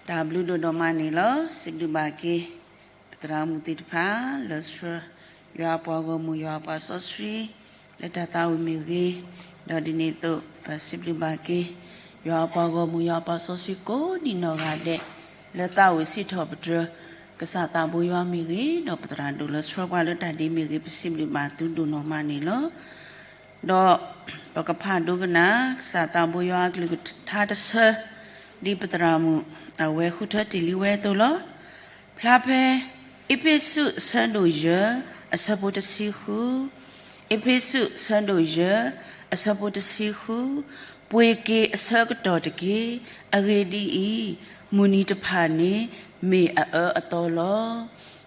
တၢ်ဘျုးဒိၣ်ဒီးမးန့ၣ်လီၤ. စံးဘျုးဘၣ်က့ၤ ပသရၣ်မုၣ်သ့ၣ်တဖၣ် လၢဆှၢ ယွၤအပှၤဂီၢ်မုၢ် ယွၤအပှၤစီဆှံ လၢတၢ်သးဝံၣ်မ့ၢ်ဂ့ၤ, ဒီးဒ်န့ၣ်အသိး ပစံးဘျုးဘၣ်က့ၤ ယွၤအပှၤဂီၢ်မုၢ် ယွၤအပှၤစီဆှံကိးဒံနီၢ်ဂၤဒဲး လၢသးဝံၣ်စံးထီၣ်ပတြၢၤ ကစၢ်သးဘိယွၤမ့ၢ်ဂ့ၤ, ဒီးပသရၣ်ဒိၣ်လၢဆှၢပှၤလၢတၢ်ဒ့မ့ၢ်ဂ့ၤ, ပစံးဘျုးဘၣ်သုဒိၣ်နီၢ်မးန့ၣ်လီၤ. ဒီးပကဖးဒိကနၣ် ကစၢ်သးဘိယွၤအကလုၢ်ကထါတဆၢ ဒ်ပသရၣ်မုၣ်အဝဲဃုထၢတ့ၢ်လံဝဲအသိးလီၤ. ဖျါဖဲ အ့းဖ့းစူးအဆၢဒိၣ်ယဲၢ် အဆၢဖိတဆံဃု, အ့းဖ့းစူးအဆၢဒိၣ်ယဲၢ် အဆၢဖိတဆံဃု, ပှ့ၤက့ၤအဆၢကတီၢ်တက့ၢ်. အဂ့ၢ်ဒ်အံၤ, မုၢ်နံၤတဖၣ်န့ၣ် မ့ၢ်အအၢအသီလီၤ.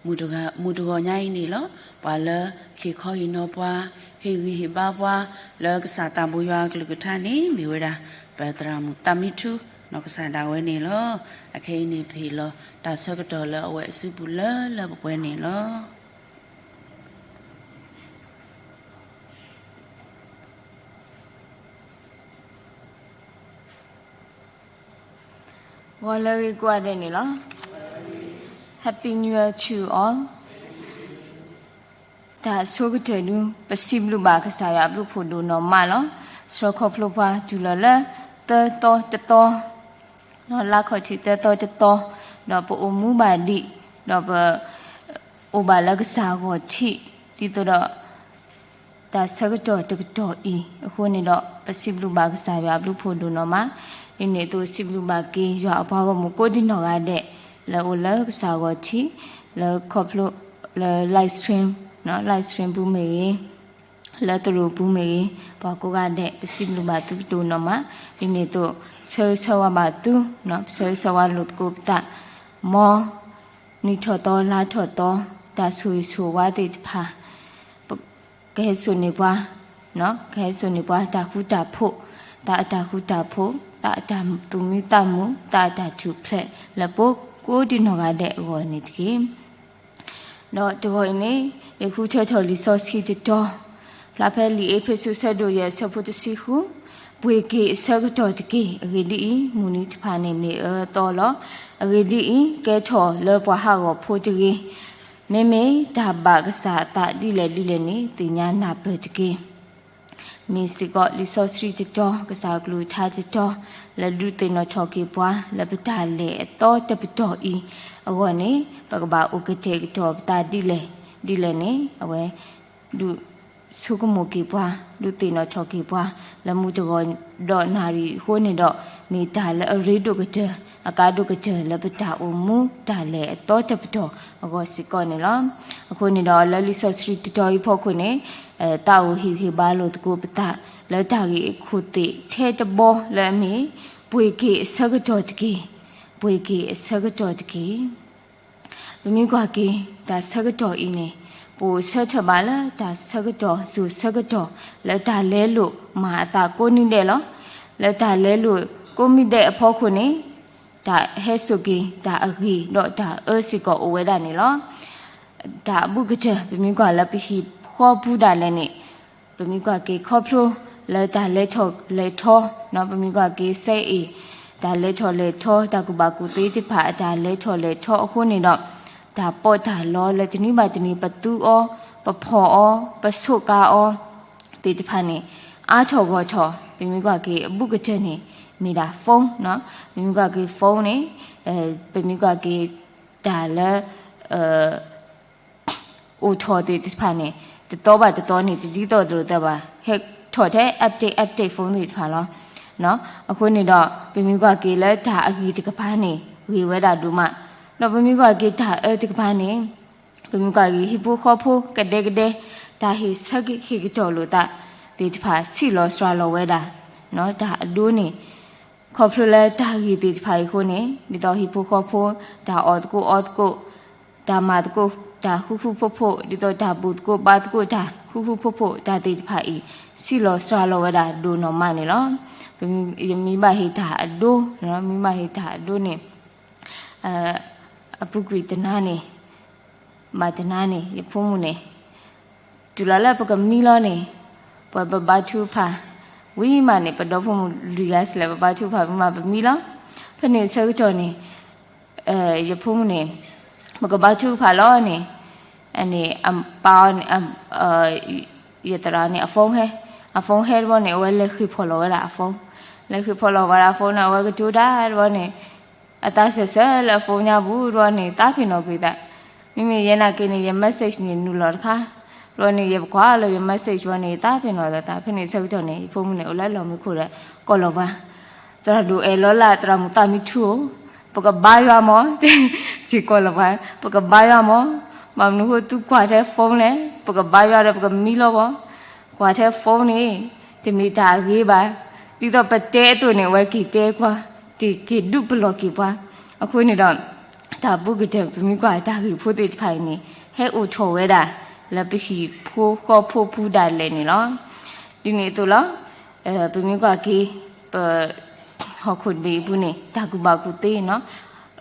မုၢ်တဂီၤညါအံၤန့ၣ်လီၤ. ပှၤလၢဟ့ၣ်ခီဟ့ၣ်နီၤပှၤ, ဟ့ၣ်ဂံၢ်ဟ့ၣ်ဘါပှၤ လၢကစၢ်သးဘိယွၤအကလုၢ်ကထါန့ၣ် မ့ၢ်ဝဲဒၣ် ပသရၣ်မုၣ်သးမံထူ နီၢ်ကစၢ်ဒၣ်ဝဲန့ၣ်လီၤ. အခဲအံၤန့ၣ် ပဟ့ၣ်လီၤတၢ်ဆၢကတီၢ်လၢအဝဲအစုပူၤလၢလၢပှဲၤပှဲၤန့ၣ်လီၤ. ဂီၤလၢအဂ့ၤကိးဂၤဒဲးန့ၣ်လီၤ. Happy New Year to all. တၢ်ဆိကတၢၢ်ဒု ပစံးဘျုးဘၣ်ကစၢ်ယွၤအဘျုးအဖှိၣ်ဒိၣ်နီၢ်မးလီၤ. ဆှၢခီဖျိပှၤတုၤလီၤလၢ သၢသီတသီ လါခီၣ်ထံးသၢသီတသီ, ဒီးပအိၣ်မူဘၣ်ဒံး, ဒီးပ အိၣ်ဘၣ်လၢကစၢ်ဂီၢ်ထံး, ဒ်သိးဒီး တၢ်ဆၢကတီၢ်တကတီၢ်အံၤအဃိန့ၣ်ဒီး ပစံးဘျုးဘၣ်ကစၢ်ယွၤအဘျုးအဖှိၣ်ဒိၣ်နီၢ်မး, ဒ်န့ၣ်အသိးစံးဘျုးဘၣ်က့ၤယွၤအပှၤဂီၢ်မုၢ်ကိးဒံနီၢ်ဂၤဒဲး လၢအိၣ်လၢကစၢ်ဂီၢ်ထံး, လၢခီဖျိ လၢ live stream, live stream ပူၤမ့ၢ်ဂ့ၤ, လၢသရိာ်ပူၤမ့ၢ်ဂ့ၤ, ပှၤကိးဂၤဒဲး ပစံးဘျုးဘၣ်သုဒိၣ်နီၢ်မး, ဒ်န့ၣ်အသိး ဆၢဂ့ၤဆၢဝါဘၣ်သု, ပဆၢဂ့ၤဆၢဝါလိာ်သကိးပသး, မ်နံၣ်ထီၣ်သီလါထီၣ်သီ တၢ်ဆိၣ်ဂ့ၤဆိၣ်ဝါသ့ၣ်တဖၣ် ကဟဲစိာ်န့ၢ်ပှၤ, ကဟဲစိာ်န့ၢ်ပှၤ တၢ်ဃူတၢ်ဖိး, သးအတၢ်ဃူတၢ်ဖိး, သးအတၢ်သူၣ်မံသးမုာ်, သးအတၢ်ထူၣ်ဖျဲး လၢပကိးဒံနီၢ်ဂၤဒဲးအဂီၢ်န့ၣ်တက့ၢ်. ဒီးတဂီၤအံၤန့ၣ် ယဃုထၢထီၣ်လံာ်စီဆှံတတီၤ, ဖျါဖဲလံာ်အ့းဖ့းစူးဆၢဒိၣ်ယဲၢ်အဆၢဖိတဆံဃု, ပှ့ၤက့ၤအဆၢကတီၢ်တက့ၢ်. အဂ့ၢ်ဒ်အံၤ, မုၢ်နံၤတဖၣ်န့ၣ်မ့ၢ်အအၢအသီလီၤ. အဂ့ၢ်ဒ်အံၤ, ကဲထီၣ်လၢပှၤဟးဂီၤဖိတဂ့ၤ. မ့မ့ၢ်တၢ်ဘၣ်ကစၢ်အသးဒ်လဲၣ်ဒ်လဲၣ်န့ၣ် သ့ၣ်ညါနၢ်ပၢၢ်တက့ၢ်. မ့ၢ်စ့ၢ်ကီးလံာ်စီဆှံတတီၤ, ကစၢ်အကလုၢ်ကထါတတီၤ, လၢဒုးသ့ၣ်နီၣ်ထီၣ်က့ၤပှၤ လၢပတၢ်လဲၤအသီတပတီၢ်အံၤအဂီၢ်န့ၣ် ပကဘၣ်အိၣ်ကတဲာ်ကတီၤပသးဒ်လဲၣ်, ဒ်လဲၣ်န့ၣ် အဝဲ ဒုးဆိကမိၣ်က့ၤပှၤ, ဒုးသ့ၣ်နီၣ်ထီၣ်က့ၤပှၤ လၢမုၢ်တဂီၤဒီးနၣ်ရံၣ်အဃိန့ၣ်ဒီး မ့ၢ်တၢ်လၢအရ့ဒိၣ်ကတၢၢ်, အကါဒိၣ်ကတၢၢ်လၢပတၢ်အိၣ်မူတၢ်လဲၤအသီတပတီၢ်အဂီၢ်စ့ၢ်ကီးန့ၣ်လီၤ. အဃိန့ၣ်ဒီး လၢလံာ်စီဆှံတတီၤအံၤဖီခိၣ်န့ၣ် သးအိၣ်ဟ့ၣ်ဂံၢ်ဟ့ၣ်ဘါလိာ်သကိးပသး လၢတၢ်ဂ့ၢ်အခိၣ်သ့ၣ်ထဲတဘီလၢအမ့ၢ် ပှ့ၤက့ၤအဆၢကတီၢ်တက့ၢ်. ပှ့ၤက့ၤအဆၢကတီၢ်တက့ၢ်. ပမ့ၢ်ကွၢ်က့ၤ တၢ်ဆၢကတီၢ်အံၤန့ၣ် ပအိၣ်ဆၢထၢၣ်ဘၣ်လၢတၢ်ဆၢကတီၢ် စိၤဆၢကတီၢ် လၢတၢ်လဲလိာ်မၤအသးကိးနံၤဒဲးလီၤ. လၢတၢ်လဲလိာ်ကိးမံၤဒဲးအဖီခိၣ်န့ၣ် တၢ်ဟဲစိာ်က့ၤ တၢ်အဂ့ၤဒီးတၢ်အၢစ့ၢ်ကီးအိၣ်ဝဲဒၣ်န့ၣ်လီၤ. တၢ်အဘူးကတၢၢ် ပမ့ၢ်ကွၢ်လၢပဟံၣ်ဃီပူၤဒၣ်လဲာ်န့ၣ် ပမ့ၢ်ကွၢ်က့ၤခီဖျိ လၢတၢ်လဲၤထီၣ်လဲၤထီ, ပမ့ၢ်ကွၢ်က့ၤ စဲအ့ၣ် တၢ်လဲၤထီၣ်လဲၤထီ တၢ်ကူၣ်ဘၣ်ကူၣ်သ့သ့ၣ်တဖၣ် အတၢ်လဲၤထီၣ်လဲၤထီအဃိန့ၣ်ဒီး တၢ်ပီးတၢ်လီလၢတနံၤဘၣ်တနံၤ ပသူအီၤ, ပဖီၣ်အီၤ, ပဆိးကါအီၤ သ့ၣ်တဖၣ်န့ၣ် အါထီၣ်ဂီၢ်ထီၣ် ပမ့ၢ်ကွၢ်က့ၤအဘူးကတၢၢ်န့ၣ် မ့ၢ်ဒၣ် phone, ပမ့ၢ်ကွၢ်က့ၤ phone န့ၣ် ပမ့ၢ်ကွၢ်က့ၤ တၢ်လၢ အိၣ်ထီၣ်သ့ၣ်တဖၣ်န့ၣ် တသီဘၣ်တသီန့ၣ် တဒ်သိးလိာ်သးဘၣ် ဟဲထီၣ်ထဲ update update phone သ့ၣ်တဖၣ်လီၤ. အဃိန့ၣ်ဒီး ပမ့ၢ်ကွၢ်က့ၤလၢတၢ်အဂ့ၤတကပၤန့ၣ် ဂ့ၤဝဲဒၣ်ဒိၣ်မး, ဒီးပမ့ၢ်ကွၢ်က့ၤတၢ်အၢတကပၤန့ၣ် ပမ့ၢ်ကွၢ်က့ၤဟံၣ်ဖိဃီဖိကဒဲကဒဲ တၢ်ဟ့ၣ်ဆၢက့ၤဟ့ၣ်ကတီၢ်လိာ်သးသ့ၣ်တဖၣ် ဆံးလီၤစှၤလီၤဝဲဒၣ် တၢ်အဒိန့ၣ် ခီဖျိလၢတၢ်ဂ့ၢ်သ့ၣ်တဖၣ်အံၤအဃိန့ၣ် ဒ်သိးဟံၣ်ဖိဃီဖိ တၢ်အီၣ်သကိးအီသကိး တၢ်မၤသကိး တၢ်ဃူဃူဖိးဖိး ဒ်သိးတၢ်ဘူၣ်သကိးဘါသကိးတၢ်ဃူဃူဖိးဖိး တၢ်သ့ၣ်တဖၣ်အံၤ ဆံးလီၤစှၤလီၤဝဲဒၣ်ဒိၣ်နီၢ်မးန့ၣ်လီၤ. ယမ့ၢ်ဘၣ်ဟ့ၣ်တၢ်အဒိ မ့ၢ်ဘၣ်ဟ့ၣ်တၢ်အဒိန့ၣ် အပူၤကွံာ်တနၤန့ၣ် ဘၣ်တနၤန့ၣ် ယဖိမုၣ်န့ၣ် တုၤလီၤလၢပကမံလီၤန့ၣ် ပှၤပဘါထုကဖၣ် ဝံၤမးန့ၣ် ပဒီဖိမုၣ်လွံၢ်ဂၤစလဲၣ် ပဘါထုကဖၣ်ဝံၤမးပမံလီၤ. ဖဲန့ၣ်အဆၢကတီၢ်န့ၣ် ယဖိမုၣ်န့ၣ် ပကဘါထုကဖၣ်လီၤန့ၣ်, န့ၣ် အပၢ်န့ၣ် ယသရၣ်န့ၣ် အ phone ဟဲ, အ phone ဟဲတဘျီန့ၣ် အဝဲလဲၤဃ့ၢ်ဖီၣ်လီၤဝဲဒၣ်အ phone, လဲၤဃ့ၢ်ဖီၣ်လီၤဝဲဒၣ်အ phone န့ၣ် အဝဲကတိၤတၢ်တဘျီန့ၣ် အသးစၢၢ်စၢၢ်လၢအ phone ညါပူၤတဘျီန့ၣ် သးပ့ၤနီၣ်ကွံာ်သး, မ့မ့ၢ်ယဲနာ်က့န့ၣ် ယ message န့ၣ် နုာ်လီၤတခါ, တဘျီန့ၣ် ယပကွၢ်လၢယ message ဝဲန့ၣ် ယသးပ့ၤနီၣ်လီၤသး, ဖဲန့ၣ်ဆၢကတီၢ်န့ၣ် ယဖိမုၣ်န့ၣ် အိၣ်လၢလီၢ်မံခိၣ်ဒီး ကိးလီၤပှၤ, သရၣ်ဒိၣ်အဲၣ်လီၤလၢသရၣ်မုၣ်သးမံထူဧိၤ, ပကဘါယွၤမး, စ့ၢ်ကီးလီၤပှၤ, ပကဘါယွၤမး, ဘၣ်မနုၤဃိသုကွၢ်ထဲ phone လဲၣ်, ပကဘါယွၤဒီးပကမံလီၤဘၣ်, ကွၢ်ထဲ phone န့ၣ် တမ့ၢ်တၢ်အဂ့ၤဘၣ်, ဒ်သိးပတဲအသိးန့ၣ် အဝဲက့ၤတဲကွၢ်, တ့ၢ်က့ၤဒုးပလီၢ်က့ၤပှၤ, အဃိန့ၣ်ဒီး တၢ်ဘူးကတၢၢ် ပမ့ၢ်ကွၢ်တၢ်ဂ့ၢ်ဖိသ့ၣ်တဖၣ်အံၤန့ၣ် ဟဲအိၣ်ထီၣ်ဝဲဒၣ် လၢပဟံၣ်ဖိဃီဖိပူၤဒၣ်လဲာ်န့ၣ်လီၤ. ဒ်န့ၣ်အသိးလီၤ, ပမ့ၢ်ကွၢ်က့ၤ ပ ဟီၣ်ခိၣ်တဘ့ၣ်အပူၤန့ၣ် တၢ်ကူၣ်ဘၣ်ကူၣ်သ့နီၤ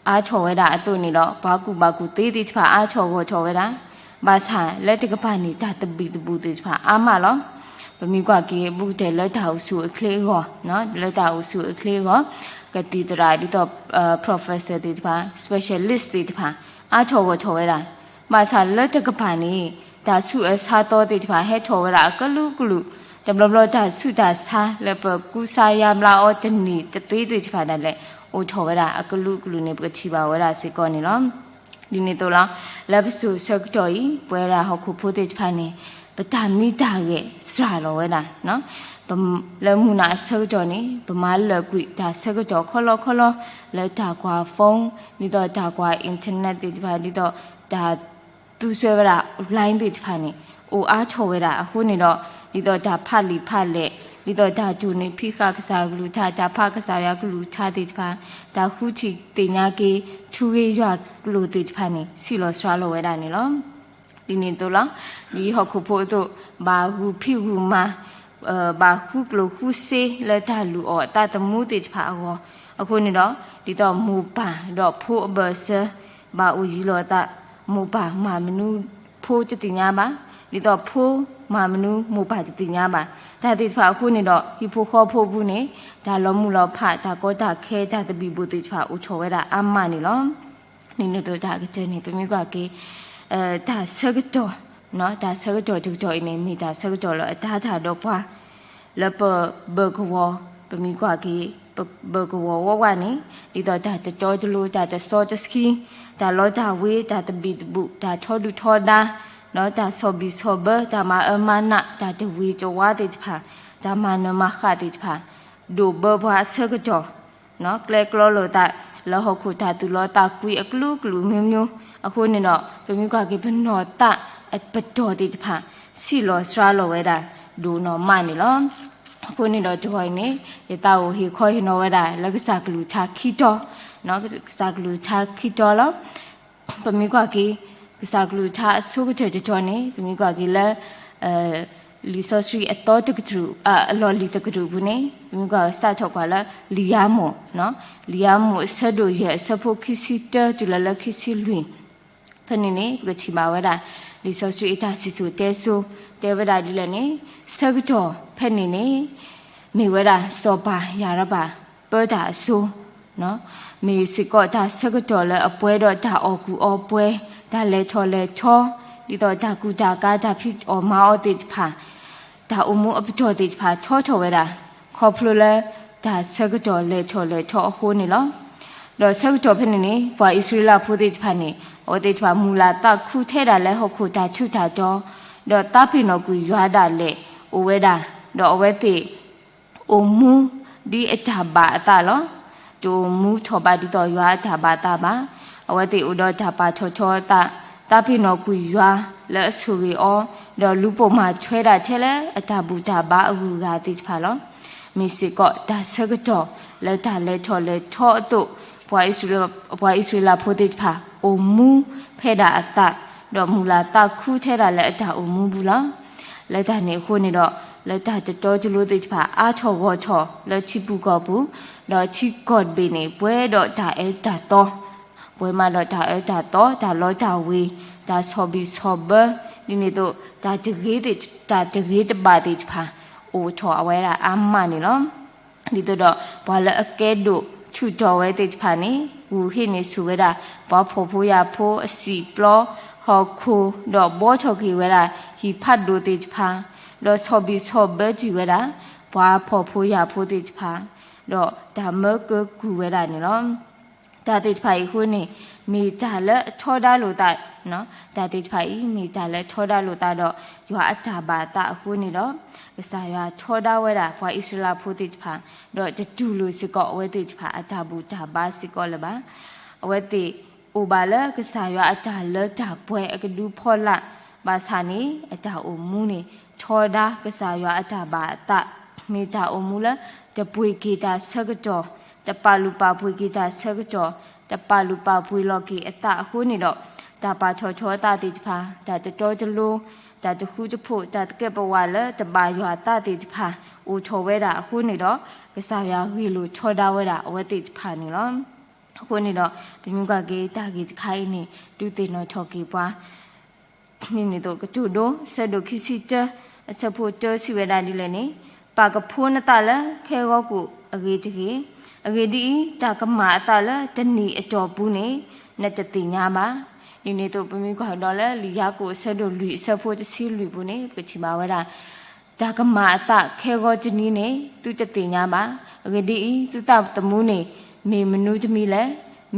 အါထီၣ်ဝဲဒၣ်အသိးန့ၣ်ဒီး ပှၤကူၣ်ဘၣ်ကူၣ်သ့သ့ၣ်တဖၣ်အါထီၣ်ဂီၢ်ထီၣ်ဝဲဒၣ်, ဘၣ်ဆၣ်လၢတကပၤန့ၣ် တၢ်သဘံၣ်သဘုၣ်သ့ၣ်တဖၣ်အါမးလီၤ. ပမ့ၢ်ကွၢ်က့ၤဘူးကတၢၢ်လၢတၢ်အိၣ်ဆူၣ်အိၣ်ချ့အဂီၢ်, လၢတၢ်အိၣ်ဆူၣ်အိၣ်ချ့အဂီၢ် ကသံၣ်သရၣ်ဒ်သိး professor သ့ၣ်တဖၣ် specialist သ့ၣ်တဖၣ် အါထီၣ်ဂီၢ်ထီၣ်ဝဲဒၣ်, ဘၣ်ဆၣ်လၢတကပၤန့ၣ် တၢ်ဆူးအၢဆါသီသ့ၣ်တဖၣ် ဟဲထီၣ်ဝဲဒၣ်အကလုာ်ကလုာ်, တဘျီဘျီတၢ်ဆူးတၢ်ဆါလၢပကူစါယါဘျါအီၤတန့ၢ်တသ့သ့ၣ်တဖၣ်ဒၣ်လဲာ် အိၣ်ထီၣ်ဝဲဒၣ်အကလုာ်ကလုာ်န့ၣ် ပကထံၣ်ဘၣ်ဝဲဒၣ်စ့ၢ်ကီးန့ၣ်လီၤ. ဒ်န့ၣ်အသိးလီၤ, လၢပစိၤဆၢကတီၢ်အံၤ ပဝဲဒၣ်ဟီၣ်ခိၣ်ဖိသ့ၣ်တဖၣ်န့ၣ် ပတၢ်မံတၢ်ဂဲၤစှၤလီၤဝဲဒၣ်, လၢမုၢ်နၤအဆၢကတီၢ်န့ၣ် ပမၤလၢာ်ကွံာ်တၢ်ဆၢကတီၢ်ခီလီခီလီ လၢတၢ်ကွၢ် phone ဒ်သိးတၢ်ကွၢ် internet သ့ၣ်တဖၣ် ဒ်သိးတၢ်သူစွဲဝဲဒၣ် online သ့ၣ်တဖၣ်န့ၣ် အိၣ်အါထီၣ်ဝဲဒၣ်အဃိန့ၣ်ဒီး ဒ်သိးတၢ်ဖးလံာ်ဖးလဲၢ်, ဒ်သိးတၢ်တိၢ်နီၣ်ဖံးဃာ်ကစၢ်ကလုၢ်ကထါ, တၢ်ဖးကစၢ်ယွၤကလုၢ်ကထါသ့ၣ်တဖၣ်, တၢ်ဃုထံၣ်သ့ၣ်ညါက့ၤ ထူဂ့ၤယွၤကျိာ်သ့ၣ်တဖၣ်န့ၣ် ဆံးလီၤစှၤလီၤဝဲဒၣ်န့ၣ်လီၤ. ဒ်န့ၣ်အသိးလီၤ, ဒ်ဟီၣ်ခိၣ်ဖိအသိး ဘၣ်ဂုာ်ဖံးဂုာ်မၤ, ဘၣ်ဃုကျိၣ်ဃုစ့လၢတၢ်လုၢ်အီၣ်အသးသမူသ့ၣ်တဖၣ်အဂီၢ်, အဃိန့ၣ်ဒီး ဒ်သိးမိၢ်ပၢ်ဒီးဖိအဘၢၣ်စၢၤ ဘၣ်အိၣ်ယံၤလိာ်အသး, မိၢ်ပၢ်မၤမနုၤ ဖိတသ့ၣ်ညါဘၣ်, ဒ်သိးဖိမၤမနုၤ မိၢ်ပၢ်တသ့ၣ်ညါဘၣ်. တၢ်သ့ၣ်တဖၣ်အဃိန့ၣ်ဒီး ဟံၣ်ဖိဃီဖိအပူၤန့ၣ် တၢ်လီၤမုၢ်လီၤဖး တၢ်ကီတၢ်ခဲ တၢ်သဘံၣ်ဘုၣ်သ့ၣ်တဖၣ်အိၣ်ထီၣ်ဝဲဒၣ်အါမးန့ၣ်လီၤ. ဒ်န့ၣ်အသိးတၢ်ကတၢၢ်န့ၣ် ပမ့ၢ်ကွၢ်က့ၤ တၢ်ဆၢကတီၢ်, တၢ်ဆၢကတီၢ်တကတီၢ်အံၤန့ၣ် မ့ၢ်တၢ်ဆၢကတီၢ်လၢအတၤတၢ်ဒီးပှၤ လၢပဘၢၣ်ကဝီၤ, ပမ့ၢ်ကွၢ်က့ၤ ပဘၢၣ်ကဝီၤဝဲဝဲန့ၣ် ဒ်သိးတၢ်တတီတလိၤ တၢ်တစီတဆှံ, တၢ်လီတၢ်ဝ့ၤ တၢ်သဘံၣ်သဘုၣ် တၢ်ထီဒုၣ်ထီဒါ, ဒီးတၢ်ဆီၣ်ဘံၣ်ဆီၣ်ဘၢ တၢ်မၤအၢမၤနး တၢ်တဝ့ၤတဝါသ့ၣ်တဖၣ်, တၢ်မၤနၢၤမၤဃၣ်သ့ၣ်တဖၣ် ဒိၣ်ဘၢပှၤအဆၢကတီၢ် ကျဲကျီလိာ်သး လၢဟီၣ်ခိၣ်တၢ်သူၣ်လီသးကွံအကလုာ်ကလုာ်မျိုးမျိုး, အဃိန့ၣ်ဒီး ပမ့ၢ်ကွၢ်က့ၤပနီၢ်သးအပတီၢ်သ့ၣ်တဖၣ် ဆံးလီၤစှၤလီၤဝဲဒၣ် ဒိၣ်နီၢ်မးန့ၣ်လီၤ. အဃိန့ၣ်ဒီးတဂီၤအံၤန့ၣ် ယသးအိၣ်ဟ့ၣ်ခီဟ့ၣ်နီၤဝဲဒၣ် လၢကစၢ်ကလုၢ်ကထါခံတီၤ, ကစၢ်ကလုၢ်ကထါခံတီၤလီၤ. ပမ့ၢ်ကွၢ်က့ၤ ကစၢ်ကလုၢ်ကထါအဆိကတၢၢ်တတီၤန့ၣ် ပမ့ၢ်ကွၢ်က့ၤလၢ လံာ်စီဆှံအသီတကတြူၢ်, အလီၢ်လံၤတကတြူၢ်အပူၤန့ၣ် ပမ့ၢ်ကွၢ်စးထီၣ်ကွၢ်လၢ လံာ်ယၤမိၣ်, လံာ်ယၤမိၣ်အဆၢဒိၣ်ယဲၢ် အဆၢဖိခံဆံတၢ တုၤလီၤလၢခံဆံလွံၢ်, ဖဲန့ၣ်န့ၣ် ပကထံၣ်ဘၣ်ဝဲဒၣ် လံာ်စီဆှံအတၢ်စံၣ်စိၤတဲစိၤ တဲဝဲဒၣ်ဒ်လဲၣ်န့ၣ်, ဆၢကတီၢ်ဖဲန့ၣ်န့ၣ် မ့ၢ်ဝဲဒၣ်စီၤပၤယၤရဘၣ် ပၢတၢ်အစိၤ မ့ၢ်စ့ၢ်ကီးတၢ်ဆၢကတီၢ်လၢအပှဲၤဒီးတၢ်အီၣ်ကူၣ်အီပှဲၤ, တၢ်လဲၤထီၣ်လဲၤထီ, ဒ်သိးတၢ်ကူၣ်တၢ်ကၤ တၢ်ဖံးအီၣ်မၤအီၣ်သ့ၣ်တဖၣ်, တၢ်အိၣ်မူအပတီၢ်သ့ၣ်တဖၣ်ထီထီၣ်ဝဲဒၣ်, ခီဖျိလၢတၢ်ဆၢကတီၢ်လဲၤထီၣ်လဲၤထီအဃိန့ၣ်လီၤ. ဒီးဆၢကတီၢ်ဖဲန့ၣ်န့ၣ် ပှၤအံၣ်စရ့လးဖိသ့ၣ်တဖၣ်န့ၣ် အဝဲသ့ၣ်တဖၣ်မုၢ်လၢ်သးခုထဲဒၣ်လၢဟီၣ်ခိၣ်တၢ်ထူးတၢ်တီၤ, ဒီးသးပ့ၤနီၣ်ကွံာ်ယွၤဒၣ်လဲာ်အိၣ်ဝဲဒၣ်, ဒီးအဝဲသ့ၣ် အိၣ်မူဒ်အတၢ်ဘၣ်အသးလီၤ. တအိၣ်မူထီၣ်ဘးဒ်သိးယွၤအတၢ်ဘၣ်သးဘၣ်. အဝဲသ့ၣ်အိၣ်ဒီးတၢ်ပာ်ထီၣ်ထီအသး, သးပ့ၤနီၣ်ကွံာ်ယွၤလၢအဆိၣ်ဂ့ၤအီၤ, ဒီးလူၤပိာ်မၤထွဲဒၣ်ထဲလၢအတၢ်ဘူၣ်တၢ်ဘါအဂုၤအဂၤသ့ၣ်တဖၣ်လီၤ. မ့ၢ်စ့ၢ်ကီးတၢ်ဆၢကတီၢ်လၢတၢ်လဲၤထီၣ်လဲၤထီအသိး, ပှၤအံၣ်စရ့, ပှၤအံၣ်စရ့လးဖိသ့ၣ်တဖၣ် အိၣ်မူဖဲဒၣ်အသး, ဒီးမုၢ်လၢ်သးခုထဲဒၣ်လၢအတၢ်အိၣ်မူပူၤလီၤ. လၢတၢ်န့ၣ်အဃိန့ၣ်ဒီး လၢတၢ်တတီတလိၤသ့ၣ်တဖၣ် အါထီၣ်ဂီၢ်ထီၣ်လၢထံပူၤကီၢ်ပူၤ, ဒီးထံကီၢ်တဘ့ၣ်န့ၣ် ပှဲၤဒီးတၢ်အၢတၢ်သီ, ပှဲၤမးဒီးတၢ်အၢတၢ်သီ, တၢ်လီတၢ်ဝ့ၤ, တၢ်ဆီၣ်ဘံၣ်ဆီၣ်ဘၢ, ဒ်န့ၣ်အသိး တၢ်တဂ့ၤသ့ၣ်, တၢ်တဂ့ၤတဘၣ်သ့ၣ်တဖၣ် အိၣ်ထီၣ်အဝဲဒၣ်အါမးန့ၣ်လီၤ. ဒ်သိးဒီး ပှၤလၢအကဲဒိၣ် ဆူၣ်ထီၣ်ဝဲသ့ၣ်တဖၣ်န့ၣ် ဂုာ်ဟ့ၣ်န့ၢ်ဆူၣ်ဝဲဒၣ် ပှၤဖှီၣ်ဖိယာ်ဖိအစံာ်ပျီ ဟီၣ်ခိၣ် ဒီးဘှီထီၣ်က့ၤဝဲဒၣ် ဟံၣ်ဖးဒိၣ်သ့ၣ်တဖၣ် ဒီးဆီၣ်ဘံၣ်ဆီၣ်ဘၢတံၢ်ဝဲဒၣ် ပှၤဖှီၣ်ဖိယာ်ဖိသ့ၣ်တဖၣ် ဒီးတၢ်မၢကၢကုၢ်ဝဲဒၣ်န့ၣ်လီၤ. တၢ်သ့ၣ်တဖၣ်အံၤအဃိန့ၣ် မ့ၢ်တၢ်လၢအထီဒါလိာ်သး, တၢ်သ့ၣ်တဖၣ်အံၤ မ့ၢ်တၢ်လၢအထီဒါလိာ်သးဒီး ယွၤအတၢ်ဘၣ်အသးအဃိန့ၣ်ဒီး ကစၢ်ယွၤထီဒါဝဲဒၣ် ပှၤအံၣ်စရ့လးဖိသ့ၣ်တဖၣ် ဒီးတတူၢ်လိာ်စ့ၢ်ကီးအဝဲသ့ၣ်တဖၣ် အတၢ်ဘူၣ်တၢ်ဘါစ့ၢ်ကီးလၢၤဘၣ်. အဝဲသ့ၣ်အိၣ်ဘၣ်လၢကစၢ်ယွၤအတၢ်လၢတၢ်ပှဲၤအကဒုဖီလာ် ဘၣ်ဆၣ်န့ၣ် အတၢ်အိၣ်မူန့ၣ် ထီဒါကစၢ်ယွၤအတၢ်ဘၣ်အသး, မ့ၢ်တၢ်အိၣ်မူလၢ တပှ့ၤက့ၤတၢ်ဆၢကတီၢ်, တပာ်လုၢ်ပာ်ပှ့ၤက့ၤတၢ်ဆၢကတီၢ်, တပာ်လုၢ်ပာ်ပှ့ၤလီၤက့ၤအသးအဃိန့ၣ်ဒီး တၢ်ပာ်ထီၣ်ထီအသးသ့ၣ်တဖၣ်, တၢ်တတီတလိၤ, တၢ်တဃူတဖိး, တၢ်သကဲးပဝးလၢတဘၣ်ယွၤအသးသ့ၣ်တဖၣ် အိၣ်ထီၣ်ဝဲဒၣ်အဃိန့ၣ်ဒီး ကစၢ်ယွၤဂ့ၢ်လိာ်ထီဒါဝဲဒၣ်အဝဲသ့ၣ်တဖၣ်န့ၣ်လီၤ. အဃိန့ၣ်ဒီး ပမ့ၢ်ကွၢ်က့ၤတၢ်ဂ့ၢ်တခါအံၤန့ၣ် ဒုးသ့ၣ်နီၣ်ထီၣ်က့ၤပှၤ ဒ်န့ၣ်အသိး ကတိၤဒိ အဆၢဒိၣ်ခံဆံတၢ အဆၢဖိတၢ စံးဝဲဒၣ်ဒ်လဲၣ်န့ၣ်, ပာ်ကဖိနသးလၢခဲဂီၤကိာ်အဂ့ၤတဂ့ၤ. အဂ့ၢ်ဒ်အံၤ, တၢ်ကမၣ်အသးလၢတနံၣ်အတီၢ်ပူၤန့ၣ် နတသ့ၣ်ညါဘၣ်. ဒ်န့ၣ်အသိး ပမ့ၢ်ကွၢ်ကဒီးလၢလံာ်ယၤကိာ်အဆၢဒိၣ်လွံၢ်အဆၢဖိတဆံလွံၢ်ပူၤန့ၣ် ပကထံၣ်ဘၣ်ဝဲဒၣ် တၢ်ကမၣ်အသးခဲဂီၤတနံၤန့ၣ် သုတသ့ၣ်ညါဘၣ်. အဂ့ၢ်ဒ်အံၤ, သုသးသမူန့ၣ် မ့ၢ်မနုၤတမံၤလဲၣ်.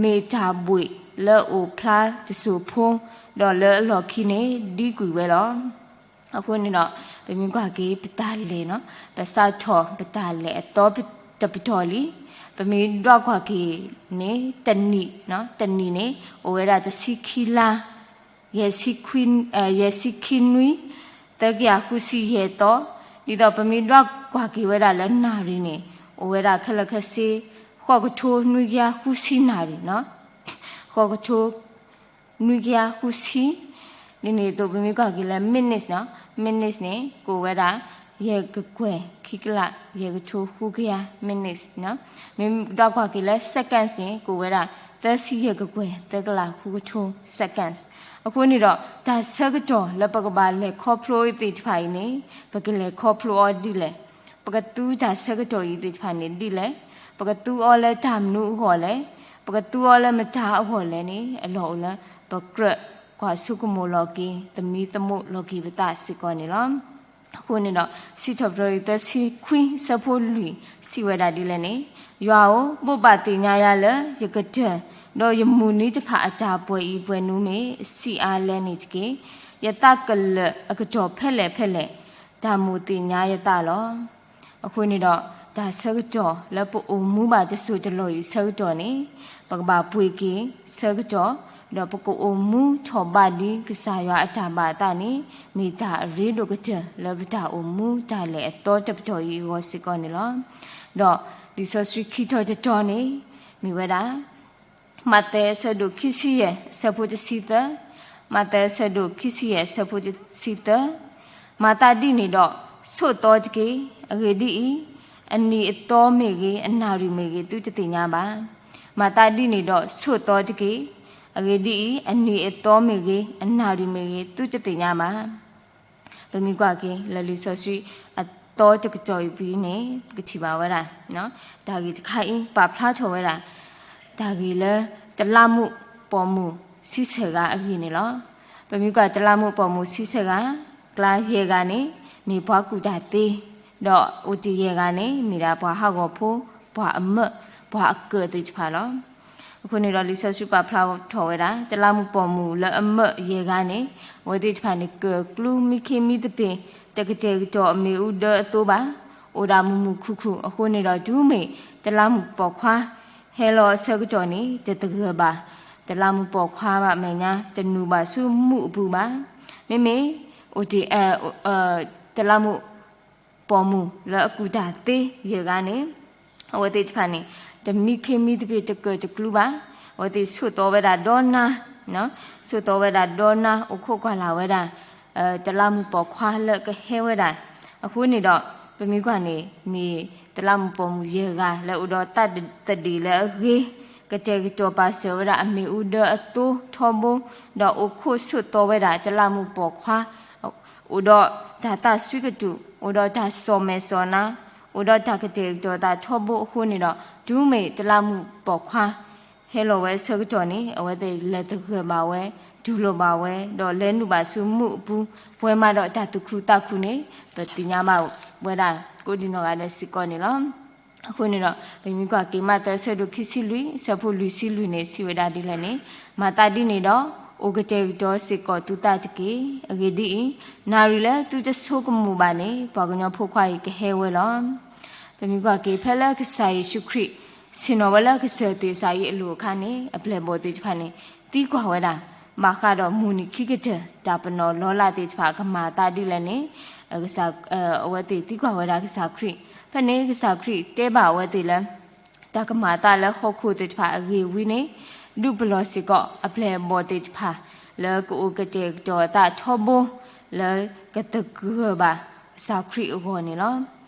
မ့ၢ်တၢ်ဘှံးလၢအအိၣ်ဖျါတစိၢ်ဖိ, ဒီးလၢအလီၢ်ခံန့ၣ် ဒံကွံာ်ဝဲလီၤ. အဃိန့ၣ်ဒီး ပမ့ၢ်ကွၢ်က့ၤပတၢ်လဲၤနီၤ, ပစးထီၣ်ပတၢ်လဲၤအသီတပတီၢ်လံ. ပမ့ၢ်ဒွးကွၢ်က့ၤန့ၣ် တနံၣ်, တနံၣ်န့ၣ် အိၣ်ဝဲဒၣ်တဆံခံလါ ယဲၢ်ဆံခွံ, ယဲၢ်ဆံခံနွံ, သၢကယၤဃုဆံယဲၢ်သီ, ဒ်သိးပမ့ၢ်ဒွးကွၢ်က့ၤဝဲဒၣ်လၢနၣ်ရံၣ်န့ၣ် အိၣ်ဝဲဒၣ်ခဲလၢာ်ခဲဆ့ ဃိးကထိနွံကယၤဃုဆံနၣ်ရံၣ်နီၤ, ဃိးကထိ နွံကယၤဃုဆံ, ဒ်န့ၣ်အသိး ပမ့ၢ်ကွၢ်က့ၤလၢ minutes နီၤ, minutes န့ၣ် ကအိၣ်ဝဲဒၣ် ယဲၢ်ကကွဲၢ်ခံကလး ယဲၢ်ကထိဃုကယၤ minutes နီၤ, မ့ၢ်ဒွးကွၢ်က့ၤလၢ seconds န့ၣ် ကအိၣ်ဝဲဒၣ် သၢဆံယဲၢ်ကကွဲၢ် သၢကလးဃုကထိ seconds. အဃိန့ၣ်ဒီး တၢ်ဆၢကတီၢ်လၢပကဘၣ်လဲၤခီဖျိသ့ၣ်တဖၣ်အံၤန့ၣ် ပကလဲၤခီဖျိအီၤဒ်လဲၣ်. ပကသူတၢ်ဆၢကတီၢ်အံၤသ့ၣ်တဖၣ်န့ၣ်ဒ်လဲၣ်. ပကသူအီၤလၢတၢ်မနုၤအဂီၢ်လဲၣ်. ပကသူအီၤလၢမတၤအဂီၢ်လဲၣ်န့ၣ် အလီၢ်အိၣ်လၢ ပကြၢးကွၢ်ဆိကမိၣ်လီၤက့ၤ သမံသမိးလီၤက့ၤပသးစ့ၢ်ကီးန့ၣ်လီၤ. အဃိန့ၣ်ဒီး စံးထီၣ်ပတြၢၤအံၤ သၢဆံခွံ အဆၢဖိလွံၢ် စံးဝဲဒၣ်ဒ်လဲၣ်န့ၣ်, ယွၤဧၢ, ဘိးဘၣ်သ့ၣ်ညါယၤလၢယကတၢၢ်, ဒီးယမုၢ်နံၤတဖၣ်အတၢ်ပှဲၤအံၤပှဲၤနုၤမ့ၢ်ဆံးအါလဲၣ်န့ၣ်တက့ၢ်. ယသးကလၢာ်အကတီၢ်ဖဲလဲၣ်ဖဲလဲၣ်, တၢ်မိၣ်သ့ၣ်ညါယသးလီၤ. အဃိန့ၣ်ဒီး တၢ်ဆၢကတီၢ်လၢပအိၣ်မူဘၣ်တစိၢ်တလီၢ်အံၤအဆၢကတီၢ်န့ၣ် ပကဘၣ်ပှ့ၤက့ၤဆၢကတီၢ်, ဒီးပကအိၣ်မူထီၣ်ဘးဒ်ကစၢ်ယွၤအတၢ်ဘၣ်အသးန့ၣ် မ့ၢ်တၢ်အရ့ဒိၣ်ကတၢၢ်လၢပတၢ်အိၣ်မူတၢ်လဲၤအသီတပတီၢ်အံၤအဂီၢ်စ့ၢ်ကီးန့ၣ်လီၤ. ဒီးလံာ်စီဆှံခံထီၣ်တတီၤန့ၣ် မ့ၢ်ဝဲဒၣ် မးသဲအဆၢဒိၣ်ခံဆံယဲၢ် အဆၢဖိတဆံသၢ, မးသဲအဆၢဒိၣ်ခံဆံယဲၢ် အဆၢဖိတဆံသၢ, မၤသးဒ်န့ၣ်ဒီး ဆိးသီတက့ၢ်. အဂ့ၢ်ဒ်အံၤ, အနံၣ်အသီမ့ၢ်ဂ့ၤ, အနၣ်ရံၣ်မ့ၢ်ဂ့ၤ, သုတသ့ၣ်ညါဘၣ်. မၤသးဒ်န့ၣ်ဒီး ဆိးသီတက့ၢ်. အဂ့ၢ်ဒ်အံၤ, အနံၣ်အသီမ့ၢ်ဂ့ၤ, အနၣ်ရံၣ်မ့ၢ်ဂ့ၤ, သုတသ့ၣ်ညါဘၣ်. ပမ့ၢ်ကွၢ်က့ၤ လၢလံာ်စီဆှံအသီတကတီၢ်အံၤပူၤန့ၣ် ပကထံၣ်ဘၣ်ဝဲဒၣ် တၢ်ဂ့ၢ်တခါအံၤ ပာ်ဖျါထီၣ်ဝဲဒၣ် တၢ်ဂ့ၢ်လၢ တလးမူးပိာ်မူဆံဆဲၣ်ဂၤအဂ့ၢ်န့ၣ်လီၤ. ပမ့ၢ်ကွၢ်တလးမူးပိာ်မူဆံဆဲၣ်ဂၤ ကျါယဲၢ်ဂၤန့ၣ် မ့ၢ်ပှၤကူၣ်တၢ်သ့, ဒီးအိၣ်တ့ၢ်ယဲၢ်ဂၤန့ၣ် မ့ၢ်ဒၣ်ပှၤဟးဂီၤဖိ, ပှၤအမၢး, ပှၤအကၢၣ်သ့ၣ်တဖၣ်လီၤ. အဃိန့ၣ်ဒီး လံာ်စီဆှံပာ်ဖျါထီၣ်ဝဲဒၣ် တလးမူးပိာ်မူးလၢအမၢးယဲၢ်ဂၤန့ၣ် အဝဲသ့ၣ်တဖၣ်န့ၣ် ကၢၢ်ကျူမံခ့မံသပ့ၤ တကတဲာ်ကတီၤအမ့ၣ်အူဒၢအသိဘၣ်, အိၣ်ဒၣ်မုာ်မုာ်ခုၣ်ခုၣ်အဃိန့ၣ်ဒီး တုၤမ့ၢ်တလးမူးပိာ်ခွါ ဟဲလီၤအဆၢကတီၢ်န့ၣ် တသဂၢၢ်ဘၣ် တလးမူးပိာ်ခွါဘၣ်အမဲာ်ညါ တနုာ်ဘၣ်ဆူမူးအပူၤဘၣ်. မ့မ့ၢ် အိၣ်တ့ၢ် တလးမူးပိာ်မူးလၢအကူၣ်တၢ်သ့ယဲၢ်ဂၤန့ၣ် အဝဲသ့ၣ်တဖၣ်န့ၣ် တမံခ့မံသပ့ၤ တကၢၢ်တကျူဘၣ်. အဝဲသ့ၣ်ဆိးသီဝဲဒၣ်ဒီနၤ, ဆိးသီဝဲဒၣ်ဒီနၤ အိၣ်ခိးကွၢ်လၢ်ဝဲဒၣ် တလးမူးပိာ်ခွါလၢကဟဲဝဲဒၣ်. အဃိန့ၣ်ဒီး ပမ့ၢ်ကွၢ်န့ၣ် မ့ၢ်တလးမူးပိာ်မူးယဲၢ်ဂၤလၢအိၣ်ဒီးသးသဒ့ၣ်လၢအဂ့ၤ, ကတဲာ်ကတီၤပာ်စၢၤဝဲဒၣ်အမ့ၣ်အူဒၢအသိထီဘိ, ဒီးအိၣ်ခိးဆိးသီဝဲဒၣ်တလးမူးပိာ်ခွါ အိၣ်ဒီးတၢ်သးစွံကတုာ်, အိၣ်ဒီးတၢ်စီၣ်မဲာ်စီၣ်နါ, အိၣ်ဒီးတၢ်ကတဲာ်ကတီၤသးထီဘိအဃိန့ၣ်ဒီး တုၤမ့ၢ်တလးမူးပိာ်ခွါ ဟဲလီၤဝဲအဆၢကတီၢ်န့ၣ် အဝဲသ့ၣ်လဲၤသဂၢၢ်ဘၣ်ဝဲ, တူၢ်လိာ်ဘၣ်ဝဲ, ဒီးလဲၤနုာ်ဘၣ်ဆူမူးအပူၤ, ပှဲၤမးဒီးတၢ်သူၣ်ခုသးခုန့ၣ် ပသ့ၣ်ညါဘၣ်ဝဲဒၣ်ကိးဒံနီၢ်ဂၤဒဲးစ့ၢ်ကီးန့ၣ်လီၤ. အဃိန့ၣ်ဒီး ပမ့ၢ်ကွၢ်က့ၤမးသဲအဆၢဒိၣ်ခံဆံလွံၢ် အဆၢဖိလွံၢ်ဆံလွံၢ်န့ၣ် စံးဝဲဒၣ်ဒ်လဲၣ်န့ၣ်, မၤသးဒ်န့ၣ်ဒီး အိၣ်ကတဲာ်ကတီၤစ့ၢ်ကီးသုသးတက့ၢ်. အဂ့ၢ်ဒ်အံၤ, နၣ်ရံၣ်လၢသုတဆိကမိၣ်ဘၣ်န့ၣ် ပှၤကညီဖိခွါအံၤကဟဲဝဲလီၤ. ပမ့ၢ်ကွၢ်က့ၤဖဲလၢကစၢ်ယ့ၣ်ၡူးခရံာ် ဆ့ၣ်နီၤဝဲလၢကစၢၢ်သ့ၣ်စၤအံၤအလိၤအခါန့ၣ် အပျဲၢ်အဘီၣ်သ့ၣ်တဖၣ်န့ၣ် သံကွၢ်ဝဲဒၣ် ဘၣ်ဃးဒီးမုၢ်နံၤခံကတၢၢ် တၢ်ပနီၣ်လီလးသ့ၣ်တဖၣ် ကမၤအသးဒ်လဲၣ်န့ၣ် ကစၢ် အဝဲသ့ၣ်သံကွၢ်ဝဲဒၣ်ကစၢ်ခရံာ်, ဖဲန့ၣ်ကစၢ်ခရံာ်တဲဘၣ်အဝဲသ့ၣ်လၢ တၢ်ကမၤအသးလၢဟီၣ်ခိၣ်သ့ၣ်တဖၣ်အဂ့ၢ်ဝံန့ၣ် ဒုးပလီၢ်စ့ၢ်ကီးအပျဲၢ်အဘီၣ်သ့ၣ်တဖၣ် လၢကအိၣ်ကတဲာ်ကတီၤအသးထီဘိ လၢကသဂၢၢ်ဘၣ်ကစၢ်ခရံာ်အဂီၢ်န့ၣ်လီၤ.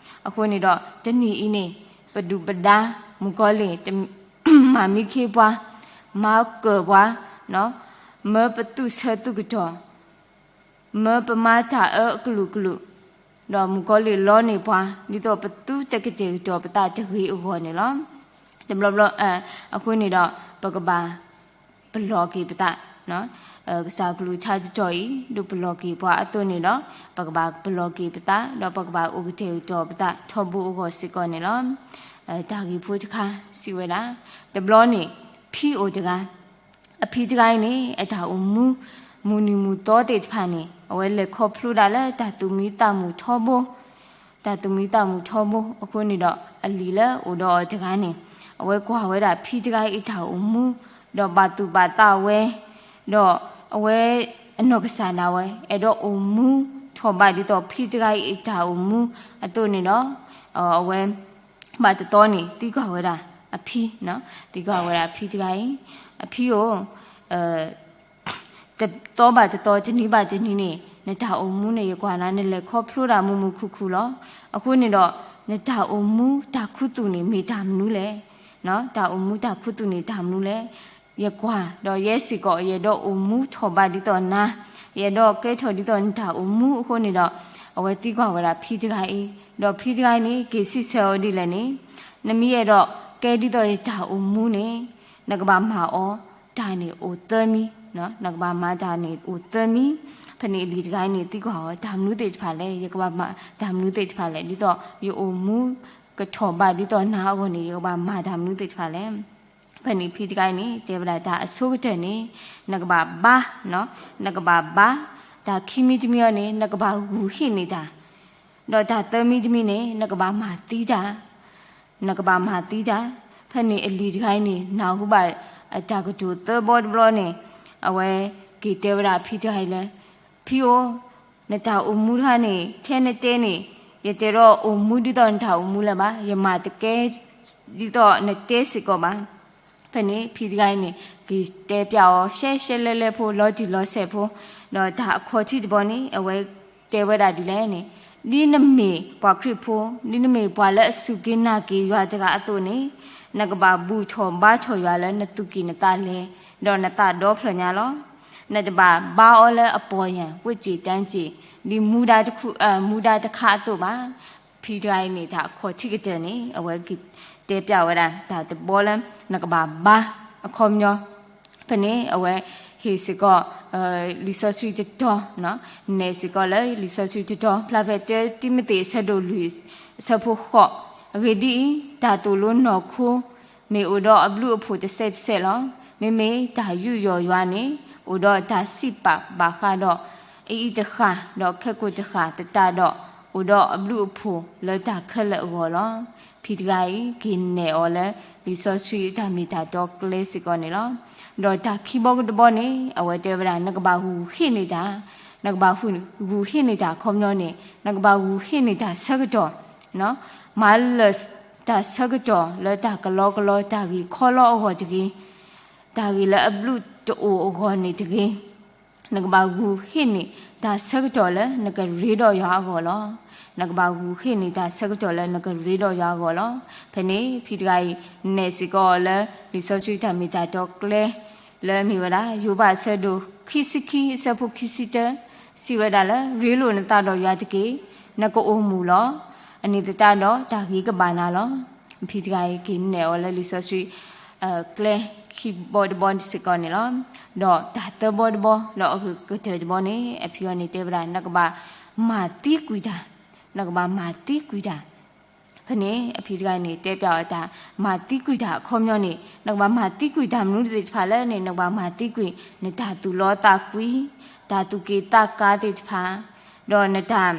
အဃိန့ၣ်ဒီး တနံၤအံၤန့ၣ် ပဒုၣ်ပဒါ မုၣ်ကီၤလံၢ် မၤမံခ့ပှၤ, မၤကၢၢ်ပှၤ, မၢပသူၣ်ဆၢသူၣ်ကတီၢ်, မၢပမၤတၢ်အၢအကလုာ်ကလုာ်, ဒီးမုၣ်ကီၤလံၢ်လီန့ၢ်ပှၤ ဒ်သိးပသုတကတဲာ်ကတီၤပသးတဂ့ၤအဂီၢ်န့ၣ်လီၤ. တဘျီဘျီ အဃိန့ၣ်ဒီး ပကဘၣ်ပလီၢ်က့ၤပသး, ကစၢ်ကလုၢ်ကထါတတီၤအံၤ ဒုးပလီၢ်က့ၤပှၤအသိးန့ၣ်ဒီး ပကဘၣ်ပလီၢ်က့ၤပသး ဒီးပကဘၣ်အိၣ်ကတဲာ်ကတီၤပသးထီဘိအဂီၢ်စ့ၢ်ကီးန့ၣ်လီၤ. တၢ်ဂ့ၢ်ဖိတခါ စံးဝဲဒၣ်, တဘျီန့ၣ် ဖံအိၣ်တဂၤ အဖံတဂၤအံၤန့ၣ် အတၢ်အိၣ်မူ မုၢ်နံၤမုၢ်သီသ့ၣ်တဖၣ်န့ၣ် အဝဲလဲၤခီဖျိဒၣ်လၢတၢ်သူၣ်မံသးမုာ်ထီဘိ, တၢ်သူၣ်မံသးမုာ်ထီဘိအဃိန့ၣ်ဒီး အလံၤလၢအိၣ်ဒီးအီၤတဂၤန့ၣ် အဝဲကွၢ်ဝဲဒၣ်ဖံတဂၤအံၤအတၢ်အိၣ်မူ ဒီးဘၣ်သူၣ်ဘၣ်သးဝဲ, ဒီးအဝဲအနီၢ်ကစၢ်ဒၣ်ဝဲ အဲၣ်ဒိးအိၣ်မူထီၣ်ဘးဒ်သိးဖံတဂၤအံၤအတၢ်အိၣ်မူအသိးန့ၣ်ဒီး အဝဲ ဘၣ်တသီန့ၣ် သံကွၢ်ဝဲဒၣ်အဖံ, သံကွၢ်ဝဲဒၣ်အဖံတဂၤအံၤ, အဖံဧၢ, တသီဘၣ်တသီ တနံၤဘၣ်တနံၤန့ၣ် နတၢ်အိၣ်မူန့ၣ် ယကွၢ်နၤ နလဲၤခီဖျိတၢ်မုာ်မုာ်ခုၣ်ခုၣ်လီၤ. အဃိန့ၣ်ဒီး နတၢ်အိၣ်မူတၢ်ခူသူၣ်န့ၣ် မ့ၢ်တၢ်မနုၤလဲၣ်. တၢ်အိၣ်မူတၢ်ခူသူၣ်န့ၣ်တၢ်မနုၤလဲၣ်. ယကွၢ်ဒီးယဲစ့ၢ်ကီး ယအဲၣ်ဒိးအိၣ်မူထီၣ်ဘးဒ်သိးနၤ, ယအဲၣ်ဒိးကဲထီၣ်ဒ်သိးနတၢ်အိၣ်မူအဃိန့ၣ်ဒီး အဝဲသံကွၢ်ဝဲဒၣ်ဖံတဂၤအံၤ, ဒီးဖံတဂၤအံၤန့ၣ် က့ၤစံးဆၢအီၤဒ်လဲၣ်န့ၣ်, နမ့ၢ်အဲၣ်ဒိးကဲဒ်သိးယတၢ်အိၣ်မူန့ၣ် နကဘၣ်မၤအီၤတၢ်န့ၣ်အိၣ်သၢမံၤ, နကဘၣ်မၤတၢ်န့ၣ်အိၣ်သၢမံၤ. ဖဲန့ၣ်အလံၤတဂၤအံၤန့ၣ် သံကွၢ်အီၤ တၢ်မနုၤသ့ၣ်တဖၣ်လဲၣ်, ယကဘၣ်မၤတၢ်မနုၤသ့ၣ်တဖၣ်လဲၣ်, ဒ်သိးယအိၣ်မူကထီၣ်ဘးဒ်သိးနၤအဂီၢ်န့ၣ် ယကဘၣ်မၤတၢ်မနုၤသ့ၣ်တဖၣ်လဲၣ်. ဖဲန့ၣ်ဖံတဂၤအံၤန့ၣ် တဲဝဲဒၣ်တၢ်အဆိကတၢၢ်န့ၣ် နကဘၣ်ဘါ, နကဘၣ်ဘါ, တၢ်ခံမံၤတမံၤအံၤန့ၣ် နကဘၣ်ဂုာ်ဟ့ၣ်န့ၢ်တၢ် ဒီးတၢ်သၢမံၤတမံၤန့ၣ် နကဘၣ်မၤသံတၢ်, နကဘၣ်မၤသံတၢ်. ဖဲန့ၣ်အလံၤတဂၤအံၤန့ၣ် နၢ်ဟူဘၣ်အတၢ်ကတိၤသၢဘီတဘျီန့ၣ် အဝဲက့ၤတဲဝဲဒၣ်ဖံတဂၤအံၤလၢ ဖံဧၢ, နတၢ်အိၣ်မူတခါန့ၣ် ထဲနတဲန့ၣ် ယတအဲၣ်ဒိးအိၣ်မူဒ်သိးနတၢ်အိၣ်မူလၢၤဘၣ်, ယမၤတကဲဒ်သိးနတဲစ့ၢ်ကီးဘၣ်. ဖဲန့ၣ်ဖံတဂၤအံၤန့ၣ် က့ၤတဲပျးအီၤရှဲရှဲလဲလဲဖိ လီၤတံၢ်လီၤဆဲးဖိ, ဒီးတၢ်အခီၣ်ထံးတဘီန့ၣ် အဝဲတဲဝဲဒၣ်ဒ်လဲၣ်န့ၣ်, ဒ်နမ့ၢ်ပှၤခရံာ်ဖိ, ဒ်နမ့ၢ်ပှၤလၢအစူၢ်က့ၤနာ်က့ၤယွၤတဂၤအသိးန့ၣ်, နကဘၣ်ဘူၣ်ထီၣ်ဘါထီၣ်ယွၤလၢနသူၣ်ကံၢ်နသးလဲ, ဒီးနသးဒီဖျၢၣ်ညါလီၤ. နတဘၣ်ဘါအီၤလၢအပီၢ်ယၢ် ဝ့ၢ်စ့ၣ်တၢ်စ့ၣ် ဒ်မူဒါတခါအသိးဘၣ်. ဖံတဂၤအံၤန့ၣ် တၢ်အခီၣ်ထံးကတၢၢ်န့ၣ် အဝဲက့ၤတဲပျးဝဲဒၣ် တၢ်တဘီလၢ နကဘၣ်ဘါအခီပညီ ဖဲန့ၣ် အဝဲဟ့ၣ်စ့ၢ်ကီး လံာ်စီဆှံတတီၤ, နဲၣ်စ့ၢ်ကီးလၢလံာ်စီဆှံတတီၤ ဖျါဖဲတၢတံၤမသ့း အဆၢဒိၣ်လွံၢ် အဆၢဖိဃိး, အဂ့ၢ်ဒ်အံၤ, တၢ်သိၣ်လိနီၢ်ခိ မ့ၢ်အိၣ်ဒီးအဘျုးအဖှိၣ်တစဲးတစဲးလီၤ. မ့မ့ၢ်တၢ်ယူးယီၣ်ယွၤန့ၣ် အိၣ်ဒီးတၢ်စံးပာ်ဘၣ်ဃးဒီး အအံၤတဃၣ် ဒီးခဲကိာ်တဃၣ်သတးဒီး အိၣ်ဒီးအဘျုးအဖှိၣ်လၢတၢ်ခဲလၢာ်အဂီၢ်လီၤ. ဖံတဂၤအံၤ က့ၤနဲၣ်အီၤလၢ လံာ်စီဆှံတၢ်မ့ၢ်တၢ်တီကျဲစ့ၢ်ကီးန့ၣ်လီၤ. ဒီးတၢ်ခံဘီကတဘီန့ၣ် အဝဲတဲဝဲဒၣ် နကဘၣ်ဂုာ်ဟ့ၣ်န့ၢ်တၢ်, နကဘၣ်ဂုာ်ဟ့ၣ်န့ၢ်တၢ်အခီပညီန့ၣ် နကဘၣ်ဂုာ်ဟ့ၣ်န့ၢ်တၢ်ဆၢကတီၢ်, မၤလၢာ်တၢ်ဆၢကတီၢ်လၢတၢ်ကလီကလီ တၢ်ဂ့ၢ်ခီလီအဂီၢ်တဂ့ၤ, တၢ်ဂ့ၢ်လၢအဘျုးတအိၣ်အဂီၢ်န့ၣ်တဂ့ၤ နကဘၣ်ဂုာ်ဟ့ၣ်န့ၢ်တၢ်ဆၢကတီၢ်လၢနကရ့ဒီးယွၤအဂီၢ်လီၤ. နကဘၣ်ဂုာ်ဟ့ၣ်န့ၢ်တၢ်ဆၢကတီၢ်လၢနကရ့ဒီးယွၤအဂီၢ်လီၤ. ဖဲန့ၣ်ဖံတဂၤအံၤ နဲၣ်စ့ၢ်ကီးအီၤလၢ လံာ်စီဆှံတၢ်မ့ၢ်တၢ်တီကျဲ လၢအမ့ၢ်ဝဲဒၣ် ယိၤဘးအဆၢဒိၣ်ခံဆံခံ အဆၢဖိခံဆံတၢ စံးဝဲဒၣ်လၢ ရ့လိာ်နသးဒီးယွၤတက့ၢ်. နကအိၣ်မူလီၤ. အန့ၣ်သတးဒီးတၢ်ဂ့ၤကဘၣ်နၤလီၤ. အဖံတဂၤအံၤက့ၤနဲၣ်အီၤလၢလံာ်စီဆှံ ကျဲခံဘီတဘီစ့ၢ်ကီးန့ၣ်လီၤ. ဒီးတၢ်သၢဘီတဘီလၢအကတၢၢ်တဘီန့ၣ် အဖံအံၤန့ၣ်တဲဝဲဒၣ် နကဘၣ်မၤသံကွံာ်တၢ်, နကဘၣ်မၤသံကွံာ်တၢ် ဖဲန့ၣ် အဖံတဂၤန့ၣ် တဲပျးအီၤတၢ်မၤသံကွံာ်တၢ်အခီပညီန့ၣ် နကဘၣ်မၤသံကွံာ်တၢ်မနုၤသ့ၣ်တဖၣ်လဲၣ်န့ၣ် နကဘၣ်မၤသံကွံာ် နတၢ်သူၣ်လီသးကွံ, တၢ်သူၣ်က့ၣ်သးကါသ့ၣ်တဖၣ်, ဒီးနတၢ်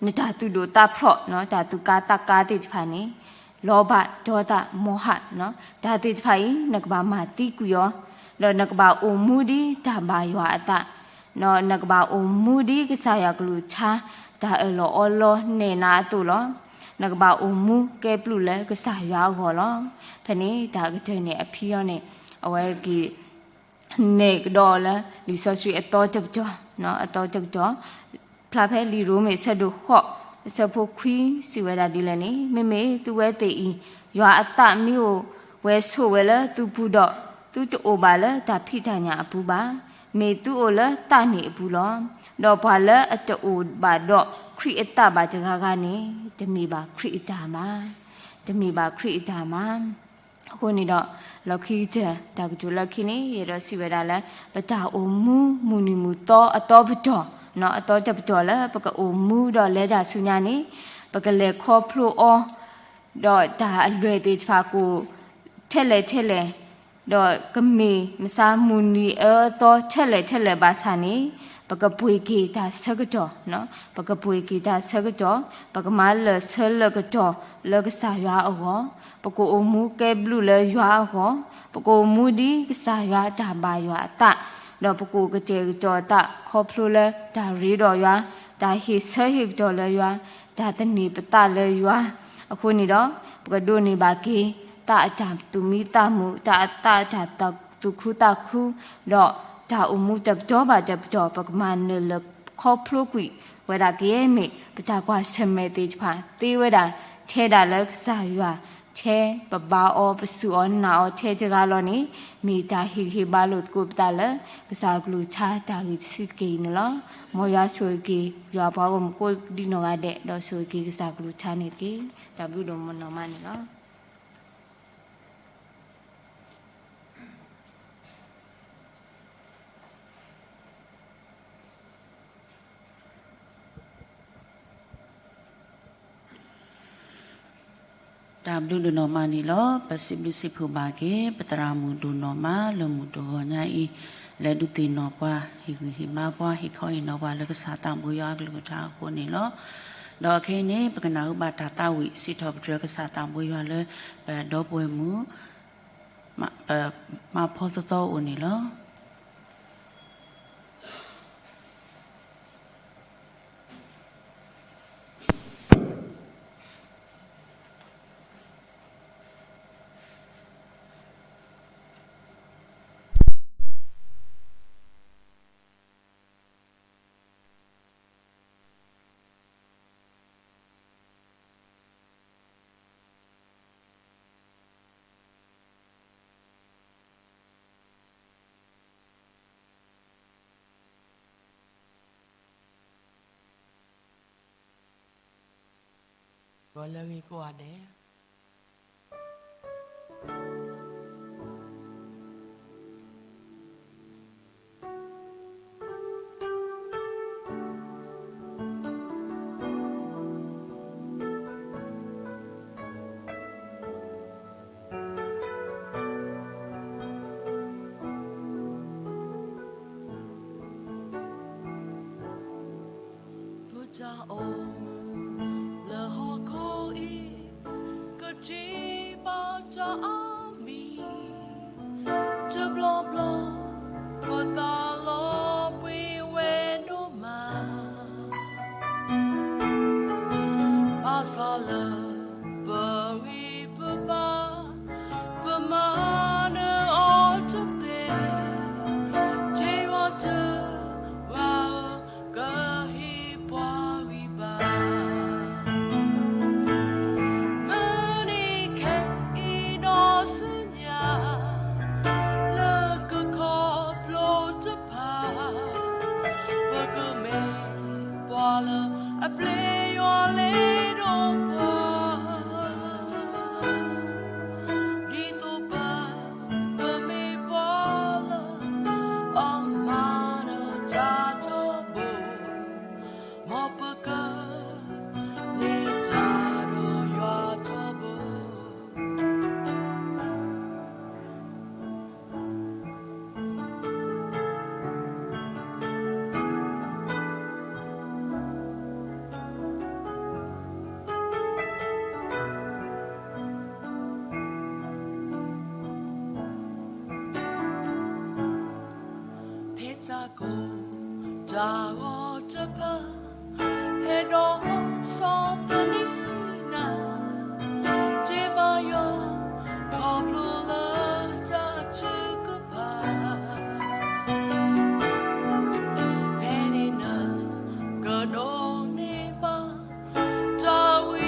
နတၢ်သူၣ်ဒိၣ်သးဖျိး တၢ်သူၣ်က့ၣ်သးကါသ့ၣ်တဖၣ်န့ၣ်, လီဘၣ်ဒီသး မောဟ တၢ်သ့ၣ်တဖၣ်အံၤ နကဘၣ်မၤသံကွံာ်အီၤ, ဒီးနကဘၣ်အိၣ်မူဒ်တၢ်ဘၣ်ယွၤအသး, ဒီးနကဘၣ်အိၣ်မူဒ်ကစၢ်ယွၤကလုၢ်ကထါ တၢ်အၢၣ်လီၤအီလီၤနဲၣ်နၤအသိးလီၤ. နကဘၣ်အိၣ်မူကဲဘျုးလၢကစၢ်ယွၤအဂီၢ်လီၤ. ဖဲန့ၣ်တၢ်ကတၢၢ်န့ၣ် အဖံအံၤန့ၣ် အဝဲက့ၤ နဲၣ်ကဒီးအီၤလၢ လံာ်စီဆှံအသီတကတီၢ်, အသီတကတီၢ်, ဖျါဖဲလံာ်ရိမ့ၤအဆၢဒိၣ်ဃိး အဆၢဖိခွံ စံးဝဲဒၣ်ဒ်လဲၣ်န့ၣ်, မ့မ့ၢ်သုဝဲသ့ၣ်အံၤ ယွၤအသးမ့ၢ်အိၣ်ဝဲဆိးဝဲလၢသုပူၤဒီး သုတအိၣ်ဘၣ်လၢတၢ်ဖံးတၢ်ညၣ်အပူၤဘၣ်. မ့ၢ်သုအိၣ်လၢသးန့ၣ်အပူၤလီၤ. ဒီးပှၤလၢအတအိၣ်ဘၣ်ဒီးခရံာ်အသးဘၣ်တဂၤဂၤန့ၣ် တမ့ၢ်ဘၣ်ခရံာ်အတၢ်ဘၣ်, တမ့ၢ်ဘၣ်ခရံာ်အတၢ်ဘၣ်. အဃိန့ၣ်ဒီး လီၢ်ခံကတၢၢ် တၢ်ကတိၤလၢခံန့ၣ် ယအဲၣ်ဒိးစံးဝဲဒၣ်လၢ ပတၢ်အိၣ်မူမုၢ်နံၤမုၢ်သီအသီတပတီၢ်, အသီတပတီၢ်လၢပကအိၣ်မူဒီးလဲၤတၢ်ဆူညါန့ၣ် ပကလဲၤခီဖျိအီၤ ဒီးတၢ်အလွဲၢ်သ့ၣ်တဖၣ်ကိး ထဲလဲၣ်ထဲလဲၣ်, ဒီးကမ့ၢ်မဆါမုၢ်နံၤအၢအသီထဲလဲၣ်ထဲလဲၣ်ဘၣ်ဆၣ်န့ၣ်, ပကပှ့ၤက့ၤတၢ်ဆၢကတီၢ်, ပကပှ့ၤက့ၤတၢ်ဆၢကတီၢ်, ပကမၤလၢာ်ဆၢလၢာ်ကတီၢ်လၢကစၢ်ယွၤအဂီၢ်, ပကအိၣ်မူကဲဘျုးလၢယွၤအဂီၢ်, ပကအိၣ်မူဒ်ကစၢ်ယွၤတၢ်ဘၣ်ယွၤအသး, ဒီးပကအိၣ်ကတဲာ်ကတီၤအသးခီဖျိလၢတၢ်ရ့ဒီးယွၤ, တၢ်ဟ့ၣ်ဆၢဟ့ၣ်ကတီၤလၢယွၤ, တၢ်သန့ၤပသးလၢယွၤ, အဃိန့ၣ်ဒီး ပကဒိးန့ၢ်ဘၣ်က့ၤ သးအတၢ်သူၣ်မံသးမုာ်, တၢ်အသးအတၢ်သူၣ်ခုသးခု, ဒီးတၢ်အိၣ်မူတပတီၢ်ဘၣ်တပတီၢ် ပကမၤနၢၤလၢခီဖျိကွံာ်ဝဲဒၣ်ကယဲၢ်မ့ၢ် ပတၢ်ကွၢ်ဆၢၣ်မဲာ်သ့ၣ်တဖၣ် သ့ဝဲဒၣ်ထဲဒၣ်လၢကစၢ်ယွၤ, ထဲပဘါအီၤ ပစူၢ်အီၤနာ်အီၤထဲတဂၤလီၤန့ၣ် မ့ၢ်တၢ်ဟ့ၣ်ဂံၢ်ဟ့ၣ်ဘါလိာ်သကိးပသးလၢ ကစၢ်အကလုၢ်ကထါတၢ်ဂ့ၢ်တဆံးတက့ၢ်အံၤန့ၣ်လီၤ. မ်ယွၤဆိၣ်ဂ့ၤက့ၤ ယွၤပှၤဂီၢ်မုၢ်ကိးဒံနီၢ်ဂၤဒဲး ဒီးဆိၣ်ဂ့ၤက့ၤကစၢ်ကလုၢ်ကထါန့ၣ်တက့ၢ်. တၢ်ဘျုးဒိၣ်မးနီၢ်မးန့ၣ်လီၤ. တၢ်ဘျုးဒိၣ်နီၢ်မးန့ၣ်လီၤ. ပစံးဘျုးစံးဖှိၣ်ဘၣ်က့ၤ ပသရၣ်မုၣ်ဒိၣ်နီၢ်မး လၢမုၢ်တဂီၤညါအံၤ လဲၤဒုးသ့ၣ်နီၣ်ပှၤ ဟ့ၣ်ဂံၢ်ဟ့ၣ်ဘါပှၤ ဟ့ၣ်ခီဟ့ၣ်နီၤပှၤလၢကစၢ်သးဘိယွၤအကလုၢ်ကထါအဃိန့ၣ်လီၤ. ဒီးခဲအံၤန့ၣ် ပကနၢ်ဟူဘၣ်တၢ်သးဝံၣ် စံးထီၣ်ပတြၢၤကစၢ်သးဘိယွၤလၢ ပဒီပုၢ်ဝဲၢ်မုၣ် မါဖီသီသီအအိၣ်န့ၣ်လီၤ. ဂီၤလၢအဂ့ၤကိးဂၤဒဲး. ပတၢ်အိၣ်မူလၢဟီၣ်ခိၣ်အံၤ ကထံၣ်ဘၣ်တၢ်အါမံၤ တဘျီဘျီ ပသးလီၤဘှံးဝဲဒိၣ်မး ဘၣ်ဆၣ်လၢပဂံၢ်ပဘါ ပမၤနၢၤအီၤတသ့ ထံၣ်ဝဲတဂၤဧၢ ကဟ့ၣ်ပှၤဂံၢ်ဘါ မုၢ်နံၤခဲအံၤဒီးဆူညါ လၢကခီဖျိတဖၣ် ပကမ့ၢ်ပှၤလၢအပျဲယွၤလ့ဒီး စ့ၢ်ကီး တၢ်ဂီၤတဖၣ် ဟဲဒီးစီၤသနံနၤ တ့ဘါယွၤ ခီဖျိလၢတၢ်ထုကဖၣ် ဖဲန့ၣ်နၤ ကဒိးန့ၢ်ဘၣ် တၢ်ဝံ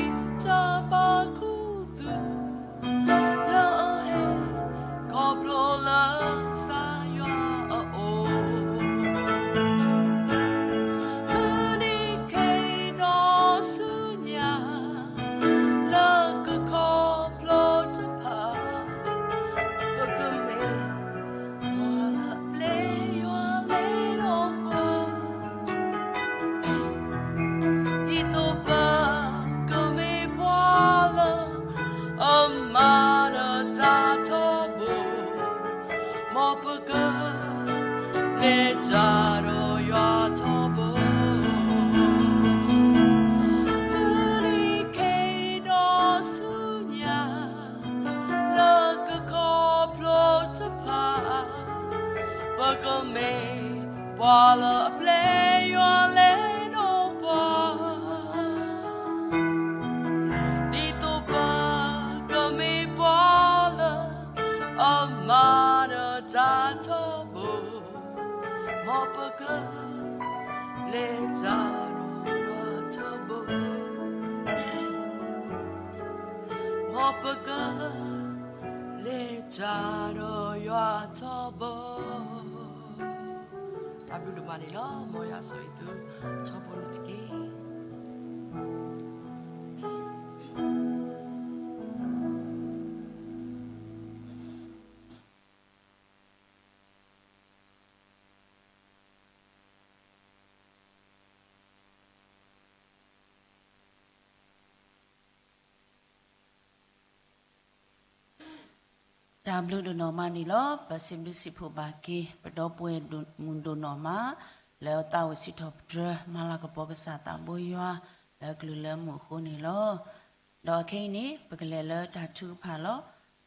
တၢ်ဘါခူသူၣ် လၢအဟဲ ခီဖျိလၢကစၢ်ယွၤအအိၣ် မုၢ်နံၤခ့ဒီးဆူညါ လၢကခီဖျိတဖၣ် ပကမ့ၢ် ပှၤလၢအပျဲယွၤလဲၤဒီးပှၤ ဒ်သိးပကမ့ၢ်ပှၤလၢ အမၤဒီးတၢ်ထီဘိ မ်ပက လဲၤတၢ်ဒီးယွၤထီဘိ မုၢ်နံၤခ့ဒီးဆူညါ လၢကခီဖျိတဖၣ် ပကမ့ၢ်ပှၤလၢအပျဲယွၤလဲၤဒီးပှၤ ဒ်သိးပကမ့ၢ်ပှၤလၢ အမၤဒီးတၢ်ထီဘိ မ်ပက လဲၤတၢ်ဒီးယွၤထီဘိ မ်ပက လဲၤတၢ်ဒီးယွၤထီဘိ တၢ်ဘျုးဒိၣ်မးန့ၣ်လီၤ. မ်ယွၤဆိၣ်ဂ့ၤသုထီဘိန့ၣ်တက့ၢ်. တၢ်ဘျုးဒိၣ်နီၢ်မးန့ၣ်လီၤ. ပစံးဘျုးစံးဖှိၣ်ဘၣ်က့ၤ ပဒီပုၢ်ဝဲၢ်မုၣ်ဒိၣ်နီၢ်မး လၢသးဝံၣ်စံးထီၣ်ပတြၢၤ မၤလၤကပီၤကစၢ်သးဘိယွၤ လၢကလုၢ်လၢမူးအဃိန့ၣ်လီၤ. ဒီးခဲအံၤန့ၣ် ပကလဲၤလၢတၢ်ထုကဖၣ်လီၤ.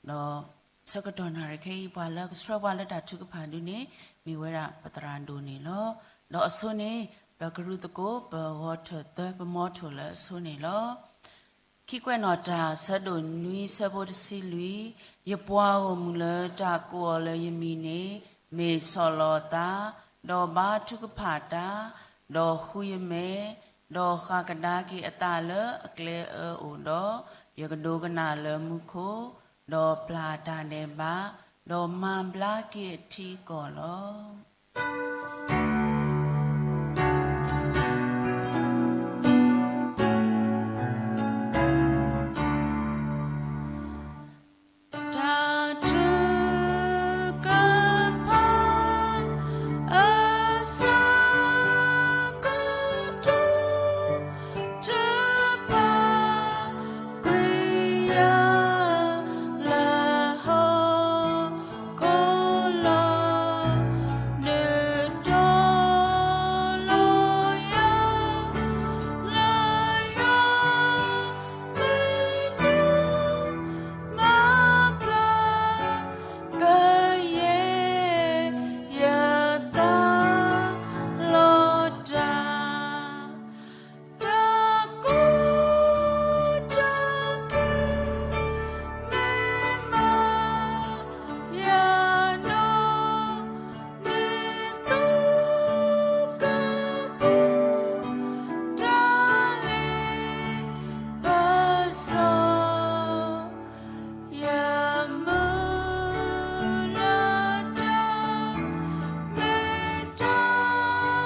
ဒီးဆၢကတီၢ်နၣ်ရံၣ်ခဲအံၤ ပှၤလၢကဆှၢပှၤလၢတၢ်ထုကဖၣ်ဒုန့ၣ် မ့ၢ်ဝဲဒၣ်ပသရၣ်ဒိၣ်န့ၣ်လီၤ. ဒီးအဆိန့ၣ် ပကရူၢ်သကိး ပဂီၤထၢၣ်သၢ ပမီထိၣ်လၢအဆိန့ၣ်လီၤ. ခံကွဲးနီၣ်တၢ် ဆၢဒိၣ်နွံ ဆၢဖိတဆံလွံၢ်, ယပှၤဂီၢ်မုၢ်လၢတၢ်ကိးအီၤလၢယမံၤန့ၣ် မ့ၢ်ဆီၣ်လီၤအသး, ဒီးဘါထုကဖၣ်တၢ်, ဒီးဃုယမဲာ်, ဒီးဃၣ်ကဒါက့ၤအသးလၢအကျဲအၢအိၣ်ဒီး, ယကဒိကနၣ်လၢမူခိၣ်, ဒီးပျၢ်တၢ်ဒဲးဘး, ဒီးမၤဘျါက့ၤအထံအကီၢ်လီၤ. တၢ်ထုကဖၣ်အဆၢကတီၢ် တၢ်ပာ်ကွံာ်ယၤလၢဟီၣ်ခိၣ်လီၤ. နတီၤလီၤယၤလၢယွၤမုၢ်နံၤ မၤဘျါကယဲၢ်ယသးလီၤတၢ် တၢ်ကိၢ်တၢ်ဂီၤ မ့ၢ်မၤယၤဒီး နသူၣ်ကပူၤ တၢ်လ့ပစီ ယမုၢ်လၢ်တၢ် မ့ၢ်တၢ်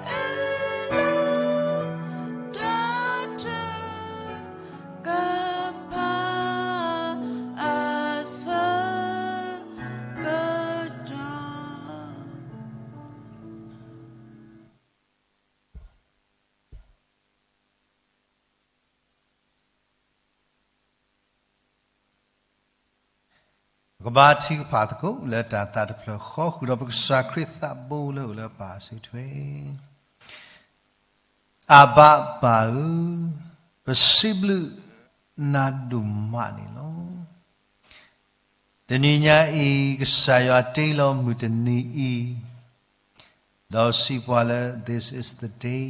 အၢၣ်လီၤ တၢ်ထုကဖၣ်အဆၢကတီၢ် ပကဘါထုကဖၣ်သကိး လၢတၢ်သးတဖျၢၣ်ဃီ ဃုာ်ဒီးပကစၢ်ခရံာ်သးဘိလၢအိၣ်လၢအပၢ်အစုထွဲ အဘၤပၢ်ဧၢ, ပစံးဘျုးနၤဒိၣ်မးန့ၣ်လီၤ. တနံၤညါအံၤ ကစၢ်ယွၤတ့လီၤမုၢ်တနံၤအံၤ, ဒီးစံးပှၤလၢ This is the day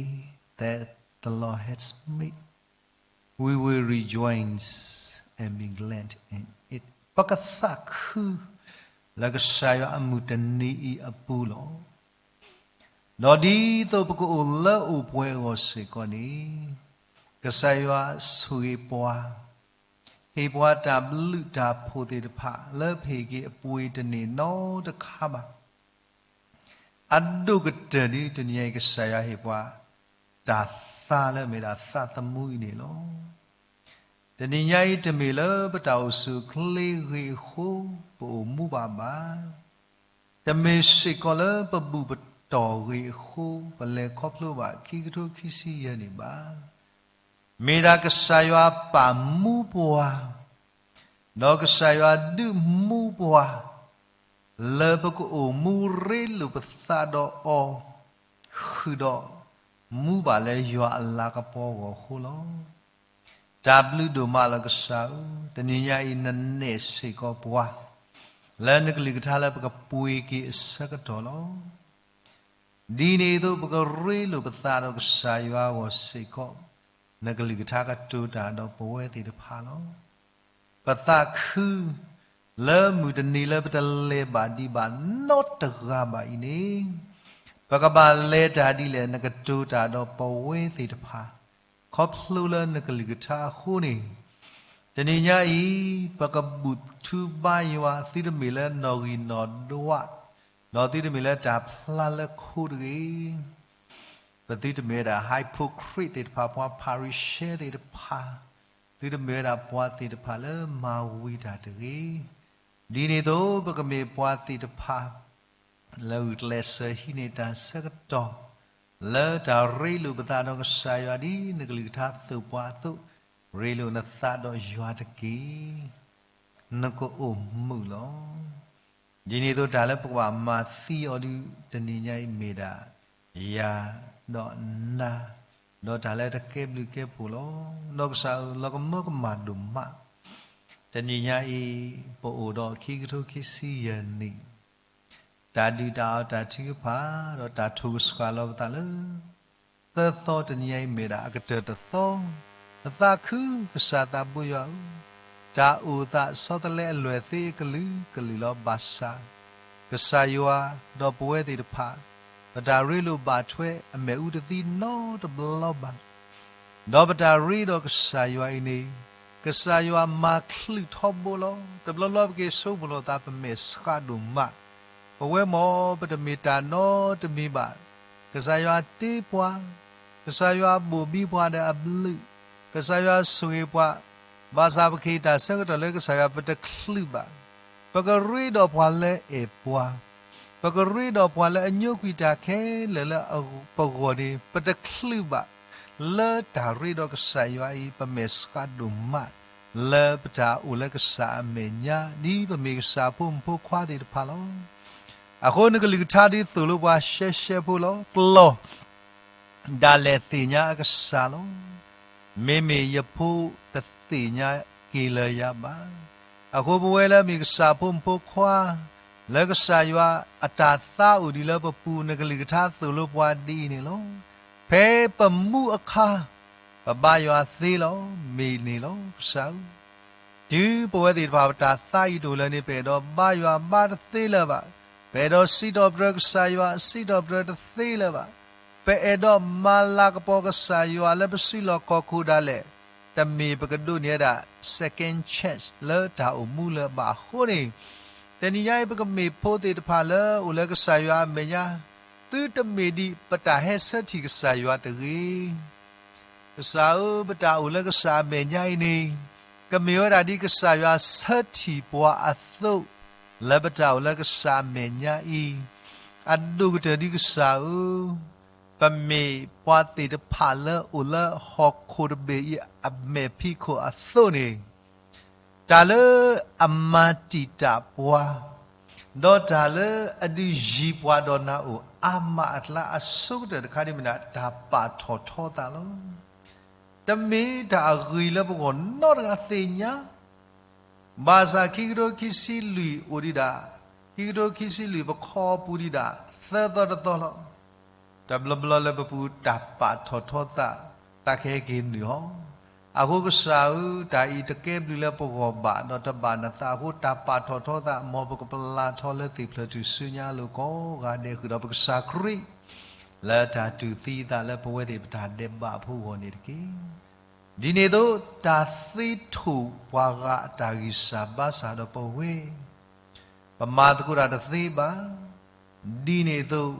that the Lord has made. We will rejoice and be glad in it. ပကသးခုလၢကစၢ်ယွၤအမုၢ်တနံၤအံၤအပူၤလီၤ. ဒီးဒ်သိးပကအိၣ်လၢအိၣ်ပှဲၤအဂီၢ်စ့ၢ်ကီးန့ၣ်, ကစၢ်ယွၤဆိၣ်ဂ့ၤပှၤ, ဟ့ၣ်ပှၤတၢ်ဘျုးတၢ်ဖှိၣ်သ့ၣ်တဖၣ်လၢပဟ့ၣ်က့ၤအပှ့ၤတန့ၢ်နီတခါဘၣ်. အဒိၣ်ကတၢၢ်ဒ်တနံၤညါအံၤ ကစၢ်ယွၤဟ့ၣ်ပှၤ တၢ်သါလၢအမ့ၢ်ဒၣ်သးသမူအံၤန့ၣ်လီၤ. တနံၤညါအံၤတမ့ၢ်လၢပတၢ်အိၣ်ဆူၣ်အိၣ်ချ့ဂ့ၤအဃိ ပအိၣ်မူဘၣ်ဘၣ်. တမ့ၢ်စ့ၢ်ကီးလၢပဘူၣ်ပတီၢ်ဂ့ၤအဃိ ပလဲၤခီဖျိဘၣ်ခံကထိခံဆံယဲၢ်နံၣ်ဘၣ်. မ့ၢ်ဒၣ်ကစၢ်ယွၤပာ်မူပှၤ, ဒီးကစၢ်ယွၤဒုးမူပှၤ လၢပကအိၣ်မူရ့လိာ်ပသးဒီးအီၤ, ဃုာ်ဒီးမူဘၣ်လၢယွၤအလၤကပီၤအဂီၢ်အဃိလီၤ. တၢ်ဘျုးဒိၣ်မးလီၤကစၢ်ဧၢ, တနံၤညါအံၤနနဲၣ်စ့ၢ်ကီးပှၤ လၢနကလုၢ်ကထါလၢပကပှ့ၤက့ၤအဆၢကတီၢ်လီၤ. ဒ်န့ၣ်အသိး ပကရ့လိာ်ပသးဒီးကစၢ်ယွၤအဂီၢ်စ့ၢ်ကီး, နကလုၢ်ကထါကတိၤတၢ်ဒီးပဝဲသ့ၣ်တဖၣ်လီၤ. ပသးခု လၢမုၢ်တနံၤလၢပတလဲၤဘၣ်ဒံးဘၣ်နီတဂၤဘၣ်အံၤန့ၣ်, ပကဘၣ်လဲၤတၢ်ဒ်လဲၣ် နကတိၤတၢ်ဒီးပဝဲသ့ၣ်တဖၣ်, ခီဖျိလၢနကလုၢ်ကထါအဃိန့ၣ်, တနံၤညါအံၤ ပကဘူၣ်ထူဘါယွၤ သုတမ့ၢ်လၢနီၣ်ဂံၢ်နီၣ်ဒွး, ဒီးသုတမ့ၢ်လၢတၢ်ဖျါလၢခိတဂ့ၤ. ပသုတမ့ၢ်ဝဲဒၣ် hypocrite သ့ၣ်တဖၣ် ပှၤဖၤရံၤၡဲသ့ၣ်တဖၣ်, သုတမ့ၢ်ဝဲဒၣ်ပှၤသ့ၣ်တဖၣ်လၢမၤဝံၤတၢ်တဂ့ၤ. ဒ်န့ၣ်အသိး ပကမ့ၢ်ပှၤသ့ၣ်တဖၣ် လၢဂုာ်ကျဲးစၢးဟံးန့ၢ်တၢ်ဆၢကတီၢ် လၢတၢ်ရ့လိာ်ပသးဒီးကစၢ်ယွၤဒ်နကလုၢ်ကထါသိၣ်ပှၤအသိး, ရ့လိာ်နသးဒီးယွၤတက့ၢ်. နကအိၣ်မုာ်လီၤ. ဒ်န့ၣ်အသိး တၢ်လၢပကဘၣ်မၤသံအီၤဒုး တနံၤညါအံၤမ့ၢ်ဒၣ် ယၤ ဒီးနၤ, ဒီးတၢ်လၢတကဲဘျုးကဲဖှိၣ်လီၤ. ဒီးကစၢ်ဧၢ လီၤကမၢကမၣ်ဒိၣ်မး, တနံၤညါအံၤ ပအိၣ်ဒီးခံကထိခံဆံယဲၢ်နံၣ် တၢ်ဒုၣ်တၢ်အီၣ်တၢ်ထုကဖၣ် ဒီးတၢ်ထိၣ်ကဆှၣ်လီၤပသးလၢ သၢသီတနံၤညါအံၤမ့ၢ်ဒၣ်အကတၢၢ်တသီ, ပသးခုကစၢ်သးဘိယွၤဧၢ, တၢ်အိၣ်သးဆီတလဲအလွဲၢ်သ့အကလုာ်ကလုာ်လီၤ. ဘၣ်ဆၣ် ကစၢ်ယွၤ ဒီးပဝဲသ့ၣ်တဖၣ် ပတၢ်ရ့လိာ်ဘၣ်ထွဲအမဲာ်အူတသံနီတဘျီဘၣ်. ဒီးပတၢ်ရ့ဒီးကစၢ်ယွၤအံၤန့ၣ် ကစၢ်ယွၤမၤချုးထီဘိလီၤ. တဘျီဘျီပက့ၤဆိကမိၣ်လီၤသး ပမဲာ်ဆှးဒိၣ်မး, ပဝဲမ့ၢ်ပတမ့ၢ်တၢ်နီတမံၤဘၣ်. ကစၢ်ယွၤတ့ပှၤ, ကစၢ်ယွၤဘိၣ်ဘံပှၤဒီးအဘျုး, ကစၢ်ယွၤဆိၣ်ဂ့ၤပှၤ, ဘၣ်ဆၣ်ပကဟ့ၣ်တၢ်ဆၢကတီၢ်လၢကစၢ်ယွၤပတချုးဘၣ်. ပကရ့ဒီးပှၤလၢအဲၣ်ပှၤ, ပကရ့ဒီးပှၤလၢအညိကွံာ်တၢ်ခဲလၢာ်လၢပဂီၢ်န့ၣ် ပတချုးဘၣ်. လၢတၢ်ရ့ဒီးကစၢ်ယွၤအံၤ ပမဲာ်ဆှးဒိၣ်မး လၢပတၢ်အိၣ်လၢကစၢ်အမဲာ်ညါ ဒ်ပမ့ၢ်ကစၢ်ဖိမုၣ်ဖိခွါသ့ၣ်တဖၣ်လီၤ. အဃိနကလုၢ်ကထါဒ်သိၣ်လိပှၤရှဲရှဲဖိလီၤ. ကျီၢ် ဒၣ်လဲာ်သ့ၣ်ညါအကစၢ်လီၤ. မ့မ့ၢ်ယဖိတသ့ၣ်ညါက့ၤလၢယၤဘၣ်. အဃိပဝဲလၢမ့ၢ်ကစၢ်ဖိမုၣ်ဖိခွါ လၢကစၢ်ယွၤအတၢ်သါအိၣ်ဒံးလၢပပူၤ နကလုၢ်ကထါသိၣ်လိပှၤဒ်အံၤန့ၣ်လီၤ. ဖဲပမူအခါ ပဘါယွၤသ့လီၤ. မ့ၢ်န့ၣ်လီၤ ကစၢ်ဧၢ တုၤပဝဲသ့ၣ်တဖၣ်ပတၢ်သါအံၤတအိၣ်လၢၤန့ၣ် ပအဲၣ်ဒိးဘါယွၤဘါတသ့လၢၤဘၣ်. ပအဲၣ်ဒိးစံးထီၣ်ပတြၢၤကစၢ်ယွၤ စံးထီၣ်ပတြၢၤတသ့လၢၤဘၣ်. ပအဲၣ်ဒိးမၤလၤကပီၤကစၢ်ယွၤလၢပစုလီၢ်ခီၣ်ခိၣ်ဒၣ်လဲာ်, တမ့ၢ်ပကဒိးန့ၢ်ဝဲဒၣ် second chance လၢတၢ်အိၣ်မူလၢၤဘၣ်အဃိန့ၣ်, တနံၤညါအံၤပကမ့ၢ်ဖိသ့ၣ်တဖၣ်လၢအိၣ်လၢကစၢ်ယွၤအမဲာ်ညါ, သုတမ့ၢ်ဒ်ပတၢ်ဟဲဆၢထံၣ်ကစၢ်ယွၤတဂ့ၤ. ကစၢ်ဧၢ, ပတၢ်အိၣ်လၢကစၢ်အမဲာ်ညါအံၤန့ၣ်, ကမ့ၢ်ဝဲဒၣ်ဒ်ကစၢ်ယွၤဆၢထံၣ်ပှၤအသိး, လၢပတၢ်အိၣ်လၢကစၢ်အမဲာ်ညါအံၤ, အဒိၣ်ကတၢၢ်ဒ်ကစၢ်ဧၢ, ပမ့ၢ်ပှၤသ့ၣ်တဖၣ်လၢအိၣ်လၢဟီၣ်ခိၣ်တဘ့ၣ်အံၤအမဲာ်ဖံးခိၣ်အသိးန့ၣ်, တၢ်လၢအမၤတံာ်တာ်ပှၤ, ဒီးတၢ်လၢအဒုးယံၤပှၤဒီးနၤအိၣ်အါမးအကျါ အဆိကတၢၢ်တခါဒ်မ့ၢ်ဒၣ်တၢ်ပာ်ထီၣ်ထီသးလီၤ. တမ့ၢ်တၢ်အဂ့ၤလၢပဂီၢ်နီတဂၤသ့ၣ်ညါ, ဘၣ်ဆၣ်ခံကထိခံဆံလွံၢ်အိၣ်ဒံးဒၣ်, ခံကထိခံဆံလွံၢ်ပခီပူၤဒံးဒၣ် သၢသီတသီလီၤ. တဘျီဘျီလၢပပူၤတၢ်ပာ်ထီၣ်ထီသး သးကဟဲက့ၤနုာ်အီၤ. အဃိကစၢ်ဧၢ, တၢ်အံၤတကဲဘျုးလၢပဂီၢ်ဘၣ်, ဒီးတဘၣ်နသးအဃိ တၢ်ပာ်ထီၣ်ထီသး မ်ပကပလၢ်ထီလၢသ့ၣ်ဖျၢၣ်ထူၣ်စုညါအလိၤကိးဂၤဒဲး ဃုာ်ဒီးပကစၢ်ခရံာ် လၢတၢ်တူၢ်သံအသးလၢပဝဲသ့ၣ်ပတၢ်ဒဲးဘးအဖီခိၣ်အဂီၢ်န့ၣ်တက့ၢ်. ဒ်န့ၣ်အသိး တၢ်သ့ထိၣ်ပှၤဂၤအတၢ်ဂံၢ်စၢ်ဘါစၢ်ဒီးပဝဲ ပမၤသကိးတၢ်တသ့ဘၣ်. ဒ်န့ၣ်အသိး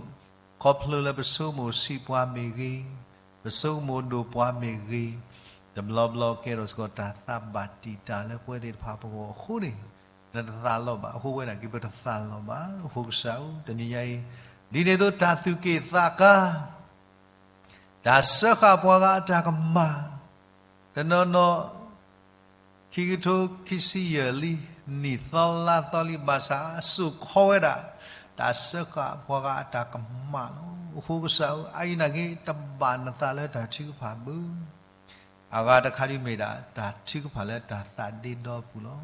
ခီဖျိလၢပဆိကမိၣ်ဆံးပှၤမ့ၢ်ဂ့ၤ, ပဆိကမိၣ်ဒိၣ်ပှၤမ့ၢ်ဂ့ၤ, တဘျီဘျီကဲထီၣ်စ့ၢ်ကီးတၢ်သးဘၣ်တံာ်တာ်လၢပဝဲသ့ၣ်တဖၣ်ပဂီၢ်အဃိန့ၣ် နတသးလီၤဘၣ်. အဃိဝဲဒၣ်က့ၤပတသးလီၤဘၣ်. အဃိကစၢ်ဧၢ, တနံၤညါအံၤ ဒ်န့ၣ်အသိးတၢ်သူၣ်က့ၣ်သးကါ တၢ်စၢဃာ်ပှၤဂၤအတၢ်ကမၣ်, တနီၤနီၤ ခံကထိခံဆံယဲၢ်လံ နံၣ်သီလါသီလံ ဘၣ်ဆၣ်အစိာ်ခီဝဲဒၣ် တၢ်စၢဃာ်ပှၤဂၤအတၢ်ကမၣ်လီၤ. အဃိကစၢ်ဧၢ, အအံၤနာ်က့ တဘၣ်နသးလၢတၢ်ထုကဖၣ်ဘၣ်. အဂၤတခါဒ်မ့ၢ်ဒၣ် တၢ်ထုကဖၣ်လၢတၢ်သးဒ့ဒီပူၤလီၤ.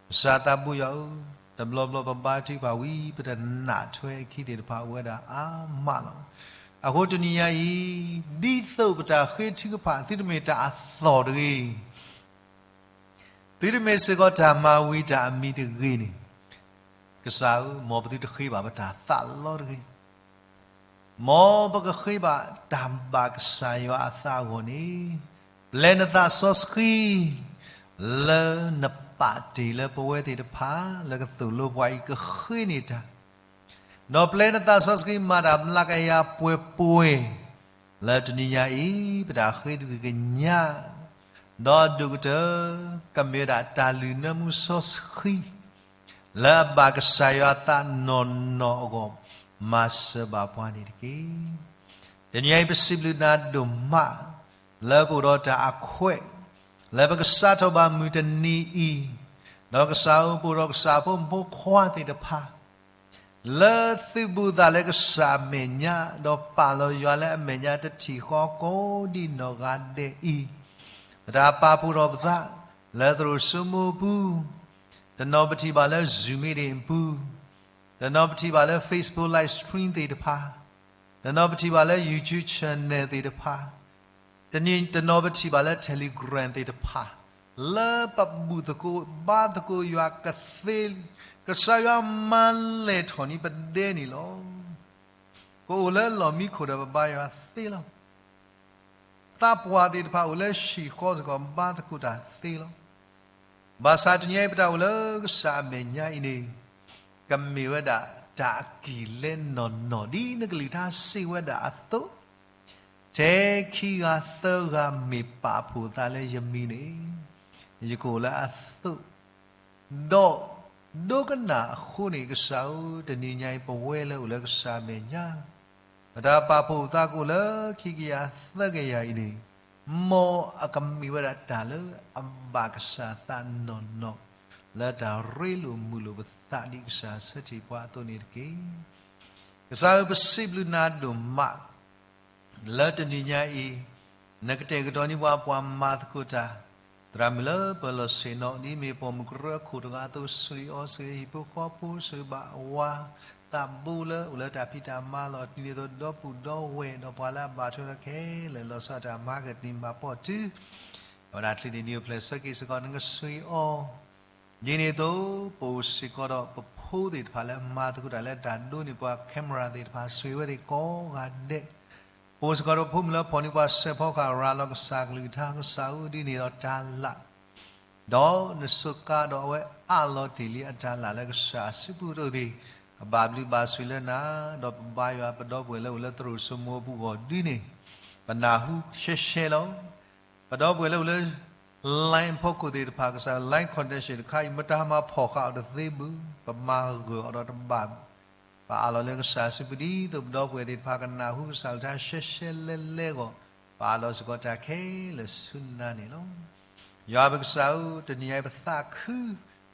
ကစၢ်သးဘိယွၤဧၢ, တဘျီဘျီပဘါထုကဖၣ်ဝံၤ ပတနၢ်ထွဲအခံသ့ၣ်တဖၣ်အိၣ်ဝဲဒၣ်အါမးလီၤ. အဃိတနံၤညါအံၤ ဒ်သိးပတၢ်ဃ့ထုကဖၣ်သုတမ့ၢ်တၢ်အသီၣ်တဂ့ၤ, သုတမ့ၢ်စ့ၢ်ကီးတၢ်မၤဝံၤတၢ်အမံၤတဂ့ၤန့ၣ်, ကစၢ်ဧၢ, မ်ပသုတဃ့ဘၣ်ပတၢ်သးလီတဂ့ၤ. မ်ပကဃ့ဘၣ်တၢ်ဘၣ်ကစၢ်ယွၤအသးအဂီၢ်န့ၣ်, ပျဲနသးစီဆှံ လၢနပာ်တ့ၢ်လၢပဝဲသ့ၣ်တဖၣ် လၢကသိၣ်လိပှၤအံၤကဃ့န့ၢ်တၢ်, ဒီးပျဲနသးစီဆှံမၤတၢ်ဘျါကယၤပှဲၤပှဲၤ လၢတနံၤညါအံၤ ပတၢ်ဃ့သကွံာ်ကညး, ဒီးအဒိၣ်ကတၢၢ် ကမ့ၢ်ဝဲဒၣ်တၢ်လုၢ်နၢမူစီဆှံ လၢအဘၣ်ကစၢ်ယွၤအသးနီၢ်နီၢ်အဂီၢ် မၤစၢၤဘၣ်ပှၤန့ၣ်တက့ၢ်. တနံၤအံၤပစံးဘျုးနၤဒိၣ်မး လၢပအိၣ်ဒီးတၢ်အခွဲး လၢပကစးထီၣ်ဘၣ်မုၢ်တနံၤအံၤ, ဒီးကစၢ်ဧၢ ပအိၣ်ဒီးကစၢ်ဖိမုၣ်ဖိခွါသ့ၣ်တဖၣ် လၢသုဘူးသးလၢကစၢ်အမဲာ်ညါ, ဒီးပာ်လီၤယွၤလၢအမဲာ်ညါတထံၣ်ဃီကိးဒံနီၢ်ဂၤဒဲးအံၤ, ပတၢ်ပာ်ဖှိၣ်ထီၣ်ပသး လၢသရိာ်စိမိအပူၤ, တနီၤပထံၣ်ဘၣ်လၢ Zoom meeting အပူၤ, တနီၤပထံၣ်ဘၣ်လၢ Facebook live stream သ့ၣ်တဖၣ်, တနီၤပထံၣ်ဘၣ်လၢ YouTube channel သ့ၣ်တဖၣ်, တနီၤပထံၣ်ဘၣ်လၢ Telegram သ့ၣ်တဖၣ်, လၢပဘူၣ်သကိးဘါသကိးယွၤကသ့, ကစၢ်ယွၤမၤလဲၢ်ထီၣ်န့ၢ်ပဒဲန့ၣ်လီၤ. ပအိၣ်လၢလီၢ်မံခိၣ်ဒီးပဘါယွၤသ့လီၤ. သးပှၢ်သ့ၣ်တဖၣ်အိၣ်လၢဟံၣ်ဃီစ့ၢ်ကီး ဘါသကိးတၢ်သ့လီၤ. ဘၣ်ဆၣ်တနံၤအံၤပတၢ်အိၣ်လၢကစၢ်အမဲာ်ညါအံၤန့ၣ် ကမ့ၢ်ဝဲဒၣ်တၢ်အကံၢ်လဲနီၢ်နီၢ် ဒ်နကလုၢ်ကထါစံးဝဲဒၣ်အသိး, ထဲခံဂၤသၢဂၤမ့ၢ်ပာ်ဖှိၣ်သးလၢယမံၤန့ၣ် ယကအိၣ်လၢအသိး, ဒီးဒိကနၣ်အဃိန့ၣ် ကစၢ်ဧၢ တနံၤညါအံၤ ပဝဲလၢအိၣ်လၢကစၢ်အမဲာ်ညါ ပတၢ်ပာ်ဖှိၣ်ပသးကအိၣ်လၢခံကယၤသၢကယၤအံၤန့ၣ်, မ်အကမ့ၢ်ဝဲဒၣ်တၢ်လၢအဘၣ်ကစၢ်သးနီၢ်နီၢ် လၢတၢ်ရ့လိာ်မုာ်လိာ်ပသးဒ်ကစၢ်ဆၢထံၣ်ပှၤအသိးန့ၣ်တက့ၢ်. ကစၢ်ဧၢ ပစံးဘျုးနၤဒိၣ်မး လၢတနံၤညါအံၤ နကတဲာ်ကတီၤန့ၢ်ပှၤ ပှၤမၤသကိးတၢ် သရၣ်မုၣ်လၢပၢၤလီၢ်ဆ့ၣ်နီၤ ဒ်မ့ၢ်ပိာ်မုၣ်ကရၢအခိၣ်တဂၤအသိး ဆှံးအီၣ်ဆှံး ဟံၣ်ဖိဃီဖိ ဆှၢဘၣ်ဝၤသးဘိလၢအိၣ်လၢတၢ်ဖံးတၢ်မၤလီၢ် ဒ်န့ၣ်အသိး ဒီပုၢ်ဒီဝဲၢ်ဒီးပှၤလၢအဘၣ်ထွဲဒီးခဲလၢာ် လီၤဆီဒၣ်တၢ်မၤကတံၢ်ဘၣ်ပီၣ်တု အဝဲဒၣ်ချုးန့ၢ်နံၣ်အိၣ်ဖျဲၣ်ဆၢက့ၤစ့ၢ်ကီး နကဆှံးအီၣ် ဒ်န့ၣ်အသိး ပအိၣ်စ့ၢ်ကီးဒီးပဖိသ့ၣ်တဖၣ်လၢမၤသကိးတၢ်လၢတၢ်ဒိးန့ၢ်ပှၤ camera သ့ၣ်တဖၣ် ဆှံးဝဲသ့ၣ်ကိးဂၤဒဲး, ပအိၣ်စ့ၢ်ကီးဒီးဖိမုၣ်လၢဖီၣ်န့ၢ်ပှၤစဲးဖီကဟၣ်ရၤလီၤကစၢ်ကလုၢ်ကထါ ကစၢ်ဧၢ ဒ်န့ၣ်ဒီးတၢ်လၢ် ဒီးနစူးကါဒီးအဝဲအးလီၤတ့ၢ်လံအတၢ်လၢ်လၢကစၢ်စုပူၤတအိၣ်ဒံး, ကဘၣ်ဘျုးဘၣ်ဆိၣ်လၢနၤ, ဒီးပဘါယွၤပဒီပုၢ်ဝဲၢ်လၢအိၣ်လၢသရိာ်စိမိအပူၤအဂီၢ်ဒ်န့ၣ်, ပနၢ်ဟူရှဲရှဲလီၤ. ပဒီပုၢ်ဝဲၢ်လၢအိၣ်လၢ line ဖီခိၣ်သ့ၣ်တဖၣ် ကစၢ် line connection တခါအံၤ မတၤမၤဖီၣ်ဃာ်အီၤတသ့ဘၣ်, ပမၤဂၢၢ်အီၤဒီးတဘၣ် ပအးလီၤလၢကစၢ်စုပူၤဒ်သိး ပဒီပုၢ်ဝဲၢ်သ့ၣ်တဖၣ်ကနၢ်ဟူကစၢ်ကလုၢ်ကထါရှဲရှဲလဲလဲအဂီၢ်, ပအးလီၤစ့ၢ်ကီးတၢ်ခဲလၢာ်ဆူနၤန့ၣ်လီၤ. ယွၤပကစၢ်ဧၢ, တနံၤညါအံၤပသးခု,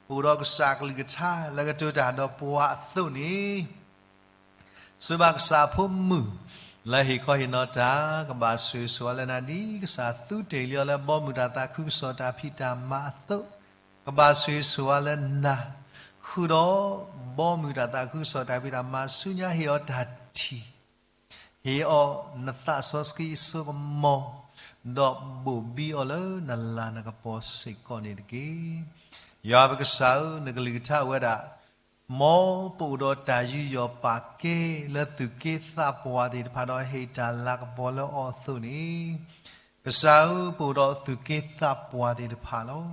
ပအိၣ်ဒီးကစၢ်ကလုၢ်ကထါ လၢကတိၤတၢ်ဒီးပှၤအသိးန့ၣ် စံးဘၣ်ကစၢ်အဖိမုၣ် လၢဟ့ၣ်ခီဟ့ၣ်နီၤတၢ်, ကဘၣ်ဆိၣ်ဂ့ၤဆိၣ်ဝါလၢနၤဒ်ကစၢ်သူတ့ၢ်လံအီၤလၢ ဘီမုၢ်တၢ်သးခုကစီၣ်တၢ်ဖံးတၢ်မၤအသိး, ကဘၣ်ဆိၣ်ဂ့ၤဆိၣ်ဝါလၢနၤ, ဃုာ်ဒီးဘီမုၢ်တၢ်သးခုကစီၣ်တၢ်ဖံးတၢ်မၤဆူညါ ဟ့ၣ်အီၤတၢ်ထံၣ် ဟ့ၣ်အီၤနသးစီဆှံအစိကမီၤ, ဒီးဘိၣ်ဘံအီၤလၢနလၤနကပီၤစ့ၢ်ကီးန့ၣ်တက့ၢ်. ယွၤပကစၢ်ဧၢ, နကလုၢ်ကထါအိၣ်ဝဲဒၣ်, မ်ပအိၣ်ဒီးတၢ်ယူးယီၣ်ပာ်ကဲလၢသူၣ်က့သးပှၢ်သ့ၣ်တဖၣ်ဒီးဟ့ၣ်တၢ်လၤကပီၤလၢအီၤအသိးန့ၣ်, ကစၢ်ဧၢ, ပအိၣ်ဒီးသူၣ်က့သးပှၢ်သ့ၣ်တဖၣ်လီၤ.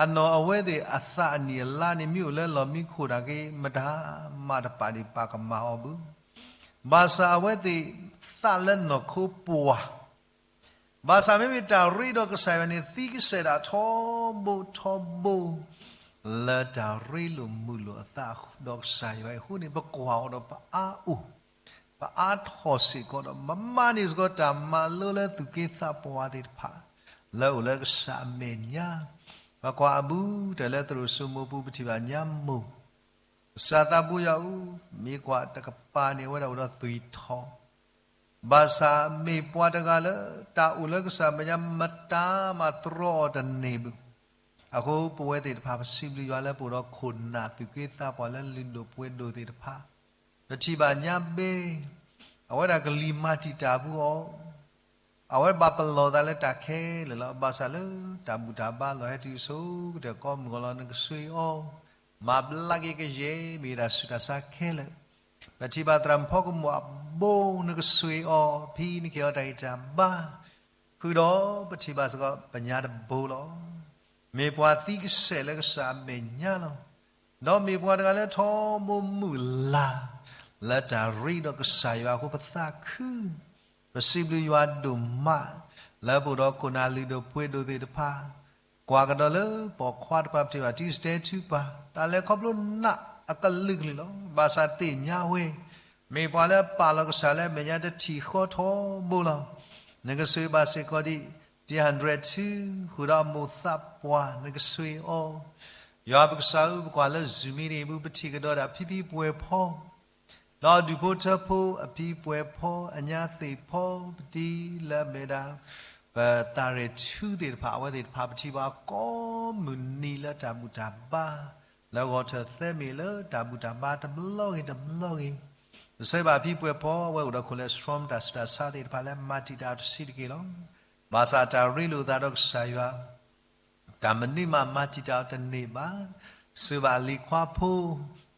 အနီၢ်အဝဲသ့ၣ်အသးအနံၣ်အလါန့ၣ် မ့ၢ်အိၣ်လၢလီၢ်မံခိၣ်တၢ်ဂ့ၤ မတၤမၤတပာ်ဒံးပာ်ကမၣ်အီၤဘၣ်. ဘၣ်ဆၣ်အဝဲသ့ၣ်သးလၢနီၢ်ခိပှၤ ဘၣ်ဆၣ်မ့မ့ၢ်တၢ်ရ့ဒီးကစၢ်ယွၤန့ၣ် သံကစဲးဒၣ်ထီဘိထီဘိ လၢတၢ်ရ့လိာ်မုာ်လိာ်အသးဒီးကစၢ်ယွၤအံၤအဃိန့ၣ် ပကွၢ်အီၤဒီးပအါအိၣ်, ပအါထီၣ်စ့ၢ်ကီးဒီး ပမၤန့ၢ်စ့ၢ်ကီးတၢ်မၤလိလၢသူၣ်က့သးပှၢ်သ့ၣ်တဖၣ် လၢအိၣ်လၢကစၢ်အမဲာ်ညါ, ပကွၢ်အဘူးတၢၢ်လၢသရိာ်စိမိၤပူၤ ပထံၣ်ဘၣ်ညါမိၢ် ကစၢ်သးဘိယွၤဧၢ, မ့ၢ်ကွၢ်တကပၤန့ၣ် အဝဲဒၣ်အိၣ်ဒီးသွံၣ်ထီၣ်, ဘၣ်ဆၣ်မ့ၢ်ပှၤတဂၤလၢ တၢ်အိၣ်လၢကစၢ်မဲာ်ညါ မတၤမၤတြီအီၤတန့ၢ်ဘၣ်. အဃိပဝဲသ့ၣ်တဖၣ် ပစံးဘျုးယွၤလၢပအိၣ်ဒီးခိၣ်နၢ်သူၣ်က့သးပှၢ်လၢလုၢ်ဒိၣ်ပှ့ၤဒိၣ်သ့ၣ်တဖၣ်, ပထံၣ်ဘၣ်ညါဘဲ အဝဲဒၣ်ကလံၤမၤတံာ်တာ်ပူၤအီၤ အဝဲဘၣ်ပလီၢ်သးလၢတၢ်ခဲလၢာ်လီၤ. ဘၣ်ဆၣ်လၢတၢ်ဘူၣ်တၢ်ဘါလီၤဟဲတုၤအစိၤကတၢၢ် ကိးမုၢ်ဂီၤလီၤ နကဆှ့အီၤ, မၤဘျါက့ၤကယဲၢ် မ့ၢ်ဒၣ်ဆူးတၢ်ဆါခဲလၢာ်. ပထံၣ်ဘၣ်သရၣ်မုၣ်ဖီကမိၣ်အဘိ နကဆှ့အီၤ ဖဲနကဟ့ၣ်အီၤတၢ်ဂံၢ်တၢ်ဘါ, ဃုာ်ဒီးပထံၣ်ဘၣ်စ့ၢ်ကီးပညါတဘိလီၤ. မ့ၢ်ပှၤသံကစဲးလၢကစၢ်အမဲာ်ညါလီၤ. ဒီးမ့ၢ်ပှၤတဂၤလၢထီဘိမုၢ်လၢ် လၢတၢ်ရ့ဒီးကစၢ်ယွၤအဃိ ပသးခု ပစံးဘျုးယွၤဒိၣ်မး လၢပအိၣ်ဒီးခိၣ်နၢ်လုၢ်ဒိၣ်ပှ့ၤဒိၣ်သ့ၣ်တဖၣ်, ကွၢ်ကဒီးလၢပိာ်ခွါတဖၣ် ပထံၣ်ဘၣ် တံၤစတဲထူပၢ် တၢ်လဲၤခီဖျိနးအကလုာ်ကလုာ်လီၤ. ဘၣ်ဆၣ်သ့ၣ်ညါဝဲ မ့ၢ်ပှၤလၢပာ်လီၤကစၢ်လၢအမဲာ်ညါတထံၣ်ဃီထီဘိလီၤ. နကဆှ့ဘၣ်စ့ၢ်ကီးဒံး တံၤဟးဒြဲးထူ ဃုာ်ဒီးအမိၢ်သးပှၢ် နကဆှ့အီၤ. ယွၤပကစၢ်ဧၢ, ပကွၢ်လၢ Zoom မံၤ န့ၣ် ပထံၣ်ကဒီးဒၣ်ဖံဖံပှဲၤဖီ ဒီးဒူၣ်ဖိထၢဖိအဖံပှဲၤဖီ အညါသ့ၣ်ဖီ ပတံၤလၢအမ့ၢ်ဒၣ် ပသးရဲၣ်ထူသ့ၣ်တဖၣ် အဝဲသ့ၣ်တဖၣ် ပထံၣ်ဘၣ်ကိးမုၢ်နံၤလၢတၢ်ဘူၣ်တၢ်ဘါ လၢဂီၤထၢၣ်သၢမံၤလၢတၢ်ဘူၣ်တၢ်ဘါတဘျီဂ့ၤတဘျီဂ့ၤ, ပဆၢဘၣ်ဖံပှဲၤဖီ အဝဲအိၣ်ဒီးခိၣ်လဲၤ strong တၢ်ဆူးတၢ်ဆါသ့ၣ်တဖၣ်လၢမၤတံာ်တာ်အီၤတဆံးတက့ၢ်လီၤ. ဘၣ်ဆၣ်တၢ်ရ့လိာ်သးဒီးကစၢ်ယွၤ တၢ်မနုၤမးမၤတံာ်တာ်အီၤတန့ၢ်ဘၣ်. ဆှၢဘၣ်အလံၤခွါဖိ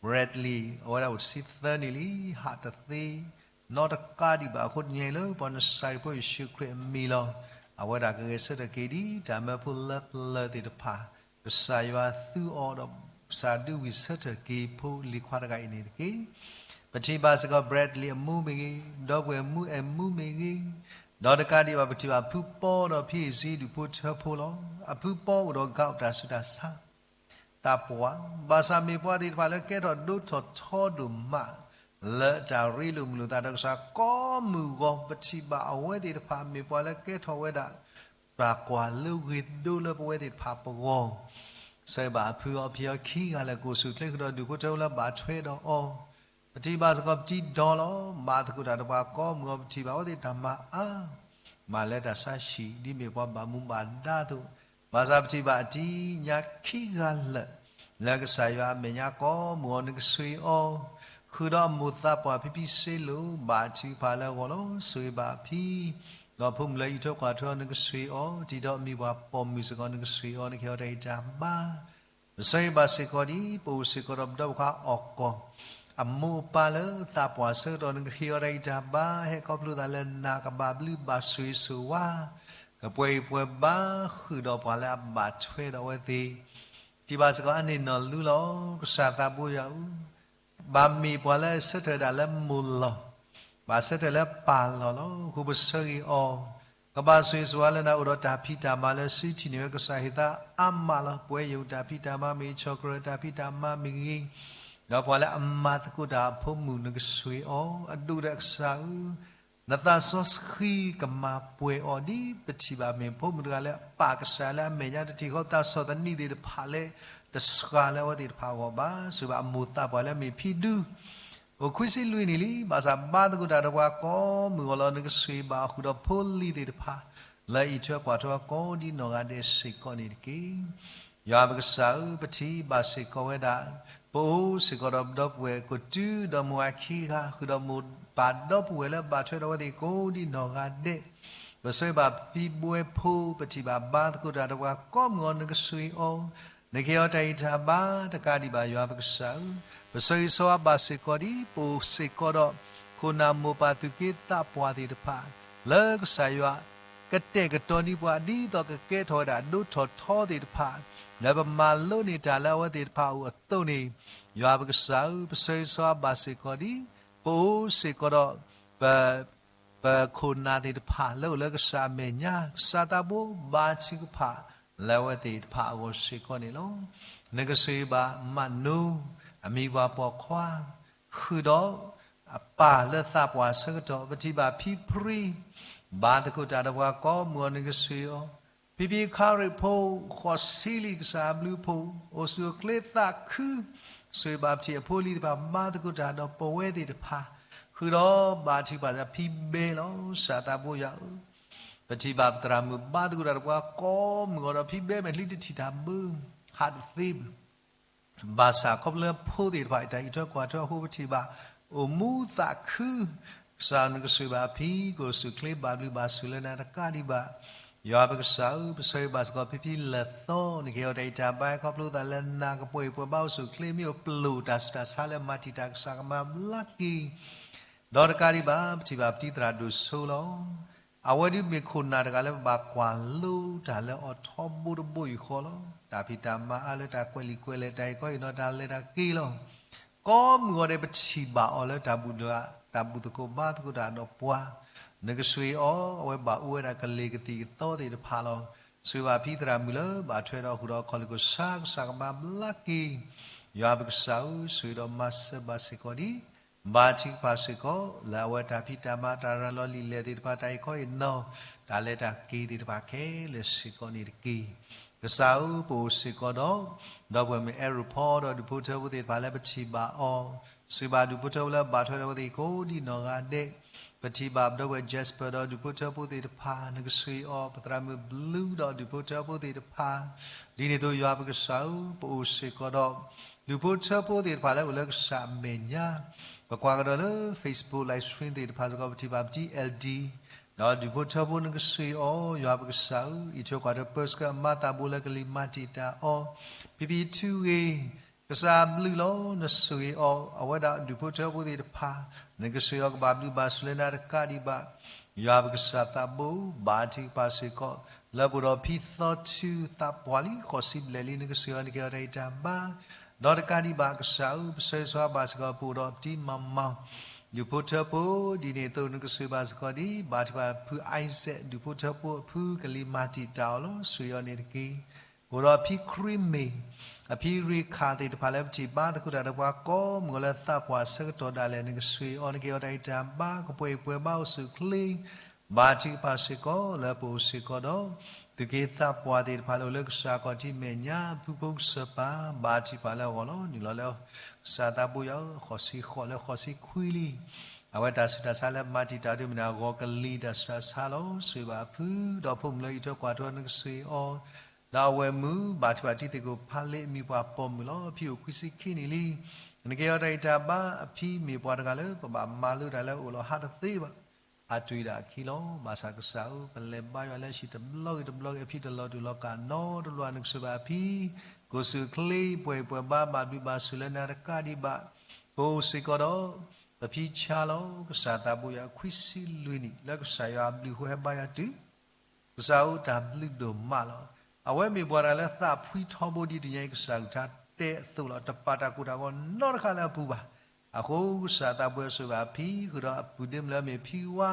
Bradley အဝဲဒၣ်အိၣ်တဆံသၢနံၣ်လံ, ဟးတသ့ နီတကးဒံးဘၣ်အဃိ တနံၤအံၤလၢပှၤနစၤရ့းဖိယ့ၣ်ၡူးခရံာ်အမံၤလီၤ. အဝဲဒၣ်ကဂဲၤဆၢထၢၣ်က့ၤဒ်တၢ်မၢဖိလၢပျၢၤသ့ၣ်တဖၣ်, ကစၢ်ယွၤသူအီၤဒီး ကစၢ်ဒုးဝံၣ်ဆၢထၢၣ်က့ၤဖိလံၤခွါတဂၤအံၤန့ၣ်တက့ၢ်. ပထံၣ်ဘၣ်စ့ၢ်ကီး Bradley အမိၢ်မ့ၢ်ဂ့ၤ, ဒီပုၢ်ဝဲၢ်မုၣ်အဲၣ်မူမ့ၢ်ဂ့ၤ, ဒီးတကးဒံးဘၣ် ပထံၣ်ဘၣ်ဖုပီဒီးဖံအ့ၣ်စ့ဒူၣ်ဖိထၢဖိလီၤ. အဖုပီအိၣ်ဒီး gout တၢ်ဆူးတၢ်ဆါ သးပှၢ်, ဘၣ်ဆၣ်မ့ၢ်ပှၤသ့ၣ်တဖၣ်လၢကဲထီၣ်ဒိၣ်ထီၣ်ထီဒိၣ်မး လၢတၢ်ရ့လိာ်မုာ်လိာ်သးဒီးကစၢ်ကိးမုၢ်ဂီၤ, ပထံၣ်ဘၣ်အဝဲသ့ၣ်တဖၣ် မ့ၢ်ပှၤလၢကဲထီၣ်ဝဲဒၣ် တၢ်ကွၢ်လၢဂ့ၤဒိၣ်လၢပဝဲသ့ၣ်တဖၣ်ပဂီၢ်, ဆှၢဘၣ်အဖုအီၤဖံအီၤခံဂၤလၢာ် ကိးဆူၣ်ချ့ဃုာ်ဒီးဒူၣ်ဖိထၢဖိလၢဘၣ်ထွဲဒီးအီၤ, ပထံၣ်ဘၣ်စ့ၢ်ကီးပတံၤဒီလီၤ, ဘၣ်သကိးတၢ်ဒီးပှၤကိးမုၢ်ဂီၤ, ပထံၣ်ဘၣ်အဝဲသ့ၣ်တၢ်မၤအါ မးလၢတၢ်ဆါဟံၣ် ဒ်မ့ၢ်ပှၤဘၣ်မူဘၣ်ဒါအသိး, ဘၣ်ဆၣ်ပထံၣ်ဘၣ်အတံၤညါခံဂၤလၢာ် လၢကစၢ်ယွၤအမဲာ်ညါကိးမုၢ်ဂီၤ နကဆှ့အီၤ, ဃုာ်ဒီးအမိၢ်သးပှၢ်ဖံဖံစ့လိာ်, ဘၣ်ထုကဖၣ်လၢအဂီၢ်လီၤ. ဆှ့ဘၣ်အဖံ ဒီးဖိမုၣ်လၢအံးထွဲကွၢ်ထွဲအီၤ နကဆှ့အီၤ, တံၤဒီးအမံၤပှၢ်ပိာ်မုၣ်စ့ၢ်ကီး နကဆှ့အီၤ, နကဟ့ၣ်အီၤတၢ်ဂံၢ်တၢ်ဘါ ပဆၢဂ့ၤဘၣ်စ့ၢ်ကီးဒ် ပအိၣ်စ့ၢ်ကီးဒီးပဒီပုၢ်ဝဲၢ်အီၣ်ကီၢ် အမိၢ်အပၢ်လၢသးပှၢ်ဆၢကတီၢ် နကဟ့ၣ်အီၤတၢ်ဂံၢ်တၢ်ဘါ ဟဲခီဖျိသးလၢနၤ ကဘၣ်ဘျုးဘၣ်ဆိၣ်ဂ့ၤဆိၣ်ဝါ ကပှဲၤဂံၢ်ပှဲၤဘါဃုာ်ဒီးပှၤလၢအဘၣ်ထွဲဒီးအဝဲသ့ၣ်, ထံၣ်ဘၣ်စ့ၢ်ကီးအန့ၣ်နီၢ်လူလီၤ. ကစၢ်သးဘိယွၤဧၢ, ဘၣ်မ့ၢ်ပှၤလၢအဆၢထၢၣ်ဒၣ်လၢမိၢ်လီၢ်, ဘၣ်ဆၢထၢၣ်လၢပၢ်လီၢ်လီၤ. အဃိပဆၢဂ့ၤအီၤ, ကဘၣ်ဆိၣ်ဂ့ၤဆိၣ်ဝါလၢနၤ အိၣ်ဒီးတၢ်ဖံးတၢ်မၤလၢစုထံၣ်န့ၢ်ဝဲ ကစၢ်ဟ့ၣ်သးအါမးလီၤ. ပဝဲယိၤတၢ်ဖံးတၢ်မၤမ့ၢ်ဂ့ၤ, ဆီၣ်ကရၢတၢ်ဖံးတၢ်မၤမ့ၢ်ဂ့ၤ, ဒီးပှၤလၢအမၤသကိးတၢ်အဖိမုၣ် နကဆှ့အီၤ, အဒိၣ်ဒီးကစၢ်ဧၢ, နသးစီဆှံကမၤပှဲၤအီၤ ဒ်ပထံၣ်ဘၣ်မ့ၢ်ဖိမုၣ်တဂၤလၢအပာ်ကစၢ်လၢအမဲာ်ညါတထံၣ်ဃီ သးစီၣ်သနံးသ့ၣ်တဖၣ်လၢ တဆှးလၢအဝဲသ့ၣ်တဖၣ်အဂီၢ်ဘၣ်. ဆိၣ်ဂ့ၤဘၣ်အမိၢ်သးပှၢ်လၢအမ့ၢ်ဖံဒူ အိၣ်ခွံဆံလွံၢ်နံၣ်လံ, ဘၣ်ဆၣ်ဘါသကိးတၢ်ဒီးပှၤကိးမုၢ်ဂီၤလီၤ. နကဆိၣ်ဂ့ၤဘၣ်အီၤဃုာ်ဒီးဖိလံၤသ့ၣ်တဖၣ် လၢအံးထွဲကွၢ်ထွဲအီၤကိးဒ်နီၢ်ဂၤဒဲးစ့ၢ်ကီးန့ၣ်တက့ၢ်. ယွၤပကစၢ်ဧၢ, ပထံၣ်ဘၣ်စ့ၢ်ကီးဝဲဒၣ် ပအိၣ်စ့ၢ်ကီးဒီးပဒီပုၢ်ဝဲၢ်ကိးတုၤဒီးမိၢ်ဂၤခံဂၤ ဃုာ်ဒီးမိၢ် ပၢ်ဒီပုၢ်ဝဲၢ်လၢဘၣ်ထွဲဒီးအဝဲသ့ၣ်ကိးဒံနီၢ်ဂၤဒဲး, ပဆၢဂ့ၤဘၣ်ဖံဘှဲဖိ, ပထံၣ်ဘၣ်ဘါသကိးတၢ်ဒီးပှၤကိးမုၢ်ဂီၤ နကဆိၣ်ဂ့ၤအီၤ, နကဟ့ၣ်အီၤတၢ်အံၣ်တၢ်ဘါတကးဒံးဘၣ် ယွၤပကစၢ်ဧၢ, ပဆၢဂ့ၤဆၢဝါဘၣ်စ့ၢ်ကီးဒ် ပအိၣ်စ့ၢ်ကီးဒီး ခိၣ်နၢ်မိၢ်ပၢ်သူၣ်က့သးပှၢ်သ့ၣ်တဖၣ် လၢကစၢ်ယွၤ ကတဲာ်ကတီၤန့ၢ်ပှၤ ဒ်သိးကကဲထီၣ်ဝဲဒၣ်ဒိၣ်ထီၣ်ထီသ့ၣ်တဖၣ်, လၢပမၤလိန့ၢ်တၢ်လၢအဝဲသ့ၣ်တဖၣ်အအိၣ်အသိးန့ၣ်, ယွၤပကစၢ်ဧၢ, ပဆၢဂ့ၤဆၢဝါဘၣ်စ့ၢ်ကီးဒ် ပအိၣ်စ့ၢ်ကီးဒီး ပ ပခိၣ်နၢ်သ့ၣ်တဖၣ်လၢအိၣ်လၢကစၢ်အမဲာ်ညါ, ကစၢ်သးဘိဘါထုကဖၣ်လၢအဝဲသ့ၣ်တဖၣ်အဂီၢ်စ့ၢ်ကီးန့ၣ်လီၤ. နကဆိၣ်ဂ့ၤဘၣ်မးနိ အမံၤပှၢ်ပိာ်ခွါ, ဃုာ်ဒီးအပၢ်လၢသးပှၢ်အဆၢကတီၢ်, ပထံၣ်ဘၣ်ဖံဖရံ, ဘါသကိးတၢ်ဒီးပှၤကိးမုၢ်ဂီၤ နကဆိၣ်ဂ့ၤအီၤ, ဖံဖံခါရံၣ်ဖိ, ဃိးဆံလံကစၢ်အဘျုးအဖှိၣ်, အိၣ်ဆူၣ်အိၣ်ချ့သးခု, ဆိၣ်ဂ့ၤဘၣ်ပထံၣ်အဖိအလံၤတဖၣ် ဘါသကိးတၢ်ဒီးပဝဲသ့ၣ်တဖၣ်, ဃုာ်ဒီးဘါထုကဖၣ်စ့ၢ်ကီးဖံဘဲလီၤ. ကစၢ်သးဘိယွၤဧၢ, ပထံၣ်ဘၣ်ပသရၣ်မုၣ်ဘါသကိးတၢ်ဒီးပှၤကိးမုၢ်ဂီၤဒီး ဖံဘဲမ့ၢ်ချံတထံၣ်တၢ်ဘၢ, ဟးတသ့ဘၣ် ဘၣ်ဆၣ်ခီဖျိလၢဖိသ့ၣ်တဖၣ်အတၢ်အံးထွဲကွၢ်ထွဲအဃိ ပထံၣ်ဘၣ် အိၣ်မူသးခု, ကစၢ်နကဆိၣ်ဂ့ၤဘၣ်အဖံ, ကအိၣ်ဆူၣ်အိၣ်ချ့ဘၣ်ဘျုးဘၣ်ဆိၣ်လၢနၤတကးဒံးဘၣ်, ယွၤပကစၢ်ဧၢ, ပဆၢဂ့ၤဘၣ်စ့ၢ်ကီးဖံဖံလၢာ်သီ, နကဟ့ၣ်အီၤတၢ်အံးတၢ်ဘါခီဖျိသးလၢနၤ ကပှဲၤပှဲၤဘါအိၣ်ဆူၣ်အိၣ်ချ့ မ့ၢ်အိၣ်ပလိာ်တၢ်ဆူးတၢ်ဆါလၢမၤတံာ်တာ် ကစၢ်ကမၤဘျါက့ၤ ဒီးတကးဒံးဘၣ် ပထံၣ်ဘၣ်ပတံၤသရၣ်ဒိၣ်စိလီၤ. အဝဲဒၣ်မ့ၢ်ခိၣ်နၢ်တဂၤလၢပဘၣ်ကွၢ်လိတၢ်လၢအီၤထီဘိတဘိယူၢ်ဃီလီၤ. တၢ်ဖံးတၢ်မၤအါလၢတၢ်ကွဲးလံာ်ကွဲးလဲၢ် တၢ်အံးကီအံးနီၤ တၢ်လဲၤတၢ်က့ၤလီၤ. ကိးမုၢ်ဂီၤဒဲး ပထံၣ်ဘၣ်အီၤလၢတၢ်ဘူၣ်တၢ်ဘါသကိးတၢ်ဒီးပှၤ, နကဆိၣ်ဂ့ၤအီၤ, အဝဲဘၣ်အိၣ်ဝဲဒၣ်ကလ့ၢ်ကသံၣ်ကသီသ့ၣ်တဖၣ်လီၤ. ဆိၣ်ဂ့ၤဘၣ်ဖံသရၣ်မုၣ်လၢဘၣ်ထွဲဒီးဃုာ်ဒီးခီၣ်လ့ၢ်ခိၣ်ဆါ ကစၢ်ကမၤဘျါက့ၤ ယွၤပကစၢ်ဧၢ, ဆိၣ်ဂ့ၤဒီးမၤစၢၤဘၣ်စ့ၢ်ကီးဒံး, ဘါထုကဖၣ်စ့ၢ်ကီး လၢအဝဲတၢ်ဖံးတၢ်မၤ တၢ်ရၤလီၤလံာ်လဲၢ်သ့ၣ်တဖၣ် တၢ်အံးကီအံးနီၤ တၢ်လဲၤတၢ်က့ၤသ့ၣ်တဖၣ်ခဲလၢာ်စ့ၢ်ကီးန့ၣ်တက့ၢ်. ကစၢ်ဧၢ, ပအိၣ်စ့ၢ်ကီးဒီး ဒီပုၢ်ဝဲၢ်မုၣ်အဲၣ်ရူၤဖီဒီးဒူၣ်ဖိထၢဖိသ့ၣ်တဖၣ်လၢပထံၣ်ဘၣ်အီၤ, ဆိၣ်ဂ့ၤဘၣ်ဒူၣ်ဖိထၢဖိလၢဘၣ်ထွဲဒီးအဝဲသ့ၣ်ကိးဒံးနီၢ်ဂၤဒဲး, ပထံၣ်ဘၣ်ပဒီပုၢ်ဝဲၢ် Jasper ဒီးဒူၣ်ဖိထၢဖိသ့ၣ်တဖၣ် နကဆိၣ်ဂ့ၤအီၤ, ပသရၣ်မုၣ်ဘျုးဒီးဒူၣ်ဖိထၢဖိသ့ၣ်တဖၣ်, ဒ်န့ၣ်အသိးယွၤပကစၢ်ဧၢ, ပအိၣ်စ့ၢ်ကီးဒီး ဒူၣ်ဖိထၢဖိသ့ၣ်တဖၣ်လၢအိၣ်လၢကစၢ်အမဲာ်ညါ, ပကွၢ်ကဒီးလၢ Facebook live stream သ့ၣ်တဖၣ်စ့ၢ်ကီး ပထံၣ်ဘၣ်ပတံၤ L D ဒီးဒူၣ်ဖိထၢဖိ နကဆိၣ်ဂ့ၤအီၤ, ယွၤပကစၢ်ဧၢ, အံးထွဲကွၢ်ထွဲပၢဆှၢအမၤသးဘိလၢကလံၤမၤတံာ်တာ်အီၤ, ဖံဖံထူဂ့ၤ, ကစၢ်အဘျုးလီၤ, နဆိၣ်ဂ့ၤအီၤ, အဝဲဒၣ်ဒူၣ်ဖိထၢဖိသ့ၣ်တဖၣ်, နကဆိၣ်ဂ့ၤအီၤ ကဘၣ်ဘျုးဘၣ်ဆိၣ်လၢနၤတကးဒံးဘၣ်, ယွၤပကစၢ်သးဘိ, ဘါထုကဖၣ်စ့ၢ်ကီး, လၢပအိၣ်ဒီးဖံသီထူသးပှၢ်လံ ဃိးဆံဘျဲၣ်လံ နကဆိၣ်ဂ့ၤအီၤ နကဟ့ၣ်အီၤတၢ်အံးတၢ်ဘါ, ဒီးတကးဒံးဘၣ် ကစၢ်ဧၢ, ပဆၢဂ့ၤဆၢဝါဘၣ်စ့ၢ်ကီး ပအိၣ်ဒီးပတံၤမၤမီၤ, ဒူၣ်ဖိထၢဖိ, ဒ်န့ၣ်အသိး နကဆိၣ်ဂ့ၤဘၣ်စ့ၢ်ကီးဒ် ဘါထုကဖၣ်ဖု Isaac ဒူၣ်ဖိထၢဖိအဖုကလံၤမၤတံာ်တာ်အီၤလီၤ, ဆိၣ်ဂ့ၤအီၤန့ၣ်တက့ၢ်. အိၣ်ဒီးဖံခရံမ့ၢ်, အဖံရ့ခၣ်သ့ၣ်တဖၣ်လၢပထံၣ်ဘါသကိးတၢ်ဒီးပှၤကိးမုၢ်ဂီၤလၢသးပှၢ်အဆၢကတီၢ်ဒၣ်လဲာ် နကဆိၣ်ဂ့ၤအီၤ နကဟ့ၣ်အီၤတၢ်အံးတၢ်ဘါ ကပှဲၤအံၤပှဲၤဘါအိၣ်ဆူၣ်အိၣ်ချ့, ဘါထုကဖၣ်စ့ၢ်ကီးလၢပအိၣ်စ့ၢ်ကီးဒီး သူၣ်က့သးပှၢ်သ့ၣ်တဖၣ်လၢအိၣ်လၢကစၢ်ခီၣ်ထံးမဲာ်ညါ ဖုဖိကစၢၢ်ပၢ် ဘါထုကဖၣ်လၢအဂီၢ်လီၤ. နုာ်လီၤလၢ ကစၢ်သးဘိယွၤဧၢ ဃိးဆံဃိးလၢဃိးဆံခွံလံ အဝဲတၢ်ဆူးတၢ်ဆါလၢမၤတံာ်တာ်ဒ်မ့ၢ်န့ၣ် အဂီၤကလံၤတၢ်ဆူးတၢ်ဆါလီၤ. ဆိၣ်ဂ့ၤဘၣ်အဖု ဒီးဖိမုၣ်လၢအံးထွဲကွၢ်ထွဲ နကဆိၣ်ဂ့ၤအီၤ, ဒီးအဝဲမုၣ် ဘါထုကဖၣ်တံၤသကိးဖးလ့အမံၤပှၢ်ပိာ်မုၣ်လီၤ. အဖံအိၣ်ခွံဆံခံနံၣ်လံ. နကဟ့ၣ်အီၤတၢ်အံးတၢ်ဘါ အဖံမ့ၢ်ပှၤတဂၤလၢ ပဘၣ်မၤလိတၢ်လၢအအိၣ်လီၤဟးတသ့ဘၣ် အတုၤဒၣ်အခံလီၤ. ဘၣ်ဆၣ်ကစၢ်ဧၢ ပလဲၤဘါယွၤလၢဟံၣ်တဘျီဂ့ၤတဘျီဂ့ၤ အဖံတလီၤတူာ်လီၤကာ်နီတဘျီ နကဆိၣ်ဂ့ၤဘၣ်အဖံ ကအိၣ်ဆူၣ်အိၣ်ချ့ ပှဲၤအံၤပှဲၤဘါ ဘၣ်ဘျုးဘၣ်ဆိၣ်လၢနၤတကးဒံးဘၣ်. ပအိၣ်စ့ၢ်ကီးဒီး ပဖံဆါလီၤ. ကစၢ်သးဘိယွၤခွံဆံလွံၢ်နံၣ် လၢကစၢ်ယွၤအဘျုးအဃိဟဲဘါယွၤတုၤ ကစၢ်ဧၢ တၢ်ဘျုးဒိၣ်မးလီၤ. အဝဲမ့ၢ်ပှၤတဂၤလၢသးဖှံထီဘိဒ်တနံၤအံၤ ကစၢ်ဂုၢ်ထါတဲအသိးလီၤ. တပာ်တၢ်ကိၢ်တၢ်ဂီၤနီတခါလၢအပူၤဘၣ်. အဃိကစၢ်သးဘိယွၤဆိၣ်ဂ့ၤဘၣ်အဖံ ဃုာ်ဒီးအပုၢ်ဒ့မုၣ်လၢအမ့ၢ်ဖံဝါ,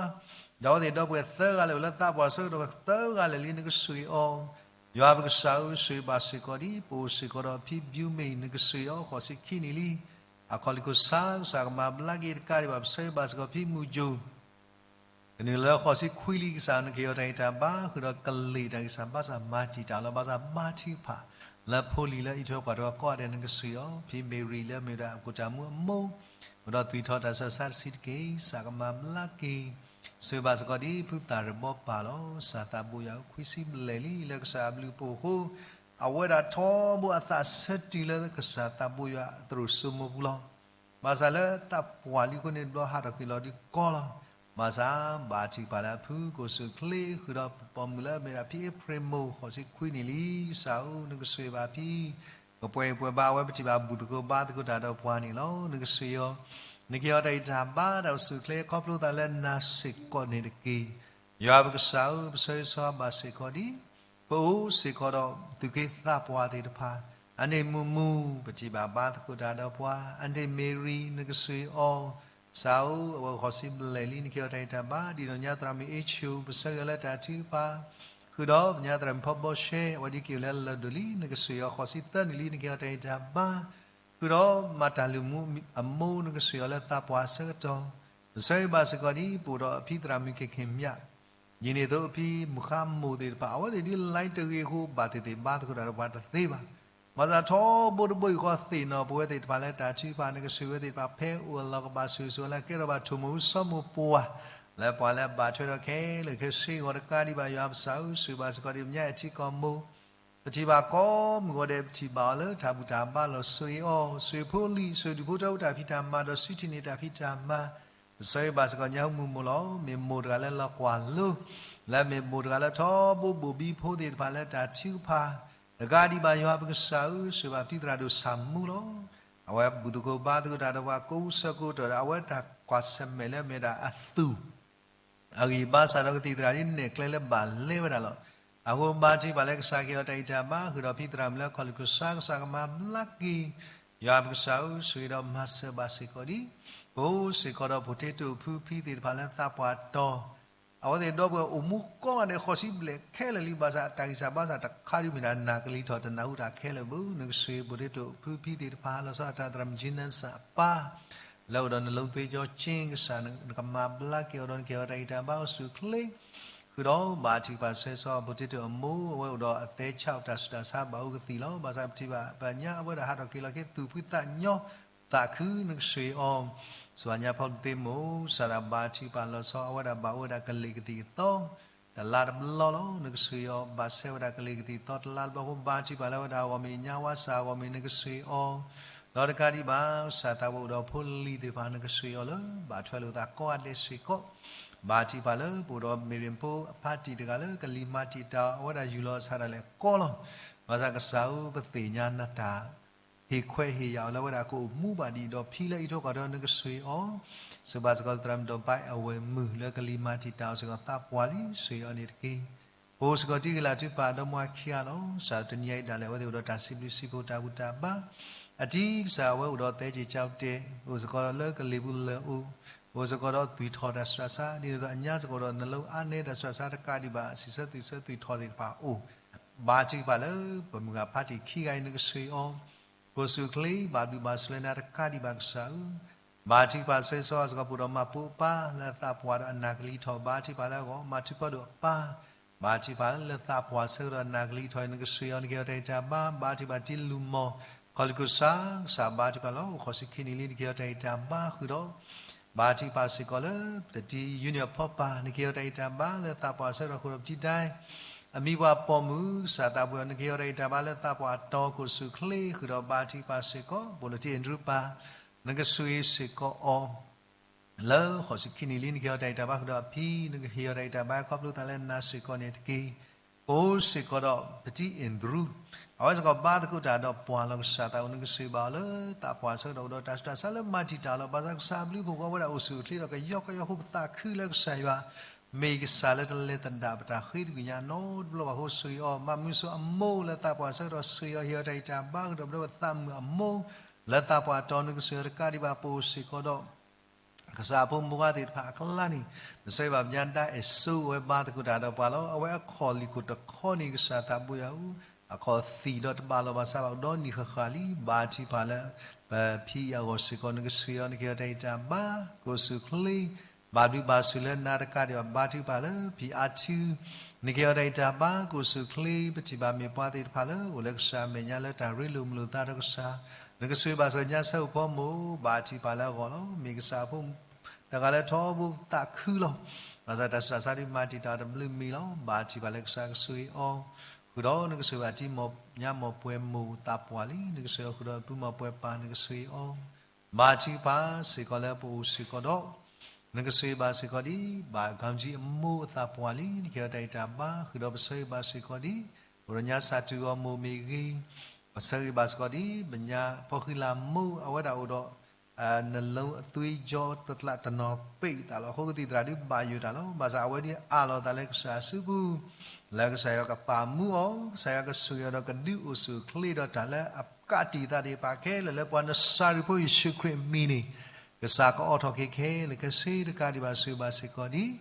ဒီးအဝဲသ့ၣ်ဒီပုၢ်ဝဲၢ်သၢဂၤလၢအိၣ်လၢသးပှၢ်ဆၢကတီၢ်သၢဂၤလၢာ်လံ နကဆိၣ်ဂ့ၤအီၤ ယွၤပကစၢ်ဧၢ ဆိၣ်ဂ့ၤဘၣ်စ့ၢ်ကီးဒ် ပအိၣ်စ့ၢ်ကီးဒီးဖံဘျူးမ့ၢ် နကဆိၣ်ဂ့ၤအီၤ ဃိးဆံခံနံၣ်လံ. အခီၣ်လ့ၣ်ခိၣ်ဆါ ကစၢ်ကမၤဘျါက့ၤတကးဒံးဘၣ် ပဆၢဂ့ၤဘၣ်စ့ၢ်ကီးဖံမုၢ်ယိၤ ကနုာ်လၢဃိးဆံခွံလံ ကစၢ်နကဟ့ၣ်အီၤတၢ်ဂံၢ်တၢ်ဘါ ဃုာ်ဒီးကလ့ၢ်တၢ်ဂံၢ်စၢ်ဘါစၢ်မၤတံာ်တာ်လီၤ ဘၣ်ဆၣ်ဘါထုကဖၣ် လၢဖိလံၤလၢအံးထွဲကွၢ်ထွဲကိးဂၤဒဲး နကဆိၣ်ဂ့ၤအီၤ ဖံမ့ၢ်ရံၤလၢအမ့ၢ်ဝဲဒၣ်အကိၣ်တၢ်မူအမိၢ် အိၣ်ဒီးသွံၣ်ထီၣ်တၢ်ဆူးတၢ်ဆါတဆံးတက့ၢ် ကစၢ်ကမၤဘျါက့ၤ ဆိၣ်ဂ့ၤဘၣ်စ့ၢ်ကီးဒ်ဖုသၣ်ရ့ၣ်ဘီပၢ်လီၤ. ကစၢ်သးဘိယွၤဧၢ ခွံဆံဘျဲၣ်လံ လၢကစၢ်အဘျုးအဖှိၣ်အဃိ အဝဲဒၣ်ထီဘိအသးဆၢတုၤလၢကစၢ်သးဘိယွၤအသရိာ်စိမိၢ်ပူၤလီၤ. ဘၣ်ဆၣ်လၢသးပှၢ်လံအဃိန့ၣ် တဘျီဟးထီၣ်က့ၤလီၤဒုးကီလီၤ. ဘၣ်ဆၣ်ဘၣ်ထံၣ်ပာ်လၢအဖုကိးဆူၣ်ချ့ ဃုာ်ဒီးပိာ်မုၣ်လၢအမ့ၢ်ဒၣ်ဖံအ့ဖြ့ၣ်မိၢ် ဃိးဆံခွံနံၣ်လံ, ကစၢ်ဧၢ နကဆိၣ်ဂ့ၤဘၣ်ဖံ ကပှဲၤအံၤပှဲၤဘါ အဝဲပထံၣ်ဘၣ်ဘူၣ်သကိးဘါသကိးတၢ်ဒီးပှၤန့ၣ်လီၤ. နကဆိၣ်ဂ့ၤအီၤ, နကဟ့ၣ်အီၤတၢ်ဂံၢ်တၢ်ဘါ တၢ်အိၣ်ဆူၣ်အိၣ်ချ့ခီဖျိသးလၢနၤစ့ၢ်ကီးန့ၣ်တက့ၢ်. ယွၤပကစၢ်ဧၢ, ပဆၢဂ့ၤဆၢဝါဘၣ်စ့ၢ်ကီးဒံး ပအိၣ်စ့ၢ်ကီးဒီးသူၣ်က့သးပှၢ်သ့ၣ်တဖၣ်, အန့ၣ်မုၢ်မုၢ် ပထံၣ်ဘၣ်ဘါသကိးတၢ်ဒီးပှၤ, အန့ၣ်မ့ၢ်ရံ နကဆိၣ်ဂ့ၤအီၤ, ကစၢ်ဧၢ, အဝဲဃိးဆံဘျဲၣ်လံ နကဟ့ၣ်အီၤတၢ်ဂံၢ်တၢ်ဘါ, ဒ်သိးညါသရၣ်မုၣ်အ့ၣ်ဆူၣ် ပဆၢဂ့ၤအီၤလၢတၢ်ထုကဖၣ်, ဃုာ်ဒီးပညါသရၣ်မုၣ်ဖီဘီရှဲ အဝဲဒၣ်က့ၤအိၣ်လၢလၢၢ်ဒိၣ်လံ နကဆိၣ်ဂ့ၤအီၤ ဃိးဆံသၢနံၣ်လံ နကဟ့ၣ်အီၤတၢ်ဂံၢ်တၢ်ဘါ, ဃုာ်ဒီးမၤတၢ်လုၢ်မူအမိၢ် နကဆိၣ်ဂ့ၤအီၤလၢသးပှၢ်အဆၢကတီၢ်, ပဆၢဂ့ၤဘၣ်စ့ၢ်ကီးဒံး ပအိၣ်ဒီးအဖံသရၣ်မုၣ်က့ၤခ့ၣ်မၠး ဒ်န့ၣ်အသိးအဖံမုၢ်ဃါမိၢ်သ့ၣ်တဖၣ် အဝဲသ့ၣ်ဒ်လဲၣ်တဂ့ၤအဃိ ဘၣ်သ့ၣ်သ့ၣ်ဘါသကိးတၢ်ဒီးပှၤတသ့ဘၣ်. ဘၣ်ဆၣ်ထီဘိတဘိယူၢ်ဃီသ့ၣ်နီၣ်ပဝဲသ့ၣ်တဖၣ်လၢတၢ်ထုကဖၣ် နကဆိၣ်ဂ့ၤဝဲသ့ၣ်တဖၣ်ဖဲအိၣ်အလီၢ်ကဘၣ်ဆိၣ်ဂ့ၤဆိၣ်ဝါလၢကဲထီၣ်ဘၣ်ထိၣ်မိၢ်အူစီမိၢ်ပှၢ် လၢပှၤလၢအဘၣ်ထွဲဒီးခဲလၢာ်ခဲဆ့အဂီၢ်တကးဒံးဘၣ် ယွၤပကစၢ်ဧၢ ဆိၣ်ဂ့ၤဘၣ်စ့ၢ်ကီးဒံးပညါအဲၣ်ထံကီၢ်မိၢ် ပထံၣ်ဘၣ်ကိးမုၢ်ဂီၤဒဲး ပထံၣ်ဘၣ်အီၤလၢတၢ်ဘူၣ်တၢ်ဘါလီၤ ဆိၣ်ဂ့ၤအီၤ, ဆိၣ်ဂ့ၤဖိလံၤ ဆိၣ်ဂ့ၤဒူၣ်ဖိထၢဖိတၢ်ဖံးတၢ်မၤဒီးစုထံၣ်န့ၢ်တၢ်ဖံးတၢ်မၤ, ပဆၢဂ့ၤဘၣ်စ့ၢ်ကီးညါဟူမုၢ်မိၢ်လီၤ. မ့ၢ်မိၢ်တဂၤလၢလီၤကွၢ်လိ လၢမ့ၢ်မိၢ်တဂၤလၢထီဘိဘိၣ်ဘံဖိသ့ၣ်တဖၣ်လၢတၢ်ထုကဖၣ် တကးဒံးဘၣ်ယွၤပကစၢ်ဧၢ ဆိၣ်ဂ့ၤဘၣ်ပတံၤသရၣ်ဒိၣ်ဆၣ်မူလီၤ. အဝဲဘူၣ်သကိးဘါသကိးတၢ်ဒီးပှၤကိးဆၢကိးကတီၢ်ဒီး အဝဲတၢ်ကွၢ်ဆၢၣ်မဲာ်လၢအမ့ၢ်ဒၣ်အသူၣ် အဂံၢ်ဘါစ့ၢ်ဒီးကသံၣ်သရၣ်ဒ်နဲၣ်ကျဲလၢဘၣ်လဲဝဲဒၣ်လီၤ. အဃိဘါထုကဖၣ်လၢကစၢ်ကဟ့ၣ်အီၤတၢ်ဂံၢ်တၢ်ဘါ ဃုာ်ဒီးဖံသရၣ်မုၣ်လၢအခီၣ်လ့ၣ်ခိၣ်ဆၣ် ကစၢ်ကမၤဘျါက့ၤ ယွၤပကစၢ်ဧၢ ဆိၣ်ဂ့ၤဒီးမၤစၢၤဘၣ်စ့ၢ်ကီးဒံး ပအိၣ်စ့ၢ်ကီးဒီး potato အဖုဖံသ့ၣ်တဖၣ်လၢသးပှၢ်တီၤ အဝဲသ့ၣ်ဒီပုၢ်ဝဲၢ်အိၣ်မူကိးဂၤဒဲး ဃိးဆံဘျဲၣ်ခဲလၢာ်လံ ဘၣ်ဆၣ်တၢ်ဂံၢ်စၢ်ဘါစၢ်တခါဒ်မ့ၢ်ဒၣ်နၢ်ကလံၤထီၣ် တနၢ်ဟူတၢ်ခဲလၢာ်ဘၣ်. နကဆိၣ်ဂ့ၤ potato အဖုဖံသ့ၣ်တဖၣ် လီၤဆီဒၣ်တၢ်သရၣ်မုၣ် Jensen အပၢ် လၢအိၣ်ဒီးနလိသ့ကၠီက့ ကစၢ်နကမၤဘျါက့ၤအီၤဒီးနကဟ့ၣ်အီၤတၢ်ဂံၢ်တၢ်ဘါအိၣ်ဆူၣ်အိၣ်ချ့ ဃုာ်ဒီးဘါထုကဖၣ်ဆၢဂ့ၤဆၢဝါ potato အမိၢ် အဝဲအိၣ်ဒီးအသဲဆးတၢ်ဆူးတၢ်ဆါဘၣ်အိၣ်ကသံၣ်လီၤ. ဘၣ်ဆၣ်ပထံၣ်ဘၣ်ပညါအဝဲဒၣ်ဟးထီၣ်က့ၤလီၤက့ၤသူၣ်ဖှံသးညီ သးခု နကဆိၣ်ဂ့ၤအီၤ စှၤညါဖီလူၤသ့မိၢ် ကစၢ်သးဘါထုကဖၣ်လီၤဆီ အဝဲဒၣ်ဘၣ်အိၣ်ဝဲဒၣ်ကလ့ၢ်ကသံၣ်ကသီ တလါတဘျီလီၤ. နကဆိၣ်ဂ့ၤအီၤ ဘၣ်ဆဲဝဲဒၣ်ကလ့ၢ်ကသံၣ်ကသီတလါတဘျီအဃိ ဘါထုကဖၣ်လၢအဝဲဒၣ်အဂီၢ်မ့ၢ်ညါဝါစၢ်အဂီၢ်မ့ၢ် နကဆိၣ်ဂ့ၤအီၤ ဒီးတကးဒံးဘၣ် ကစၢ်သးဘိအိၣ်ဒီးဖိလံၤသ့ၣ်တဖၣ် နကဆိၣ်ဂ့ၤအီၤလၢ ဘၣ်ထွဲလိာ်သးကိးဂၤဒဲးစ့ၢ်ကီး ဘါထုကဖၣ်လၢပအိၣ်ဒီးမ့ၢ်ရ့ၣ်ဖိအဖါတံၢ်တဂၤလၢကလံၤမၤတံာ်တာ်အီၤ အဝဲဒၣ်ယူၢ်လီၤအဆၣ်ဒၣ်လဲာ်ကီလီၤ. ဘၣ်ဆၣ်ကစၢ်ဧၢ ပသ့ၣ်ညါနတၢ် ဟ့ၣ်ခွဲးဟ့ၣ်ယာ်အီၤလၢအဝဲဒၣ်ကအိၣ်မူဘၣ်ဒံးဒီးဖံလၢအအံးထွဲကွၢ်ထွဲ နကဆိၣ်ဂ့ၤအီၤ စံးဘၣ်စ့ၢ်ကီးသရၣ်မုၣ်ဒီးဘါအဝဲၢ်မုၣ်လၢကလံၤမၤတံာ်တာ်အီၤစ့ၢ်ကီးသးပှၢ်လံ ဆိၣ်ဂ့ၤအီၤန့ၣ်တက့ၢ်. ပအိၣ်စ့ၢ်ကီးတံၤဂ့ၤလၢ်ထုကဖၣ်ဒီးမွၤခံဂၤလီၤ. ကစၢ်တနံၤအံၤဒၣ်လဲာ်အဝဲသ့ၣ်အိၣ်ဒီးတၢ်စံးဘျုးစံးဖှိၣ်တၢ်ဘူၣ်တၢ်ဘါ အတံၤကစၢ်အဝဲအိၣ်ဒီးသဲက့ၤကၠီတဲာ် အိၣ်စ့ၢ်ကီးဒီးလၢကလ့ၢ်ပူၤလၢအိၣ် အိၣ်စ့ၢ်ကီးဒီးသွံၣ်ထီၣ်တၢ်ဆူးတၢ်ဆါ ဒ်န့ၣ်အသိးအညါစ့ၢ်ကီးဒီးနလၢအါနဲတၢ်ဆူးတၢ်ဆါတကးဒံးဘၣ် စံးဆၢသွံၣ်ဆၢသွံၣ်ထီၣ်သ့ၣ်တဖၣ်အိၣ် ဘါထုကဖၣ်လၢပမုၢ်ဂၤဖါတံၢ်ခံဂၤအံၤ နကဆိၣ်ဂ့ၤအီၤ ကိးဆူၣ်အိၣ်ချ့ ဘၣ်ဘျုးဘၣ်ဆိၣ်လၢနၤတကးဒံးဘၣ်ကစၢ်ဧၢ ဘါထုကဖၣ်ဆၢဂ့ၤဆၢဝါစ့ၢ်ကီးပအိၣ်ဒီးမၤပိာ်အပၢ်လၢအသးပှၢ်ဒီးအနၢ်ကလံၤထီၣ် ဘါထုကဖၣ်လၢအဂီၢ် မၤထူးဖီဒိၣ်အပၢ် ဘါထုကဖၣ်လၢသးပှၢ်ဆၢကတီၢ်အနၢ်ကလံၤထီၣ် နကဆိၣ်ဂ့ၤအီၤ နကဟ့ၣ်အီၤတၢ်ဂံၢ်တၢ်ဘါ ဘါထုကဖၣ်တံၤလူၤမီၢ် ခီၣ်လ့ၣ်ခိၣ်ဆၣ် ကစၢ်ဘါထုကဖၣ်လီၤ အိၣ်ဃိးဆံခံနံၣ်လံ နကဟ့ၣ်အီၤတၢ်ဂံၢ်တၢ်ဘါဃုာ်ဒီး ဘါထုကဖၣ်စ့ၢ်ကီးလၢ ပတံၤ Union ဖီပာ် နကဟ့ၣ်အီၤတၢ်ဂံၢ်တၢ်ဘါလၢသးပှၢ်ဆၢကတီၢ်ဃုာ်ဒီးပတံၤဒဲ အမံၤပှၢ်ပိာ်မုၣ် ကစၢ်သးဘိအီၤ နကဟ့ၣ်အီၤတၢ်ဂံၢ်တၢ်ဘါလၢသးပှၢ်တီၤ ကိးဆူၣ်အိၣ်ချ့ဃုာ်ဒီးဘါထုကဖၣ်စ့ၢ်ကီး ပိာ်လိာ်တံၤ Andrew ပၢ် နကဆိၣ်ဂ့ၤစ့ၢ်ကီးအီၤ လၢဃိးဆံခံနံၣ်လံ နကဟ့ၣ်အီၤတၢ်ဂံၢ်တၢ်ဘါဃုာ်ဒီးအဖံ နကဟ့ၣ်အီၤတၢ်ဂံၢ်တၢ်ဘါခီဖျိသးလၢနၤစ့ၢ်ကီးန့ၣ်တက့ၢ်. ပအိၣ်စ့ၢ်ကီးဒီးပတံၤ Andrew အဝဲစ့ၢ်ကီးဘါသကိးတၢ်ဒီးပှၤလီၤ ကစၢ်သးဘိ နကဆိၣ်ဂ့ၤဘၣ်အီၤလၢသးပှၢ်ဆၢကတီၢ် အိၣ်ဒီးတၢ်ဆူးတၢ်ဆါလၢမၤတံာ်တာ်လီၤ ဘၣ်ဆၣ်ကစၢ်အဘျုးအဖှိၣ်အဃိ အဝဲဒၣ်အိၣ်ဆူၣ်အိၣ်ချ့ဒီးကယီကယီအဃိ ပသးခုလၢကစၢ်ယွၤ မ့ၢ်ကစၢ်လၢတလဲၤသဒၣ်ပတၢ်ဃ့တဂ့ၤညါနီတဘျီဘၣ်အဃိ ဆိၣ်ဂ့ၤအီၤ မၤမုာ်ဆိအမိၢ် လၢသးပှၢ်ဆၢကတီၢ် ဆိၣ်ဂ့ၤအီၤ ဟ့ၣ်အီၤတၢ်ဂံၢ်တၢ်ဘါဃုာ်ဒီးပဒီပုၢ်ဝဲၢ်သးမုၣ်အမိၢ် လၢသးပှၢ်တီၤ နကဆိၣ်ဂ့ၤအီၤတကးဒံးဘၣ် ပအိၣ်စ့ၢ်ကီးဒီး ကစၢ်အဖိမုၣ်ဖိခွါသ့ၣ်တဖၣ်အကျါန့ၣ် ပဆၢဂ့ၤဘၣ်ပညါဒၣ်အဲၣ်စိ အဝဲဘါသကိးတၢ်ဒီးပှၤလီၤ အဝဲအခီၣ်လ့ၣ်ခိၣ်တခီန့ၣ် ကစၢ်သးဘိယွၤဧၢ အခီၣ်သံၣ်ဒီးတဘၣ်လီၤဘၣ်ဆါဘၣ် အိၣ်ဒီးနံၣ်ဃၣ်ဃၣ်လံ ဘါထုကဖၣ်လၢ ပဖံအဂီၢ်စ့ၢ်ကီး နကဆိၣ်ဂ့ၤအီၤ နကဟ့ၣ်အီၤတၢ်ဂံၢ်တၢ်ဘါ ကိးဆူၣ်အိၣ်ချ့ ဘၣ်ဘျုးဘၣ်ဆိၣ်လၢနၤတကးဒံးဘၣ် ဘါထုကဖၣ်လၢဖံအါထု နကဟ့ၣ်အီၤတၢ်ဂံၢ်တၢ်ဘါ ကိးဆူၣ်အိၣ်ချ့ ပထံၣ်ဘၣ်မ့ၢ်ပှၤသ့ၣ်တဖၣ်လၢအိၣ်လၢကစၢ်အမဲာ်ညါလၢတၢ်ရ့လိာ်မုာ်လိာ်သးဒီးကစၢ် နကဆိၣ်ဂ့ၤဘၣ်စ့ၢ်ကီးညါဆၢအိၣ်ဖီမိၢ် ဘါထုကဖၣ်လၢအဂီၢ်လီၤ မ့ၢ်ကစၢ်အဖိ တဂၤလၢထီဘိသးခုလီၤ ဘၣ်ဆၣ်တၢ်ဆူးတၢ်ဆါဒ်မၤတံာ်တာ်တဘျုးမံၤလီၤ ဘါထုကဖၣ်လၢကစၢ်ကဆိၣ်ဂ့ၤအီၤ ဃုာ်ဒီးနကဆိၣ်ဂ့ၤဘၣ်တံၤမီၢ်ညါမီၢ်ပှဲၤမိၢ်သးပှၢ်လံ နကဆိၣ်ဂ့ၤအီၤဃုာ်ဒီးပုၢ်မီၢ်ပှဲၤပၢ် နကဆိၣ်ဂ့ၤအီၤ ဘါထုကဖၣ်စ့ၢ်ကီးလၢပအိၣ်စ့ၢ်ကီးဒီး နကဆိၣ်ဂ့ၤဘၣ်စ့ၢ်ကီးဒ် ဘၣ်ခီကၠံအမိၢ်အသးပှၢ်လံ နကဟ့ၣ်အီၤတၢ်ဂံၢ်တၢ်ဘါ ဃုာ်ဒီးပဆၢဂ့ၤဘၣ်စ့ၢ်ကီးဒ် ပှၤကညီစၢ်တူၢ်အီၤမိၢ်မ့ၢ်ဂ့ၤ, ပဆၢဂ့ၤဘၣ်စ့ၢ်ကီးဒ် ပညါဖီဃံလၤမိၢ် အဝဲဒၣ်အိၣ်ဒီး နလၢအသွံၣ်ယီတကျးတနီၤပ့းသးလီၤ. အဃိကသံၣ်သရၣ်ဒုးဘၣ်ယိၣ်တၢ်လီၤ. ဘၣ်ဆၣ်အဝဲဒၣ်အးလီၤအသးလၢကစၢ်အစုပူၤ လၢကစၢ်ယွၤကပာ်မူအီၤ, ကစၢ်ယွၤကဆိၣ်ဂ့ၤအီၤဒီးကဒုးအိၣ်ဆူၣ်အိၣ်ချ့ဒီးတၢ်လၢအကးတံာ်သးသ့ၣ်တဖၣ်ခဲလၢာ် လၢပှၤနစၤရ့းဖိယ့ၣ်ၡူးခရံာ်အမံၤန့ၣ် ကစၢ်ကအိးထီၣ်က့ၤခဲလၢာ်ခဲဆ့တကးဒံးဘၣ် ဆိၣ်ဂ့ၤဘၣ်စ့ၢ်ကီးဒ်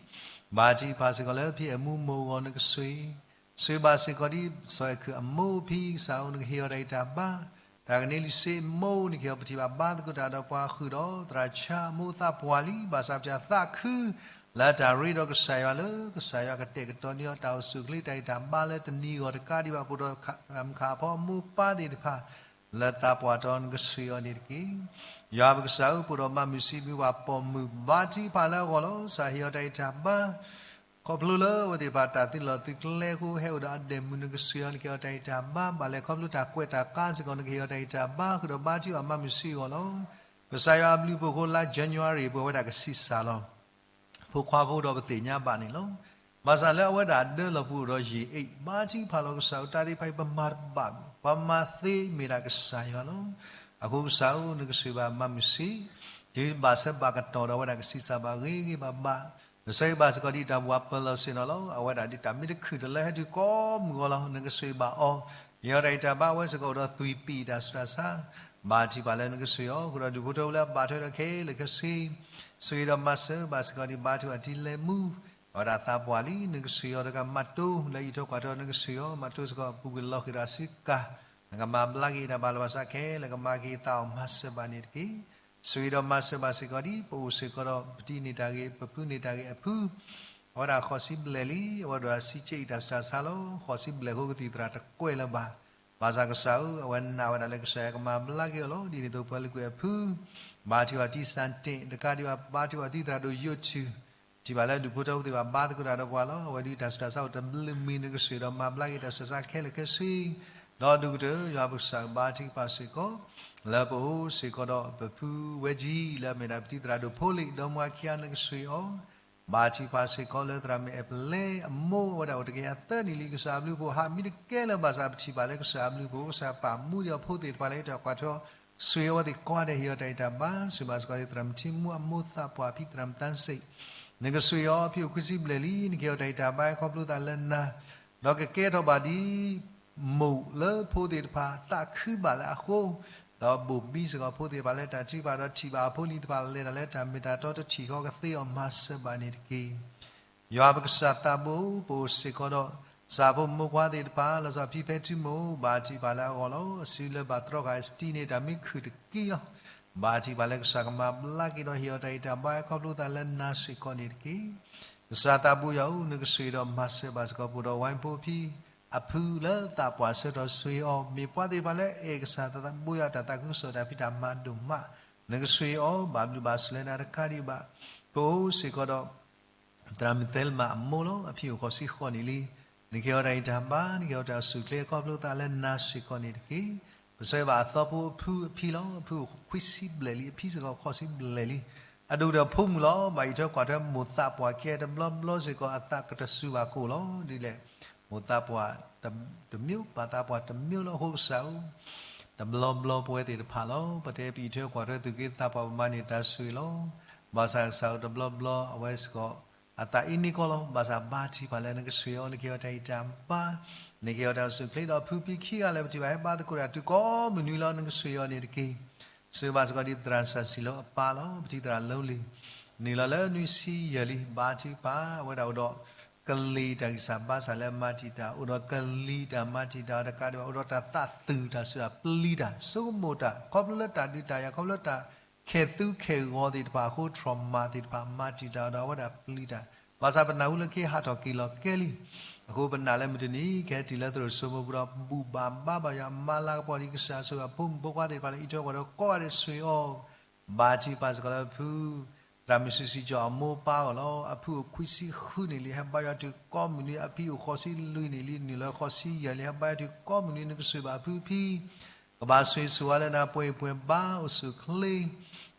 ဘါထုကဖၣ်စ့ၢ်ကီးလၢဖံအဲၣ်မူမုၢ်ဂီၤနကဆိၣ်ဂ့ၤ ဆိၣ်ဂ့ၤဘၣ်စ့ၢ်ကီးဒ် စီၤအဲၣ်ခုးအမိၢ်ဖံကစၢ်ဧၢ နကဟ့ၣ်အီၤတၢ်ဂံၢ်တၢ်ဘါ, တၢ်ကန့ၢ်လံစ့မိၢ် နကဟ့ၣ်အီၤပထံၣ်ဘၣ်ဘါသကိးတၢ်ဒီးပှၤဃုာ်ဒီးသရၣ်ဆါအမိၢ်သးပှၢ်လံ, ဘၣ်ဆၣ်ပတၢ်သးခု လၢတၢ်ရ့ဒီးကစၢ်ယွၤလၢ ကစၢ်ယွၤကတဲာ်ကတီၤန့ၢ်အီၤတၢ်အိၣ်ဆူၣ်အိၣ်ချ့တၢ်ဂံၢ်တၢ်ဘါလၢတနံၤအဂီၢ်တကးဒံးဘၣ် ပအိၣ်ဒီးသရၣ်မုၣ်ခးဖီအမိၢ်ပၢ်သ့ၣ်တဖၣ် လၢသးပှၢ်တီၤနကဆိၣ်ဂ့ၤအီၤန့ၣ်တက့ၢ်. ယွၤပကစၢ်ဧၢ ပအိၣ်ဒီးမၤမုာ်ဆံးဘျုးပှၤပိာ်မုၣ် ဘါထုကဖၣ်လၢအဂီၢ်လီၤ. ကစၢ်ဟ့ၣ်အီၤတၢ်ဂံၢ်တၢ်ဘါ ခီဖျိလၢအဝဲသ့ၣ်တဖၣ်တၢ်သုးလီၢ်သုးကျဲအဃိ ဟဲအိၣ်ဒီးအဒဲးမုၢ် နကဆိၣ်ဂ့ၤအီၤ နကဟ့ၣ်အီၤတၢ်ဂံၢ်တၢ်ဘါ, ဘၣ်လဲၤခီဖျိတၢ်ကွဲးတၢ်ကါစ့ၢ်ကီး နကဟ့ၣ်အီၤတၢ်ဂံၢ်တၢ်ဘါ ဃုာ်ဒီးဘါထုကဖၣ်မၤမုာ်ဆံးအဂီၢ်လီၤ. ကစၢ်ယွၤအဘျုးအဖှိၣ်အဃိ လါ January ပှဲၤဝဲဒၣ်ကဆံးစၢ်လီၤ. ဖိခွါဖိဒီးပသ့ၣ်ညါဘၣ်န့ၣ်လီၤ. ဘၣ်ဆၣ်လၢအဝဲဒၣ်အဒၢလီၢ်ပူၤအိၣ်ဒီးယံာ်အ့ၣ် ဘါထုကဖၣ်လီၤ. ကစၢ်ဧၢ တၢ်သ့ၣ်တဖၣ်အံၤပမၤတဘၣ်, ပှၤမၤသ့မ့ၢ်ဒၣ်ကစၢ်ယွၤလီၤ. အဃိကစၢ်ဧၢ နကဆိၣ်ဂ့ၤဘၣ်မၤမုာ်ဆံး တုၤဘၣ်ဆၢဘၣ်ကတီၢ်ဒီးအဝဲဒၣ်ကဆံးစၢ်ဘၣ်ဂ့ၤဂ့ၤဘၣ်ဘၣ်, နဆိၣ်ဂ့ၤဘၣ်စ့ၢ်ကီးဒ်တၢ်ဘှါပၢၤလီၢ်ဆ့ၣ်နီၤလီၤ. အဝဲဒၣ်ဒ်တၢ်မ့ၢ်တခုၣ်တလၢဟဲတုၤကိးမုၢ်ဂီၤလီၤ. နကဆိၣ်ဂ့ၤဘၣ်အီၤ, ယံာ်အီၤတၢ်ဂံၢ်တၢ်ဘါ အဝဲစ့ၢ်ကီးအိၣ်ဒီးသွံၣ်ပံာ်တၢ်ဆူးတၢ်ဆါ, ဘါထုကဖၣ်လၢနကဆိၣ်ဂ့ၤအီၤ ဃုာ်ဒီးဒူၣ်ဖိထၢဖိလၢအဘၣ်ထွဲဒီးခဲလၢာ်ခဲဆ့ ဆိၣ်ဂ့ၤဒီးမၤစၢၤဘၣ်စ့ၢ်ကီးဒ်ဘါထုကဖၣ်တံၤလဲၤမူ, အဝဲဒၣ်သးပှၢ်လံ နကဆိၣ်ဂ့ၤအီၤတကးမၤတိၢ်လၢအံးထွဲကွၢ်ထွဲ နကဆိၣ်ဂ့ၤအီၤ မၤတိၢ်စ့ၢ်ကီးပူၤကွံာ်လီၤဃံၤဒီးအစုကၤ, နကမၤဘျါက့ၤတၢ်ဘၣ်လီၤဘၣ်ဆၣ်ခဲလၢာ် ကမၤက့ၤသးအီၣ်မၤစၢၤဘၣ်န့ၣ်တက့ၢ်. ဆိၣ်ဂ့ၤဒီးမၤစၢၤဘၣ်စ့ၢ်ကီးဒ် ပအိၣ်စ့ၢ်ကီးဒီး ပတံၤန့ၢ်တၢ်ဂ့ၤ ပဖုန့ၢ်တၢ်ဂ့ၤအဖု အဝဲဒၣ်ဃိးဆံဘျဲၣ်လံ, အဝဲဒၣ်စံးကဲအံၤတၢ်ဆူးတၢ်ဆါလီၤ. ဃိးဆံဘျဲၣ်အဃိကသံၣ်သရၣ်တကွဲးလၢၤဘၣ်. ဘၣ်ဆၣ်ကစၢ်ဧၢ အဝဲနာ်ဝဲဒၣ်လၢကစၢ်ယွၤကမၤဘျါက့ၤအီၤလီၤ. ဒ်န့ၣ်အသိးပှၤလုၢ်ကွံာ်အဖု ဘါထုကဖၣ်တံၤစၣ်တ့ၣ် တကးဒံးဘၣ် ဘါထုကဖၣ်တံၤသရၣ်ဒိၣ်ယိးထူ ထံၣ်ဘၣ်လၢဒူၣ်ဖိထၢဖိသ့ၣ်တဖၣ်ဘါသကိးတၢ်ဒီးပှၤလီၤ. အဝဲဒုးတၢ်ဆူးတၢ်ဆါအိၣ်တဘျုးမံၤ နကဆိၣ်ဂ့ၤဒီးမၤဘျါက့ၤတၢ်ဆူးတၢ်ဆါခဲလၢာ်ခဲဆ့ ဒီးဒိၣ်ကတၢၢ် ယွၤပကစၢ်ဘါထုကဖၣ်စ့ၢ်ကီး လၢပအိၣ်စ့ၢ်ကီးဒီးပဖုဝဲကၠံ လၢအမ့ၢ်ဒၣ်ပတံၤသရၣ်ဒိၣ်ဖိလံၤ ဒီမါခံဂၤ နကဆိၣ်ဂ့ၤအီၤ ဘါထုကဖၣ်စ့ၢ်ကီးလၢသရၣ်မုၣ်အဲၣ်ပလဲ အမိၢ် အဝဲဒၣ်အိၣ်တကယၤသၢနံၣ်လံ ကစၢ်အဘျုးအဖှိၣ်ဟးမံတကဲလၢၤ ဘၣ်ဆၣ်ပထံၣ်ဘၣ်လၢကစၢ်အဘျုးအဖှိၣ် ကစၢ်ပာ်မူဒံးအဖိသ့ၣ်တဖၣ်လၢအံးထွဲကွၢ်ထွဲ ဆိၣ်ဂ့ၤအဝဲသ့ၣ်ကိးဂၤဒဲး ဟ့ၣ်အီၤတၢ်ဂံၢ်တၢ်ဘါ ဆိၣ်ဂ့ၤဘၣ်စ့ၢ်ကီးသရၣ်မုၣ်ထံမူအမိၢ်သးပှၢ်ဖံသရၣ်မုၣ်တၢ်စ့ၣ် နကဆိၣ်ဂ့ၤအီၤဖံအိၣ်ခွံဆံဘျဲၣ်လံ နကဟ့ၣ်အီၤတၢ်ဂံၢ်တၢ်ဘါ ဟဲခီဖျိသးလၢနၤ ဒီးကကဲထီၣ်ဘၣ်ဒ် မိၢ်လၢဖိသ့ၣ်တဖၣ်သးခုဘၣ်လၢအဃိ ဒီးဘိၣ်ဘံစ့ၢ်ကီးဖိသ့ၣ်တဖၣ်လၢတၢ်ထုကဖၣ်ဒီးထံၣ်ဘၣ်အဖိလံၤတဖၣ်လဲၤတၢ်လၢတၢ်မ့ၢ်တၢ်တီ တထံၣ်ဃီကသ့အီၤ မၤစၢၤဘၣ်န့ၣ်တက့ၢ်. ယွၤပကစၢ်သးဘိ ပအိၣ်စ့ၢ်ကီးဒီး စၢ်ဖိမိၢ်ခွါသ့ၣ်တဖၣ် လီၤဆီဖံဖဲထူမိၢ် ဘါထုကဖၣ်လၢအဂီၢ်လီၤ. အစုလၢဘၣ်တြီဃာ်အစတံန့ၣ် တၢ်မ့ၢ်ခုၣ်တကံလီၤ. ဘါထုကဖၣ်လၢကစၢ်ကမၤဘျါက့ၤဒီးဟ့ၣ်အီၤတၢ်ဂံၢ်တၢ်ဘါ ခီဖျိသးလၢနၤစ့ၢ်ကီးန့ၣ်တက့ၢ်. ကစၢ်သးဘိယွၤဧၢ နကဆိၣ်ဂ့ၤဒီးမၤစၢၤဘၣ်စ့ၢ်ကီး ပအိၣ်ဒီးဝဲဖိဖံ အဖုလၢသးပှၢ်ဆၢထီၣ်ဆိၣ်ဂ့ၤအီၤ မ့ၢ်ပှၤသ့ၣ်တဖၣ်လၢအဲၣ်ကစၢ်သးဘိယွၤတၢ်သးခုကစီၣ်တၢ်ဖံးတၢ်မၤဒိၣ်မး နကဆိၣ်ဂ့ၤအီၤ ဘၣ်ဘျုးဘၣ်ဆိၣ်လၢနၤတခါဒံးဘၣ်. ပအိၣ်စ့ၢ်ကီးဒီး သရၣ်မုၣ်သဲလမၣ်အမိၢ်လီၤ. အဖံအိၣ်ဃိးဆံဃိးနံၣ်လံ. နကဟ့ၣ်အီၤတၢ်ဂံၢ်တၢ်ဘါ နကဟ့ၣ်အီၤတၢ်အိၣ်ဆူၣ်အိၣ်ချ့ ခီဖျိသးလၢနၤစ့ၢ်ကီးန့ၣ်တက့ၢ်. ပဆၢဂ့ၤဘၣ်အသီဖိအဖုအဖံလီၤ. အဖုအိၣ်ခွံဆံဘျဲၣ်လံ အဖံစ့ၢ်ကီးဃိးဆံဘျဲၣ်လံ. အဒိၣ်ကတၢၢ်ဖိမုၣ်လီၤ. ဘၣ်အံးထွဲကွၢ်ထွဲမိၢ်သးပှၢ်ခံဂၤ တဘျီဘျီစ့ၢ်ကီး အသးကတစူၤဘၣ်ကအိၣ်လီၤ. ဒ်လဲၣ် မိၢ်သးပှၢ်တမံၤ ပၢ်သးပှၢ်တမံၤလီၤ. အဃိကစၢ်ဧၢ တဘျီဘျီပဝဲသ့ၣ်တဖၣ်လီၤ. ပတဲပအံးထွဲကွၢ်ထွဲသူၣ်က့သးပှၢ် ပမၤန့ၢ်တၢ်ဆိၣ်ဂ့ၤလီၤ. ဘၣ်ဆၣ်ကစၢ်ဧၢ တဘျီဘျီအဝဲစ့ၢ်ကီး အသးအ့န့ၢ်ကီၢ်လီၤ. ဘၣ်ဆၣ်ဘါထုကဖၣ်လၢနကဆိၣ်ဂ့ၤအီၤ နကဟ့ၣ်အီၤတၢ်ဂံၢ်တၢ်ဘါ နကဟ့ၣ်အီၤတၢ်အိၣ်ဆူၣ်အိၣ်ချ့ဒီးအဖုဖံခံဂၤလၢပထံၣ်ဘၣ်ဟဲဘါသကိးတၢ်တုၤကိးမုၢ်နွံလီၤ. နကဆိၣ်ဂ့ၤအီၤန့ၣ်တက့ၢ်. ဆိၣ်ဂ့ၤဘၣ်စ့ၢ်ကီးဒ်ပသရၣ်စၢ်စံၣ်လီၤအပၢ်လီၤ. ပတံၤသရၣ်လီၤလံၤ နုာ်လီၤလၢနွံဆံယဲၢ်လံ. ဘါထုကဖၣ် အဝဲဒၣ်အိၣ်ဒီး ကလံၤတၢ်ဂံၢ်စၢ်ဘါစၢ်လၢအမၤတံာ်တာ် အိၣ်ဒီးကလံၤတၢ်မၤတံာ်တာ်တကးဒံးဘၣ် အိၣ်ဒီးတၢ်သးသုးတၢ်စူၤတၢ်ပျံၤတၢ် ဆိကမိၣ်တၢ် ခီဖျိလၢတၢ်ဒုးတၢ်ယၤ ခီဖျိလၢတၢ်ခဲၣ်သူခဲၣ်ဂီၤသ့ၣ်တဖၣ်အဃိ trauma သ့ၣ်တဖၣ် မၤတံာ်တာ်ဒီးအဝဲဒၣ်ပျံၤတၢ် ဘၣ်ဆၣ်ပနၢ်ဟူလၢကဟးထီၣ်က့ၤလီၤကဲလံ. အဃိပနာ်လၢမုၢ်တနံၤ ကဟဲတုၤလၢသရိာ်စိမိၤပူၤဒီး ဘူၣ်ဘၣ်ဘါဘၣ်ယွၤ မၤလၤကပီၤဒ်ကစၢ်ဆိၣ်ဂ့ၤအဖိမုၣ်ဖိခွါသ့ၣ်တဖၣ်လၢအံးထွဲကွၢ်ထွဲကိးဂၤဒဲးဆိၣ်ဂ့ၤအီၤ ဘါထုကဖၣ်စ့ၢ်ကီးလၢဖု သရၣ်မုၣ်စုစံကၠီၣ်အမိၢ်ပၢ်အဂီၢ်လီၤ. အဖုအိၣ်ခွံဆံဃုနံၣ်လံ ဟဲဘါယွၤတုၤကိးမုၢ်နွံ အဖံအိၣ်ဃိးဆံလွံၢ်နံၣ်လံ နုာ်လီၤဃိးဆံယဲၢ်လံ ဟဲဘါယွၤတုၤကိးမုၢ်နွံ နကဆိၣ်ဂ့ၤဘၣ်အဖုဖံ ကဘၣ်ဆိၣ်ဂ့ၤဆိၣ်ဝါလၢနၤပှဲၤပှဲၤဘါအိၣ်ဆူၣ်အိၣ်ချ့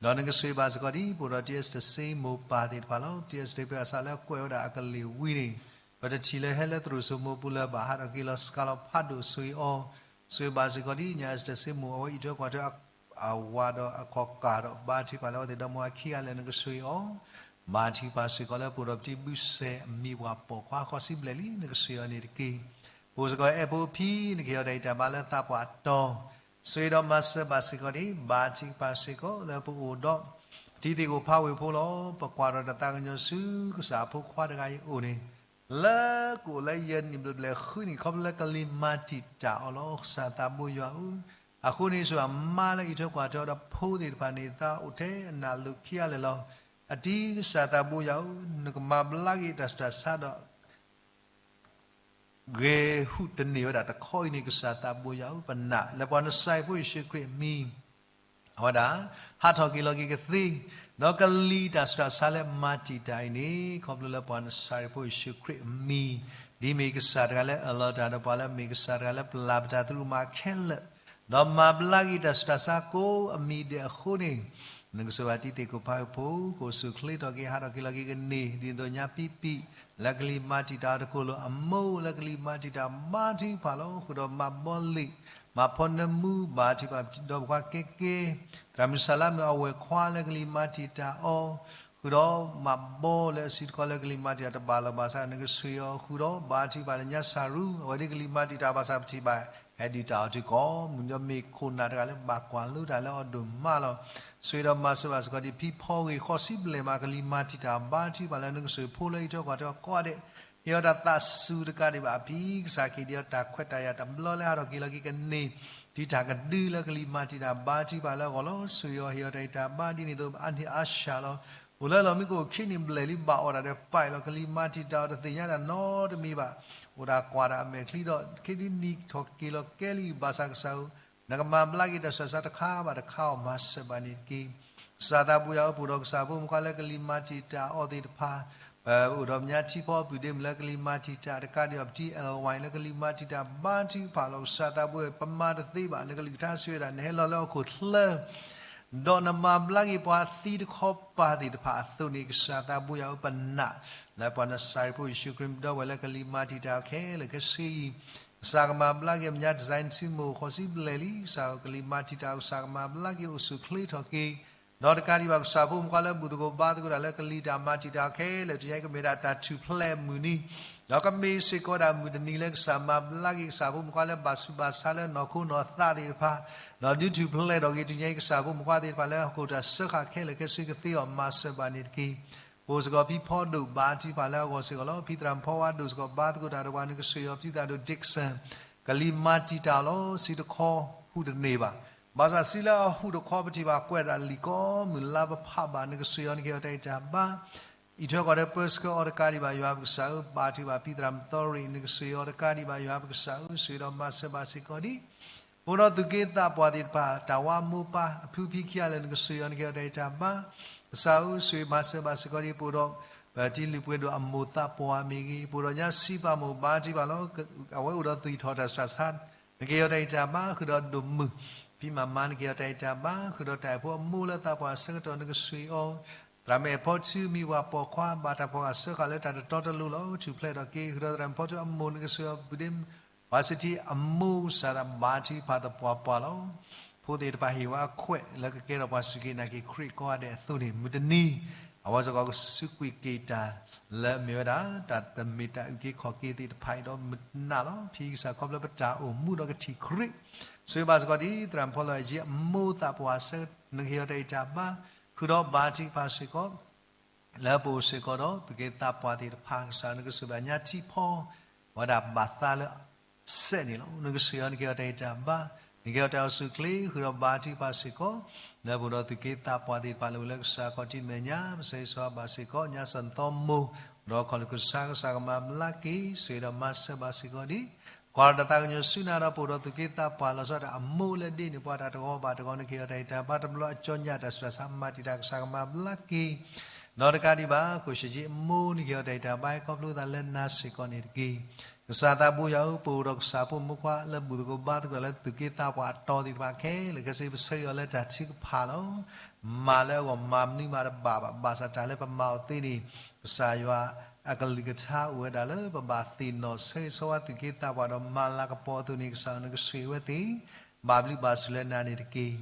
ဒီးနကဆိၣ်ဂ့ၤဘၣ်စ့ၢ်ကီးဒ် ပအိၣ်ဒီး T S တဆ့မိၢ်ပၢ်သ့ၣ်တဖၣ်လီၤ. T S တဖၣ်အစးလၢအကွဲးဝဲဒၣ်အကလုၢ်ဝံၤန့ၣ်, ပတထံၣ်လၢဟဲလၢသရိာ်စိမိၢ်ပူၤလၢၤဘၣ် ဟးထီၣ်က့ၤလီၤစှၤလီၤဖးဒိၣ်ဆိၣ်ဂ့ၤအီၤ, ဆိၣ်ဂ့ၤဘၣ်စ့ၢ်ကီးဒ် ညၣ်အ့စတၢၣ်တဆ့မိၢ် အဝဲအံးထွဲကွၢ်ထွဲအဝၤဒီးအခီၣ်ကၢ်ဒီး ဘါထုကဖၣ်လၢအဝဲသ့ၣ်ဒီမါဝၤခံဂၤလၢာ် နကဆိၣ်ဂ့ၤအီၤ, ဘါထုကဖၣ်စ့ၢ်ကီးလၢပအိၣ်ဒီးပတံၤဘုစဲး အမံၤပှၢ်ပိာ်ခွါဃိးဆံဘျဲၣ်လံ နကဆိၣ်ဂ့ၤအီၤန့ၣ်တက့ၢ်. ပအိၣ်စ့ၢ်ကီးအဲၣ်ဖိဖံ နကဟ့ၣ်အီၤတၢ်ဂံၢ်တၢ်ဘါလၢသးပှၢ်အတီၤ, ဆိၣ်ဂ့ၤဒီးမၤစၢၤဘၣ်စ့ၢ်ကီးန့ၣ် ဘါထုကဖၣ်စ့ၢ်ကီးလၢပအိၣ်ဒီး တံၤသ့ၣ်ကိၣ်ဖးဝ့ၢ်ဖိလီၤ. ပကွၢ်ဒီးတၢ်သးကညီၤဆူကစၢ်အဖိခွါတဂၤအံၤအအိၣ်န့ၣ်, လၢကအိၣ်လၢယဲၢ်နံၣ်ဘျဲၣ်ဘျဲၣ်ဃုနံၣ် ခီဖျိလၢကလံၤမၤတံာ်တာ်အီၤလီၤ. ကစၢ်သးဘိယွၤဧၢ, အဃိန့ၣ် ဆိၣ်ဂ့ၤအမါလၢအံးထွဲကွၢ်ထွဲအီၤဒီးဖိသ့ၣ်တဖၣ်န့ၣ် သးအိၣ်ထဲအနၢ်လိာ်ခံဂၤလၢာ်လီၤ. အတံၤကစၢ်သးဘိယွၤဧၢ, နကမၤဘျါက့ၤတၢ်ဆူးတၢ်ဆါဒီး ဂဲၤဟူးတန့ၢ်ဝဲဒၣ်တခီအံၤန့ၣ် ကစၢ်သးဘိယွၤဧၢ, ပနာ်လၢပှၤနစၤရ့းဖိယ့ၣ်ၡူးခရံာ်အမံၤ, အဝဲဒၣ် ဟးထီၣ်က့ၤလီၤက့ၤကသ့, ဒီးကလံၤတၢ်ဆူးတၢ်ဆါလၢမၤတံာ်တာ်အံၤန့ၣ် ခီဖျိလၢပှၤနစၤရ့းဖိယ့ၣ်ၡူးခရံာ်အမံၤ, ဒ်မ့ၢ်ကစၢ်တဂၤလၢအၢၣ်လီၤတၢ်ဒီးပှၤ လၢအမ့ၢ်ကစၢ်တဂၤလၢပျၢ်ပတၢ်သရူးမးခဲလၢာ်, ဒီးမၤဘျါက့ၤတၢ်ဆူးတၢ်ဆါကိးအမံၤဒဲးအဃိန့ၣ်, နကဆိၣ်ဂ့ၤဘၣ်တံၤသ့ၣ်ကိၣ်ဖးဝ့ၢ်ဖိ ကအိၣ်ဆူၣ်အိၣ်ချ့ထီၣ်က့ၤ ဟးထီၣ်က့ၤလီၤက့ၤကန့ၢ် ဒ်သိးညါပံပံၣ် လၢကလံၤမၤတံာ်တာ်အီၤတကိၢ်လိာ် အမိၢ်လၢကလံၤမၤတံာ်တာ် ဘါထုကဖၣ်လီၤ. ဃုာ်ဒီးမၤဘီလ့ၣ် မၤဖီနၢမူ ဘါထုကဖၣ်ဒီးပှၤကဲကဲ သရၣ်မုၣ်စၢ်လါမုၣ်အဝဲၢ်ခွါလၢကလံၤမၤတံာ်တာ်အီၤ, ဃုာ်ဒီးမၤဘီလၢအစုတခီလၢကလံၤမၤတံာ်တာ်တဘၣ်လီၤဘၣ်ဆၣ် နကဆိၣ်ဂ့ၤအီၤ ဃုာ်ဒီးဘါထုကဖၣ်လၢညါစၢ်ရူ အဝဲဒ်ကလံၤမၤတံာ်တာ်ဘၣ်ဆၣ်ပထံၣ်ဘၣ် ဟဲဒုးတၢ်အီၤတုၤကိးမုၢ် ဒီးမ့ၢ်ခိၣ်နၢ်တဂၤလၢဘၣ်ကွၢ်လိတၢ်လၢအီၤဒိၣ်မးလီၤ. ဆိၣ်ဂ့ၤဒီးမၤစၢၤဘၣ်စ့ၢ်ကီးဒ်ဖံဖီဂ့ၤဃိးဆံဘျဲၣ်မး ကလံၤမၤတံာ်တာ် ဘါထုကဖၣ်လၢနကဆိၣ်ဂ့ၤဖိလၢအံးထွဲကွၢ်ထွဲအီၤကိးဂၤဒဲး, ဟ့ၣ်အီၤတၢ်သးစူၤတကးဒံးဘၣ် ဖံကစၢ်က့ၤဒ်အီၤတၢ်ခွဲးတၢ်ယာ်တဘျီလၢဟးထီၣ်က့ၤလီၤက့ၤကန့ၢ် ဒ်တၢ်ကဒုလၢကလံၤမၤတံာ်တာ် ဘါထုကဖၣ်လၢအဂီၢ်လီၤ. ဆိၣ်ဂ့ၤအီၤ ဟ့ၣ်အီၤတၢ်ဂံၢ်တၢ်ဘါဒ်န့ၣ်အသိး အါန့ၢ်အါဆၣ်လီၤ. အိၣ်လၢလီၢ်မံခိၣ်ခံနံၣ်ဘျဲၣ်လံ ဘၣ်အီၣ်တၢ်ဒီးပာ်အံၤလီၤ ကလံၤမၤတံာ်တာ်အီၤတသ့ၣ်ညါတၢ်နီတမံၤဘၣ်. အိၣ်ဒၣ်ကွၢ်တၢ်အမဲာ်ချံဒီး ခဲဒုးနံၤထီၣ်က့ၤလီၤကဲလံ ဘၣ်ဆၣ်ကစၢ်ဧၢ, နကမၤဘျါက့ၤတၢ်ဆူးတၢ်ဆါတခါဘၣ်တခါအီၤ မၤစၢၤဘၣ်န့ၣ်တက့ၢ်. ကစၢ်သးဘိယွၤဧၢ, ပအိၣ်ဒီးကစၢ်ဖိမုၣ်ခွါလၢကလံၤမၤတံာ်တာ်အီၤသ့ၣ်တဖၣ်, ပအိၣ်ဒီးပညါထံဖီပုၢ်ဒ့မုၣ်လၢကလံၤမၤတံာ်တာ်တကးဒံးဘၣ် ပတံၤအဲၣ်ဝဲလၢကလံၤမၤတံာ်တာ် ဘါထုကဖၣ်လီၤ. ကစၢ်သးဘိ ပမၤတသ့ဘၣ် နကလုၢ်ကထါစံးဝဲဒၣ် နဟဲလီၤလၢဟီၣ်ခိၣ်ချၢ ဒီးနမၤဘျါက့ၤပှၤသံတခီပၤသ့ၣ်တဖၣ်အသိးန့ၣ် ကစၢ်သးဘိယွၤဧၢ, ပနာ်လၢပှၤနစၤရ့းဖိယ့ၣ်ၡူးခရံာ်မံၤဒီးဝဲလၢကလံၤမၤတံာ်တာ်အီၤခဲလၢာ်ခဲဆ့အံၤ, ကစၢ်ကမၤဘျါက့ၤ ပညါ design ဆံမိၢ်ဃိးဆံဘျဲၣ်လံ, ကစၢ်ကလံၤမၤတံာ်တာ် ကစၢ်ကမၤဘျါက့ၤအိၣ်ဆူၣ်အိၣ်ချ့ထီၣ်က့ၤ, ဒီးတကးဒံးဘၣ် ကစၢ်ဖိမုၣ်ခွါလၢဘူၣ်သကိးဘါသကိးတၢ်လၢကလံၤတၢ်မၤတံာ်တာ်အီၤခဲလၢာ် တနံၤအံၤကမ့ၢ်ဒၣ်တၢ်ထူၣ်ဖျဲးအမုၢ်နံၤ, ဒီးကမ့ၢ်စ့ၢ်ကီးဒၣ်မုၢ်တနံၤလၢကစၢ်မၤဘျါက့ၤကစၢ်ဖိမုၣ်ခွါလၢဘၣ်ဆူးဘၣ်ဆါလၢနီၢ်ခိနီၢ်သးသ့ၣ်တဖၣ်, ဒီးဒုးထူၣ်ဖျဲးထီၣ်က့ၤ တနံၤအံၤ ကစၢ်ဖိမုၣ်ခွါသ့ၣ်တဖၣ်လၢဟီၣ်ခိၣ်တၢ်စၢဃာ်ခဲလၢာ်ခဲဆ့ကသ့အီၤ မၤစၢၤဘၣ်န့ၣ်တက့ၢ်. ပအိၣ်စ့ၢ်ကီးဖံဖီဒိၣ် ဘါထုကဖၣ်လၢအဂီၢ်စ့ၢ်ကီးလီၤ. ဖံသရၣ်မုၣ်ဖီဝါဒိၣ်စ့ၢ်ကီး ဘါသကိးတၢ်ဒီးပှၤ နကဆိၣ်ဂ့ၤအီၤ ဖံသရၣ်ဒိၣ် Dixon ကလံၤမၤတံာ်တာ်အီၤလီၤ. စုတခီဟူးတန့ၢ်ဘၣ်. ဘၣ်ဆၣ်စုလၢအဟူးတခီ ပထံၣ်ဘၣ်ကွဲးဒၣ်လံာ်ကိးမုၢ်လါပဖးဘၣ် နကဆိၣ်ဂ့ၤအီၤ နကဟ့ၣ်အီၤတၢ်ဂံၢ်တၢ်ဘါ, အံးထွဲကွၢ်ထွဲပၢဆှၢအီၤတကးဒံးဘၣ် ယွၤပကစၢ်ဧၢ, ဘါထုကဖၣ်ဖံသရၣ်မုၣ်သီရ့ၣ် နကဆိၣ်ဂ့ၤအီၤတကးဒံးဘၣ် ယွၤပကစၢ်ဧၢ, ဆိၣ်ဂ့ၤဒီးမၤစၢၤဘၣ်စ့ၢ်ကီးဒံး ပအိၣ်ဒီးသူၣ်က့သးပှၢ်သ့ၣ်တဖၣ် တၢ်ဝါမိၢ်ပၢ် အဖုဖံခံဂၤလၢာ် နကဆိၣ်ဂ့ၤအီၤ နကဟ့ၣ်အီၤတၢ်ဂံၢ်တၢ်ဘါ, ကစၢ်ဧၢ, ဆိၣ်ဂ့ၤမၤစၢၤဘၣ်စ့ၢ်ကီးဒံး ပအိၣ်ဒီး ပတံၤလုၢ်ပှ့ၤဒိၣ်အမိၢ်သးပှၢ်မ့ၢ်ဂ့ၤ, ပအိၣ်ဒီးညါစံးပာ်မိၢ် ဘါထုကဖၣ်လီၤ, အဝဲအိၣ်ဒီးသွံၣ်ထီၣ်တၢ်ဆူးတၢ်ဆါ, နကဟ့ၣ်အီၤတၢ်ဂံၢ်တၢ်ဘါ, ဃုာ်ဒီးဒိၣ်မုၢ် ဖံမၤမါ နကဟ့ၣ်အီၤတၢ်ဂံၢ်တၢ်ဘါ, ဃုာ်ဒီးတၢ်အဲၣ်ဖိအမိၢ်လၢသးပှၢ်အဆၢကတီၢ် နကဆိၣ်ဂ့ၤအီၤ, သရၣ်မုၣ်အဲၣ်ဖီထူ မံၤပှၢ်ပိာ်ခွါ ဘၣ်တၢ်ဖီၣ်အဆၢဃာ်လၢတၢ်တတီတလိၤလီၤ, ထူၣ်ဖျဲးထီၣ်က့ၤ, ဃုာ်ဒီးသရၣ်မုၣ်ဖီထူအမိၢ် နကဆိၣ်ဂ့ၤအီၤ ပူၤဒ့ ပှၤစံးထံအမိၢ် ကစၢ်သးဘါထုကဖၣ်သပှၢ်ပှၢ်လီၤ. ဖိသ့ၣ်တဖၣ်ဟ့ၣ်ဝဲအခွဲး လၢကကဲထီၣ်ပှၤစူၢ်က့ၤနာ်က့ၤခရံာ်ကိးဂၤဒဲးအသိးန့ၣ် မုၢ်တနံၤ အဝဲစ့ၢ်ကီးကစူးကွံာ်က့ၤတၢ်လၢအမ့ၢ်ဝဲဒၣ် တၢ်တမ့ၢ်တၢ်အုၣ်က့ၤခီၣ်က့ၤသ့ၣ်တဖၣ်အံၤဒီး မုၢ်နၤလီၤ. ဖံကစၢ်ခီဖျိပတၢ်အိၣ်မူဒီးကထံၣ်ခရံာ်, ဆိၣ်ဂ့ၤဘၣ်စ့ၢ်ကီးဒ်သရၣ်မုၣ်ဖီလီၤအယံၤအမိၢ်သးပှၢ်အဆၢ နကဟ့ၣ်အီၤတၢ်ဂံၢ်တၢ်ဘါ, ဃုာ်ဒီးဘါထုကဖၣ်စ့ၢ်ကီး လၢပအိၣ်စ့ၢ်ကီးဒီးသူၣ်က့သးပှၢ်သ့ၣ်တဖၣ် ကစၢ်နကဆိၣ်ဂ့ၤဘၣ်ညါထံဖီ ဝဲဒၣ်ဘၣ်သးလၢ စဲးန့ၣ်လီၤ. နကဆိၣ်ဂ့ၤအီၤ နကဟ့ၣ်အီၤတၢ်ဂံၢ်တၢ်ဘါ, နကဟ့ၣ်အီၤတၢ်အိၣ်ဆူၣ်အိၣ်ချ့ ဃုာ်ဒီးဘါထုကဖၣ်စ့ၢ်ကီး လၢပအိၣ်ဒီးသူၣ်က့သးပှၢ်သ့ၣ်တဖၣ်လၢဝဲလၢကစၢ်ခီၣ်ထံးမဲာ်ညါ ပဆၢဂ့ၤဆၢဝါဘၣ်စ့ၢ်ကီး ညါစၢ်သီမိၢ် ဒီးခီၣ်လ့ၣ်ကစၢ် ကစၢ်ကမၤဘျါက့ၤ ဆိၣ်ဂ့ၤဒီးမၤစၢၤဘၣ်စ့ၢ်ကီးဒံး ကွၢ်ဒီးတၢ်သးကညီၤဆူနၤဒီး ပအိၣ်ဒီးသူၣ်က့သးပှၢ်လီၤဆီဒၣ်တၢ်အမိၢ်လၢဒ့န့ၢ်ပှၤတၢ်တဂီၤဘၣ်တဂီၤ နကဟ့ၣ်အီၤတၢ်ဂံၢ်တၢ်ဘါ တဘျီအကၠီညါတၢ်ဆူးတၢ်ဆါမၤတံာ်တာ် ကစၢ်ကမၤဘျါက့ၤ ဒီးတကးဒံးဘၣ် ကိၣ်ရှ့ယ့အမိၢ် နကဟ့ၣ်အီၤတၢ်ဂံၢ်တၢ်ဘါ ဟဲခီဖျိသးလၢနၤစ့ၢ်ကီးန့ၣ်တက့ၢ်. ကစၢ်သးဘိယွၤဧၢ, ပအိၣ်ဒီးကစၢ်ဖိမုၣ်ဖိခွါလၢဘူၣ်သကိးဘါသကိးတၢ်လၢသူၣ်က့သးပှၢ်အတီၤသ့ၣ်တဖၣ်ခဲလၢာ်ခဲဆ့ ပဆၢဂ့ၤအီၤလၢတၢ်ထုကဖၣ်လီၤ. မၤလၢအဂီၢ်မၤမနုၤမးတဘၣ်ဘၣ်, ဘၣ်ဆၣ်တၢ်လၢပမၤအီၤသ့န့ၣ် ကစၢ်ယွၤအကလုၢ်ကထါအိၣ်ဝဲဒၣ်လၢပဘၣ်သ့ၣ်နီၣ်ဆၢဂ့ၤဆၢဝါသူၣ်က့သးပှၢ်ဒီးမၤလၤကပီၤအသိးန့ၣ် ကစၢ်နကဆိၣ်ဂ့ၤဝဲသ့ၣ်, ဘၣ်ဘျုးဘၣ်ဆိၣ်လၢနၤန့ၣ်တက့ၢ်.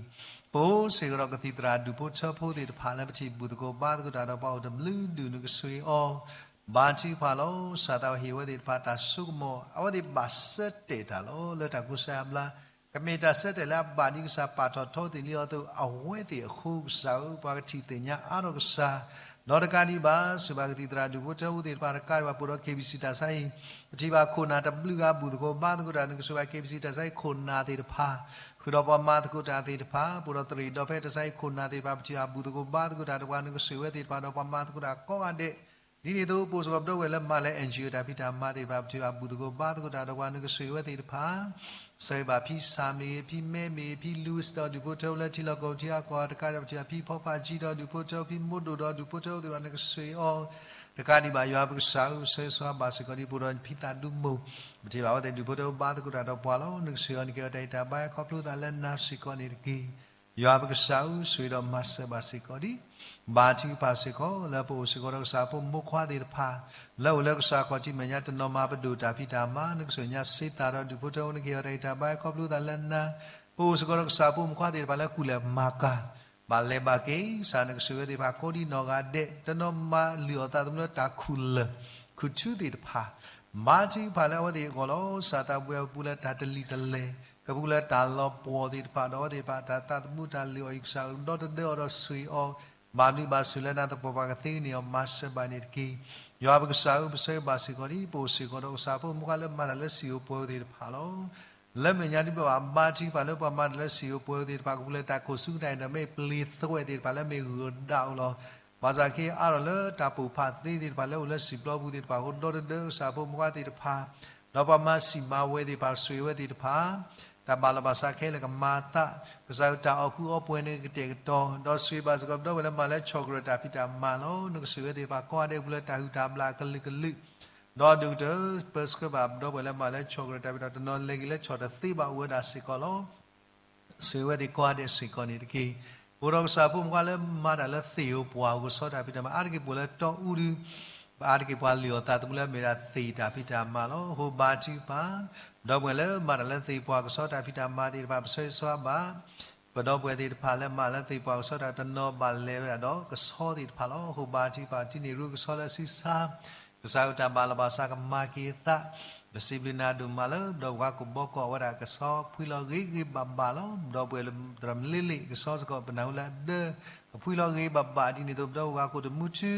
ပအိၣ်စ့ၢ်ကီးဒီးကသံၣ်သရၣ်ဒူၣ်ဖိထၢဖိသ့ၣ်တဖၣ်လၢပထံၣ်ဘူၣ်သကိးဘါသကိးတၢ်ဒီးပှၤအိၣ်တဘျုးဒူၣ်နကဆိၣ်ဂ့ၤအီၤ ဘါထုကဖၣ်လီၤ. ကစၢ်သးဟ့ၣ်ဝဲသ့ၣ်တဖၣ်တၢ်စိကမီၤ အဝဲသ့ၣ်ဘၣ်ဆၢတဲာ်တၢ်လီၤ လၢတၢ်ကူစါအါဘျါ, ကမ့ၢ်တၢ်ဆၢတဲာ်လၢအဘၣ်ဒ်ကစၢ်ပာ်ထီၣ်ထီသ့ၣ်လံအီၤအသိး အဝဲသ့ၣ်အဃိကစၢ်ဧၢ, ပှၤကထံၣ်သ့ၣ်ညါအါထီၣ်ကစၢ်, ဒီးတကးဒံးဘၣ် ဆိၣ်ဂ့ၤဘၣ်ကသံၣ်သရၣ်ဒူၣ်ဖိထၢဖိသ့ၣ်တဖၣ် တကးဒံးဘၣ် ပအိၣ်ဒီး KBC တၢ်ဆါဟံၣ် ပထံၣ်ဘၣ်ခိၣ်နၢ်တဘျုးဂၤဘူၣ်သကိးဘါသကိးတၢ် နကဆိၣ်ဂ့ၤဘၣ် KBC တၢ်ဆါဟံၣ်ခိၣ်နၢ်သ့ၣ်တဖၣ်, ဃုာ်ဒီးပှၤမၤသကိးတၢ်သ့ၣ်တဖၣ်, ပအိၣ်ဒီးသရံၣ်ဒီးဖဲတၢ်ဆါဟံၣ်ခိၣ်နၢ်သ့ၣ်တဖၣ် ပထံၣ်ဘၣ်ဘူၣ်သကိးဘါသကိးတၢ်ဒီးပှၤ နကဆိၣ်ဂ့ၤဝဲသ့ၣ်တဖၣ်ဒီးပှၤမၤသကိးတၢ်ကိးဂၤဒဲး, ဒ်န့ၣ်အသိး ပအိၣ်စ့ၢ်ကီးပဒီပုၢ်ဝဲၢ်လၢမၤလၢ NGO တၢ်ဖံးတၢ်မၤသ့ၣ်တဖၣ် ပထံၣ်ဘၣ်ဘူၣ်သကိးဘါသကိးတၢ်ဒီးပှၤ နကဆိၣ်ဂ့ၤဝဲသ့ၣ်တဖၣ်, ဆၢဂ့ၤဘၣ်ဖံစၢ်မ့ၢ်ဂ့ၤ ဖံမဲမ့ၢ်ဂ့ၤ ဖံလူးဝ့ၢ်ဒီးဒူၣ်ဖိထၢဖိလၢထံလီၢ်ကီၢ်ပူၤထံအကီၢ်တကးဒံးဘၣ် ပထံၣ်ဘၣ်ဖံဖီဖးကၠံဒီးဒူၣ်ဖိထၢဖိ ဖံမိၢ်ဒိၣ်ဒီးဒူၣ်ဖိထၢဖိသ့ၣ်တဖၣ် နကဆိၣ်ဂ့ၤအီၤ, တကးဒံးဘၣ် ယွၤပကစၢ်ဧၢ, ပဆၢဂ့ၤဆၢဝါဘၣ်စ့ၢ်ကီးဒ်ပအိၣ်ဒီးဖံသးဒူမိၢ်, ပထံၣ်ဘၣ်အဝဲသ့ၣ်ဒူၣ်ဖိထၢဖိဘါသကိးတၢ်ဒီးပှၤလီၤ. နကဆိၣ်ဂ့ၤအီၤ နကအဲၣ်တၢ်အဲၣ်တၢ်ဘါခီဖျိသးလၢနၤစ့ၢ်ကီးန့ၣ်တက့ၢ်. ယွၤပကစၢ်ဧၢ, ဆိၣ်ဂ့ၤဒီးမၤစၢၤဘၣ်စ့ၢ်ကီးဒံး, ဘါထုကဖၣ်စ့ၢ်ကီး လၢပအိၣ်စ့ၢ်ကီးဒီးကစၢ်ဖိမုၣ်ဖိခွါသ့ၣ်တဖၣ်, လၢအိၣ်လၢကစၢ်ခီၣ်ထံးမဲာ်ညါ တနီၤမၤပဒိၣ်တၢ်ဖံးတၢ်မၤ, နကဆိၣ်ညါစ့သးဒီးဒူၣ်ဖိထၢဖိ နကအဲၣ်တၢ်အဲၣ်တၢ်ဘါခီဖျိသးလၢနၤ, ပအိၣ်စ့ၢ်ကီးဒီးကစၢ်ဖိမုၣ်ဖိခွါသ့ၣ်တဖၣ်လၢကူၣ်လဲၤမၤကၤ ဘၣ်လဲၤဘၣ်က့ၤ, ကစၢ်နကဆိၣ်ဂ့ၤဝဲသ့ၣ်တဖၣ်ကိးဒံနီၢ်ဂၤဒဲး, တနီၤမၤလုၢ်အီၣ်သးသမူလၢတၢ်ခူၣ်လၢာ်ခူၣ်ထူသ့ၣ်တဖၣ်, ဘါထုကဖၣ်လၢအဝဲသ့ၣ်အဂီၢ်လီၤ. ကစၢ်သးဘိယွၤ ကပူၤလၢတၢ်တလံာ်တလဲၢ်, ကပူၤလၢတၢ်လီၤပှီၢ်သ့ၣ်တဖၣ်ဒီးအဝဲသ့ၣ်တဖၣ်တၢ်သးသမူတၢ်လုၢ်အီၣ်အံၤ ကစၢ်ဒီတဒၢအီၤဒီးဆိၣ်ဂ့ၤအီၤ, ဘၣ်ဘျုးဘၣ်ဆိၣ်လၢနၤသပှၢ်ပှၢ်ကသ့န့ၢ်အီၤ မၤစၢၤဘၣ်န့ၣ်တက့ၢ်. ယွၤပကစၢ်ဧၢ, ပဆၢဂ့ၤဘၣ်စ့ၢ်ကီးဒံး ပအိၣ်စ့ၢ်ကီးဒီးကစၢ်ဖိမုၣ်ဖိခွါလၢမၤတၢ်လၢစံၣ်ဧိၤပှဲၤဧိၤသ့ၣ်တဖၣ်လီၤ. လၢမဲာ်ညါဒ်ပဘၣ်ဘါထုကဖၣ်လၢပှၤမၤတၢ်လၢစံၣ်ဧိၤပှဲၤဧိၤသ့ၣ်တဖၣ် ကပူၤလၢတၢ်ခိၣ်ဆူကတၢၢ်ဒီး မ့ၢ်ပျ့ၤသွဲၣ်သ့ၣ်တဖၣ်လၢမ့ၢ်ဂၢၢ်ဒၣ်အိၣ်လီၤ. ဘၣ်ဆၣ်က့ၤအါထီၣ်လၢတၢ်ပိာ်ဖးသ့သ့ၣ်တဖၣ်လၢအိၣ်လၢစံၣ်ပျီပူၤသ့ၣ်တဖၣ်အဃိ ဒီတဒၢကစၢ်ဖိမုၣ်ဖိခွါသ့ၣ်တဖၣ်, ဒီးပှၤမၤစံၣ်မၤဝဲသ့ၣ်တဖၣ် ဆိၣ်ဂ့ၤဝဲသ့ၣ်တဖၣ်, တၢ်ဘၣ်လီၤဘၣ်စးခဲလၢာ်ကမၤအသး, ကစၢ်ဧၢ တၢ်အီၣ်ဃုာ်အီပှဲၤန့ၣ်ကတဲာ်ကတီၤ, ဒီးဆိၣ်ဂ့ၤဘၣ်စ့ၢ်ကီးပဒီပုၢ်ဝဲၢ်လၢမၤလၢဆီၣ်ကရၢၢ်တၢ်ဖံးတၢ်မၤလီၤ. နကဆိၣ်ဂ့ၤဝဲသ့ၣ်တဖၣ်ကိးဂၤဒဲး ကပူၤလၢတၢ်ဟုၣ်တၢ်ဘျၣ်အကလုာ်ကလုာ်, ဒီးဒိၣ်ကတၢၢ် ပၢဆှၢဘၣ်ပဒီပုၢ်ဝဲၢ်လၢမၤလၢဆီၣ်ကရၢၢ်တၢ်ဖံးတၢ် တနီၤလဲၤက့ၤလၢဆီၣ်တသ့ဘၣ်အိၣ်ဝဲဒၣ်စ့ၢ်ကီးလီၤ. ဆိၣ်ဂ့ၤဝဲသ့ၣ်ကိးဂၤဒဲးစ့ၢ်ကီးန့ၣ်တက့ၢ်. ပအိၣ်ဒီးကစၢ်ဖိမုၣ်ဖိခွါလၢမၤတၢ်လၢသ့ၣ်ဧိၤပှၢ်ဧိၤကဆီတၢ်ဖံးတၢ်မၤ အါတက့ၢ်ပအိၣ်လၢတီအူဒု, အါတက့ၢ်ပှၤလုၢ်အီၣ်သးသမူလၢမ့ၢ်ဒၣ်သ့ၣ်တၢ်ဖံးတၢ်မၤလီၤ. အဃိဘါထုကဖၣ် ပဒီပုၢ်ဝဲၢ်လၢမၤတၢ်လၢသ့ၣ်ပှၢ်ကဆီတၢ်ဖံးတၢ်မၤသ့ၣ်တဖၣ် ပဆၢဂ့ၤဆၢဝါဘၣ် ပဒီပုၢ်ဝဲၢ်သ့ၣ်တဖၣ်လၢမၤလၢသ့ၣ်ပှၢ်ကဆီတၢ် တနီၤဘၣ်လဲၤဝဲဒၣ်ဒီးကဆီသ့ၣ်တဖၣ်လီၤ. အဃိဘါထုကဖၣ် တုၤန့ၢ်ရူကဆီလၢအစုဆါ ကစၢ်ဧၢ တၢ်ဘၣ်လီၤဘၣ်စးကမၤက့ၤအသး, ပစံးဘျုးနၤဒိၣ်မးလၢ ပဒီပုၢ်ဝဲၢ်ကိးဘီကိး အဝဲဒၣ်ကဆီဖှံလီၤဂ့ၤဂ့ၤဘၣ်ဘၣ်လီၤ. ပဒီပုၢ်ဝဲၢ်သရၣ်မလ့လ့ၣ် ကဆီစ့ၢ်ကီး ပနၢ်ဟူလၢအဒၢ ကဖှံလီၤဂ့ၤဘၣ်ဘၣ် ဒ်န့ၣ်အသိး ပဒီပုၢ်ဝဲၢ်ကိးတမူထူ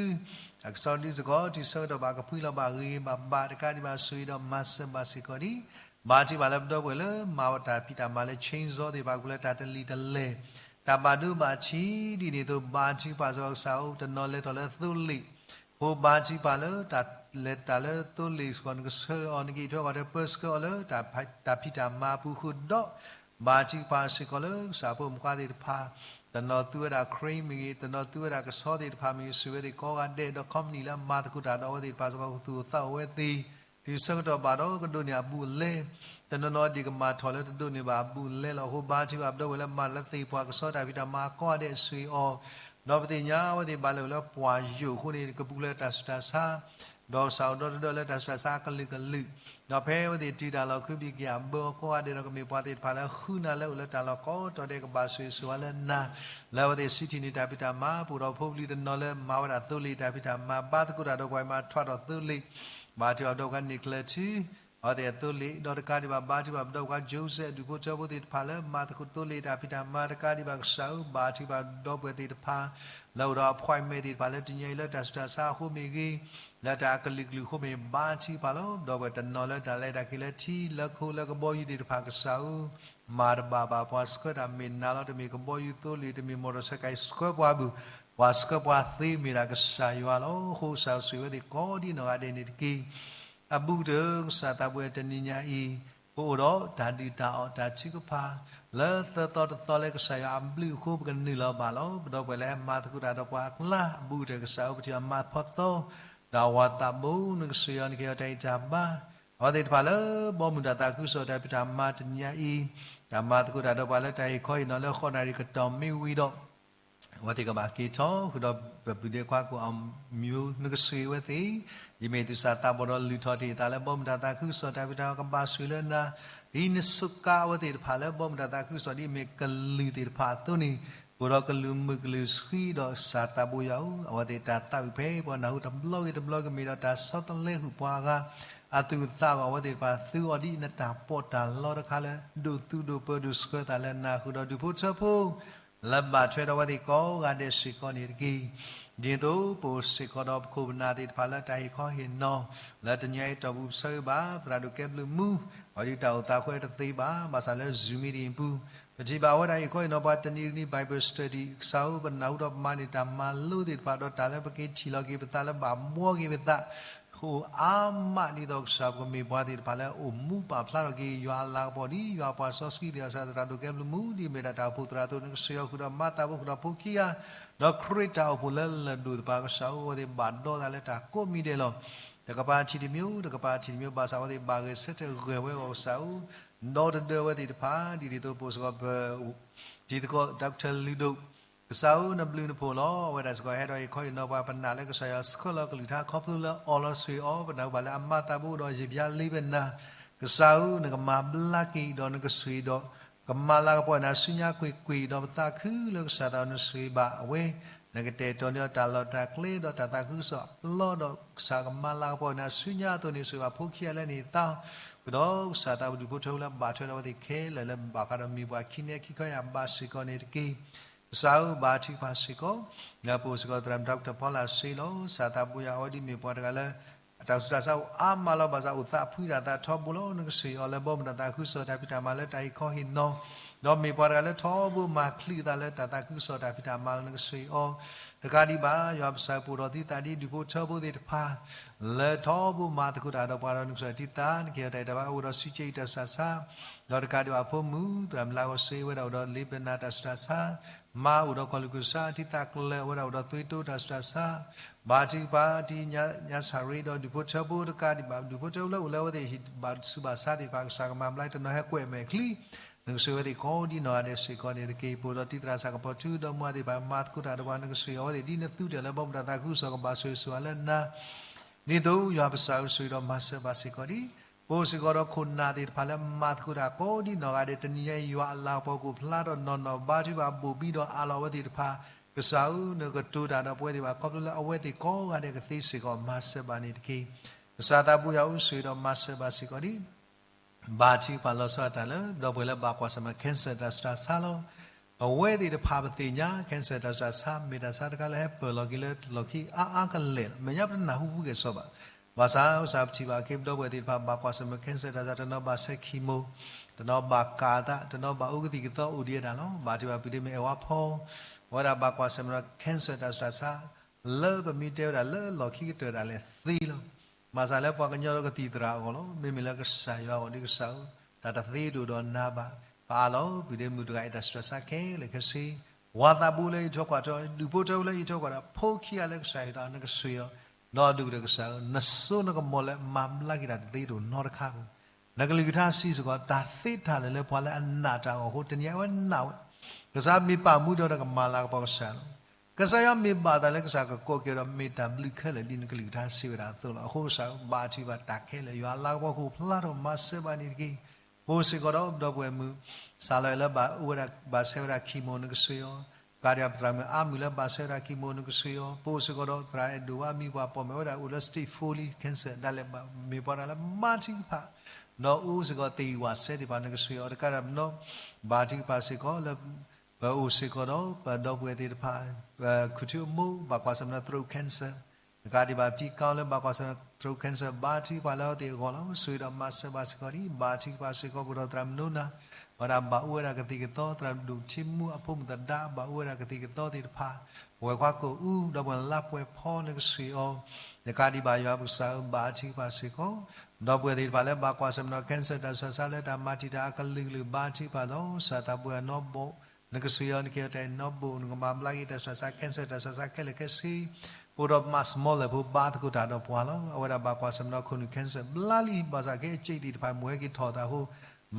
အကဆီဒုစ့ၢ်ကီး တုၤဆၢကတီၢ်ဘၣ် ကဖှံလီၤဘၣ်ဂ့ၤဂ့ၤဘၣ်ဘၣ် တကးဒံးဘၣ် ဆိၣ်ဂ့ၤဒီးမၤစၢၤဘၣ်စ့ၢ်ကီးဒံး. ဘါထုကဖၣ်လၢပဒီပုၢ်ဝဲၢ်လၢမၤဝဲတၢ်ဖံးတၢ်မၤလၢ chainsaw သ့ၣ်တဖၣ် ကပူၤလၢတၢ်တလံာ်တလဲၢ် တၢ်ဘၣ်ဒိဘၣ်ထံး ဒ်န့ၣ်အသိး ဘါထုကဖၣ်စ့ၢ်ကီး ကစၢ်ဧၢ တနီၤလဲၤထီၣ်လၢသိလ့ၣ် အဃိဘါထုကဖၣ်လၢတၢ်လဲၤတၢ်လၢသိလ့ၣ်စ့ၢ်ကီး နကဆှၢအီၤ နကအံးထွဲကွၢ်ထွဲပၢဆှၢအီၤလၢ တၢ်ဖံးတၢ်မၤအပူၤဃုာ်ဒီး ဘါထုကဖၣ်စ့ၢ်ကီးလၢကစၢ်ဖိမုၣ်ဖိခွါသ့ၣ်တဖၣ် တနီၤသူဝဲဒၣ် crane မ့ၢ်ဂ့ၤ တနီၤသူဝဲဒၣ်ကဆီသ့ၣ်တဖၣ်မ့ၢ်ဂ့ၤ ဆိၣ်ဂ့ၤဝဲသ့ၣ်ကိးဂၤဒဲး ဒီး company လၢအမၤသကိးတၢ်ဒီးအဝဲသ့ၣ်တဖၣ်စ့ၢ်ကီး ကသူၣ်အိၣ်သးအိၣ်ဝဲသ့ၣ် တုၤဆၢကတီၢ်ဘၣ်ဒီး ကဒိးန့ၢ်အဘူးအလဲ တနီၤနီၤဒံးကမၤထီၣ်လၢတဒိးန့ၢ်ဘၣ်အဘူးအလဲလီၤ. အဃိဘါထုကဖၣ် ပဒီပုၢ်ဝဲၢ်လၢမၤလၢသ့ၣ်ပှၢ်ကဆီတၢ်ဖံးတၢ်မၤကိးဂၤဒဲး ဆိၣ်ဂ့ၤအီၤ ဒီးပသ့ၣ်ညါအဝဲသ့ၣ်ဘၣ်လဲၤအိၣ်လၢပှၢ်ယိာ်အဃိန့ၣ် ကပူၤလၢတၢ်ဆူးတၢ်ဆါ ဒီးကစၢ်အိၣ်ဒီတဒၢလၢတၢ်ဆူးတၢ်ဆါအကလုာ်ကလုာ် ဒီးဖဲအဝဲသ့ၣ်တုၤတၢ်လီၢ်ခံဘျီက့ၤ အဘၢအီၤကိးဂၤဒဲးဒီး ကမ့ၢ်ပှၤသ့ၣ်တဖၣ်လၢဃုနၤလၢအိၣ်လၢတၢ်လီၢ်ကိးတီၤဒဲး ကဘၣ်ဆိၣ်ဂ့ၤဆိၣ်ဝါလၢနၤ လၢအဝဲသ့ၣ်ဆူးထံၣ်န့ၢ်တၢ်ဖံးတၢ်မၤ ပအိၣ်ဒီးဖိပလံၤတနီၤလၢမၤဝဲဒၣ်သိလ့ၣ်တၢ်ဖံးတၢ်မၤ ဘါသကိးတၢ်ဒီးပှၤမၤထွဲဒီးသိလ့ၣ် ဘါထုကဖၣ် ပဒီပုၢ်ဝဲၢ်န့ၣ်ကျၢၤထံ အဝဲသ့ၣ်အသိလ့ၣ် ဒီးတကးဒံးဘၣ် ဘါထုကဖၣ် ပဒီပုၢ်ဝဲၢ် Joseph ဒူၣ်ဖိထၢဖိသ့ၣ်တဖၣ်လၢမၤသကိးသိလ့ၣ်တၢ်ဖံးတၢ်မၤ တကးဒံးဘၣ်ကစၢ်ဧၢ ဘါထုကဖၣ် ပဒီပုၢ်ဝဲၢ်သ့ၣ်တဖၣ် လၢအိၣ်ဒီး appointment သ့ၣ်တဖၣ်လၢတနံၤအံၤလၢတၢ်ဆူးတၢ်ဆါအဃိမ့ၢ်ဂ့ၤ လၢတၢ်အကလုာ်ကလုာ်အဃိမ့ၢ် ဘါထုကဖၣ်လီၤ. ပဒီပုၢ်ဝဲၢ်တနီၤလၢတၢ်လဲၤတၢ်က့ၤလၢထံလၢခိလၢကဘီယူၤသ့ၣ်တဖၣ်ကစၢ်ဧၢ မၤတဘၣ်ဘၣ် ပှၤဆှၢတၢ်မ့ၢ်နၤလီၤ တမ့ၢ်ကဘီယူၤသိလ့ၣ် တမ့ၢ် motorcycle ဆှၢပှၤဘၣ် ပှၤဆှၢပှၤသ့မ့ၢ်ဒၣ်ကစၢ်ယွၤလီၤ. အဃိကစၢ်ဆိၣ်ဂ့ၤဝဲသ့ၣ်ကိးဒံနီၢ်ဂၤဒဲးန့ၣ်တက့ၢ်. အဘူးကတၢၢ် ကစၢ်သးဘိယွၤ တနံၤညါအံၤ ပအိၣ်ဒီးတၢ်ဒုၣ်တၢ်အီၣ်တၢ်ထုကဖၣ် လၢသၢသီတသီလၢကစၢ်ယွၤအဘျုးအဃိ ပကနုာ်လီၤဘၣ်လီၤ. ပဒီပုၢ်ဝဲၢ်လၢအမၤသကိးတၢ်ဒီးပှၤအကျါ အဘူးကတၢၢ်ကစၢ်ဧၢ ပထံၣ်အမၤဖီသီ ဒီးအဝၤသးဘိ နကဆိၣ်ဂ့ၤအီၤ နကဟ့ၣ်အီၤတၢ်ဂံၢ်တၢ်ဘါ အဝဲသ့ၣ်တဖၣ်လၢ ဘီမုၢ်တၢ်သးခုကစီၣ်တၢ်ဖံးတၢ်မၤတနံၤညါအံၤ, တၢ်မၤသကိးတၢ်ဒီးပှၤလၢတၢ်ဟ့ၣ်ခီဟ့ၣ်နီၤလၢဃိးနၣ်ရံၣ်ကတီၢ်မ့ၢ်ဝံၤဒီး အဝဲသ့ၣ်ကဘၣ်က့ၤထီၣ်ဃုာ်ဒီးပပုၢ်ဒ့ခွါကိးအမံၤ နကဆှံအဝဲသ့ၣ်, ယမ့ၢ်သူၣ်စၢ်သးဘီၣ်ဒီးလုၢ်ထီၣ်တ့ၢ်အသးလၢဘီမုၢ်တၢ်သးခုကစီၣ်တၢ်ဖံးတၢ်မၤကဘၣ်ဆိၣ်ဂ့ၤလၢနၤ, ဒ်နစူးကါအဝဲသ့ၣ်တဖၣ်လၢဘီမုၢ်တၢ်သးခုကစီၣ်ဒ်အမ့ၢ်ကလူးသ့ၣ်တဖၣ်အသိးန့ၣ်, အိၣ်ဒီးကလူးမုာ်ကလူးဆှံဒီးကစၢ်သးဘိယွၤဧၢ, အဝဲသ့ၣ်တၢ်သးဝံၣ်ဖဲပှၤနၢ်ဟူတဘျီဂ့ၤတဘျီကမ့ၢ်ဒီးတၢ်ဆီတလဲဃုာ်ပှၤအဂၤ အသူၣ်အသးအဂီၢ် အဝဲသ့ၣ်တဖၣ်သုအီၤဒ်နတၢ်ပီးတၢ်လီတခါလၢ ဒိၣ်သူဒိၣ်ပၢဒိၣ်ဆှၢသးလၢနၢ်ဟူဒီးဒူၣ်ဖိထၢဖိ လၢဘၣ်ထွဲဒီးအဝဲသ့ၣ်ကိးဂၤဒဲးစ့ၢ်ကီးန့ၣ်တက့ၢ်. ဒ်သိးပအိၣ်စ့ၢ်ကီးဒီးပခိၣ်ပနၢ်သ့ၣ်တဖၣ်လၢတၢ်ဟ့ၣ်ခီဟ့ၣ်နီၤ လၢတနံၤအံၤတီၢ်ပူၤပဆၢဂ့ၤဘၣ် သရၣ်ဒိၣ်ကဲဘျုးမူ အီၤဒ်တၢ်အိၣ်သးဃဲတသ့ဘၣ် ဘၣ်ဆၣ်လၢ Zoom meeting အပူၤ ပထံၣ်ဘၣ်ဝဲဒၣ်ဟ့ၣ်ခီဟ့ၣ်နီၤပှၤတနံၤတနံၤ Bible study ကစၢ်ဧၢ ပနၢ်ဟူဒီးပမၤန့ၢ်တၢ်မၤလိသ့ၣ်တဖၣ်ဒီးတၢ်လၢပက့ၤထံၣ်လီၤက့ၤပသးလၢဘၣ်ဘှီက့ၤပသး ဃိအါမးဒ်သိးကစၢ်ပကမ့ၢ်ပှၤသ့ၣ်တဖၣ်လၢအိၣ်မူပာ်ဖျါထီၣ်က့ၤ ယွၤအလၤကပီၤဒ်ယွၤအပှၤစီဆှံသ့ၣ်တဖၣ် ကစၢ်သရၣ်ဒိၣ်ကဲဘျုးမူ ဒ်အမ့ၢ်ဒၣ်တၢ်အိၣ်ဖှိၣ်သရၣ်အသိး နကဆှံအီၤဃုာ်ဒီးမၤသးဖိဃုာ်ဒီးဖိခံဂၤ ဒီးခရံာ်တၢ်အိၣ်ဖှိၣ်လၢလၢၢ်ဒိၣ်သ့ၣ်တဖၣ် ကစၢ်ဧၢ အဝဲသ့ၣ်ဘၣ်ဒီးသးလၢတၢ်ကိးမံၤဒဲးလီၤ. တကပၤထံၣ်တမံၤ တကပၤထံၣ်တမံၤ ဘၣ်ဆၣ်အဝဲသ့ၣ်ဘၣ်ဂဲၤဆၢထၢၣ်ဂဲၤဝဲအဂီၢ် ကစၢ်ဧၢ ဒီတဒၢဝဲသ့ၣ်တဖၣ် ဒ်ဒ်သိးပအိၣ်စ့ၢ်ကီး တံၤသကိး Doctor လုၢ်ဒိၣ် ကစၢ်ဧၢ နဘျုးနဖှိၣ်လီၤ. အဝဲဒၣ်စ့ၢ်ကီးဟဲဒီးဟ့ၣ်ခီဟ့ၣ်နီၤပှၤ ပနာ်လၢကစၢ်ယွၤဆှၢလီၤကလုၢ်ကထါခီဖျိလၢအီလီၤဆှံအီၤ ပနၢ်ဟူဘၣ်လၢအမၤသးဘိဒီးယပျါလ့ပနၢ် ကစၢ်ဧၢ နကမၤဘျါက့ၤဒီးနကဆှံဒီး ကမၤလၤကပီၤနၤဆူညါကွ့ၢ်ကွ့ၢ် ဒီးပသးခုလၢကစၢ်သးနကဆှံဘၣ်အဝဲ နကတဲာ်ကတီၤန့ၢ်အီၤတၢ်လီၢ်တၢ်ကျဲ ဒီးတၢ်သးခုကစီၣ်အပျီ ဒီးကစၢ်ကမၤလၤကပီၤနၤဆူညါအသိးန့ၣ် ဆိၣ်ဂ့ၤဘၣ်ဖိခံဂၤလၢနံၤသး ဃုာ်ဒီးကစၢ်သးပဒူၣ်ဖိထၢဖိလၢဘၣ်ထွဲဒီးအဝဲသ့ၣ်ခဲလၢာ်လၢဘၣ်ဃးဒီးမံၤပှၤ ခံနံၣ်ခံခီယၢ် ဘၣ်စ့ၢ်ကီးန့ၣ်တက့ၢ်. ကစၢ်ဧၢ ဘါထုကဖၣ်စ့ၢ်ကီး လၢပအိၣ်စ့ၢ်ကီးသရၣ် Doctor Paula စ့လီၤ. ကစၢ်သးပူၤယွၤအဝဲဒ်မ့ၢ်ပှၤတဂၤလၢ အတၢ်ဆူးတၢ်ဆါအိၣ်အါမးလီၤ. ဘၣ်ဆၣ်အိၣ်သးဖှံတၢ်သးထီဘိလီၤ. နကဆှံအီၤလၢဘီမုၢ်တၢ်သးခုကစီၣ်တၢ်ဖံးတၢ်မၤလၢတၢ်ဟ့ၣ်ခီဟ့ၣ်နီၤ ဒီးမ့ၢ်ပှၤတဂၤလၢထီဘိမၤချုးသးလၢတၢ်သးခုကစီၣ်တၢ်ဖံးတၢ်မၤလီၤ. နကဆှံအီၤ တကးဒံးဘၣ် ယွၤပစၢ်ပူၤဒီးသုသးဒ်ဒူၣ်ဖိထၢဖိသ့ၣ်တဖၣ် လၢထီဘိမၤသကိးတၢ်ဒီးပှၤဒီး နကဆှံအီၤတံၢ်သး နကဟ့ၣ်အီၤတၢ်အဲၣ်တၢ်ဘၣ်အိၣ်ဒီးစံးကဲအံၤတၢ်ဆူးတၢ်ဆါ ဒီးတကးဒံးဘၣ်အဖိမုၣ် သရၣ်မုၣ်လါဂီၤစ့ဝဲဒၣ်အိၣ်ဒီးလ့ပနၢ်တၢ်ဆူးတၢ်ဆါ မါအိၣ်ဒီးကီၢ်လူၢ်ကစၢ် တံၢ်သးကျၢၤဝဲဒၣ်အိၣ်ဒီးသွံတိတၢ်ဆူးတၢ်ဆါ ဘါထုကဖၣ်တံၢ်ညါစၢ်ရ့ဒီးဒူၣ်ဖိထၢဖိတကးဒံးဘၣ် ဒူၣ်ဖိထၢဖိလၢအိၣ်လၢအဝဲသ့ၣ်ဟံၣ်ဘၣ်ဆူးဘၣ်ဆါသ့ၣ်တဖၣ် ကစၢ်ကမၤဘျါတနီၤဟဲကွဲးမဲာ်ချံ နကဆှံဝဲသ့ၣ်ကိးဒ်နီၢ်ဂၤဒဲးစ့ၢ်ကီးန့ၣ်တက့ၢ်. ပအိၣ်ဒီးတံၢ်သရၣ်စၢ်ကပီၤထူဒီးမါသ့ၣ်တဖၣ် မၤသကိးတၢ်ဒီးပှၤ နကဆှံအီၤအဝဲသ့ၣ်ဒ်နသူတၢ်လၢဘီမုၢ်တၢ်သးခုကစီၣ်ကဘၣ်ဆိၣ်ဂ့ၤဆိၣ်ဝါလၢနၤ ဒ်သိးယွၤပစၢ်ဧၢ ဆိၣ်ဂ့ၤဒီးမၤစၢၤဘၣ်စ့ၢ်ကီးဒံး ပအိၣ်စ့ၢ်ကီးဒီးခိၣ်နၢ်သ့ၣ်တဖၣ်လၢမၤသကိးတၢ်ကိးဒ်နီၢ်ဂၤဒဲး တနံၤညါအံၤ ယွၤအလၤကပီၤကအိၣ်ဖျါထီၣ်နီၢ်နီၢ် ဘါထုကဖၣ်ဘိၣ်ဘံဒီးအးလီၤအဝဲသ့ၣ်တဖၣ် ကစၢ်ဧၢ နကတိၤတၢ်ဒီးပဝဲသ့ၣ်တဖၣ် ခီဖျိလၢအဝဲသ့ၣ်ကိးဂၤဒဲးကသ့စ့ၢ်ကီး မၤစၢၤဘၣ်န့ၣ်တက့ၢ်. ကစၢ်သးပူၤယွၤဧၢ ဆိၣ်ဂ့ၤဒီးမၤစၢၤဘၣ်စ့ၢ်ကီးဒံး ဘါထုကဖၣ်လီၤဆီဒၣ်တၢ်လၢ ဒီပုၢ်ဝဲၢ်လၢဘၣ်ကွၢ်ဆၢၣ်မဲာ် cancer တၢ်ဆူးတၢ်ဆါလီၤ. ပဝဲသ့ၣ်တဖၣ်ပသ့ၣ်ညါ cancer တၢ်ဆူးတၢ်ဆါ မ့ၢ်တၢ်ဆါတခါလၢဟဲပၢၢ်လီၤက့ၤလၢလီၢ်ခံအါအါကလဲာ်လီၤ. မဲာ်ညါပတနၢ်ဟူဝဲက့ၤစီဘၣ်. ဘၣ်ဆၣ် ကစၢ်ပထံၣ်ဘၣ်က့ၤပဒီပုၢ်ဝဲၢ်သ့ၣ်တဖၣ် ဘၣ်ကွၢ်ဆၢၣ်မဲာ် cancer တၢ်ဆူးတၢ်ဆါ တနီၤဘၣ်ဆဲး chemo တနီၤဘၣ်ကၤအသး တနီၤဘၣ်အိၣ်ကသံၣ်ကသီအိၣ်ဒံးဝဲဒၣ်လီၤ. ဘါထုကဖၣ်ပုၢ်ဒ့မ့ၢ်အဲၣ်ဝါဖီ အဝဲဒၣ်ဘၣ်ကွၢ်ဆၢၣ်မဲာ်ဒီး cancer တၢ်ဆူးတၢ်ဆါ လၢပမ့ၢ်တဲဝဲဒၣ်လၢလီၢ်ခံကတၢၢ်ဒၣ်လဲာ်သ့လီၤ. ဘၣ်ဆၣ်လၢပှၤကညီဒီးကသံၣ်သရၣ်အဂီၢ်လီၤ. မ့မ့ၢ်လၢကစၢ်ယွၤအဂီၢ်ဒီးကစၢ်ဧၢ, တၢ်တသ့တအိၣ်ဒီးနၤဘၣ်. ပအးလီၤ ပုၢ်ဒ့မုၣ်တဂၤအံၤတၢ်ဆူးတၢ်ဆါခဲလၢာ်ခဲဆ့, ဝၤသးဘိလၢယထီၣ်ကွၢ်ထီၣ်, ဒူၣ်ဖိထၢဖိလၢယထီၣ်ကွၢ်ထီၣ်, ဖိခံဂၤလၢကစၢ်ဟ့ၣ်သးနကဆှံအီၤ, ဒီးဒုၣ်ကတၢၢ်ကစၢ်ဧၢ, နစိနကမီၤလၢမၤဘျါက့ၤတၢ်တသ့တအိၣ်နီတခါဧိၤ, နကလုၢ်ကထါစံးစ့ၢ်ကီး တၢ်သ့တၢ်လၢာ်လၢပှၤလၢအနာ်တၢ်အဂီၢ်အဃိ တနံၤအံၤအဝဲနာ်ဝဲ, ကစၢ်မ့ၢ်ပာ်မူဒီးကမၤလၤကပီၤကစၢ်လီၤ. ကစၢ်ယွၤမ့ၢ်ဘၣ်သးလၢကစၢ်ကကိးက့ၤဒီး မ့ၢ်တၢ်ဘျုးခဲလၢာ်ဒ်နကလုၢ်ကထါစံးဝဲဒၣ်အသိးလီၤ. အဃိကစၢ်ဧၢ ဘါထုကဖၣ်တၢ်ခဲလၢာ်, ယွၤလၤကပီၤကအိၣ်ဖျါထီၣ်မၤစၢၤဘၣ်န့ၣ်တက့ၢ်. ပအိၣ်စ့ၢ်ကီးဒီးပဒီပုၢ်ဝဲၢ်မုၣ် စၢ်လီၤအဲၣ်လၢဘၣ်အိၣ်ဝဲဒၣ် ဘၣ်ဆဲးဝဲဒၣ် chemo နကဆှံအီၤ, ကးဒံးပသရၣ်မုၣ်အါမုၢ်လၢဘၣ်ဆဲးဝဲဒၣ် chemo နကဆှံအီၤ, ပအိၣ်စ့ၢ်ကီးဒီးသရၣ်အဲၣ်ဒိးဝါမံၤပှၤပိာ်မုၣ်ဝဲဒၣ်အိၣ်လၢ stage four လံ cancer ဒၣ်လဲာ် မ့ၢ်ပှၤတၢ်လၢဘါထုကဖၣ် ဒီးအိၣ်စ့ၢ်ကီးသ့ၣ်ဂံၢ်ဝၣ်စဲသ့ၣ်တဖၣ် နကဆှံအီၤတကးဒံး ဘၣ်ထုကဖၣ်စ့ၢ်ကီးလၢ ပအိၣ်စ့ၢ်ကီးဒီးပဒီပုၢ်ဝဲၢ်သ့ၣ်တဖၣ်, ပခူၣ်ထူအမိၢ် ဘၣ်ကွၢ်ဆၢၣ်မဲာ်ဒီး throat cancer, နကးဒံးဘၣ်ပတံၤကီလၢဘၣ်ကွၢ်ဆၢၣ်မဲာ် throat cancer ဘါထုကဖၣ်လၢအဝဲသ့ၣ်အဂီၢ်လီၤ. ဆိၣ်ဂ့ၤဒီးမၤစၢၤဘၣ်စ့ၢ်ကီးဒံး ဘါထုကဖၣ်စ့ၢ်ကီးပဒီးသရၣ်မုၣ်နိနၤ ဝဲဒၣ်ဘၣ်အိၣ်ဝဲဒၣ်ကသံၣ်ကသီ သရၣ်ဒိၣ်ထံမူအဖိမုၣ်သဒါ ဘၣ်အိၣ်ဝဲဒၣ်ကသံၣ်ကသီသ့ၣ်တဖၣ်, ပဝဲၢ်ခွါကိာ်အူ ဒီပုၢ်ဝဲၢ်လါပှဲၤဖီ နကဆှံအီၤ, နကးဒံးဘၣ်ယွၤပကစၢ်ဧၢ ဘါထုကဖၣ်စ့ၢ်ကီး ဒီပုၢ်ဝဲၢ်သ့ၣ်တဖၣ်လၢဘၣ်ကွၢ်ဆၢၣ်မဲာ်ဒီး cancer တၢ်ဆူးတၢ်ဆါလၢတၢ်မၤတံာ်တာ်အကလုာ်ကလုာ် ဘါထုကဖၣ်လီၤ. ကစၢ်သးပူၤအနီၣ်ဘိး နကဆှံအီၤ နကဟ့ၣ်အီၤတၢ်နီၣ်ဘိး နကမၤဘျါက့ၤတၢ်ဆူးတၢ်ဆါ cancer တၢ်ဆူးတၢ်ဆါခဲလၢာ်ခဲဆ့ ပအိၣ်ဒီးမးစမီလၢ်ဖိဘါသကိးတၢ်ဒီးပှၤလီၤ. အဝဲဒၣ်ဘၣ်ကွၢ်ဆၢၣ်မဲာ်ဒီးခိၣ်နူာ် cancer ဘျါလံ ဘၣ်ဆၣ်က့အစ့သ့ၣ်တဖၣ်မ့ၢ်ဝဲက့ၤထီၣ်သးအဃိ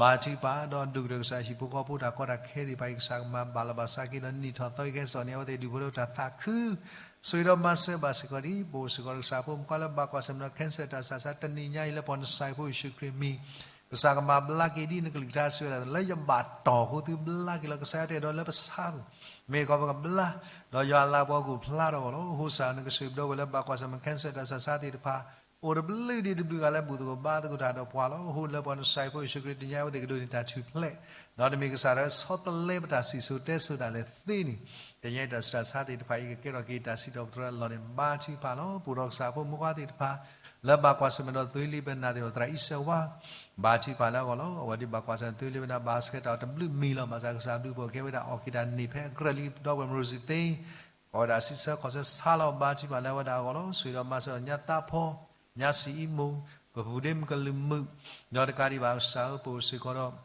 ဘါထုကဖၣ်ဒီးဒိၣ်ကတၢၢ်ကစၢ်ဟံၣ်ဖိဃီဖိ တၢ်ကီတၢ်ခဲသ့ၣ်တဖၣ်အံၤ ကစၢ်ကမၤဘၣ်လီၤဘၣ်စးက့ၤဒီးနံၣ်ထီၣ်သီကဟဲစိာ်န့ၢ်အဝဲသ့ၣ်ဒူၣ်ဖိလၢတၢ်သးခု ဆိၣ်ဂ့ၤဒီးမၤစၢၤဘၣ်စ့ၢ်ကီးဒ် ပအိၣ်စ့ၢ်ကီးဒီးကစၢ်ဖိမုၣ်ခွါလၢဘၣ်ကွၢ်ဆၢၣ်မဲာ်ဒီး cancer တၢ်ဆူးတၢ်ဆါ တနံၤညါအံၤလၢပှၤနစၢ်ဖိယ့ၣ်ၡူးခရံာ်မံၤ ကစၢ်ကမၤဘျါက့ၤဒ်နကလုၢ်ကထါစံးဝဲဒၣ် လၢယဘၣ်တီၢ်အဃိသုဘျါက့ၤလီၤ. ကစၢ်ယွၤတအဲၣ်ဒိးလၢပဆါဘၣ် မ့ၢ်ကီးပကဘျါ ဒီးယွၤအလၤကပီၤကအိၣ်ဖျါထီၣ်အဂီၢ်လီၤ. အဃိစ့ၢ်နကဆိၣ်ဂ့ၤပဒီပုၢ်ဝဲၢ်လၢဘၣ်ကွၢ်ဆၢၣ်မဲာ် cancer တၢ်ဆူးတၢ်ဆါသ့ၣ်တဖၣ် အိၣ်တဘျုးဒံးတဘျုးဂၤလၢဘူၣ်သကိးဘါသကိးတၢ်ဒီးပှၤလီၤ. အဃိလၢပှၤနစၢ်ဖိယ့ၣ်ၡူးခရံာ်တနံၤညါအဝဲသ့ၣ်ကဒိးန့ၢ်တၢ်ထူၣ်ဖျဲး ဒီးတမ့ၢ်ကစၢ်လၢဆီတလဲပတၢ်စံၣ်စိၤတဲစိၤဒၣ်လဲာ်သ့န့ၣ် တနံၤညါအံၤတၢ်ဆူးတၢ်ဆါသ့ၣ်တဖၣ်အံၤ ကကဲထီၣ်က့ၤတၢ်စံးထီၣ်ပတြၢၤအလီၢ်န့ၣ် ဘါထုကဖၣ်လီၤ. ပအိၣ်ဒီးကစၢ်ဖိမုၣ်ခွါသ့ၣ်တဖၣ် လၢဘၣ်ကွၢ်ဆၢၣ်မဲာ်ဒီးသွေးလီပနာ်သ့ၣ်တဖၣ် သရၣ်အံၣ်စၢဝါ ဘါထုကဖၣ်လၢအဂီၢ်လီၤ. အဝဲဒၣ်ဘၣ်ကွၢ်ဆၢၣ်မဲာ်သွေးလီပနာ် ဘၣ်ဟးဆှဲးတၢ်အီၤတဘျုးမံၤလီၤ. ဘၣ်ဆၣ်ကစၢ်ဘျုးဖှိၣ်ကဲဝဲဒၣ်အီၣ်က့ၤတၢ်န့ၢ်ဖဲအကြၢးလံ ဒီပုၢ်ဝဲၢ်မရူစံသ့ ကိးဝဲဒၣ်စံးဆၢခီၣ်ဆၢဆါလီၤ ဘါထုကဖၣ်လၢအဝဲဒၣ်အဂီၢ်လီၤ. ဆိၣ်ဂ့ၤဒီးမၤစၢၤညါသးဖီ ညါစံၣ်အံမူး ပပုၢ်ဒ့မုၣ်ကလုာ်မုာ် ဒီးတကးဒံးဘၣ်ကစၢ်ဧၢ ပအိၣ်စ့ၢ်ကီးဒီး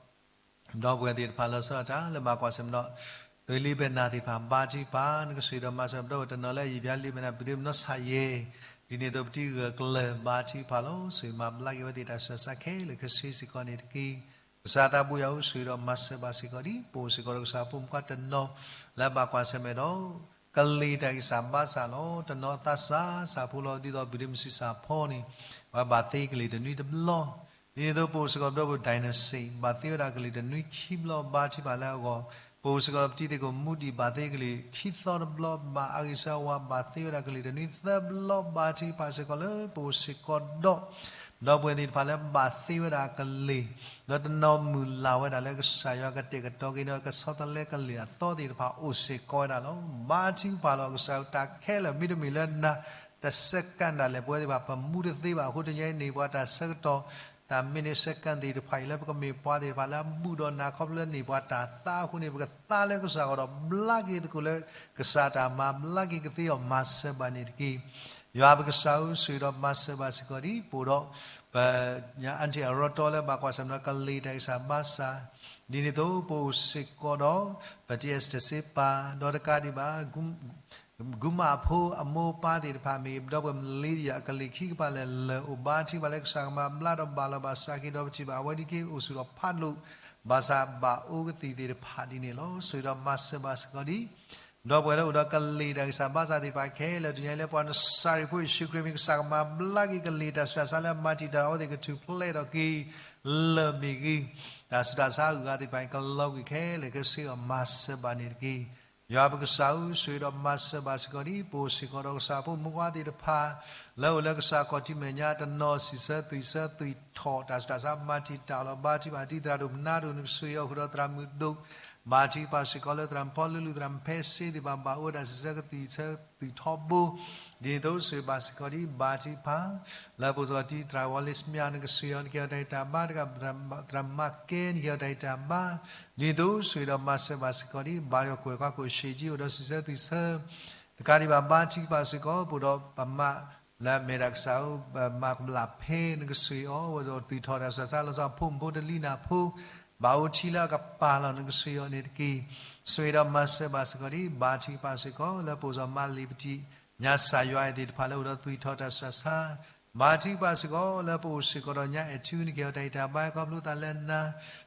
ဒီပုၢ်ဝဲၢ်သ့ၣ်တဖၣ်လၢဆၢအတၢ်လၢဘၣ်ကွၢ်ဆၢၣ်မဲာ်ဒီး သွေးလီပနာ်သ့ၣ်တဖၣ် ဘါထုကဖၣ် နကဆိၣ်ဂ့ၤဒီးမၤစၢၤပဒီပုၢ်ဝဲၢ်တနီၤလၢအယံာ်ပျါလံ မ့ၢ်နပုၢ်ဒ့မုၣ်နီၢ်ဆၣ်ယဲၢ် ဒ်န့ၣ်အသိးပတံၤဂၢၢ်ကျၢၤ ဘါထုကဖၣ်လီၤ. ဆိၣ်ဂ့ၤမၤဘျါက့ၤဝဲသ့ၣ်တၢ်ဆူးတၢ်ဆါခဲလၢာ်ခဲဆ့စ့ၢ်ကီးန့ၣ်တက့ၢ်. ကစၢ်သးဘိယွၤဧၢ ဆိၣ်ဂ့ၤဒီးမၤစၢၤဘၣ်စ့ၢ်ကီးဒ် ပအိၣ်စ့ၢ်ကီးဒီးကစၢ်ဖိမုၣ်ခွါတနီၤ လၢဘၣ်ကွၢ်ဆၢၣ်မဲာ်ဒီး ကလံၤတၢ်ဂံၢ်စၢ်ဘါစၢ်လီၤ. တနီၤသးစၢ်စၢ်ဖိလီၤ ဒ်သိးပုၢ်ဒ့မုၣ်စံးစၢ်ဖီန့ၣ် အဝဲဘၣ်သ့ကလံၤတနွံတဘျီ ဒ်န့ၣ်အသိးပအိၣ်စ့ၢ်ကီးပဒီပုၢ်ဝဲၢ် ဒိၣ်နစံး ဘၣ်သ့ဝဲဒၣ်ကလံၤတနွံခံဘျီ ဘါထုကဖၣ်လၢအဂီၢ် ပအိၣ်စ့ၢ်ကီးဒီးပတံၤသကိးမူဒံး ဘၣ်သ့ကလံၤခံသီတဘျီ မၤအါဂံၢ်စၢ်ဝါ ဘၣ်သ့ဝဲဒၣ်ကလံၤတနွံသၢဘျီ ဘါထုကဖၣ်စ့ၢ်ကီးလၢပအိၣ်စ့ၢ်ကီးဒီး ဒီပုၢ်ဝဲၢ်သ့ၣ်တဖၣ်လၢဘၣ်သ့ဝဲဒၣ်ကလံၤ ဒီးတနီၤမုၢ်လၢ်ဝဲဒၣ်လၢကစၢ်ယွၤကတဲာ်ကတီၤက့ၤဒီးကဆီတလဲကလံၤအသီသ့ၣ်တဖၣ်အိၣ်စ့ၢ်ကီးဝဲဒၣ်လီၤ. ဘါထုကဖၣ်လီၤ ကစၢ်ယွၤတၢ်ခဲလၢာ် မ့တမ့ၢ်လၢနၤ တစဲးကၣ်ဒၣ်လဲာ် ပဝဲသ့ၣ်တဖၣ်ပမူတသ့ဘၣ်အဃိ တနံၤအံၤန့ၢ်ပှၤတၢ်ဆၢကတီၢ် တၢ်မံးနံးစဲးကၣ်သ့ၣ်တဖၣ်အံၤ လၢပကမ့ၢ်ပှၤသ့ၣ်တဖၣ်လၢအဘူၣ်ဒီးနၤခီဖျိလၢန့ၢ်ပှၤတၢ်သါအဃိန့ၣ် ပကသါလၢကစၢ်အဂီၢ်ဒီး ဘျါက့ၤသကိးလၢ ကစၢ်တၢ်မၤဘျါက့ၤကသ့အီၤ မၤစၢၤဘၣ်န့ၣ်တက့ၢ်. ယွၤပကစၢ်ဧၢ ဆိၣ်ဂ့ၤဒီးမၤစၢၤဘၣ်စ့ၢ်ကီးဒ် ပအိၣ်ဒီး ပ ညါအါတံၢ်အရီတီလၢဘၣ်ကွၢ်ဆၢၣ်မဲာ်ဒီးကလံၤတၢ်ဂံၢ်စၢ်ဘါစၢ် ဒ်န့ၣ်အသိးပအိၣ်စ့ၢ်ကီးဒီး ပတံၤအဲၣ်စတၢၣ်စ့ပၤ ဒီးတကးဒံးဘၣ် ဂုၤမးအဖိအမိၢ်အပၢ်သ့ၣ်တဖၣ် မ့ၢ်ဒီပုၢ်ဝဲၢ်မလ့တယၤ အကလံၤခံကပၤလၢာ်လၢာ် အိၣ်ဘါထုကဖၣ်လၢကစၢ်ကမၤဘျါဒီးဘၣ်လီၤဘၣ်စးက့ၤဒီးပထံၣ်ဘၣ်အဝဲဒ်က့ အိၣ်ဆူၣ်ထီၣ်ဖးဒိၣ် ဘၣ်ဆၣ်ဘၣ်အိၣ်ကသံၣ်သ့ၣ်တဖၣ်ဒ်န့ၣ်လီၤ. ဆိၣ်ဂ့ၤဒီးမၤစၢၤဘၣ်စ့ၢ်ကီးဒ် ဒီပုၢ်ဝဲၢ်လၢအိၣ်ဒီးကလံၤတၢ်ဂံၢ်စၢ်ဘါစၢ်သ့ၣ်တဖၣ်ခဲလၢာ် တနံၤအံၤလၢပှၤနစၢ်ရံၣ်ဖိယ့ၣ်ၡူးခရံာ်မံၤ ကစၢ်ကမၤဘျါက့ၤကလံၤတၢ်ဆူးတၢ်ဆါလၢအမၤတံာ်တာ်အဝဲသ့ၣ် ကထူၣ်ဖျဲးထီၣ်က့ၤ လၢာ်မ့ၢ်ဂ့ၤ တၢ်ဆူးတၢ်ဆါအဂၤသ့ၣ်တဖၣ်အံၤ ကလီၤကွံာ်ခဲလၢာ်ခဲဆ့အီၤ မၤစၢၤဘၣ်န့ၣ်တက့ၢ်. ယွၤပကစၢ်ဧၢ ဆိၣ်ဂ့ၤဒီးမၤစၢၤဘၣ်စ့ၢ်ကီးဒ် ပအိၣ်စ့ၢ်ကီးဒီးကစၢ်ဖိမုၣ်ခွါသ့ၣ်တဖၣ် လၢအိၣ်လၢကစၢ်ခီၣ်ထံးမဲာ်ညါတနီၤ စံးဆၢသွံၣ်ဆၢသွံၣ်ထီၣ် တၢ်ဆူးတၢ်ဆါမၤတံာ်တာ်လီၤ ဘါထုကဖၣ်ဒ်သရၣ်ဒိၣ်မနါဒိၣ် နကဆိၣ်ဂ့ၤအီၤဃုာ်ဒီးသရၣ်မုၣ်ဒိၣ် ဘါထုကဖၣ်စ့ၢ်ကီးလၢသရၣ်မုၣ်ဖီလူလူ သရၣ်မုၣ်ဖဲစ့သ့ၣ်တဖၣ် ဘၣ်အိၣ်ဝဲဒၣ်စံးဆၢကသွံၣ်ဆၢသွံၣ်ထီဘိ ဒ်န့ၣ်အသိးဆိၣ်ဂ့ၤဘၣ်စ့ၢ်ကီးဒ် ဘါထုကဖၣ် လၢပအိၣ်စ့ၢ်ကီးဒ်သရၣ်ဝီလ့စမၠါ နကဆိၣ်ဂ့ၤအီၤ နကဟ့ၣ်အီၤတၢ်ဂံၢ်တၢ်ဘါ တကးဘၣ် သရၣ်မၤကဲ နကဟ့ၣ်အီၤတၢ်ဂံၢ်တၢ်ဘါ ဒ်န့ၣ်အသိးဆိၣ်ဂ့ၤဒီးမၤစၢၤဘၣ်စ့ၢ်ကီးဒ် ဘါယွၤကွဲးခွါခိၣ်ရှ့ကၠံ အိၣ်ဒီးစံးဆၢသွံၣ်ဆၢ တကးဒံးဘၣ် ဘါထုကဖၣ်စ့ၢ်ကီး ပအိၣ်ဒီးပမါ လၢအမ့ၢ်ဒၣ်ကစၢ်ဧၢ ပမၤကဘျၣ်ဖဲ နကဆိၣ်ဂ့ၤအီၤ ဝဲဒၣ်သွံၣ်ထီၣ်တၢ်ဆူးတၢ်ဆါ လီၤဆီဖိမုၣ်ဖိတလံၤနၢ်ဖိ ဘၣ်အိၣ်ထံလၢအကပၤလီၤ နကဆိၣ်ဂ့ၤအီၤန့ၣ်တက့ၢ်. ဆိၣ်ဂ့ၤဒီးမၤစၢၤဘၣ်စ့ၢ်ကီးဒ် ဘါထုကဖၣ်စ့ၢ်ကီး လၢပအိၣ်စ့ၢ်ကီးမါလံၤပတံၤ ညါစၢ်ယွၤအဲၣ်သ့ၣ်တဖၣ်လၢအိၣ်ဒီးသွံၣ်ထီၣ်တၢ်ဆူးတၢ်ဆါ ဘါထုကဖၣ်စ့ၢ်ကီး လၢပအိၣ်စ့ၢ်ကီးဒီးညါအဲၣ်ထူ နကဟ့ၣ်အီၤတၢ်ဂံၢ်တၢ်ဘါ ခီဖျိသးလၢနၤ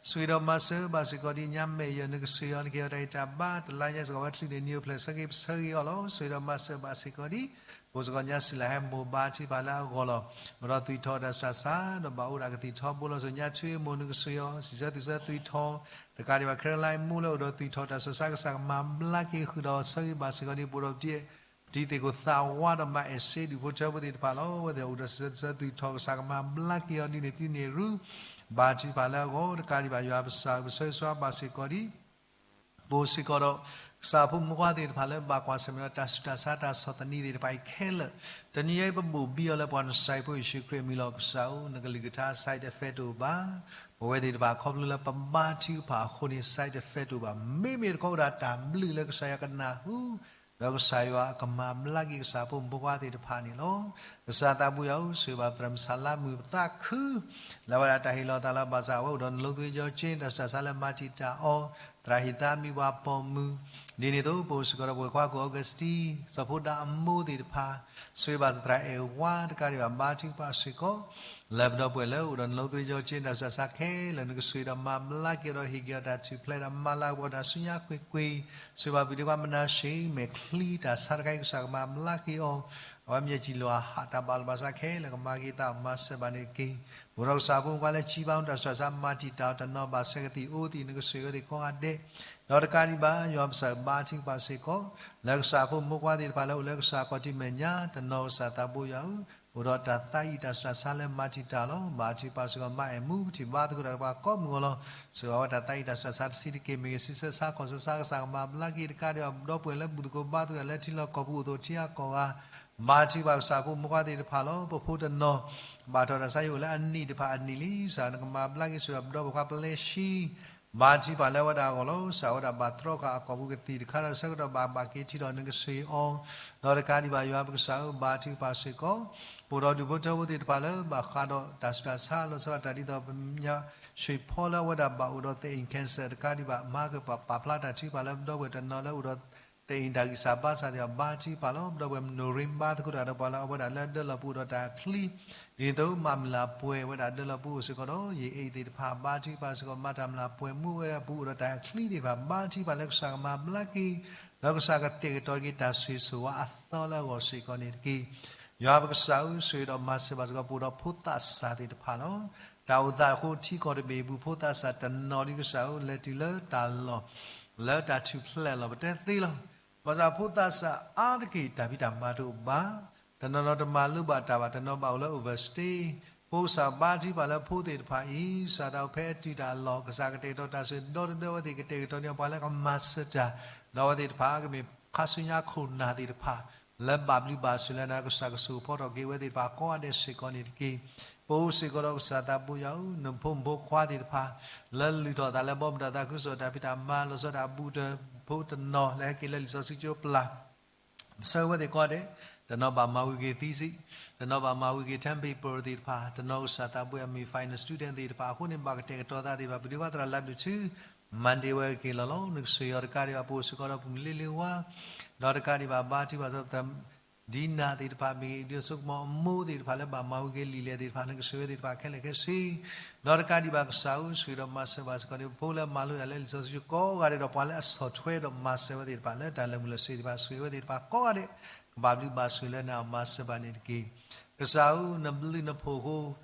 ဆိၣ်ဂ့ၤဒီးမၤစၢၤဘၣ်စ့ၢ်ကီးဒ် ညါမဲာ်ယၢၢ် နကဆိၣ်ဂ့ၤအီၤ နကဟ့ၣ်အီၤတၢ်ဂံၢ်တၢ်ဘါ တလါညါစ့ၢ်ကီး ဝဲချုးန့ၢ်နံၤအိၣ်ဖျဲၣ်ဆၢက့ၤပဆၢက့ၤအီၤလီၤ. ဆိၣ်ဂ့ၤဒီးမၤစၢၤဘၣ်စ့ၢ်ကီးဒ် ပအိၣ်စ့ၢ်ကီးညါစံးလၢဟဲမိၢ် ဘါထုကဖၣ်လၢအဂီၢ်လီၤ. အိၣ်ဒီးသွံၣ်ထီၣ်တၢ်ဆူးတၢ်ဆါ ဒီးဘၣ်အိၣ်ဒၣ်ကသံၣ်ထီဘိလီၤ. ဆိၣ်ညါထွံၣ်အမိၢ် နကဆိၣ်ဂ့ၤအီၤ စံးဆၢသွံၣ်ဆၢသွံၣ်ထီၣ် တကးဒံးဘၣ် ခဲရလါအံၤ မိၢ်လၢအိၣ်ဒီးသွံၣ်ထီၣ်တၢ်ဆူးတၢ်ဆါ ကစၢ်ကမၤဘျါက့ၤဃုာ်ဒီး ဆိၣ်ဂ့ၤဘၣ်စ့ၢ်ကီးဒ် ပအိၣ်ဒီးပတံၤ ပတံၤသ့ၣ်ခိၣ်သးဝါဒီးမၤအဲၣ်စ့ဒူၣ်ဖိထၢဖိသ့ၣ်တဖၣ်လီၤ. အဝဲသ့ၣ်အိၣ်ဒီးစံးဆၢသွံၣ်ထီၣ် ကစၢ်ကမၤဘျါက့ၤအီၤဒ်န့ၣ် သုန့ၢ်ရူ ဘါထုကဖၣ်လၢအဂီၢ် တကးဒံးဘၣ် ယွၤပကစၢ်ဧၢ ပဆၢဂ့ၤဆၢဝါဘၣ်စ့ၢ်ကီးဒ် ပအိၣ်စ့ၢ်ကီးဒီး ကစၢ်ဖိမုၣ်ဖိခွါသ့ၣ်တဖၣ်လၢဘၣ်ကွၢ်ဆၢၣ်မဲာ်ဒီး တၢ်ဆူးတၢ်ဆါတၢ်ဆီၣ်သနံးသ့ၣ်တဖၣ်အံၤခဲလၢာ် တနံၤအံၤ ပဘိၣ်ဘံအီၤလၢပှၤနစၢ်ဖိယ့ၣ်ၡူးခရံာ်အမံၤလီၤ. ကစၢ်ဧၢ နကလုၢ်ကထါ side effect တအိၣ်ဘၣ်. ပဝဲသ့ၣ်တဖၣ်ခီဖျိလၢပဘါထုကဖၣ်အဃိန့ၣ် side effect တအိၣ်ဘၣ်. မ့မ့ၢ်တခီဝဲဒၣ်တၢ်ဘျုးလၢကစၢ်ယွၤကနၢ်ဟူ ဒီးကစၢ်ယွၤကမၤဘျါက့ၤကစၢ်ဖိမုၣ်ဖိခွါသ့ၣ်တဖၣ်န့ၣ်လီၤ. ကစၢ်သးဘိယွၤဧၢ ဆိၣ်ဂ့ၤဘၣ်ပသရၣ်မုၣ်ဆၣ်လါမုၣ်ပသးခု လၢအဝဲဒၣ်တၢ်ဟ့ၣ်လီၤသးလၢဘၣ်ဆၣ် အဝဲအိၣ်ဒီးနလိသုယီၤက့ တၢ်ဆူးတၢ်ဆါလၢမၤတံာ်တာ်အီၤ သရၣ်ဟံၣ်သါမံၤပှၤပိာ်မုၣ်, ဒ်န့ၣ်အသိး ပအိၣ်စ့ၢ်ကီးဒီးပဝဲၢ်ခွါကီၢ် Augustine စီၤဖိဒါအမိၢ်သ့ၣ်တဖၣ်, ဆိၣ်ဂ့ၤဘၣ်သရၣ်အဲၣ်ဝါတကးဒံးဘၣ် ဘါထုကဖၣ်စ့ၢ်ကီး လၢပဒီပုၢ်ဝဲၢ်လၢအိၣ်ဒီးနီၣ်လီၤသွံၣ်ယီၢ်က့ တၢ်ဆူးတၢ်ဆါခဲလၢာ် နကဆိၣ်ဂ့ၤဒီးမၤဘျါက့ၤဒီးဟ့ၣ်က့ၤအီၤတၢ်ထူၣ်ဖျဲးဒီးမၤလၤကပီၤတၢ်ဆူညါကွ့ၢ်ကွ့ၢ်, ဆိၣ်ဂ့ၤဘၣ်ပဒံကွၢ်မနၤရှ့ မဲာ်ချံတၢ်ဆါတခါအံၤကစၢ်ကမၤဘျါက့ၤအီၤ, အဝဲမ့ၢ်စံၣ်လီၤအဟးတၢ်ဘၣ်လီၤဘၣ်စးခဲလၢာ်ကမၤက့ၤသးမၤစၢၤဘၣ်န့ၣ်တက့ၢ်. ပအိၣ်ဒီးကစၢ်ဖိမုၣ်ခွါလၢကံဘါမူတၢ်ဆူးတၢ်ဆါမၤတံာ်တာ်အီၤ တနီၤဘၣ်ဆဲးကသံၣ်အိၣ်သံၣ် နကဆိၣ်ဂ့ၤဝဲသ့ၣ်ကိးဂၤဒဲး ဒီးတကးဒံးဘၣ် ယွၤပကစၢ်ဘါထုကဖၣ်စ့ၢ်ကီး လၢကစၢ်ဖိမုၣ်ခွါသ့ၣ်တဖၣ်လၢအိၣ်လၢကစၢ်ခီၣ်ထံးမဲာ်ညါ တနီၤကစၢ်သးဘိယွၤဧၢ, အိၣ်ဒီးတၢ်သးအံၣ်တၢ်ဆူးတၢ်ဆါလၢမၤတံာ်တာ်လီၤ. ဘါထုကဖၣ်စ့ၢ်ကီး မါအဲၣ်မူ ပထံၣ်ဘါသကိးတၢ်ဒီးပှၤကိးမုၢ်ဂီၢ်လီၤ. ဆိၣ်ဂ့ၤဘၣ်ဝဲတၢ်သးအံၣ်တၢ်ဆူးတၢ်ဆါတဆံးတက့ၢ် မ့ၢ်ဂ့ၤ ဆံဆၢဆါခီၣ်ဆၢဆါ ကစၢ်ကမၤဘျါက့ၤတကးဒံးဘၣ် ပဒီပုၢ်ဝဲၢ်လၢဘူၣ်သကိးဘါသကိးတၢ်လၢထံလီၢ်ကီၢ်ပူၤအိၣ်သိးထံအကီၢ်ဂၤ ဘါထုကဖၣ်ကစၢ်ဖိမုၣ်ခွါသ့ၣ်တဖၣ်လီၤ. ပဖိတနီၤ ဘၣ်ထီၣ်တၢ်ဆါဟံၣ်အိၣ်လၢအနံၣ်တဖၣ်အနံၣ်လံ ကစၢ်နကမၤဘျါက့ၤ ဆိၣ်ဂ့ၤဘၣ်ပဒီပုၢ်ဝဲၢ်ခွါပျဲၢ်ဆံ ဘါထုကဖၣ်လၢအဝဲဒၣ်အဂီၢ်လီၤ. ကစၢ်ဝဲဒၣ်ဘၣ်တြီဃာ်အကီၢ်ပူၤကသံၣ်တခါဒီးဆၢကတီၢ်ဘၣ်ဘၣ်က့ၤထံထီၣ် နကဆိၣ်ဂ့ၤအီၤ ဒီးတကးဒံးဘၣ် ယွၤပကစၢ်ဧၢ ဘါထုကဖၣ်စ့ၢ်ကီး ပအိၣ်ဒီးဒူၣ်ဖိထၢဖိသ့ၣ်တဖၣ်လၢဘၣ်ဃးဒီးတၢ်ဆူးတၢ်ဆါ လီၤဆီဒၣ်တၢ်ဒ်သိးပမဲာ်ညါ ဆှ့ဖီလၢအဝဲဒၣ်ဘၣ်အိၣ်ဒီးသအ့ၣ် cancer တကးဒံးဘၣ် မၤကပာ်ဖျါတၢ်ထုကဖၣ်လၢပဒီပုၢ်ဝဲၢ်တနီၤလၢအိၣ်ဒီး သအ့ၣ်တၢ်ဂံၢ်စၢ်ဘါစၢ်သ့ၣ်တဖၣ် ဘါထုကဖၣ်လီၤ. ပဒီပုၢ်ဝဲၢ်မနိၣ်ရ့ဘါသကိးတၢ်ဒီးပှၤလၢအဝဲဒၣ်လၢဒၢလီၢ်ပူၤအိၣ်ဒီးတၢ်ချံ ဒ်န့ၣ်အသိး မၤမုၢ်လၢ်ပှဲၤဝဲဒၣ်ဒၢလီၢ်ပူၤအိၣ်စ့ၢ်ကီးဒီး ယအ့ၣ်သ့ၣ်တဖၣ် ဘါထုကဖၣ်စ့ၢ်ကီး မၤတၢ်မုၢ်လၢ်ပှဲၤမူဝဲဒၣ်ပူၤအိၣ်ဒီးတၢ်ချံသ့ၣ်တဖၣ် ဘါထုကဖၣ်လၢကစၢ်ကမၤဘျါက့ၤ ဒီးကစၢ်ကတဲာ်ကတီၤက့ၤတၢ်ဆိၣ်ဂ့ၤဆိၣ်ဝါအသီလၢအဂီၢ်စ့ၢ်ကီးန့ၣ်တက့ၢ်. ယွၤပကစၢ်ဧၢ ဆိၣ်ဂ့ၤဒီးမၤစၢၤဘၣ်စ့ၢ်ကီး ပအိၣ်ဒီးဖိသးစၢ်သ့ၣ်တဖၣ်လီၤ. တၢ်အိၣ်သးအဃိထံကီၢ်တဘ့ၣ်အပူၤ ဖိသးစၢ်တနီၤဒ်ကစၢ်ဧၢ လဲၤတုၤလၢတၢ်လီၢ် လၢတၢ်ထူၣ်ဖျဲးလီၤ ပတဲသ့လီၤ. ဘၣ်ဆၣ်ဖိသးစၢ်အါတက့ၢ် တၢ်ဖံးတၢ်မၤတအိၣ်ဘၣ်, တနီၤနီၤတမၤလိဘၣ်တၢ်ဘၣ်, တနီၤဘၣ်အိၣ်လၢ overstay ဖိကစၢ်ဘါထုကဖၣ်လၢဖိသ့ၣ်တဖၣ်အံၤ ကစၢ်သးအိၣ်ဖဲအတုၤတၢ်အလီၢ် ကစၢ်ကတဲာ်ကတီၤတၢ်ဆိၣ်ဂ့ၤဒီတဒၢဝဲသ့ၣ် ကတဲာ်ကတီၤန့ၢ်ပှၤလၢကမၤစၢၤတၢ်, ဒီးအဝဲသ့ၣ်တဖၣ်ကမ့ၢ်ခါဆူညါခိၣ်နၢ်သ့ၣ်တဖၣ် လၢဘၣ်ဘျုးဘၣ်ဆိၣ်လၢနၤ ကစၢ်ကဆိၣ်ဖီထီၣ်က့ၤဝဲသ့ၣ်တဖၣ်ကိးဂၤဒဲးစ့ၢ်ကီးန့ၣ်တက့ၢ်. ပအိၣ်စ့ၢ်ကီးဒီးကစၢ်သးဘိယွၤဧၢ နဖိမုၣ်ဖိခွါသ့ၣ်တဖၣ် လၢလုၢ်ထီၣ်သးလၢဘီမုၢ်တၢ်သးခုကစီၣ်တၢ်ဖံးတၢ်မၤ လီၤဆီဒၣ်တၢ်အဘူးတဖိတနီၤ လၢဟဲက့ၤလၢလံာ်စီဆှံကၠိပျၢ် ဆှၢဝဲသ့ၣ်ကိးဂၤဒဲး, တနီၤဘၣ်မၤဝံၤက့ၤ thesis, တနီၤဘၣ်မၤဝံၤက့ၤ term paper သ့ၣ်တဖၣ်, တနီၤကစၢ်သးဘိယွၤမ့ၢ် final student သ့ၣ်တဖၣ်အဃိန့ၣ် ဘၣ်ကတဲာ်ကတီၤသးသ့ၣ်တဖၣ် ပဒုးကွၢ်သရၣ်လါဒိၣ်ထူ Monday ဝဲက့ၤလီၤလီၤ. နကဆိၣ်ဂ့ၤအီၤတကးဒံးဘၣ် ပအိၣ်စ့ၢ်ကီးဒီးပမုၢ်လ့လ့ဝါ ဒီးတကးဒံးဘၣ် ဘါထုကဖၣ်စ့ၢ်ကီး ဒ်နၤသ့ၣ်တဖၣ်မ့ၢ်ဂ့ၤ ဒ်စိကမီၤအမိၢ်သ့ၣ်တဖၣ်လၢဘၣ်မၤဝံၤက့ၤလံာ်လဲၢ်သ့ၣ်တဖၣ် နကဆိၣ်ဂ့ၤဝဲသ့ၣ်တဖၣ်ခဲလၢာ်ခဲဆ့, ဒီးတကးဒံးဘၣ်ကစၢ်ဧၢ ဆိၣ်ဂ့ၤဒီးမၤစၢၤဘၣ်စ့ၢ်ကီးန့ၣ် ဖိလၢမၤလိတၢ်လၢလံာ်စီဆှံကိးဂၤဒဲးဒီးပှၤလၢအဆီၣ်ထွဲဒီးမၤစၢၤဝဲသ့ၣ်တဖၣ်လၢတၢ်လၢာ်မုာ်လၢာ်စ့ၢ်သ့ၣ်တဖၣ် ဆိၣ်ဂ့ၤဝဲသ့ၣ်တဖၣ်ကိးဂၤဒဲး ကဘၣ်ဘျုးဘၣ်ဆိၣ်လၢနၤအမၤစၢၤဘၣ်န့ၣ်တက့ၢ်. ကစၢ်ဧၢ နဘျုးနဖှိၣ်အဃိ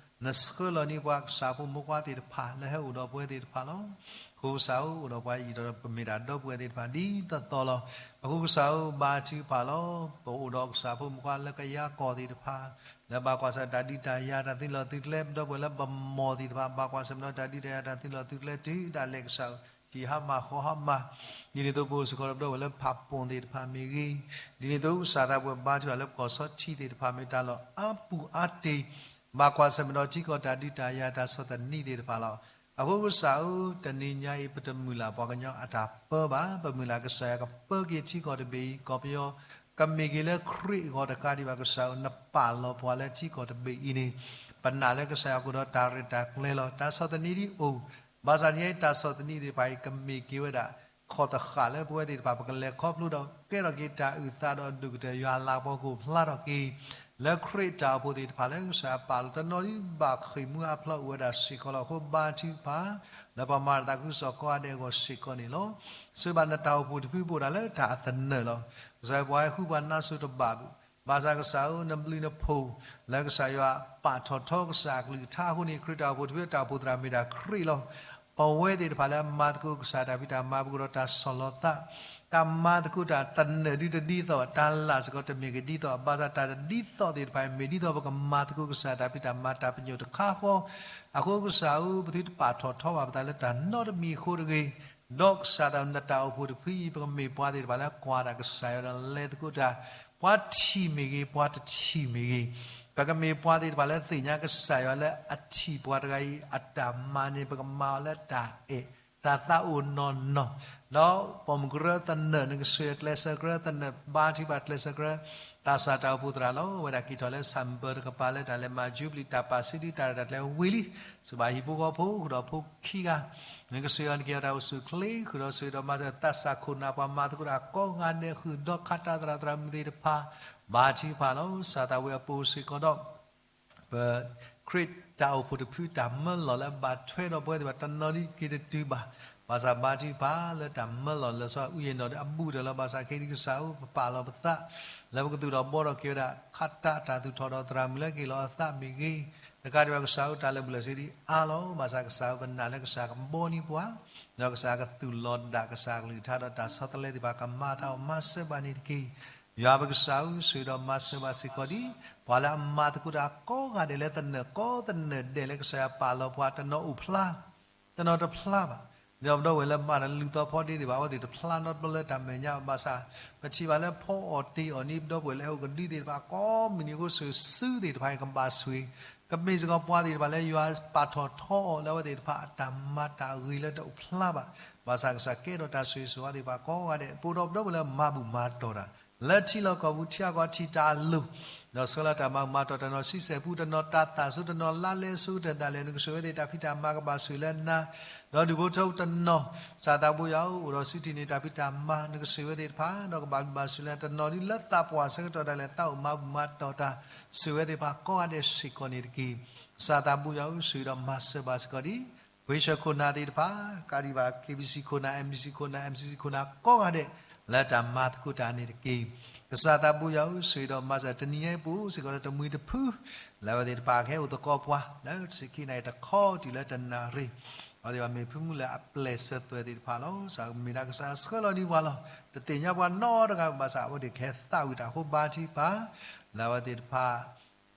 နဆှၢလီၤန့ၢ်ပှၤကစၢ်ဖိမုၣ်ဖိခွါသ့ၣ်တဖၣ်လၢဟဲအိၣ်ဒီးပဝဲသ့ၣ်တဖၣ်လီၤ. အဃိကစၢ်ဧၢ အိၣ်ဒီးပှၤအံၤဒီးပမ့ၢ်တၢ်ဒီပုၢ်ဝဲၢ်သ့ၣ်တဖၣ်ဒ်သိးသိးလီၤ. အဃိကစၢ်ဧၢ ဘါထုကဖၣ်လီၤ. ပအိၣ်ဒီးကစၢ်ဖိမုၣ်ဖိခွါလၢကယၤကီၢ်သ့ၣ်တဖၣ် လၢဘၣ်ကွၢ်ဆၢၣ်တၢ်ဒုးတၢ်ယၤတၢ်သုးလီၢ်သုးကျဲ ပဒီပုၢ်ဝဲၢ်လၢပမိၢ်သ့ၣ်တဖၣ် ဘၣ်ကွၢ်ဆၢၣ်မဲာ်ဒီးတၢ်ဒုးတၢ်ယၤတၢ်သုးလီၢ်သုးကျဲတုၤဒၣ်လဲာ်ကစၢ်ဧၢ ဟံးဟါမၢ်ဃီဟါမၢ် ဒ်န့ၣ်အသိးပအိၣ်စ့ၢ်ကီးဒီးပဒီပုၢ်ဝဲၢ်လၢဖးပိၣ်သ့ၣ်တဖၣ်မ့ၢ်ဂ့ၤ ဒ်န့ၣ်အသိးကစၢ်သးဘိယွၤဘါထုကဖၣ်လၢပကီၢ်ဆီထံးသ့ၣ်တဖၣ်မ့ၢ်တၢ်လီၢ်အါပူၤအါတ့ၢ် ဘၣ်ကွၢ်ဆၢၣ်မဲာ်ဒီးထံကီၢ်တၢ်ဒုးတၢ်ယၤတၢ်ဆီၣ်သနံးသ့ၣ်တဖၣ်လီၤ. အဃိကစၢ်ဧၢ တနံၤညါအံၤ ပတမုၢ်လၢ်ပှၤကညီအတၢ်ပၢဘၣ်, ပမုၢ်လၢ်ကစၢ်ယွၤကပၢက့ၤထံကီၢ်တဘ့ၣ်အံၤ ကီၢ်ပယီၤ ကမ့ၢ်က့ၤလၢခရံာ်အဂီၢ်တကးဒံးဘၣ်ကစၢ်ဧၢ နပာ်လီၤပှၤလၢထံကီၢ်တဘ့ၣ်အံၤန့ၣ် ပနာ်လၢကစၢ်ယွၤကအိၣ်ဒီးတၢ်ရဲၣ်တၢ်ကျဲၤလီၤ. တၢ်ဆီၣ်သနံးဒ်အိၣ် ဘၣ်ဆၣ်တနံၤအံၤ တၢ်ဆီၣ်သနံးသ့ၣ်တဖၣ်အံၤ ကမ့ၢ်က့ၤဝဲဒၣ် ခီၣ်တဃာ်လၢပဝဲသ့ၣ်တဖၣ် ပကလဲၤခီဖျိဒီးကဲထီၣ်က့ၤတၢ်အုၣ်သးဒီးအဒိၣ်ကတၢၢ် ယွၤလၤကပီၤကအိၣ်ဖျါထီၣ်က့ၤ လၢခရံာ်တၢ်အိၣ်ဖှိၣ်သ့ၣ်တဖၣ်လၢကစၢ်ယွၤပာ်လီၤ တနီၤဒ်ဘၣ်ဃ့ၢ်မှံဟးဖျိးအိၣ်ဝဲဒၣ်စ့ၢ်ကီးလီၤ. အဃိဘါထုကဖၣ် လၢပှၤမၤတၢ်သးခုကစီၣ်ကိးဂၤဒဲးအဂီၢ်စ့ၢ်ကီးန့ၣ်လီၤ. ဆိၣ်ဂ့ၤဘၣ်နတၢ်အိၣ်ဖှိၣ်တဖုပအိၣ်ဒၣ်လၢတၢ်အသနၢၣ်လီၤ. ကစၢ်ယွၤပှၤဟဲဃုပှၤနါစိၤတဘၣ်ဘၣ် ဘၣ်ဆၣ်ကစၢ်ဧၢ နဘျုးနဖှိၣ် လၢကစၢ်ယွၤပာ်ထီၣ်ထီကစၢ်အကလုၢ်ကထါအဃိန့ၣ် ခရံာ်တၢ်အိၣ်ဖှိၣ်တဖုတၢ်အိၣ်ဖှိၣ်သရၣ်မ့ၢ်ဒၣ်ခရံာ်လီၤ. ပဝဲသ့ၣ်တဖၣ်လၢအမၤသကိးကစၢ်တၢ်ဖံးတၢ်မၤ ပကအိၣ်ဒီးတၢ်ဆီၣ်လီၤသး တၢ်မၤသကိးတၢ်တနၢၣ်ဒုတဒ်သိး တၢ်လၢ်စ့ၢ်ကီးတမ့ၢ်ကဒ်သိး ဘၣ်ဆၣ်တၢ်တဒ်သိးသ့ၣ်တဖၣ်အံၤ မ့ၢ်ဒ်သိးပကမၤသကိးကစၢ်တၢ်ဖံးတၢ်မၤတၢ်ပညိၣ်တခါဃီ အဃိကစၢ်ဧၢ ပသုတပာ်ထီၣ်ထီဘၣ်ပသးလၢတၢ်နီတမံၤအဃိတဂ့ၤ ဒီးကစၢ်သးနတၢ်အိၣ်ဖှိၣ်တဖုအံၤ ပကမ့ၢ်ပှၤသ့ၣ်တဖၣ်လၢကွၢ်တၢ်ကစၢ်ယွၤဒီးလဲၤသကိးတၢ် ပှၤထံၣ်မ့ၢ်ဂ့ၤ ပှၤတထံၣ်မ့ၢ်ဂ့ၤ ပကမ့ၢ်ပှၤသ့ၣ်တဖၣ်လၢသ့ၣ်ညါကစၢ်ယွၤလၢအထံၣ်ပှၤတဂၤအံၤ အတၢ်မၤန့ၣ် ပကမၤအီၤလၢတၢ်အဲၣ် တၢ်သးအိၣ်နီၢ်နီၢ် ဒီးပိာ်မုၣ်ကရၢသနၢၣ် နကဆှၢကျဲးစၢးကရၢသနၢၣ် ဘါထုကဖၣ်ကျဲးစၢးကရၢ သးစၢ်တၢ်အိၣ်ဖှိၣ်သရၣ်လီၤ. အဝဲဒၣ်က့ၤထီၣ်လၢ December တကပၤလၢတၢ်လဲၤမၤ Jubilee တၢ်ပာ်စံးဒံးတၢ်ရဲၣ်တၢ်ကျဲၤဝံၤလံ စူၢ်ဘၣ်ဟံၣ်ဖိဃီဖိ ဃုာ်ဒီးဖိခံဂၤ နကဆှၢအီၤနက့ၤအီၤတၢ်အိၣ်ဆူၣ်အိၣ်ချ့ ဃုာ်ဒီးဆိၣ်ဂ့ၤဒီးမၤစၢၤသးစၢ်ခိၣ်နၢ်ပှၤမၤသကိးတၢ်ကိးဂၤဒဲး ဃုာ်ဒီးခးတၢ်သရၣ်သရၣ်မုၣ်သ့ၣ်တဖၣ် ဘါထုကဖၣ်လီၤ. ကစၢ်သးဝံၣ်အပူၤစ့ၢ်ကီးဒီး ပခရံာ်တၢ်အိၣ်ဖှိၣ်တဖုတၢ်မၢလီၢ်လၢအဘၣ်ထွဲဒီးပဝဲသ့ၣ်တဖၣ်တနီၤဒ်က့ၤတတုၤဘၣ်. ဘၣ်ဆၣ်ဘါထုကဖၣ်လၢတၢ်မၢလီၢ်လၢစီၤအူယ့ၣ်နီၣ်ဒီးအဘူးတၢၢ်လီၤ. ဘၣ်ဆၣ်ခဲအံၤကစၢ်ဧၢ ပပာ်လီၤပသး လၢပကသူၣ်ထီၣ်ဘှီထီၣ်က့ၤဝဲဒၣ် ခးတၢ်တၢ်သူၣ်ထီၣ်ဒီးသရၣ်မုၣ်လၢကဟ့ၣ်လီၤအသးမ့ၢ်ဂ့ၤ, တကးဒံးဘၣ်ကစၢ်ဧၢ တၢ်လၢာ်ဘူၣ်လၢာ်စ့ဒံးအါလီၤ. ဘၣ်ဆၣ်ကစၢ်ဧၢ ပနာ်လၢကစၢ်ကဘှီန့ၢ်ပှၤ ဒီးကစၢ်ကသူၣ်လီၤဒၣ် ကစၢ်ကလုၢ်ကထါဒီးတၢ်ဆီတလဲသ့ၣ်တဖၣ်ကမၤအသးအီၤ မၤစၢၤဘၣ်န့ၣ်တက့ၢ်. ယွၤပကစၢ်ဧၢ ဆိၣ်ဂ့ၤဒီးမၤစၢၤဘၣ်စ့ၢ်ကီးဒံး ပှၤလၢအမၤသကိးတၢ်ကိးဂၤဒဲးလၢသနၢၣ်ကိးသနၢၣ်ဒဲးလၢကစၢ်ယွၤပာ်လီၤပှၤ တနီၤအိၣ်ဖျါ တနီၤတဖျါဘၣ်. ဒီးပဒီပုၢ်ဝဲၢ်လၢမၤတၢ်လုၢ်သီဖီဒ့သ့ၣ်တဖၣ် အဝဲသ့ၣ်တဖျါနီတဘျီလၢတၢ်မဲာ်ညါဘၣ်ဆၣ် ပထံၣ်ဘၣ်လၢဖီအီၣ်တ့ၢ်အီၣ်န့ၣ် ပဒီပုၢ်ဝဲၢ်လၢဟဲအိၣ်ကဒုသ့ၣ်တဖၣ် ကိးမုၢ်နံၤအဃိ ဆိၣ်ဂ့ၤဆူသ့ၣ်တဖၣ်အံၤကဘၣ်ဆိၣ်ဂ့ၤ, ကမ့ၢ်စ့ၢ်ကီးပှၤသ့ၣ်တဖၣ်လၢယွၤပာ်ထီၣ်ထီအီၤလၢအဝဲသ့ၣ်တဖၣ်အတၢ်မၤတၢ်ဂ့ၤလၢတအိၣ်ဖျါဘၣ်. ဘၣ်ဆၣ်ကစၢ်ကဲထီၣ်တၢ်ဆိၣ်ဂ့ၤဆိၣ်ဝါသ့ၣ်တဖၣ်ကိးဂၤဒဲး ပအိၣ်ဒီးပဒီပုၢ်ဝဲၢ်လၢမၤဘူၣ်မၤတီၢ်တၢ် လၢထံလီၢ်ကီၢ်ပူၤထံဂၤကီၢ်ထံးတၢ်လိၤ ဒီးဆှၢလီၤတၢ်မၤဘူၣ်မၤတီၢ် တနီၤဆံဆဲၣ်ပူ တနီၤတၢ်သၣ်ဆိ တနီၤလါလဲဆိကတၢၢ်ဒၣ်လဲာ် နကဆိၣ်ဂ့ၤဝဲသ့ၣ် တၢ်ဖံးတၢ်မၤကဘၣ်ဆိၣ်ဂ့ၤလၢနၤ, ဒီးဒူၣ်ဖိထၢဖိတနီၤ ကစၢ်သးဘိယွၤဧၢ အိၣ်ဒီးစုတံၢ်န့ၢ်တၢ်ဖံးတၢ်မၤ နကဆိၣ်ဂ့ၤဝဲသ့ၣ်တဖၣ် ဒီးကဘၣ်ဘူၣ်ဘၣ်ဆိၣ်ဂ့ၤလၢနၤ တနီၤဒ်လၢသးပှၢ်ဆၢကတီၢ်ဒၣ်လဲာ် သးအိၣ်မၤဘူၣ်မၤတီၢ်တၢ် ဆိၣ်ဂ့ၤဝဲသ့ၣ်တဖၣ်ကိးဂၤဒဲးစ့ၢ်ကီးန့ၣ်တက့ၢ်. ကစၢ်သးဘိယွၤဧၢ ဆိၣ်ဂ့ၤဒီးမၤစၢၤဘၣ်စ့ၢ်ကီးဒံး ပှ့ၤဆှၢခိၣ်နၢ်သ့ၣ်တဖၣ် ကးဒံးဘၣ် KBC ခိၣ်နၢ် MBC ခိၣ်နၢ် MCC ခိၣ်နၢ်ကိးဂၤဒဲး လၢတၢ်မၤသကိးတၢ်န့ၣ်တက့ၢ်. ကစၢ်သးဘိယွၤဧၢ ဆိၣ်ဂ့ၤဒီးမၤစၢၤတနံၤညါအံၤပူၤစ့ၢ်ကီးလၢတမှံၤတဖု လၢအဝဲသ့ၣ်တဖၣ်ကဟဲအိၣ်သကိးပှၤ လၢတဆံခံနၣ်ရံၣ်တခီတုၤလၢတနၣ်ရံၣ် အဝဲသ့ၣ်ဘၣ်မ့ၢ်ဖုမုၢ်လၢအပျဲၢ်ဆၢသွဲၣ်သ့ၣ်တဖၣ်လီၤ. ကစၢ်မ့ၢ်ဒၣ်ကစၢ်ဆှၢလီၤဒံးပှၤလီၤ. တသ့ၣ်ညါပှၤနီတဂၤဘၣ်ဆၣ် အဝဲသ့ၣ်ကဟဲသးဝံၣ်တၢ်အဃိဘါထုကဖၣ် လၢအဝဲသ့ၣ်တဖၣ်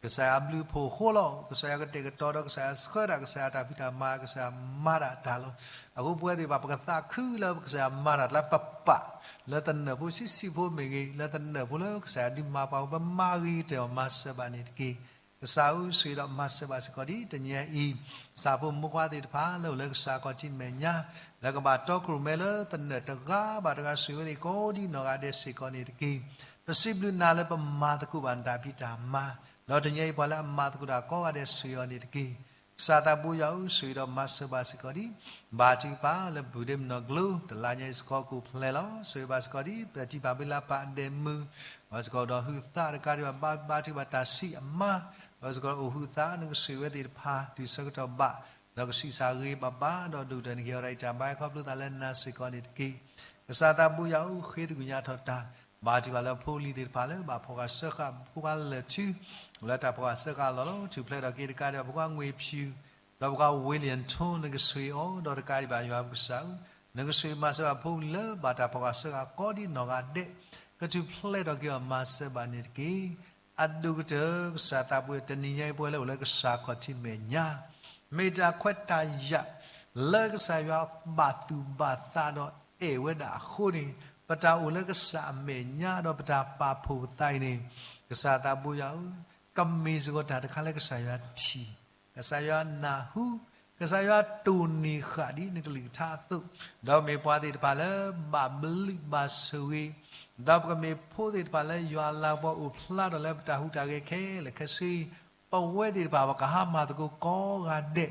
ကစၢ်ယွၤအဘျုးအဖှိၣ်အဃိလီၤ. ကစၢ်ယွၤကတဲာ်ကတီၤဒီးကစၢ်ယွၤဆှၢတၢ် ကစၢ်ယွၤတၢ်ဖံးတၢ်မၤ ကစၢ်ယွၤမၤတၢ်တၢ်လီၤ. အဃိပဝဲသ့ၣ်တဖၣ် ပကသးခုလၢကစၢ်ယွၤမၤတၢ်လၢပပာ် လၢသနၢၣ်ဖိဆံးဆံးဖိမ့ၢ်ဂ့ၤ လၢသနၢၣ်ဖိလၢကစၢ်ယွၤဒုးမၤပှၤ ပမၤဂ့ၤကတၢၢ်အီၤ မၤစၢၤဘၣ်န့ၣ်တက့ၢ်. ကစၢ်ဧၢ ဆိၣ်ဂ့ၤဒီးမၤစၢၤဘၣ်စ့ၢ်ကီးဒံး တနံၤညါအံၤ ဆၣ်ဖိမုၣ်ဖိခွါသ့ၣ်တဖၣ် လၢအိၣ်လၢကစၢ်ခီၣ်ထံးမဲာ်ညါ လၢကဘၣ်တီခိၣ်ရိၣ်မဲလၢသနၢၣ်တဂၤဘၣ်တဂၤ ဆိၣ်ဂ့ၤဝဲသ့ၣ်ကိးဒံးနီၢ်ဂၤဒဲးစ့ၢ်ကီးန့ၣ်တက့ၢ်. ပစံးဘျုးနၤလၢပမၤသကိးဘၣ်နတၢ်ဖံးတၢ်မၤ ဒီးတနံၤအံၤပှၤလၢအမၤသကိးတၢ်ကိးဂၤဒဲးဆိၣ်ဂ့ၤအီၤန့ၣ်တက့ၢ်. ကစၢ်သးဘိယွၤဧၢ ဆိၣ်ဂ့ၤဒီးမၤစၢၤဘၣ်စ့ၢ်ကီးဒံး ဘါထုကဖၣ်လၢဘူၣ်ဒ့မနီၢ်ကျိ တလါညါအံၤစ့ၢ်ကီးကအိၣ်ဖျဲၣ်လီၤ. ဆိၣ်ဂ့ၤဘၣ်စ့ၢ်ကီးဒံး ပထံၣ်ဘၣ်ဘ့လၢပှၤအဒဲးမုၢ် ဘၣ်စ့ၢ်ကီးဒီးဟုးသးတကးဒံးဘၣ် ဘါထုကဖၣ်တၢ်ဆံးအမါ ဘၣ်စ့ၢ်ကီးအိၣ်ဟုးသး နကဆိၣ်ဂ့ၤဝဲသ့ၣ်တဖၣ် တုၤဆၢကတီၢ်ဘၣ် ဒီးကဆံးစၢ်ဂ့ၤဘၣ်ဘၣ် ဒီးဒိၣ်ကတၢၢ်န့ၣ် ကဟ့ၣ်ဝဲဒၣ်တၢ်ဘါယွၤခီဖျိသးလၢနၤစ့ၢ်ကီးန့ၣ်တက့ၢ်. ကစၢ်သးဘိယွၤဧၢ ဃ့သကွံာ်ညါထီၣ်တၢ် ဘါထုကဖၣ်လၢဖိလံၤသ့ၣ်တဖၣ်လၢဘၣ်ဖီၣ်ဃာ်စၢဃာ်ဖိခွါလၢာ်ထူ လၢတၢ်ဖီၣ်ဃာ်စၢဃာ်အလီၢ်လီၤ. ထူၣ်ဖျဲးထီၣ်က့ၤတကးဒံးဘၣ်ဖိခွါငွေဖြူ ဒီးဖိခွါ William Tone နကဆိၣ်ဂ့ၤအီၤ ဒီးတကးဒံးဘၣ်ယွၤပကစၢ်ဧၢ နကဆိၣ်ဂ့ၤမၤစၢၤဘၣ်ဖိလံၤလၢဘၣ်တၢ်ဖီၣ်ဃာ်စၢဃာ်ကိးဒံးနီၢ်ဂၤဒဲး ကထူၣ်ဖျဲးထီၣ်က့ၤအီၤ မၤစၢၤဘၣ်န့ၣ်တက့ၢ်. အဒိၣ်ကတၢၢ် ကစၢ်သးဘိ တနံၤညါအံၤပဝဲလၢအိၣ်လၢကစၢ်ခီၣ်ထံးမဲာ်ညါ မ့ၢ်တၢ်ခွဲးတၢ်ယာ် လၢကစၢ်ယွၤဘၣ်သူၣ်ဘၣ်သးဒီးအဲၣ်ဝဲဒၣ်အဃိန့ၣ် ပတၢ်အိၣ်လၢကစၢ်အမဲာ်ညါဒီးပတၢ်ပာ်ဖှိၣ်ပသးအံၤန့ၣ် ကစၢ်သးဘိယွၤဧၢ ကမ့ၢ်စ့ၢ်ကီးတၢ်တခါလၢကစၢ်ယွၤထံၣ် ကစၢ်ယွၤနၢ်ဟူ ကစၢ်ယွၤတိၢ်နီၣ်ဃာ်ဒ်နကလုၢ်ကထါအသိး ဒီးမ့ၢ်ပှၤသ့ၣ်တဖၣ်လၢဘၣ်ဘျုးဘၣ်ဆိၣ်ဂ့ၤ ဒီးပကမ့ၢ်ဖိသ့ၣ်တဖၣ်လၢယွၤအလၤကပီၤအိၣ်ဖျါထီၣ်လၢပတၢ်ဟူးတၢ်ဂဲၤခဲလၢာ်ခဲဆ့ ပဝဲသ့ၣ်တဖၣ် ပကဟါမၢ်သကိးကိးဂၤဒဲး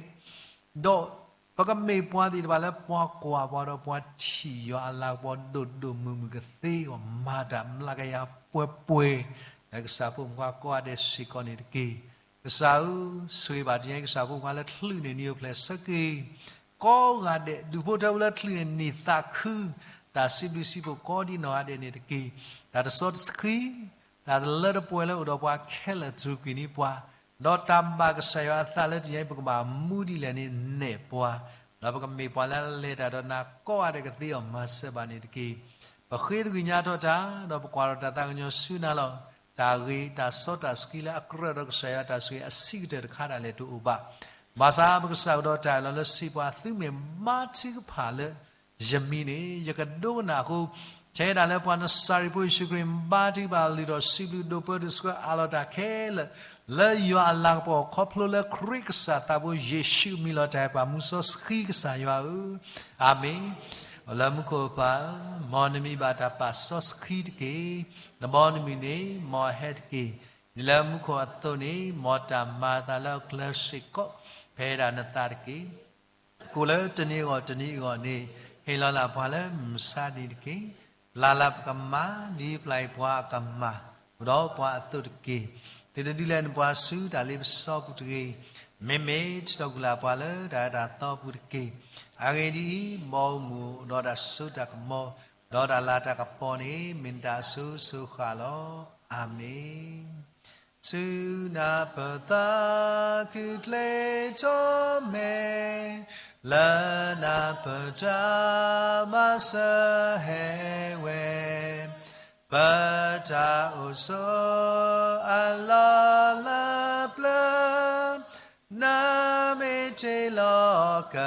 ဒီးပကမ့ၢ်ပှၤသ့ၣ်တဖၣ်လၢပှၤကွၢ်ပှၤဒီးပှၤထံၣ်ယွၤအလၤကပီၤဒိၣ်ဒိၣ်မုၢ်မုၢ်ကသ့အဂီၢ် မၤတၢ်မျးကယၤပှဲၤပှဲၤ လၢကစၢ်ဖိမုၣ်ဖိခွါကိးဂၤဒဲးစ့ၢ်ကီးန့ၣ်တက့ၢ်. ကစၢ်ဧၢ, ဆိၣ်ဂ့ၤဘၣ်တနံၤအံၤ ကစၢ်ဖိမုၣ်ဖိခွါလၢချုးန့ၢ်နံၣ်အိၣ်ဖျဲၣ်ဆၢက့ၤ ကိးဂၤဒဲး ဒူၣ်ဖိထၢဖိလၢချုးန့ၢ်နံၣ်သးခု တၢ်စံးဘျုးစံးဖှိၣ်ကိးဒံးနီၢ်ဂၤဒဲးန့ၣ်တက့ၢ်. တၢ်တစီတဆှံ တၢ်တလၢတပှဲၤလၢအိၣ်ဒီးပှၤခဲလၢာ် တြူာ်ကွံာ်န့ၢ်ပှၤ, ဒီးတၢ်ဘၣ်ကစၢ်ယွၤအသးလၢတနံၤအံၤ ပကဘၣ်မူဒ်လဲၣ်န့ၣ်နဲၣ်ပှၤ, ဒီးပကမ့ၢ်ပှၤလၢအလဲၤတၢ်ဒီးနၤကိးဂၤဒဲးကသ့အီၤ မၤစၢၤဘၣ်န့ၣ်တက့ၢ်. ပဃ့သကွံာ်ညါထီၣ်တၢ် ဒီးပကွၢ်ထီၣ်တၢ်သးကညီၤဆူနၤလီၤ. တၢ်ဂ့ၤတၢ်စီတၢ်ဆှံလၢအကြၢးဒီးကစၢ်ယွၤအတၢ်ဆိၣ်ဂ့ၤအဆံးကတၢၢ်တခါဒၣ်လဲာ်တအိၣ်ဘၣ်. ဘၣ်ဆၣ်ပကစၢ်ကဒီးတၢ်အၢၣ်လီၤလၢစံးပှၤ သုမ့ၢ်ဘါထုကဖၣ်လၢ ယမံၤန့ၣ် ယကဒိကနၣ်အဃိ, ထဲဒၣ်လၢပှၤနစၤရ့းဖိယ့ၣ်ၡူးခရံာ် ဘါထုကဖၣ်လုၢ်ထီၣ်စံးဘျုးဒိးပၢဒိးဆှၢအးလီၤတၢ်ခဲလၢာ် လၢယွၤအလၤကပီၤခီဖျိလၢခရံာ်ကစၢ်သးဘိယ့ၣ်ၡူးအမံၤလီၤ. တၢ်အဲၣ်ပှၤမူစီဆှံကစၢ်ယွၤဧၢ, အၤမ့ၣ်. အိၣ်လၢမူခိၣ်အပၢ်ဧၢ, မ်နမံၤဘၣ်တၢ်ပာ်စီဆှံတက့ၢ်. နဘီနမုၢ်န့ၣ် မ်အဟဲတက့ၢ်. ဒ်လၢမူခိၣ်အသိးန့ၣ် မ်တၢ်မၤအသးလၢအကျဲစ့ၢ်ကီး ဖဲဒၣ်နသးတက့ၢ်. ကိၣ်လၢတနံၤအဂီၢ်တနံၤအဂီၢ်န့ၣ် ဟ့ၣ်လီၤလၢပှၤလၢမုၢ်ဆါနံၤတက့ၢ်. ပျၢ်လၢပကမၤ ဒ်ပျၢ်အံၤပှၤအကမၤ အိၣ်ဒီးပှၤအသိးတက့ၢ်. သုတဒုးလဲၤနပှၤဆူတၢ်လ့ပစီပူၤတဂ့ၤ. မ့မ့ၢ်ထုးထီၣ်ကွံာ်လၢပှၤလၢတၢ်အၢတၢ်သီပူၤတက့ၢ်. အဂ့ၢ်ဒ်အံၤ, မ်အမူးဒီးတၢ်စိတၢ်ကမီၤ ဒီးတၢ်လၤတၢ်ကပီၤန့ၣ် မ့ၢ်နတၢ်အစိၤစိၤဃၣ်လီၤ. အၤမ့ၣ်. ဆူနၢ်ပၢၢ်သးခုကျဲထီၣ်မဲာ်, လၢနၢ်ပၢၢ်တၢ်မၤစၢၤဟဲဝဲ, ပတၢ်အိၣ်ဆိးအလီၢ်လၢပျၢၤ, နမ့ၢ်တ့လီၤက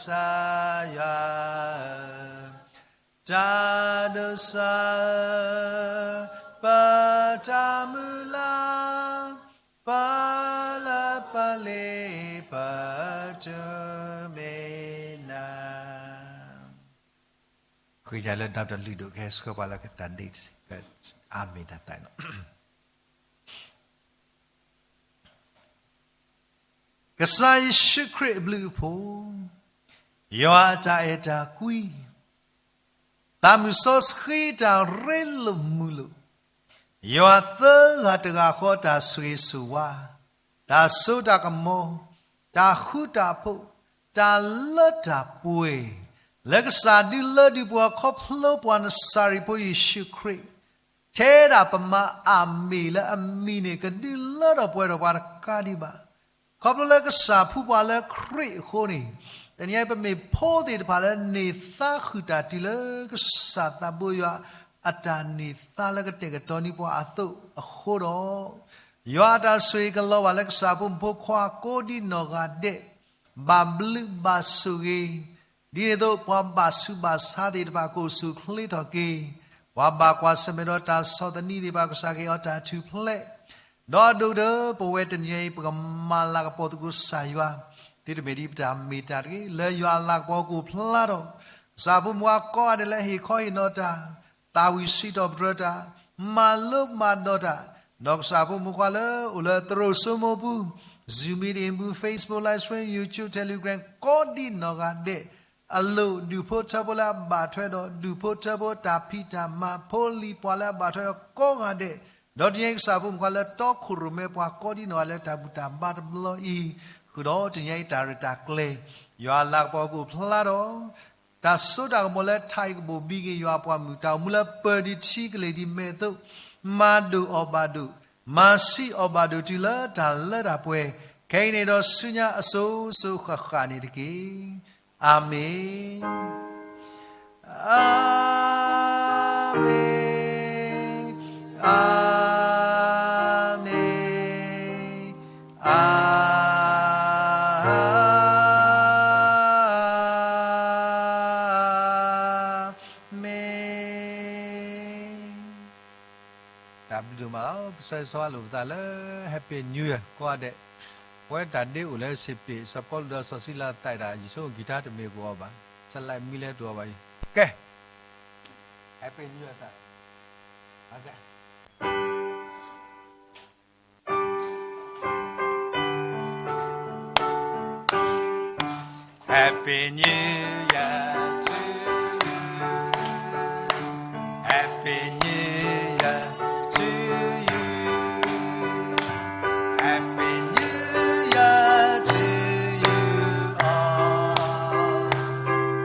စၢ်ယွၤ တၢ်ဒိးစၢ်, ပတၢ်မုၢ်လၢ်, ပလၢပလ့ပတမ့ၢ်နၤ. ဃ့ယၤလၢဒီတလုၢ်ဒိၣ်ကဟဲဆှၢပှၤလၢကတၢ်ဒ့ၣ်, အၤမ့ၣ်တၢ်သးနီၤ. ကစၢ်ယ့ၣ်ၡူးခရံာ်အဘျုးအဖှိၣ်, ယွၤအတၢ်အဲၣ်တၢ်ကွံ, သးမုၢ်စီဆှံတၢ်ရ့လိာ်မုာ်လိာ်, ယွၤသၢဂၤတဂၤဃီတၢ်ဆိၣ်ဂ့ၤဆိၣ်ဝါ, တၢ်စိတၢ်ကမီၤ, တၢ်ဃူတၢ်ဖိး, တၢ်လၢတၢ်ပှဲၤ, လၢကစၢ်ဒုးလၢဒုးပှၤခီဖျိပှၤနစၤရ့းဖိယ့ၣ်ၡူးခရံာ် ထဲဒၣ်ပမၤအၤမ့ၣ်လၢအမံၤန့ၣ် ကဒုးလၢထီၣ်ပှဲၤထီၣ်ပှၤတကးဒံးဘၣ်. ခီဖျိလၢကစၢ်ဖှူပှၤလၢခရံာ်အဃိန့ၣ်, တနံၤအံၤပမ့ၢ်ဖိသ့ၣ်တဖၣ်လၢန့ၢ်သါဃုာ်တၢ်တုၤလၢကစၢ်သးဘိယွၤအတၢ်န့ၢ်သါလၢကတဲာ်ကတီၤန့ၢ်ပှၤအသိးအဃိဒီး, ယွၤအတၢ်ဆိၣ်ဂ့ၤကလီၤဘၣ်လၢကစၢ်ဖိမုၣ်ဖိခွါကိးဒံနီၢ်ဂၤဒဲး, ဘၣ်ဘျုးဘၣ်ဆိၣ်ဂ့ၤ ဒ်န့ၣ်အသိး ပှၤဘၣ်ဆူးဘၣ်ဆါသ့ၣ်တဖၣ်ကအိၣ်ဆူၣ်အိၣ်ချ့ထီၣ်က့ၤ, ပှၤဘၣ်ကွၢ်ဆၢၣ်မဲာ်ဒီးတၢ်ဆီၣ်သနံးသ့ၣ်တဖၣ်ကစၢ်ကဟ့ၣ်အီၤတၢ်ထူၣ်ဖျဲး, ဒီးအဒိၣ်ကတၢၢ် ပဝဲတနံၤအံၤ ပကမၤလၤကပီၤသကိးကစၢ်ယွၤ, သုတမ့ၢ်ဒ်ပတၢ်မ့ၢ်တၢ်တဂ့ၤ, လၢယွၤအလၤကပီၤကအိၣ်ဖျါထီၣ်, ကစၢ်ဖိမုၣ်ဖိကိးဂၤဒဲးလၢအဟ့ၣ်ခီဟ့ၣ်နီၤတၢ်, သးဝံၣ်စံးထီၣ်ပတြၢၤတၢ်, မၤလိမၤဒိးတၢ်, ဒီးကစၢ်ဖိမုၣ်ဖိခွါလၢအိၣ်လၢသရိာ်စိမိၢ်ပူၤ, Zoom meeting ပူၤ, Facebook live stream, YouTube, Telegram ကိးဒံနီၢ်ဂၤဒဲး အလိၣ်ဒူၣ်ဖိထၢဖိလၢအဘၣ်ထွဲဒီး ဒူၣ်ဖိထၢဖိတၢ်ဖံးတၢ်မၤ ဖိလံၤပှၤလၢအဘၣ်ထွဲဒီးကိးဂၤဒဲး, ဒီးတနံၤအံၤကစၢ်ဖိမုၣ်ခွါလၢတီခိၣ်ရိၣ်မဲပှၤကိးဒံနီၢ်ဂၤလၢတၢ်ဘူၣ်တၢ်ဘါတဘျီအံၤ, ဃုာ်ဒီးတနံၤအံၤတၢ်ရဲၣ်တၢ်ကျဲၤ, ယွၤအလၤကပီၤကအိၣ်ဖျါထီၣ်, တၢ်စိတၢ်ကမီၤလၢထးအံၤကဘိၣ်ဘံက့ၤယွၤအပှၤမုၣ်, တၢ်အိၣ်မူလၢပၢၤဒံးထံကလ့ၢ်ဒံးမဲာ်အသိး, မၤဒိၣ်အီၣ်ဘၣ်ဒိၣ်, မၤဆံးအီၣ်ဘၣ်ဒိၣ်တုၤလၢတၢ်လၢတၢ်ပှဲၤ, ခဲအံၤန့ၣ်ဒီးဆူညါအစိၤစိၤဃၣ်ဃၣ်န့ၣ်တက့ၢ်. အၤမ့ၣ်, အၤမ့ၣ်, အၤမ့ၣ်, အၤမ့ၣ်. တၢ်ဘျုးဒိၣ်မးလီၤ. ကစၢ်ယွၤဆိၣ်ဂ့ၤလိာ်ပသးလၢ Happy New Year ကိးဂၤဒဲး, ပဝဲတၢ်ဒ့အိၣ်လၢစံးပ့း စီၤပီလူးဒီးစီၤစံလၤသးဒၣ် ယဆိကမိၣ်က့ၤတၢ်တမ့ၢ်ကအိၣ်ဘၣ်, စလဲမံလဲတူၢ်အီၤဘၣ်အံၤ, ကဲ Happy New Year သး Happy New Year to you. Happy New Year to you. Happy New Year to you all.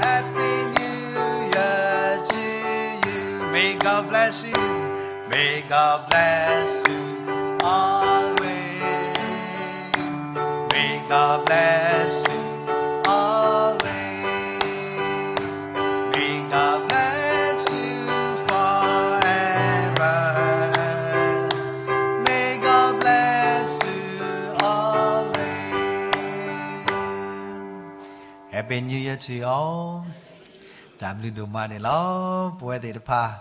Happy New Year to you. May God bless you. May God bless you always. May God bless you always. May God bless you forever. May God bless you always. Happy New Year to you all. တၢ်ဘျုးဒိၣ်မးန့ၣ်လီၤ. ပဝဲသ့ၣ်တဖၣ်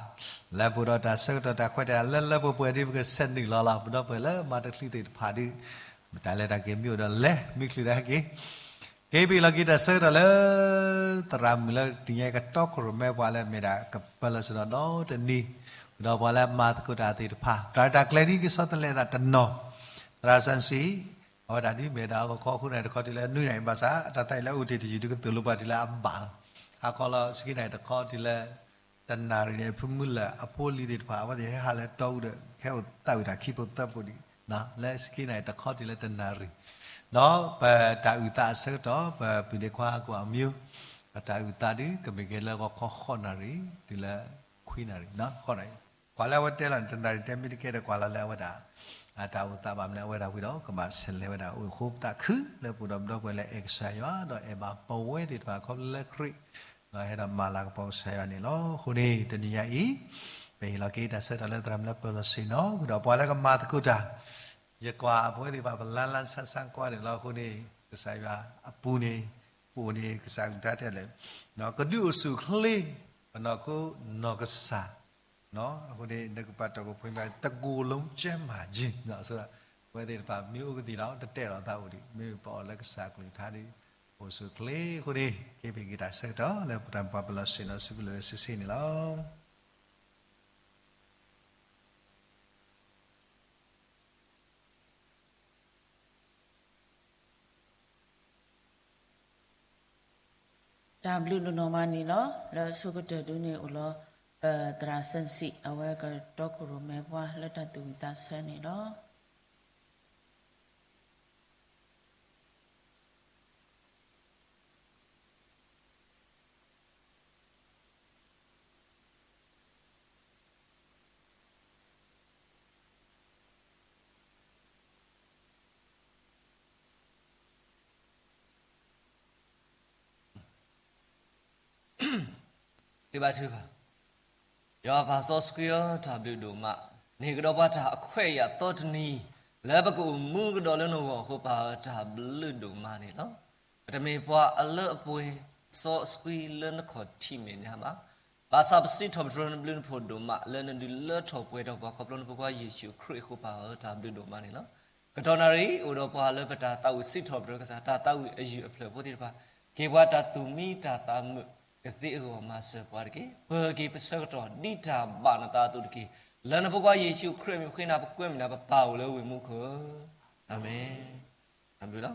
လၢပအိၣ်ဒီးတၢ်ဆၢကတီၢ်တၢ်ခွဲးတၢ်ယာ် လၢလၢပှဲၤပှဲၤဒ်ပကဆဲးနုာ်လီၤလီၤ. ပဒီပုၢ်ဝဲၢ်လၢမၤတချုးသ့ၣ်တဖၣ်ဒုး တၢ်လဲၤတၢ်က့ၤမ့ၢ်အိၣ်ဒီးလဲၤ မ့ၢ်ချုးတၢ်က့ၤ က့ၤပဟ့ၣ်လီၤက့ၤတၢ်ဆၢကတီၢ်လၢ သရၣ်မုၣ်လၢတနံၤညါအံၤ ကတီခိၣ်ရိၣ်မဲပှၤလၢအမ့ၢ်ဒၣ်ကပၢၤလီၢ်ဆ့ၣ်နီၤဒီတနံၤ, ဒီးပှၤလၢအမၤသကိးတၢ်သ့ၣ်တဖၣ် တၢ်ရဲၣ်တၢ်ကျဲၤဒ်ကဆီတလဲအသးတနီၤ, သရၣ်စၣ်စံၣ်, အဝဲဒၣ်ဒ်မ့ၢ်ဒၣ်ဂီၤခီဃုနၣ်ရံၣ်တခီတုၤလၢနွံနၣ်ရံၣ်ဘၣ်ဆၣ် အတၢ်သးအံၤလၢအအိၣ်တ့ၢ်တယုၢ်ဒ်ကသိၣ်လိပှၤတုၤလၢအဘၣ်လီၤ. ဟါခီလီၤဆံခံနၣ်ရံၣ်တခီတုၤလၢ တနၣ်ရံၣ်န့ၣ် ဖုမုၢ်လၢ်အဖိအလံၤသ့ၣ်တဖၣ် အဝဲသ့ၣ်ဟဲဟးလၢတီအူဒီး ကဟဲအိၣ်သးဝံၣ်တၢ်ခံဖိသၢဖိဒံး, လၢဆံခံနၣ်ရံၣ်တခီတုၤလၢတနၣ်ရံၣ်, ဒီးပတၢ်အုၣ်သးအဆၢကတီၢ် ပပုၢ်ဒ့ခွါကိးအမံၤ ပတၢ်အုၣ်သးဒ်ကမ့ၢ်ကဲလၢဂီၤခီဃုနၣ်ရံၣ် တုၤလၢခွံနၣ်ရံၣ်, ဃုနၣ်ရံၣ်, ပှၤလၢအဝဲတဲလီၤန့ၣ် တနၣ်ရံၣ်တဲမ့ၢ်တကဲဒီးကွၢ်လီၤလၢအဝဲဒၣ် အတၢ်အိၣ်သးဘၣ်မနုၤအဝဲဒၣ်ဝံၤဒီး ကဘၣ်ဆဲးလဲၤဝဲဒၣ်အိၣ်ဃိပသးခုလၢပအိၣ်ဒီးပဒီပုၢ်ဝဲၢ်လၢအဲၣ်ကစၢ်ယွၤ ဒီးအဲၣ်ဘၣ်ပဝဲသ့ၣ်တဖၣ်ခီဖျိလၢခရံာ် ဒီးဟဲဒီးမၤလၤကပီၤကစၢ်ယွၤန့ၣ်လီၤ. အဃိန့ၣ် တနံၤညါအံၤ ပဟ့ၣ်လီၤက့ၤတၢ်ဆၢကတီၢ်လၢသရၣ်မုၣ်လၢပၢၤလီၢ်ဆ့ၣ်နီၤ ဒီးပှၤလၢကမၤသကိးတၢ် ယကွၢ်ပဝဲသ့ၣ်တဖၣ်ပလါလါဆါဆါကွၢ်န့ၣ်လီၤ. အဃိန့ၣ် ကစၢ်ယွၤအပူၤန့ၣ် ပအိၣ်န့ၣ် ကစၢ်ကလုၢ်တဲလဲၣ်, ကဒုးအိၣ်ဆူၣ်အိၣ်ချ့ ပနီၢ်ခိနီၢ်ကစၢ် အဃိန့ၣ် နကပာ်တီၢ်ကဖိမး တကိၤလၢကၠဲမၤကၠ့ ပဝဲသ့ၣ်တဖၣ် မ့ၢ်အိၣ်ကသံၣ်ဒီး တတဲလီၤသးအိၣ်ဒံး မ့ၢ်ပအီၣ်လၢကစၢ်ကလုၢ်ကထါဒီး အိၣ်ဆူၣ်အိၣ်ချ့အဃိန့ၣ် က့ၤပဟ့ၣ်က့ၤတၢ်ဆၢကတီၢ်လၢသရၣ်မုၣ်ပၢၤလီၢ်ဆ့ၣ်နီၤ စုပူၤလၢဝဲစုစ့န့ၣ်လီၤ. တၢ်ဘျုးဒိၣ်နီၢ်မးန့ၣ်လီၤ. လၢအဆိကတၢၢ်ဒုန့ၣ်အိၣ်လီၤ ပသရၣ်စၣ်စံၣ် အဝဲကတီခိၣ်ရိၣ်မဲပှၤလၢတၢ်သူၣ်ဝံၣ်သးဆၢန့ၣ်လီၤ. ဘါထုကဖၣ်, ယွၤပၢ်စီဆှံဧၢ, တၢ်ဘျုးဒိၣ်မး, နဟ့ၣ်ကဒီးပှၤတၢ်အခွဲးအယာ်သီတနံၤ လၢပကအိၣ်မူကဒီးလၢနဂီၢ်အဃိ ပၢ်ဧၢ တၢ်ဘျုးဒိၣ်မးန့ၣ်လီၤ. ပတမ့ၢ်ပှၤအလၢအပှဲၤ စီဆှံလၢနခီၣ်ထံးမဲာ်ညါဘၣ်. ဘၣ်ဆၣ်ပစံးထီၣ်ပတြၢၤနဘျုးနဖှိၣ်ဒိၣ်မး လၢနဒုးလၢထီၣ်ပှဲၤထီၣ်ပှၤခီဖျိနဖိခွါယ့ၣ်ၡူးခရံာ်အဃိ ပၢ်ဧၢ တၢ်ဘျုးဒိၣ်မးန့ၣ်လီၤ. ကတီၢ်နၣ်ရံၣ် အိၣ်ဒီးပှၤလၢပတၢ်သးဝံၣ်စံးထီၣ်ပတြၢၤကစၢ် တၢ်သးဝံၣ်အယုၢ်အဖျၢၣ်ဖိသ့ၣ်တဖၣ် က့ၤပှၤတၢ်သူၣ်မံတၢ်သးမုာ်ကသ့အဂီၢ် မၤစၢၤပှၤတက့ၢ်. ပက့ၤပဆၢကတီၢ်ဒ်တၢ်ဘၣ်နသးအသိးတက့ၢ်. လၢနဖိခွါယ့ၣ်ၡူးခရံာ်အမံၤ ပဃ့နၤပကွဲမုာ်နၤ ပပၢ်အိၣ်လၢဝ့ၢ်မူခိၣ်ဧၢ, အၤမ့ၣ်. တၢ်ဘျုးလီၤ.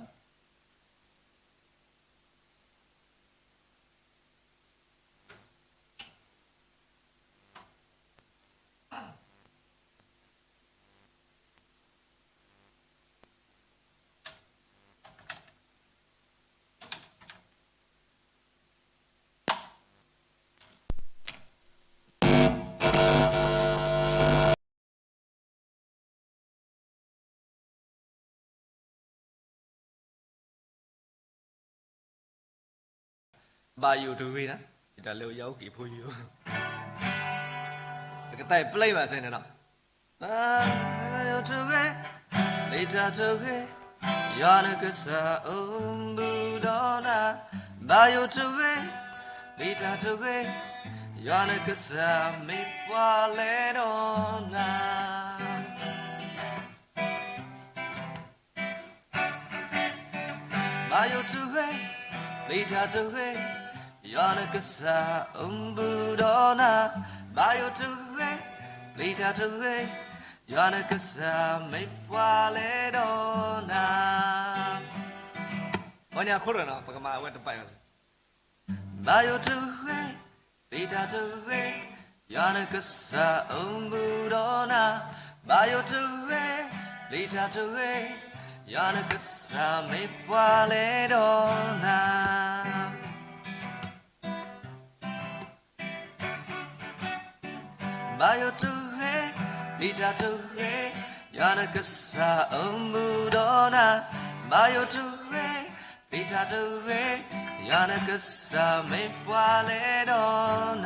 ဘၣ်ယိၣ်တဂ့ၤ, ယတၢ်လၢယအိၣ်က့ၤဖိယိၣ်, တကသဲးပျဲမးစဲန့ၣ်နီၤ. ဘၣ်ယိၣ်တဂ့ၤ, လံတၢ်တဂ့ၤ, ယွၤနကစၢ်အိၣ်ဘူးဒီးနၤ, ဘၣ်ယိၣ်တဂ့ၤ, လံတၢ်တဂ့ၤ, ယွၤနကစၢ်မ့ၢ်ပှၤလဲၤဒီးနၤ. ဘၣ်ယိၣ်တဂ့ၤ, လံတၢ်တဂ့ၤ, ယွၤနကစၢ်အိၣ်ဘူးဒီးနၤ, ဘၣ်ယိၣ်တဂ့ၤ, လံတၢ်တဂ့ၤ, ယွၤနကစၢ်မ့ၢ်ပှၤလဲၤဒီးနၤ. ဝဲန့ၣ်အခိၣ်ဒီးနီၤ ပကမၤဝဲတဘၣ်အံၤ ဘၣ်ယိၣ်တဂ့ၤ, လံတၢ်တဂ့ၤ, ယွၤနကစၢ်အိၣ်ဘူးဒီးနၤ, ဘၣ်ယိၣ်တဂ့ၤ, လံတၢ်တဂ့ၤ, ယွၤနကစၢ်မ့ၢ်ပှၤလဲၤဒီးနၤ. ဘၣ်ယိၣ်တဂ့ၤ, လံတၢ်တဂ့ၤ, ယွၤနကစၢ်အိၣ်ဘူးဒီးနၤ, ဘၣ်ယိၣ်တဂ့ၤ, လံတၢ်တဂ့ၤ, ယွၤနကစၢ်မ့ၢ်ပှၤလဲၤဒီးနၤ.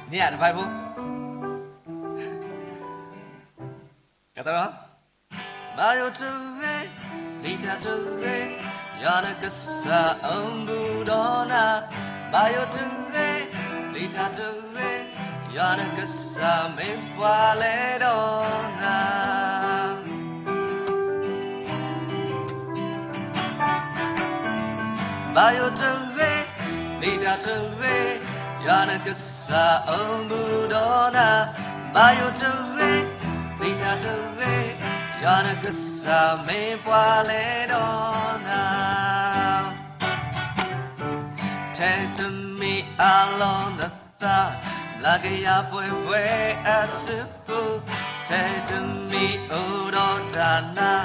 မ့ၢ်ဧါ တဘၣ်ဖိ ကသရၣ်, ဘၣ်ယိၣ်တဂ့ၤ, လံတၢ်တဂ့ၤ, ယွၤနကစၢ်အိၣ်ဘူးဒီးနၤ, ဘၣ်ယိၣ်တဂ့ၤ, လံတၢ်တဂ့ၤ, ယွၤနကစၢ်မ့ၢ်ပှၤလဲၤဒီးနၤ. ဘၣ်ယိၣ်တဂ့ၤ, မ့ၢ်တၢ်တဂ့ၤ, ယွၤနကစၢ်အိၣ်မူဒီးနၤ, ဘၣ်ယိၣ်တဂ့ၤ, မ့ၢ်တၢ်တဂ့ၤ, ယွၤနကစၢ်မ့ၢ်ပှၤလဲၤဒီးနၤ. ထဲတမံၤအလီၢ်နသး, မျးကယၤပှဲၤပှဲၤအစုပူၤ, ထဲတမံၤအိၣ်ဒီးတၢ်နာ်,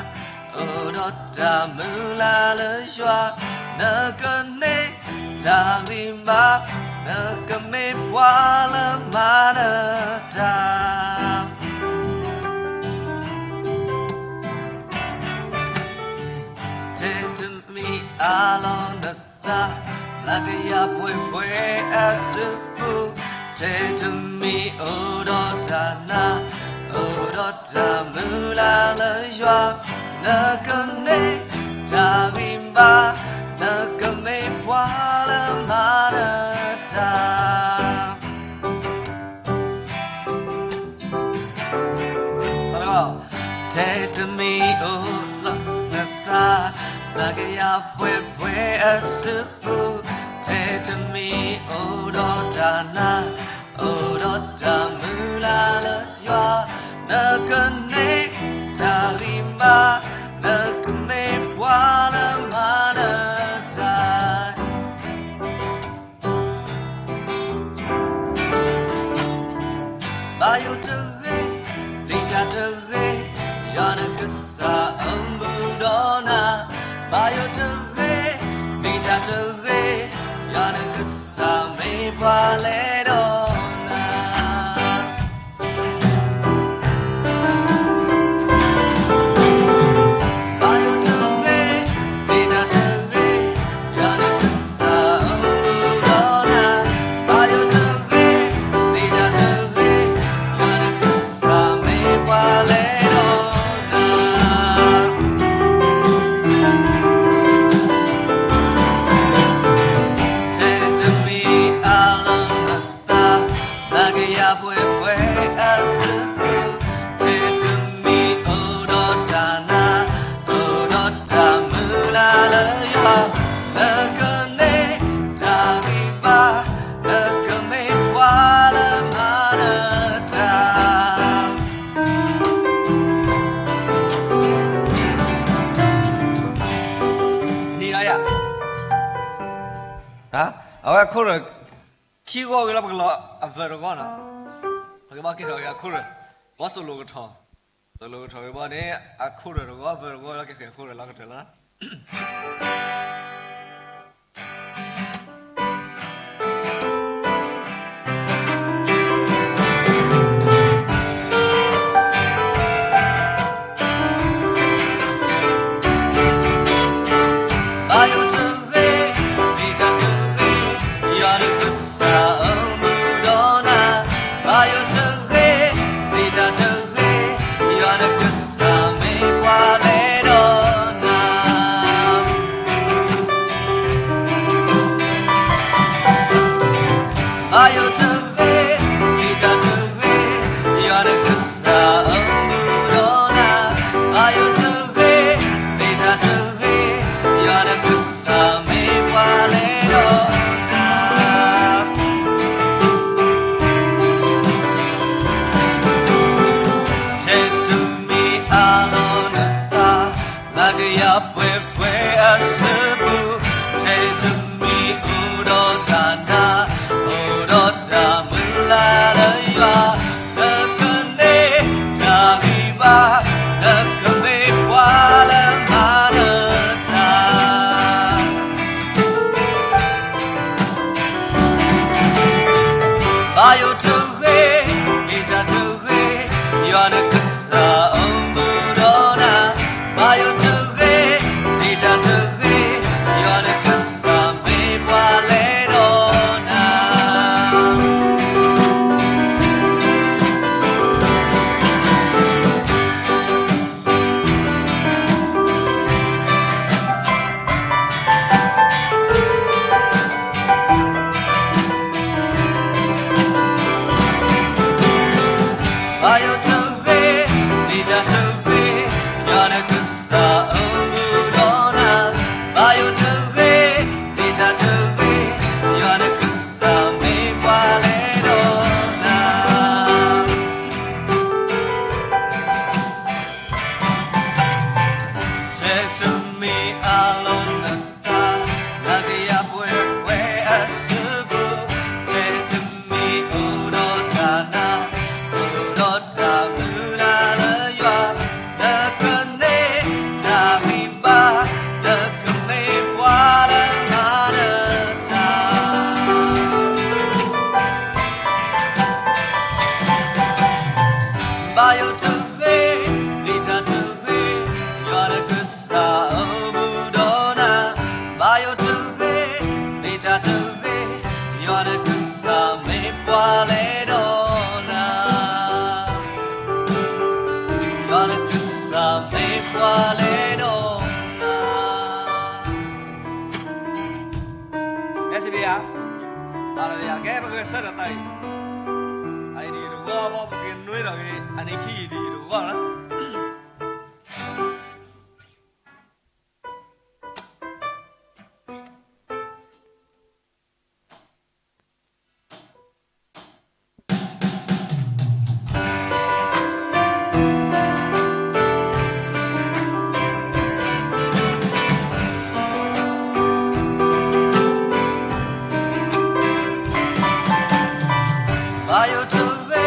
အိၣ်ဒီးတၢ်မုၢ်လၢ်လၢယွၤ, နကန့ၢ်တၢ်ဂံၢ်ဘါ, နကမ့ၢ်ပှၤလၢမၤနၢၤတၢ်. ထဲတမံၤအလီၢ်နသး, မျးကယၤပှဲၤပှဲၤအစုပူၤ, ထဲတမံၤအိၣ်ဒီးတၢ်နာ်, အိၣ်ဒီးတၢ်မုၢ်လၢ်လၢယွၤ, နကန့ၢ်တၢ်ဂံၢ်ဘါ, နကမ့ၢ်ပှၤလၢမၤနၢၤတၢ်. ထဲတမံၤအိၣ်လီၤနသး, မျးကယၤပှဲၤပှဲၤအစုပူၤ, ထဲတမံၤအိၣ်ဒီးတၢ်နာ်, အိၣ်ဒီးတၢ်မုၢ်လၢ်လၢယွၤ, နကန့ၢ်တၢ်ဂံၢ်ဘါ, နကမ့ၢ်ပှၤလၢမၤနၢၤတၢ်. ဘၣ်ယိၣ်တဂ့ၤ, မ့ၢ်တၢ်တဂ့ၤ, ယွၤနကစၢ်အိၣ်မူဒီးနၤ, ဘၣ်ယိၣ်တဂ့ၤ, မ့ၢ်တၢ်တဂ့ၤ, ယွၤနကစၢ်မ့ၢ်ပှၤလဲၤဒီးနၤ. ဘၣ်ယိၣ်တဂ့ၤ, မ့ၢ်တၢ်တဂ့ၤ, ယွၤနကစၢ်အိၣ်မူဒီးနၤ, ဘၣ်ယိၣ်တဂ့ၤ, မ့ၢ်တၢ်တဂ့ၤ, ယွၤနကစၢ်မ့ၢ်ပှၤလဲၤဒီးနၤ. ထဲတမံၤအလီၢ်နသး, မျးကယၤပှဲၤပှဲၤအစုပူၤ, ထဲတမံၤအိၣ်ဒီးတၢ်နာ်, အိၣ်ဒီးတၢ်မုၢ်လၢ်လၢယွၤ, နကန့ၢ်တၢ်ဂံၢ်ဘါ, နကမ့ၢ်ပှၤလၢမၤနၢၤတၢ်. နံၤလီၤယၤ, အဝဲခိၣ်ရၢၣ်, ခံဂီၢ်ဂ့ၤလီၤ ပကလီၤအverseတဂီၢ်နီၤ, ပကဘၣ်ကဲထီၣ်က့ၤအခိၣ်ရၢၣ်, ဘီ solo ကထီၣ်, solo ကထီၣ်ဂ့ၤဘီန့ၣ်, အခိၣ်ရၢၣ်တဂီၢ် verseတဂီၢ်လီၤ ကဲဃဲၤအခိၣ်ရၢၣ်လီၤကတၢၢ်လီၤ. ဘၣ်ယိၣ်တဂ့ၤ, မ့ၢ်တၢ်တဂ့ၤ, ယွၤနကစၢ်အိၣ်မူဒီးနၤ, ဘၣ်ယိၣ်တဂ့ၤ, မ့ၢ်တၢ်တဂ့ၤ, ယွၤနကစၢ်မ့ၢ်ပှၤလဲၤဒီးနၤ. ဘၣ်ယိၣ်တဂ့ၤ, မ့ၢ်တၢ်တဂ့ၤ, ယွၤနကစၢ်အိၣ်မူဒီးနၤ, ဘၣ်ယိၣ်တဂ့ၤ, မ့ၢ်တၢ်တဂ့ၤ, ယွၤနကစၢ်မ့ၢ်ပှၤလဲၤဒီးနၤ. ထဲတမံၤအလီၢ်နသး, မျးကယၤပှဲၤပှဲၤအစုပူၤ, ထဲတမံၤအိၣ်ဒီးတၢ်နာ်, အိၣ်ဒီးတၢ်မုၢ်လၢ်လၢယွၤ, နကန့ၢ်တၢ်ဂံၢ်ဘါ, နကမ့ၢ်ပှၤလၢမၤနၢၤတၢ်. ဘၣ်ယိၣ်တဂ့ၤ, မ့ၢ်တၢ်တဂ့ၤ, ယွၤနကစၢ်အိၣ်မူဒီးနၤ, ဘၣ်ယိၣ်တဂ့ၤ, မ့ၢ်တၢ်တဂ့ၤ, ယွၤနကစၢ်မ့ၢ်ပှၤလဲၤဒီးနၤ. ဘၣ်ယိၣ်တဂ့ၤ, ယွၤနကစၢ်မ့ၢ်ပှၤလဲၤဒီးနၤ, ယွၤနကစၢ်မ့ၢ်ပှၤလဲၤဒီးနၤ. ကဲ စံးဘျုးယွၤ, ကဲ ပကဂဲၤဆၢထၢၣ်သးအံၤ, အအံၤတယုၢ်တဂီၢ်ဘၣ် ပကနွံဒီးက့ၤ အနံၣ်ခံယုၢ်တယုၢ်တဂီၢ်လီၤ. ဘၣ်ယိၣ်တဂ့ၤ,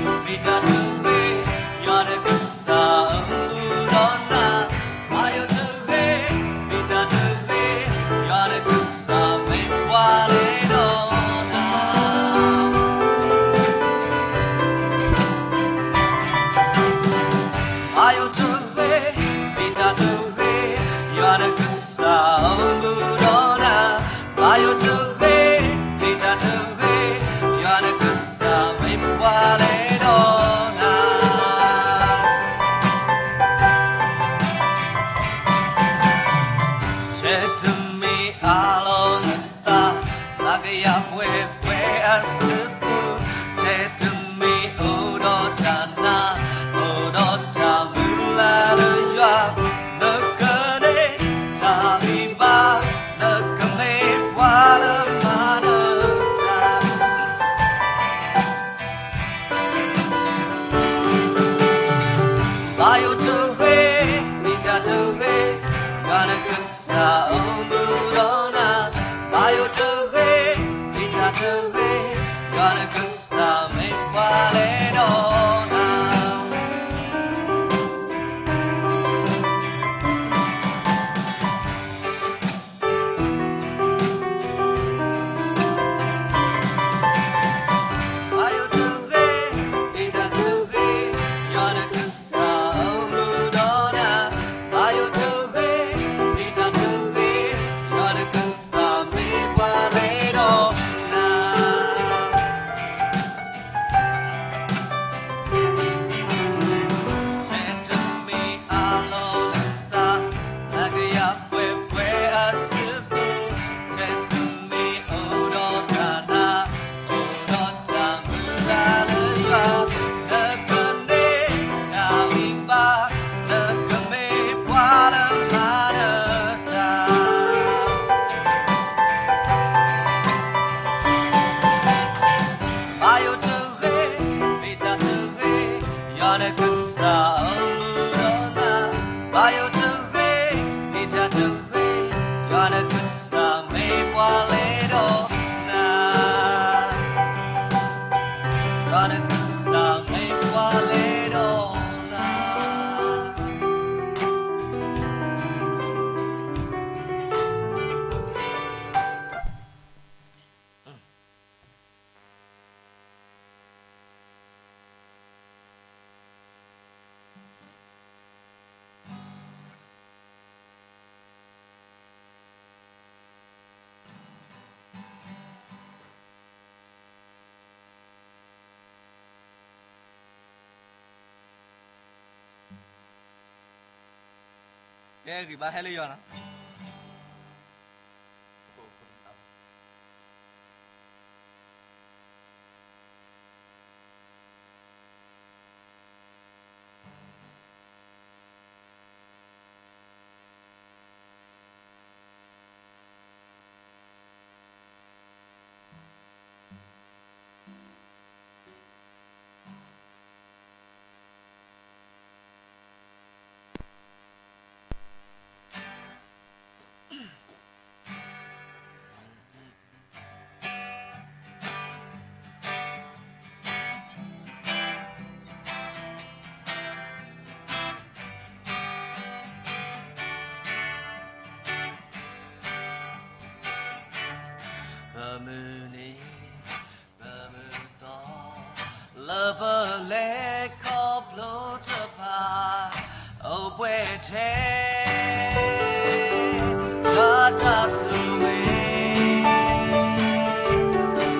မ့ၢ်တၢ်တဂ့ၤ, ယွၤနကစၢ်အိၣ်မူဒီးနၤ, ဘၣ်ယိၣ်တဂ့ၤ, မ့ၢ်တၢ်တဂ့ၤ, ယွၤနကစၢ်မ့ၢ်ပှၤလဲၤဒီးနၤ. ဘၣ်ယိၣ်တဂ့ၤ, မ့ၢ်တၢ်တဂ့ၤ, ယွၤနကစၢ်အိၣ်မူဒီးနၤ, ဘၣ်ယိၣ်တဂ့ၤ, မ့ၢ်တၢ်တဂ့ၤ, ယွၤနကစၢ်မ့ၢ်ပှၤလဲၤဒီးနၤ. ထဲတမံၤအလီၢ်နသး, သးကယၤပှဲၤပှဲၤအစုပူၤ, ထဲတမံၤအိၣ်ဒီးတၢ်နာ်, အိၣ်ဒီးတၢ်မုၢ်လၢ်လၢယွၤ, နကန့ၢ်တၢ်ဂံၢ်ဘါ, နကမ့ၢ်ပှၤလၢမၤနၢၤတၢ် ဘၣ်ယိၣ်တဂ့ၤ, မ့ၢ်တၢ်တဂ့ၤ, ယွၤနကစၢ်အိၣ်မူဒီးနၤ, ဘၣ်ယိၣ်တဂ့ၤ, မ့ၢ်တၢ်တဂ့ၤ, ယွၤနကစၢ်မ့ၢ်ပှၤလဲၤဒီးနၤ. ဘၣ်ယိၣ်တဂ့ၤ, မ့ၢ်တၢ်တဂ့ၤ, ယွၤနကစၢ်အိၣ်မူဒီးနၤ, ဘၣ်ယိၣ်တဂ့ၤ, မ့ၢ်တၢ်တဂ့ၤ, ယွၤနကစၢ်မ့ၢ်ပှၤလဲၤဒီးနၤ. ထဲတမံၤအလီၢ်နသး, သးကယၤပှဲၤပှဲၤအစုပူၤ, ထဲတမံၤအိၣ်ဒီးတၢ်နာ်, အိၣ်ဒီးတၢ်မုၢ်လၢ်လၢယွၤ, နကန့ၢ်တၢ်ဂံၢ်ဘါ, နကမ့ၢ်ပှၤလၢမၤနၢၤတၢ် ဘၣ်ယိၣ်တဂ့ၤ, မ့ၢ်တၢ်တဂ့ၤ, ယွၤနကစၢ်အိၣ်မူဒီးနၤ, ဘၣ်ယိၣ်တဂ့ၤ, မ့ၢ်တၢ်တဂ့ၤ, ယွၤနကစၢ်မ့ၢ်ပှၤလဲၤဒီးနၤ, ယွၤနကစၢ်မ့ၢ်ပှၤလဲၤဒီးနၤ. ကဲ ဂံၢ်ဘါဟဲလၢယွၤနီၤ. ပမုၢ်နံၤ ပမုၢ်သီ လၢပလဲၤခီဖျိတဖၣ် အိၣ်ပှဲၤထဲ ယွၤတၢ်ဆိၣ်ဂ့ၤ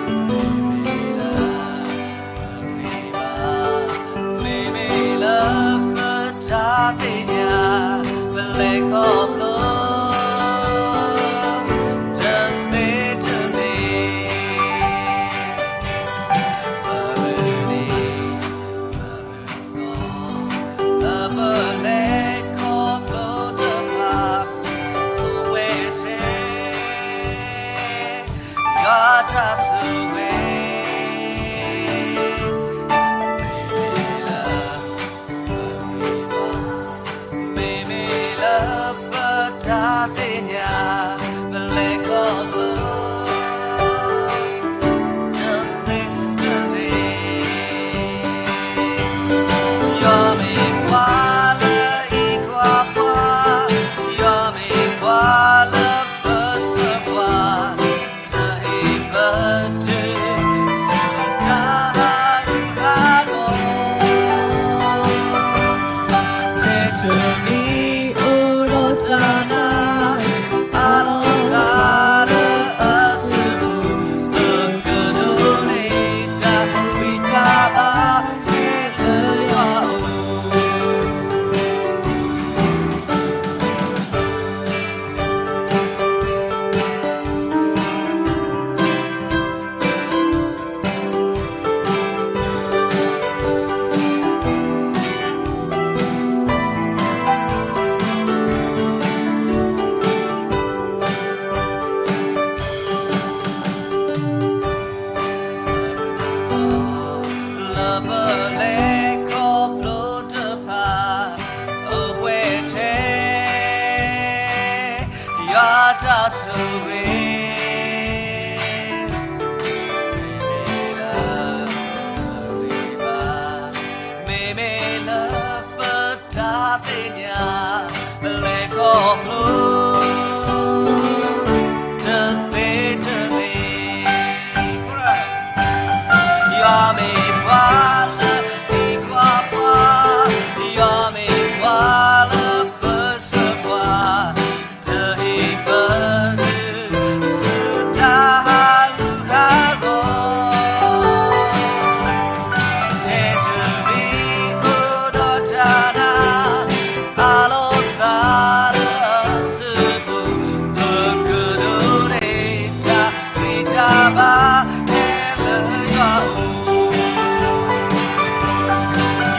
ဆိၣ်ဂ့ၤ, မ့မ့ၢ်လၢပဂံၢ်ဘါ, မ့မ့ၢ်လၢပတၢ်သ့ၣ်ညါ, ပလဲၤခီဖျိ တသ့တမံၤ, ယွၤမ့ၢ်ပှၤလၢအကွၢ်ပှၤ, ယွၤမ့ၢ်ပှၤလၢပစၢၤပှၤ, တဟ့ၣ်ပတုၤဆူတၢ်ဟးဂူာ်ဟးဂီၤ, ထဲတမံၤအိၣ်ဒီးတၢ်နာ်, အလီၤသးလၢအစုပူၤ, ပကဒိးန့ၢ်တၢ်ဂံၢ်တၢ်ဘါ လၢယွၤအအိၣ်,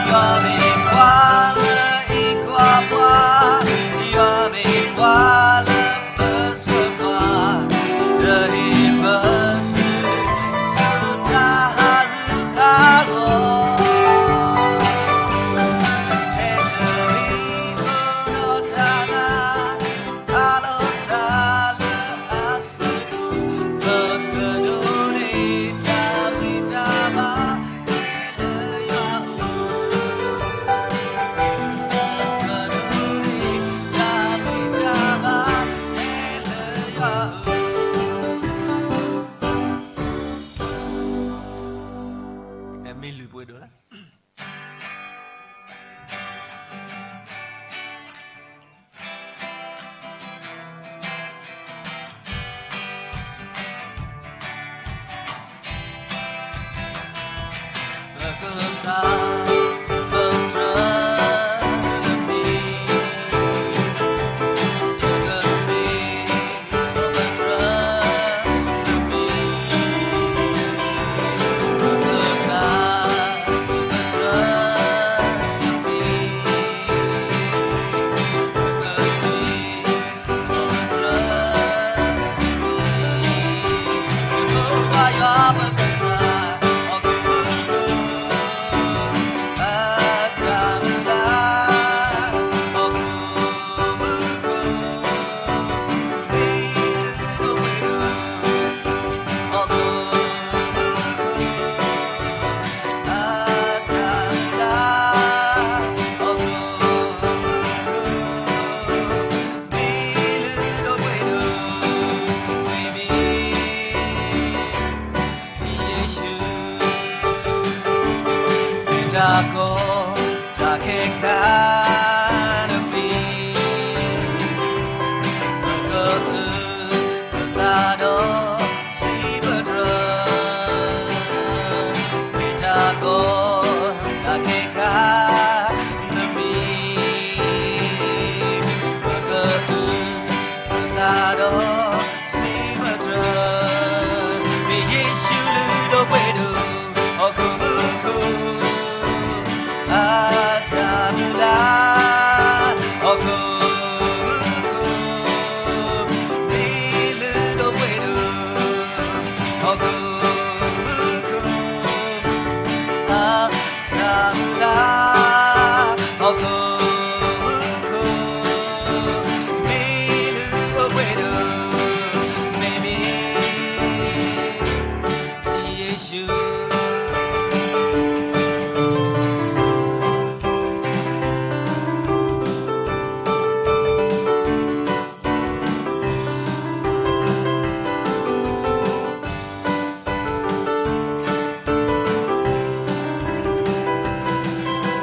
ယွၤမ့ၢ်ပှၤလၢအကွၢ်ပှၤ, ယွၤမ့ၢ်ပှၤလၢပစၢၤပှၤ, တဟ့ၣ်ပတုၤဆူတၢ်ဟးဂူာ်ဟးဂီၤ, ထဲတမံၤအိၣ်ဒီးတၢ်နာ်, အလီၤသးလၢအစုပူၤ, ပကဒိးန့ၢ်တၢ်ဂံၢ်တၢ်ဘါ လၢယွၤအအိၣ်, ပကဒိးန့ၢ်တၢ်ဂံၢ်တၢ်ဘါ လၢယွၤအအိၣ်, မ့ၢ်လုၢ်ပှဲၤဒိၣ်လၢ တၢ်ကီတၢ်ခဲခါတမံၤ, ပကအုပသးဒီးစံးပတြၢၤ, မ့ၢ်တၢ်ကီတၢ်ခဲခါတမံၤ, ပကအု ပသးဒီးစံးပတြၢၤ, မ့ၢ်ယ့ၣ်ၡူးလုၢ်ဒိၣ်ပှ့ၤဒိၣ်, ဟီၣ်ခိၣ်မူခိၣ် အတၢ်မုၢ်လၢ်, ဟီၣ်ခိၣ်မူခိၣ် မ့ၢ်လုၢ်ဒိၣ်ပှ့ၤဒိၣ်, ဟီၣ်ခိၣ်မူခိၣ် အတၢ်မုၢ်လၢ်, ဟီၣ်ခိၣ်မူခိၣ် မ့ၢ်လုၢ်ဒိၣ်ပှ့ၤဒိၣ်, မ့မ့ၢ်ယ့ၣ်ၡူး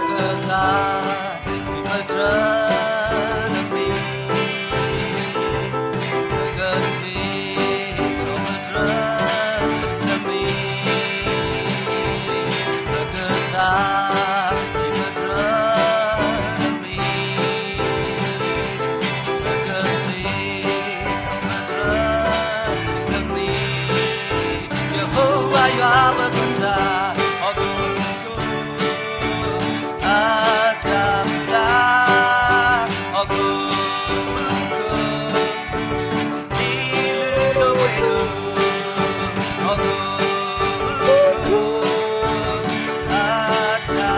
ပသးပတြၢၤနမံၤ, ပကစံးထီၣ်ပတြၢၤနမံၤ, ပကသးထီၣ်ပတြၢၤနမံၤ, ပကစံးထီၣ်ပတြၢၤနမံၤ, ယဟိဝၤယွၤပကစၢ်, ဟီၣ်ခိၣ်မူခိၣ် အတၢ်မုၢ်လၢ်, ဟီၣ်ခိၣ်မူခိၣ် မ့ၢ်လုၢ်ဒိၣ်ပှ့ၤဒိၣ်, ဟီၣ်ခိၣ်မူခိၣ် အတၢ်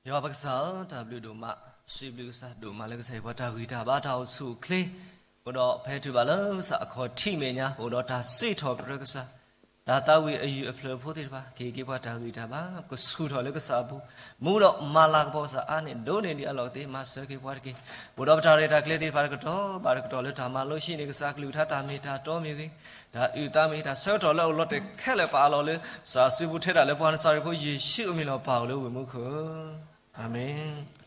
ယွၤပကစၢ်ဧၢ, တၢ်ဘျုးဒိၣ်မး, စံးဘျုးကစၢ်ဒိၣ်မးလၢကစၢ်ယွၤပှၤတၢ်ဂံၢ်တၢ်ဘါတၢ်အိၣ်ဆူၣ်အိၣ်ချ့, အိၣ်ဒီးဖဲထုးဘၣ်လၢကစၢ်အခီၣ်ထံးမဲာ်ညါ, အိၣ်ဒီးတၢ်စံးထီၣ်ပတြၢၤကစၢ်, တၢ်သးဝံၣ်အယုၢ်အဖျၢၣ်ဖိသ့ၣ်တဖၣ်, ကဟ့ၣ်က့ၤပှၤတၢ်ဂံၢ်တၢ်ဘါ, ကဆူၣ်ထီၣ်လၢကစၢ်အပူၤ, မူဒီးမၤလၤကပီၤကစၢ်အါန့ၢ်ဒိၣ်န့ၢ်ဒံးအလီၢ်ကသ့, မၤစၢၤက့ၤပှၤတက့ၢ်. အိၣ်ဒီးပတၢ်ရဲၣ်တၢ်ကျဲၤသ့ၣ်တဖၣ်တကတီၢ်ဘၣ်တကတီၢ်လၢတၢ်မၤလိဟံးန့ၢ်ကစၢ်အကလုၢ်ကထါတၢ်မ့ၢ်တၢ်တီမ့ၢ်ဂ့ၤ, တၢ်အုၣ်သးမ့ၢ်ဂ့ၤ, တၢ်ဆၢကတီၢ်လၢအအိၣ်လီၤတဲာ်ခဲလၢာ်ပာ်အလီၢ်လၢ ကစၢ်ယ့ၣ်ၡူးဖိထဲဒၣ်လၢပှၤနစၤရ့းဖိယ့ၣ်ၡူးအမံၤလီၤပာ်အီၤလၢဝ့ၢ်မူခိၣ်ဧၢ, အၤမ့ၣ်.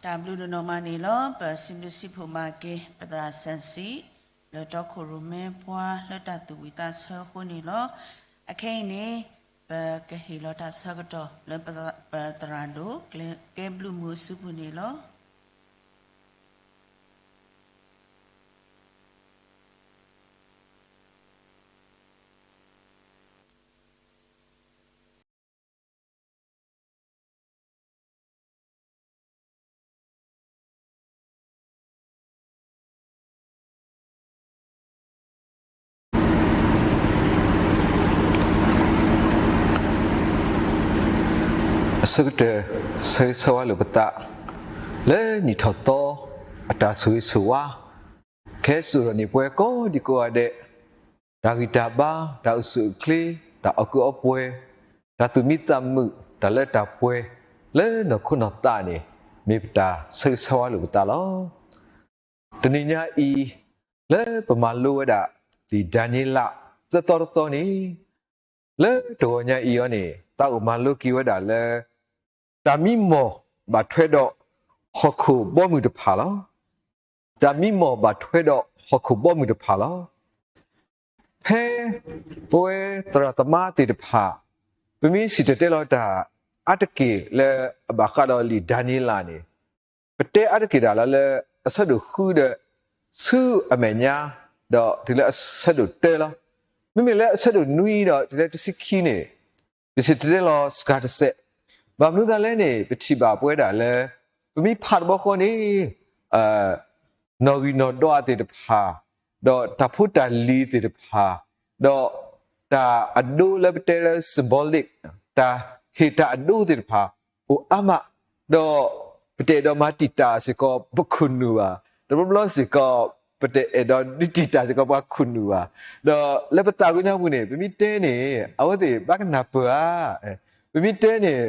တၢ်ဘျုးဒိၣ်နီၢ်မးန့ၣ်လီၤ. ပစံးဘျုးစံးဖှိၣ်ဘၣ်က့ၤ ပသရၣ်စဲးစံး လၢတီခိၣ်ရိၣ်မဲပှၤလၢတၢ်သူၣ်ဝံၣ်သးဆၢအဃိန့ၣ်လီၤ. အခဲအံၤန့ၣ် ပကဟ့ၣ်လီၤတၢ်ဆၢကတီၢ်လၢပသရၣ်ဒိၣ် ကဲဘျုးမုာ်အစုပူၤန့ၣ်လီၤ. အဆၢကတၢၢ် ဆၢဂ့ၤဆၢဝါလိာ်ပသး လၢနံၣ်ထီၣ်သီ အတၢ်ဆိၣ်ဂ့ၤဆိၣ်ဝါ ကဟဲစိာ်ထီၣ်န့ၢ်ပှၤကိးဒံကိးဂၤဒဲး, တၢ်ဂံၢ်တၢ်ဘါ, တၢ်အိၣ်ဆူၣ်အိၣ်ချ့, တၢ်အီၣ်ကုးအီပှဲၤ, တၢ်သူၣ်မံသးမုာ်, တၢ်လၢတၢ်ပှဲၤ လၢနီၢ်ခိနီၢ်သးန့ၣ် မ့ၢ်ပတၢ်ဆၢဂ့ၤဆၢဝါလိာ်ပသးလီၤ. တနံၤညါအံၤ လၢပမၤလိဝဲဒၣ် လံာ်ဒၤနံးယ့လး သၢသီတသီန့ၣ်, လၢတဂီၤညါအံၤအံၤန့ၣ် သးအိၣ်မၤလိက့ၤဝဲဒၣ်လၢ တၢ်မံမီၢ်ဘၣ်ထွဲဒီးဟီၣ်ခိၣ်ဘီမုၢ်တဖၣ်လီၤ. တၢ်မံမီၢ်ဘၣ်ထွဲဒီးဟီၣ်ခိၣ်ဘီမုၢ်တဖၣ်လီၤ. ဖဲပဝဲသရၣ်သမါသ့ၣ်တဖၣ် ပမ့ၢ်စံၣ်တဲၤတဲလီၤတၢ်အါတက့ၢ်လၢအဘၣ်ဃးဒီးလံာ်ဒၤနံးယ့လးန့ၣ်, ပတဲအါတက့ၢ်တၢ်လီၤလၢအဆၢဒိၣ်ဃုဒီး ဆူအမဲာ်ညါ ဒီးတုၤလၢအဆၢဒိၣ်တၢလီၤ. မ့မ့ၢ်လၢအဆၢဒိၣ်နွံဒီးတုၤလၢတဆံခံန့ၣ် ပစံၣ်တဲၤတဲလီၤစှၤတစဲး. ဘၣ်မနုၤသးလဲၣ်န့ၣ် ပထံၣ်ဘၣ်ပဝဲဒၣ်လၢ ပမ့ၢ်ဖးတဘျီဃီန့ၣ် နီၣ်ဂံၢ်နီၣ်ဒွးသ့ၣ်တဖၣ်, ဒီးတၢ်ဖိတၢ်လံၤသ့ၣ်တဖၣ်, ဒီးတၢ်အဒိလၢပတဲလၢ symbolic တၢ်ဟ့ၣ်တၢ်အဒိသ့ၣ်တဖၣ် အိၣ်အါမး, ဒီးပတအဲၣ်ဒိးမၤတံာ်တာ်စ့ၢ်ကီးပခိၣ်နူာ်ဘၣ်, တဘျီဘျီစ့ၢ်ကီး ပတအဲၣ်ဒိးဒုးတံာ်တာ်စ့ၢ်ကီးပှၤခိၣ်နူာ်ဘၣ်, ဒီးလၢပသးကညီၤပူၤန့ၣ် ပမ့ၢ်တဲန့ၣ် အဝဲသ့ၣ်ဘၣ်ကနၢ်ပၢၢ်ဧါ, ပမ့ၢ်တဲန့ၣ်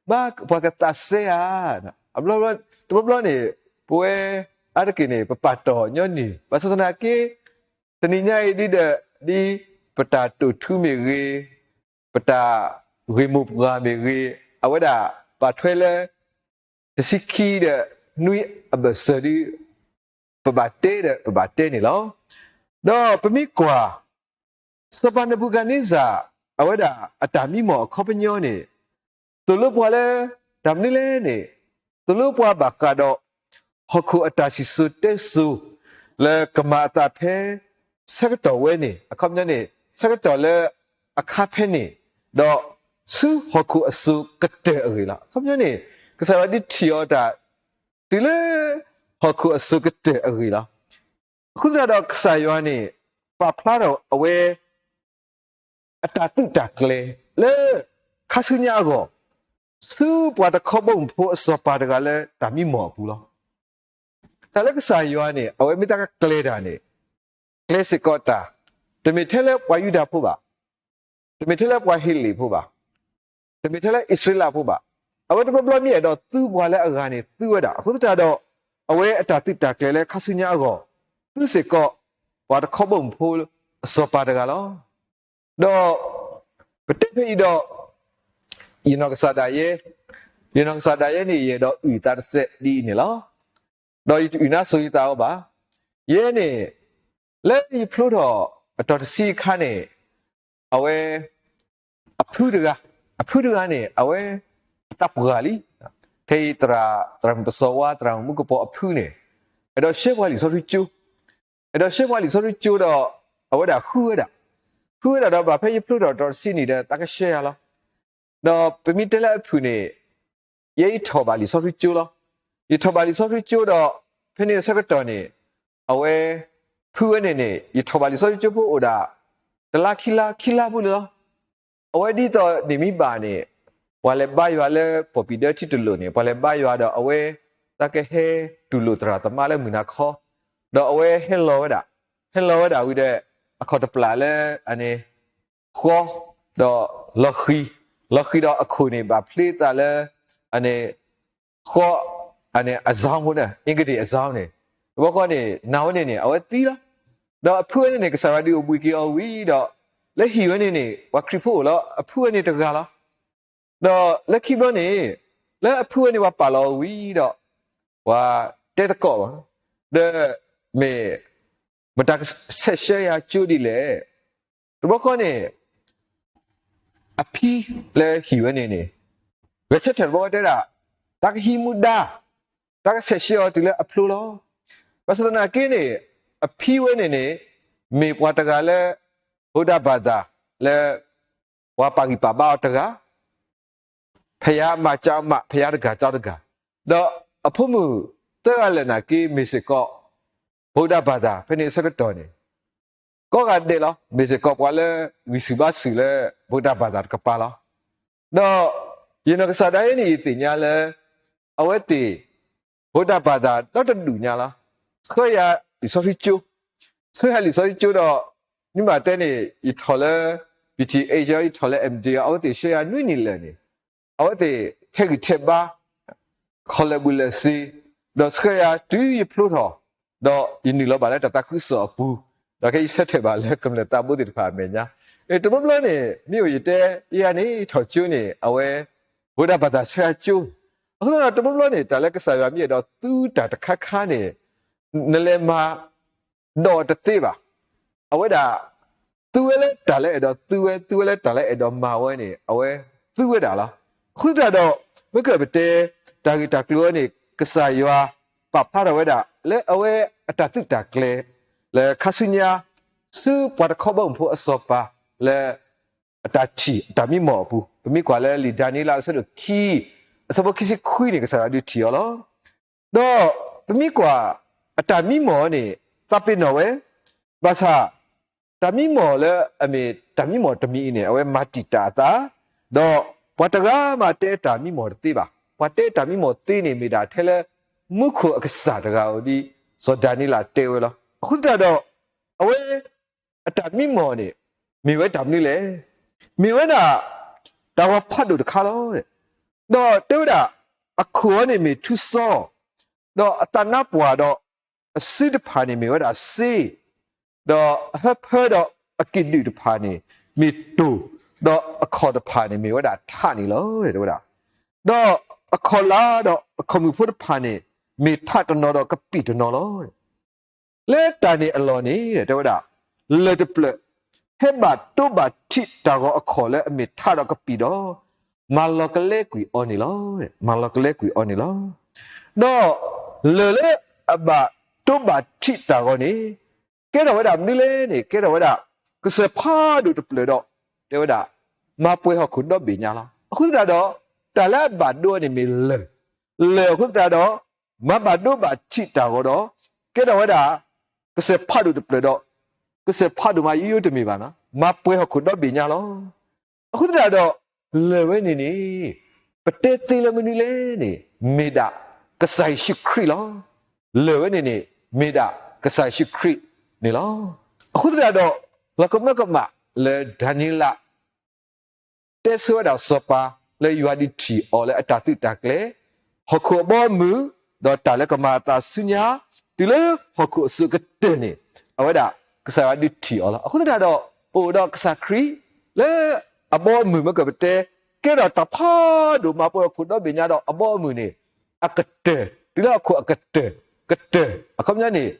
ဘၣ်ပှၤကသးစဲဧါ, တဘျီဘျီန့ၣ် ပဝဲအါတက့ၢ်န့ၣ် ပပာ်တီၢ်ညီနုၢ် ဘၣ်ဆၣ်သနာ်က့ တနံၤညါအံၤဒ်ဒီး ဒ်ပတၢ်တိာ်ထူမ့ၢ်ဂ့ၤ, ပတၢ်ဂ့ၢ်မိၢ်ပှၢ်မ့ၢ်ဂ့ၤ, အဝဲဒၣ်ဘၣ်ထွဲလၢ တဆံခံဒီးနွံအဘၢၣ်စၢၤဒ် ပဘၣ်တဲဒီးပဘၣ်တဲန့ၣ်လီၤ. ဒီးပမ့ၢ်ကွၢ် စီၤပၤနၤဘူၤခၣ်န့စၢ် အဝဲဒၣ်အတၢ်မံမီၢ်အခီပညီန့ၣ် သိၣ်လိပှၤလၢ တၢ်မနုၤလဲၣ်န့ၣ် သိၣ်လိပှၤဘၣ်ဃးဒီး ဟီၣ်ခိၣ်အတၢ်စံၣ်စိၤတဲစိၤ လၢကမၤအသးဖဲ ဆၢကတီၢ်ဝဲန့ၣ် အခီပညီန့ၣ် ဆၢကတီၢ်လၢအခါဖဲန့ၣ် ဒီးဆူဟီၣ်ခိၣ်အစိၤကတၢၢ်အဂ့ၢ်လီၤ. အခီပညီန့ၣ် ကစၢ်ယွၤဒုးထံၣ်အီၤတၢ် တုၤလၢ ဟီၣ်ခိၣ်အစိၤကတၢၢ်အဂ့ၢ်လီၤ. အဃိသတးဒီးကစၢ်ယွၤန့ၣ် ပာ်ဖျါထီၣ်အဝဲ အတၢ်သုးတၢ်ကျဲၤလၢ ခါဆူညါအဂီၢ် ဆူပှၤတခီဘီမုၢ်ဖိအစီၤပၤတဂၤလၢတၢ်မံမီၢ်အပူၤလီၤ. တၢ်လၢကစၢ်ယွၤန့ၣ် အဝဲမ့ၢ်တၢ်ကကျဲၤတၢ်န့ၣ် ကျဲၤစ့ၢ်ကီးတၢ်, တမ့ၢ်ထဲလၢပှၤယူဒၤဖိဘၣ်, တမ့ၢ်ထဲလၢပှၤဟ့လ့ၣ်ဖိဘၣ်, တမ့ၢ်ထဲလၢအံၣ်စရ့လးဖိဘၣ်, အဝဲတဘျီဘျီမ့ၢ်အဲၣ်ဒိးသူပှၤလၢအဂၤန့ၣ်သူဝဲဒၣ်. အဃိသတးဒီး အဝဲအတၢ်သုးတၢ်ကျဲၤလၢခါဆူညါအဂီၢ် သူစ့ၢ်ကီး ပှၤတခီဘီမုၢ်ဖိအစီၤပၤတဂၤလီၤ. ဒီး ပတဲဖဲအံၤဒီး ယနီၢ်ကစၢ်ဒၣ်ယဲ, ယနီၢ်ကစၢ်ဒၣ်ယဲန့ၣ် ယအဲၣ်ဒိးအုၣ်သးတစဲးဒ်အံၤန့ၣ်လီၤ. ဒီးယတအုၣ်နါစိၤယသးအီၤဘၣ်. ယဲန့ၣ် လၢယဖျိထီၣ်အတီၤတဆံအခါန့ၣ် အဝဲ အဖုတဂၤ, အဖုတဂၤန့ၣ် အဝဲ အ သးပှၢ်လံ. ခဲအံၤသရၣ်, သရၣ်မုၣ်ပစီၤဝါ သရၣ်မုၣ်မူကပီၤအဖုန့ၣ် အဲၣ်ဒိးရှဲပှၤလံာ်စီဆှံကၠိ, အဲၣ်ဒိးရှဲပှၤလံာ်စီဆှံကၠိဒီး အဝဲဒၣ်ဃုဝဲဒၣ်, ဃုဝဲဒၣ်ဒီး ဘၣ်ဖဲယဖျိထီၣ်တြီၤတဆံနံၣ်ဒီး သးကဆှဲယၤလီၤ. ဒီးပမ့ၢ်တဲလၢအဖုၣ်န့ၣ် ယဲယထီၣ်ဘၣ်လံာ်စီဆှံကၠိလီၤ. ယထီၣ်ဘၣ်လံာ်စီဆှံကၠိဒီး ဖဲန့ၣ်အဆၢကတီၢ်န့ၣ် အဝဲ ဖုဝဲန့ၣ်န့ၣ် ယထီၣ်ဘၣ်လံာ်စီဆှံကၠိဖိအိၣ်ဒၣ် တလါခံလါ ခံလါဖိလၢာ်လီၤ. အဝဲဒ်သိးန့ၣ်မ့ၢ်ဘၣ်န့ၣ် ပှၤလဲၤဘါယွၤလၢပီၣ်ပံၤဒၢထံတလိာ်န့ၣ် ပှၤလဲၤဘါယွၤဒီး အဝဲသးကဟဲတူၢ်လိာ်သရၣ်သမါလၢမုၢ်နၤခီ, ဒီးအဝဲဟဲလီၤဝဲဒၣ်, ဟဲလီၤဝဲဒၣ်ဝံၤဒီး အခီၣ်တပျၢ်လၢ အန့ၣ် ဃီ, ဒီးလီၤဃံၤ, လီၤဃံၤဒီးအခိၣ်န့ၣ် ဘၣ်ဖျ့သးလၢ အန့ၣ် ဃီ, အန့ၣ် အဇီန့ၣ် အ့ကတ့ၢ်အဇီန့ၣ်, တဘျီဃီန့ၣ် နာ်ဝဲန့ၣ်န့ၣ် အဝဲသံလီၤ. ဒီးအဖုဝဲန့ၣ်န့ၣ် ကစၢ်ယွၤဒုးအိၣ်ဘှံးက့ၤအီၤဝံၤဒီး လၢဟံၣ်ဝဲန့ၣ်န့ၣ် ပှၤခရံာ်ဖိအိၣ်လီၤ. အဖုဝဲန့ၣ်တဂၤလီၤ. ဒီးလၢခံဘျီန့ၣ် လၢအဖုဝဲန့ၣ် ပှၤပာ်လီၤအီၤဝံၤဒီး ပှၤတဲသကိးဘၣ်, ဒီးမ့ၢ် မတၤကဆဲးရှဲယၤကၠိဒ်လဲၣ်. တဘျီဃီန့ၣ် အဖံလၢဟံၣ်ဝဲန့ၣ်န့ၣ် ဂဲၤဆၢထၢၣ်တဘျီဃီတဲဒၣ်, တၢ်ကဟံးမူဒါ, တၢ်ကဆဲးရှဲအီၤတုၤလၢအဖျိလီၤ. ဘၣ်ဆၣ်သနာ်က့န့ၣ် အဖံဝဲန့ၣ်န့ၣ် မ့ၢ်ပှၤတဂၤလၢ ဗုဒ္ဓဘာသာ လၢ ပှၤပာ်ဂံၢ်ပာ်ဘါအီၤတဂၤ, ဖယါမၤကၠီမး ဖယါတဂၤကၠီတဂၤ, ဒီးအဖိမုၣ်သၢဂၤလၢာ်နာ်က့ မ့ၢ်စ့ၢ်ကီး ဗုဒ္ဓဘာသာ ဖဲန့ၣ်အဆၢကတီၢ်န့ၣ် ကိးဂၤဒဲးလီၤ. မ့ၢ်စ့ၢ်ကီးပှၤလၢဂံၢ်ဆူၣ်ဘါဆူၣ်လၢ ဗုဒ္ဓဘာသာ တကပၤလီၤ. ဒီးယနီၢ်ကစၢ်ဒၣ်အံၤန့ၣ် ယသ့ၣ်ညါလၢ အဝဲသ့ၣ် ဗုဒ္ဓဘာသာ ဒီတဒူၣ်ညါလီၤ. ဆှၢယၤလံာ်စီဆှံကၠိ, ဆှၢယၤလံာ်စီဆှံကၠိဒီး မ့ၢ်ဘၣ်တဲန့ၣ် ယထီၣ်လၢ ပီၣ်ထံၣ်အ့ၣ်ယီၤ ယထီၣ်လၢ အ့ၣ်မတီၣ်ယီၤ အဝဲသ့ၣ်ဆှၢယၤနွံနံၣ်လၢာ်န့ၣ် အဝဲသ့ၣ်ထဲးဂံၢ်ထဲးဘါ ခီၣ်လၢာ်ဘှံးလၢာ်စ့, ဒီးဆှၢယၤတုၤယဖျိထီၣ်, ဒီးယနုာ်လီၤဘၣ်လၢတၢ်သးခုကစီၣ်အပူၤ, ဒီးခဲအံၤဆၢထၢၣ်ဘၣ်လၢကမျၢၢ်သးဘိသ့ၣ်တဖၣ်အမဲာ်ညါ. တဘျီဘျီန့ၣ် မ့ၢ်အိၣ်ယတဲယၤန့ၣ် ထီၣ်ကၠိန့ၣ် အဝဲ ဗုဒ္ဓဘာသာ ဆှၢယၤကၠိ, အဃိသတးဒီး တဘျီဘျီန့ၣ် တၢ်လၢကစၢ်ယွၤမ့ၢ်အဲၣ်ဒိးသူတၢ်တခါခါန့ၣ် နလဲၤမၤ ဒီးတသ့ဘၣ်. အဝဲဒၣ် သူဝဲလၢတၢ်လၢအဲၣ်ဒိးသူဝဲ, သူဝဲလၢတၢ်လၢအဲၣ်ဒိးမၤဝဲန့ၣ် အဝဲသူဝဲဒၣ်လီၤ. အဃိသတးဒီး မ့ၢ်ကပတဲ တၢ်ဂ့ၢ်တၢ်ကျိၤဝဲန့ၣ် ကစၢ်ယွၤပာ်ဖျါထီၣ်ဝဲဒၣ် လၢအဝဲအတၢ်သုးတၢ်ကျဲၤ လၢခါဆူညါ ဆူပှၤတခီဘီမုၢ်ဖိအစီၤပၤ လၢ အတၢ်ထံၣ်အတၢ်မံမီၢ်အပူၤ, ပမ့ၢ်ကွၢ်လၢလံာ်ဒၤနံးယ့လးအဆၢဒိၣ်ခံ, အဆၢဖိခံဆံခွံန့ၣ် ကစၢ်ယွၤဒုးထံၣ်အီၤလီၤ. ဒီးပမ့ၢ်ကွၢ် အတၢ်မံမီၢ်န့ၣ် သးပ့ၤနီၣ်ဝဲ, ဘၣ်ဆၣ် တၢ်မံမီၢ်လၢအမ့ၢ်တၢ်မံမီၢ်တမံၤအံၤန့ၣ် အဝဲမၤတံာ်တာ်အသး, ဒီးပှၤတဂၤမးတဲတၢ်မံမီၢ်တသ့ဘၣ်. ပှၤတဲတၢ်မံမီၢ်သ့န့ၣ် မ့ၢ်ဒၣ်ထဲလၢ မူခိၣ်အကစၢ်တဂၤဧိၤဒ် စီၤဒၤနံးယ့လးတဲဝဲလီၤ. အဃိသတးဒီး အဝဲ အတၢ်မံမီၢ်န့ၣ် မ့ၢ်ဝဲတၢ်မနုၤလဲၣ်. မ့ၢ်ဝဲဒၣ် တၢ်ဂီၤဖးဒိၣ်တခါလီၤ. ဒီးတဲဝဲဒၣ် အခိၣ်အီၤန့ၣ်မ့ၢ်ထူစီ, ဒီးအသးနါပှၢ်ဒီး အစုတဖၣ်န့ၣ်မ့ၢ်ဝဲဒၣ်စ့, ဒီးအဟၢဖၢဒီးအကံၣ်ဒုၣ်တဖၣ်န့ၣ် မ့ၢ်တိၢ်, ဒီးအခီၣ်တဖၣ်န့ၣ်မ့ၢ်ဝဲဒၣ်ထးန့ၣ်လီၤ တဲဝဲဒၣ်. ဒီးအခီၣ်လါဒီးအခီၣ်မုၣ်ဖိတဖၣ်န့ၣ် မ့ၢ်ထးတနီၤဒီးကပံာ်တနီၤလီၤ. လၢတၢ်န့ၣ်အလီၢ်န့ၣ် တဲဝဲဒၣ် လၢၢ်တဖျၢၣ် ဟဲဘၣ်တိဘၣ်ထံးတၢ်ဂီၤအခီၣ်လၢအမ့ၢ်ထးဒီးကပံာ်ဒီး မၤလီၤကလဲကွံာ်အီၤန့ၣ်လီၤ. မၤလီၤကလဲကွံာ်အီၤန့ၣ်လီၤ. ဒီးလၢၢ်လၢအဘၣ်တိဘၣ်ထံးတၢ်ဂီၤန့ၣ် ကဲထီၣ်ဝဲဒၣ်မနုၤလဲၣ်န့ၣ် ကဲထီၣ်ဝဲဒၣ် ကစၢၢ်ဖးဒိၣ်တဖျၢၣ်ဒီး တဲဝဲဒၣ် မၤပှဲၤဟီၣ်ခိၣ်ဒီဘ့ၣ်ညါလီၤ. အဃိသတးဒီး တၢ်လၢအဘၣ်ဒိန့ၣ်မ့ၢ်လၢၢ်, လၢၢ်အဃိသတးဒီး မၤဘၣ်ဒိဘၣ်ထံးတၢ်ဂီၤဒီး ကဲထီၣ်ဝဲဒၣ် ကစၢၢ်ဖးဒိၣ်တဖျၢၣ်ဒီး ကစၢၢ်ဖးဒိၣ်မးယိယိတမ့ၢ်ဘၣ်နီၤ မၤပှဲၤဟီၣ်ခိၣ်ဒီဘ့ၣ်ညါလီၤ. အဃိသတးဒီး လၢၢ်ဝဲန့ၣ်န့ၣ် ပတဲသ့လၢမနုၤလဲၣ်န့ၣ် မ့ၢ်ဒၣ်ကစၢ်ယ့ၣ်ၡူးခရံာ်လီၤ. လၢၢ်ဝဲန့ၣ်န့ၣ် မ့ၢ်ဒၣ်ကစၢ်ယ့ၣ်ၡူးခရံာ်န့ၣ်လီၤ. အဃိသတးဒီး လီၤကမၢကမၣ်လၢဒၤနံးယ့လး တဲဆၢဝဲဒၣ်စီၤပၤ လၢယွၤဒုးထံၣ်အီၤလၢအတၢ်သုးတၢ်ကျဲၤ, ဟီၣ်ခိၣ်အဘီအမုၢ်, ဒီးတၢ်လၢကမၤအသးဆူညါ, တုၤလၢဟီၣ်ခိၣ်အစိၤကတၢၢ်န့ၣ် အဝဲဒၣ်ကစၢ်ယွၤဒုးထံၣ်အီၤလီၤ. အဃိသတးဒီး ပအိၣ်ဒီးကစၢ်ခရံာ် လၢအဘီအမုၢ်မ့ၢ်ကပတဲ ကဲထီၣ်တၢ်ဖးဒိၣ်မၤပှဲၤဟီၣ်ခိၣ်ဒီဘ့ၣ်ညါဒီးအဘီအမုၢ်န့ၣ် အကတၢၢ်, တုၤလၢဟီၣ်ခိၣ်အကတၢၢ်, ကတၢၢ်, အခီပညီန့ၣ်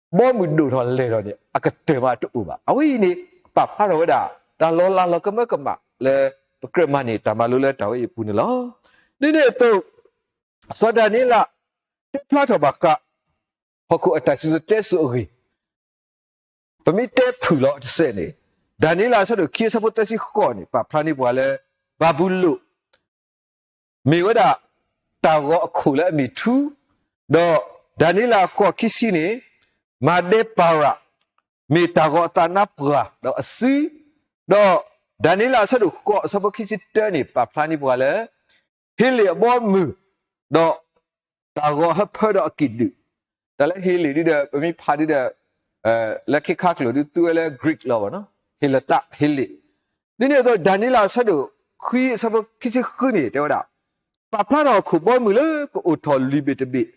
ဘီမုၢ်ဒိၣ်ထီၣ်လဲၢ်ထီၣ်န့ၣ် အကတၢၢ်မးတအိၣ်ဘၣ်. အဝဲအံၤန့ၣ် ပာ်ဖျါထီၣ်ဝဲဒၣ် တၢ်လီၤလးလီၤကမၢကမၣ်လၢ ပကြၢးမၤန့ၢ်တၢ်မၤလိလၢတၢ်ဝဲအံၤအပူၤန့ၣ်လီၤ. ဒ်န့ၣ်အသိး စီၤဒၤနံးယ့လး တဲဖျါထီၣ်ဘၣ်ဃး ဟီၣ်ခိၣ်အတၢ်စံၣ်စိၤတဲစိၤအဂ့ၢ် ပမ့ၢ်တဲဖုၣ်လီၤတစဲးန့ၣ် ဒၤနံးယ့လးအဆၢဒိၣ်ခံအဆၢဖိသၢဆံဃိးန့ၣ် ပာ်ဖျါန့ၢ်ပှၤလၢ ဘၤဘူလိၣ် မ့ၢ်ဝဲဒၣ် တၢ်ဂီၤအခိၣ်လၢအမ့ၢ်ထူ, ဒီးဒၤနံးယ့လးဃိးခံဆံန့ၣ် မၤဒဲပၤရး မ့ၢ်တၢ်ဂီၤအသးနါပှၢ်ဒီးအစု, ဒီးဒၤနံးယ့လးအဆၢဒိၣ်ဃိးအဆၢဖိခံဆံတၢန့ၣ် ပာ်ဖျါန့ၢ်ပှၤလၢ ဟ့လ့ၣ်အဘီအမုၢ် ဒီးတၢ်ဂီၤဟၢဖၢဒီးအကံၣ်ဒုၣ်, တၢ်လၢဟ့လ့ၣ်ဒ်ဒီး ပမ့ၢ်ဖးဒ်ဒီး လၢခ့ခါကျိာ်ဒ်သူဝဲလၢ Greek လီၤဘၣ်နီၤ, ဟ့လသး ဟ့လ့ၣ်, ဒ်န့ၣ်အသိး ဒၤနံးယ့လးအဆၢဒိၣ်ခွံအဆၢဖိခံဆံဃုန့ၣ် တဲဝဲဒၣ် ပာ်ဖျါထီၣ်ဟီၣ်ခိၣ်ဘီမုၢ်လၢကအိၣ်ထီၣ်လွံၢ်ဘ့ၣ်တဘ့ၣ်,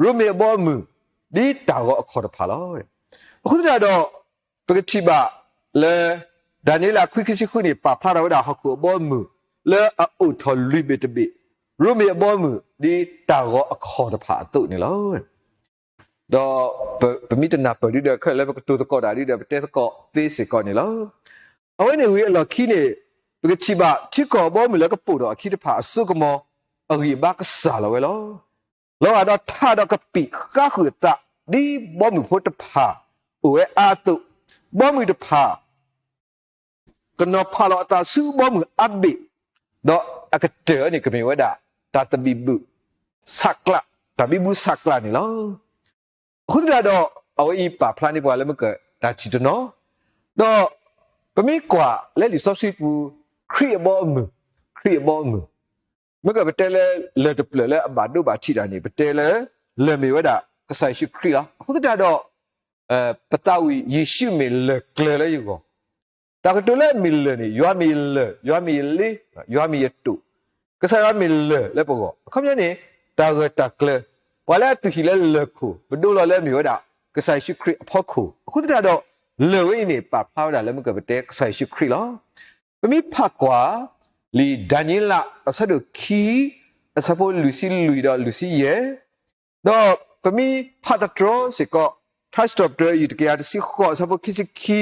ရိမ့ၤအဘီအမုၢ် ဒ်တၢ်ဂီၤအခီၣ်တဖၣ်လီၤ. အဃိသတးဒီး ပကထံၣ်ဘၣ်လၢ ဒၤနံးယ့လးခွံခံဆံဃုန့ၣ် ပာ်ဖျါထီၣ်ဝဲဒၣ်ဟီၣ်ခိၣ်အဘီအမုၢ် လၢအအိၣ်ထီၣ်လွံၢ်ဘ့ၣ်တဘ့ၣ်, ရိမ့ၤအဘီအမုၢ် ဒ်တၢ်ဂီၤအခီၣ်တဖၣ်အသိးန့ၣ်လီၤ. ဒီးပမ့ၢ်တနၢ်ပၢၢ်ဒ်ဒီး ခဲလၢာ်လၢပကတိၤသကိးတၢ်ဒ်ဒီး ပတဲသကိးသ့စ့ၢ်ကီးန့ၣ်လီၤ. အဝဲန့ၣ်ဝံၤအလီၢ်ခံန့ၣ် ပကထံၣ်ဘၣ်ထံကီၢ်အဘီအမုၢ်လၢကပိာ်ထီၣ်အခံတဖၣ်အစိကမီၤ အဂံၢ်အဘါကစၢ်လီၤဝဲလီၤ. လီၤဂာ်ဒီးထးဒီးကပံာ်ဃါဃုာ်အသး ဒ်ဘီမုၢ်ဖိတဖၣ် အိၣ်ဝဲအါအသိး, ဘီမုၢ်တဖၣ် ကနီၤဖးလီၤအသးဆူဘီမုၢ်အါဘ့ၣ်, ဒီးအကတၢၢ်န့ၣ် ကမ့ၢ်ဝဲဒၣ် တၢ်သဘံၣ်ဘုၣ်ဆးကျး, တၢ်ဘံဘူဆးကျးန့ၣ်လီၤ. အဃိသတးဒီး အဝဲအံၤပာ်ဖျါန့ၢ်ပှၤလၢမ့ၢ်ကတၢၢ်တၢ်ထံၣ်တနီၤ, ဒီးပမ့ၢ်ကွၢ်လၢလံာ်စီဆှံပူၤ ခရံာ်အဘီအမုၢ်, ခရံာ်အဘီအမုၢ်, မ့ၢ်ကပတဲလၢလၢၢ်တဖျၢၣ်လၢအဘၣ်ဒိဘၣ်ထံးတၢ်န့ၣ် ပတဲလၢ လၢၢ်မ့ၢ်ဝဲဒၣ်ကစၢ်ယ့ၣ်ၡူးခရံာ်လီၤ. အဃိသတးဒီး ပသးဝံၣ်ယ့ၣ်ၡူးမ့ၢ်လၢၢ်ကျၢၤလၢယဂီၢ်, တၢ်ကတိၤလၢအမ့ၢ်လၢၢ်န့ၣ် ယွၤမ့ၢ်ယလၢၢ်, ယွၤမ့ၢ်ယလ့, ယွၤမ့ၢ်ယတိာ်, ကစၢ်ယွၤမ့ၢ်လၢၢ်လၢပဂီၢ်, အခီပညီန့ၣ် တၢ်ဂၢၢ်တၢ်ကျၢၤ, ပှၤလၢအတူၢ်ဟံၣ်လၢလၢၢ်ခိၣ် ပဒိလီၤလၢအမ့ၢ်ဝဲဒၣ် ကစၢ်ယ့ၣ်ၡူးခရံာ်အဖီခိၣ်, အဃိသတးဒီး လၢၢ်ဝဲအံၤန့ၣ် ပာ်ဖျါဝဲဒၣ်လၢမ့ၢ်ကပတဲကစၢ်ယ့ၣ်ၡူးခရံာ်လီၤ. ပမ့ၢ်ဖးကွၢ် လံာ်ဒၤနံးယ့လးအဆၢဒိၣ်ခံ အဆၢဖိလွံၢ်ဆံလွံၢ်ဒီးလွံၢ်ဆံယဲၢ်, ဒီးပမ့ၢ်ဖးသတြီၤစ့ၢ်ကီး ထါစံးထီၣ်ပတြၢၤ အယူၢ်တကယၤတဆံဃိး အဆၢဖိခံဆံခံ,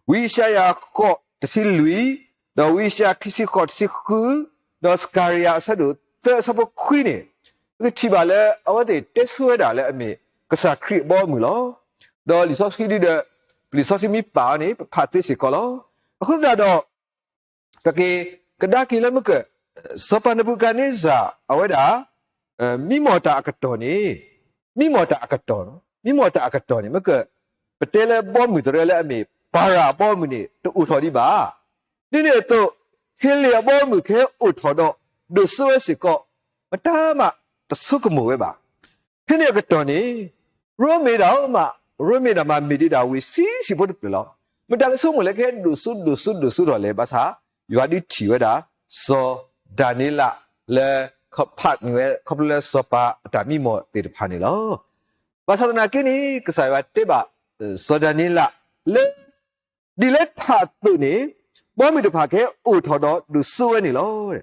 ဝံယၡါယၤဃိးတဆံလွံၢ်, ဒီးဝံယၡါယၤခံဆံဃိးတဆံဃု, ဒီးစကၤရယၤအဆၢဒိၣ်သၢ အဆၢဖိခွံန့ၣ် ပကထံၣ်ဘၣ်လၢအဝဲသ့ၣ်တဲဆိဝဲဒၣ်လၢအမ့ၢ်ကစၢ်ခရံာ်အဘီအမုၢ်လီၤ. ဒီးလံာ်စီဆှံဒ်ဒီး ပလံာ်စီဆှံမ့ၢ်ပာ်အီၤန့ၣ် ပဖးသ့စ့ၢ်ကီးလီၤ. အဃိသတးဒီး ပက့ၤကဒါက့ၤလၢမ့ၢ်က စီၤပၤနဘူၤခၣ်နံစၢ် အဝဲဒၣ် မံမီၢ်တၢ်အကတီၢ်န့ၣ်, မံမီၢ်တၢ်အကတီၢ်, မံမီၢ်တၢ်အကတီၢ်န့ၣ် မ့ၢ်က ပတဲလၢဘီမုၢ်တရၢလၢအမ့ၢ် ပၤရၤအဘီအမုၢ်န့ၣ် တအိၣ်ထီၣ်ဒံးဘၣ်. ဒ်န့ၣ်အသိး ဟ့လ့ၣ်အဘီအမုၢ်ကဟဲအိၣ်ထီၣ်ဒီး ဒိၣ်စိဝဲစ့ၢ်ကီး မတၤမးတဆိကမိၣ်ဝဲဘၣ်. ဖဲန့ၣ်အကတီၢ်န့ၣ် ရိမ့ၤဒၣ်မး, ရိမ့ၤဒၣ်မးမ့ၢ်ဒံးဒၣ်ဝ့ၢ်ဆံးဆံးဖိတဖျၢၣ်လီၤ. မတၤကဆိကမိၣ်လၢကဟဲဒိၣ်စိဒိၣ်စိဒိၣ်စိထီၣ်လဲၣ် ဘၣ်ဆၣ် ယွၤဒုးထံၣ်ဝဲဒၣ် စီၤဒၤနံးယ့လးလၢ ဖးန့ၢ်ဝဲ ခီဖျိလၢစီၤပၤအတၢ်မံမီၢ်သ့ၣ်တဖၣ်န့ၣ်လီၤ. ဘၣ်ဆၣ်သနာ်က့န့ၣ် ကစၢ်ယွၤတဲဘၣ် စီၤဒၤနံးယ့လးလၢ ဒ်လၢထးအသိးန့ၣ် ဘီမုၢ်တဖၣ်ကဟဲအိၣ်ထီၣ်ဒီးဒိၣ်စိဝဲန့ၣ်လီၤ.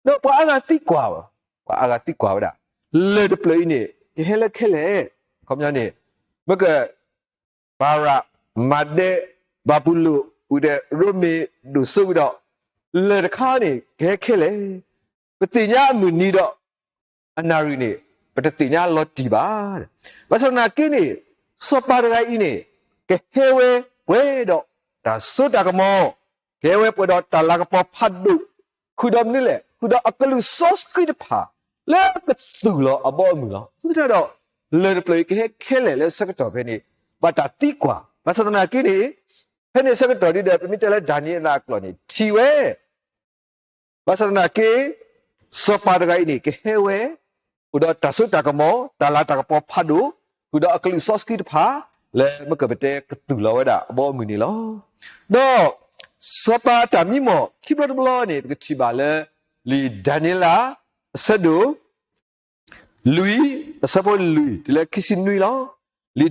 ဒီးပှၤအါဂၤသံကွၢ်, ပှၤအါဂၤသံကွၢ်ဝဲဒၣ် လၢၢ်တဖျၢၣ်အံၤန့ၣ် ကဟဲလၢခဲလၢာ်, အခီပညီန့ၣ် မ့ၢ်က ပၤရၤ မၤဒဲ ဘၤဘူလိၣ် ဝံၤဒီးရိမ့ၤဒိၣ်စိဝံၤဒီး လၢၢ်တခါန့ၣ် ကဟဲခဲလၢာ်, ပသ့ၣ်ညါအမုၢ်နံၤဒီး အနၣ်ရံၣ်န့ၣ် ပတသ့ၣ်ညါလီၤတံၢ်ဘၣ်. ဘၣ်ဆၣ်သနာ်က့န့ၣ် စီၤပၤတဂၤအံၤန့ၣ် ကဟဲဝဲပှဲၤဒီးတၢ်စိတၢ်ကမီၤ, ကဟဲဝဲပှဲၤဒီးတၢ်လၤကပီၤဖးဒိၣ်, ဃုာ်ဒီးမနုၤလဲၣ်, ဃုာ်ဒီးအကလူးစီဆှံတဖၣ် လၢကသူၣ်လီၤအဘီအမုၢ်လီၤ. အဃိသတးဒီး လၢၢ်တဖျၢၣ်အံၤကဟဲခဲလၢာ်လၢဆၢကတီၢ်ဖဲန့ၣ် ဘၣ်တၢ်သံကွၢ်. ဘၣ်ဆၣ်သနာ်က့န့ၣ် ဖဲန့ၣ်ဆၢကတီၢ်ဒ်ဒီး ပမ့ၢ်တဲလၢဒၤနံးယ့လးအကျိာ်န့ၣ် ထံၣ်ဝဲ ဘၣ်ဆၣ်သနာ်က့ စီၤပၤတဂၤအံၤန့ၣ် ကဟဲဝဲ အိၣ်ဒီးတၢ်စိတၢ်ကမီၤ တၢ်လၤတၢ်ကပီၤဖးဒိၣ် ဃုာ်ဒီးအကလူးစီဆှံတဖၣ် လၢမ့ၢ်ကပတဲကသူၣ်လီၤဝဲဒၣ်အဘီအမုၢ်န့ၣ်လီၤ. ဒီးစီၤပၤတၢ်မံမီၢ်ခံဘျီတဘျီန့ၣ် ပကထံၣ်ဘၣ်လၢ လံာ်ဒၤနံးယ့လး အဆၢဒိၣ် လွံၢ် အဆၢဖိလွံၢ်တုၤလၢခံဆံနွံလီၤ. လံာ်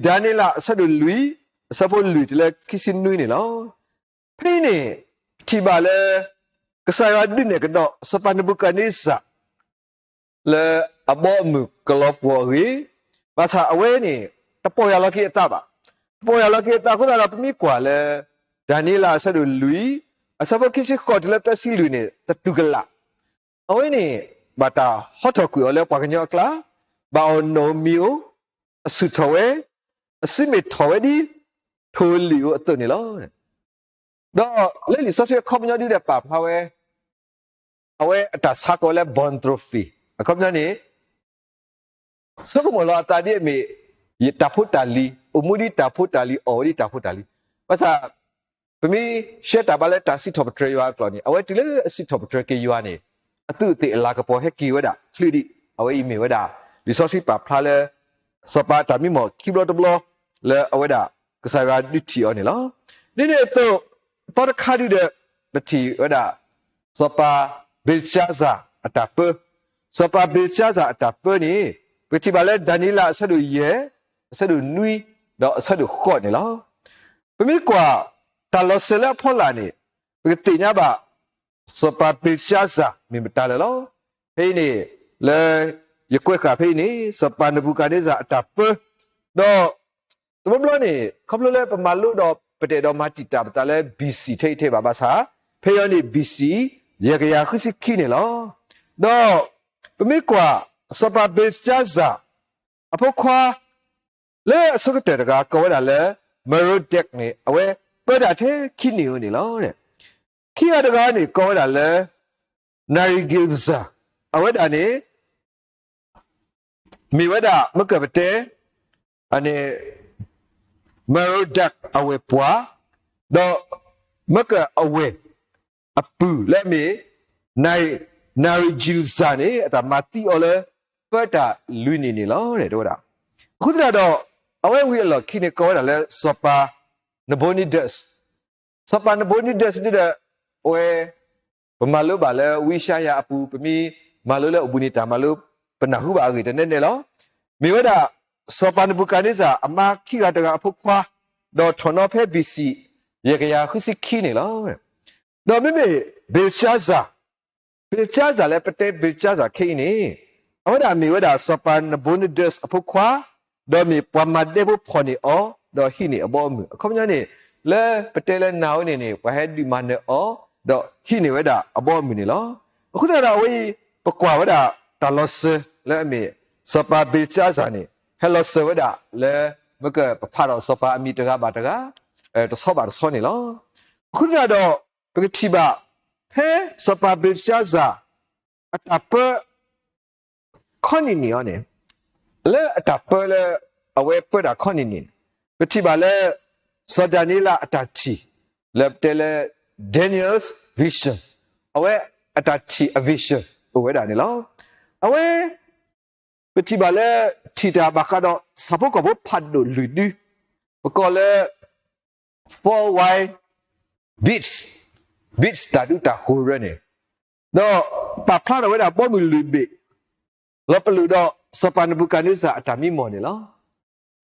ဒၤနံးယ့လး အဆၢဒိၣ်လွံၢ် အဆၢဖိလွံၢ်တုၤလၢခံဆံနွံန့ၣ်လီၤ. ဖဲအံၤန့ၣ် ထံၣ်ဘၣ်လၢ ကစၢ်ယွၤဒုးနဲၣ်ကဒီး စီၤပၤနဘူၤခၣ်နံစၢ် လၢအဘီအမုၢ်ကလီၤပှီၢ်အဂ့ၢ်, ဘၣ်ဆၣ်အဝဲန့ၣ် တပီၢ်ယၢ်လီၤက့ၤအသးဘၣ်. တပီၢ်ယၢ်လီၤက့ၤအသးအဃိသတးဒီး ပမ့ၢ်ကွၢ်လၢ ဒၤနံးယ့လး အဆၢဒိၣ်လွံၢ် အဆၢဖိခံဆံဃိးတုၤလၢသၢဆံလွံၢ်န့ၣ် သတူၢ်ကလာ် အဝဲန့ၣ် ဘၣ်တၢ်ဟီထီၣ်ကွံာ်အီၤလၢပှၤကညီအကျါ, ဘၣ်အီၣ်နီၣ်ဧိၤမံၤဧိၤ, အဆူၣ်ထီၣ်ဝဲ, အစုမ့ၢ်ထီၣ်ဝဲဒ်ထိၣ်ဧိၤလံၣ်ဧိၤအသိးန့ၣ်လီၤ. ဒီးလၢလံာ်စီဆှံအခီပညီဒ်ဒီးပာ်ဖျါဝဲ, အဝဲအတၢ်ဆါကိးဝဲလၢ born trophy အခီပညီန့ၣ် ဆိကမိၣ်လီၤအသးဒ်အမ့ၢ် ယတၢ်ဖိတၢ်လံၤ, အိၣ်မူဒ်တၢ်ဖိတၢ်လံၤ, အီၣ်ဝဲဒ်တၢ်ဖိတၢ်လံၤ, ဘၣ်ဆၣ် ပမ့ၢ်ရှဲတၢ်ဘါလၢတၢ်စံးထီၣ်ပတြၢၤယွၤအကျိာ်န့ၣ် အဝဲတုၤလၢအစံးထီၣ်ပတြၢၤက့ၤယွၤန့ၣ် အသူးအသ့ၣ်အလၤကပီၤဟဲက့ၤဝဲဒၣ်ချုးဒံး, အဝဲအံၤမ့ၢ်ဝဲဒၣ် လံာ်စီဆှံပာ်ဖျါလၢ စီၤပၤအတၢ်မံမီၢ်ခံဘျီတဘျီ လၢအဝဲဒၣ် ကစၢ်ယွၤဒုးထံၣ်အီၤန့ၣ်လီၤ. ဒ်န့ၣ်အသိး သီတခါဒုဒီး ပထံၣ်ဝဲဒၣ် စီၤပၤဘ့လ်ရှါစၢ်အတၢ်ပၢ, စီၤပၤဘ့လ်ရှါစၢ်အတၢ်ပၢန့ၣ် ပကထံၣ်ဘၣ်လၢဒၤနံးယ့လးအဆၢဒိၣ်ယဲၢ်, အဆၢဒိၣ်နွံ, ဒီးအဆၢဒိၣ်ဃိးန့ၣ်လီၤ. ပမ့ၢ်ကွၢ်တၢ်လီၤစၢၤလၢအဖီလာ်န့ၣ် ပကသ့ၣ်ညါဘၣ် စီၤပၤဘ့လ်ရှါစၢ်မ့ၢ်မတၤလဲၣ်လီၤ. ဖဲအံၤန့ၣ် လၢယကွဲးဃာ်ဖဲအံၤန့ၣ် စီၤပၤနဘူၤခၣ်န့စၢ်အတၢ်ပၢ, ဒီး တဘျီဘျီန့ၣ် ခီဖျိလၢပမၤလိဒီး ပတအဲၣ်ဒိးမၤတံာ်တာ်ပသးလၢ ဘီၣ်စံၣ် ထဲအံၤထဲဘၣ်ဘၣ်ဆၣ်, ဖဲအံၤန့ၣ် ဘီၣ်စံၣ် ယဲၢ်ကယၤဃုဆံခံန့ၣ်လီၤ. ဒီးပမ့ၢ်ကွၢ် စီၤပၤဘ့လ်ရှါစၢ် အဖိခွါ လၢအဆိကတၢၢ်တဂၤ ကိးဝဲဒၣ်လၢ မရိဒဲးန့ၣ် အဝဲပၢတၢ်ထဲခံနံၣ်ဧိၤန့ၣ်လီၤ. ခံဂၤတဂၤန့ၣ် ကိးဝဲဒၣ်လၢ နၤရံကံစၢ်, အဝဲဒၣ်န့ၣ် မ့ၢ်ဝဲဒၣ် မ့ၢ်ကပတဲ အန့ၣ် မရိဒဲးအဝဲၢ်ပှၢ်, ဒီး မ့ၢ်ကအဝဲၢ်အပုၢ်လၢအမ့ၢ် နၤရံကံစၢ်န့ၣ် အတၢ်မၤသံအီၤလၢ ပၢတၢ်လွံၢ်နံၣ်န့ၣ်လီၤ တဲဝဲဒၣ်. အဃိသတးဒီး အဝဲဝံၤအလီၢ်ခံန့ၣ် ကိးဝဲဒၣ်လၢ စီၤပၤနဘိနံဒၢး, စီၤပၤနဘိနံဒၢးဒ်ဒီး အဝဲ ပမၤလိဘၣ်လၢဝံယၡါယၤအပူၤ, ပမ့ၢ်မၤလိလၢအိၣ်ဘှံးနံၤတၢ်မၤလိ ပနၢ်ဟူဘၣ်အဂ့ၢ်တနဲနဲလီၤ. မ့ၢ်ဝဲဒၣ် စီၤပၤနဘူၤခၣ်န့စၢ် အမါခံဂၤတဂၤအဖိခွါ, ဒီးထီၣ်နီၤဖဲ ဘီၣ်စံၣ် ယဲၢ်ကယၤဃုဆံခံန့ၣ်လီၤ. ဒီးမ့မ့ၢ် ဘ့လ်ရှါစၢ်, ဘ့လ်ရှါစၢ်လၢပတဲဘ့လ်ရှါစၢ်ခဲအံၤန့ၣ် အဝဲဒၣ်မ့ၢ်ဝဲဒၣ်စီၤပၤနဘိနံဒၢးအဖိခွါ, ဒီးမ့ၢ်ပှၤမၤဒဲဖိဖီၣ်န့ၢ်အီၤ, ဒီးဟံးန့ၢ်အဘီအမုၢ်. အခီပညီန့ၣ် လၢပတဲလၢနၤဝဲန့ၣ်န့ၣ် ပှၤဟဲဒုးမၤနၢၤအီၤ, ဒီးဟံးန့ၢ်ဝဲဒၣ်အဘီအမုၢ်န့ၣ်လီၤ. အဃိသတးဒီးအဝဲအံၤ ပကွၢ်ဝဲဒၣ်တၢ်လီၤစၢၤလၢအမ့ၢ် စီၤပၤဘ့လ်ရှါစၢ်န့ၣ် ဟဲလီၤစၢၤဝဲဒၣ်လၢ မ့ၢ်ကပဖးဒီးစီၤပၤအမံၤတဂၤဘၣ်တဂၤ တဆီဘၣ်တဆီန့ၣ်လီၤ. အဃိသတးဒီး ပကထံၣ်ဘၣ် ဖဲစီၤပၤဘ့လ်ရှါစၢ် အတၢ်ပၢ ခီနံၣ်န့ၣ်အီၤန့ၣ်, လၢအတၢ်ပၢလၢ အဝဲပၢတၢ်ခီနံၣ်န့ၣ်, ပထံၣ်ဘၣ်လၢ စီၤဒၤနံးယ့လးအတၢ်ထံၣ် လၢပတဲလၢ Daniel's vision, အဝဲအတၢ်ထံၣ်အ vision အိၣ်ဝဲဒၣ်န့ၣ်လီၤ. အဝဲ ပထံၣ်ဘၣ်လၢ ထံၣ်တၢ်ဘၣ်ဃးဒီး ဆၣ်ဖိကီၢ်ဖိဖးဒိၣ်လွံၢ်ဒု, ပကိးလၢ four white beasts, beasts တၢ်ဒူတၢ်ဃိၤရၢန့ၣ်, ဒီးပာ်ဖျါထီၣ်ဝဲဒၣ်ဘီမုၢ်လွံၢ်ဘ့ၣ် လီၤပလိာ်ဒီး စီၤပၤနဘူၤခၣ်န့စၢ်အတၢ်မံမီၢ်န့ၣ်လီၤ.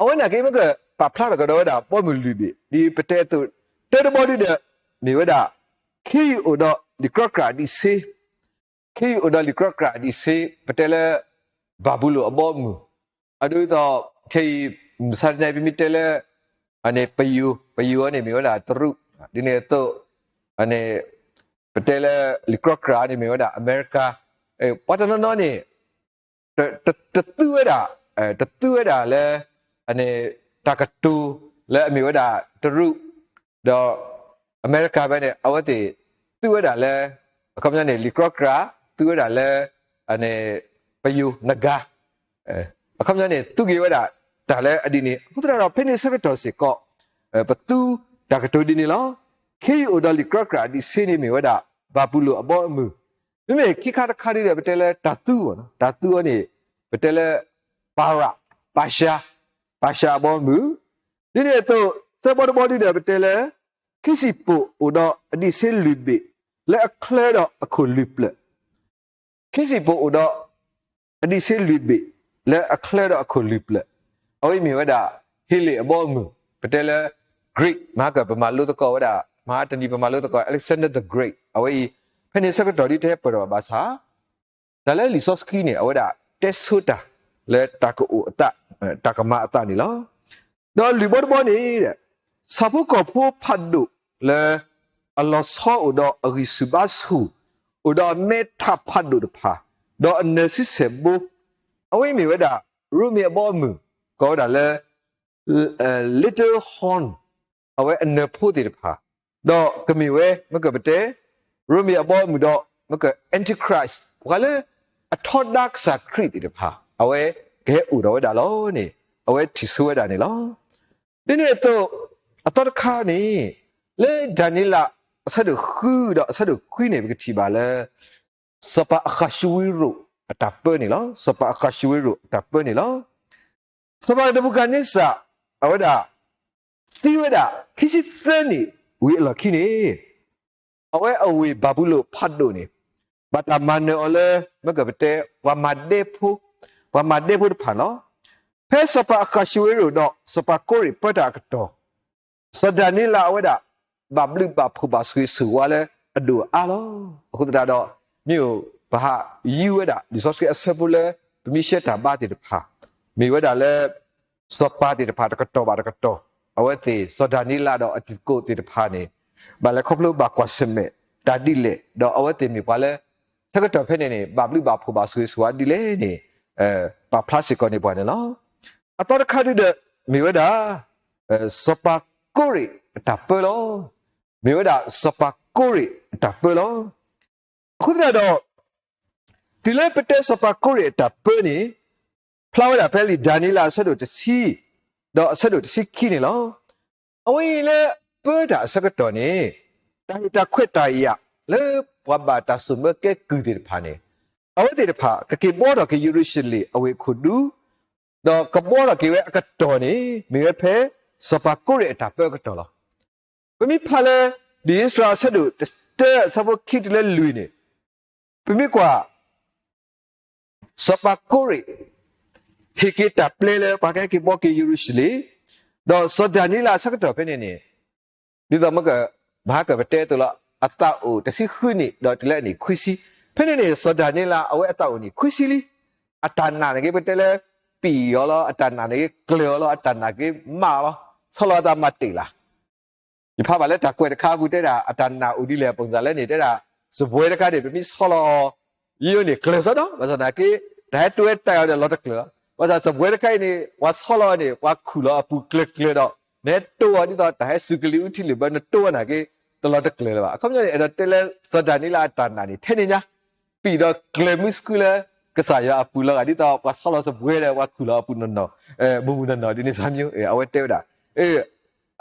အဝဲန့ၣ်က့ မ့ၢ်ကပာ်ဖျါထီၣ်ကဒီးဝဲဒၣ်ဘီမုၢ်လွံၢ်ဘ့ၣ် ဒ်ပတဲအသိး တၢတဘီဒုဒီး မ့ၢ်ဝဲဒၣ် ခ့ယုၢ်အိၣ်ဒီးလံာ်ကြီကြးအဒံးဆှံ, ခ့ယုၢ်အိၣ်ဒီးလံာ်ကြီကြးအဒံးဆှံ ပတဲလၢ ဘၤဘူလိၣ်အဘီအမုၢ်, အဒိသိး ခဲအံၤ မုၢ်ဆါတနံၤအံၤ ပမ့ၢ်တဲလၢ အန့ၣ်ပယူာ်, ပယူာ်အီၤန့ၣ်မ့ၢ်ဝဲဒၣ်တရူး, ဒ်န့ၣ်အသိး အန့ၣ် ပတဲလၢလံာ်ကြီကြးန့ၣ်မ့ၢ်ဝဲဒၣ်အမဲရကၤ, ပှၤတနီၤနီၤန့ၣ် တသူဝဲဒၣ်, တသူဝဲဒၣ်လၢ အန့ၣ် တၢ်ကတိၤလၢအမ့ၢ်ဝဲဒၣ်တရူး ဒီးအမဲရကၤဖဲန့ၣ် အဝဲသ့ၣ်သူဝဲဒၣ်လၢ အခီပညီန့ၣ် လံာ်ကြီကြး သူဝဲဒၣ်လၢ အန့ၣ် ပယူာ်နဂၤ, အခီပညီန့ၣ် သူက့ၤဝဲဒၣ်တၢ်လၢအဒ်န့ၣ် အဃိသတးဒီး ဖဲန့ၣ်ဆၢကတီၢ်စ့ၢ်ကီး ပသူတၢ်ကတိၤဒ်န့ၣ်လီၤ. ခ့ယုၢ်အိၣ်ဒီးလံာ်ကြီကြးအဒံးဆှံန့ၣ်မ့ၢ်ဝဲဒၣ် ဘၤဘူလိၣ်အဘီအမုၢ်, မ့မ့ၢ်ခံခါတခါဒ်ဒီး ပတဲလၢတၢ်သူအီၤ, တၢ်သူအီၤန့ၣ် ပတဲလၢ ပၤရၣ်, ပၤၡါ, ပၤၡါအဘီအမုၢ်, ဒ်န့ၣ်အသိး သၢဘီတဘီဒ်ဒီး ပတဲလၢ ခံစံၣ်ပိာ်အိၣ်ဒီးအဒံးဆှံလွံၢ်ဘ့ၣ် လၢအချၢဒီးအခိၣ်လွံၢ်ဖျၢၣ်, ခံစံၣ်ပိာ်အိၣ်ဒီး အဒံးဆှံလွံၢ်ဘ့ၣ် လၢအချၢဒီးအခိၣ်လွံၢ်ဖျၢၣ်, အဝဲအံၤမ့ၢ်ဝဲဒၣ် ဟ့လ့ၣ်အဘီအမုၢ်, ပတဲလၢ Greek မဟါကပမၤလိသကိးဝဲဒၣ်, မဟါတနံၤပမၤလိသကိး Alexander the Great အဝဲအံၤ, ဖဲန့ၣ်ဆၢကတီၢ်ဒ်တဟဲပၢၢ်ထီၣ်ဘၣ်ဆၣ် တၢ်လၢလံာ်စီဆှံန့ၣ် အဝဲဒၣ်တဲဆိတၢ်လၢတၢ်ကအိၣ်အသး, တၢ်ကမၤအသးန့ၣ်လီၤ. ဒီးလွံၢ်ဘီတဘီန့ၣ် ဆၣ်ဖိကီၢ်ဖိဖးဒိၣ်လၢ အလီၤဆီအိၣ်ဒီးအဂံၢ်ဆူၣ်ဘါဆူၣ်, အိၣ်ဒီးအမဲထးဖးဒိၣ်တဖၣ်, ဒီးအနၢၤဆံဆဲၣ်ဘိ, အဝဲအံၤမ့ၢ်ဝဲဒၣ် ရိမ့ၤအဘီအမုၢ် ကိးဝဲဒၣ်လၢ Little Horn အဝဲအနၢၤဖိသ့ၣ်တဖၣ်, ဒီးကမ့ၢ်ဝဲ မ့ၢ်ကပတဲ ရိမ့ၤအဘီအမုၢ်ဒီး မ့ၢ်က Antichrist ပှၤလၢအထီဒါကစၢ်ခရံာ်သ့ၣ်တဖၣ် အဝဲကဟဲအိၣ်ဒီးဝဲဒၣ်လီၤန့ၣ် အဝဲထံၣ်ဆိဝဲဒၣ်န့ၣ်လီၤ. ဒ်န့ၣ်အသိး အသီတခါန့ၣ် လၢဒၤနံးယ့လးအဆၢဒိၣ်ဃုဒီးအဆၢဒိၣ်ခွံန့ၣ် ပကထံၣ်ဘၣ်လၢ စီၤပၤအဃၤၡူဝ့ရိၣ်အတၢ်ပၢန့ၣ်လီၤ. စီၤပၤအဃၤၡူဝ့ရိၣ်အတၢ်ပၢန့ၣ်လီၤ. စီၤပၤနဘူၤခၣ်န့စၢ် အဝဲဒၣ် သံဝဲဒၣ်ခံဆံသၢနံၣ်ဝံၤအလီၢ်ခံန့ၣ် အဝဲအဝ့ၢ်ဘၤဘူလိၣ်ဖးဒိၣ်န့ၣ် ဘၣ်တၢ်မၤနၢၤအီၤလၢ မ့ၢ်ကပတဲ ပှၤမၤဒဲဖိ, ပှၤမၤဒဲဖိတဖၣ်လီၤ. ဖဲစီၤပၤအဃၤၡူဝ့ရိၣ်ဒီးစီၤပၤကိရ့ၣ်ပၢတၢ်အကတီၢ် စီၤဒၤနံးယ့လးအဝဲဒၣ် ဘၣ်ဘျုးဘၣ်ဖှိၣ်ဘၣ်ဆိၣ်ဂ့ၤဆိၣ်ဝါလၢအဒိၣ်အအါလီၤ. အဃိသတးဒီး မ့ၢ်ပဟးယူၤဝဲဒၣ် လံာ်စီဆှံအဆၢဖိလၢ ပမ့ၢ်ရှဲတၢ်ဘါသ့ၣ်တဖၣ် မ့ၢ်ဝဲဒၣ်လၢ စီၤပၤသ့ၣ်တဖၣ်တကတီၢ်ဘၣ်တကတီၢ် အဝဲသ့ၣ် စီၤဒၤနံးယ့လးဒီးအတံၤသကိးသ့ၣ်တဖၣ်န့ၣ် ဘၣ်လဲၤခီဖျိဘၣ်ကွၢ်ဆၢၣ်မဲာ်တၢ်ဒ်လဲၣ် ဒီးအဝဲသ့ၣ်မ့ၢ်ပှၤလၢ ဆၢကတီၢ်ဖဲန့ၣ်န့ၣ် ဘၣ်ဘျုးဘၣ်ဖှိၣ်ဘၣ်ဆိၣ်ဂ့ၤဆိၣ်ဝါဒ်လဲၣ်န့ၣ် ပာ်ဖျါစ့ၢ်ကီးန့ၢ်ပှၤန့ၣ်လီၤ. အသီတခါဒုဒီး မ့ၢ်ဝဲဒၣ် စီၤပၤကိရ့ၣ်အတၢ်ပၢလီၤ. မ့ၢ်ဝဲဒၣ်စီၤပၤကိရ့ၣ်အတၢ်ပၢလီၤ. အဃိသတးဒီး တုၤလၢပတဲစီၤပၤကိရ့ၣ်အတၢ်ပၢန့ၣ် ဖျါဝဲဒၣ်ဖဲလံာ်ဒၤနံးယ့လးအဆၢဒိၣ်တဆံ ဒီးအဆၢဒိၣ်တဆံခံန့ၣ်လီၤ. အဝဲအံၤလၢပၢတၢ်အဆၢကတီၢ်န့ၣ် တၢ်ဟ့ၣ်တၢ်ခွဲးတၢ်ယာ်လၢပှၤဘၣ်တၢ်စိာ်မၢကဲကုၢ်သ့ၣ်တဖၣ်န့ၣ် အဝဲသ့ၣ်တဖၣ် ကက့ၤဘှီထီၣ်က့ၤယရူၤၡလ့ၣ်အဝ့ၢ်ခိၣ်ဒူ ဒီးကဘှီထီၣ်က့ၤဝဲအကတီၢ်န့ၣ် မ့ၢ်ဝဲဖဲစီၤပၤကိရ့ၣ်အတၢ်ပၢအကတီၢ်လီၤ. ပမ့ၢ်ဖးလၢ လံာ်အ့စြၤအဆၢဒိၣ်တဆံတၢအဆၢဖိခံတုၤလၢလွံၢ်န့ၣ် ပမ့ၢ်ကွၢ် စီၤပၤကိရ့ၣ် ဟ့ၣ်က့ၤတၢ်ပျဲလၢပှၤကဟဲက့ၤဘှီက့ၤယရူၤၡလ့ၣ်, ဒီးစီၤဒၤနံးယ့လးအဆၢကတီၢ်ဖဲန့ၣ်န့ၣ် ဒ်သိးမ့ၢ်က မဟါကပတဲအသိးလီၤ အသးအိၣ်တဆံဃုနံၣ် ဒီးတုၤလၢအနံၣ်ခွံဆံ, ဖဲန့ၣ်န့ၣ် စီၤဒၤနံးယ့လး အဝဲအသးအိၣ်နံၣ်ခွံဆံလံ. အတၢ်နာ်န့ၣ်က့ ပတဲလၢ ပံာ်အီၤလီၤ, အတၢ်နာ်န့ၣ်က့ ကျၢၤအီၤလီၤ, အတၢ်နာ်က့ မၤအီၤလီၤ, ဆီလီၤအသးမၤတ့ၢ်လၢ ယဖးဘၣ်လၢတၢ်ကွဲးတခါအပူၤတဲဒၣ် အတၢ်နာ်အိၣ်ဒ်လဲၣ်အပူၤသးလဲၣ်န့ၣ် တဲဒၣ် စပွဲတခါန့ၣ် ပမ့ၢ်ဆီလီၤအီၤ ယိယိန့ၣ် ကျၢၤစီဒီး ဘၣ်ဆၣ်သနာ်က့ တၢ်ဟဲတိၢ်ဟဲတၢ်အီၤဒီးလီၤတကျၢၤလီၤ. ဘၣ်ဆၣ်စပွဲတခါအံၤန့ၣ် ပှၤဆီလီၤအီၤန့ၣ် ပှၤခူၣ်လီၤအပူၤကျၢၤကျၢၤဒီး နဟဲတိၢ်အီၤဒ်သိး တၢ်ဟဲစူးကလံၤအူထံလံၤဘၢ နတိၢ်အီၤနာ်က့ တလီၤတကျၢၤလၢၤဘၣ်. အခီပညီန့ၣ် အဲၣ်ဒိးတဲလၢ စီၤဒၤနံးယ့လးအတၢ်နာ်န့ၣ် ထဲန့ၣ်ညါ ပံာ်ဒီးကျၢၤမုၢ်ဆူၣ်လၢ ကစၢ်ယွၤအပူၤလီၤဂာ် ဒ်သိးပှၤဆီလီၤစပွဲဒီး ပှၤခူၣ်လီၤအပူၤနီၢ်နီၢ် မုၢ်မုၢ်နီၢ်နီၢ်ဒ်န့ၣ် စီၤမၠိ အဝဲတဲဝဲဒၣ်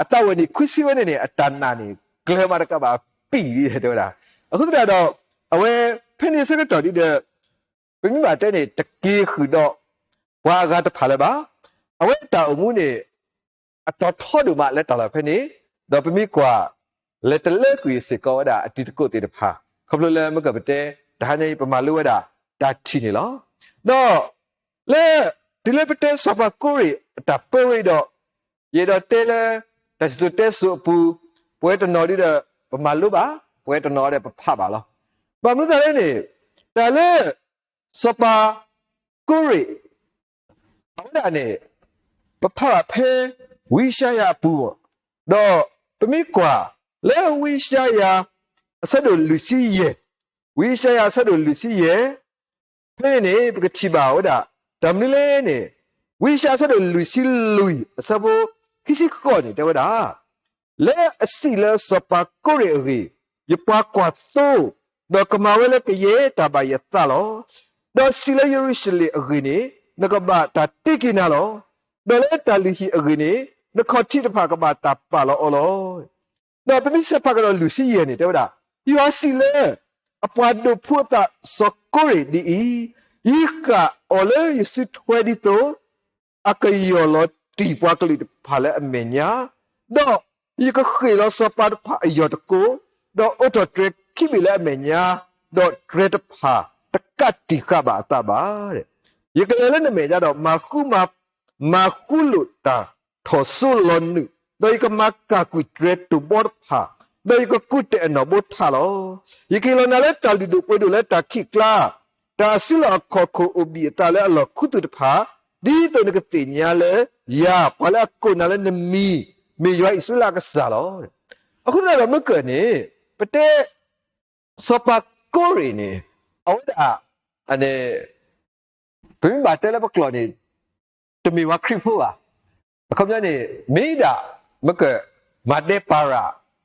အသးဝဲနံၣ်ခွံဆံဝဲန့ၣ်န့ၣ် အတၢ်နာ်န့ၣ် ကျၢၤမးတကးဘၣ် ပံာ်ဒ်တဲဝဲဒၣ်. အဃိသတးဒီး အဝဲဖဲန့ၣ်ဆၢကတီၢ်ဒ်ဒီး ပမ့ၢ်ဘၣ်တဲန့ၣ် တက့ၤဃုာ်ဒီး ပှၤအဂၤတဖၣ်လၢၤဘၣ်. အဝဲတၢ်အိၣ်မူန့ၣ် အတီၤထီဒိၣ်မးလၢတၢ်လီၢ်ဖဲန့ၣ်, ဒီးပမ့ၢ်ကွၢ် လဲၤတလၢကွံာ်စ့ၢ်ကီးဝဲဒၣ်အတံၤသကိးသ့ၣ်တဖၣ်, ခီဖျိလၢမ့ၢ်ကပတဲ တဟါညါအံၤ ပမၤလိဝဲဒၣ်တၢ်ထံၣ်န့ၣ်လီၤ. ဒီး လၢ တုၤလၢပတဲစီၤပၤကိရ့ၣ်အတၢ်ပၢဝဲအံၤဒီး ယအဲၣ်ဒိးတဲလၢ တၢ်စံၣ်စိၤတဲစိၤအပူၤ ပဝဲတနီၤဒ်ဒီး ပမၤလိဘၣ်, ပဝဲတနီၤဒီးပဖးဘၣ်လီၤ. ဘၣ်မနုၤသးလဲၣ်န့ၣ် တၢ်လၢ စီၤပၤကိရ့ၣ် အဝဲဒၣ်န့ၣ် ပဖးဘၣ်ဖဲ ဝံယၡါယၤအပူၤ, ဒီးပမ့ၢ်ကွၢ်လၢဝံယၡါယၤ အဆၢဒိၣ်လွံၢ်ဆံယဲၢ်, ဝံယၡါယၤအဆၢဒိၣ်လွံၢ်ဆံယဲၢ် ဖဲန့ၣ်န့ၣ် ပကထံၣ်ဘၣ်ဝဲဒၣ် တၢ်မနုၤလဲၣ်န့ၣ် ဝံယၡါယၤအဆၢဒိၣ်လွံၢ်ဆံလွံၢ် အဆၢဖိခံဆံဃိးန့ၣ် တဲဝဲဒၣ် လၢအစံးလၢစီၤပၤကိရ့ၣ်အဂ့ၢ်, ယပှၤကွၢ်သိ, ဒီးကမၤဝဲလၢကယဲၢ်တၢ်ဘၣ်ယသးလီၤ. ဒီးစံးလၢယရူၤၡလ့ၣ်အဂ့ၢ်န့ၣ်, နကဘၣ်တၢ်တ့က့ၤနၤလီၤ. ဒီးလၢတၢ်လုၢ်ဟံၣ်အဂ့ၢ်န့ၣ်, နခီၣ်ထံးတဖၣ်ကဘၣ်တၢ်ပာ်လီၤအီၤလီၤ. ဒီးပမ့ၢ်ဆဲးဖးကဒီးလွံၢ်ဆံယဲၢ်န့ၣ် တဲဝဲဒၣ်, ယွၤစံးလၢ အပှၤဒိးဖှူအသးစီၤကိရ့ၣ်ဒ်အံၤ, ယကးအီၤလၢယစုထွဲဒ်သိး အကယီၢ်လီၤတံၢ်ပှၤကလုာ်တဖၣ်လၢအမဲာ်ညါ, ဒီးယကဃ့ၢ်လီၤစီၤပၤတဖၣ်အယီၢ်တကိး, ဒီးအိးထီၣ်တြဲၤခံဘ့ၣ်လၢအမဲာ်ညါ, ဒီးတြဲၤတဖၣ်တကးတံာ်ဃာ်ဘၣ်အသးဘၣ်. ယကလဲၤလၢနမဲာ်ညါဒီးမၤဃူမၤ မၤဃူလိာ်တၢ်ထီၣ်စိလီၤနုာ်, ဒီးယကမၤကၢ်ကွံာ်တြဲၤတိၢ်ဘီတဖၣ်, ဒီးယကကူးတဲာ်အနီၣ်ဘိထးလီၤ. ယကဟ့ၣ်လီၤနၤလၢတၢ်လုၢ်ဒိၣ်ပှ့ၤဒိၣ်လၢတၢ်ခံးကျါ, တၢ်စုလီၢ်အခီၣ်ခိၣ်အိၣ်ဘံၣ်အသးလၢအလီၢ်ခူသူၣ်တဖၣ်, ဒ်သိးနကသ့ၣ်ညါလၢယၤ ပှၤလၢအကိးနၤလၢနမံၤ မ့ၢ်ယွၤအံၣ်စရ့လးအကစၢ်လီၤ. အဃိသတးဒီးမ့ၢ်ကၢၢ်န့ၣ် ပတဲ စီၤပၤကိရ့ၣ်န့ၣ် အဝဲဒၣ် အန့ၣ် ပမ့ၢ်ဘၣ်တဲလၢပကျိာ်န့ၣ် တမ့ၢ်ပှၤခရံာ်ဖိဘၣ်. အခီပညီန့ၣ် မ့ၢ်ဒၣ် မ့ၢ်က မၤဒဲးပၤရၤ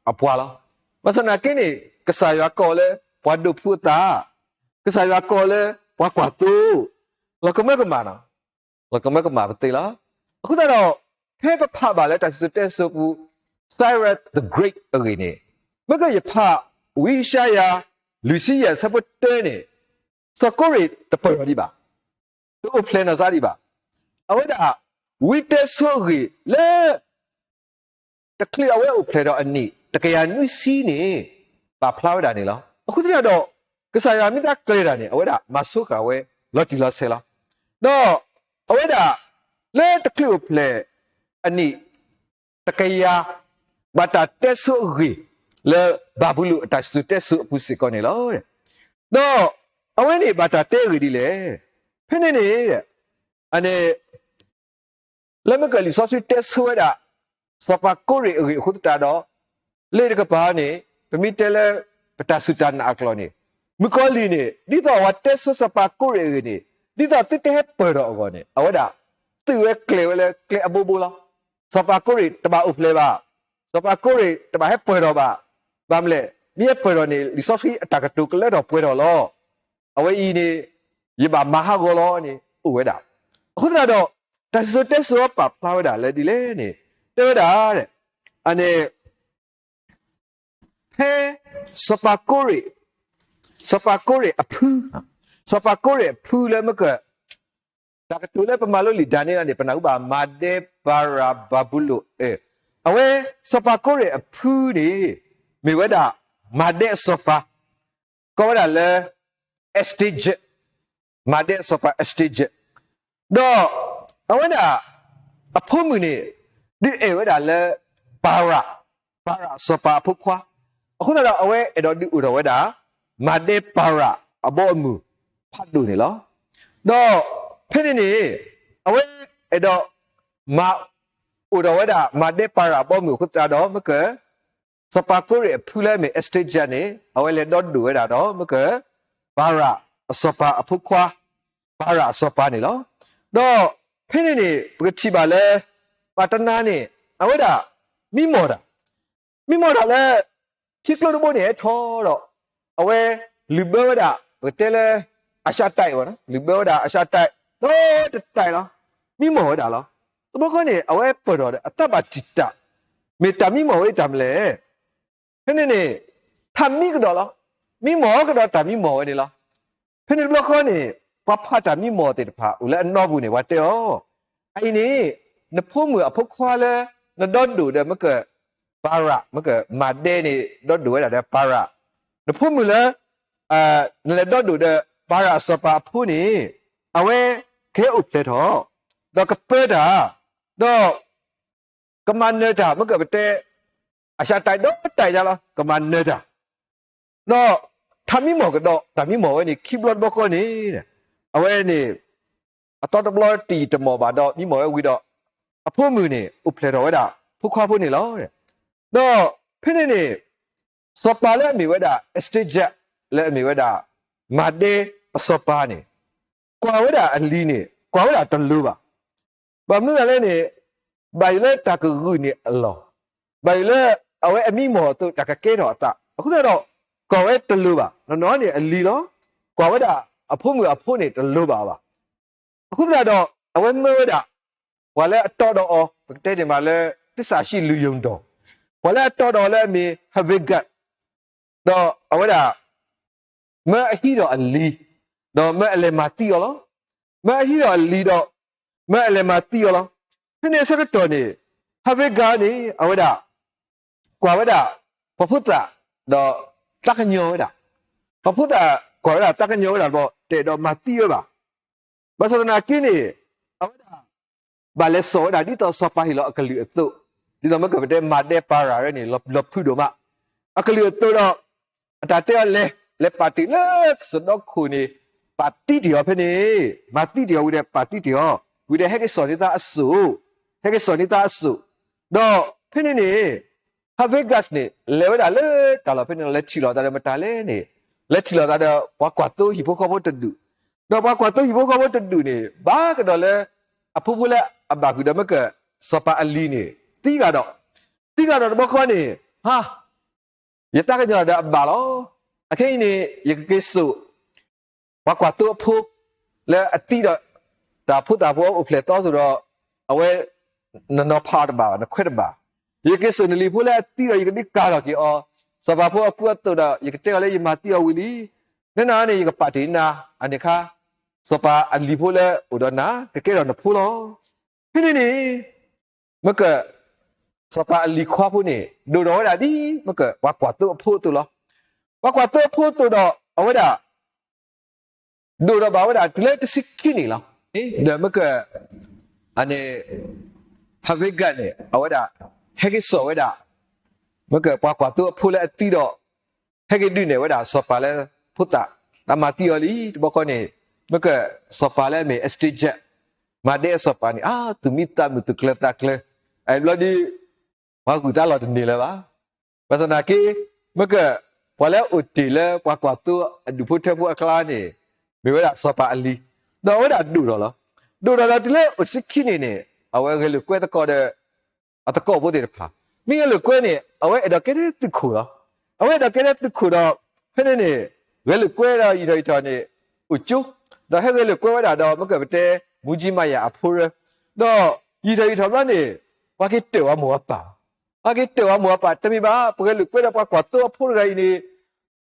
အပှၤလီၤ. ဘၣ်ဆၣ်သနာ်က့န့ၣ် ကစၢ်ယွၤကိးလၢ ပှၤဒိးဖှူအသး, ကစၢ်ယွၤကိးလၢ ပှၤကွၢ်သိ, လီၤကမၢကမၣ်နီၤ, လီၤကမၢကမၣ်ပသ့လီၤ. အဃိသတးဒီး ဖဲပဖးဘၣ်လၢတၢ်စံၣ်စိၤတဲစိၤပူၤ Cyrus the Great အဂ့ၢ်န့ၣ်, မ့ၢ်ကယဖး ဝံယၡါယၤ လွံၢ်ဆံယဲၢ် ဆၢဖိတၢန့ၣ် စီၤကိရ့ၣ်တပၢၢ်ထီၣ်ဒံးဘၣ်, တအိၣ်ဖျဲၣ်နီၢ်သးဒံးဘၣ်. အဝဲဒၣ် ဝံတဲဆိအဂ့ၢ်လၢ တချုးအဝဲအိၣ်ဖျဲၣ်ထီၣ်အနံၣ် တကယၤနွံဆံန့ၣ် ပာ်ဖျါဝဲဒၣ်န့ၣ်လီၤ. အဃိသတးဒီး ကစၢ်ယွၤမ့ၢ်တၢ်ကျဲၤတၢ်န့ၣ် အဝဲဒၣ်မၤဆိဃာ်ဝဲလီၤတံၢ်လီၤဆဲးလီၤ. ဒီးအဝဲဒၣ် လၢတချုးအိၣ်ဖျဲၣ်အနံၣ် တကယၤ ဘၣ်တၢ်တဲဆိအဂ့ၢ် လၢဘၤဘူလိၣ်အတၢ်စံၣ်စိၤတဲစိၤအပူၤစ့ၢ်ကီးန့ၣ်လီၤ. ဒီးအဝဲန့ၣ်ဘၣ်တၢ်တဲအဂ့ၢ်ဒ်လဲၣ်. ဖဲန့ၣ်န့ၣ် အန့ၣ် လၢမ့ၢ်ကလံာ်စီဆှံတဲဆိဝဲဒၣ် စီၤပၤကိရ့ၣ်အဂ့ၢ်အဃိသတးဒီး လံာ်တကပၤန့ၣ် ပမ့ၢ်တဲလၢ ပတၢ်စူၢ်တၢ်နာ်အကျိာ်န့ၣ် မုၣ်ကီၤလံၢ်န့ၣ် ဒ်သိးအဝဲတဲဆိစီၤပၤကိရ့ၣ်အဂ့ၢ်န့ၣ် ဒ်သိးသုတဟဲပၢၢ်ထီၣ်အဂီၢ်န့ၣ် အဝဲဒၣ် သုးဝဲကျဲၤဝဲလၢကျဲအဘိဘိလီၤ. စီၤပၤကိရ့ၣ်တဘၣ်အိၣ်ဖျဲၣ်ဘၣ်, စီၤပၤကိရ့ၣ်တဘၣ်ဟဲပၢၢ်ထီၣ်ဘၣ်, ဘၣ်မနုၤလဲၣ် မ့ၢ်ဟဲပၢၢ်ထီၣ်န့ၣ် လံာ်စီဆှံအတၢ်ကတိၤကလၢထီၣ်ပှဲၤထီၣ်လီၤ. အဝဲအံၤန့ၣ် ယဘၣ်မၤဟးဂီၤလီၤန့ၣ် အိၣ်ဝဲဒၣ်. အဃိသတးဒီး တၢ်စံၣ်စိၤတဲစိၤပာ်ဖျါဝဲဒၣ်လၢဒ်လဲၣ်န့ၣ် တဲဝဲဒၣ် အန့ၣ် ဖဲ စီၤပၤကိရ့ၣ်, စီၤပၤကိရ့ၣ်အဖု, စီၤပၤကိရ့ၣ်အဖုလၢမ့ၢ်က တၢ်ကတိၤလၢပမၤလိလံာ်ဒၤနံးယ့လးန့ၣ် ပနၢ်ဟူဘၣ်မၤဒဲးပၤရၤဘၤဘူလိၣ်, အဝဲ စီၤပၤကိရ့ၣ်အဖုန့ၣ် မ့ၢ်ဝဲဒၣ် မၤဒဲးအစီၤပၤ ကိးဝဲဒၣ်လၢ Astyages, မၤဒဲးအစီၤပၤ Astyages, ဒီးအဝဲဒၣ် အဖိမုၣ်န့ၣ် ဒုးအဲၣ်ဝဲဒၣ်လၢ ပၤရၤ, ပၤရၤအစီၤပၤအဖိခွါ, အဃိသတးဒီးအဝဲအဲၣ်ဒိးဒုးအိၣ်ထီၣ်ဝဲဒၣ် မၤဒဲးပၤရၤအဘီအမုၢ်ဖးဒိၣ်န့ၣ်လီၤ. ဒီးဖဲန့ၣ်န့ၣ် အဝဲအဲၣ်ဒိး မၤ အိၣ်ထီၣ်ဝဲဒၣ် မၤဒဲးပၤရၤအဘီအမုၢ်အဃိသတးဒီး မ့ၢ်က စီၤပၤကိရ့ၣ်အဖုလၢမ့ၢ် Astyages န့ၣ် အဝဲလဲၤဒီဒိၣ်ဝဲဒၣ်ဒီး မ့ၢ်က ပၤရၤအစီၤပၤအဖိခွါ, ပၤရၤအစီၤပၤန့ၣ်လီၤ. ဒီးဖဲန့ၣ်န့ၣ် ပကထံၣ်ဘၣ်လၢ ပှၤတနၤန့ၣ် အဝဲဒၣ် မံမီၢ်တၢ်, မံမီၢ်တၢ်လၢ ထံကျိတဘိန့ၣ်ဟဲထီၣ်ဒီး အဝဲလုၣ်ဘၢဝဲဒၣ် ပကတဲလၢ အးစးတၢးအံၤ လုၣ်ဘၢဝဲဒၣ်အးစးတၢး ဒီတတၢးလီၤ. မံမီၢ်ဝဲဒၣ်လီၤ. တဘျီဃီန့ၣ် အဝဲပၢၢ်ထီၣ်ဒီး အသးဘၣ်တံာ်တာ်, မ့ၢ်တၢ်မံမီၢ်ဝဲတၢ်မနုၤလဲၣ်. ဖဲန့ၣ်န့ၣ် ထးမံကဒီးလီၤ. မံမီၢ်ကဒီးတၢ်မံမီၢ်ဝဲန့ၣ်လီၤ. ဖဲန့ၣ်တဘျီဃီန့ၣ် ပှၤဖးတၢ်မံမီၢ်သ့ၣ်တဖၣ် အိၣ်လၢအနီၢ်ပူၤန့ၣ် ပှၤတဲအီၤ, အအံၤန့ၣ် နဖိမုၣ်အဖိခွါလၢ နဒီဒိၣ်ဒီး မ့ၢ်က ပၤရၤ, မ့ၢ်ကမၤဒဲးန့ၣ် ဒီဒိၣ်ဝဲဒၣ်ဒီးပၤရၤ, နဖိမုၣ်လၢ နလဲၤဒီဒိၣ်ဒီး ပၤရၤအစီၤပၤအဖိန့ၣ် အဝဲကဟဲအိၣ်ဖျဲၣ်ထီၣ်, ဒီးကပၢတၢ်, ဒီး ကမၤနၢၤတၢ်, မ့ၢ်ကပတဲ အးစးတၢးဒီတတၢးညါလီၤ, ကမၤနၢၤတၢ်, ဒီးထးမံမီၢ်ကဒီး တၢ်မံမီၢ်ဝဲန့ၣ် ခံဘျီတဘျီဃီန့ၣ် အဝဲန့ၣ် အသီတဘျီတအံၣ်တမီၢ်ဘၣ်ဒီး မံမီၢ်ဝဲဝံၤဒီး အဖိမုၣ်န့ၣ် အိၣ်ဖျဲၣ်ထီၣ်ဝဲဒၣ် ဖိခွါဖိန့ၣ်လီၤ. ဒီးဖဲန့ၣ်န့ၣ် စီၤပၤလၢအမ့ၢ်ဝဲဒၣ် Astyages လၢအမ့ၢ်ဝဲဒၣ် မၤဒဲးအစီၤပၤန့ၣ် ကွၢ်ဝဲဒၣ်အလံၤန့ၣ် ကွၢ်ဝဲဒၣ်တလိၤဘၣ်. ဘၣ်မနုၤလဲၣ်န့ၣ် ဘၣ်ယိၣ်လၢတၢ်ကဂုာ်န့ၢ်အလီၢ်, ဘၣ်ယိၣ်လၢအဝဲအမံမီၢ်အသိး တၢ်ကကဲထီၣ်အသး, အဃိသတးဒီး ကွၢ်ဝဲတလိၤဘၣ်. နီၢ်နီၢ်န့ၣ်အလံၤလီၤ. ကွၢ်ဝဲဒၣ်အဖိမုၣ်အဖိန့ၣ်တလိၤဘၣ်အီၤဘၣ်. အဃိသတးဒီး အဝဲမၢဝဲဒၣ် ပှၤလၢအတီဒီးအီၤ ပကတဲန့ၣ်မးလၢ သစ္စာရှိလူယုံတော်, ပှၤလၢအတီဒီးအီၤလၢအမ့ၢ် Hevaggas, ဒီးအဝဲဒၣ် မၢအဟံးဒီးအလံၤ, ဒီးမၢအလဲၤမၤသံအီၤလီၤ. မၢအဟံးဒီးအလံၤဒီး မၢအလဲၤမၤသံအီၤလီၤ. ဖဲန့ၣ်အဆၢကတီၢ်န့ၣ် Hevaggas န့ၣ် အဝဲဒၣ် ကွၢ်ဝဲဒၣ် ပှၤဖိသၣ် ဒီးသးကညီၤဝဲဒၣ်, ပှၤဖိသၣ်ကွၢ်ဝဲဒၣ်သးကညီၤဝဲဒၣ်ဒီး တအဲၣ်ဒိးမၤသံဝဲဘၣ်. ဘၣ်ဆၣ်သနာ်က့န့ၣ် အဝဲဒၣ် ဘၣ်လဲၤစိာ်ဝဲဒၣ်ဒ်သိးစီၤပၤဟ့ၣ်လီၤအကလုၢ်အသိး, ဒ်သိးမ့ၢ်ကပတဲမၤဒဲးပၤရၤဝဲန့ၣ် လီၤဖုၣ်ဒိၣ်မး, အကလုၢ်အသိးဒီး အတၢ်တဲအီၤလဲၤ, လဲၤပာ်တ့ၢ်လၢကစၢၢ်ဒီခိၣ်န့ၣ် ပာ်သံတ့ၢ်အီၤဖဲန့ၣ်, မၤသံတ့ၢ်အီၤဝံၤဒီးပာ်သံတ့ၢ်အီၤ, ဝံၤဒီးဟဲက့ၤစိာ်န့ၢ်သးအစိၣ်, ဟဲက့ၤစိာ်န့ၢ်သးအစိၣ်, ဒီးဖဲန့ၣ်န့ၣ် Hevaggas န့ၣ် လဲၤဝဲဒၣ်လၢတၢ်လီၢ်ဖဲန့ၣ် လဲၤထံၣ်လိာ်သးဒီးမတၤလဲၣ်န့ၣ်, လဲၤထံၣ်လိာ်သးဒီးပှၤကွၢ်သိဟံၣ်ဖိဃီဖိတဒူၣ်, ဒီးပှၤကွၢ်သိဟံၣ်ဖိဃီဖိတဒူၣ်န့ၣ် ဘၣ်ကဒီးလၢ အဖိဖိလၢအဘၣ်ဃုာ်ဒီးမ့ၢ်က စီၤပၤအလံၤန့ၣ် သံဂၤဒီး, သံဂၤဒီးတဘျီဃီန့ၣ်, ဟါ, ယတၢ်ကညီၤဒီးအဘၣ်လီၤ. အခဲအံၤန့ၣ် ယကက့ၤစိာ် ပှၤကွၢ်သိအဖိ လၢအသံဒီး တၢ်ဖိသၣ်ဖိအိၣ်ဖျဲၣ်သီအသိးဒီး အဝဲ နနီၤဖးအီၤတဘၣ်ဘၣ်, နခွဲးတဘၣ်. ယက့ၤစိာ်နလံၤဖိလၢအသံဒီး ယကဒုးကၤထီၣ်က့ၤအီၤ, စီၤပၤဖိအကူအသိးဒီး ယကတဲအီၤလၢယမၤသံအီၤဝံၤလံ. နနာ်န့ၣ် ယကပာ်တ့ၢ်နၤ, အန့ၣ်အခါ စီၤပၤအလံၤဖိလၢအိၣ်ဒီးနၤ ကကဲထီၣ်နဖိလီၤ. ဖဲန့ၣ်န့ၣ် မ့ၢ်က စီၤပၤအလံၤခွါဖိန့ၣ် ဒိၣ်ထီၣ်ဝဲဒၣ်ဒ် မ့ၢ်ကပှၤကွၢ်သိအဖိအသိးလီၤ. ပှၤကွၢ်သိအဖိအသိးဒီး အဝဲဒၣ် ဒိၣ်ထီၣ်ဘၣ်ဝဲဒၣ်တုၤလၢတဆံခံနံၣ်လီၤ. ဒီးမ့ၢ်က အန့ၣ် ဟးဝ့ကၣ်န့ၣ် အဝဲဒၣ် ဟဲက့ၤစိာ်ဝဲဒၣ် မ့ၢ်ကပှၤကွၢ်သိအဖိလၢအသံဒီး ဟဲက့ၤဒုးနဲၣ်ဝဲဒၣ်စီၤပၤလၢဖိသၣ်, တၢ်မၤသံအီၤလံ တဘျီဃီန့ၣ် မ့ၢ်ကစီၤပၤလၢအမ့ၢ် Astyages မၤဒဲအစီၤပၤန့ၣ် အါ သူၣ်မံသးမုာ် သူၣ်ကျၢၤသးကျၢၤ, အဘျီဒီး ပှၤဂုာ်သးလီၤတန့ၢ်လၢၤဘၣ်. ဘၣ်ဆၣ်သနာ်က့ မ့ၢ်က ပှၤလၢအအိၣ်တ့ၢ်လၢပှၤကွၢ်သိအဒူၣ်ဖိထၢဖိအကျါန့ၣ် မ့ၢ်ဝဲဒၣ်စီၤပၤအလံၤ, ဒီးအဝဲဒၣ်ဒိၣ်ထီၣ်လီၤ. ဒိၣ်ထီၣ်ဒီးတုၤလၢအိၣ်တဆံခံနံၣ်န့ၣ် အဝဲဂဲၤလိာ်ကွဲသကိးဒီး အသကိးဖိသ့ၣ်တဖၣ်, မ့ၢ်ဂဲၤလိာ်ကွဲန့ၣ် အဝဲအဲၣ်ဒိးကဲထီၣ်သုးခိၣ်လီၤ. အဝဲအဲၣ်ဒိးကဲထီၣ်သုးခိၣ်ဒီး ဖဲန့ၣ်န့ၣ် ဂဲၤလိာ်ကွဲဒီးယံာ်ထီၣ်ယံာ်ထီၣ်န့ၣ် အိၣ်ကၠိ, ဒီးဟဲဂဲၤလိာ်ကွဲဝဲဒၣ်ဒီး မ့ၢ်ကပတဲ မူကၠံမၤယၤအဖိရၢ, ဒီးယံာ်ထီၣ်ယံာ်ထီၣ်ဘျီန့ၣ် ပှၤက့ၤတၢၢ်ဝဲမိၢ်အပၢ်, ပှၤက့ၤတၢၢ်ဝဲမိၢ်အပၢ် တမ့ၢ်ဘၣ် ပှၤဂဲၤလိာ်ကွဲဒီးပှၤကွၢ်သိအဖိတဂၤအံၤန့ၣ်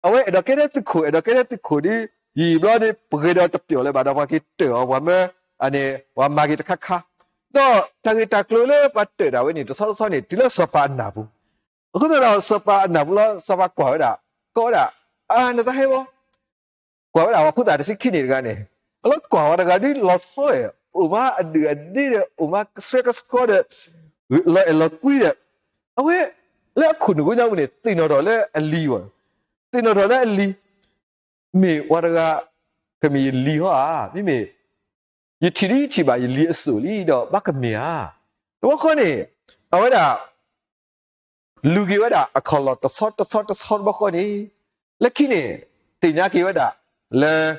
အဝဲအဲၣ်ဒိးကဲထီၣ်သုးခိၣ် အဲၣ်ဒိးကဲထီၣ်သုးခိၣ်ဒီး ယံာ်ဘျီန့ၣ် ပဂဲၤဒီးတပျီၣ်လၢၤဘၣ်ဒီး ပှၤက့ၤတၢၢ်အီၤ ပှၤမၢ အန့ၣ် ပှၤမၤက့ၤတခါခါ, ဒီးတၢ်ဂ့ၢ်တၢ်ကျိၤလၢပှၤတၢၢ်ဒၣ်ဝဲန့ၣ် တဆီတဆီန့ၣ် တုၤလၢစီၤပၤအနၢ်ပူၤ, အဃိသတးဒီးစီၤပၤအနၢ်ပူၤလီၤ စီၤပၤကွၢ်ဝဲဒၣ် ကိးဝဲဒၣ် အါ နတၢ်ဟဲဘီ ကွၢ်ဝဲဒၣ်ပှၤဖိသၣ်တဆံခံနံၣ်တဂၤန့ၣ်, အလီၤကွၢ်ဝဲတဂၤဒ်လီၤဆီဧါ, အိၣ်မးအဒုၣ်အဒါဒီး အိၣ်မးကဆှဲကဆှီဒီး လီၤအဲၣ်လီၤကွံဒီး အဝဲ လၢအခိၣ်နူာ်ကိးညါပူၤန့ၣ် သ့ၣ်နီၣ်ထီၣ်လၢအလံၤဘၣ်, သ့ၣ်နီၣ်ထီၣ်လၢအလံၤ, မ့ၢ်ပှၤတဂၤ ကမ့ၢ်ယလံၤဟီဧါ, မ့မ့ၢ် ယထံၣ်ဒ်ယထံၣ်ဘၣ်ယလံၤအစိၣ်လံဒီး ဘၣ်ကမ့ၢ်ဧါ. တဘျီဃီန့ၣ် အဝဲဒၣ် လူၤက့ၤဝဲဒၣ်အခီၣ်လီၢ်တဆီတဆီတဆီတဘျီဃီန့ၣ်, လၢခံန့ၣ် သ့ၣ်ညါက့ၤဝဲဒၣ်လၢ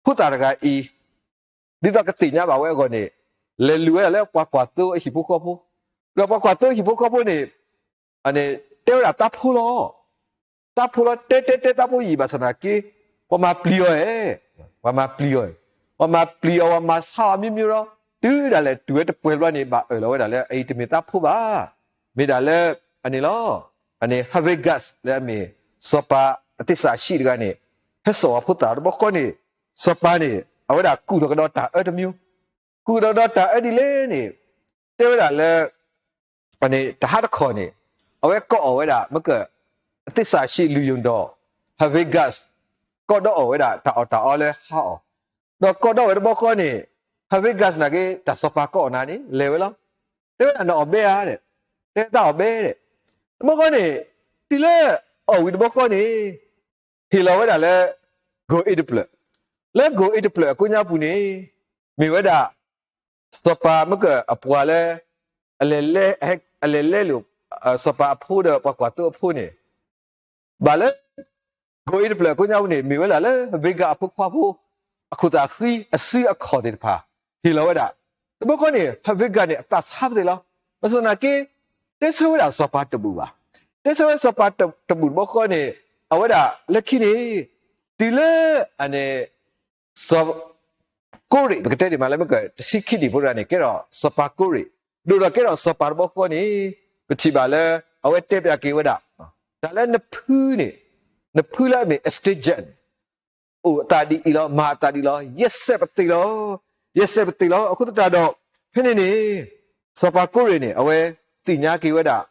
ဖိသၣ်တဂၤအံၤ ဒ်သိးကသ့ၣ်ညါဘၣ်ဝဲအဂီၢ်န့ၣ် လဲၤလူၤဝဲဒၣ်လၢပှၤကွၢ်သိအဟံၣ်ဖိဃီဖိ, ဒီးပှၤကွၢ်သိအဟံၣ်ဖိဃီဖိန့ၣ် တဲဝဲဒၣ် တၢ်ဖိလီၤ, တၢ်ဖိလီၤ တဲတဲတဲတၢ်ဖိယံာ်ဘၣ်ဆၣ်သနာ်က့ ပှၤမၤပျံၤအီၤဧါ, ပှၤမၤပျံၤအီၤ, ပှၤမၤပျံၤအီၤ ပှၤမၤဆါအီၤမ့ၢ်မ့ၢ်လီၤ, တုၤဒၣ်လဲာ်တုၤဝဲတပှဲၤဘျီန့ၣ် ဘၣ်အၢၣ်လီၤဝဲဒၣ်လၢ အအံၤတမ့ၢ်တၢ်ဖိဘၣ်, မ့ၢ်ဒၣ်လၢ အန့ၣ်လီၤ, အန့ၣ် Haavegas လၢအမ့ၢ် စီၤပၤအသ့ၣ်စးဆံးတဂၤန့ၣ် ဟဲစိာ်ဝဲဖိသၣ်တဘျီဃီန့ၣ်, စီၤပၤန့ၣ် အဝဲဒၣ်ကူၣ်ထီၣ်ကဒီးတၢ်အၢတမံၤ, ကူၣ်ထီၣ်ကဒီးတၢ်အၢဒ်လဲၣ်န့ၣ် တဲဝဲဒၣ်လၢ အန့ၣ် တဟါတခီန့ၣ် အဝဲကိးအီၣ်ဝဲဒၣ် မ့ၢ်က အသ့ၣ်စးဆံးလူၤယိၣ်ဒီး Haavegas ကိးဒီးအီၣ်ဝဲဒၣ်တၢ်အီၣ်တၢ်အီလၢဟါအီၣ်, ဒီးကိးဒီးဝဲတဘျီဃီန့ၣ် Haavegas နာ်က့ တၢ်စီၤပၤကိးအီၣ်နၤန့ၣ် လဲၤဝဲလီၤ, တဲဝဲဒၣ်နအီၣ်ဘဲဧါ, တဲတၢ်အီၣ်ဘဲ, တဘျီဃီန့ၣ် တုၤလၢအီၣ်ဝံၤတဘျီဃီန့ၣ် ဟ့ၣ်လီၤဝဲဒၣ်လၢ ဂိၢ်အ့တဖျၢၣ်, လၢဂိၢ်အ့တဖျၢၣ်အကိးညါပူၤန့ၣ် မ့ၢ်ဝဲဒၣ် စီၤပၤ မ့ၢ်ကအပှၤလၢ အလဲၤလဲလိာ် စီၤပၤအဖိဒီးပှၤကွၢ်သိအဖိန့ၣ် ဘၣ်လၢ ဂိၢ်အ့တဖျၢၣ်အကိးညါပူၤန့ၣ် မ့ၢ်ဝဲဒၣ်လၢ Haavegas အဖိခွါဖိ အခိၣ်သးဃံ အစုအခီၣ်သ့ၣ်တဖၣ် ဟ့ၣ်လီၤဝဲဒၣ်, တဘျီဃီန့ၣ် Haavegas န့ၣ် အသးဆါပသ့ၣ်လီၤ, ဘၣ်ဆၣ်သနာ်က့ တဲဆၢဝဲဒၣ်စီၤပၤတဘူၣ်ဘၣ်, တဲဆၢဝဲစီၤပၤတဘူၣ်တဘျီဃီန့ၣ် အဝဲဒၣ်လၢခံန့ၣ် တုၤလၢ အန့ၣ် စီၤကိရ့ၣ် ပကတဲဒ်မးလၢ မ့ၢ်က တဆံခံနံၣ်ဖိတဂၤန့ၣ် ကဲထီၣ်စီၤပၤကိရ့ၣ်, ဒိၣ်ဒီးကဲထီၣ်စီၤပၤတဘျီဃီန့ၣ် ပထံၣ်ဘၣ်လၢ အဝဲတဲပျးက့ၤဝဲဒၣ် တၢ်လၢနဖုန့ၣ် နဖုလၢအမ့ၢ် Astyages န့ၣ် အိၣ်အသးဒ်အံၤလီၤ, မၤအသးဒ်အံၤလီၤ, ယဲၢ်စဲးပသ့ၣ်လီၤ, ယဲၢ်စဲးပသ့ၣ်လီၤ, အဃိသတးဒီး ဖဲန့ၣ်န့ၣ် စီၤပၤကိရ့ၣ်န့ၣ် အဝဲသ့ၣ်ညါက့ၤဝဲဒၣ်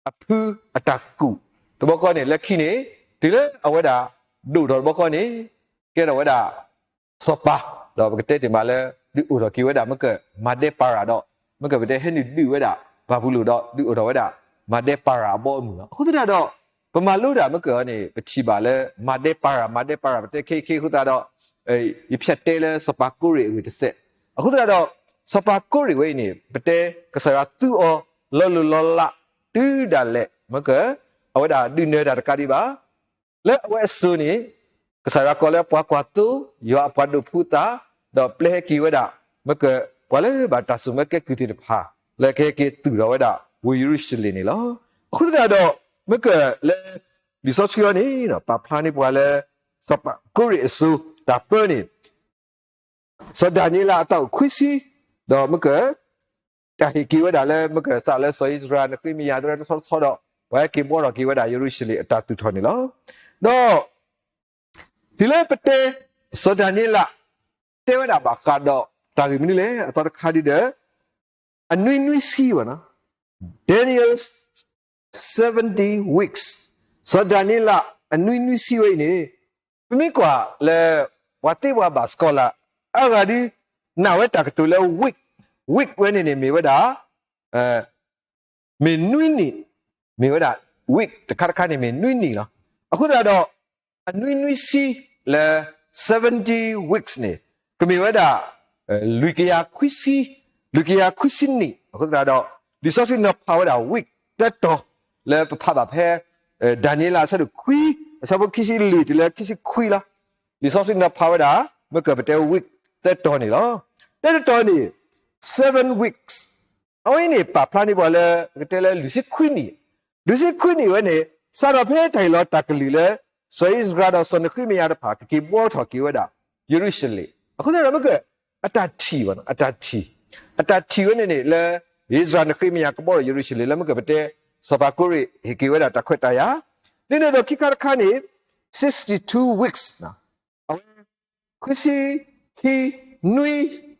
အဖုအတၢ်ကူၣ် တဘျီဃီန့ၣ် လၢခံန့ၣ် တုၤလၢအဝဲဒၣ် ဒိၣ်ထီၣ်တဘျီဃီန့ၣ် ကဲထီၣ်ဝဲဒၣ် စီၤပၤ, ဒီးပကတဲတ့ၢ်မးလၢ ဒုးအိၣ်ထီၣ်က့ၤဝဲဒၣ် မ့ၢ်က မၤဒဲပၤရၤဒီး မ့ၢ်ကပတဲဟဲနုာ်ဒုးဝဲဒၣ် ဘၤဘူလိၣ်ဒီး ဒုးအိၣ်ထီၣ်ဝဲဒၣ် မၤဒဲပၤရၤအဘီအမုၢ်လီၤ. အဃိသတးဒီး ပမၤလိတၢ်မ့ၢ်ကန့ၣ် ပထံၣ်ဘၣ်လၢ မၤဒဲပၤရၤ မၤဒဲပၤရၤ ပတဲခဲအံၤခဲအံၤအဃိသတးဒီး ယဖၠးတဲလၢစီၤပၤကိရ့ၣ်အဂ့ၢ်တစဲး, အဃိသတးဒီး စီၤပၤကိရ့ၣ်ဝဲအံၤန့ၣ် ပတဲ ကစၢ်ယွၤသူအီၤ လီၤလိၢ်လီၤလး တုၤဒၣ်လဲာ် မ့ၢ်က အဝဲဒၣ်ဒုးနၢၤတၢ်တကးဒံးဘၣ် လၢအဝဲအစိၤန့ၣ် ကစၢ်ယွၤကိးလၢပှၤကွၢ်သိ, ယွၤအပှၤဒိးဖှူသး, ဒီးပျဲဟဲက့ၤဝဲဒၣ် မ့ၢ်က ပှၤလၢဘၣ်တၢ်စိာ်မၢကဲကုၢ်သ့ၣ်တဖၣ် လၢကဟဲက့ၤသူၣ်ထီၣ်ဝဲဒၣ် ဝ့ၢ်ယရူၤၡလ့ၣ်န့ၣ်လီၤ. အဃိသတးဒီး မ့ၢ်ကလၢ လံာ်စီဆှံအံၤန့ၣ် ပာ်ဖျါန့ၢ်ပှၤလၢ စီၤပၤကိရ့ၣ်အစိၤတၢ်ပၢန့ၣ် စီၤဒၤနံးယ့လးအသးအိၣ်ခွံဆံ, ဒီးမ့ၢ်က တၢ်ဟ့ၣ်က့ၤဝဲဒၣ်လၢ မ့ၢ်ကစးလၢစီၤအံၣ်စရ့လး နဃ့မယၤသရၣ်တဆီတဆီဒီး ပှၤဟဲက့ၤဘှီထီၣ်က့ၤဝဲဒၣ်ယရူၤၡလ့ၣ်အတၢ်သူၣ်ထီၣ်န့ၣ်လီၤ. ဒီး တုၤလၢပတဲ စီၤဒၤနံးယ့လး တဲဝဲဒၣ်ဘၣ်ဃးဒီးတၢ်ဂ့ၢ်မနုၤလဲၣ် အသီတခါဒ်ဒီး အနွံနွံဆံဝဲနီၤ, Daniel seventy weeks, စီၤဒၤနံးယ့လးအနွံနွံဆံဝဲအံၤန့ၣ် ပမ့ၢ်ကွၢ်လၢ ပှၤသ့ပှၤဘၣ် scholar အါဂၤဒု နာ်ဝဲတၢ်ကတိၤလၢ week, week ဝဲန့ၣ်န့ၣ် မ့ၢ်ဝဲဒၣ် မ့ၢ်နွံနံၣ်, မ့ၢ်ဝဲဒၣ် week တခါတခါန့ၣ်မ့ၢ်နွံနံၣ်လီၤ. အဃိသတးဒီး အနွံနွံဆံလၢ seventy weeks န့ၣ် ကမ့ၢ်ဝဲဒၣ် လွံၢ်ကယၤခွံဆံ, လွံၢ်ကယၤခွံဆံနံၣ် အဃိသတးဒီး လံာ်စီဆှံနီၤဖးဝဲဒၣ် week သၢတီၤ လၢပဖးဘၣ်ဖဲ ဒၤနံးယ့လးအဆၢဒိၣ်ခွံ အဆၢဖိခံဆံလွံၢ်တုၤလၢခံဆံခွံလီၤ. လံာ်စီဆှံနီၤဖးဝဲဒၣ် မ့ၢ်ကပတဲ week သၢတီၤန့ၣ်လီၤ. တၢတတီၤန့ၣ် seven weeks အဝဲအံၤန့ၣ် ပာ်ဖျါန့ၢ်ပှၤလၢ ပကတဲလၢလွံၢ်ဆံခွံနံၣ်, လွံၢ်ဆံခွံနံၣ်ဝဲန့ၣ် စးထီၣ်ဖဲတၢ်ဟ့ၣ်လီၤတၢ်ကလုၢ်လၢ စီၤအံၣ်စရ့လးဒီးစီၤနဃ့မယၤတဖၣ် ကက့ၤဘှီထီၣ်က့ၤဝဲဒၣ် ယရူၤၡလ့ၣ်, အဃိသတးဒီးမ့ၢ်က အတၢ်ထံၣ်ဘၣ်နီၤ, အတၢ်ထံၣ်, အတၢ်ထံၣ်ဝဲန့ၣ်န့ၣ်လၢ အံၣ်စရ့လးနဃ့မယၤကဘှီထီၣ်ယရူၤၡလ့ၣ်လၢမ့ၢ်ကပတဲ စီၤပၤကိရ့ၣ်ဟ့ၣ်က့ၤဝဲဒၣ်တၢ်ခွဲးတၢ်ယာ်, ဒ်န့ၣ်အသိးခံခါတခါန့ၣ် sixty two weeks အဝဲ ခွံဆံခံနွံ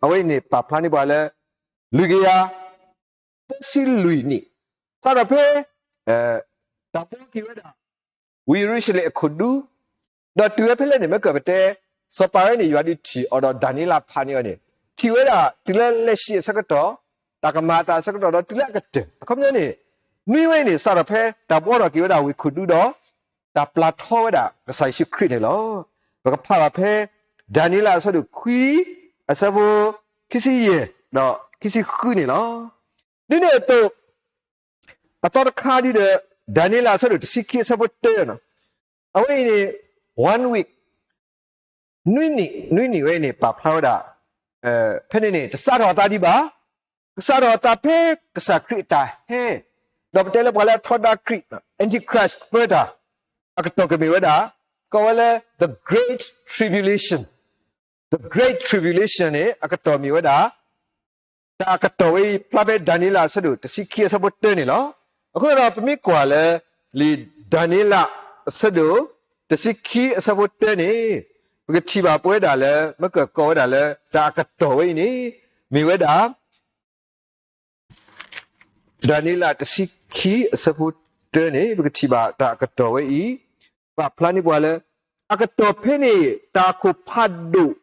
အဝဲအံၤန့ၣ် ပာ်ဖျါန့ၢ်ပှၤလၢ လွံၢ်ကယၤ သၢဆံလွံၢ်နံၣ်, စးထီၣ်ဖဲ တၢ်ဘှီက့ၤဝဲဒၣ် ဝ့ၢ်ယရူၤၡလ့ၣ်အခိၣ်ဒူ, ဒီးတုၤဝဲဖဲလဲၣ်န့ၣ် မ့ၢ်ကပတဲ စီၤပၤဝဲန့ၣ် ယွၤဒုးထံၣ်အီၤဒီး ဒၤနံးယ့လးဖးန့ၢ်အီၤန့ၣ် ထံၣ်ဝဲဒၣ်တုၤလၢလဲၤဆံးအဆၢကတီၢ်, တၢ်ကမၤအသးအဆၢကတီၢ်ဒီးတုၤလၢအကတၢၢ်, အခီပညီန့ၣ် နွံဝဲအံၤန့ၣ် စးထီၣ်ဖဲတၢ်ဘှီထီၣ်က့ၤဝဲဒၣ်ဝ့ၢ်ခိၣ်ဒူဒီး တၢ်ပျၢ်ထီဝဲဒၣ်ကစၢ်ယ့ၣ်ၡူးခရံာ်န့ၣ်လီၤ. ပကဖးဘၣ်ဖဲ ဒၤနံးယ့လးအဆၢဒိၣ်ခွံ အဆၢဖိ ခံဆံယဲၢ် ဒီး ခံဆံဃုန့ၣ်လီၤ. ဒ်န့ၣ်အသိး အသီတခါဒ်ဒီး ဒၤနံးယ့လးအဆၢဒိၣ်တဆံခံအဆၢဖိတၢန့ၣ်, အဝဲအံၤန့ၣ် one week, နွံနံၣ်, နွံနံၣ်ဝဲအံၤန့ၣ် ပာ်ဖျါဝဲဒၣ် ဖဲန့ၣ်န့ၣ် တစးထီၣ်အသးဒံးဘၣ်, ကစးထီၣ်အသးဖဲကစၢ်ခရံာ်အတၢ်ဟဲ, ဒီးပတဲလၢပှၤလၢအထီဒါခရံာ် Antichrist ကပၢတၢ် အကတီၢ်ကမ့ၢ်ဝဲဒၣ် ကိးဝဲလၢ the Great Tribulation, the Great Tribulation န့ၣ် အကတီၢ်မ့ၢ်ဝဲဒၣ် တၢ်အကတီၢ်ဝဲအံၤ ဖျါဖဲဒၤနံးယ့လးအဆၢဒိၣ်တဆံခံအဆၢဖိတၢန့ၣ်လီၤ. အဃိသတးဒီး ပမ့ၢ်ကွၢ်လၢ လံာ်ဒၤနံးယ့လးအဆၢဒိၣ် တဆံခံအဆၢဖိတၢန့ၣ် ပကထံၣ်ဘၣ်ပဝဲဒၣ်လၢ မ့ၢ်ကကိးဝဲဒၣ်လၢ တၢ်အကတီၢ်ဝဲအံၤန့ၣ် မ့ၢ်ဝဲဒၣ် ဒၤနံးယ့လးတဆံခံအဆၢဖိတၢန့ၣ် ပကထံၣ်ဘၣ်တၢ်အကတီၢ်ဝဲအံၤ ပာ်ဖျါန့ၢ်ပှၤလၢ အကတီၢ်ဖဲန့ၣ် တၢ်အခိၣ်ဖးဒိၣ်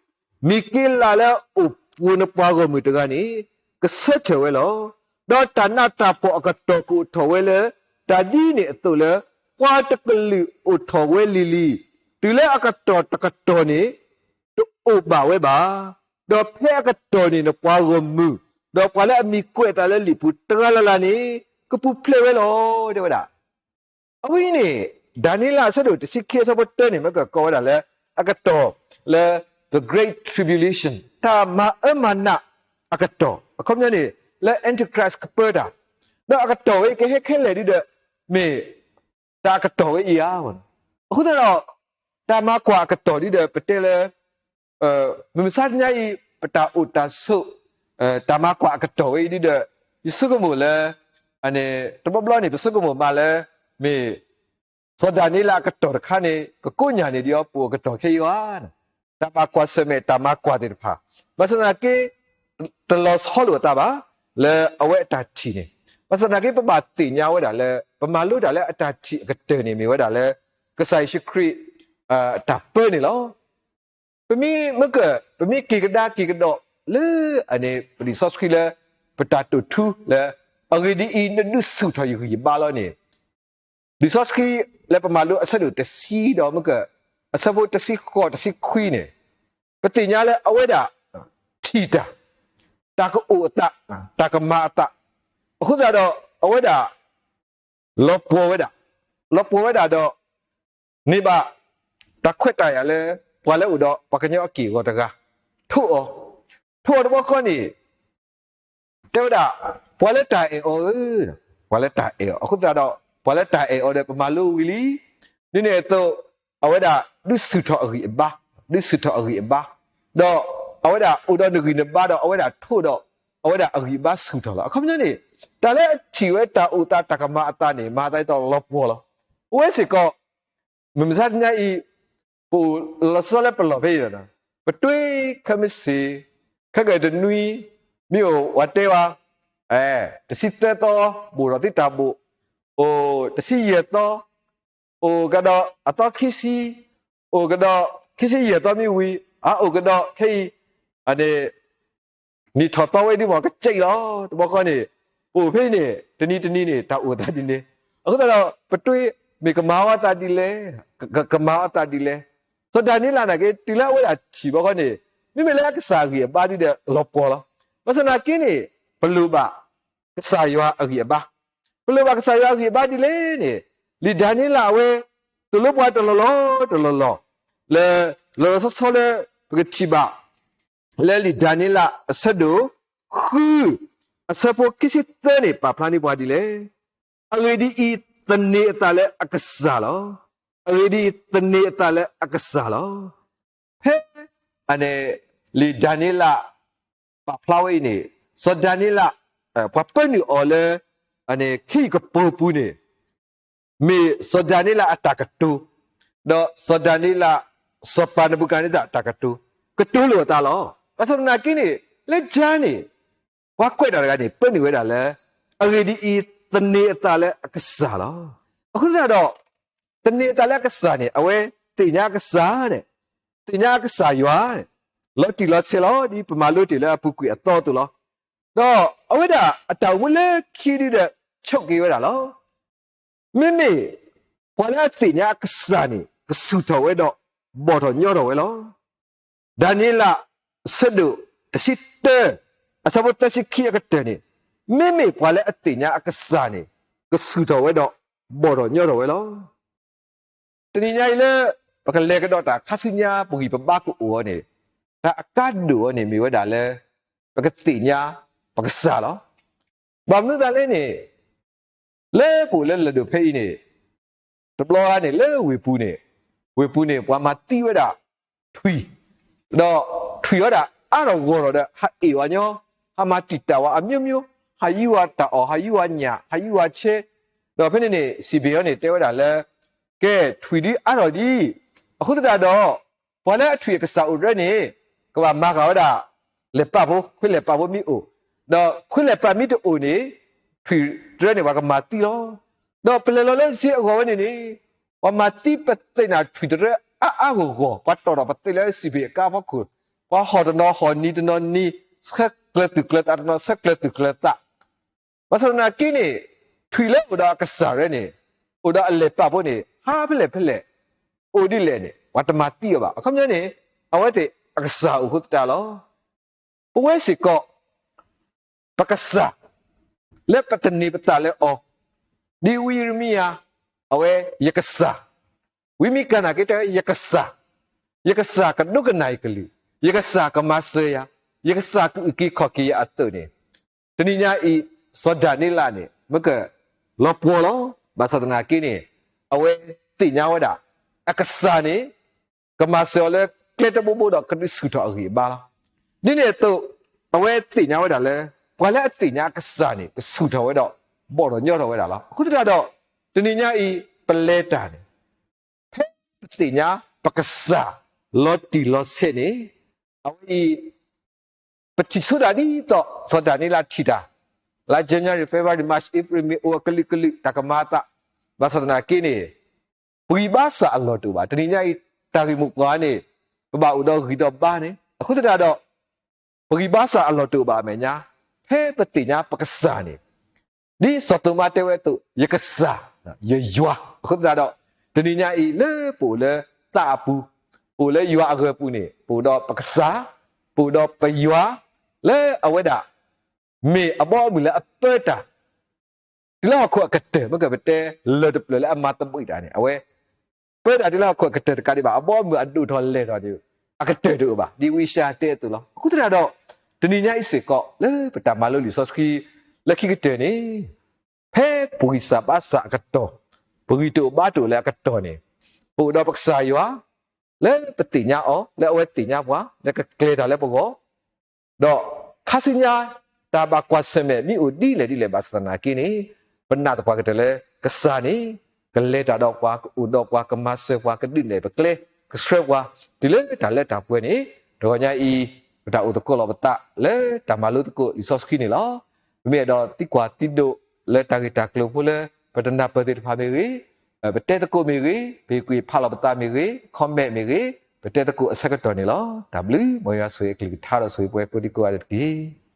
မံၤက့လးလၢအအိၣ်ပှိၤနပှၤဂီၢ်မုၢ်တဂၤန့ၣ် ကဆၢထၢၣ်ဝဲလီၤ. ဒီးတၢ်နးတၢ်ဖှီၣ်အကတီၢ်ကအိၣ်ထီၣ်ဝဲလၢ တၢ်ဒ်န့ၣ်အသိးလၢ ပှၤတကလုာ်အိၣ်ထီၣ်ဝဲလံၤလံၤ, တုၤလၢအကတီၢ်တကတီၢ်န့ၣ် တအိၣ်ဘၣ်ဝဲဘၣ်. ဒီးဖဲအကတီၢ်န့ၣ် နပှၤဂီၢ်မုၢ်, ဒီးပှၤလၢအမံၤကွဲးအသးလၢလံာ်ပူၤတဂၤလၢ်လၢ်န့ၣ် ကပူၤဖျဲးဝဲလီၤ တဲဝဲဒၣ်. အဝဲအံၤန့ၣ် ဒၤနံးယ့လးအဆၢဒိၣ်တဆံခံအဆၢဖိတၢန့ၣ် မ့ၢ်ကကိးဝဲဒၣ်လၢ အကတီၢ်လၢ the Great Tribulation, တၢ်မၤအၢမၤနးအကတီၢ်, အခီပညီန့ၣ် လၢ Antichrist ကပၢတၢ်, ဒီးအကတီၢ်ဝဲအံၤကဟဲခဲလၢာ်ဒ်ဒီး မ့ၢ် တၢ်အကတီၢ်ဝဲအံၤဧါ. အဃိသတးဒီး တၢ်မၤကွၢ်အကတီၢ်ဒ်ဒီး ပတဲလၢ မုၢ်မဆါတနံၤအံၤ ပတၢ်အိၣ်တၢ်ဆိး တၢ်မၤကွၢ်အကတီၢ်ဝဲအံၤဒ်ဒီး ယဆိကမိၣ်လၢ တဘျီဘျီန့ၣ် ပဆိကမိၣ်မးလၢ မ့ၢ် စီၤဒၤနံးယ့လးအကတီၢ်တခါန့ၣ် ကကိးညၢ်န့ၢ်ဒံးအီၤ ပအိၣ်အကတီၢ်ခဲအံၤဧါ. တၢ်ဘၣ်ကွၢ်ဆၢၣ်မဲာ်တၢ်မၤကွၢ်သ့ၣ်တဖၣ် ဘၣ်ဆၣ်သနာ်က့ တလီၤဆီလိာ်အသးဘၣ် လၢအဝဲအတၢ်ထံၣ်န့ၣ်, ဘၣ်ဆၣ်သနာ်က့ ပဘၣ်သ့ၣ်ညါဝဲဒၣ်လၢ ပမၤလိတၢ်လၢအတၢ်ထံၣ်အကတၢၢ်န့ၣ် မ့ၢ်ဝဲဒၣ်လၢ ကစၢ်ယ့ၣ်ၡူးခရံာ် တၢ်ပၢန့ၣ်လီၤ. ပမ့ၢ်မ့ၢ်က ပမ့ၢ်က့ၤကဒါက့ၤကဒီးလၢ အန့ၣ် ပလံာ်စီဆှံလၢ ပတၢ်တိာ်ထူလၢ အဂ့ၢ်ဒ်အံၤ နဒုးဆူၣ်ထီၣ်ယဂံၢ်ယဘါလီၤန့ၣ် လံာ်စီဆှံလၢပမၤလိအဆၢဒိၣ်တဆံဒီးမ့ၢ်က အဆၢဖိတဆံဃိးတဆံခွံန့ၣ် ပသ့ၣ်ညါလၢအဝဲဒၣ် ထံၣ်တၢ်, တၢ်ကအိၣ်အသး, တၢ်ကမၤအသး, အဃိသတးဒီး အဝဲဒၣ် လီၤပှီၢ်ဝဲဒၣ်, လီၤပှီၢ်ဝဲဒၣ်ဒီး န့ၢ်ဘၣ်တၢ် တၢ်ခွဲးတၢ်ယာ်လၢ ပှၤလၢအိၣ်ဒီးပှၤကညီအက့ၢ်အဂီၤတဂၤ ထိၣ်အီၤ, ထိၣ်အီၤတဘျီဃီန့ၣ် တဲဝဲဒၣ် ပှၤလၢတၢ်အဲၣ်အီၤဧၢ, ပှၤလၢတၢ်အဲၣ်အီၤ အဃိသတးဒီး ပှၤလၢတၢ်အဲၣ်အီၤဒီး ပမၤလိဝံၤလံ, ဒ်န့ၣ်အသိး အဝဲဒၣ်ဒုးဆူၣ်ထီၣ်အဂံၢ်အဘါ, ဒုးဆူၣ်ထီၣ်အဂံၢ်အဘါ, ဒီးအဝဲဒၣ်အိၣ်ဒီးနဂံၢ်နဘါဒီး အဝဲဒၣ်ထိၣ်ဒီး အဝဲဒၣ်အဂံၢ်အဘါဆူၣ်ထီၣ်လီၤ. အခီပညီန့ၣ် တၢ်လၢအထံၣ်ဝဲတၢ်အိၣ်သးတၢ်ကမၤအသးန့ၣ် မၤသးဒ်သိးလီၤပှီၢ်လီၤ. အဝဲစ့ၢ်ကီး မုၢ်မဆါတနံၤအံၤ ပအိၣ်လီၤဆီလၢပလီၢ်ဖဲအံၤဒီး ပတွ့ခဲမုၢ်ဆ့ၣ် ခဲကတနွံ မ့ၢ်အိၣ်ဝဲတဲဝဲ တဆံသၢသီ ဘိၣ်ထီၣ်သုတၢ်ဘိၣ်, အိၣ်တဆံယဲၢ်သီ, အိၣ်ကဒီးအသီခံဆံ, အိၣ်ကဒီးခံဆံယဲၢ်သီမ့ၢ်ဝံၤ အအိၣ်ကဒီးခဲအံၤ နံၣ်ထီၣ်သီဝဲဒ်မ့ၢ်ကစဲးလီၤ. တဘျီဃီန့ၣ် ပအိၣ်ဖဲအံၤန့ၣ် တနံၤတနံၤန့ၣ် တၢ်အိၣ်သးဒ်န့ၣ်, အဃိသတးဒီး ပတွ့မ့ၢ်ကမၤအသးဒ်လဲၣ်, ကမၤအသးဒ်လဲၣ်. စီၤဒၤနံးယ့လးနာ်က့ တုၤလၢအဝဲဒၣ်ထံၣ်ဘျီဃီန့ၣ် မ့မ့ၢ်လၢအကစၢ်အဂံၢ်အဘါဒ်ဒီးလီၤပှီၢ်လီၤ. ဘၣ်ဆၣ်သနာ်က့န့ၣ် ပလိၣ်ဘၣ်ကစၢ်ယွၤအဂံၢ်အဘါ, ပလိၣ်ဘၣ်ကစၢ်ယွၤအဂံၢ်အဘါဒ်လဲၣ်န့ၣ် လံာ်ဒၤနံးယ့လးအဝဲ သိၣ်လိပှၤတလီၢ်လီၢ်တလီၢ်လီၢ် လၢ လီၤလီၤဆီဆီလၢ ပကထံၣ်ဘၣ် လၢလံာ်ဒၤနံးယ့လးအဆၢဒိၣ်ဃု အဆၢဖိခံဆံသၢန့ၣ် ပာ်ဖျါန့ၢ်ပှၤဒ်လဲၣ်. အဂ့ၢ်ဒ်အံၤ, သန့ၤအသးလၢအကစၢ်လီၤ. အဂ့ၢ်ဒ်အံၤ, သန့ၤအသးလၢအကစၢ်လီၤ. ဖဲ လံာ်ဒၤနံးယ့လး ပာ်ဖျါဝဲအံၤန့ၣ် စီၤဒၤနံးယ့လး ပှၤပၢနုာ်အီၤလၢ ခ့ယုၢ်ကပၢၤပူၤန့ၣ် မ့ၢ်စီၤဒၤနံးယ့လးအတၢ်ကတိၤ, ဒီးစီၤဒၤနံးယ့လး စီၤပၤနဘူၤခၣ်နံစၢ်အတၢ်ကတိၤ, ကတိၤလိာ်အသးလီၤ. ဘၣ်ဆၣ်သနာ်က့န့ၣ် လၢကၠါန့ၣ် ပှၤကွဲးတၢ်တဂၤန့ၣ် ပၢနုာ်ဝဲဒၣ်လၢ အဂ့ၢ်ဒ်အံၤ, သန့ၤအသးလၢအကစၢ်လီၤ. အဃိသတးဒီး သန့ၤအသးလၢအကစၢ်န့ၣ် အဝဲသ့ၣ်ညါအကစၢ်န့ၣ်, သ့ၣ်ညါအကစၢ်ယွၤန့ၣ် လီၤတံၢ်လီၤဆဲးလီၤ ဒ်ပမၤလိတ့ၢ်လၢအပူၤကွံာ်အသီအသိးလီၤ. ဒီးအဝဲဒၣ်အတၢ်အိၣ်မူလၢခံဒုဒီး ဆိးက့ဝဲဒၣ်လီၤ. မ့မ့ၢ် ပှၤလၢအသ့ၣ်ညါအကစၢ်န့ၣ် ကဆူၣ်ထီၣ်ဝဲဒီး ဘီၣ်ထီၣ်ညီထီၣ်ဝဲလီၤ. ဒၤနံးယ့လး အဆၢဒိၣ်တဆံတၢ အဆၢဖိသၢဆံခံအကတၢၢ်န့ၣ်, မ့မ့ၢ်ပှၤလၢအသ့ၣ်ညါအကစၢ်န့ၣ် ကဆူၣ်ထီၣ်ဝဲဒီး ဘီၣ်ထီၣ်ညီထီၣ်ဝဲလီၤ. တနံၤညါအံၤလၢ ပကလဲၤကဒီးတၢ်ခါဆူညါ ပဂံၢ်ပဘါကအိၣ်အီၤန့ၣ်, တၢ်အကါဒိၣ်အီၤန့ၣ်မ့ၢ်ဝဲဒၣ်လၢ ပကသ့ၣ်ညါပကစၢ်လီၤ. ဘၣ်မနုၤသးလဲၣ်န့ၣ် လၢပအိၣ်လၢလၢၢ်ဒိၣ်ဖဲအံၤန့ၣ် တဘျီဂၤန့ၣ် လၢဝ့ၢ်ပူၤန့ၣ်, ဝ့ၢ်ပူၤန့ၣ် ပှၤမၤသံဝဲဒၣ်ထွံၣ်, ဒီးထွံၣ်ဝဲဒၣ်အါထီၣ်ဂီၢ်ထီၣ်ဒီး ဟးအ့ၣ်ဝဲညီ, ဟးမၤတံာ်တာ်ဝဲအမျိုးမျိုး, ဟးယူဝဲတၢ်အီၣ်, ဟးယူဝဲညၣ်, ဟးယူဝဲဆဲ, ဒီးဖဲန့ၣ်န့ၣ် စံးဘၣ်အီၤန့ၣ် တဲဝဲဒၣ်လၢ ကဲ ထွံၣ်ဒ်အါထီၣ်ဒ်အံၤ, အဃိသတးဒီး ပှၤလၢအထွံၣ်အကစၢ်အိၣ်တြဲၤန့ၣ် ကဘၣ်မၤဃာ်ဝဲဒၣ် လဲၤပာ်ဖိ, ခွ့လဲၤပာ်ဖိမ့ၢ်အိၣ်, ဒီးခွ့လဲၤပာ်မ့ၢ်တအိၣ်န့ၣ် ထွံၣ်တြဲၤန့ၣ် ပှၤကမၤသံလီၤ. ဒီးပလဲၤလီၤလၢစ့အဂီၢ်ဝဲန့ၣ်န့ၣ် ပှၤမၤသံပသ့ၣ်နၤထွံၣ်တြဲၤအါအါဂီၢ်ဂီၢ်, ပှၤတီၣ်ထီၣ်ပသ့ၣ်လၢစံးဘ့ၣ်အကါဖီခိၣ်, ပှၤဟီၣ်တနီၤဟီၣ်နံၤတနီၤနံၤ, ဆဲးကျၢၤသူၣ်ကျၢၤသးတနီၤ, ဆဲးကျၢၤသူၣ်ကျၢၤသး ဘၣ်ဆၣ်သနာ်က့န့ၣ် ထွံၣ်လၢအိၣ်ဒီးအကစၢ်ရဲၣ်န့ၣ် အိၣ်ဒီးအလဲၤပာ်ဖိန့ၣ် ဟးဖဲလဲၣ်ဖဲလဲၣ်, အိၣ်ဒ်လဲၣ်န့ၣ် ပှၤတမၤသံအီၤဘၣ်. အခီပညီန့ၣ် အဝဲသ့ၣ်အကစၢ်အိၣ်အဃိသတးလီၤ. ပဝဲစ့ၢ်ကီး ပကစၢ် လၢပသန့ၤပသးလၢအီၤ, ဒ်ဝံယံးရမံယၤ အဝဲ ယကစၢ်, ဝံမံကၤနာ်က့တဲဝဲ ယကစၢ်, ယကစၢ်ကဒိကနၣ်ယကလုၢ်, ယကစၢ်ကမၤစၢၤယၤ, ယကစၢ်ကအုၣ်က့ၤခီၣ်က့ၤယၤအသိးန့ၣ်, တနံၤညါအံၤ စီၤဒၤနံးယ့လးန့ၣ် မ့ၢ်ကလီၤပှီၢ်လီၤ. ဘၣ်ဆၣ်သနာ်က့န့ၣ် အဝဲသ့ၣ်ညါဝဲဒၣ် အကစၢ်န့ၣ် ကမၤစၢၤအီၤလၢကျဲတဘိဘိဒီး ကဒုးဆူၣ်ထီၣ်အဂံၢ်အဘါလီၤ. ဒ်န့ၣ်အသိး အဝဲသ့ၣ်ညါဝဲဒၣ်လၢ ပှၤလၢအသ့ၣ်ညါအကစၢ်န့ၣ် ကဆူၣ်ထီၣ်ဝဲဒီး ဘီၣ်ထီၣ်ညီထီၣ်ဝဲဒၣ်လီၤ. အဃိသတးဒီး တနံၤညါအံၤ ပလဲၤတၢ်န့ၣ် ဖဲပသ့ၣ်ညါပကစၢ်လီၤတံၢ်လီၤဆဲးန့ၣ် အဝဲအံၤ ပထံၣ်ဆိဒၣ်ဒ်သိး စီၤဒၤနံးယ့လးထံၣ်တၢ်, လါ January February March April May အိၣ်အကလုာ်ကလုာ် တၢ်ကမၤအသး, ဘၣ်ဆၣ်သနာ်က့န့ၣ် ပဂံၢ်ဘါစၢ်အလီၢ်တအိၣ်ဘၣ်. တနံၤညါအံၤ တၢ်ဂ့ၢ်မိၢ်ပှၢ်န့ၣ် ပဘၣ်အိၣ်ဒီးဂံၢ်ဒီးဘါန့ၣ် အဃိသတးဒီး ပဂံၢ်ဘါစၢ်အလီၢ်တအိၣ်ဘၣ်အမဲာ်ညါ, ဖဲပသ့ၣ်ညါပကစၢ်န့ၣ် ဒ်စီၤသိၤမါတဲဝဲအသိး ယကစၢ်, ယယွၤ, အဃိသတးဒီး တနံၤညါအံၤလၢပအိၣ်လၢသးအပူၤ, ပအိၣ်လၢယွၤအဂၢၤပူၤန့ၣ် ပအိၣ်ဒီးပကစၢ်, ပအိၣ်ဒီးပယွၤ, လၢအဝဲဒၣ် မ့ၢ်အဘီအမုၢ်လၢအပၢတၢ်, တုၤလၢဟီၣ်ခိၣ်အကတၢၢ် မ့ၢ်ကပတဲလၢၢ်တဖျၢၣ်လၢအမၤသဘံၣ်တၢ်န့ၣ် အဝဲ ပၢတၢ်တုၤလၢဟီၣ်ခိၣ်အကတၢၢ်တကးဒံးဘၣ်, အဘီအမုၢ်အဒိၣ်ထီၣ်လဲၢ်ထီၣ်န့ၣ် အကတၢၢ်တအိၣ်ဘၣ်, ဒ်ဝံယၡါယၤတဲအသိးလီၤ. အဃိသတးဒီး တနံၤညါအံၤစ့ၢ်ကီး လၢပတၢ်မၤလိလံာ်စီဆှံ လၢခံကတၢၢ်န့ၣ် ဖဲပဂံၢ်စၢ်ဘါစၢ်အကတီၢ်, ပဂံၢ်တအိၣ်ဘါတအိၣ်လၢအကတီၢ်န့ၣ်, ပအိၣ်ဒီးပကစၢ်ယွၤ လၢပသ့ၣ်ညါအီၤ, လၢအဝဲသ့ၣ်ညါပှၤ, လၢကကျဲၤတၢ်လၢပဂီၢ်, ဒီးခါဆူညါ တၢ်ဘၣ်ကွၢ်ဆၢၣ်မဲာ်မ့ၢ်အိၣ်ဒ်လဲၣ်ဒ်လဲၣ်ဘၣ်ဆၣ်သနာ်က့န့ၣ်, ပနာ်သပှၢ်ကတၢၢ်လၢကစၢ်န့ၣ် ကလဲၤတၢ်ဒီးပှၤ, ကအိၣ်ဒီးပှၤ, ကမၤစၢၤပှၤ, ကဒုးနဲၣ်ပကျဲ, ကဆှၢပှၤ တုၤလၢတၢ်လၢတၢ်ပှဲၤန့ၣ်, တဂီၤညါအံၤ ပတၢ်အိၣ်သကိးလီၤပသးလၢတၢ်မၤလိသကိးလံာ်စီဆှံန့ၣ်လီၤ. ပမ့ၢ်အဲၣ်ဒိးသံကွၢ်သံဒိးလၢတၢ်ဂ့ၢ်တၢ်ကျိၤဖိလၢ ပတနၢ်ပၢၢ်သ့ၣ်တဖၣ်မ့ၢ်ဂ့ၤ, ပတဲသကိးမ့ၢ်ဂ့ၤ, ပဟ့ၣ်ကူၣ်ဖးလီၤပသးမ့ၢ်ဂ့ၤ, comment မ့ၢ်ဂ့ၤ, ပတဲသကိးအဆၢကတီၢ်န့ၣ်လီၤ. တၢ်ဘျုး မ်ယွၤဆိၣ်ဂ့ၤအကလုၢ်ကထါဒီးဆိၣ်ဂ့ၤပှၤကိးဒံကိးဂၤဒဲးတက့ၢ်.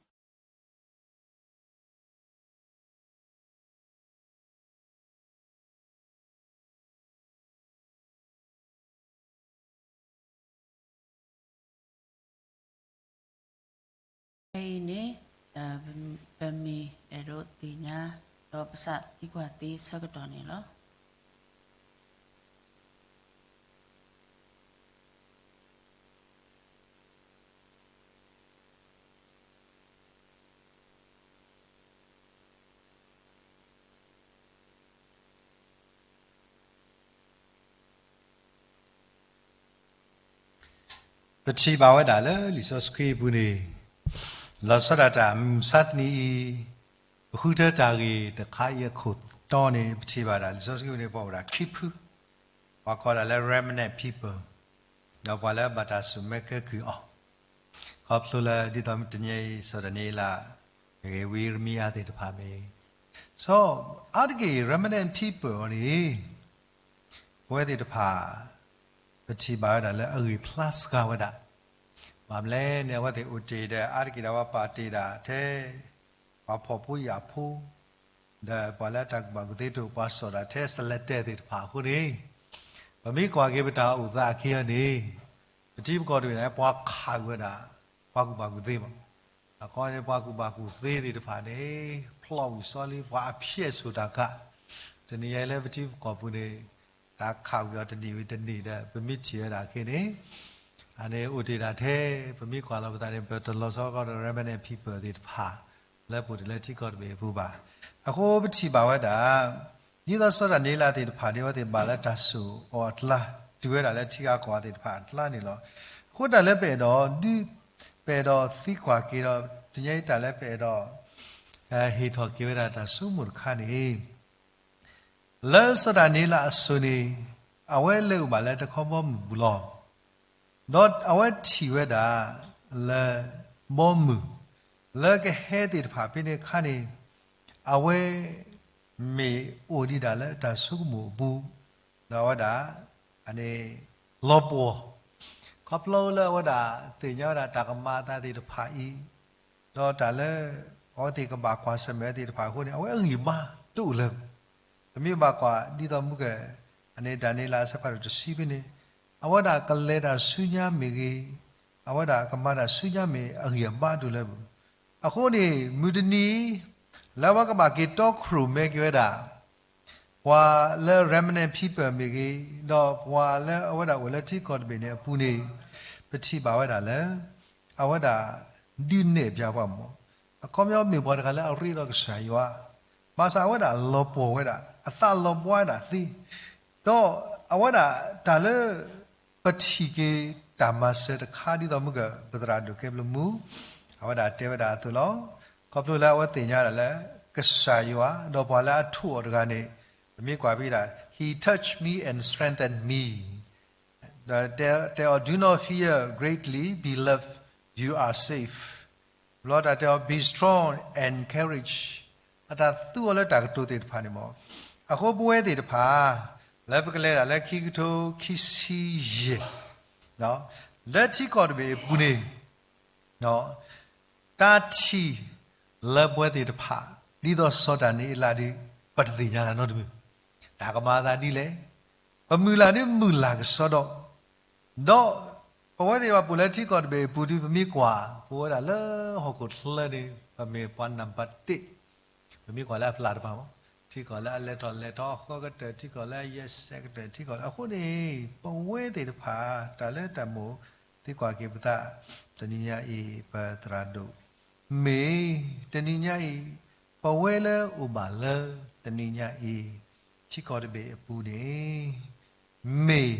ဖဲအံၤန့ၣ် ပမ့ၢ် အဲၣ်ဒိးသ့ၣ်ညါ ဒီးပသးသံကွၢ်သ့အဆၢကတီၢ်န့ၣ်လီၤ. ပထံၣ်ဘၣ်ဝဲဒၣ်လၢလံာ်စီဆှံအပူၤန့ၣ်, လီၤဆီဒၣ်တၢ် မုၢ်မဆါတနံၤအံၤ, ပဃုထၢတၢ်ဂ့ၢ်တခါအံၤအခိၣ်တီန့ၣ် ပထံၣ်ဘၣ်ဒၣ်လံာ်စီဆှံပူၤန့ၣ် ပှၤအိၣ်ဒၣ်ခံဖု, ပှၤကိးဒၣ်လၢ remnant people, ဒီးပှၤလၢဘၣ်တၢ်စူၢ်မဲာ်ကဲကုၢ်အီၤ, ခီဖျိလၢဒ်သိးတနံၤအံၤ စီၤဒၤနံးယ့လးမ့ၢ်ဂ့ၤ, ဝံယံးရမံယၤသ့ၣ်တဖၣ်မ့ၢ်ဂ့ၤ, စီၤ အါတက့ၢ် remnant people အီၤန့ၣ် ပဝဲသ့ၣ်တဖၣ် ပထံၣ်ဘၣ်ဝဲဒၣ်လၢအဂံၢ်ဖျါစှၤဝဲဒၣ်, ဘၣ်မနုၤလဲၣ်န့ၣ် အဝဲသ့ၣ်အိၣ်တ့ၢ်ဒီး အါတက့ၢ်ဒီးအဝဲပာ်တ့ၢ်ဒၣ်ထဲ ပှၤဖှီၣ်ဖိယာ်ဖိ, ဒီးပှၤလၢအတၢ်ကူၣ်ဘၣ်ကူၣ်သ့တအိၣ် ပှၤစိာ်ဒၣ်ထဲ selected သ့ၣ်တဖၣ်အဃိန့ၣ်, ပမ့ၢ်ကွၢ်က့ၤပတၢ်အိၣ်သးအခံအီၤန့ၣ်, ပထံပကီၢ်တဘ့ၣ်န့ၣ် ပှၤခးဝဲဒၣ် ပှၤကူၣ်ဘၣ်ကူၣ်သ့မး, အဃိန့ၣ် ပှၤကူၣ်ဘၣ်ကူၣ်သ့သ့ၣ်တဖၣ်န့ၣ် ဖျီၣ်ဝံၤစီလံ ပှၤအဖျဲၣ်စိာ်တၢ်ခး, တနံၤညါအံၤလၢပထံပကီၢ်ပူၤန့ၣ် တၢ်ခးဝံၤအီၤတနံၣ်ဝံၤတနံၣ်ဒီး ပမ့ၢ်ထံၣ်ဝဲဒၣ်အခံန့ၣ်, အန့ၣ်အိၣ်တ့ၢ်ဒၣ်ထဲ ပမ့ၢ်ကွၢ်လီၤပသးန့ၣ် ပတလီၤဆီဃီဒီး remnant people သ့ၣ်တဖၣ် လၢပအိၣ်တ့ၢ်လၢထံကီၢ်တဘ့ၣ်အပူၤဘၣ်. အဃိပထံၣ်ဘၣ်ဝဲဒၣ် ဒ်သိးစီၤဒၤနံးယ့လးသ့ၣ်တဖၣ်န့ၣ် အဝဲသ့ၣ်ဘၣ်လၢတၢ်စိာ်အီၤအကျါ, တုၤဝဲဒၣ်လၢထံဂၤကီၢ်ဂၤသ့ၣ်တဖၣ်အကျါန့ၣ်လီၤ. အဃိတၢ်လၢပအဲၣ်ဒိးဒုး, ပအဲၣ်ဒိးသံကွၢ်က့ၤဒီး တနံၤညါအံၤတၢ်လၢပအဲၣ်ဒိး ဟ့ၣ်ထီၣ်က့ၤဝဲဒၣ်တၢ်ဆိကမိၣ်တခါန့ၣ် လၢစီၤဒၤနံးယ့လးအစိၤန့ၣ် အဝဲလဲၤအိၣ်ဘၣ်လၢတခီဘီမုၢ်ပူၤလီၤ. ဒီးအဝဲထံၣ်ဝဲဒၣ်လၢဘီမုၢ် လၢကဟဲသ့ၣ်တဖၣ်ဖဲန့ၣ်အခါန့ၣ် အဝဲမ့ၢ်အိၣ်ဒံးဒၣ်လၢတၢ်ဆိကမိၣ်အပူၤ, ဒီးအဝဲဒၣ် အန့ၣ် လီၤပှီၢ် ခီဖျိလၢအဝဲဒၣ်သ့ၣ်ညါဝဲဒၣ်တၢ်ကမၤအသးသ့ၣ်တဖၣ်အံၤ, ဒီးတၢ်လၢအဝဲသ့ၣ်ကဘၣ်ကွၢ်ဆၢၣ်မဲာ်သ့ၣ်တဖၣ်အဃိန့ၣ် အဝဲအဂံၢ်ဘါတအိၣ်လၢၤ. ပမ့ၢ်ဘၣ်ကွၢ်ဒ်သိးမုၢ်က အန့ၣ် ဒၤနံးယ့လးအဆၢဖးဒိၣ်တဆံဖဲန့ၣ်, အဝဲဒၣ်ကလဲၤတၢ်ဆူညါမ့ၢ်ဂ့ၤ, အဝဲဒၣ်ကမၤတၢ်ဆူညါမ့ၢ်အဂံၢ်အဘါတအိၣ်လၢၤဘၣ်. အဃိန့ၣ် မုၢ်တနံၤ လၢအဝဲကဘၣ်က့ၤတီခိၣ်ရိၣ်မဲက့ၤဝဲဒၣ် ပှၤလၢ remnant people မ့ၢ်ဂ့ၤ, ဒီးပှၤလၢအဝဲဒၣ်အိၣ်လၢထံကီၢ်တဘ့ၣ်န့ၣ်အပူၤန့ၣ်, ပထံၣ်ဘၣ်ဝဲဒၣ်လၢ အဝဲဒၣ်ဒုးနဲၣ်ပျၢ်ပှၤမး, အခီပညီမ့ၢ်ပှၤတဂၤလၢအရ့ဒီးကစၢ်ယွၤ, ဘၣ်ဆၣ်အဝဲဒၣ်လီၤပှီၢ်ဝဲဒၣ်, အသးလီၤဘှါဝဲဒၣ်သ့, ဒီးအဝဲဒၣ်တၢ်လၢ ပထံၣ်က့ၤတၢ်မၤစၢၤတခါဒ်သိးမုၢ်က ပသရၣ်ဒိၣ်ကဲဘျုးမူ အဝဲဒၣ်တဲဝဲဒၣ်အသိးလီၤ. ခီဖျိလၢအဝဲသ့ၣ်ညါဒၣ်လၢ ကစၢ်ယွၤ ဒီးပှၤလၢအထိးအီၤတဂၤန့ၣ် ပမ့ၢ်ကွၢ်ဖဲဒၣ် He touched me and strengthened me ဒီးတဲအီၤ Do not fear greatly, beloved, you are safe. ဘျီတၢ်တဲအီၤ Be strong and courage အတၢ်သူအီၤလၢတၢ်ကတိၤသ့ၣ်တဖၣ်န့ၣ်မး, အဃိပဝဲသ့ၣ်တဖၣ် လၢပကလဲၤဒၣ်လၢခံကထိခံဆံယဲၢ် လၢထံကီၢ်တဘ့ၣ်အပူၤန့ၣ် တၢ်ထံၣ်လၢပဝဲသ့ၣ်တဖၣ် ဒ်သိးစီၤဒၤနံးယ့လးဒီး ပတသ့ၣ်ညါတၢ်နီတမံၤ, တၢ်ကမၤအသးဒ်လဲၣ်, ပမုၢ်လၢ်ဒ်မုၢ်လၢ်ကစီဒီ, ဒီးပဝဲသ့ၣ်တဖၣ်ပအိၣ်လၢထံကီၢ်တဘ့ၣ်အပူၤဒီး ပမ့ၢ်ကွၢ် ပဝဲဒၣ်လၢဟီၣ်ခိၣ်ချၢန့ၣ် ပမ့ၢ်ပှၤနံပါတ်တစ်, ပမ့ၢ်ကွၢ်လၢအပျၢ်တဖၣ်မး, ထံကီၢ်လၢအလဲၤထီၣ်လဲၤထီအဃၢကတၢၢ် ထံကီၢ်လၢအယဲၢ်စဲးကတၢၢ် ထံကီၢ်လၢအဃိန့ၣ် ပဝဲသ့ၣ်တဖၣ် တၢ်လၢတၢ်မိၣ်သံကွၢ်က့ၤပသး တနံၤညါအံၤ ပသရၣ်ဒိၣ် မ့ၢ်တနံၤညါအံၤ ပဝဲလၢအိၣ်ဘၣ်လၢတနံၤညါအံၤ ထံကီၢ်တဘ့ၣ်အပူၤန့ၣ် မ့ၢ်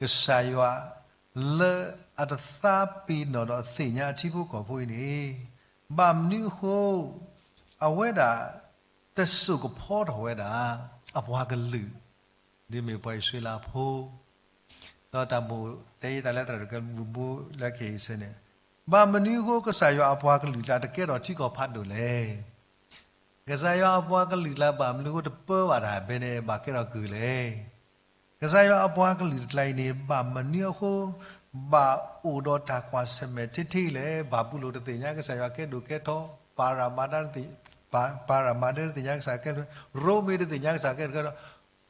ကစၢ်ယွၤလၢအတသးပ့ၤနီၣ်ဒီးသ့ၣ်ညါအထံဖိကီၢ်ဖိအံၤန့ၣ် ဘၣ်မနုၤအဃိ အဝဲဒၣ် တစိၢ်ကဖီထီၣ်ဝဲဒၣ် အပှၤကလုာ် ဒ်မ့ၢ်ပှၤအံၣ်စရ့လးဖိ စီၤတၢ်မိၣ်တဲယသးလၢသရၣ်ဒိၣ်ကဲမူဘိလၢကဟ့ၣ်ဆၢန့ၣ် ဘၣ်မနုၤအဃိကစၢ်ယွၤအပှၤကလုာ်ကျါတကဲထီၣ်ထံကီၢ်ဖးဒိၣ်လဲၣ်. ကစၢ်ယွၤအပှၤကလုာ်ကျါဘၣ်မနုၤအဃိတပၢဘၣ်တၢ်ဖဲန့ၣ် ဘၣ်ကဲထီၣ်ကုၢ်လဲၣ်. ကစၢ်ယွၤအပှၤကလုာ်တကျါအံၤန့ၣ် ဘၣ်မနုၤအဃိ ဘၣ်အိၣ်ဒီးတၢ်ကွၢ်ဆၢၣ်မဲာ်ထဲထဲလဲၣ်. ဘၤဘူလိၣ်တသ့ၣ်ညါကစၢ်ယွၤကဲဒိၣ်ကဲထီ, ပၤရမၤဒ ပၤရမၤဒဲတသ့ၣ်ညါကစၢ်ကဲဒိၣ်, ရိမ့ၤတသ့ၣ်ညါကစၢ်ကဲဒိၣ်ကဲထီ,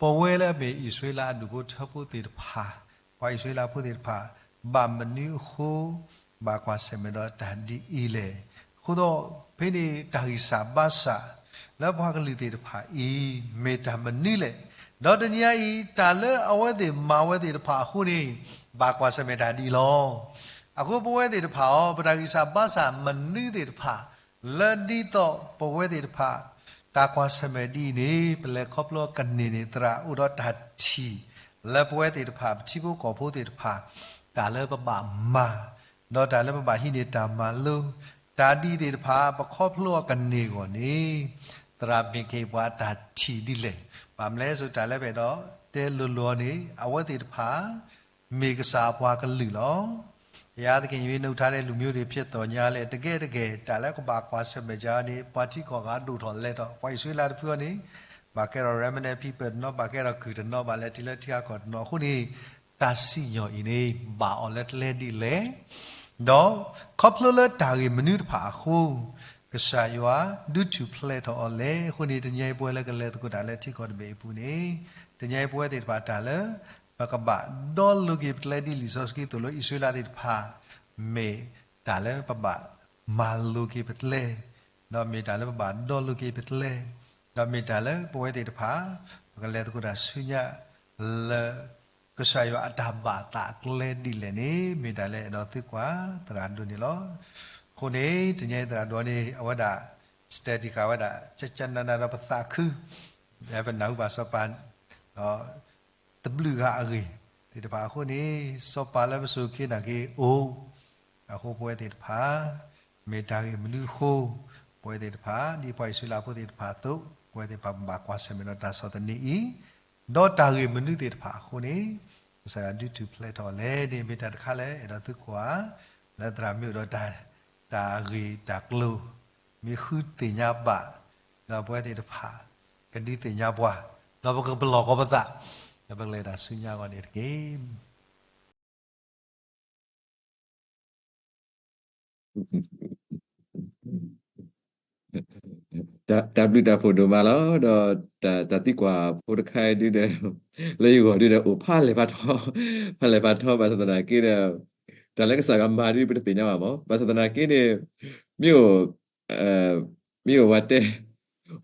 ပဝဲလၢအမ့ၢ်အံၣ်စရ့လးအဒူၣ်ဖိထၢဖိသ့ၣ်တဖၣ်, ပှၤအံၣ်စရ့လးဖိသ့ၣ်တဖၣ်, ဘၣ်မနုၤအဃိ ဘၣ်ကွၢ်ဆၢၣ်မဲာ်ဒီးတၢ်ဒ်အံၤလဲၣ်. အဃိသတး ဖဲန့ၣ်တၢ်ဂံၢ်စၢ်ဘါစၢ် လၢပှၤကလုာ်သ့ၣ်တဖၣ်အံၤ မ့ၢ်တၢ်မနုၤလဲၣ်. ဒီးတနံၤညါအံၤ တၢ်လၢအဝဲသ့ၣ်မၤဝဲသ့ၣ်တဖၣ်အဃိန့ၣ် ဘၣ်ကွၢ်ဆၢၣ်မဲာ်တၢ်ဒ်အံၤလီၤ. အဃိပဝဲသ့ၣ်တဖၣ်အီၤ ပတၢ်ဂံၢ်စၢ်ဘါစၢ်မနုၤသ့ၣ်တဖၣ် လၢဒ်သိးပဝဲသ့ၣ်တဖၣ် တၢ်ကွၢ်ဆၢၣ်မဲာ်ဒ်အံၤန့ၣ် ပလဲၤခီဖျိကန့ၢ်န့ၣ် သရၣ်အိၣ်ဒီးတၢ်ထံၣ် လၢပဝဲသ့ၣ်တဖၣ် ပထံဖိကီၢ်ဖိသ့ၣ်တဖၣ် တၢ်လၢပဘၣ်မၤ ဒီးတၢ်လၢပဘၣ်ဟံးန့ၢ်တၢ်မၤလိ တၢ်ဒ်သ့ၣ်တဖၣ် ပခီဖျိအီၤကန့ၢ်အဂီၢ်န့ၣ် သရၣ်မ့ၢ်ကဟ့ၣ်ပှၤတၢ်ထံၣ်ဒ်လဲၣ်. ဘၣ်မနုၤလဲၣ် စိၤတၢ်လၢပအဲၣ်ဒိးတဲလိၤလိၤအီၤန့ၣ် အဝဲသ့ၣ်တဖၣ် မ့ၢ်ကစၢ်အပှၤကလုာ်လီၤ. ဘုရားသခင် ရွေးနှုတ်ထားတဲ့ လူမျိုးတွေ ဖြစ်သော်ငြားလည်း တကယ့်တကယ် တၢ်လၢကဘၣ်ကွၢ်ဆၢၣ်မဲာ်ကါန့ၣ် ပှၤထံကီၢ်ဂၤဒိၣ်ထီၣ်လဲၤထီၣ် ပှၤအံၣ်စရ့လးတဖုအီၤန့ၣ် ဘၣ်ကဲထီၣ် remnant people တနီၤ ဘၣ်ကဲထီၣ်ကုၢ်တနီၤ ဘၣ်လဲၤတုၤလၢထံဂၤကီၢ်တနီၤအဃိန့ၣ် တၢ်စံၣ်ညီၣ်အံၤန့ၣ် ဘၣ်အီၤလၢကျဲဒ်လဲၣ် ဒီးခီဖျိလၢတၢ်ဂ့ၢ်မနုၤတဖၣ်အဃိ ကစၢ်ယွၤဒုးထူၣ်ဖျဲးထီၣ်အီၤလဲၣ်. အဃိန့ၣ် တနံၤအံၤပဝဲလၢကလဲၤသကိးတၢ်လၢထံကီၢ်တဘ့ၣ်အပူၤန့ၣ် တနံၤအံၤပဝဲသ့ၣ်တဖၣ်တၢ်လၢ ပကဘၣ်ဒီလိၤက့ၤပကျဲဒ်လံာ်စီဆှံသိၣ်လိအံၣ်စရ့လးသ့ၣ်တဖၣ် မ့ၢ်တၢ်လၢပဘၣ်မၤလိၤက့ၤပကျဲ ဒီးမ့ၢ်တၢ်လၢပဘၣ်ဒီလိၤက့ၤပကျဲ ဒီးမ့ၢ်တၢ်လၢပဝဲသ့ၣ်တဖၣ် ပကလဲၤသကိးတၢ်ဆူညါလၢ ကစၢ်ယွၤအတၢ်ဘၣ်သးကျဲဒ်လဲၣ်န့ၣ် မ့ၢ်တၢ်လၢအဲၣ်ဒိးသံကွၢ်သရၣ်ဒိၣ်န့ၣ်လီၤ. အဃိန့ၣ် တနံၤအံၤသရၣ်ဒိၣ်န့ၣ် အဝဲဒၣ် study ဃာ်ဝဲဒၣ် ကကနၣ်နၣ်ဒီးပသးခု ပနၢ်ဟူဘၣ်စီၤပၤ တဘျုးဂၤအဂ့ၢ်သ့ၣ်တဖၣ်အဃိန့ၣ် စီၤပၤလၢပစူၢ်က့ၤနာ်က့ၤအိၣ် အဃိပဝဲသ့ၣ်တဖၣ် မ့ၢ်တၢ်ဂ့ၢ်မနုၤအဃိ ပဝဲသ့ၣ်တဖၣ် ဒ်ပှၤအံၣ်စရ့လးဖိသ့ၣ်တဖၣ်အသိး ပဝဲသ့ၣ်တဖၣ်ပဘၣ်ကွၢ်ဆၢၣ်မဲာ်ဒီးတၢ်ဆီၣ်သနံးအံၤ ဒီးတၢ်ဂ့ၢ်မနုၤသ့ၣ်တဖၣ်အဃိန့ၣ် ကစၢ်ယွၤဒုးထူၣ်ဖျဲးထီၣ်အီၤလဲၣ်န့ၣ် မ့ၢ်တၢ်တခါလၢအဲၣ်ဒိးသံကွၢ် လၢသရၣ်မ့ၢ်အိၣ်ဒီးတၢ် တၢ်ဂ့ၢ်တၢ်ကျိၤ မ့ၢ်ဃုသ့ၣ်ညါဘၣ် ဒီးပဝဲသ့ၣ်တဖၣ် ကဒုးသ့ၣ်ညါပှၤ ဒီးပကပလီၢ်ကီပသး ဒီးပကလဲၤတၢ်ဆူညါအဂီၢ်န့ၣ်တက့ၢ်. တၢ်ဘျုးတၢ်ဖှိၣ်ဒိၣ်မးလီၤ. ဒီးတၢ်သံကွၢ်ဖိတခါအံၤဒ်ဒီး လၢယဂီၢ်ဒ်ဒီး အိၣ်ဖးလဲၢ်ဖးထီ ဖးလဲၢ်ဖးထီ ဘၣ်ဆၣ်သနာ်က့ဒီး တၢ်လၢကစၢ်ယွၤမၤဒ်ပတသ့ၣ်ညါဘၣ်မး ဘၣ်ဆၣ်သနာ်က့န့ၣ် မ့ၢ်အိၣ် မ့ၢ်အိၣ်ဝဲတဲ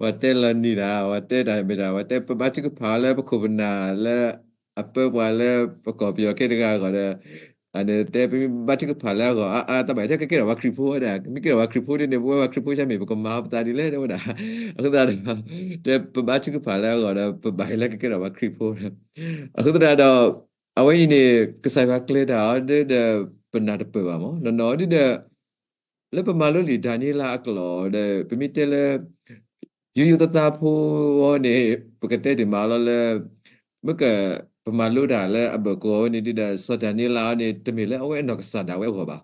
ဝဲတဲလီၤနံၤတၢ် ဝဲတဲတၢ်မ့ၢ်တၢ် ဝဲတဲပဘါထုကဖၣ်လၢပခိၣ်ပနၢ်လၢ အပၢပှၤလၢပကီၢ်ပယီၤခဲတဂၤအဂီၢ်ဒီး အန့ၣ်တဲပမ့ၢ်ဘါထုကဖၣ်လၢအဂီၢ်အါအါတဘၣ် တဲကကဲထီၣ်ပှၤခရံာ်ဖိဝဲဒၣ် မ့ၢ်ကဲထီၣ်ပှၤခရံာ်ဖိဒ်န့ၣ် ပဝဲပှၤခရံာ်ဖိဆၢမ့ၢ် ပကမၤပသးဒ်လဲၣ်တဲဝဲဒၣ် အဃိသတးဒီး တဲပဘါထုကဖၣ်လၢအဂီၢ်ဒီး ပဘၣ်ဟ့ၣ်လၢကကဲထီၣ်ပှၤခရံာ်ဖိ အဃိသတးဒီး အဝဲအံၤန့ၣ် ကစၢ်ယွၤကျဲတၢ်အီၤဒ်ဒီး ပနၢ်တပၢၢ်ဘၣ်မး နီၢ်နီၢ်ဒ်ဒီး လၢပမၤလိလံာ်ဒၤနံးယ့လးအကျိာ်ဒီး ပမ့ၢ်တဲလၢ ယိယိသးသးဖိအီၤန့ၣ် ပကတဲဒ်မးလီၤလၢ မ့ၢ်က ပမၤလိတၢ်လၢအဘၢၣ်ကီၤန့ၣ်ဒ်ဒီး စီၤဒၤနံးယ့လးအီၤန့ၣ် တမ့ၢ်လၢအဝဲအနီၢ်ကစၢ်ဒၣ်ဝဲအဂီၢ်ဘၣ်.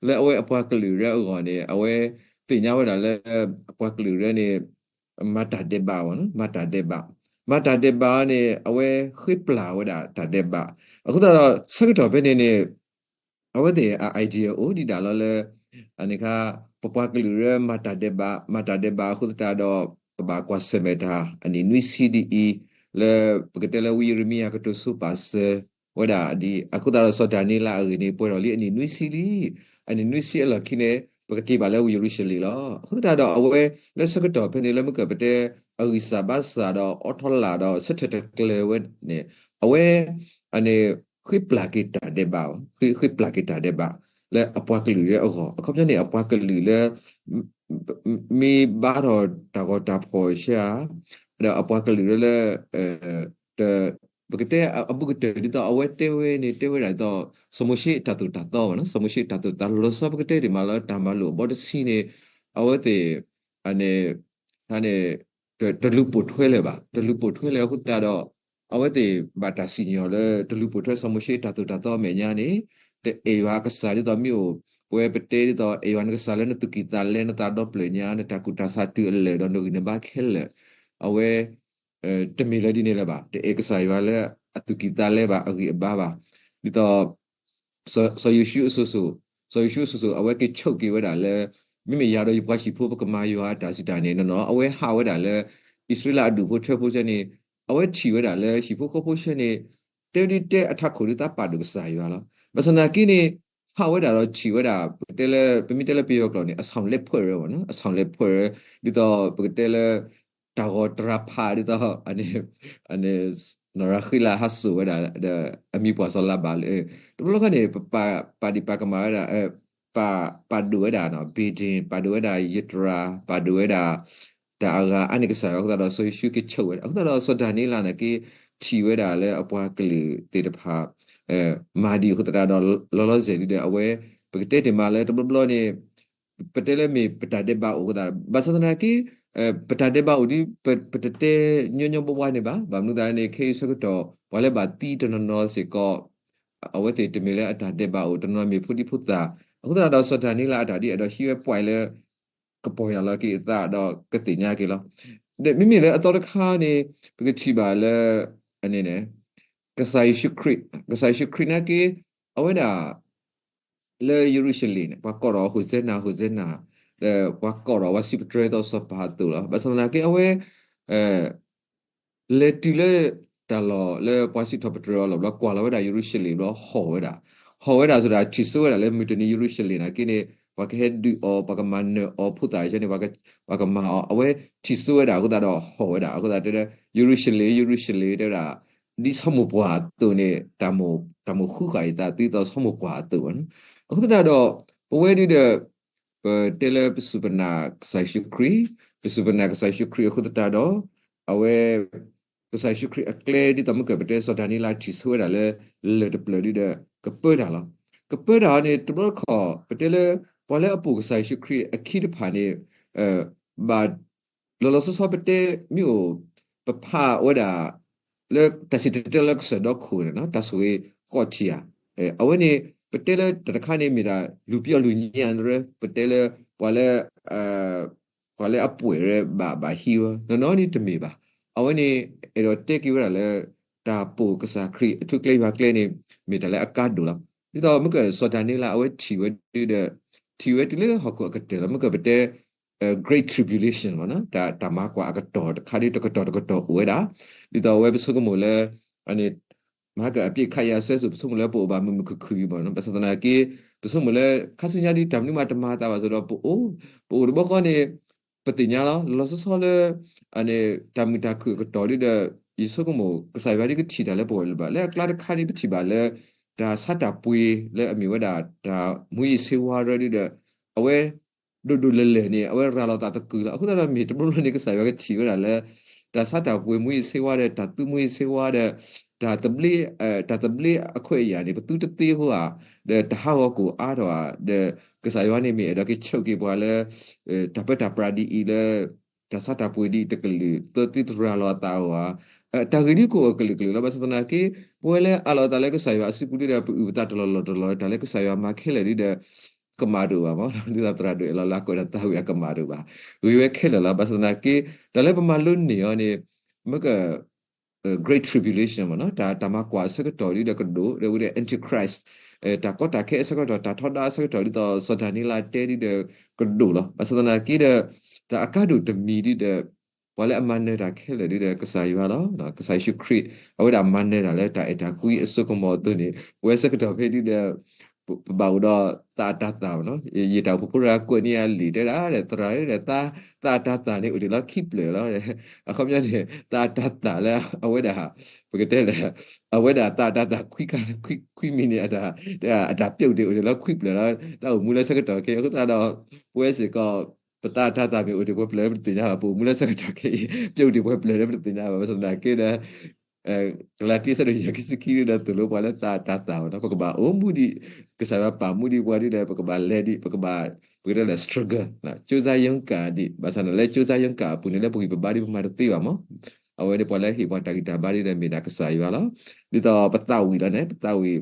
လၢအဝဲအပှၤကလုာ်ရၢအဂီၢ်န့ၣ် အဝဲသ့ၣ်ညါဝဲဒၣ်လၢ အပှၤကလုာ်ရၢန့ၣ် မၤတၢ်ဒဲးဘး မၤတၢ်ဒဲးဘး မၤတၢ်ဒဲးဘးအီၤန့ၣ် အဝဲဃ့ပျၢ်ဝဲဒၣ်တၢ်ဒဲးဘး အဃိသတးဒီး ဆၢကတီၢ်ဖဲန့ၣ်န့ၣ် အဝဲသ့ၣ်အ idea အိၣ်ဒံးဒၣ်လီၤလၢ အန့ၣ်ခါ ပပှၤကလုာ်ရၢမၤတၢ်ဒဲးဘး မၤတၢ်ဒဲးဘးအဃိသတးဒီး ပဘၣ်ကွၢ်ဆၢၣ်မဲာ်တၢ်အနံၣ်နွံဆံဒ်အံၤ လၢပကတဲလၢဝံယံးရမံယၤကတိၤဆိပာ်စၢၤ ဝဲဒၣ်ဒ်အဃိသတးဒီး စီၤဒၤနံးယ့လးအဂ့ၢ်န့ၣ် ပှဲၤထီၣ်လံအနံၣ်နွံဆံလံ. အနံၣ်နွံဆံအလီၢ်ခံန့ၣ် ပကတ့ဘၣ်လၢယရူၤၡလ့ၣ်လီၤ. အဃိသတးဒီးအဝဲလၢဆၢကတီၢ်ဖဲန့ၣ် လၢမုၢ်ကၢၢ်ပတဲ အဂံၢ်စၢ်ဘါစၢ်ဒီးအိးထီၣ်လာ်ဒီးဆၢထၢၣ်တကျၢၤဝဲန့ၣ် အဝဲ အန့ၣ် ဃ့ပျၢ်က့ၤတၢ်ဒဲးဘး, ဃ့ပျၢ်က့ၤတၢ်ဒဲးဘး လၢအပှၤကလုာ်လၢအဂီၢ်, အခီပညီန့ၣ် အပှၤကလုာ်လၢ မ့ၢ်ဘါထီၣ်တၢ်ဂီၤတၢ်ဖီၣ်ဆၢဧါ, ဒီးအပှၤကလုာ်လၢ ပကတဲအဘူးကတၢၢ်ဒ်သိး အဝဲတဲဝဲန့ၣ် တဲဝဲဒၣ်ဒ်သိး စီၤမိၤၡ့တၢ်သိၣ်တၢ်သီဘၣ်နီၤ, စီၤမိၤၡ့တၢ်သိၣ်တၢ်သီ လီၤဆီပကတဲဒ်မးလၢတၢ်မၤလိာ်အဘီတဆံန့ၣ် အဝဲသ့ၣ် အန့ၣ် န့ၣ် တလူၤပိာ်ထွဲလၢၤဘၣ်, တလူၤပိာ်ထွဲလၢၤအဃိသတးဒီး အဝဲသ့ၣ်ဘၣ်တၢ်စံၣ်ညီၣ်လၢ တလူၤပိာ်ထွဲစီၤမိၤၡ့တၢ်သိၣ်တၢ်သီအမဲာ်ညါန့ၣ် တအဲၣ်ယွၤအကစၢ်ဒ်သိးမ့ၢ်အိၣ် ပဝဲပတဲဒ်သိး အဲၣ်ယွၤနကစၢ်လၢနသူၣ်ကံၢ်သးလဲ နသးဒီဖျၢၣ်ညါ နတၢ်ကူၣ်တၢ်ဆးတုၤအလၢာ်ဒီးနဂံၢ်နဘါခဲလၢာ်, အဝဲ တမ့ၢ်လၢဒ်န့ၣ်လၢၤဘၣ်, တအဲၣ်ကစၢ်ယွၤလၢအသူၣ်ကံၢ်သးလဲဘၣ် အဂံၢ်အဘါဘၣ်, ဒ်သိး စီၤယိၤၡူအစိၤစိၤ, စီၤယိၤၡူအစိၤစိၤ အဝဲက့ၤဆိၣ်က့ၤဝဲဒၣ်လၢ မ့မ့ၢ်ယၤဒီးယပှၤဟံၣ်ဖိပကမၤယွၤအတၢ်စံးတၢ်န့ၣ်နီၤ, အဝဲဟးဝဲဒၣ်လၢ အံၣ်စရ့လးအဒူၣ်ဖိထၢဖိဆၢန့ၣ် အဝဲထံၣ်ဝဲဒၣ်လၢဟံၣ်ဖိဃီဖိဆၢန့ၣ် တဲဒ်တဲအထးခိၣ်ဒ်သးပာ်ဒိၣ်ကစၢ်ယွၤလီၤ. ဘၣ်ဆၣ်သနာ်က့န့ၣ် ဟးဝဲဒၣ်ဒီးထံၣ်ဝဲဒၣ် ပတဲလၢ ပမ့ၢ်တဲလၢပယီၤကျိာ်န့ၣ် အဆောင်လက်ဖွဲ့ဝဲဘၣ်နီၤ, အဆောင်လက်ဖွဲ့ဝဲ ဒ်သိးပကတဲလၢ တၢ်ဂီၤတရၤဖးဒ်သိး အန့ၣ် နီၢ်ရၤဃ့လးဟးစိာ်ဝဲဒၣ် ဒီးအမံၤပှၢ်စီၤလၤဘၣ်လၢ တဘျီခီန့ၣ် ပပာ်ဒံးပာ်ကမၣ်ဝဲဒၣ် ပာ် ပာ်ဒိၣ်ဝဲဒၣ်နီၤ ဘ့ၣ်ဒ့ၣ် ပာ်ဒိၣ်ဝဲဒၣ်ယတြၤ ပာ်ဒိၣ်ဝဲဒၣ် တၢ်အဂၤအါန့ၢ်ကစၢ်ယွၤအဃိသတးဒီး စီၤယိၤၡူက့ၤဆိၣ်ဝဲဒၣ် အဃိသတးဒီးစီၤဒၤနံးယ့လးန့ၣ်က့ ထံၣ်ဝဲဒၣ်လၢအပှၤကလုာ်သ့ၣ်တဖၣ် မၤဒံးအဃိသတးဒီး လီၤလီၤဆဲးဒ်ဒီး အဝဲ ပကတဲတ့ၢ်မးလၢတဘျီဘျီန့ၣ် ပတဲလၢမ့ၢ်ပတၢ်ဒဲးဘးအိၣ်အဃိသတး ဘၣ်ဆၣ်သနာ်က့ ပတၢ်ဒဲးဘးအိၣ်ဒ် ပတတဲညီညီဘှါဘှါန့ၣ်ဘၣ်. ဘၣ်မနုၤသတးန့ၣ် ခဲအံၤဆၢကတီၢ် ပှၤလၢဘၣ်သံတနီၤနီၤစ့ၢ်ကီး အဝဲသ့ၣ်တမ့ၢ်လၢအတၢ်ဒဲးဘးအိၣ် တနီၤမ့ၢ်ဖိဒံဖိသၣ် အဃိသတးဒီးစီၤဒၤနံးယ့လးအတၢ်ဒ်အံၤဒီးဟံးဝဲပှဲၤလၢ ကပီၢ်ယၢ်လီၤက့ၤအသးဒီးကသ့ၣ်ညါက့ၤလီၤ. ဒီးမ့မ့ၢ်လၢအသီတခါန့ၣ် ပကထံၣ်ဘၣ်လၢ အန့ၣ်န့ၣ် ကစၢ်ယ့ၣ်ၡူးခရံာ် ကစၢ်ယ့ၣ်ၡူးခရံာ်နာ်က့ အဝဲဒၣ် လၢယရူၤၡလ့ၣ်န့ၣ် ပှၤကိးဒီး ဟိၣ်စဲနၤ ဟိၣ်စဲနၤ ဒီးပှၤကိးဒီး ပှၤစံးပတြၢၤသိးစီၤပၤအသိးလီၤ. ဘၣ်ဆၣ်သနာ်က့ အဝဲ လဲၤတုၤလၢတၢ်လီၢ်လၢပှၤစံးထီၣ်ပတြၢၤအီၤလီၤဘျီ ကွၢ်လီၤဝဲဒၣ်ယရူၤၡလ့ၣ်ဘျီ ဟီၣ်ဝဲဒၣ်, ဟီၣ်ဝဲဒၣ်ဆိဒီး ထံၣ်ဆိဝဲဒၣ်လၢမုၢ်တနံၤယရူၤၡလ့ၣ်နာ်က့န့ၣ် ပှၤကဟဲဒုးအီၤ ပှၤကမၤနၢၤအီၤ ဖိသၣ်အံၤန့ၣ် ပှၤကမၤအီၤ အဝဲထံၣ်ဆိဝဲဒၣ်အဃိသတးဒီးဟီၣ်ဝဲဒၣ် အဃိသတးတဲ ယရူၤၡလ့ၣ် ယရူၤၡလ့ၣ် တဲဝဲဒၣ် ဒ်ဆီမိၢ်ပှၢ်အသိးန့ၣ် တၢ်မိၣ်ဃုဃာ်အသးဒ်သိးဆီမိၢ်ပှၢ်အသိးဘၣ်. အဃိသတးဒီး ပဝဲဒ်ဒီး ပတဲလၢပစူၢ်ပနာ်ကစၢ်ယ့ၣ်ၡူးခရံာ်, ပစူၢ်ပနာ်ကစၢ်ယ့ၣ်ၡူးခရံာ်အဃိသတးဒီး အဝဲ ကစၢ်ယ့ၣ်ၡူးခရံာ်အကျဲဒ်သိးမုၢ်ကၢၢ်ပတဲစီၤဒၤနံးယ့လးထံၣ်ဆိဝဲဒၣ်လၢ လၢၢ်တဖျၢၣ်ဒ်ဒီး ကပၢတၢ်လီၤ. ကပၢတၢ်န့ၣ် တဘျီတခီၣ် ပတဲလၢ ပှၤလၢအပိာ်ကစၢ်ယ့ၣ်ၡူးခရံာ်အခံတဖၣ်န့ၣ် ဘၣ် လီၤလီၤဆီဆီပတဲမ့ၢ်အိၣ် ပဖးဝဲဒၣ် လၢတၢ်စံၣ်တဲၤတဲလီၤလၢကစၢၢ်ဒီခိၣ်န့ၣ် တၢ်ဆိၣ်ဂ့ၤဃီးထံၣ်ဧါ. အဝဲန့ၣ် ပတဲလၢတၢ်တခါန့ၣ်မ့ၢ်ဒၣ် လူၤပျီလူၤညါရၢ ပတဲလၢ ပှၤလၢ ပှၤလၢအပိာ်ရၢဘၣ်ဘၣ်ဟံးဝဲ နီၢ်နီၢ်န့ၣ်တမ့ၢ်ဘၣ်. အဝဲန့ၣ် အဲၣ်ဒိးတဲက့ၤဝဲဒၣ်လၢ တၢ်ပိာ်ကစၢ်ခရံာ်အထူကျဲယွၤကျဲန့ၣ် မ့ၢ်တၢ်လၢအကါဒိၣ်လီၤ. ဒ်သိးမုၢ်ကၢၢ်စီၤဒၤနံးယ့လးအဝဲထံၣ်ဝဲဒ်ဒီး ထံၣ်ဝဲတုၤလၢဟီၣ်ခိၣ်အကတၢၢ်လီၤ. မုၢ်ကၢၢ်ပတဲ Great Tribulation မ့ၢ်နီၤ တၢ်မၤကွၢ်အကတီၢ်တခါဒ်တကတီၢ်တကတီၢ်အိၣ်ဝဲဒၣ် ဒ်သိးအဝဲပဆိကမိၣ်လၢ အန့ၣ် မဟါကအပျ့ၣ်ခးယၤစဲစိၤ ပဆိကမိၣ်လၢပအိၣ်ဘၣ်မုာ်မုာ်ခုၣ်ခုၣ်အံၤမ့ၢ်နီၤ ဘၣ်ဆၣ်သနာ်က့ ပဆိကမိၣ်လၢခါဆူညါဒ်တၢ်မနုၤမးတမၤအသးဘၣ်အသိးဒီး ပအိၣ် ပအိၣ်တဘျီဃီန့ၣ် ပသ့ၣ်ညါလီၤ လီၤလီၤဆီဆီလၢ အန့ၣ် တၢ်မုာ်တၢ်ခုၣ်အကတီၢ်ဒ်ဒီး ယဆိကမိၣ် ကစၢ်ယွၤဒ်ကထံၣ်တၢ်လၢပဂီၢ်လၢၤဘၣ် လၢအကျါတခါဒ်ပထံၣ်ဘၣ်လၢ တၢ်ဆါတၢ်ပှ့ၤလၢအမ့ၢ်ဝဲဒၣ် တၢ်မူယံၤဆ့ဝါရၢဒ်ဒီး အဝဲ ဒိၣ်ဒိၣ်လဲၢ်လဲၢ်န့ၣ် အဝဲရၤလီၤသးသကုၤလီၤ. အဃိသတးဒီးမ့ၢ်တဘျီဘျီန့ၣ် ကစၢ်ယွၤကထံၣ်ဝဲဒၣ်လၢ တၢ်ဆါတၢ်ပှ့ၤမူယံၤဆ့ဝါဒီး တၢ်သူမူယံၤဆ့ဝါဒီး တၢ်သဘျ့ တၢ်သဘျ့အခွဲးအယာ်န့ၣ် ပသူတသ့အဃိဧါ ဒီးတဟးဂီၤကိၣ်အါထီၣ်ဧါ ဒီးကစၢ်ယွၤန့ၣ်မ့ၢ်အဲၣ်ဒိးက့ၤဆိၣ်က့ၤပှၤလၢ တၢ်ပၢတၢ်ပြးဒ်အံၤလၢ တၢ်ဆါတၢ်ပှ့ၤဒ်အံၤတကလုာ် သၢသ့သရၤလီၤအသးအဂီၢ်ဧါ တၢ်ဂ့ၢ်ဒ်ကအိၣ်အကလုာ်ကလုာ်လီၤ. ဘၣ်ဆၣ်သနာ်က့ ပဝဲလၢအးလီၤအသးလၢကစၢ်ယွၤအစုပူၤဒ်ဒီး ပအုၣ်ပသးတလီၢ်လီၢ်တလီၢ်လၢတၢ်လၢကစၢ်ယွၤမၤခဲလၢာ်ဒ်ဒီး ကမၣ်တအိၣ်ဘၣ်မ့ၢ် ဒ်သိးသရၣ်ဒိၣ်အဲၣ်လီၤလၢအကွဲးဒီးသးဝံၣ်အကမၣ်တအိၣ်ဘၣ် ဂ့ၤဝဲခဲလၢာ်လီၤ. ဘၣ်ဆၣ်သနာ်က့ တၢ်လၢပမၤလိန့ၢ်အီၤန့ၣ် မ့ၢ်က Great Tribulation မ့ၢ်နီၤ တၢ်မၤကွၢ်အဆၢကတီၢ်ဒ်ဒီးကဒိၣ် ဒီးဝဲဒၣ် Antichrist တၢ်ကီတၢ်ခဲအဆၢကတီၢ် တၢ်ထီဒါအဆၢကတီၢ်ဒ်သိးစီၤဒၤနံးယ့လးတဲဒ်ဒီးကဒိၣ်လီၤ. ဘၣ်ဆၣ်သနာ်က့ဒီး တၢ်အကါဒိၣ်တမံၤဒ်ဒီး ပှၤလၢအမၤနၢၤတၢ်ခဲလၢာ်ဒ်ဒီးကစၢ်ယွၤလီၤ. ကစၢ်ယ့ၣ်ၡူးခရံာ် အဝဲဒၣ်မၤနၢၤတၢ်လၢတၢ်အဲၣ်တၢ်ကွံအစိကမီၤအသိးန့ၣ် ပဝဲဆၢကတီၢ်ဖဲဒ်ဒီး ပ ပဘၣ်အိၣ်ဒီးသးအတၤသၣ်နီၤ. ယတၢ်အိၣ်ဖှိၣ်ဖိတဂၤကွဲးန့ၢ်ယၤလံာ်တဲဒၣ်ဒီး သရၣ်ဧၢဒီး သးအတၤသၣ်န့ၣ်အိၣ်ဒံးလၢခံဖျၢၣ်လီၤ. အခီပညီန့ၣ် သးအတၤသၣ်လၢအဝဲဒၣ် ပကတဲလဲၣ် အဝဲဒၣ်သးအတၤသၣ်ခွံမံၤန့ၣ် အတၢ်ပျိၣ်ဒံးအိၣ်ဒံးလၢခံဖျၢၣ်လီၤ. တၢ်အိၣ်မူလၢဆၢကတီၢ်ခဲအံၤ အဃိသတးဒီး ပဝဲစ့ၢ်ကီး ပသးအတၤသၣ်မ့ၢ်အိၣ်ဒံးပှဲၤဖျၢၣ်လၢပတသ့ၣ်ညါဘၣ်, ပအိၣ်မူလၢဆၢကတီၢ်ခဲအံၤ ပျိၣ်ဒံးပှဲၤဖျၢၣ်လၢပတသ့ၣ်ညါဘၣ်. ဘၣ်ဆၣ်သနာ်က့ဒီး ကလၤတံ အဆၢဒိၣ်ယဲၢ် ခံဆံခံဒီး သိၣ်လိပှၤလၢသးအတၤသၣ်ဘၣ်နီၤ. ပကဘၣ်အိၣ်မူဒံး ကစၢ်ယွၤပာ်မူဒံးပှၤဒ်ဒီး ပကဘၣ်လဲၤဒံး ပကဘၣ် ပကတဲလၢ struggle ကြိုးစားရုန်းကန် ဒံး. ဘၣ်ဆၣ်န့ၣ်လၢ ကြိုးစားရုန်းကန် အပူၤန့ၣ် လၢပဂံၢ်ပဘါဒံးပမၤတသ့ဘၣ်မး. အဝဲန့ၣ်ပှၤလၢဟ့ၣ်ပှၤတၢ်ဂံၢ်တၢ်ဘါဒ်ဒီး မ့ၢ်ဒၣ်ကစၢ်ယွၤလီၤ. ဒ်သိးပသးဝံၣ်လီၤန့ၣ် ပသးဝံၣ်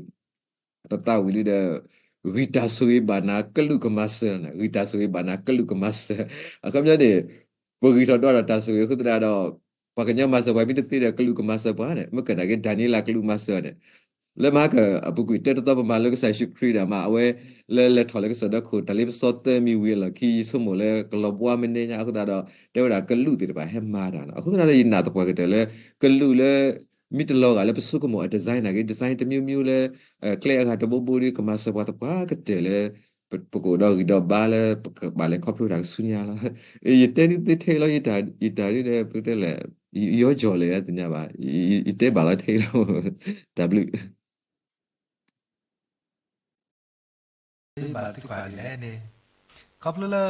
ပသးဝံၣ်ဒ်ဒီး ဂံၢ်တၢ်ဆိၣ်ဂ့ၤဘၣ်နၤကလူးကမၤစၢၤန့ၣ်, ဂံၢ်တၢ်ဆိၣ်ဂ့ၤဘၣ်နၤကလူးကမၤစၢၤ. အခီပညီန့ၣ် ပဂံၢ်ထီၣ်ဒွးဒီးတၢ်ဆိၣ်ဂ့ၤအဃိသတးဒီး ပှၤကညီမၤစၢၤပှၤမ့ၢ်တသ့ဒီး ကလူးကမၤစၢၤပှၤန့ၣ် မ့ၢ်ကဲနာ်က့ ဒၤနံးယ့လးကလူးမၤစၢၤန့ၣ် လၢမဟါက အပူၤကွံာ်တၢတသီပမၤလၢကစၢ်ယ့ၣ်ၡူးခရံာ်ဒၣ်မး အဝဲလၢလဲၤထီၣ်လၢကစၢၢ်ဒီခိၣ် တၢ်လ့ပစီသၢမံၤဝံၤအလီၢ်ခံ ယဆိကမိၣ်လၢကလီၤဘှါမ့ၢ်နဲညါအဃိသတးဒီး တဲဝဲဒၣ်ကလူးသ့ၣ်တဖၣ်ဟဲမၤတၢ်နီၤ. အဃိသတးဒီး ယနာ်သပှၢ်ကတၢၢ်လၢ ကလူးလၢ မ့ၢ်တလီၤဂာ်လၢပဆိကမိၣ်အ design နာ်က့ design တမျိုးမျိုးလၢ ကျဲအဂၤတဘိဘိဒီး ကမၤစၢၤပှၤသပှၢ်ကတၢၢ်လၢ ပကအိၣ်ဒီးဂံၢ်ဒီးဘါလၢ ပကဘၣ်လဲၤခီဖျိတၢ်ကဆူညါလီၤ. ယတဲဒ်သ့ထဲအံၤလီၤ, ယတၢ်ဒ်ဒီး ပတဲလဲၣ် ယီယီၤလဲၣ်သ့ၣ်ညါဘၣ်, ယတဲဘၣ်လီၤထဲအံၤလီၤ. တၢ်ဘျုး ဘၣ်သံကွၢ်ဒ်လဲၣ်န့ၣ် ခီဖျိလၢ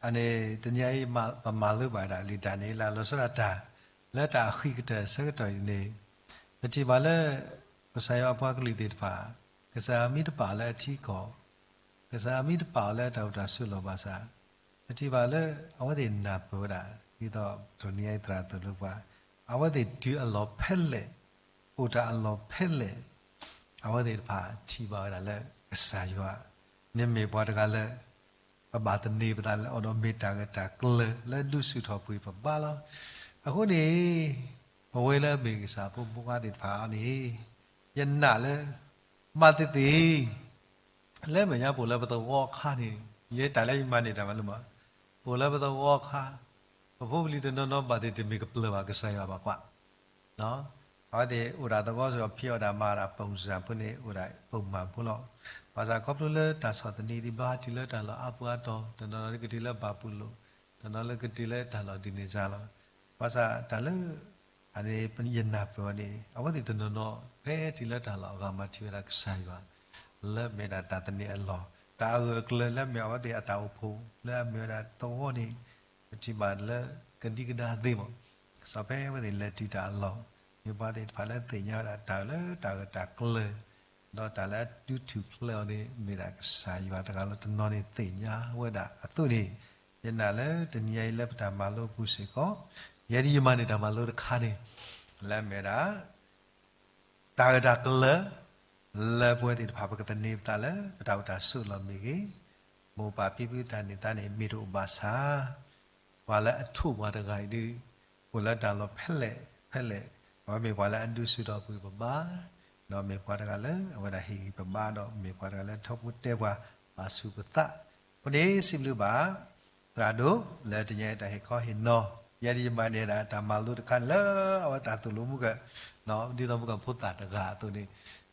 အန့ၣ် တနံၤအံၤ ပမၤလိဘၣ်ဒၣ်လံာ်ဒၤနံးယ့လး လီၤဆီဒၣ်တၢ် လၢတၢ်အဃံကတၢၢ်ဆၢကတီၢ်အံၤန့ၣ် ပထံၣ်ဘၣ်လၢ ကစၢ်ယွၤအပှၤကလုာ်သ့ၣ်တဖၣ် ကစၢ်ယွၤမ့ၢ်တပာ်အီၤလၢအထံအကီၢ် ကစၢ်ယွၤမ့ၢ်တပာ်အီၤလၢတၢ်အိၣ်တၢ်ဆိးလီၢ်ဘၣ်ဆၣ် ပထံၣ်ဘၣ်လၢ အဝဲသ့ၣ်နၢ်ပၢၢ်ဝဲဒၣ် ဒ်သိးတနံၤအံၤသရၣ်သိၣ်လိပှၤ အဝဲသ့ၣ်တုၤအလီၢ်ဖဲလဲၣ် အိၣ်တၢ်အလီၢ်ဖဲလဲၣ် အဝဲသ့ၣ်တဖၣ်ထံၣ်ဘၣ်ဝဲဒၣ်လၢကစၢ်ယွၤ န့ၣ်မ့ၢ်ပှၤတဂၤလၢ ပဘၣ်သန့ၤပသးလၢအီၤဒီးမ့ၢ်တၢ်ဂ့ၢ်တၢ်ကျၢၤလၢဒုးဆူၣ်ထီၣ်ပှ့ၤပဘါလီၤ. အဃိန့ၣ် ပဝဲလၢမ့ၢ်ကစၢ်ဖိမုၣ်ဖိခွါသ့ၣ်တဖၣ်အံၤန့ၣ် ယနာ်လၢ ဘၣ်သ့ၣ်သ့ၣ် လၢမဲာ်ညါပအိၣ်လၢပသဝီအခါန့ၣ် ယဲတၢ်လၢယမၤန့ၢ်တၢ်မၤလိမး ပအိၣ်လၢပသဝီအခါ ပဖိပလံၤတနီၤနီၤဘၣ်သ့ၣ်တမ့ၢ်ကပျၢၤဘၣ်ကစၢ်ယွၤဘၣ်ကွၢ် အဝဲသ့ၣ်အိၣ်ဒၣ်သဝီစ့ၢ်ကီး ဖံးအီၣ်ဒၣ်မၤအီၣ်ဒၣ် ပုံစံဖိန့ၣ် အိၣ်ဒၣ် ပုံမှန် ဖိလီၤ. ဘၣ်ဆၣ်ခီဖျိလၢတၢ်ဆီၣ်သနံးဒံးဘျီဟဲတုၤလၢတၢ်လီၢ်အါပူၤအါတီၤ တနီၤနီၤကတုၤလၢဘၤဘူလိၣ် တနီၤလၢကတုၤလၢတၢ်လီၢ်ဒံးန့ၣ်စ့ၢ်လီၤ. ဘၣ်ဆၣ်တၢ်လၢ အန့ၣ်ယနာ်ပၢၢ်အီၤန့ၣ် အဝဲသ့ၣ်တနီၤနီၤ ဖဲတုၤလၢတၢ်လီၢ်အဂၤမၤထံၣ်ဝဲဒၣ်ကစၢ်ယွၤ လၢမ့ၢ်ဒၣ်တၢ်သန့ၤအလီၢ် တၢ်အဂၢၢ်အကျၢၤလၢမ့ၢ်အဝဲသ့ၣ်အတၢ်အိၣ်ဖှိၣ် လၢအမ့ၢ်ဝဲဒၣ်သဝီန့ၣ် ပထံၣ်ဘၣ်လၢကဒံကဒါသ့မး ကစီၣ်ဖဲအဝဲသ့ၣ်လဲၤတုၤတၢ်အလီၢ် မ့ၢ်ပှၤသ့ၣ်တဖၣ်လၢသ့ၣ်ညါဝဲဒၣ်တၢ်လၢတၢ်ဂၢၢ်တၢ်ကျၢၤ ဒီးတၢ်လၢအဒုးထူၣ်ဖျဲးအီၤန့ၣ် မ့ၢ်ဒၣ်ကစၢ်ယွၤတဂၤလီၤ. တနီၤန့ၣ်သ့ၣ်ညါဝဲဒၣ်အသိးန့ၣ် ယနာ်လၢတနံၤအံၤလၢပတၢ်မၤလိအပူၤစ့ၢ်ကီး ယဲဒၣ်ယမၤန့ၢ်တၢ်မၤလိတခါန့ၣ် လၢအမ့ၢ်ဝဲဒၣ် တၢ်ဂၢၢ်တၢ်ကျၢၤ လၢပဝဲသ့ၣ်တဖၣ် ပကသန့ၤပသးလၢ ပတၢ်အိၣ်တၢ်ဆိးအလီၢ်မ့ၢ်ဂ့ၤ, မိၢ်ပၢ်ဖံဖုတၢ်န့ၢ်သါန့ၣ် မ့ၢ်တအိၣ်ဘၣ်ဆၣ်, ပှၤလၢအထိးပှၤတဂၤအံၤဒုး အိၣ်လၢတၢ်လီၢ်ဖဲလဲၣ်ဖဲလဲၣ်, အဝဲမ့ၢ်ပှၤလၢအဒုးဆူၣ်ထီၣ်ပှ့ၤပဘါ, ဒီးမ့ၢ်ပှၤတဂၤလၢ အဝဲဒၣ်ဟ့ၣ်ဂံၢ်ပဘါဒီး မ့ၢ်ပှၤတဂၤလၢထီဘိတဲပှၤ ဘၣ်ဆူးပသး, အဃိန့ၣ် စံးဘျုးဘၣ် သရၣ်ဒိၣ် လၢတနံၤအံၤတၢ်ဟ့ၣ်ခီဟ့ၣ်နီၤ, ယဲဒၣ်ယမၤန့ၢ်ဒၣ်တၢ်မၤလိတခါန့ၣ်လၢ အဝဲတၢ်သိၣ်လိမုၢ်က ဒ်သိးမုၢ်ကဖိသၣ်တဂၤအသိးန့ၣ်,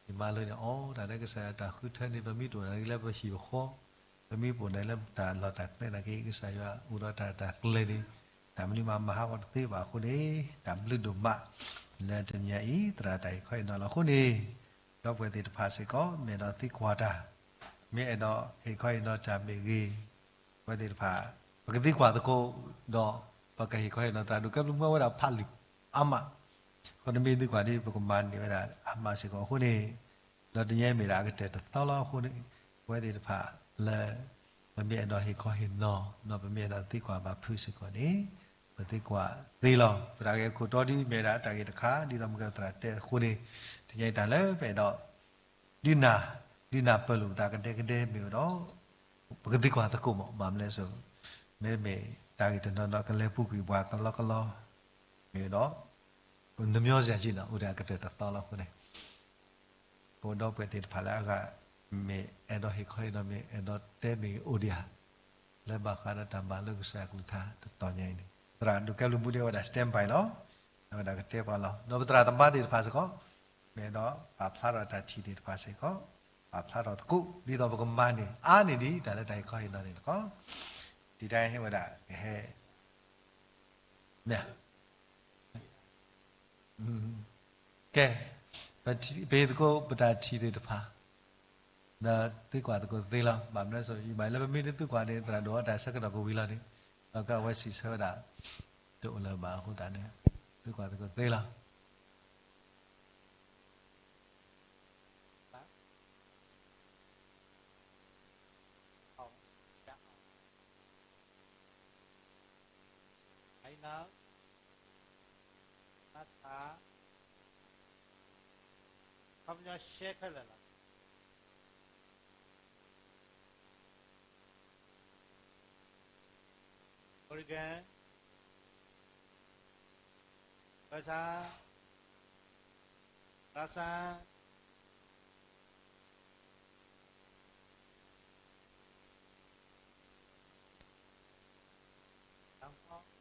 ယမၤလိန့ၣ် အိ တၢ်လၢကစၢ်ယွၤတၢ်ဃုထၢန့ၣ် ပမ့ၢ်တအိၣ်ဒၣ်လၢပဟံၣ်ပဃီ, ပမ့ၢ်ပအိၣ်ဒၣ်လၢတၢ်လီၢ်တၢ်ကျဲနာ်က့ ကစၢ်ယွၤအိၣ်ဒီးတၢ်လီၢ်တၢ်ကျဲန့ၣ်, တၢ်မနုၤမးမၤဟးဂီၤတသ့ဘၣ်အဃိန့ၣ်, တၢ်ဘျုးဒိၣ်မး လၢတနံၤအံၤ သရၣ်တၢ်ဟ့ၣ်ခီဟ့ၣ်နီၤလီၤအဃိန့ၣ်, ဒီပုၢ်ဝဲၢ်သ့ၣ်တဖၣ်စ့ၢ်ကီး မ့ၢ်အဲၣ်ဒိးသံကွၢ်တၢ်, မ့ၢ်အဲၣ်ဒိးဟ့ၣ်ခီဟ့ၣ်နီၤတၢ်မ့ၢ်ဂ့ၤ, ပဝဲသ့ၣ်တဖၣ် ပကသံကွၢ်သကိး, ဒီးပကဟ့ၣ်ခီဟ့ၣ်နီၤသရၣ်ဒိၣ်ကဲဘျုးမုၢ်ဝဲဒၣ်ဖးလံာ်အါမး, အဃိန့ၣ်မ့ၢ်သံကွၢ်ဒီး ပကမၤန့ၢ်ဝဲဒၣ်အါမးစ့ၢ်ကီးအဃိန့ၣ်, ဒီးတနံၤအံၤမ့ၢ်ဒၣ်အကတၢၢ်တသီလီၤအဃိန့ၣ်, ပဝဲသ့ၣ်တဖၣ်လၢ ပမ့ၢ်အဲၣ်ဒိးဟ့ၣ်ခီဟ့ၣ်နီၤ, ဒီးပမ့ၢ်အဲၣ်ဒိးသံကွၢ်ဘၣ်ဖုးစ့ၢ်ကီးန့ၣ်, ပသံကွၢ်သ့လီၤ. ပတၢ်ဂ့ၢ်အခိၣ်တီဒ်မ့ၢ်ဒၣ်တၢ်ဂ့ၢ်တခါ ဒ်သိးမုၢ်ကသရၣ်တဲအဃိန့ၣ်, တနံၤအံၤတၢ်လၢပအဲၣ်ဒိး ဒုးနၢ်, ဒုးနၢ်ပၢၢ်လိာ်ပသးကဒဲကဒဲမ့ၢ်ဝဲဒီး, ပကသံကွၢ်သကိးမး ဘၣ်မနုၤလဲၣ်, မ့မ့ၢ်တၢ်ဂ့ၢ်တနီၤနီၤကလဲၤပူၤကွံာ်ပှၤကလီကလီ, မ့ၢ်ဝဲဒီး နမျီစရာကြီးနီၤ အိၣ်ဒီးအကတၢၢ်တသီလီၤအဃိန့ၣ် ပဒီပုၢ်ဝဲၢ်သ့ၣ်တဖၣ်လၢအဂၤ မ့ၢ်အဲၣ်ဒိးဟ့ၣ်ခီဟ့ၣ်နီၤ မ့ၢ်အဲၣ်ဒိးတဲမ့ၢ်ဂ့ၤအိၣ်ဒံးဧါ, လၢဘၣ်ဃးဒီးတၢ်မၤလိကစၢ်ယွၤအကလုၢ်ကထါတတီၤညါအံၤန့ၣ် သရၣ်ဒိၣ်ကဲဘျုးမုၢ်ဒဲဝဲဒၣ် standby လီၤ. အဝဲဒၣ်ကတဲပှၤလီၤ. ဒီးပသရၣ်သမါသ့ၣ်တဖၣ်စ့ၢ်ကီး မ့ၢ်အဲၣ်ဒိးပာ်ဖျါထီၣ်တၢ်ထံၣ်သ့ၣ်တဖၣ်စ့ၢ်ကီး ပာ်ဖျါထီၣ်သကိး ဒ်သိးပကမၤန့ၢ်အါန့ၢ်ဒံး တၢ်လၢတၢ်ဟ့ၣ်ခီဟ့ၣ်နီၤန့ၣ်တက့ၢ်. ဒ်တၢ်ဟဲဝဲဒၣ်ကဟဲ မ့ၢ် ကဲ, ပဟ့ၣ်သကိးပတၢ်ထံၣ်သ့ၣ်တဖၣ်, ဒီးသံကွၢ်သကိးသ့လီၤ. ဘၣ်မနုၤအဃိ ယမၤလၢပမ့ၢ်တသံကွၢ်န့ၣ် သရၣ်ဒိၣ်အတၢ်ဆၢကတီၢ်ကဝံၤလီၤန့ၣ်, ဒီးကဝဲစံးဆၢဝဲဒၣ် တအိၣ်လၢၤဘၣ်အဃိသတးန့ၣ် သံကွၢ်သကိးသ့လီၤ. Oregon, Versa, Rasa, Tangkong.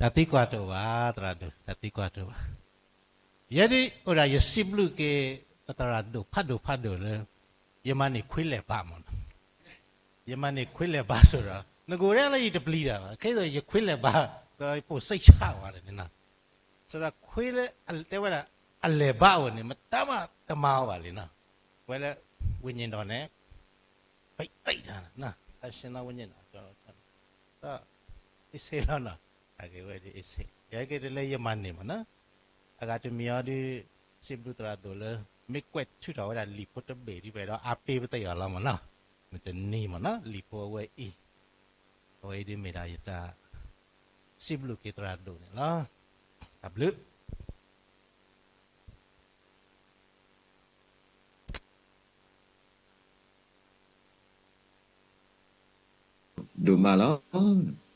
တၢ်သံကွၢ်တအိၣ်ဘၣ်, သရၣ်ဒိၣ်, တၢ်သံကွၢ်တအိၣ်ဘၣ်. ယဲဒၣ်အိၣ်ဒၣ် ယစံးဘျုးက့ၤ ပသရၣ်ဒိၣ်ဖးဒိၣ်ဖးဒိၣ်လၢ ယမၤန့ၢ်ခွ့လဲၤဘးမ့ၢ်နီၤ, ယမၤန့ၢ်ခွ့လဲၤဘးစိဒီး နကအိၣ်ဒၣ်လၢယတပျံၤတၢ်ဘၣ်, ခဲအံၤဒီးယခွ့လဲၤဘး ဒီးယပိာ်စံးဆါဝဲဒၣ်န့ၣ်နီၤ. စိဒီးခွ့လၢတဲဝဲဒၣ် အလဲၤဘးအဝဲန့ၣ် မတၤမးတမၤအီၤဘၣ်လံနီၤ. ဝဲလၢ ဝိညာဉ်တော်န့ၣ် ပိတ်ပိတ်ထားတာနော်, သန့်ရှင်းသောဝိညာဉ်တော် ကျွန်တော်တို့ ဒီး အ့ၣ်စ့လီၤနီၤ, အဂ့ၢ်ဝဲဒ်အ့ၣ်စ့, ယက့ၤတလၢယမၤန့ၢ်မ့ၢ်နီၤ, အဂၤတမံၤအီၤဒုး စံးဘျုးသရၣ်ဒိၣ်လၢ မ့ၢ်ကွဲးထုးထီၣ်ဝဲဒၣ်လံာ်ဖိတဘ့ၣ်ဒ်ပှဲၤဒီးအါပ့ပသ့ၣ်အီၤလီၤမ့ၢ်နီၤ, မ့ၢ်တနံၤမ့ၢ်နီၤ လံာ်ဖိအဝဲအံၤ, အဝဲအံၤဒ်မ့ၢ်ဒၣ်ယတၢ် စံးဘျုးက့ၤသရၣ်ဒိၣ်န့ၣ်လီၤ. တၢ်ဘျုး ဒိၣ်မးလီၤ.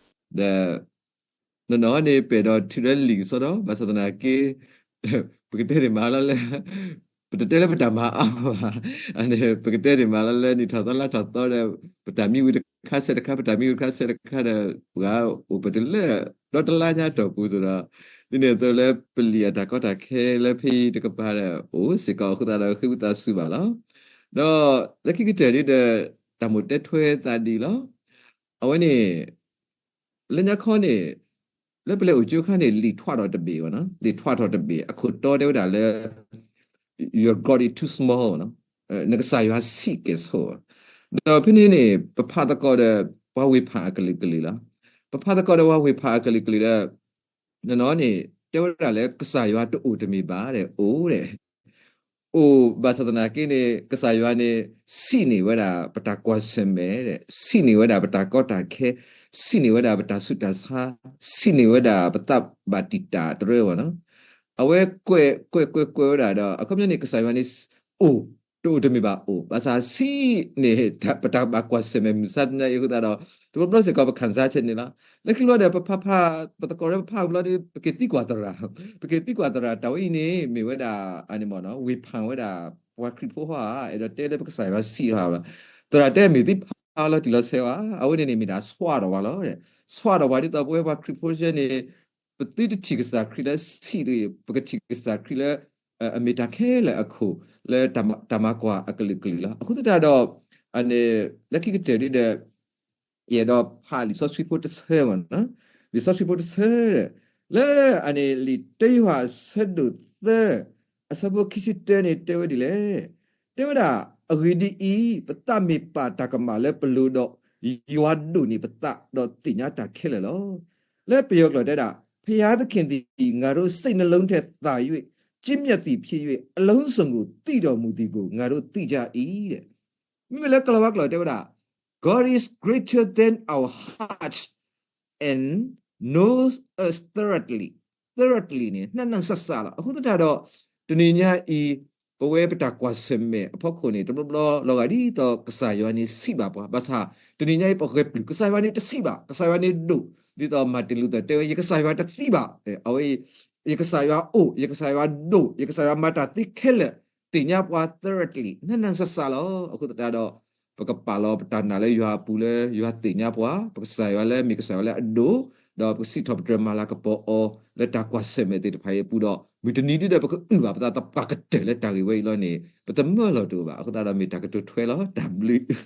ဒီး နီၢ်နီၢ်န့ၣ် ပအဲၣ်ဒိးထုးဒီးလံာ်ကစီဒီး ဘၣ်ဆၣ်သနာ်က့ ပကတဲဒၣ်မးလီၤလၢ ပတတဲလၢပတၢ်မၤအါဘၣ်, အန့ၣ် ပကတဲဒၣ်မးလီၤလၢနံၣ်ထီၣ်သီလါထီၣ်သီဒီး ပတၢ်မံဝံၤတခါဆဲးတခါ ပတၢ်မံဝံၤတခါဆဲးတခါဒီး ပှၤအိၣ်ပတုၤလၢ ဒီတလါညါအတီၢ်ပူၤအသိးဒီး ဒ်န့ၣ်အသိးလၢပလံာ်အတၢ်ကီတၢ်ခဲလၢဖဲအံၤတကပၤဒီး အိၣ်စ့ၢ်ကီးအဃိသတးဒီး ဃ့ဝံသးစူၤဘၣ်လီၤ. ဒီးလၢခံကတၢၢ်ဒ်ဒီး တၢ်မိၣ်တဲထွဲသးဒ်အံၤလီၤ. အဝဲန့ၣ် လၢညါခီန့ၣ် လၢပလဲၤအိၣ်ကၠိအခါန့ၣ် လံာ်ထွးထီၣ်တဘ့ၣ်ဘၣ်နီၤ, လံာ်ထွးထီၣ်တဘ့ၣ် အခိၣ်တီတဲဝဲဒၣ်လၢ your God is too small နီၤ, နကစၢ်ယွၤဆံးကဲၣ်ဆိး, ဒီးဖဲန့ၣ်န့ၣ် ပဖးသကိးဒီး ပှၤဝ့ၢ်ဖၣ်အကလုာ်ကလုာ်လီၤ. ပဖးသကိးဒီးပှၤဝ့ၢ်ဖၣ်အကလုာ်ကလုာ်ဒီး နီၢ်နီၢ်န့ၣ် တဲဝဲဒၣ်လၢကစၢ်ယွၤတအိၣ်တမ့ၢ်ဘၣ်ဒီး အိၣ်ဒီး အိၣ်ဘၣ်ဆၣ်သနာ်က့န့ၣ် ကစၢ်ယွၤန့ၣ် ဆံးန့ၢ်ဝဲဒၣ်ပတၢ်ကွၢ်ဆၢၣ်မဲာ်ဒီး ဆံးန့ၢ်ဝဲဒၣ်ပတၢ်ကီတၢ်ခဲ, ဆံးန့ၢ်ဝဲဒၣ်ပတၢ်ဆူးတၢ်ဆါ, ဆံးန့ၢ်ဝဲဒၣ်ပသးဘၣ်တံာ်တာ်တရၢဘၣ်နီၤ. အဝဲကွဲး ကွဲး ကွဲး ကွဲးဝဲဒၣ်ဒီး အခီပညီန့ၣ် ကစၢ်ယွၤန့ၣ် အိၣ် တအိၣ်တမ့ၢ်ဘၣ်အိၣ်, ဘၣ်ဆၣ်ဆံးန့ၢ် ပတၢ်ဘၣ်ကွၢ်ဆၢၣ်မဲာ်မုၢ်ဆါတနံၤအံၤအဃိသတးဒီး တဘျီဘျီစ့ၢ်ကီးပ ခံစားချက် န့ၣ်လီၤ. လၢခံလီၤဒီး ပဖးဖး ပသကိးဒီးပဖးဝံၤလီၤဒီး ပက့ၤသံကွၢ်သရၣ်, ပက့ၤသံကွၢ်သရၣ် တၢ်ဝဲအံၤန့ၣ် မ့ၢ်ဝဲဒၣ် အန့ၣ်မ့ၢ်နီၤ ဝ့ၢ်ဖၣ်ဝဲဒၣ် ပှၤခရံာ်ဖိဧါ, အဲၣ်ဒိးတဲလၢပကစၢ်ယွၤဆံးဧါ, သရၣ်တဲမ့ၢ်သံဖးလီၤတံၢ်လီၤဆဲးဧါ, အဝဲန့ၣ်န့ၣ်မ့ၢ်ဒၣ် ဆွးထီၣ်ပှၤလီၤ, ဆွးထီၣ်ပှၤဒ်သိးပဝဲပှၤခရံာ်ဖိစဲန့ၣ် ပသုတထံၣ်ကစၢ်ခရံာ်လၢဆံးတဂ့ၤ, ပကထံၣ်ကစၢ်ခရံာ်လၢ အမ့ၢ်တၢ်ခဲလၢာ်အခိၣ် လၢတၢ်မၤကွၢ်အကလုာ်ကလုာ်လီၤ. အဃိသတးဒီး လၢခံကတၢၢ်ဒ်ဒီး ယအဲၣ်ဒိးဖးလံာ်စီဆှံဖိတဆၢမ့ၢ်နီၤ, လံာ်စီဆှံဖိတဆၢ လၢအန့ၣ် လံာ်တၢယိၤဟၣ်အဆၢဒိၣ်သၢ အဆၢဖိခံဆံတၢန့ၣ် တဲဝဲဒ်လဲၣ်. တဲဝဲဒၣ် အဂ့ၢ်ဒ်အံၤ, ပသးမ့ၢ်ပာ်တၢ်ကမၣ်လၢပလိၤဒီး ယွၤဒိၣ်န့ၢ်ပသး ဒီးသ့ၣ်ညါတၢ်ခဲလၢာ်လီၤ. လၢပယီၤကျိာ်တဲဒၣ် ဘုရားသခင်သည် ငါတို့စိတ်နှလုံးထက်သာ၍ ကြီးမြတ်သည်ဖြစ်၍ အလုံးစုံကို သိတော်မူသည်ကို ငါတို့သိကြ၏တဲ့. မ့မ့ၢ်လၢကလၤဝါကျိာ်တဲဝဲဒၣ် God is greater than our heart and knows us thoroughly, thoroughly န့ၣ် နးနးစးစးလီၤ. အဃိသတးဒီး တနံၤညါအံၤ ပဝဲပတၢ်ကွၢ်ဆၢၣ်မဲာ်အဖီခိၣ်န့ၣ် တဘျီဘျီလီၤဂာ်ဒ်သိးကစၢ်ယွၤန့ၣ်ဆံးဘၣ်ပှၤ, ဘၣ်ဆၣ် တနံၤညါအံၤ ပဂဲၤပျုၢ် ကစၢ်ယွၤန့ၣ်တဆံးဘၣ်, ကစၢ်ယွၤန့ၣ်ဒိၣ်, ဒ်သိး Martin Luther တဲဝဲ ယကစၢ်ယွၤတသံဘၣ်, အဝဲ ယကစၢ်ယွၤအိၣ်, ယကစၢ်ယွၤဒိၣ်, ယကစၢ်ယွၤမၤတၢ်သ့ခဲလၢာ်, သ့ၣ်ညါပှၤ thoroughly နးနးစးစးလီၤ. အဃိသတးဒီး ပကပာ်လီၤပတၢ်နာ်လၢယွၤအပူၤလၢယွၤသ့ၣ်ညါပှၤ, ပကစၢ်ယွၤလၢမ့ၢ်ကစၢ်ယွၤလၢအဒိၣ်, ဒီးပကစံးထီၣ်ပတြၢၤမၤလၤကပီၤအီၤလၢတၢ်ကွၢ်ဆၢၣ်မဲာ်သ့ၣ်တဖၣ်အံၤအပူၤဒီး မုၢ်တနံၤဒ်ဒီး ပကအုၣ်ဘၣ်ပသးသပှၢ်ကတၢၢ်လၢတၢ်ဂ့ၢ်ဝဲအံၤလီၤန့ၣ် ပတမၢလီၤတအိၣ်ဘၣ်. အဃိသတးဒီးမ့ၢ်တၢ်ကတိၤထွဲလီၤ. တၢ်ဘျုး တ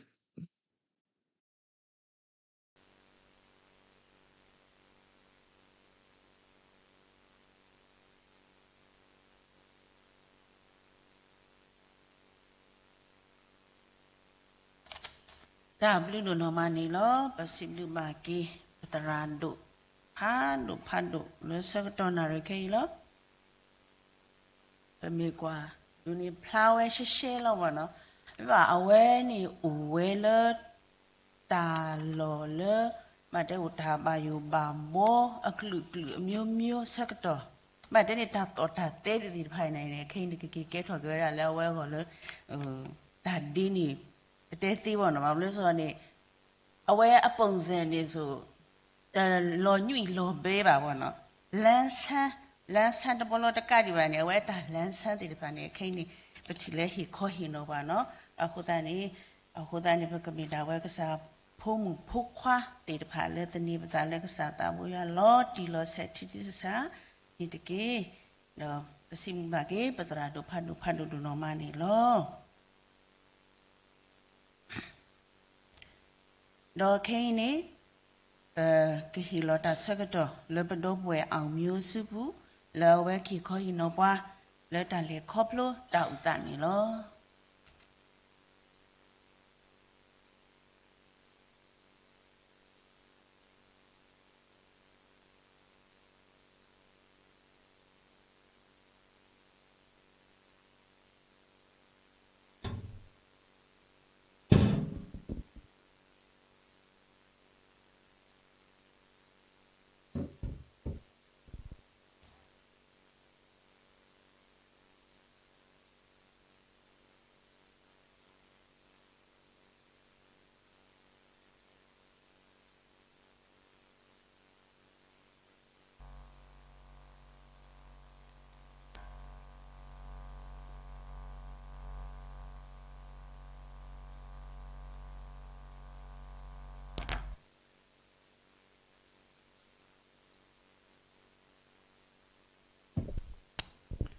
ၢ်ဘျုးဒိၣ်နီၢ်မးန့ၣ်လီၤ. ပစံးဘျုးဘၣ်က့ၤ ပသရၣ်ဒိၣ် ဖးဒိၣ်ဖးဒိၣ်လၢဆၢကတီၢ်နၣ်ရံၣ်ခဲအံၤလီၤ. ပမ့ၢ်ကွၢ်ဒ်န့ၣ် ဖျါဝဲရှဲရှဲလီၤဘၣ်နီၤ. မ့ၢ်ဘၣ်အဝဲန့ၣ်အိၣ်ဝဲလၢ တၢ်လီၢ်လၢ ဘၣ်တဲအိၣ်တၢ်ဘၣ်ယိၣ်ဘၣ်ဘီအကလုာ်ကလုာ်အမျိုးမျိုးဆၢကတီၢ်, ဘၣ်တဲန့ၣ်တၢ်သီၣ်တၢ်သဲသ့ၣ်တဖၣ်အံၤန့ၣ် ခဲအံၤန့ၣ်ကက့ၤကဲထီၣ်က့ၤဝဲဒၣ်လၢအဝဲအဂီၢ်လၢ တၢ်ဒ်န့ၣ် ပတဲသ့ဘၣ်နီၤ. ဘၣ်မနုၤအဃိန့ၣ် အဝဲအ ပုံစံ န့ၣ်ဆိ တလီၤညွံၣ်လီၤဘဲဘၣ်ဘၣ်နီၤ. လန်းဆန်း, လန်းဆန်း တဘီလီၤတကးဒံးဘၣ်န့ၣ် အဝဲတၢ် လန်းဆန်း သ့ၣ်တဖၣ်န့ၣ် ခဲအံၤန့ၣ် ပထံၣ်လၢဟ့ၣ်ခီဟ့ၣ်နီၤပှၤနီၤ. အဃိသတးန့ၣ် အဃိသတးန့ၣ် ပကမ့ၢ်ဒၣ်ဝဲကစၢ်ဖိမုၣ်ဖိခွါသ့ၣ်တဖၣ်လၢသန့ၤပသးလၢကစၢ်သးဘိယွၤလီၤတံၢ်လီၤဆဲးထံထံဆးဆးန့ၣ်တက့ၢ်. ဒီးပစံးဘျုးဘၣ်က့ၤ ပသရၣ်ဒိၣ်ဖးဒိၣ်ဖးဒိၣ်ဒိၣ်နီၢ်မးန့ၣ်လီၤ. ဒီးခဲအံၤန့ၣ် ပကဟ့ၣ်လီၤတၢ်ဆၢကတီၢ်လၢပဒီပုၢ်ဝဲၢ် အောင်မျိုး စုပူၤ လၢအဝဲကဟ့ၣ်ခီဟ့ၣ်နီၤပှၤ လၢတၢ်လဲၤခီဖျိတၢ်အုၣ်သးန့ၣ်လီၤ. ဂီ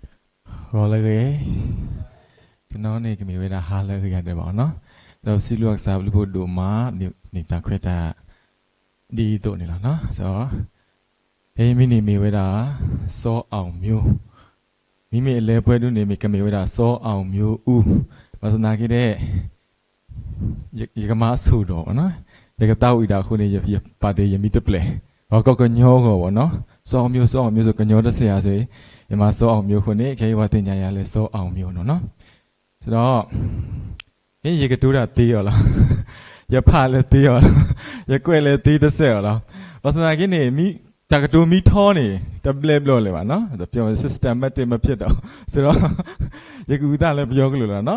ၤလၢအဂ့ၤ, တနီၤန့ၣ်ကမ့ၢ်ဝဲဒၣ်ဟါလၢအဂ့ၤဂၤဒဲးဘၣ်နီၤ, ဒီးပစံးဘျုးကစၢ်ဘျုးဖှိၣ်ဒိၣ်မး, န့ၣ်တၢ်ခွဲးတၢ် ဒ်အံၤအသိးန့ၣ်လီၤနီၤ. မ့မ့ၢ်န့ၣ်မ့ၢ်ဝဲဒၣ် စီၤအောင်မျိုး, မ့မ့ၢ်အလဲၤပှဲၤဒုန့ၣ် မ့ၢ်ကမ့ၢ်ဝဲဒၣ် စီၤအောင်မျိုးဦး, ဘၣ်ဆၣ်သနာ်က့ဒီး ယကမၤအဆိၣ်ဒီးဘၣ်နီၤ, ယကသးဝံၣ်ဒၣ်အဃိန့ၣ် ယပာ်တ့ၢ်ယမံၤတပျဲၢ်, ပှၤကိးကညီအဂီၢ်ဘၣ်နီၤ, စီၤအောင်မျိုး စီၤအောင်မျိုး ဆို ကညီတစ့ၢ်ဧါ ဆို ယမၤ စီၤအောင်မျိုး အဃိန့ၣ် ခဲအံၤပှၤသ့ၣ်ညါယၤလၢစီၤအောင်မျိုးနီၤနီၤ, ဆိုတော့ မ့ၢ်ယကတိၤတၢ်သ့အီၤလီၤ, ယဖးလၢသ့အီၤလီၤ, ယကွဲးလၢသ့တစဲးအီၤလီၤ, ဘၣ်ဆၣ်သနာ်က့န့ၣ် တၢ်ကတိၤမံထီန့ၣ် တဘျဲးဘျီလၢၤဘၣ်နီၤ, ပြော systematic မ့ၢ်ဖြစ်တော့, ဆိုတော့ ယကအုၣ်သးလၢပယီၤကလုာ်လီၤနီၤ,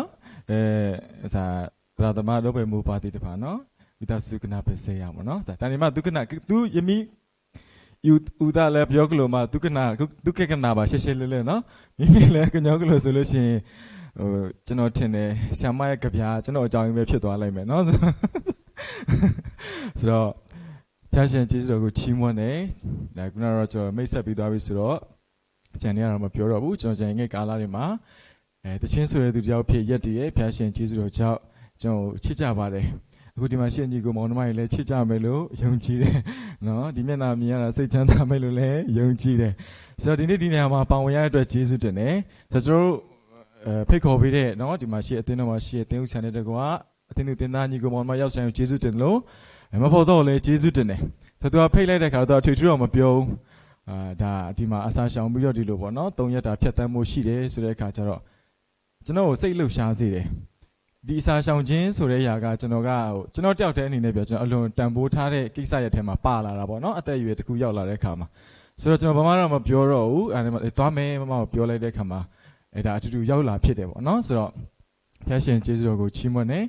သရၣ်သမါဒီပုၢ်ဝဲၢ်မိၢ်ပၢ်သ့ၣ်တဖၣ်နီၤ, ဝံသးစူၤကနၣ်ပၢၢ်စၢၤယၤမ့ၢ်နီၤ, တၢ်န့ၣ်မး သုကနၣ် သုယမံ အုၣ်သးလၢပယီၤကလုာ်မး သုကနၣ် သုကကနၣ်ဘၣ်ရှဲရှဲလၢလၢနီၤ, မ့မ့ၢ်လၢကညီကလုာ်ဆိုလို့ရှိရင် ကျွန်တော်ထင်တယ် ဆရာမရဲ့ကဗျာ ကျွန်တော့်အကြောင်းပဲဖြစ်သွားလိမ့်မယ်နော်, ဆိုတော့ ဘုရားရှင်ကျေးဇူးတော်ကိုချီးမွမ်းတယ်, ဒါကနတော့ကျွန်တော်မိတ်ဆက်ပြီးသွားပြီဆိုတော့ ကျန်နေရတော့မပြောတော့ဘူး, ကျွန်တော်ကျန်ငယ်ကာလတွေမှာ အဲ သီချင်းဆိုတဲ့သူတစ်ယောက်ဖြစ်ရပ်တည်ရဲ့ ဘုရားရှင်ကျေးဇူးတော်ကြောင့် ကျွန်တော်ချစ်ကြပါတယ်, အခုဒီမှာရှိတဲ့ညီကိုမောင်နှမတွေလည်းချစ်ကြမယ်လို့ယုံကြည်တယ်နော်, ဒီမျက်နှာမြင်ရတာစိတ်ချမ်းသာမယ်လို့လည်းယုံကြည်တယ်, ဆိုတော့ဒီနေ့ဒီနေရာမှာပါဝင်ရတဲ့အတွက်ကျေးဇူးတင်တယ်, ဆိုတော့ကျွန်တော်တို့အဲဖိတ်ခေါ်ပေးတဲ့နော် ဒီမှာရှိတဲ့အသင်းတော်မှာရှိတဲ့အသင်းဦးဆရာနဲ့တကွအသင်းသူသင်းသားညီကိုမောင်နှမယောက်ျားကိုကျေးဇူးတင်တယ်လို့မဖော်တော့လည်းကျေးဇူးတင်တယ်, ဆိုတော့သူကဖိတ်လိုက်တဲ့ခါတော့သူကထွေထွေတော့မပြောဘူး, အာဒါဒီမှာအစာရှောင်ပြီးတော့ဒီလိုပေါ့နော်သုံးရက်တာဖြတ်သန်းမှုရှိတယ်ဆိုတဲ့အခါကျတော့ ကျွန်တော်ကိုစိတ်လှုပ်ရှားစေတယ်, ဒီအစာရှောင်ခြင်းဆိုတဲ့အရာကကျွန်တော်ကကျွန်တော်တယောက်တည်းအနေနဲ့ပြောကျွန်တော်အလွန်တန်ဖိုးထားတဲ့ကိစ္စရပ်ထဲမှာပါလာတာပေါ့နော်, အသက်အရွယ်တစ်ခုရောက်လာတဲ့အခါမှာ, ဆိုတော့ကျွန်တော်ဘာမှတော့မပြောတော့ဘူး, အဲသွားမယ်မမကိုပြောလိုက်တဲ့အခါမှာအဲဒါအတူတူရောက်လာဖြစ်တယ်ပေါ့နော်, ဆိုတော့ ဘုရားရှင်ကျေးဇူးတော်ကိုချီးမွမ်းတယ်,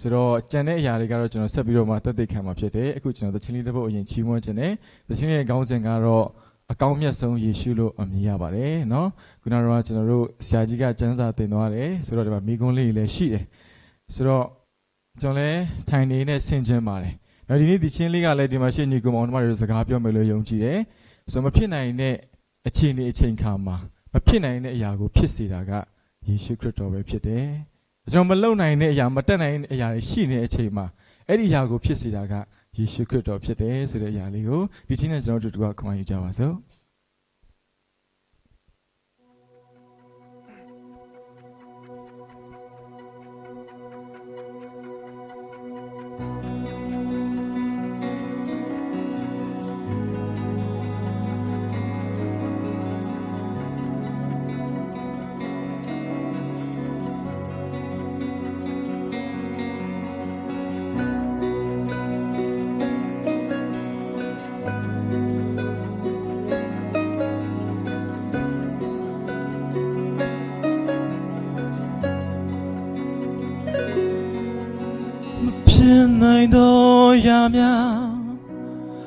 ဆိုတော့ကျန်တဲ့အရာတွေကတော့ကျွန်တော်ဆက်ပြီးတော့မှသက်သေခံမှာဖြစ်တယ်, အခုကျွန်တော်သီချင်းလေးတစ်ပုဒ်အရင်ချီးမွမ်းခြင်းနဲ့သီချင်းရဲ့ခေါင်းစဉ်ကတော့အကောင်းမြတ်ဆုံးယေရှုလို့အမည်ရပါတယ်နော်, ခုနကတော့ကျွန်တော်တို့ဆရာကြီးကကျမ်းစာသင်သွားတယ်, ဆိုတော့ဒီမှာမိကုန်းလေးတွေလည်းရှိတယ်, ဆိုတော့ ကျွန်တော်လည်း ထိုင်နေနဲ့ ဆင်ခြင်ပါတယ်။ ဒီးဒီနေ့ သီချင်းလေးကလည်း ဒီမှာရှိတဲ့ ညီအစ်ကိုမောင်နှမတွေ စကားပြောမယ်လို့ ယုံကြည်တယ်။ ဆိုတော့ မဖြစ်နိုင်တဲ့ အခြေအနေ အချိန်အခါမှာ မဖြစ်နိုင်တဲ့အရာကို ဖြစ်စေတာက ယေရှုခရစ်တော်ပဲဖြစ်တယ်။ ကျွန်တော်မလုပ်နိုင်တဲ့အရာ မတတ်နိုင်တဲ့အရာတွေ ရှိနေတဲ့အချိန်မှာ အဲ့ဒီအရာကို ဖြစ်စေတာက ယေရှုခရစ်တော်ဖြစ်တယ်ဆိုတဲ့အရာလေးကို ဒီချင်းနဲ့ ကျွန်တော်တို့ တကွခံယူကြပါစို့။ မဖြစ်နိုင်သောအရာများ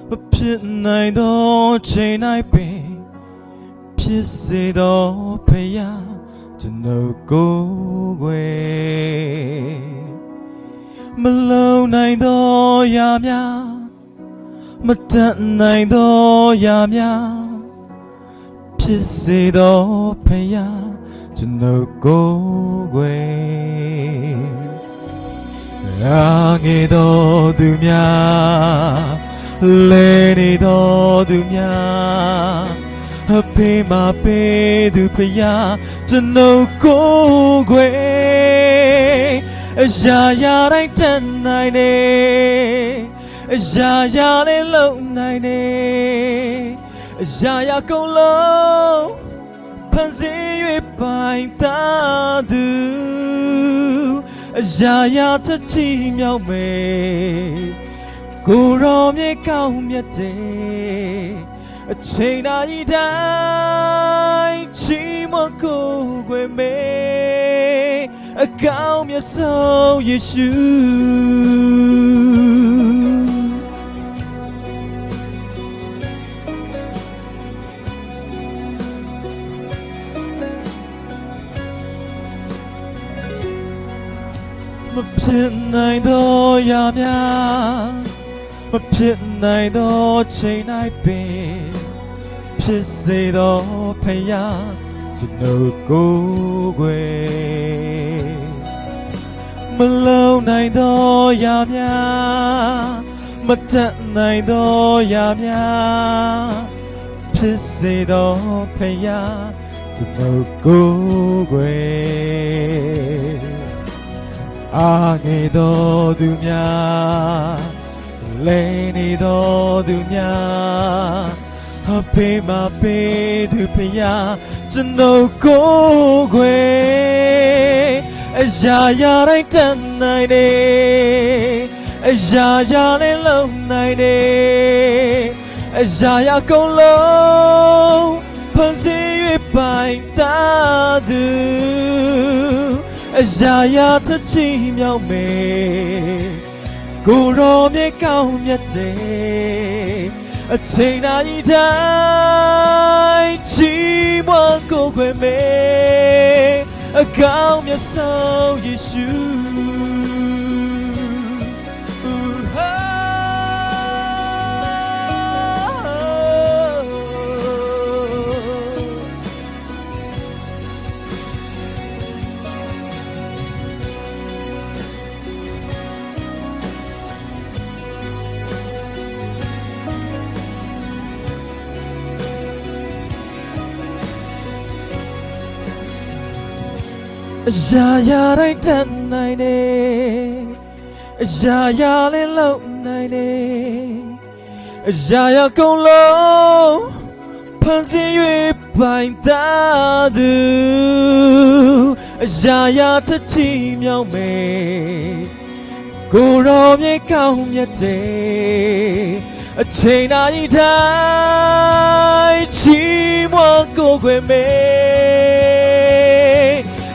မဖြစ်နိုင်သောအချိန်၌ပင် ဖြစ်စေသောဘုရား ကျွန်ုပ်ကိုးကွယ်။ မလုပ်နိုင်သောအရာများ မတတ်နိုင်သောအရာများ ဖြစ်စေသောဘုရား ကျွန်ုပ်ကိုးကွယ်။ အားငယ်သောသူများ လဲနေသောသူများ အဖေးမပေးသူဘုရား ကျွန်ုပ်ကိုးကွယ်။ အရာရာတိုင်းတတ်နိုင်တယ် အရာရာလည်းလုပ်နိုင်တယ် အရာရာအကုန်လုံး ဖန်ဆင်း၍ပိုင်တာသူ အရာရာထက်ချီးမြှောက်မယ် ကိုယ်တော်မြတ်ကောင်းမြတ်တယ် အချိန်တိုင်းတိုင်း ချီးမွမ်းကိုးကွယ်မယ် အကောင်းမြတ်ဆုံးယေရှု။ မဖြစ်နိုင်သောအရာများ မဖြစ်နိုင်သောအချိန်၌ပင် ဖြစ်စေသောဘုရား ကျွန်ုပ်ကိုးကွယ်။ မလုပ်နိုင်သောအရာများ မတတ်နိုင်သောအရာများ ဖြစ်စေသောဘုရား ကျွန်ုပ်ကိုးကွယ်။ အားငယ်သောသူများ လဲနေသောသူများ အဖေးမပေးသူဘုရား ကျွန်ုပ်ကိုးကွယ်။ အရာရာတိုင်းတတ်နိုင်တယ် အရာရာလည်းလုပ်နိုင်တယ် အရာရာအကုန်လုံး ဖန်ဆင်း၍ပိုင်တာသူ အရာရာထက်ချီးမြှောက်မယ် ကိုယ်တော်မြတ်ကောင်းမြတ်တယ် အချိန်တိုင်းတိုင်း ချီးမွမ်းကိုးကွယ်မယ် အကောင်းမြတ်ဆုံးယေရှု။ အရာရာတိုင်းတတ်နိုင်တယ် အရာရာလည်းလုပ်နိုင်တယ် အရာရာအကုန်လုံး ဖန်ဆင်း၍ပိုင်တာသူ အရာရာထက်ချီးမြှောက်မယ် ကိုယ်တော်မြတ်ကောင်းမြတ်တယ် အချိန်တိုင်းတိုင်း ချီးမွမ်းကိုးကွယ်မယ်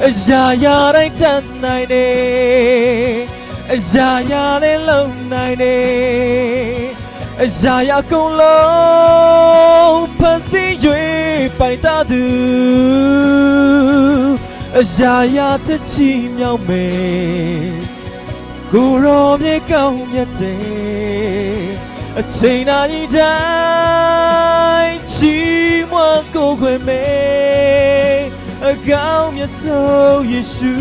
အရာရာတိုင်းတတ်နိုင်တယ် အရာရာလည်းလုပ်နိုင်တယ် အရာရာအကုန်လုံး ဖန်ဆင်း၍ပိုင်တာသူ အရာရာထက်ချီးမြှောက်မယ် ကိုယ်တော်မြတ်ကောင်းမြတ်တဲ့ အချိန်တိုင်းချီးမွမ်းကိုးကွယ်မယ် အကောင်းမြတ်ဆုံးယေရှု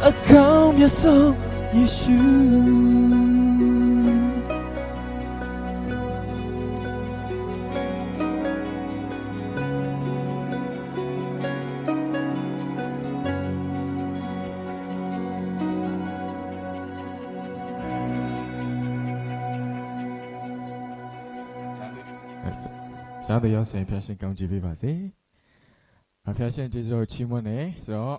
အကောင်းမြတ်ဆုံးယေရှု ကြားသူရောဆိုရင် ဖျားရှင်ကောင်းချီးပေးပါစေ။ ဖျားရှင်ကျေးဇူးတော်ချီးမွမ်းတယ်ဆိုတော့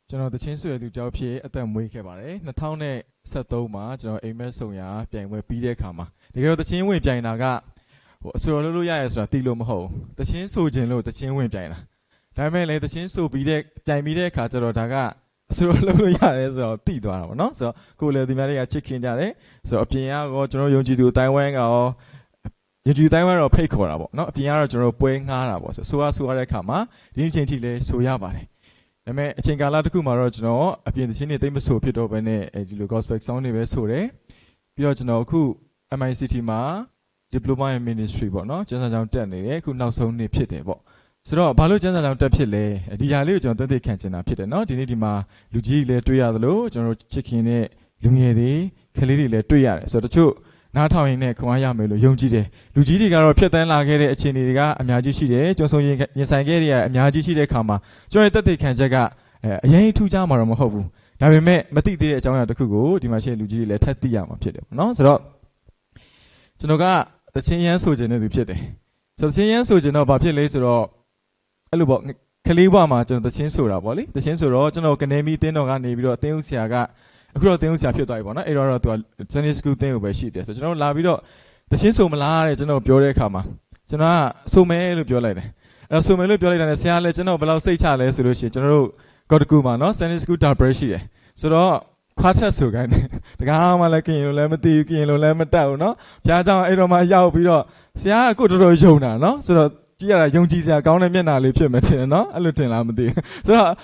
ကျွန်တော်သီချင်းဆိုတဲ့သူတစ်ယောက်ဖြစ်အသက်မွေးခဲ့ပါတယ်။ နှစ်ထောင်ဆယ့်သုံးမှာ ကျွန်တော်အိမ်မက်ဆုံရာပြိုင်ပွဲပြီးတဲ့အခါမှာ တကယ်တော့သီချင်းဝင်ပြိုင်တာက ဟို အဆိုတော်လုပ်လို့ရတယ်ဆိုတာသိလို့မဟုတ်ဘူး။ သီချင်းဆိုချင်လို့သီချင်းဝင်ပြိုင်တာ။ ဒါပေမဲ့လည်းသီချင်းဆိုပြီးတဲ့ ပြိုင်ပြီးတဲ့အခါကျတော့ ဒါကအဆိုတော်လုပ်လို့ရတယ်ဆိုတော့သိသွားတာပေါ့နော်။ ဆိုတော့ ကိုယ်လည်းသူများတွေကချစ်ခင်ကြတယ်။ ဆိုတော့ အပြင်ကရော ကျွန်တော်ယုံကြည်သူအသိုင်းအဝိုင်းကရော ယုံကြည်သူအသိုင်းအဝိုင်းတော့ဖိတ်ခေါ်တာပေါ့နော်။ အပြင်ကတော့ကျွန်တော်တို့ပွဲငှားတာပေါ့။ ဆိုတော့ ဆိုရဆိုရတဲ့အခါမှာ ဒီနေ့ချိန်ထိလည်းဆိုရပါတယ်။ ဒါပေမဲ့အချိန်ကာလတစ်ခုမှာတော့ ကျွန်တော်အပြင်သီချင်းတွေသိပ်မဆိုဖြစ်တော့ဘဲနဲ့ အဲဒီလို gospel song တွေပဲဆိုတယ်။ ပြီးတော့ကျွန်တော်အခု M I C T မှာ Diploma in Ministry ပေါ့နော် ကျမ်းစာကျောင်းတက်နေတယ်။ အခုနောက်ဆုံးနှစ်ဖြစ်တယ်ပေါ့။ ဆိုတော့ ဘာလို့ကျမ်းစာကျောင်းတက်ဖြစ်လဲ။ ဒီဟာလေးကိုကျွန်တော်သက်သေခံချင်တာဖြစ်တယ်နော်။ ဒီနေ့ဒီမှာလူကြီးတွေလည်းတွေ့ရသလို ကျွန်တော်တို့ချစ်ခင်တဲ့လူငယ်တွေ ကလေးတွေလည်းတွေ့ရတယ်။ ဆိုတော့ တချို့နားထောင်ရင်းနဲ့ခွန်အားရမယ်လို့ယုံကြည်တယ်။ လူကြီးတွေကတော့ဖြတ်သန်းလာခဲ့တဲ့အခြေအနေတွေကအများကြီးရှိတယ်။ ကြုံဆုံရင်ရင်ဆိုင်ခဲ့ရတဲ့အများကြီးရှိတဲ့အခါမှာ ကျွန်တော်ရဲ့သက်သေခံချက်က အဲ အရင်ထူးခြားမှာတော့မဟုတ်ဘူး။ ဒါပေမဲ့မသိသေးတဲ့အကြောင်းအရာတစ်ခုကိုဒီမှာရှိတဲ့လူကြီးတွေလည်းထပ်သိရမှာဖြစ်တယ်ပေါ့နော်။ ဆိုတော့ ကျွန်တော်ကသီချင်းရမ်းဆိုချင်တဲ့သူဖြစ်တယ်။ ဆိုတော့ သီချင်းရမ်းဆိုချင်တော့ဘာဖြစ်လဲဆိုတော့ အဲ့လိုပေါ့ ကလေးဘဝမှာကျွန်တော်သီချင်းဆိုတာပေါ့လေ။ သီချင်းဆိုတော့ ကျွန်တော်ကနဲမီအသင်းတော်ကနေပြီးတော့ သင်းအုပ်ဆရာက အခုတော့သင်းအုပ်ဆရာဖြစ်သွားပြီပေါ့နော်။ အဲ့တော့တော့သူက Sunday School သင်းအုပ်ပဲရှိသေးတယ်။ ဆိုတော့ ကျွန်တော်လာပြီးတော့ သီချင်းဆိုမလားတဲ့ ကျွန်တော်ပြောတဲ့အခါမှာ ကျွန်တော်က ဆိုမယ်လို့ပြောလိုက်တယ်။ အဲ့တော့ ဆိုမယ်လို့ပြောလိုက်တာနဲ့ ဆရာလည်းကျွန်တော်ဘယ်လောက်စိတ်ချလဲဆိုလို့ရှိရင် ကျွန်တော်တို့ ကီၢ်တကူမှာနော် Sunday School တာပွဲရှိတယ်။ ဆိုတော့ ခွါထက်ဆိုခိုင်းတယ်။ တခါမှလည်းကရင်လိုလည်းမသိဘူး၊ ကရင်လိုလည်းမတတ်ဘူးနော်။ ဘုရားကျောင်းအဲ့တော့မှရောက်ပြီးတော့ ဆရာကကိုယ်တော်တော်ယုံတာနော်။ ဆိုတော့ ကြည့်ရတာ ယုံကြည်စရာကောင်းတဲ့မျက်နှာလေးဖြစ်မယ်ထင်တယ်နော်။ အဲ့လိုထင်လားမသိဘူး။ ဆိုတော့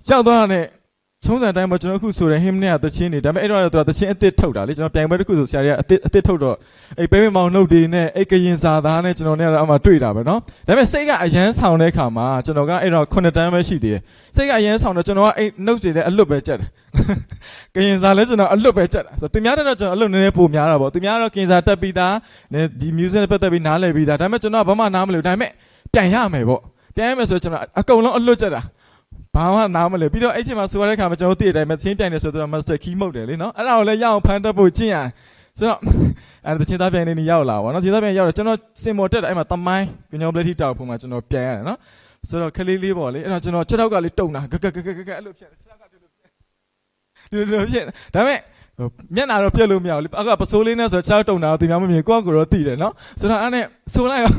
ရောက်သွားတာနဲ့ ထုံးစံအတိုင်းပေါ့ ကျွန်တော်အခုဆိုတဲ့ hymn နဲ့ကသီချင်းတွေ၊ ဒါပေမဲ့ အဲ့တော့သူကသီချင်းအသစ်ထုတ်တာလေ။ ကျွန်တော်ပြိုင်ပွဲတစ်ခုဆို ဆရာတွေကအသစ်၊ အသစ်ထုတ်တော့ အဲ့ပဲမင်းမောင်နှုတ်တွေနဲ့ အဲ့ကရင်စာသားနဲ့ ကျွန်တော်နဲ့ကတော့အမှတွေ့တာပဲနော်။ ဒါပေမဲ့ စိတ်ကအရမ်းဆောင်တဲ့အခါမှာ ကျွန်တော်ကအဲ့တော့ခုနှစ်တန်းပဲရှိသေးတယ်။ စိတ်ကအရမ်းဆောင်တော့ ကျွန်တော်ကအဲ့ note တွေလည်းအလွတ်ပဲကြက်တယ်။ ကရင်စာလည်းကျွန်တော်အလွတ်ပဲကြက်တာဆိုတော့ သူများထက်တော့ကျွန်တော်အလွတ်နည်းနည်းပိုများတာပေါ့။ သူများကတော့ကရင်စာတတ်ပြီးသား၊ ဒီ music နဲ့ပတ်သက်ပြီးနားလည်ပြီးသား။ ဒါပေမဲ့ ကျွန်တော်ကဘာမှနားမလည်ဘူး။ ဒါပေမဲ့ ပြိုင်ရမယ်ပေါ့။ ပြိုင်ရမယ်ဆိုတော့ ကျွန်တော်အကုန်လုံးအလွတ်ကြက်တာ။ ဘာမှနားမလည်။ ပြီးတော့ အဲ့ချိန်မှာဆိုရတဲ့အခါမှာ ကျွန်တော်တို့သိတဲ့အတိုင်းပဲ သီချင်းပြိုင်တယ်ဆိုတော့ master key mode တယ်လေနော်။ အဲ့ဒါကိုလည်းရအောင်ဖမ်းတတ်ဖို့ကျင့်ရတယ်။ ဆိုတော့ အဲ့ သီချင်းသားပြိုင်တဲ့နေ့ရောက်လာပေါ့နော်။ သီချင်းသားပြိုင်ရောက်တော့ ကျွန်တော်စင်မော်တက်တာ အဲ့မှာသမိုင်း ကညီဘျၢထံတောင်ပေါ်မှာ ကျွန်တော်ပြိုင်ရတယ်နော်။ ဆိုတော့ ကလေးလေးပေါ့လေ။ အဲ့တော့ ကျွန်တော်ခြေထောက်ကလေးတုန်တာ ကကကကက အဲ့လိုဖြစ်တယ်။ ခြေထောက်က ဒီလိုဖြစ်နေ။ ဒါပေမဲ့ မျက်နှာတော့ပျက်လို့မရဘူးလေ။ အခုကပစိုးလေးနဲ့ဆိုတော့ ခြေထောက်တုန်တာတော့ သူများမမြင်၊ ကိုယ့်အကိုယ်တော့သိတယ်နော်။ ဆိုတော့ အဲ့နဲ့ဆိုလိုက်ရော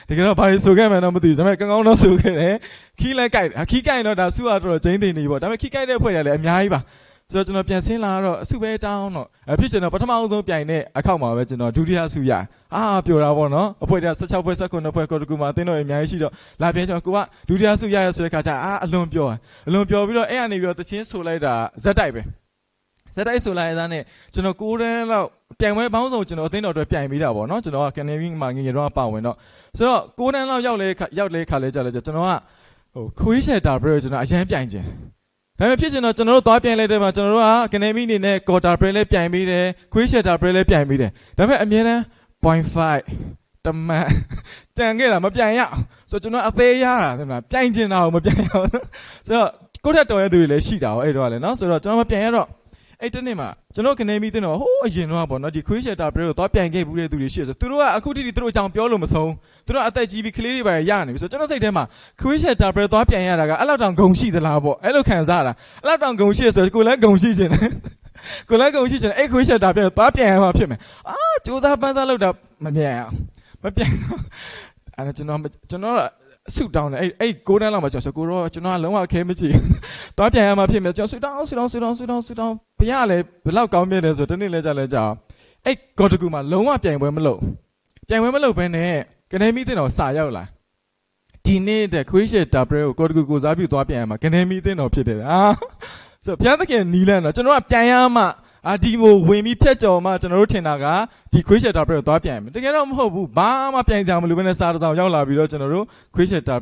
တကယ်တော့ဘာတွေဆိုခဲ့မှန်းတော့မသိဘူး။ ဒါပေမဲ့ ကောင်းကောင်းတော့ဆိုခဲ့တယ်။ ခံလည်းကိုက်တယ်။ ခံကိုက်ရင်တော့ ဒါဆူအတော်တော်ကျိန်းသေနေပြီပေါ့။ ဒါပေမဲ့ ခံကိုက်တဲ့အဖွဲ့တွေကလည်းအများကြီးပါ။ ဆိုတော့ ကျွန်တော်ပြန်ဆင်းလာတော့ အဆူပဲတောင်းတော့ အဲ ဖြစ်ချင်တော့ ပထမဦးဆုံးပြိုင်တဲ့အခေါက်မှာပဲ ကျွန်တော်ဒုတိယဆူရတယ်။ အာ ပျော်တာပေါ့နော်။ အဖွဲ့တွေက ဆယ့်ခြောက်ဖွဲ့၊ ဆယ့်ခုနစ်ဖွဲ့၊ ကီၢ်တကူမှာအသင်းတော်တွေအများကြီးရှိတော့ လာပြိုင်ကျွန်တော် ကိုယ်ကဒုတိယဆူရတယ်ဆိုတဲ့အခါကျ အာ အလွန်ပျော်တယ်။ အလွန်ပျော်ပြီးတော့ အဲ့ကနေပြီးတော့ သီချင်းဆိုလိုက်တာ ဆက်တိုက်ပဲ။ ဆက်တိုက်ဆိုလိုက်တာနဲ့ ကျွန်တော်ကိုးတန်းလောက် ပြိုင်ပွဲပေါင်းစုံ ကျွန်တော်အသင်းတော်အတွက်ပြိုင်ပေးတာပေါ့နော်။ ကျွန်တော်က ကနဲမီမှာ ငယ်ငယ်တုန်းကပါဝင်တော့ ဆိုတော့ ကိုးတန်းလောက်ရောက်လဲခါ ရောက်လဲခါလဲကျလဲကျ ကျွန်တော်က ဟို ခွေးဆယ်တာပွဲကို ကျွန်တော်အရမ်းပြိုင်ချင်တယ်။ ဒါပေမဲ့ ဖြစ်ချင်တော့ ကျွန်တော်တို့သွားပြိုင်လိုက်တဲ့မှာ ကျွန်တော်တို့က ကနဲမီအနေနဲ့ ကီၢ်တာပွဲလည်းပြိုင်ပေးတယ်၊ ခွေးဆယ်တာပွဲလည်းပြိုင်ပေးတယ်။ ဒါပေမဲ့ အမြဲတမ်း point five တစ်မှတ် ကျန်ခဲ့တာ မပြိုင်ရအောင်။ ဆိုတော့ ကျွန်တော်အသေးရတာ ပြိုင်ချင်တာကို မပြိုင်ရအောင်။ ဆိုတော့ ကိုယ့်ထက်တော်တဲ့သူတွေလည်းရှိတာပေါ့ အဲ့တော့လည်းနော်။ ဆိုတော့ ကျွန်တော်မပြိုင်ရတော့ အဲ့တနေ့မှာ ကျွန်တော်ကနဲမီသင်းတော် ဟိုးအရင်တော့ပေါ့နော် ဒီခွေးဆယ်တာပွဲကိုသွားပြိုင်ခဲ့ဖူးတဲ့သူတွေရှိတယ်ဆိုတော့ သူတို့ကအခုထိသူတို့အကြောင်းပြောလို့မဆုံး။ သူတို့အသက်ကြီးပြီး ကလေးတွေပါရနေပြီဆိုတော့ ကျွန်တော်စိတ်ထဲမှာ ခွေးဆယ်တာပွဲသွားပြိုင်ရတာက အဲ့လောက်တောင်ဂုဏ်ရှိသလားပေါ့။ အဲ့လိုခံစားရတာ။ အဲ့လောက်တောင်ဂုဏ်ရှိတယ်ဆိုတော့ ကိုယ်လည်းဂုဏ်ရှိချင်တယ်။ ကိုယ်လည်းဂုဏ်ရှိချင်တယ်။ အဲ့ခွေးဆယ်တာပွဲသွားပြိုင်ရမှာဖြစ်မယ်။ အာ ကြိုးစားပမ်းစားလုပ်တာ မပြိုင်ရအောင် မပြိုင်တော့ အဲ့တော့ ကျွန်တော် ကျွန်တော် ဆုတောင်းတယ်။ အဲ့ အဲ့ကိုးတန်းလောက်မှာ ကျွန်တော်ဆို ကိုယ်တော် ကျွန်တော်ကလုံးဝခဲမကြည့်ဘူး။ သွားပြိုင်ရမှာဖြစ်မယ်။ ကျွန်တော်ဆုတောင်း ဆုတောင်း ဆုတောင်း ဆုတောင်း ဆုတောင်း ဘုရားလည်း ဘယ်လောက်ကောင်းမြတ်လဲဆိုတော့ တနေ့လဲကြလဲကြအောင် အဲ ကော်တကူမှာ လုံးဝပြိုင်ပွဲမလုပ်၊ ပြိုင်ပွဲမလုပ်ဘဲနဲ့ ကနဲမီးသင့်တော်စာရောက်လာ၊ ဒီနှစ်အတွက် ခွေးရှယ်တာပရဲကို ကော်တကူကိုယ်စားပြုသွားပြိုင်ရမှာ ကနဲမီးသင့်တော်ဖြစ်တယ်။ ဆိုတော့ ဘုရားသခင်ရဲ့နည်းလမ်းနော် ကျွန်တော်တို့ကပြိုင်ရမှ အာ ဒီကိုဝင်ပြီးဖြတ်ကျော်မှ ကျွန်တော်တို့ထင်တာက ဒီခွေးရှယ်တာပရဲကိုသွားပြိုင်ရမယ်။ တကယ်တော့မဟုတ်ဘူး။ ဘာမှပြိုင်စရာမလိုဘဲနဲ့ စာတစ်စောင်ရောက်လာပြီးတော့ ကျွန်တော်တို့ခွေးရှယ်တာ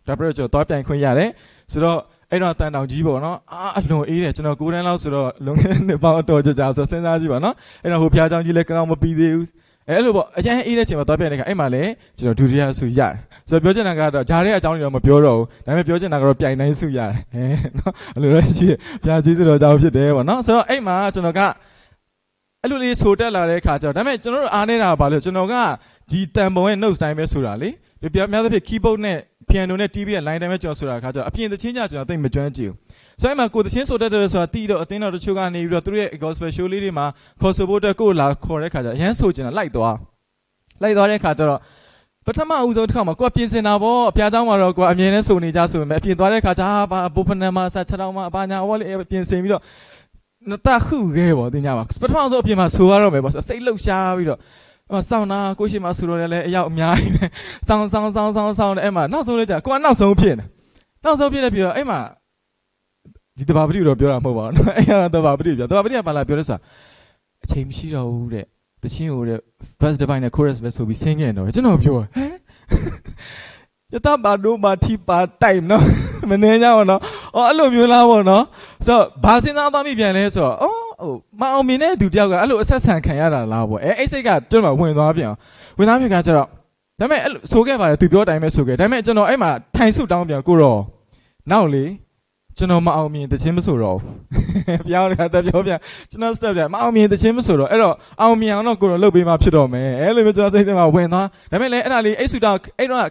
တာပရဲကို ကျွန်တော်သွားပြိုင်ခွင့်ရတယ်။ ဆိုတော့ အဲ့တော့ သံတောင်ကြီးပေါ့နော်။ အာ အလွန်အေးတယ်။ ကျွန်တော်ကိုယ်တိုင်လောက်ဆိုတော့ လွန်ခဲ့တဲ့နှစ်ပေါင်းအတော်ကြာကြာဆိုတော့ စဉ်းစားကြည့်ပါနော်။ အဲ့တော့ ဟိုဘုရားကျောင်းကြီးလည်း ကင်းအောင်မပြီးသေးဘူး။ အဲ အဲ့လိုပေါ့။ အရမ်းအေးတဲ့အချိန်မှာ သွားပြိုင်တဲ့အခါ အဲ့မှာလည်း ကျွန်တော်ဒုတိယဆုရတယ်။ ဆိုတော့ ပြောချင်တာကတော့ ကြားထဲအကြောင်းတွေတော့ မပြောတော့ဘူး။ ဒါပေမဲ့ ပြောချင်တာကတော့ ပြိုင်တိုင်းဆုရတယ်။ အဲ နော်။ အဲ့လိုတော့ရှိတယ်။ ဘုရားကျေးဇူးတော်ကြောင့်ဖြစ်တယ်ပေါ့နော်။ ဆိုတော့ အဲ့မှာ ကျွန်တော်က အဲ့လိုလေးဆိုတက်လာတဲ့အခါကျတော့ ဒါပေမဲ့ ကျွန်တော်တို့အားနည်းတာကဘာလဲ။ ကျွန်တော်က ဒီတန်ပုံရဲ့ notes တိုင်းပဲဆိုတာလေ။ ပြပြများသဖြင့် keyboard နဲ့ piano နဲ့ တီးပြီးတဲ့ line တိုင်းပဲကျွန်တော်ဆိုတာအခါကျတော့ အပြင်သီချင်းကျတော့ ကျွန်တော်သိပ်မကျွမ်းကျင်ဘူး။ ဆိုတော့ အဲ့မှာ ကိုယ်သီချင်းဆိုတတ်တယ်ဆိုတာသိတော့ အသင်းတော်တချို့ကနေပြီးတော့ သူတို့ရဲ့ gospel show လေးတွေမှာ ခေါ်ဆိုဖို့အတွက် ကိုယ့်ကိုလာခေါ်တဲ့အခါကျတော့ အရမ်းဆိုချင်တာ လိုက်သွား၊ လိုက်သွားတဲ့အခါကျတော့ ပထမဦးဆုံးတစ်ခါမှာ ကိုယ်ကပြင်ဆင်တာပေါ့။ ဘုရားကျောင်းမှာတော့ ကိုယ်ကအမြဲတမ်းဆိုနေကြဆိုပေမဲ့ အပြင်သွားတဲ့အခါကျ အာ ဘာ ဘိုဖနံမှာ အစ ခြေထောက်မှာ ဘာညာ အဝေါ်လေး ပြင်ဆင်ပြီးတော့ နသးခုဂဲပေါ့ သင်ညာပါ။ ပထမဆုံးအပြင်မှာဆိုရတော့မယ်ပေါ့။ စိတ်လှုပ်ရှားပြီးတော့ အဲ့မှာစောင့်တာ ကိုယ့်ရှေ့မှာဆိုတော့လည်း အယောက်အများကြီးပဲ။ စောင့် စောင့် စောင့် စောင့် စောင့် နဲ့ အဲ့မှာ နောက်ဆုံးလေးကျ ကိုယ်ကနောက်ဆုံးဖြစ်နေ။ နောက်ဆုံးဖြစ်နေပြီးတော့ အဲ့မှာ ဒီသဘာပတိကိုတော့ပြောတာမဟုတ်ပါဘူးနော်။ အဲ့ကတော့သဘာပတိကိုပြော သဘာပတိကဘာလာပြောလဲဆိုတာ အချိန်မရှိတော့ဘူးတဲ့။ သီချင်းကိုတဲ့ verse တစ်ပိုင်းနဲ့ chorus ပဲဆိုပြီးဆင်းခဲ့တော့ ကျွန်တော်ပြော ဟဲ ယသးဘၣ်ဒိဘၣ်ထံးဘၣ်တိုက်နော် မနေကြပါနော်။ အော် အဲ့လိုမျိုးလားပေါ့နော်။ ဆိုတော့ ဘာစဉ်းစားသွားမိပြန်လဲဆိုတော့ အော် ဟို မအောင်မြင်တဲ့သူတယောက်က အဲ့လိုအဆက်ဆံခံရတာလားပေါ့။ အဲ အဲ့စိတ်က ကျွန်တော်ဝင်သွားပြန်အောင် ဝင်သွားပြန်ခါကျတော့ ဒါပေမဲ့ အဲ့လိုဆိုခဲ့ပါတယ်။ သူပြောတိုင်းပဲဆိုခဲ့။ ဒါပေမဲ့ ကျွန်တော်အဲ့မှာ ထိုင်ဆုတောင်းပြန် ကိုယ်တော် နောက်လေ ကျွန်တော်မအောင်မြင်သီချင်းမဆိုတော့ဘူး။ ဘုရားတခါတည်းပြောပြန် ကျွန်တော် step ပြန် မအောင်မြင်သီချင်းမဆိုတော့ အဲ့တော့ အောင်မြင်အောင်တော့ ကိုယ်တော်လုပ်ပေးမှဖြစ်တော့မယ်။ အဲ့လိုမျိုး ကျွန်တော်စိတ်ထဲမှာဝင်သွား။ ဒါပေမဲ့လည်း အဲ့ဒါလေး အဲ့ဆုတောင်း အဲ့တော့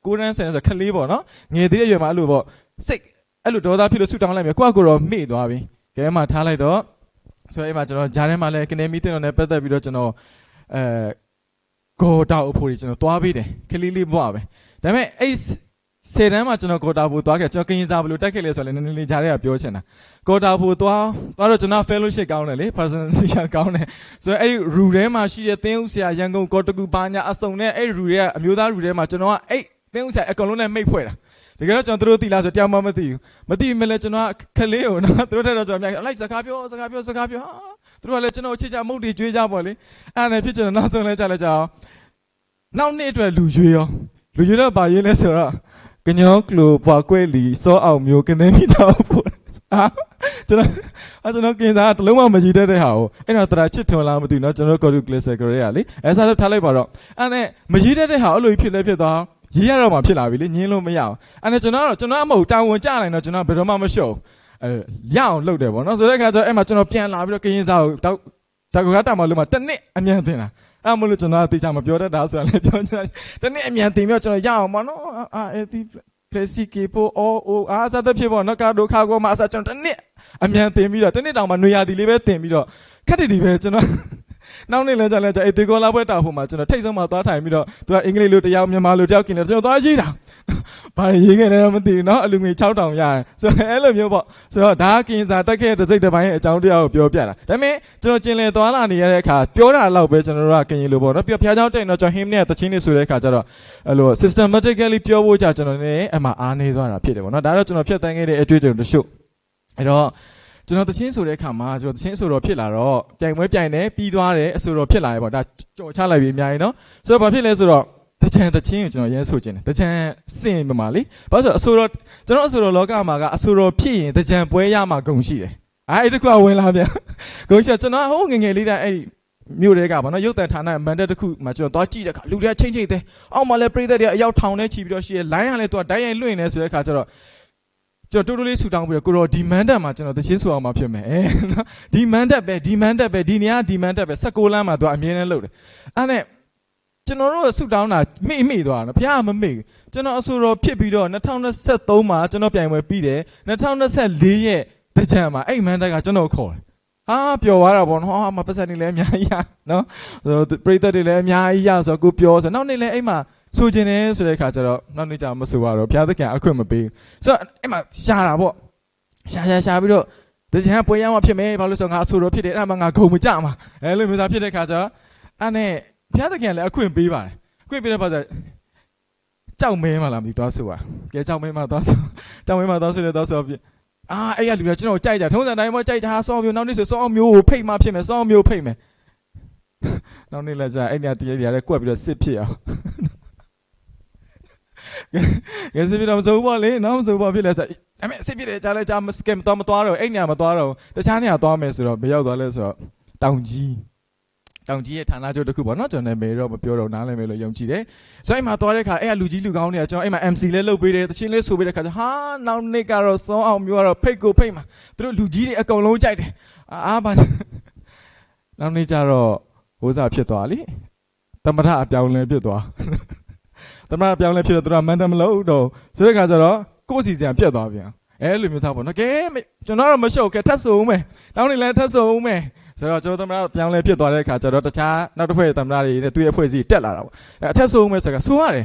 ကိုယ်တန်းဆယ်ဆို ကလေးပေါ့နော်။ ငယ်သေးတဲ့အရွယ်မှာ အဲ့လိုပေါ့ စိတ် အဲ့လိုဒေါသဖြစ်လို့ ဆုတောင်းလိုက်မယ် ကိုယ့်အကိုယ်တော့မေ့သွားပြီ။ ကဲ အဲ့မှာထားလိုက်တော့ ဆိုတော့ အဲ့မှာ ကျွန်တော် ကြားထဲမှာလည်း ကနဲမီးသင့်တော်နဲ့ပတ်သက်ပြီးတော့ ကျွန်တော် အဲ ကော်တာအိုဖိတွေ ကျွန်တော်သွားပေးတယ်။ ကလေးလေးဘဝပဲ။ ဒါပေမဲ့ အဲ့ ဆယ်တန်းမှာ ကျွန်တော် ကော်တာအိုဖိသွားခဲ့။ ကျွန်တော် ကရင်စာ ဘယ်လိုတတ်ခဲ့လဲဆိုတာလည်း နည်းနည်းလေး ကြားထဲက ပြောချင်တာ။ ကော်တာအိုဖိသွား သွားတော့ ကျွန်တော် fellowship ကောင်းတယ်လေ။ Personal ကောင်းတယ်။ ဆိုတော့ အဲ့ဒီ room ထဲမှာရှိတဲ့ သင်းဦးဆရာ ရန်ကုန် ကော်တကူ ဘာညာ အစုံနဲ့ အဲ့ဒီ room ထဲက အမျိုးသား room ထဲမှာ ကျွန်တော်က အဲ့ သင်းဦးဆရာ အကုန်လုံးနဲ့ မိတ်ဖွဲ့တာ။ တကယ်တော့ ကျွန်တော် သူတို့သိလားဆို တယောက်မှ မသိဘူး။ မသိပေမဲ့လည်း ကျွန်တော်က ကလေးကိုနော် သူတို့ထက်တော့ ကျွန်တော်များ လိုက် စကားပြော စကားပြော စကားပြော ဟာ သူတို့ကလည်း ကျွန်တော် ချစ်ကြ မုတ်တွေ ကြွေးကြပေါ့လေ။ အဲ့ဒါနဲ့ ဖြစ်ချင်တော့ နောက်ဆုံးလဲ ကျလဲ ကျအောင် နောက်နှစ်အတွက် လူရွေးရော။ လူရွေးတော့ ဘာရွေးလဲဆိုတော့ ကညီကျိာ် ပှၤကွဲလီ စောအောင်မျိုး ကနဲမီး တောင်ပေါ် အာ ကျွန်တော် အာ ကျွန်တော် ကရင်စာ တစ်လုံးမှ မရေးတတ်တဲ့ဟာကို အဲ့တော့ သရၣ်ချစ်ထွန်းလား မသိဘူးနော်။ ကျွန်တော်တို့ ကော်တူကျဲးစဲကရၢကရၢကလေး အဲ စသဖြင့် ထားလိုက်ပါတော့။ အဲ့နဲ့ မရေးတတ်တဲ့ဟာ အဲ့လိုကြီး ဖြစ်လဲဖြစ်သွား ရေးရတော့မှ ဖြစ်လာပြီလေ။ ငြင်းလို့မရဘူး။ အဲ့နဲ့ ကျွန်တော်ကတော့ ကျွန်တော်က မဟုတ်ဘူး တာဝန်ကျလာရင်တော့ ကျွန်တော်က ဘယ်တော့မှ မလျှော့ဘူး။ အဲ ရအောင်လုပ်တယ်ပေါ့နော်။ ဆိုတဲ့အခါကျတော့ အဲ့မှာ ကျွန်တော် ပြန်လာပြီးတော့ ကရင်စာကို တၢ် တၢ်ကဂါတၢ်မၤလိမှာ တစ်နှစ်အမြန်သင်တာ။ အဲ့ဒါမို့လို့ ကျွန်တော်က သေချာမပြောတတ်တာဆိုတာလည်း ပြောချင်တာ။ တစ်နှစ်အမြန်သင်ပြီးတော့ ကျွန်တော် ရအောင်ပေါ့နော်။ အာ အဲ သီး ဖျဲး စံး က့ၤ ဖိ အီ အိ အာ စသဖြင့်ပေါ့နော်။ ကါ ဒိ ခါ ဂီ မ အစ ကျွန်တော် တစ်နှစ်အမြန်သင်ပြီးတော့ တစ်နှစ်တောင်မှ နွေရာသီလေးပဲ သင်ပြီးတော့ ခပ်တံၢ်တံၢ်ပဲ ကျွန်တော် နောက်နှစ်လဲ ကျလဲ ကျ အဲ သွေးကောင်းလမ်းပွဲ တာ်ဖို့မှာ ကျွန်တော် ထိပ်ဆုံးမှာ သွားထိုင်ပြီးတော့ သူက အင်္ဂလိပ်လိုတစ်ယောက် မြန်မာလိုတစ်ယောက် ကရင်လို ကျွန်တော် သွားရေးတာ။ ဘာရေးခဲ့လဲတော့ မသိဘူးနော်။ အလူငွေ ခြောက်ထောင်ရတယ် ဆိုတော့ အဲ့လိုမျိုးပေါ့။ ဆိုတော့ ဒါက ကရင်စာ တတ်ခဲ့တဲ့ တစိတ်တစ်ပိုင်း အကြောင်းတရားကို ပြောပြတာ။ ဒါပေမဲ့ ကျွန်တော် ကျင်လည်သွားလာနေရတဲ့အခါ ပြောတာလောက်ပဲ ကျွန်တော်တို့က ကရင်လိုပေါ့နော်။ ပြီးတော့ ဘုရားကျောင်း တက်ရင်တော့ ကျွန်တော် hymn နဲ့ သီချင်းတွေ ဆိုတဲ့အခါကျတော့ အဲ့လို systematically ပြောဖို့ကြာ ကျွန်တော် နည်းနည်း အမှ အားနည်းသွားတာ ဖြစ်တယ်ပေါ့နော်။ ဒါတော့ ကျွန်တော် ဖြတ်သန်းခဲ့တဲ့ အတွေ့အကြုံတစ်ချို့။ အဲ့တော့ ကျွန်တော် သီချင်း ဆိုတဲ့အခါမှာ ကျွန်တော် သီချင်း အဆိုတော် ဖြစ်လာတော့ ပြိုင်ပွဲပြိုင်တယ် ပြီးသွားတယ် အဆိုတော် ဖြစ်လာတယ်ပေါ့။ ဒါ ကျော်ချလိုက်ပြီ အများကြီးနော်။ ဆိုတော့ ဘာဖြစ်လဲဆိုတော့ သင်္ကြန်သီချင်းကို ကျွန်တော် အရမ်းဆိုချင်တယ်။ သင်္ကြန်စင်မမလေး။ ဘာလို့လဲဆိုတော့ အဆိုတော် ကျွန်တော် အဆိုတော်လောကမှာက အဆိုတော်ဖြစ်ရင် သင်္ကြန်ပွဲရမှာ ဂုဏ်ရှိတယ်။ အာ အဲ့တစ်ခုက ဝင်လာပြန် ဂုဏ်ရှိတယ်။ ကျွန်တော်က ဟိုးငယ်ငယ်လေးတည်း အဲ့ဒီ မြို့ထဲကပေါ့နော် ရုပ်သံဌာန မဏ္ဍပ်တစ်ခုမှာ ကျွန်တော် သွားကြည့်တဲ့အခါ လူတွေက ချိတ်ချိတ်သဲ အောက်မှာလည်း ပရိသတ်တွေက အယောက်ထောင်နဲ့ချီပြီးတော့ရှိတယ်။ line ကလည်း သူက တိုက်ရိုက်လွှင့်နေဆိုတဲ့အခါကျတော့ ကျွန်တော် တိုးတိုးလေး ဆူတောင်းပြီးတော့ ကိုယ်တော် ဒီမဏ္ဍပ်မှာ ကျွန်တော် သီချင်းဆိုရမှာ ဖြစ်မယ်။ ဒီမဏ္ဍပ်ပဲ ဒီမဏ္ဍပ်ပဲ ဒီနေရာ ဒီမဏ္ဍပ်ပဲ ဆယ့်ကိုးလမ်းမှာ သူက အမြဲတမ်းလုပ်တယ်။ အဲ့နဲ့ ကျွန်တော်တို့ ဆူတောင်းတာ မေ့မေ့သွားတာနော်။ ဘုရားက မမေ့ဘူး။ ကျွန်တော် အဆိုတော်ဖြစ်ပြီးတော့ နှစ်ထောင့်နှစ်ဆယ့်သုံးမှာ ကျွန်တော် ပြိုင်ပွဲပြီးတယ်။ နှစ်ထောင့်နှစ်ဆယ့်လေးရဲ့ သင်္ကြန်မှာ အဲ့မဏ္ဍပ်က ကျွန်တော် ခေါ်တယ်။ ဟာ ပျော်သွားတာပေါ့နော်။ ဟာ မ ပိုက်ဆံတွေလည်း အများကြီးရနော်။ ပရိသတ်တွေလည်း အများကြီးရဆိုတော့ ကိုယ်ပျော်ဆိုတော့ နောက်နေ့လည်း အဲ့မှာ ဆိုချင်တယ်ဆိုတဲ့အခါကျတော့ နောက်နေ့ကျတော့ မဆိုပါတော့ဘူး။ ဘုရားသခင်က အခွင့်မပေးဘူး။ ဆိုတော့ အဲ့မှာ ရှာတာပေါ့။ ရှာရှာရှာပြီးတော့ သင်္ကြန်ပွဲရမှာဖြစ်မယ်, ဘာလို့လဲဆိုတော့ ငါအဆိုတော်ဖြစ်တယ်, အဲ့ဒါမှငါဂုဏ်မကျမှာ, အဲ့လိုမျိုးသားဖြစ်တဲ့အခါကျတော့, အဲ့နဲ့ ဘုရားသခင်ကလည်းအခွင့်ပေးပါတယ်, ခွင့်ပေးတဲ့ဘာသာ, ကြောက်မဲမှာလားမသိဘူး, သွားဆိုပါ, ကဲ, ကြောက်မဲမှာသွားဆို, ကြောက်မဲမှာသွားဆိုတယ်, သွားဆိုပြီး, အာ, အဲ့ရလူကကျွန်တော်ကြိုက်ကြ, ထုံးစံတိုင်းပဲကြိုက်ကြဟာ, စောင့်မျိုး, နောက်နေ့ဆိုစောင့်မျိုးကိုဖိတ်မှဖြစ်မယ်, စောင့်မျိုးဖိတ်မယ်. နောက်နေ့လည်းကျအဲ့ညတရေတရေလည်းကွက်ပြီးတော့စစ်ဖြစ်အောင် ကဲ, စစ်ဖြစ်တော့မစိုးဘူးပေါ့လေနော်, မစိုးဘူးပေါ့ဖြစ်လဲဆို, ဒါပေမဲ့စစ်ဖြစ်တယ်, ကျားလဲကျား, ကဲ, မသွား, မသွားတော့ဘူး, အဲ့ညမသွားတော့ဘူး, တခြားနေရာသွားမယ်ဆိုတော့, ဘယ်ရောက်သွားလဲဆိုတော့, တောင်ကြီး, တောင်ကြီးရဲ့ဌာနချုပ်တစ်ခုပေါ့နော်, ကျွန်တော်နာမည်တော့မပြောတော့ဘူး, နားလည်မယ်လို့ယုံကြည်တယ်. ဆိုတော့ အဲ့မှာသွားတဲ့အခါ, အဲ့ကလူကြီးလူကောင်းတွေက, ကျွန်တော်အဲ့မှာ MC လဲလုပ်ပေးတယ်, သီချင်းလဲဆိုပေးတဲ့အခါကျ, ဟာ, နောက်နေ့ကတော့စောင့်အောင်မျိုးကတော့ဖိတ်ကိုဖိတ်မှာ, သူတို့လူကြီးတွေအကုန်လုံးကြိုက်တယ်, အာ, ဘာ, နောက်နေ့ကျတော့, ဟိုစားဖြစ်သွားလေ, သမ္မတအပြောင်းလဲဖြစ်သွား, သမ္မတအပြောင်းလဲဖြစ်တော့ သူတို့က မန်တန်မလုပ်တော့ဘူး, ဆိုတဲ့အခါကျတော့, ကိုယ့်အစီအစဉ်ကပျက်သွားပြန်, အဲ့လိုမျိုးသားပေါ့နော်, ကဲ, ကျွန်တော်တော့မရှုပ်ခဲ, ထပ်ဆိုဦးမယ်, နောက်နေ့လည်းထပ်ဆိုဦးမယ်, ဆိုတော့ ကျွန်တော်သမ္မတပြောင်းလဲဖြစ်သွားတဲ့အခါကျတော့, တခြားနောက်တစ်ဖွဲ့သမ္မတတွေနဲ့ သူ့ရဲ့အဖွဲ့အစည်းတက်လာတာပေါ့, အဲ့ထပ်ဆိုဦးမယ်ဆိုတော့ ဆိုရတယ်,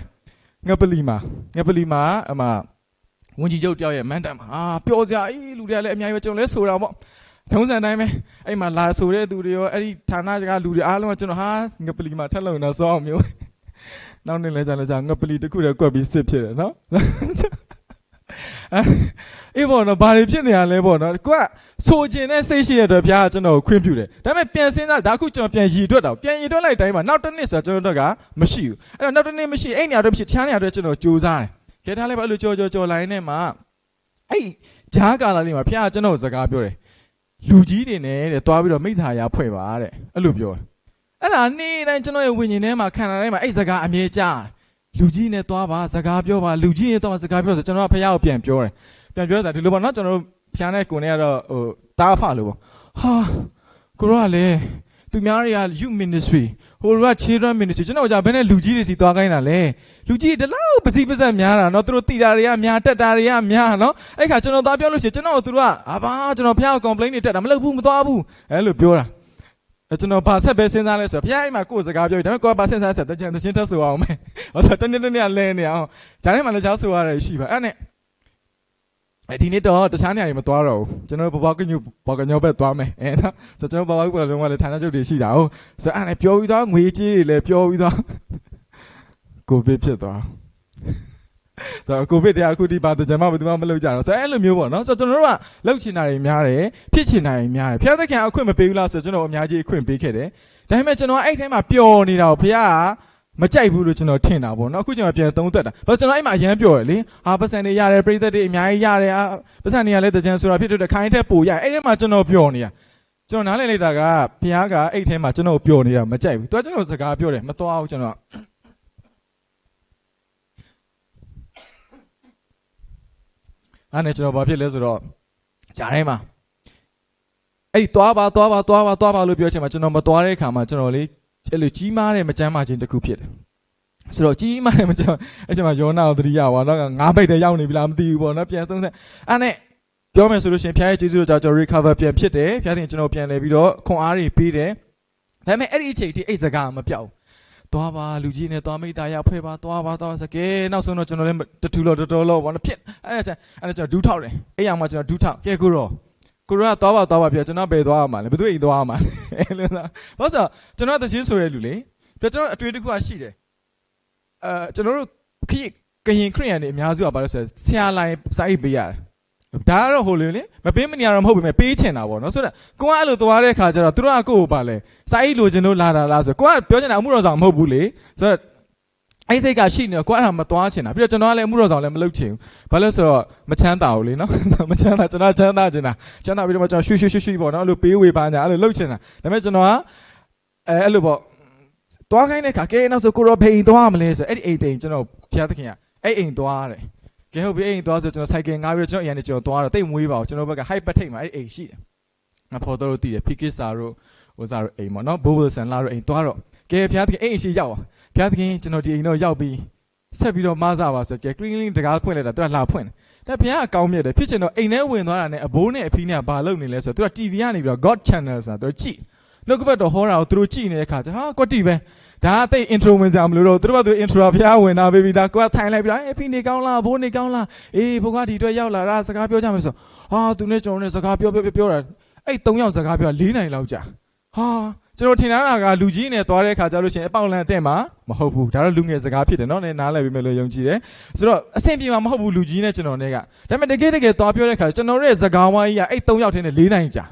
ငပလီမှာ, ငပလီမှာ, အမ, ဝန်ကြီးချုပ်တယောက်ရဲ့မန်တန်မှာ, အာ, ပျော်စရာကြီး, လူတွေကလည်းအများကြီးပဲ, ကျွန်တော်လည်းဆိုတာပေါ့, ထုံးစံတိုင်းပဲ, အဲ့မှာလာဆိုတဲ့သူတွေရော, အဲ့ဒီဌာနကလူတွေအားလုံးက, ကျွန်တော်ဟာ, ငပလီမှာထပ်လုပ်ရင်တော့စောင့်အောင်မျိုး, နောက်နေ့လဲကျလဲကျ, ငပလီတစ်ခုတည်းကွက်ပြီးစစ်ဖြစ်တယ်နော်. အေးပေါ့နော်, ဘာတွေဖြစ်နေရလဲပေါ့နော်, ကိုကဆိုချင်တဲ့စိတ်ရှိတဲ့အတွက် ဘုရားကကျွန်တော်ကိုခွင့်ပြုတယ်, ဒါပေမဲ့ပြန်စဉ်းစား, ဒါအခုကျွန်တော်ပြန်ရေတွက်တာပေါ့, ပြန်ရေတွက်လိုက်တိုင်းမှာ နောက်တစ်နေ့ဆိုတာကျွန်တော်တို့ကမရှိဘူး, အဲ့တော့နောက်တစ်နေ့မရှိ, အဲ့နေရာအတွက်မရှိ, တခြားနေရာအတွက်ကျွန်တော်ကြိုးစားတယ်, ကဲ, ဒါလည်းပဲအဲ့လိုကြော်ကြော်ကြော်လာရင်းနဲ့မှ, အဲ့ကြားကာလလေးမှာ ဘုရားကကျွန်တော်ကိုစကားပြောတယ်, လူကြီးတွေနဲ့တဲ့ သွားပြီးတော့မိသားရာဖွဲ့ပါတဲ့, အဲ့လိုပြောတယ်. အဲ့ဒါနေ့တိုင်းကျွန်တော်ရဲ့ဝိညာဉ်ထဲမှာ, ခန္ဓာထဲမှာ အဲ့စကားအမြဲကြား, လူကြီးနဲ့သွားပါ, စကားပြောပါ, လူကြီးနဲ့သွားပါ, စကားပြောဆို, ကျွန်တော်ကဘုရားကိုပြန်ပြောတယ်, ပြန်ပြောဆိုတာဒီလိုပေါ့နော်, ကျွန်တော်တို့ဘုရားနဲ့ကိုယ်နဲ့ကတော့, ဟို, သားအဖလို့ပေါ့, ဟာ, ကိုယ်တော်ကလည်း, သူများတွေက youth ministry, ဟိုက children ministry, ကျွန်တော်ကဘယ်နဲ့လူကြီးတွေဆီသွားခိုင်းတာလဲ, လူကြီးတွေဒီလောက်ပစည်းပစပ်များတာနော်, သူတို့သိတာတွေကများ, တတ်တာတွေကများနော်, အဲ့ခါကျွန်တော်သွားပြောလို့ရှိရင် ကျွန်တော်ကိုသူတို့က, အဘၣ်, ကျွန်တော်ဘုရားကို complain တွေတက်တာ, မလုပ်ဘူး, မသွားဘူး, အဲ့လိုပြောတာ, ကျွန်တော်ဘာဆက်ပဲစဉ်းစားလဲဆိုတော့, ဘုရားအဲ့မှာကိုယ်စကားပြောပြီး, ဒါပေမဲ့ကိုယ်ကဘာစဉ်းစားလဲဆိုတော့, သင်္ကြန်သီချင်းထပ်ဆိုအောင်မယ်, ဆိုတော့ တနေ့တနေ့ကလဲနေအောင်, ဂျာထဲမှာလည်း တခြားဆိုရတာရှိပါ, အဲ့နဲ့ ဒီနေ့တော့တခြားနေရာတွေမသွားတော့ဘူး, ကျွန်တော်တို့ပပှၤကညို, ပှၤကညီဘက်သွားမယ်, အဲ, ဆိုတော့ ကျွန်တော်ပပှၤကညိဘက်လုံးကလည်း ဌာနချုပ်တွေရှိတာကို, ဆိုတော့ အဲ့နဲ့ပြောပြီးသွား, ငွေကြေးတွေလည်းပြောပြီးသွား, ကိုဗစ်ဖြစ်သွား, ဆိုတော့ ကိုဗစ်တွေကအခုဒီ ဘာသင်္ကြန်မှဘယ်သူမှမလုပ်ကြတော့, ဆိုတော့ အဲ့လိုမျိုးပေါ့နော်, ဆိုတော့ ကျွန်တော်တို့ကလုပ်ချင်တာတွေများတယ်, ဖြစ်ချင်တာတွေများတယ်, ဘုရားသခင်ကအခွင့်မပေးဘူးလားဆိုတော့ ကျွန်တော်အများကြီးအခွင့်ပေးခဲ့တယ်, ဒါပေမဲ့ ကျွန်တော်က အဲ့ထဲမှာပျော်နေတာကို ဘုရားက မကြိုက်ဘူးလို့ ကျွန်တော်ထင်တာပေါ့နော်. အခုကျွန်တော်ပြန်သုံးသပ်တာ, ဘာလို့ ကျွန်တော်အဲ့မှာအရမ်းပျော်တယ်လေ, ဟာ, ပိုက်ဆံတွေရတယ်, ပရိသတ်တွေအများကြီးရတယ်, အာ, ပိုက်ဆံတွေကလည်း သင်္ကြန်ဆိုတာဖြစ်တဲ့အတွက် ခါတိုင်းထက်ပိုရတယ်, အဲ့ထဲမှာကျွန်တော်ပျော်နေတာ, ကျွန်တော်နားလည်လိုက်တာက ဘုရားကအဲ့ထဲမှာကျွန်တော်ပျော်နေတာမကြိုက်ဘူး, သူကကျွန်တော်စကားပြောတယ်, မသွားဘူးကျွန်တော်, အဲ့နဲ့ကျွန်တော်ဘာဖြစ်လဲဆိုတော့, ကြားထဲမှာ အဲ့ဒီသွားပါ, သွားပါ, သွားပါ, သွားပါလို့ပြောချိန်မှာ ကျွန်တော်မသွားတဲ့အခါမှာ ကျွန်တော်လေ, အဲ့လိုကြီးမားတဲ့မကျန်းမာခြင်းတစ်ခုဖြစ်တယ်. ဆိုတော့ ကြီးမားတဲ့မကျန်းမာ, အဲ့ချိန်မှာ ယောနကိုသတိရပါတော့, ငါးပိတ်ထဲရောက်နေပြီလား မသိဘူးပေါ့နော်, ပြန်သုံးသပ်. အဲ့နဲ့ ပြောမယ်ဆိုလို့ရှိရင် ဘုရားရဲ့ကျေးဇူးတော်ကြောင့် ကျွန်တော် recover ပြန်ဖြစ်တယ်, ဘုရားသခင်ကျွန်တော်ပြန်လည်ပြီးတော့ခွန်အားတွေပေးတယ်. ဒါပေမဲ့ အဲ့ဒီအချိန်ထိ အဲ့စကားမပျောက်ဘူး. သွားပါ, လူကြီးနဲ့သွားမိသားရအဖွဲ့ပါ, သွားပါ, သွားပါဆို, ကဲ, နောက်ဆုံးတော့ ကျွန်တော်လည်း တထူတော့တတော်တော့ပေါ့နော်, ဖြစ်, အဲ့ဒါ, အဲ့ဒါကျွန်တော်ဒူးထောက်တယ်, အဲ့ရမှာကျွန်တော်ဒူးထောက်, ကဲ, ကိုယ်တော်, ကိုယ်တော်ကသွားပါ, သွားပါပြော, ကျွန်တော်ဘယ်သွားရမှာလဲ, ဘယ်သူအိမ်သွားရမှာလဲ, အဲ့လို, ဘာလို့ဆိုတော့ ကျွန်တော်သီချင်းဆိုတဲ့လူလေ, ပြီးတော့ ကျွန်တော်အတွေးတစ်ခုကရှိတယ်, အဲ, ကျွန်တော်တို့ ခရစ်, ကရင်ခရစ်ယာန်တွေအများစုက ဘာလို့ဆိုတော့ ဆရာလာရင်စာအိတ်ပေးရတယ်, ဒါကတော့ဟိုလေလေ, မပေးမနေရတော့မဟုတ်ပေမဲ့ ပေးချင်တာပေါ့နော်, ဆိုတော့ ကိုကအဲ့လိုသွားတဲ့အခါကျတော့ သူတို့ကကိုယ့်ကိုဘာလဲ, စာအိတ်လိုချင်လို့လာတာလားဆိုတော့, ကိုကပြောချင်တာအမှုတော်ဆောင်မဟုတ်ဘူးလေ, ဆိုတော့ အဲ့စိတ်ကရှိနေတော့ ကိုကအဲ့ဒါမသွားချင်တာ, ပြီးတော့ ကျွန်တော်ကလည်းအမှုတော်ဆောင်လည်းမလုပ်ချင်ဘူး, ဘာလို့ဆိုတော့ မချမ်းသာဘူးလေနော်, မချမ်းသာ, ကျွန်တော်ချမ်းသာချင်တာ, ချမ်းသာပြီးတော့မှ ကျွန်တော် ရွှေ့ရွှေ့ရွှေ့ရွှေ့ပေါ့နော်, အဲ့လိုပေးဝေပါညာ အဲ့လိုလုပ်ချင်တာ, ဒါပေမဲ့ ကျွန်တော်က အဲ, အဲ့လိုပေါ့, သွားခိုင်းတဲ့အခါ ကဲ, နောက်ဆုံးကိုယ်တော်ဘယ်အိမ်သွားမလဲဆိုတော့ အဲ့ဒီအိမ်တစ်အိမ် ကျွန်တော်ဘုရားသခင်က အဲ့အိမ်သွားတယ်, ကဲ, ဟုတ်ပြီ, အဲ့အိမ်သွားဆို ကျွန်တော်ဆိုင်ကယ်ငှားပြီးတော့ ကျွန်တော်အိမ်ကနေ ကျွန်တော်သွားတော့ သိပ်မဝေးပါဘူး, ကျွန်တော်ဘက်က High Batak မှာ အဲ့အိမ်ရှိတယ်, အဖေါ်တော်တို့သိတယ်, ဖီကစ်စာတို့, ဟိုစားတို့အိမ်ပေါ့နော်, ဘိုးဝီလ်ဆန်လာတို့အိမ်သွားတော့, ကဲ, ဘုရားသခင် အဲ့အိမ်ရှိရောက်ပါ, ဘုရားသခင် ကျွန်တော်ဒီအိမ်တော့ရောက်ပြီ, ဆက်ပြီးတော့မစပါဆိုတော့ ကဲ, ကလင်းကလင်း တံခါးဖွင့်လိုက်တာ, သူကလာဖွင့်တယ်, ဒါဘုရားအကောင်းမြတ်တယ်, ဖြစ်ချင်တော့ အိမ်ထဲဝင်သွားတာနဲ့ အဘိုးနဲ့အဖံနဲ့က ဘာလုပ်နေလဲဆိုတော့ သူက TV ကနေပြီးတော့ God Channel ဆိုတာ သူတို့ကြည့်, နှုတ်ကပတ်တော်ဟောတာကို သူတို့ကြည့်နေတဲ့အခါကျတော့ ဟာ, ကွက်တီပဲ, ဒါကသိပ် intro ဝင်စရာမလိုတော့ဘူး, သူတို့ဘာသူ intro ဘုရားဝင်တာပဲ, ဒါကိုယ်ကထိုင်လိုက်ပြီးတော့ အဲ, အဖံနေကောင်းလား, အဘိုးနေကောင်းလား, အေး, ဘိုးကဒီအတွက်ရောက်လာတာ, စကားပြောကြမယ်ဆိုတော့, ဟာ သူနဲ့ကျွန်တော်နဲ့စကားပြောပြောပြောပြောတာ အဲ့သုံးယောက်စကားပြောတာလေးနာရီလောက်ကြာ ဟာ ကျွန်တော်ထင်တာက လူကြီးနဲ့သွားတဲ့အခါကျလို့ရှိရင် အပေါက်လမ်းအတက်မှာမဟုတ်ဘူး ဒါတော့လူငယ်စကားဖြစ်တယ်နော် နည်းနည်းနားလည်ပေမဲ့လို့ယုံကြည်တယ် ဆိုတော့အဆင်ပြေမှာမဟုတ်ဘူး လူကြီးနဲ့ကျွန်တော်နဲ့က ဒါပေမဲ့တကယ်တကယ်သွားပြောတဲ့အခါ ကျွန်တော်တို့ရဲ့စကားဝိုင်းကြီးက အဲ့သုံးယောက်ထဲနဲ့လေးနာရီကြာ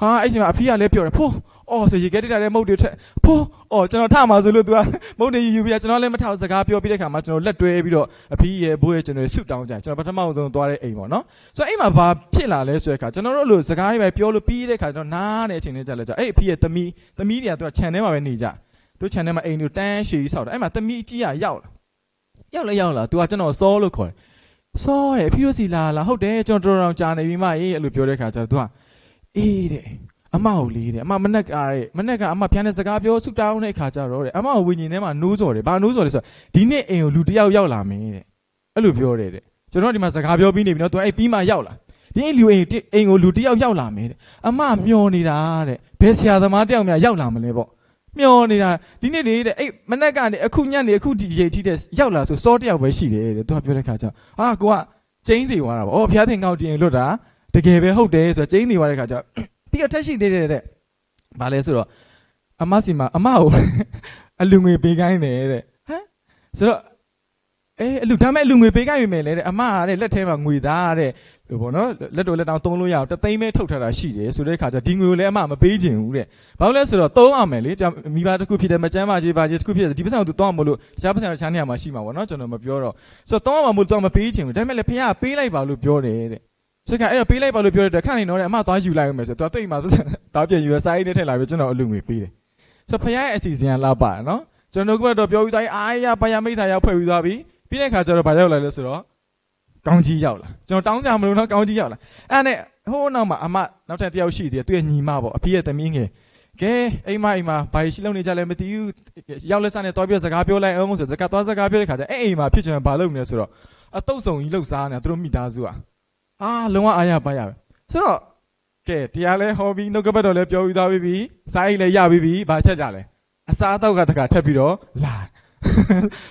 ဟာ အဲ့ချိန်မှာအဖီကလည်းပြောတယ် ဖိ အော် ဆိုရေခဲတစ်ထပ်ထဲမုန့်တွေထပ် ဖိ အော် ကျွန်တော်ထမှာဆိုလို့ သူက မုန့်တွေယူယူပြီး ကျွန်တော်လည်းမထဘူး စကားပြောပြီးတဲ့အခါမှာ ကျွန်တော်လက်တွဲပြီးတော့ အဖီရယ် ဘိုးရယ် ကျွန်တော်ရယ် ဆုတောင်းကြတယ် ကျွန်တော်ပထမဆုံးသွားတဲ့အိမ်ပေါ့နော် ဆိုတော့ အဲ့မှာဘာဖြစ်လာလဲဆိုတဲ့အခါ ကျွန်တော်တို့လိုစကားတွေပဲပြောလို့ပြီးတဲ့အခါ ကျွန်တော်နားတဲ့အချိန်နဲ့ကြာလဲကြာ အဲ့အဖီရဲ့သမီး သမီးတွေက သူကခြံထဲမှာပဲနေကြ သူခြံထဲမှာအိမ်တွေတန်းရှည်ကြီးဆောက်တာ အဲ့မှာသမီးကြီးကရောက်လာ ရောက်လဲရောက်လာ သူကကျွန်တော်စောလို့ခေါ်တယ် စောတဲ့ အဖီတို့ဆီလာလာ ဟုတ်တယ် ကျွန်တော်တော်တော်ကြာနေပြီမအေး အဲ့လိုပြောတဲ့အခါကျတော့ သူက အေးတဲ့ အမကိုလေတဲ့ အမမနက်ကတဲ့ မနက်ကအမဖျားနဲ့စကားပြောဆူတောင်းတဲ့အခါကျတော့တဲ့ အမကိုဝိညာဉ်ထဲမှာနှိုးဆော်တယ် ဘာနှိုးဆော်လဲဆိုတော့ ဒီနေ့အိမ်ကိုလူတစ်ယောက်ရောက်လာမယ်တဲ့ အဲ့လိုပြောတယ်တဲ့ ကျွန်တော်ဒီမှာစကားပြောပြီးနေပြီနော် သူကအဲ့ပြီးမှရောက်လာ ဒီအိမ်လူအိမ်အိမ်ကိုလူတစ်ယောက်ရောက်လာမယ်တဲ့ အမမျော်နေတာတဲ့ ဘယ်ဆရာသမားတစ်ယောက်များရောက်လာမလဲပေါ့ မျော်နေတာ ဒီနေ့တွေတဲ့ အဲ့မနက်ကနေအခုညနေအခုဒီရေထိတဲ့ရောက်လာဆိုစောတစ်ယောက်ပဲရှိတယ်တဲ့ သူကပြောတဲ့ခါကျတော့ အာ ကိုကကျိန်းသေသွားတာပေါ့ အော် ဘုရားသခင်ငါ့ကိုဒီအိမ်လွတ်တာ တကယ်ပဲဟုတ်တယ်ဆိုတော့ ကျိန်းသေသွားတဲ့ခါကျတော့ ပြီးတော့ထပ်ရှိသေးတယ်တဲ့ ဘာလဲဆိုတော့ အမဆီမှာ အမကို အလူငွေပေးခိုင်းတယ်တဲ့ ဟမ် ဆိုတော့ အဲ အလူ ဒါပေမဲ့အလူငွေပေးခိုင်းပေမဲ့လည်းတဲ့ အမကတဲ့ လက်ထဲမှာငွေသားတဲ့ ပေါ့နော် လက်တော့လက်တောင်းသုံးလို့ရအောင် တစ်သိန်းပဲထုတ်ထားတာရှိတယ်ဆိုတဲ့အခါကျတော့ ဒီငွေကိုလည်းအမမပေးချင်ဘူးတဲ့ ဘာလို့လဲဆိုတော့ သုံးရမယ်လေ မိဘတစ်ခုဖြစ်တယ် မကျန်းမာခြင်း ဘာခြင်းတစ်ခုဖြစ်တယ် ဒီပိုက်ဆံကိုသူသုံးရမို့လို့ တခြားပိုက်ဆံတခြားနေရာမှာရှိမှာပေါ့နော် ကျွန်တော်မပြောတော့ ဆိုတော့ သုံးရမှာမို့လို့ သူကမပေးချင်ဘူး ဒါပေမဲ့လည်း ဘုရားကပေးလိုက်ပါလို့ပြောတယ်တဲ့ ဆိုတော့ အဲ့တော့ပေးလိုက်ပါလို့ပြောတဲ့အတွက် ခဏနေနော်တဲ့ အမသွားယူလိုက်ဦးမယ်ဆိုတော့ သူကသူ့အိမ်မှာ သွားပြန်ယူတော့ စာအိတ်နဲ့ထည့်လာပြီး ကျွန်တော်အလူငွေပေးတယ် ဆိုတော့ ဘုရားရဲ့အစီအစဉ်ကလှပတယ်နော် ကျွန်တော်နှုတ်ကပတ်တော်ပြောပြီးသွားပြီ အာရပါရမိတ်္တဟာယဖွဲ့ပြီးသွားပြီ ပြီးတဲ့အခါကျတော့ ဘာရောက်လာလဲဆိုတော့ ကောင်းကြီးရောက်လာ ကျွန်တော်တောင်းစရာမလိုတော့ ကောင်းကြီးရောက်လာ အဲ့ဒါနဲ့ ဟိုးနောက်မှာ အမနောက်ထပ်တစ်ယောက်ရှိသေးတယ် သူ့ရဲ့ညီမပေါ့ အဖီရဲ့သမီးငယ် ကဲ အိမ်မှာ အိမ်မှာ ဘာတွေရှိလုပ်နေကြလဲမသိဘူး ရောက်လက်စနဲ့သွားပြီးတော့စကားပြောလိုက်အောင်ဆို စကားသွားစကားပြောတဲ့ခါကျ အဲ့အိမ်မှာဖြစ်ချင်တာဘာလုပ်နေလဲဆိုတော့ အသုတ်စုံကြီးလုပ်စားနေတာ သူတို့မိသားစုက အာ လုံးဝအာရပါရပဲ ဆိုတော့ ကဲ တရားလဲဟောပြီး နှုတ်ကပတ်တော်လဲပြောပြီးသွားပြီးပြီ စာအိတ်လဲရပြီးပြီ ဘာချက်ကြလဲ အစားအသောက်ကတခါထပ်ပြီးတော့လာ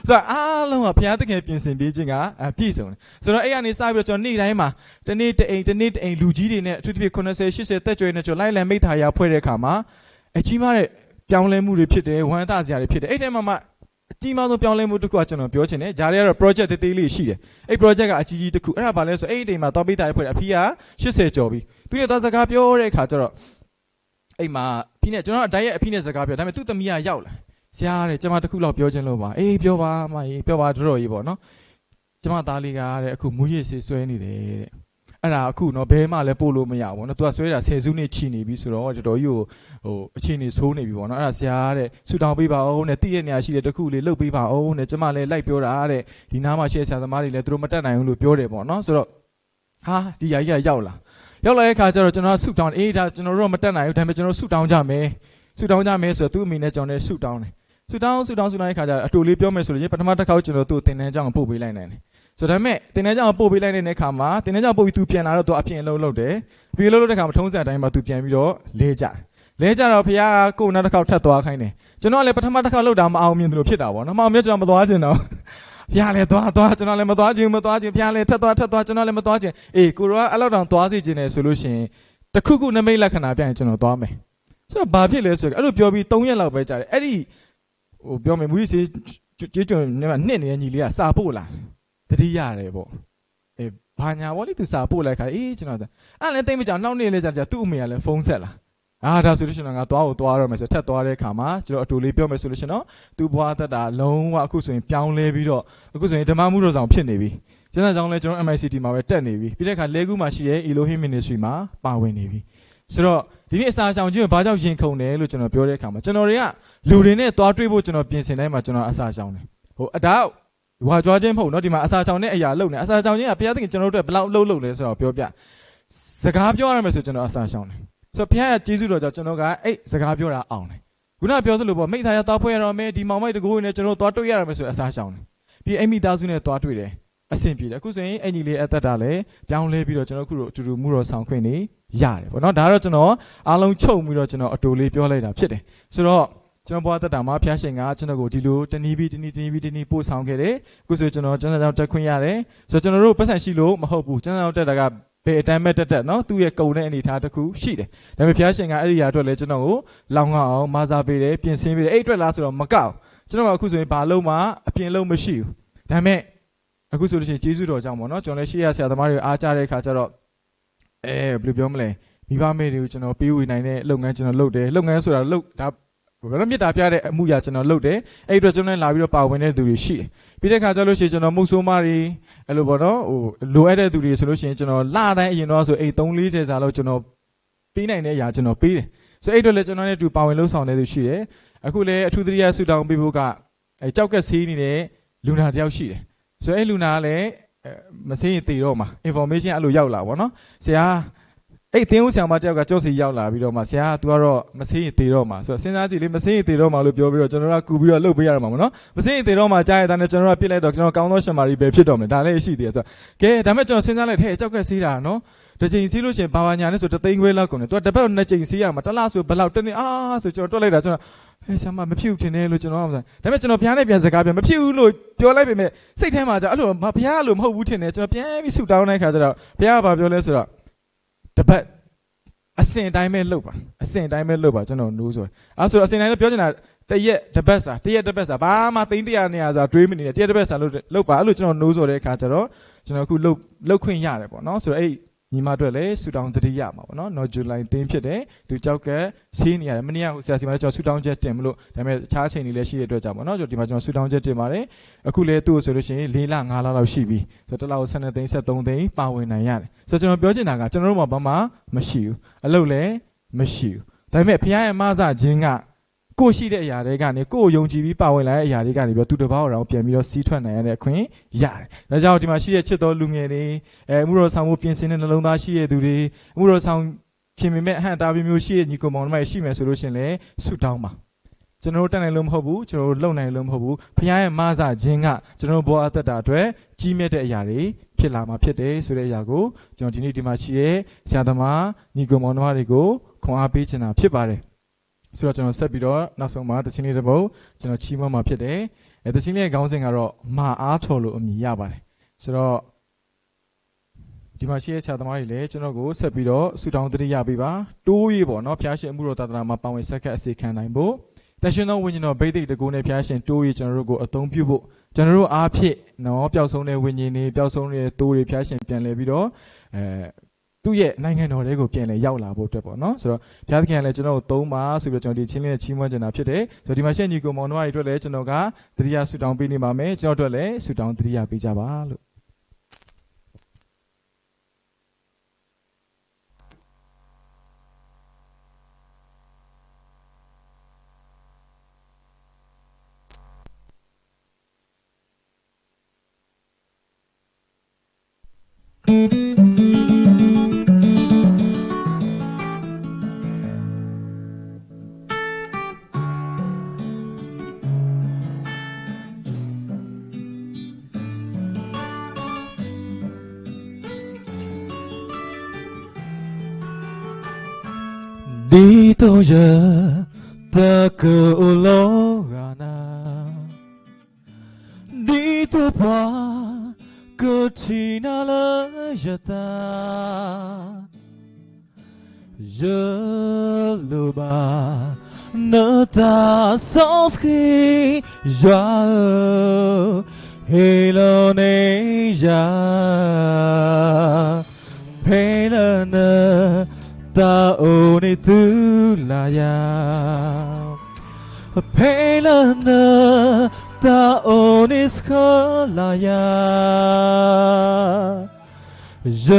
ဆိုတော့ အားလုံးကဘုရားသခင်ပြင်ဆင်ပေးခြင်းကအပြည့်စုံတယ် ဆိုတော့ အဲ့ကနေစပြီးတော့ ကျွန်တော်နေ့တိုင်းမှာ တစ်နေ့တစ်အိမ် တစ်နေ့တစ်အိမ် လူကြီးတွေနဲ့ အထူးသဖြင့် ခုနှစ်ဆယ်ရှစ်ဆယ် သက်ကျော်တွေနဲ့ ကျွန်တော် လိုက်လံမိတ်္တဟာယဖွဲ့တဲ့အခါမှာ အကြီးမားတဲ့ပြောင်းလဲမှုတွေဖြစ်တယ် ဝမ်းသာစရာတွေဖြစ်တယ် အဲ့ထဲမှာမှ အကြီးမားဆုံးပြောင်းလဲမှုတစ်ခုက ကျွန်တော်ပြောချင်တယ် ဂျာထဲကတော့ project သေးသေးလေးရှိတယ် အဲ့ project ကအကြီးကြီးတစ်ခု အဲ့ဒါဘာလဲဆိုတော့ အဲ့ဒီအိမ်မှာသွားမိတ်္တဟာယဖွဲ့တယ် အဖီကရှစ်ဆယ်ကျော်ပြီ သူနဲ့သွားစကားပြောတဲ့အခါကျတော့ အိမ်မှာ အဖီနဲ့ ကျွန်တော်က တိုက်ရိုက်အဖီနဲ့စကားပြော ဒါပေမဲ့ သူ့သမီးကရောက်လာ ဆရာတဲ့ ကျွန်မတစ်ခုလောက်ပြောချင်လို့ပါ အေး ပြောပါ မကြီး ပြောပါ တော်တော်ကြီးပေါ့နော် ကျွန်မသားလေးကတဲ့ အခုမူးယစ်ဆေးစွဲနေတယ်တဲ့ အဲ့ဒါအခုနော် ဘဲမှလည်းပို့လို့မရဘူးပေါ့နော် သူကစွဲတာ ဆယ်စုနှစ်ချီနေပြီဆိုတော့ တော်တော်ကြီးကို ဟို အခြေအနေဆိုးနေပြီပေါ့နော် အဲ့ဒါဆရာတဲ့ ဆုတောင်းပေးပါဦးနဲ့ သိတဲ့နေရာရှိတဲ့တစ်ခုလေးလုပ်ပေးပါဦးနဲ့ ကျွန်မလည်းလိုက်ပြောတာတဲ့ ဒီနားမှာရှိတဲ့ဆရာသမားတွေလည်း သူတို့မတတ်နိုင်ဘူးလို့ပြောတယ်ပေါ့နော် ဆိုတော့ ဟာ ဒီယာကြီးကရောက်လာ ရောက်လာတဲ့အခါကျတော့ ကျွန်တော်ကဆုတောင်းတယ် အေး ဒါကျွန်တော်တို့တော့မတတ်နိုင်ဘူး ဒါပေမဲ့ ကျွန်တော်တို့ဆုတောင်းကြမယ် ဆုတောင်းကြမယ်ဆိုတော့ သူ့အမိနဲ့ကျွန်တော်နဲ့ဆုတောင်းတယ် ဆုတောင်း ဆုတောင်း ဆုတောင်းတဲ့အခါကျတော့ အတိုလေးပြောမယ်ဆိုလို့ရှိရင် ပထမတစ်ခါကျွန်တော်သူ့ကိုသင်တန်းကျောင်းကိုပို့ပေးလိုက်နိုင်တယ် ဆိုတော့ ဒါပေမဲ့ သင်တန်းကျောင်းကိုပို့ပေးလိုက်နိုင်တဲ့အခါမှာ သင်တန်းကျောင်းပို့ပြီးသူပြန်လာတော့ သူအပြင်အလုပ်လုပ်တယ် အပြင်အလုပ်လုပ်တဲ့အခါမှာ ထုံးစံအတိုင်းမှာ သူပြန်ပြီးတော့လဲကျတယ် လဲကျတော့ ဘုရားကကိုယ်နောက်တစ်ခေါက်ထပ်သွားခိုင်းတယ် ကျွန်တော်ကလည်းပထမတစ်ခေါက်လုပ်တာမအောင်မြင်သလိုဖြစ်တာပေါ့နော် မအောင်မြင်ကျွန်တော်မသွားချင်တော့ ဘုရားလည်းသွားသွား ကျွန်တော်လည်းမသွားချင်ဘူး မသွားချင် ဘုရားလည်းထပ်သွား ထပ်သွား ကျွန်တော်လည်းမသွားချင် အေး ကိုယ်တော်ကအဲ့လောက်တောင်သွားစေချင်တယ်ဆိုလို့ရှိရင် တစ်ခုခုနိမိတ်လက္ခဏာပြရင်ကျွန်တော်သွားမယ် ဆိုတော့ ဘာဖြစ်လဲဆိုတော့ အဲ့လိုပြောပြီးသုံးရက်လောက်ပဲကြာတယ် အဲ့ဒီ ဟို ပြောမယ် မူးယစ်ဆေး ကျေးကျွန်နဲ့နှစ်နေတဲ့ညီလေးကစာပို့လာ သတိရတယ်ပေါ့ အဲ ဘာညာပေါ့လေ သူစာပို့လိုက်ခါ အေး ကျွန်တော် အဲ့လည်းသိပ်မကြာ နောက်နေ့လဲကြာကြာ သူ့အမေကလည်းဖုန်းဆက်လာ အာ ဒါဆိုလို့ရှိရင်တော့ ငါသွားကိုသွားတော့မယ်ဆို ထပ်သွားတဲ့အခါမှာ ကျွန်တော်အတိုလေးပြောမယ်ဆိုလို့ရှိရင်တော့ သူ့ဘဝအသက်တာလုံးဝအခုဆိုရင်ပြောင်းလဲပြီးတော့ အခုဆိုရင်ဓမ္မမူတော်ဆောင်ဖြစ်နေပြီ ကျမ်းစာကျောင်းလည်း ကျွန်တော် MICT မှာပဲတက်နေပြီ ပြီးတဲ့အခါ လှည်းကူးမှာရှိတဲ့ Elohim Ministry မှာပါဝင်နေပြီ ဆိုတော့ ဒီနေ့အစာရှောင်ခြင်းကိုဘာကြောင့်ရင်ခုန်တယ်လို့ကျွန်တော်ပြောတဲ့အခါမှာ ကျွန်တော်တွေကလူတွေနဲ့သွားတွေ့ဖို့ကျွန်တော်ပြင်ဆင်တိုင်းမှာ ကျွန်တော်အစာရှောင်တယ် ဟို အဒါ ဝါကြွားခြင်းမဟုတ်နော် ဒီမှာအစာရှောင်တဲ့အရာလုပ်နေ အစာရှောင်ခြင်းကဘုရားသခင်ကျွန်တော်တို့အတွက်ဘယ်လောက်အလုပ်လုပ်လဲဆိုတော့ပြောပြ စကားပြောရမယ်ဆိုကျွန်တော်အစာရှောင်တယ် ဆိုတော့ဘုရားရဲ့ကျေးဇူးတော်ကြောင့်ကျွန်တော်ကအဲ့စကားပြောတာအောင်တယ် ခုနပြောသလိုပေါ့ မိတ်္တဟာယသွားဖွဲ့ရတော့မယ် ဒီမောင်မိုက်တကိုးနဲ့ကျွန်တော်သွားတွေ့ရတော့မယ်ဆိုအစာရှောင်တယ် ပြီးအဲ့မိသားစုနဲ့သွားတွေ့တယ် အဆင်ပြေတယ် အခုဆိုရင်အဲ့ညီလေးအသက်တာလည်းပြောင်းလဲပြီးတော့ ကျွန်တော်အခုလိုအတူတူမူတော်ဆောင်ခွင့်နေရတယ်ပေါ့နော် ဒါကတော့ကျွန်တော်အားလုံးချုပ်ပြီးတော့ ကျွန်တော်အတိုလေးပြောလိုက်တာဖြစ်တယ် ဆိုတော့ ကျွန်တော်ဘဝသက်တာမှာဘုရားရှင်ကကျွန်တော်ကိုဒီလိုတနည်းပြီးတနည်း တနည်းပြီးတနည်းပို့ဆောင်ခဲ့တယ် အခုဆိုကျွန်တော်ကျမ်းစာကျောင်းတက်ခွင့်ရတယ် ဆိုတော့ကျွန်တော်တို့ပိုက်ဆံရှိလို့မဟုတ်ဘူး ကျမ်းစာကျောင်းတက်တာက ပဲအတမ်းပဲတက်တက်နော် သူ့ရဲ့ကုန်တဲ့အနေအထားတစ်ခုရှိတယ်။ ဒါပေမဲ့ဘုရားရှင်ကအဲ့ဒီအရာအတွက်လည်းကျွန်တော်ကိုလောင်းငါအောင်မဆာပေးတယ် ပြင်ဆင်ပေးတယ် အဲ့အတွက်လားဆိုတော့မကဘူး။ ကျွန်တော်ကအခုဆိုရင်ဘာလုပ်မှအပြင်လုပ်မရှိဘူး။ ဒါပေမဲ့အခုဆိုလို့ရှိရင်ကျေးဇူးတော်ကြောင့်ပေါ့နော် ကျွန်တော်လည်းရှေ့ရဆရာသမားတွေအားကြတဲ့အခါကျတော့ အဲဘယ်လိုပြောမလဲ မိဘမဲ့တွေကိုကျွန်တော်ပေးဝေနိုင်တဲ့လုပ်ငန်းကျွန်တော်လုပ်တယ်လုပ်ငန်းဆိုတာလုပ်ဒါ ဘယ်လိုမြစ်တာပြတဲ့အမှုရာကျွန်တော်လုပ်တယ်အဲ့အတွက်ကျွန်တော်လည်းလာပြီးတော့ပါဝင်တဲ့သူတွေရှိတယ်ပြီးတဲ့ခါကျလို့ရှိရင်ကျွန်တော်မုတ်ဆိုးမတွေအဲ့လိုပေါ့နော်ဟိုလိုအပ်တဲ့သူတွေဆိုလို့ရှိရင်ကျွန်တော်လတိုင်းအရင်တော့ဆိုအိမ်သုံးလေးဆယ်စာလောက်ကျွန်တော်ပေးနိုင်တဲ့အရာကျွန်တော်ပေးတယ်ဆိုတော့အဲ့အတွက်လည်းကျွန်တော်နဲ့တူပါဝင်လုပ်ဆောင်တဲ့သူရှိတယ်အခုလည်းအထူးသတိရဆူတောင်းပေးဖို့ကအဲကြောက်ကက်ဆေးနေတဲ့လူနာတယောက်ရှိတယ်ဆိုတော့အဲ့လူနာကလည်းအဲမဆေးရင်သေတော့မှာ information အဲ့လိုရောက်လာပေါ့နော်ဆရာအဲ့သင်းဦးဆရာမတယောက်ကကျောင်းစီရောက်လာပြီးတော့မှဆရာသူကတော့မဆေးရင်သေတော့မှာဆိုတော့စဉ်းစားကြည့်လေမဆေးရင်သေတော့မှာလို့ပြောပြီးတော့ကျွန်တော်တို့ကကူပြီးတော့လုပ်ပေးရတော့မှာပေါ့နော်မဆေးရင်သေတော့မှာကြားရတဲ့နဲ့ကျွန်တော်တို့ကပြစ်လိုက်တော့ကျွန်တော်ကောင်းသောရှင်မာရိပဲဖြစ်တော့မယ်ဒါလည်းရှိသေးတယ်ဆိုတော့ကဲဒါမဲ့ကျွန်တော်စဉ်းစားလိုက်ဟဲ့ကြောက်ကက်ဆေးတာနော်တစ်ချိန်ဆေးလို့ရှိရင်ဘာဘာညာနဲ့ဆိုတသိန်းခွဲလောက်ကုန်တယ်သူကတစ်ပတ်နှစ်ချိန်ဆေးရမှာတစ်လဆိုဘယ်လောက်တစ်နှစ်အားဆိုကျွန်တော်တွက်လိုက်တာကျွန်တော်အဲဆရာမမဖြစ်ဘူးထင်တယ်လို့ကျွန်တော်ဒါပေမဲ့ကျွန်တော်ဘုရားနဲ့ပြန်စကားပြန်မဖြစ်ဘူးလို့ပြောလိုက်ပေမဲ့စိတ်ထဲမှာကျအဲ့လိုမဘုရားအဲ့လိုမဟုတ်ဘူးထင်တယ်ကျွန်တော်ပြန်ပြီးဆူတောင်းတဲ့အခါကျတော့ဘုရားကဘာပြောလဲဆိုတော့တစ်ပတ်အစဉ်အတိုင်းပဲလုပ်ပါအစဉ်အတိုင်းပဲလုပ်ပါကျွန်တော် no ဆိုအဲဆိုတော့အစဉ်တိုင်းလို့ပြောချင်တာတရက်တစ်ပတ်စာတရက်တစ်ပတ်စာဘာမှသိန်းတရာနေရာစာတွေးမနေနဲ့တရက်တစ်ပတ်စာလို့လုပ်ပါအဲ့လိုကျွန်တော် no ဆိုတဲ့အခါကျတော့ကျွန်တော်အခုလုပ်လုပ်ခွင့်ရတယ်ပေါ့နော်ဆိုတော့အဲ့ညီမအတွက်လည်းဆူတောင်းသတိရမှာပေါ့နော်နော် July သင်းဖြစ်တယ်သူကြောက်ကဆင်းနေရတယ်မနေ့ကဟိုဆရာစီမလည်းကျွန်တော်ဆူတောင်းချက်တင်မလို့ဒါပေမဲ့တခြားအချိန်တွေလည်းရှိတဲ့အတွက်ကြောင့်ပေါ့နော်ကျွန်တော်ဒီမှာကျွန်တော်ဆူတောင်းချက်တင်ပါတယ်အခုလည်းသူ့ကိုဆိုလို့ရှိရင်၄လ၅လလောက်ရှိပြီဆိုတော့တစ်လကို12သိန်း13သိန်းပါဝင်နိုင်ရတယ်ဆိုတော့ကျွန်တော်ပြောချင်တာကကျွန်တော်တို့မှာဘာမှမရှိဘူးအလုပ်လည်းမရှိဘူးဒါပေမဲ့ဘုရားရဲ့မဆာခြင်းကကိုယ့်ရှိတဲ့အရာတွေကနေကိုယ့်ကိုယုံကြည်ပြီးပါဝင်လာတဲ့အရာတွေကနေပြီးတော့သူတစ်ပါးကိုတော့ပြန်ပြီးတော့စီးထွက်နိုင်ရတဲ့အခွင့်ရတယ်။ဒါကြောင့်ဒီမှာရှိတဲ့ချစ်တော်လူငယ်တွေအဲမှုတော်ဆောင်မှုပြင်ဆင်တဲ့နှလုံးသားရှိတဲ့သူတွေမှုတော်ဆောင်ခင်မင်မဲ့အဟန့်အတားမျိုးမျိုးရှိတဲ့ညီကောင်မောင်နှမတွေရှိမယ်ဆိုလို့ရှိရင်လည်းဆုတောင်းပါ။ကျွန်တော်တို့တတ်နိုင်လို့မဟုတ်ဘူးကျွန်တော်တို့လုပ်နိုင်လို့မဟုတ်ဘူးဖခင်ရဲ့မဆာခြင်းကကျွန်တော်တို့ဘဝအသက်တာအတွက်ကြီးမြတ်တဲ့အရာတွေဖြစ်လာမှာဖြစ်တယ်ဆိုတဲ့အရာကိုကျွန်တော်ဒီနေ့ဒီမှာရှိတဲ့ဆရာသမားညီကောင်မောင်နှမတွေကိုခွန်အားပေးချင်တာဖြစ်ပါတယ်။ဆိုတော့ကျွန်တော်ဆက်ပြီးတော့နောက်ဆုံးမှာတခြင်းလေးတစ်ပုဒ်ကျွန်တော်ချီးမွမ်းမှာဖြစ်တယ်။အဲတခြင်းလေးရဲ့ခေါင်းစဉ်ကတော့မဟာအားထော်လို့အမည်ရပါတယ်။ဆိုတော့ဒီမှာရှိတဲ့ဆရာသမားတွေလည်းကျွန်တော်ကိုဆက်ပြီးတော့ဆုတောင်းသတိရပေးပါတိုးရေးပေါ့နော်ဖျားရှင်အမှုတော်သာသနာမှာပါဝင်ဆက်ခတ်အစီခံနိုင်ဖို့တန်ရှင်သောဝိညာဉ်တော်ဘိသိက်တကူနဲ့ဖျားရှင်တိုးရေးကျွန်တော်တို့ကိုအသုံးပြုဖို့ကျွန်တော်တို့အားဖြင့်နော်ပျောက်ဆုံးတဲ့ဝိညာဉ်တွေပျောက်ဆုံးတဲ့သိုးတွေဖျားရှင်ပြန်လဲပြီးတော့အဲသူ့ရဲ့နိုင်ငံတော်တွေကိုပြန်လဲရောက်လာဖို့အတွက်ပေါ့နော်ဆိုတော့ဘုရားသခင်ကလည်းကျွန်တော်ကိုသုံးပါဆိုပြီးတော့ကျွန်တော်ဒီချင်းလေးနဲ့ချီးမွမ်းချင်တာဖြစ်တယ်ဆိုတော့ဒီမှာရှိတဲ့ညီကိုမောင်နှမတွေအတွက်လည်းကျွန်တော်ကသတိရဆုတောင်းပေးနေပါမယ်ကျွန်တော်အတွက်လည်းဆုတောင်းသတိရပေးကြပါလို့ဒ်သိးယသကအိၣ်လီၤဂာ်နၤ ဒ်သိးပှၤကထံၣ်နၤလၢယသး ယလိၣ်ဘၣ်နသးစီဆှံ ယွၤဧၢ, ဟ့ၣ်လီၤန့ၢ်ယၤ ဖဲလၢနသးအိၣ်န့ၣ်သုလၢ်ယၤ, ဖဲလၢနသးအိၣ်န့ၣ်ဆှၢလၢ်ယၤ ယ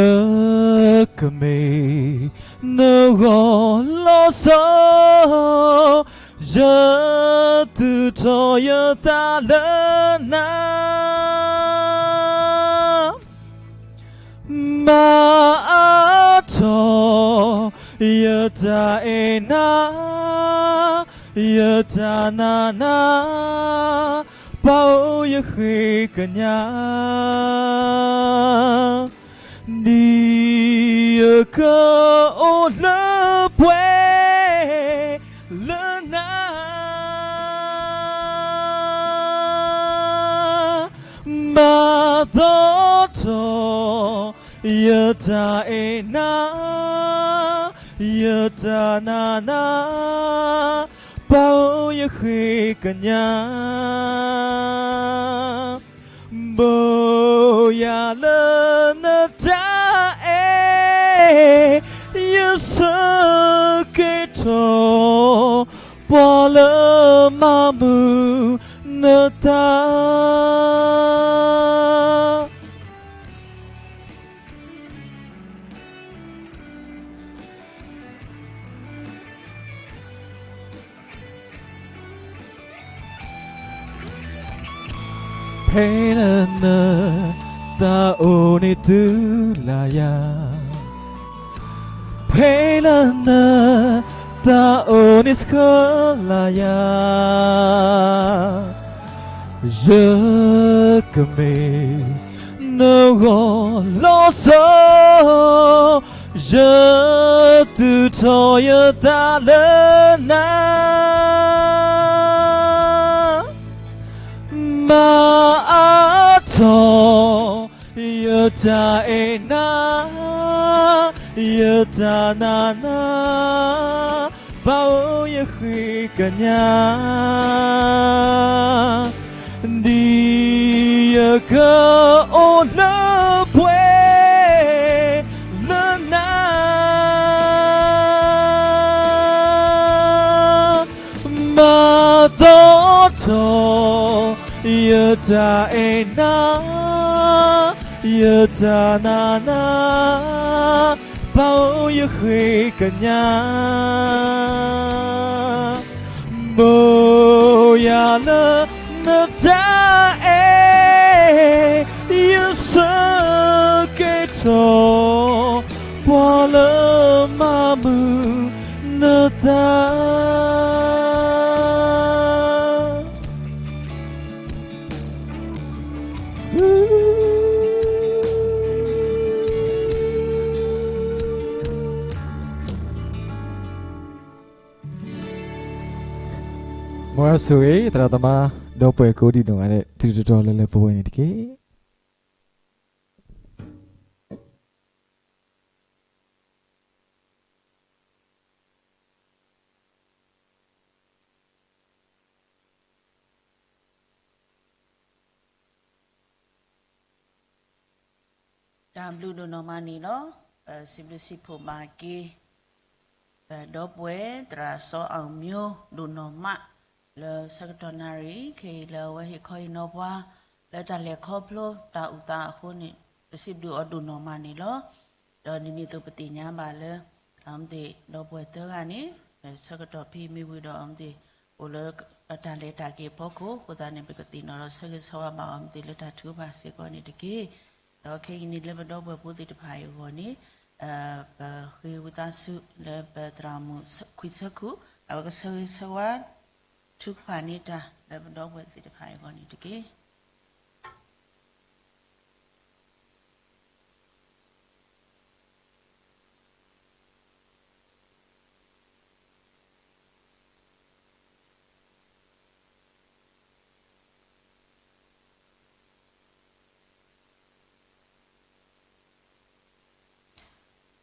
ကမ့ၢ်နဂီၢ်လီၤဆီ, ယသူၣ်ထီၣ်ယသးလၢနၤ, မၤအါထီၣ်ယတၢ်အဲၣ်နၤ, ယတၢ်နာ်နၤ, ပၢ်ဧၢယဃ့ကညး ဒ်ယကအိၣ်လၢပှဲၤလၢနၤ, မၤသီထီၣ် ယတၢ်အဲၣ်နၤ, ယတၢ်နာ်နၤ, ပၢ်ဧၢ ယဃ့ကညး. ဘိယၤလၢနတၢ်အဲၣ်, ယဆၢက့ၤထီၣ် ပှၤလၢမၤမုာ်နသး. ဖဲလၢနသးအိၣ်န့ၣ်သုလၢ်ယၤ, ဖဲလၢန သးအိၣ်န့ၣ်ဆှၢလၢ်ယၤ, ယကမ့ၢ် နဂီၢ်လီၤဆီ, ယသူၣ်ထီၣ်ယသးလၢနၤ, မၤအါထီၣ် ယတၢ်အဲၣ်နၤ, ယတၢ်နာ်နၤ, ပၢ်ဧၢ ယဃ့ကညး. ဒ်ယကအိၣ်လၢပှဲၤလၢနၤ, မၤသီထီၣ် ယတၢ်အဲၣ်နၤ, ယတၢ်နာ်နၤ, ပၢ်ဧၢ ယဃ့ကညး. ဘိယၤလၢနတၢ်အဲၣ်, ယဆၢက့ၤထီၣ် ပှၤလၢမၤမုာ်နသး. မ်ယွၤဆိၣ်ဂ့ၤ သရၣ်သမါ ဒီပုၢ်ဝဲၢ်ကိးဒံနီၢ်ဂၤဒဲး တုၤတတီၤလၢလၢပှဲၤပှဲၤန့ၣ်တက့ၢ်. တၢ်ဘျုးဒိၣ်နီၢ်မးန့ၣ်လီၤ. ပစံးဘျုးစံးဖှိၣ်ဘၣ်က့ၤ ပဒီပုၢ်ဝဲၢ် သရၣ်စီၤအီၣ်မျိၤ ဒိၣ်နီၢ်မး လၢဆၢကတီၢ်နၣ်ရံၣ်ခဲအံၤ လၢအဝဲဟ့ၣ်ခီဟ့ၣ်နီၤပှၤ လၢတၢ်လဲၤခီဖျိတၢ်အုၣ်သးအဃိန့ၣ် ပစံးဘျုးအီၤဒိၣ်နီၢ်မးန့ၣ်လီၤ. ဒီးဒ်န့ၣ်အသိးပသ့ၣ်ညါဘၣ်လၢ အဝဲသ့ၣ်ဒီပုၢ်ဝဲၢ်သၢဂၤန့ၣ် ဆၢကတီၢ်ဖဲမ့ၢ်ဝံၤဒီးအဝဲသ့ၣ် အိၣ်လၢအတၢ်လဲၤတၢ်က့ၤအဖီခိၣ်အဃိသတးန့ၣ် ပကသ့ၣ်နီၣ်ဒီးဆၢဂ့ၤဆၢဝါဘၣ်အီၤ အဝဲသ့ၣ်လၢတၢ်ထုကဖၣ်စ့ၢ်ကီးန့ၣ်တက့ၢ်. ဒီးခဲအံၤန့ၣ်လၢပဒီပုၢ်ဝဲၢ်ဖိသ့ၣ်တဖၣ်အံၤအဂီၢ်န့ၣ် ပဃ့ဝံသးစူၤလၢပသရၣ်မုၣ်ခွံဆၢခိၣ် အဝဲကဆၢဂ့ၤဆၢဝါ ထုကဖၣ်န့ၢ်တၢ်လၢပဒီပုၢ်ဝဲၢ်သ့ၣ်တဖၣ်အံၤအဂီၢ်န့ၣ်တက့ၢ်.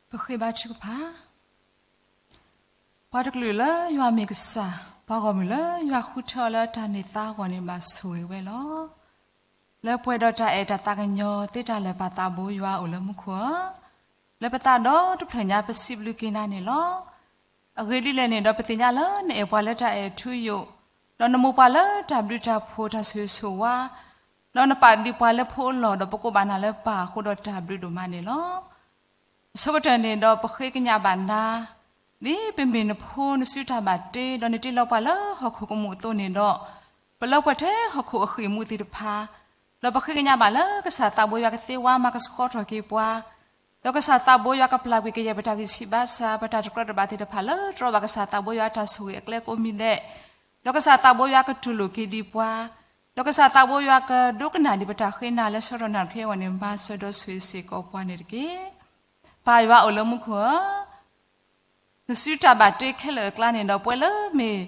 ပဃ့ဘါထုကဖၣ်. ပှၤတကလုာ်လၢယွၤမ့ၢ်ကစၢ်, ပှၤဂီၢ်မုၢ်လၢယွၤဃုထၢအီၤလၢအတၢ်န့ၢ်သါအဂီၢ်န့ၣ် ဘၣ်ဆိၣ်ဂ့ၤဝဲလီၤ. လၢပှဲၤဒီးတၢ်အဲၣ်တၢ်သးကညီၤသ့တၢ်လၢာ် ပာ်သးဘိယွၤအိၣ်လၢမူခိၣ်ဧၢ, လၢပသးဒီတဖျၢၣ်ညါ ပစံးဘျုးက့ၤနၤန့ၣ်လီၤ. အဂ့ၢ်ဒ်လဲၣ်န့ၣ်ဒီး ပသ့ၣ်ညါလၢနအဲၣ်ပှၤလၢတၢ်အဲၣ်ထူယိာ်, ဒီးနမိၢ်ပှၤလၢတၢ်ဘျုးတၢ်ဖှိၣ်တၢ်ဆိၣ်ဂ့ၤဆိၣ်ဝါ, ဒီးနပာ်ဒံးပှၤလၢဖိအလီၢ် ဒီးပကိးဘၣ်နၤလၢပၢ်အဃိဒီး တၢ်ဘျုးဒိၣ်မးန့ၣ်လီၤ. အဆိကတၢၢ်န့ၣ်ဒီး ပဃ့ကညးဘၣ်နၤ, ဒ်ပမ့ၢ်နဖိနစုတၢ်ဘၣ်တ့ ဒီးနတ့လီၤပှၤလၢဟီၣ်ခိၣ်ကမူၣ်အသိးန့ၣ်ဒီး, ပလၢပှဲၤထဲဟီၣ်ခိၣ်အဃံၢ်မူးသ့ၣ်တဖၣ်, ဒီးပဃ့ကညးဘၣ်လၢကစၢ်သးဘိယွၤကသ့ဝါမၤကဆှီထီၣ်က့ၤပှၤ, ဒီးကစၢ်သးဘိယွၤကပျၢ်ကွံာ်ကယဲၢ်ပတၢ်ဂံၢ်ဆံးဘါစၢ် ပတၢ်တကြၢးတဘၣ်သ့ၣ်တဖၣ်လၢတြီဘၣ်ကစၢ်သးဘိယွၤအတၢ်ဆိၣ်ဂ့ၤအကျဲကိးမံၤဒဲး, ဒီးကစၢ်သးဘိယွၤကတူၢ်လိာ်က့ၤဒံးပှၤ, ဒီးကစၢ်သးဘိယွၤကဒိကနၣ်ဒံးပတၢ်ဃ့နၤလၢဆၢကတီၢ်နၣ်ရံၣ်ခဲအံၤအဂီၢ်န့ၣ် မၤစၢၤဒီးဆိၣ်ဂ့ၤစ့ၢ်ကီးပှၤန့ၣ်တက့ၢ်. ပၢ်ယွၤအိၣ်လၢမူခိၣ်ဧၢ, နစုတၢ်ဘၣ်တ့ခဲလၢာ်အကျါန့ၣ်ဒီး ပဝဲလၢမ့ၢ်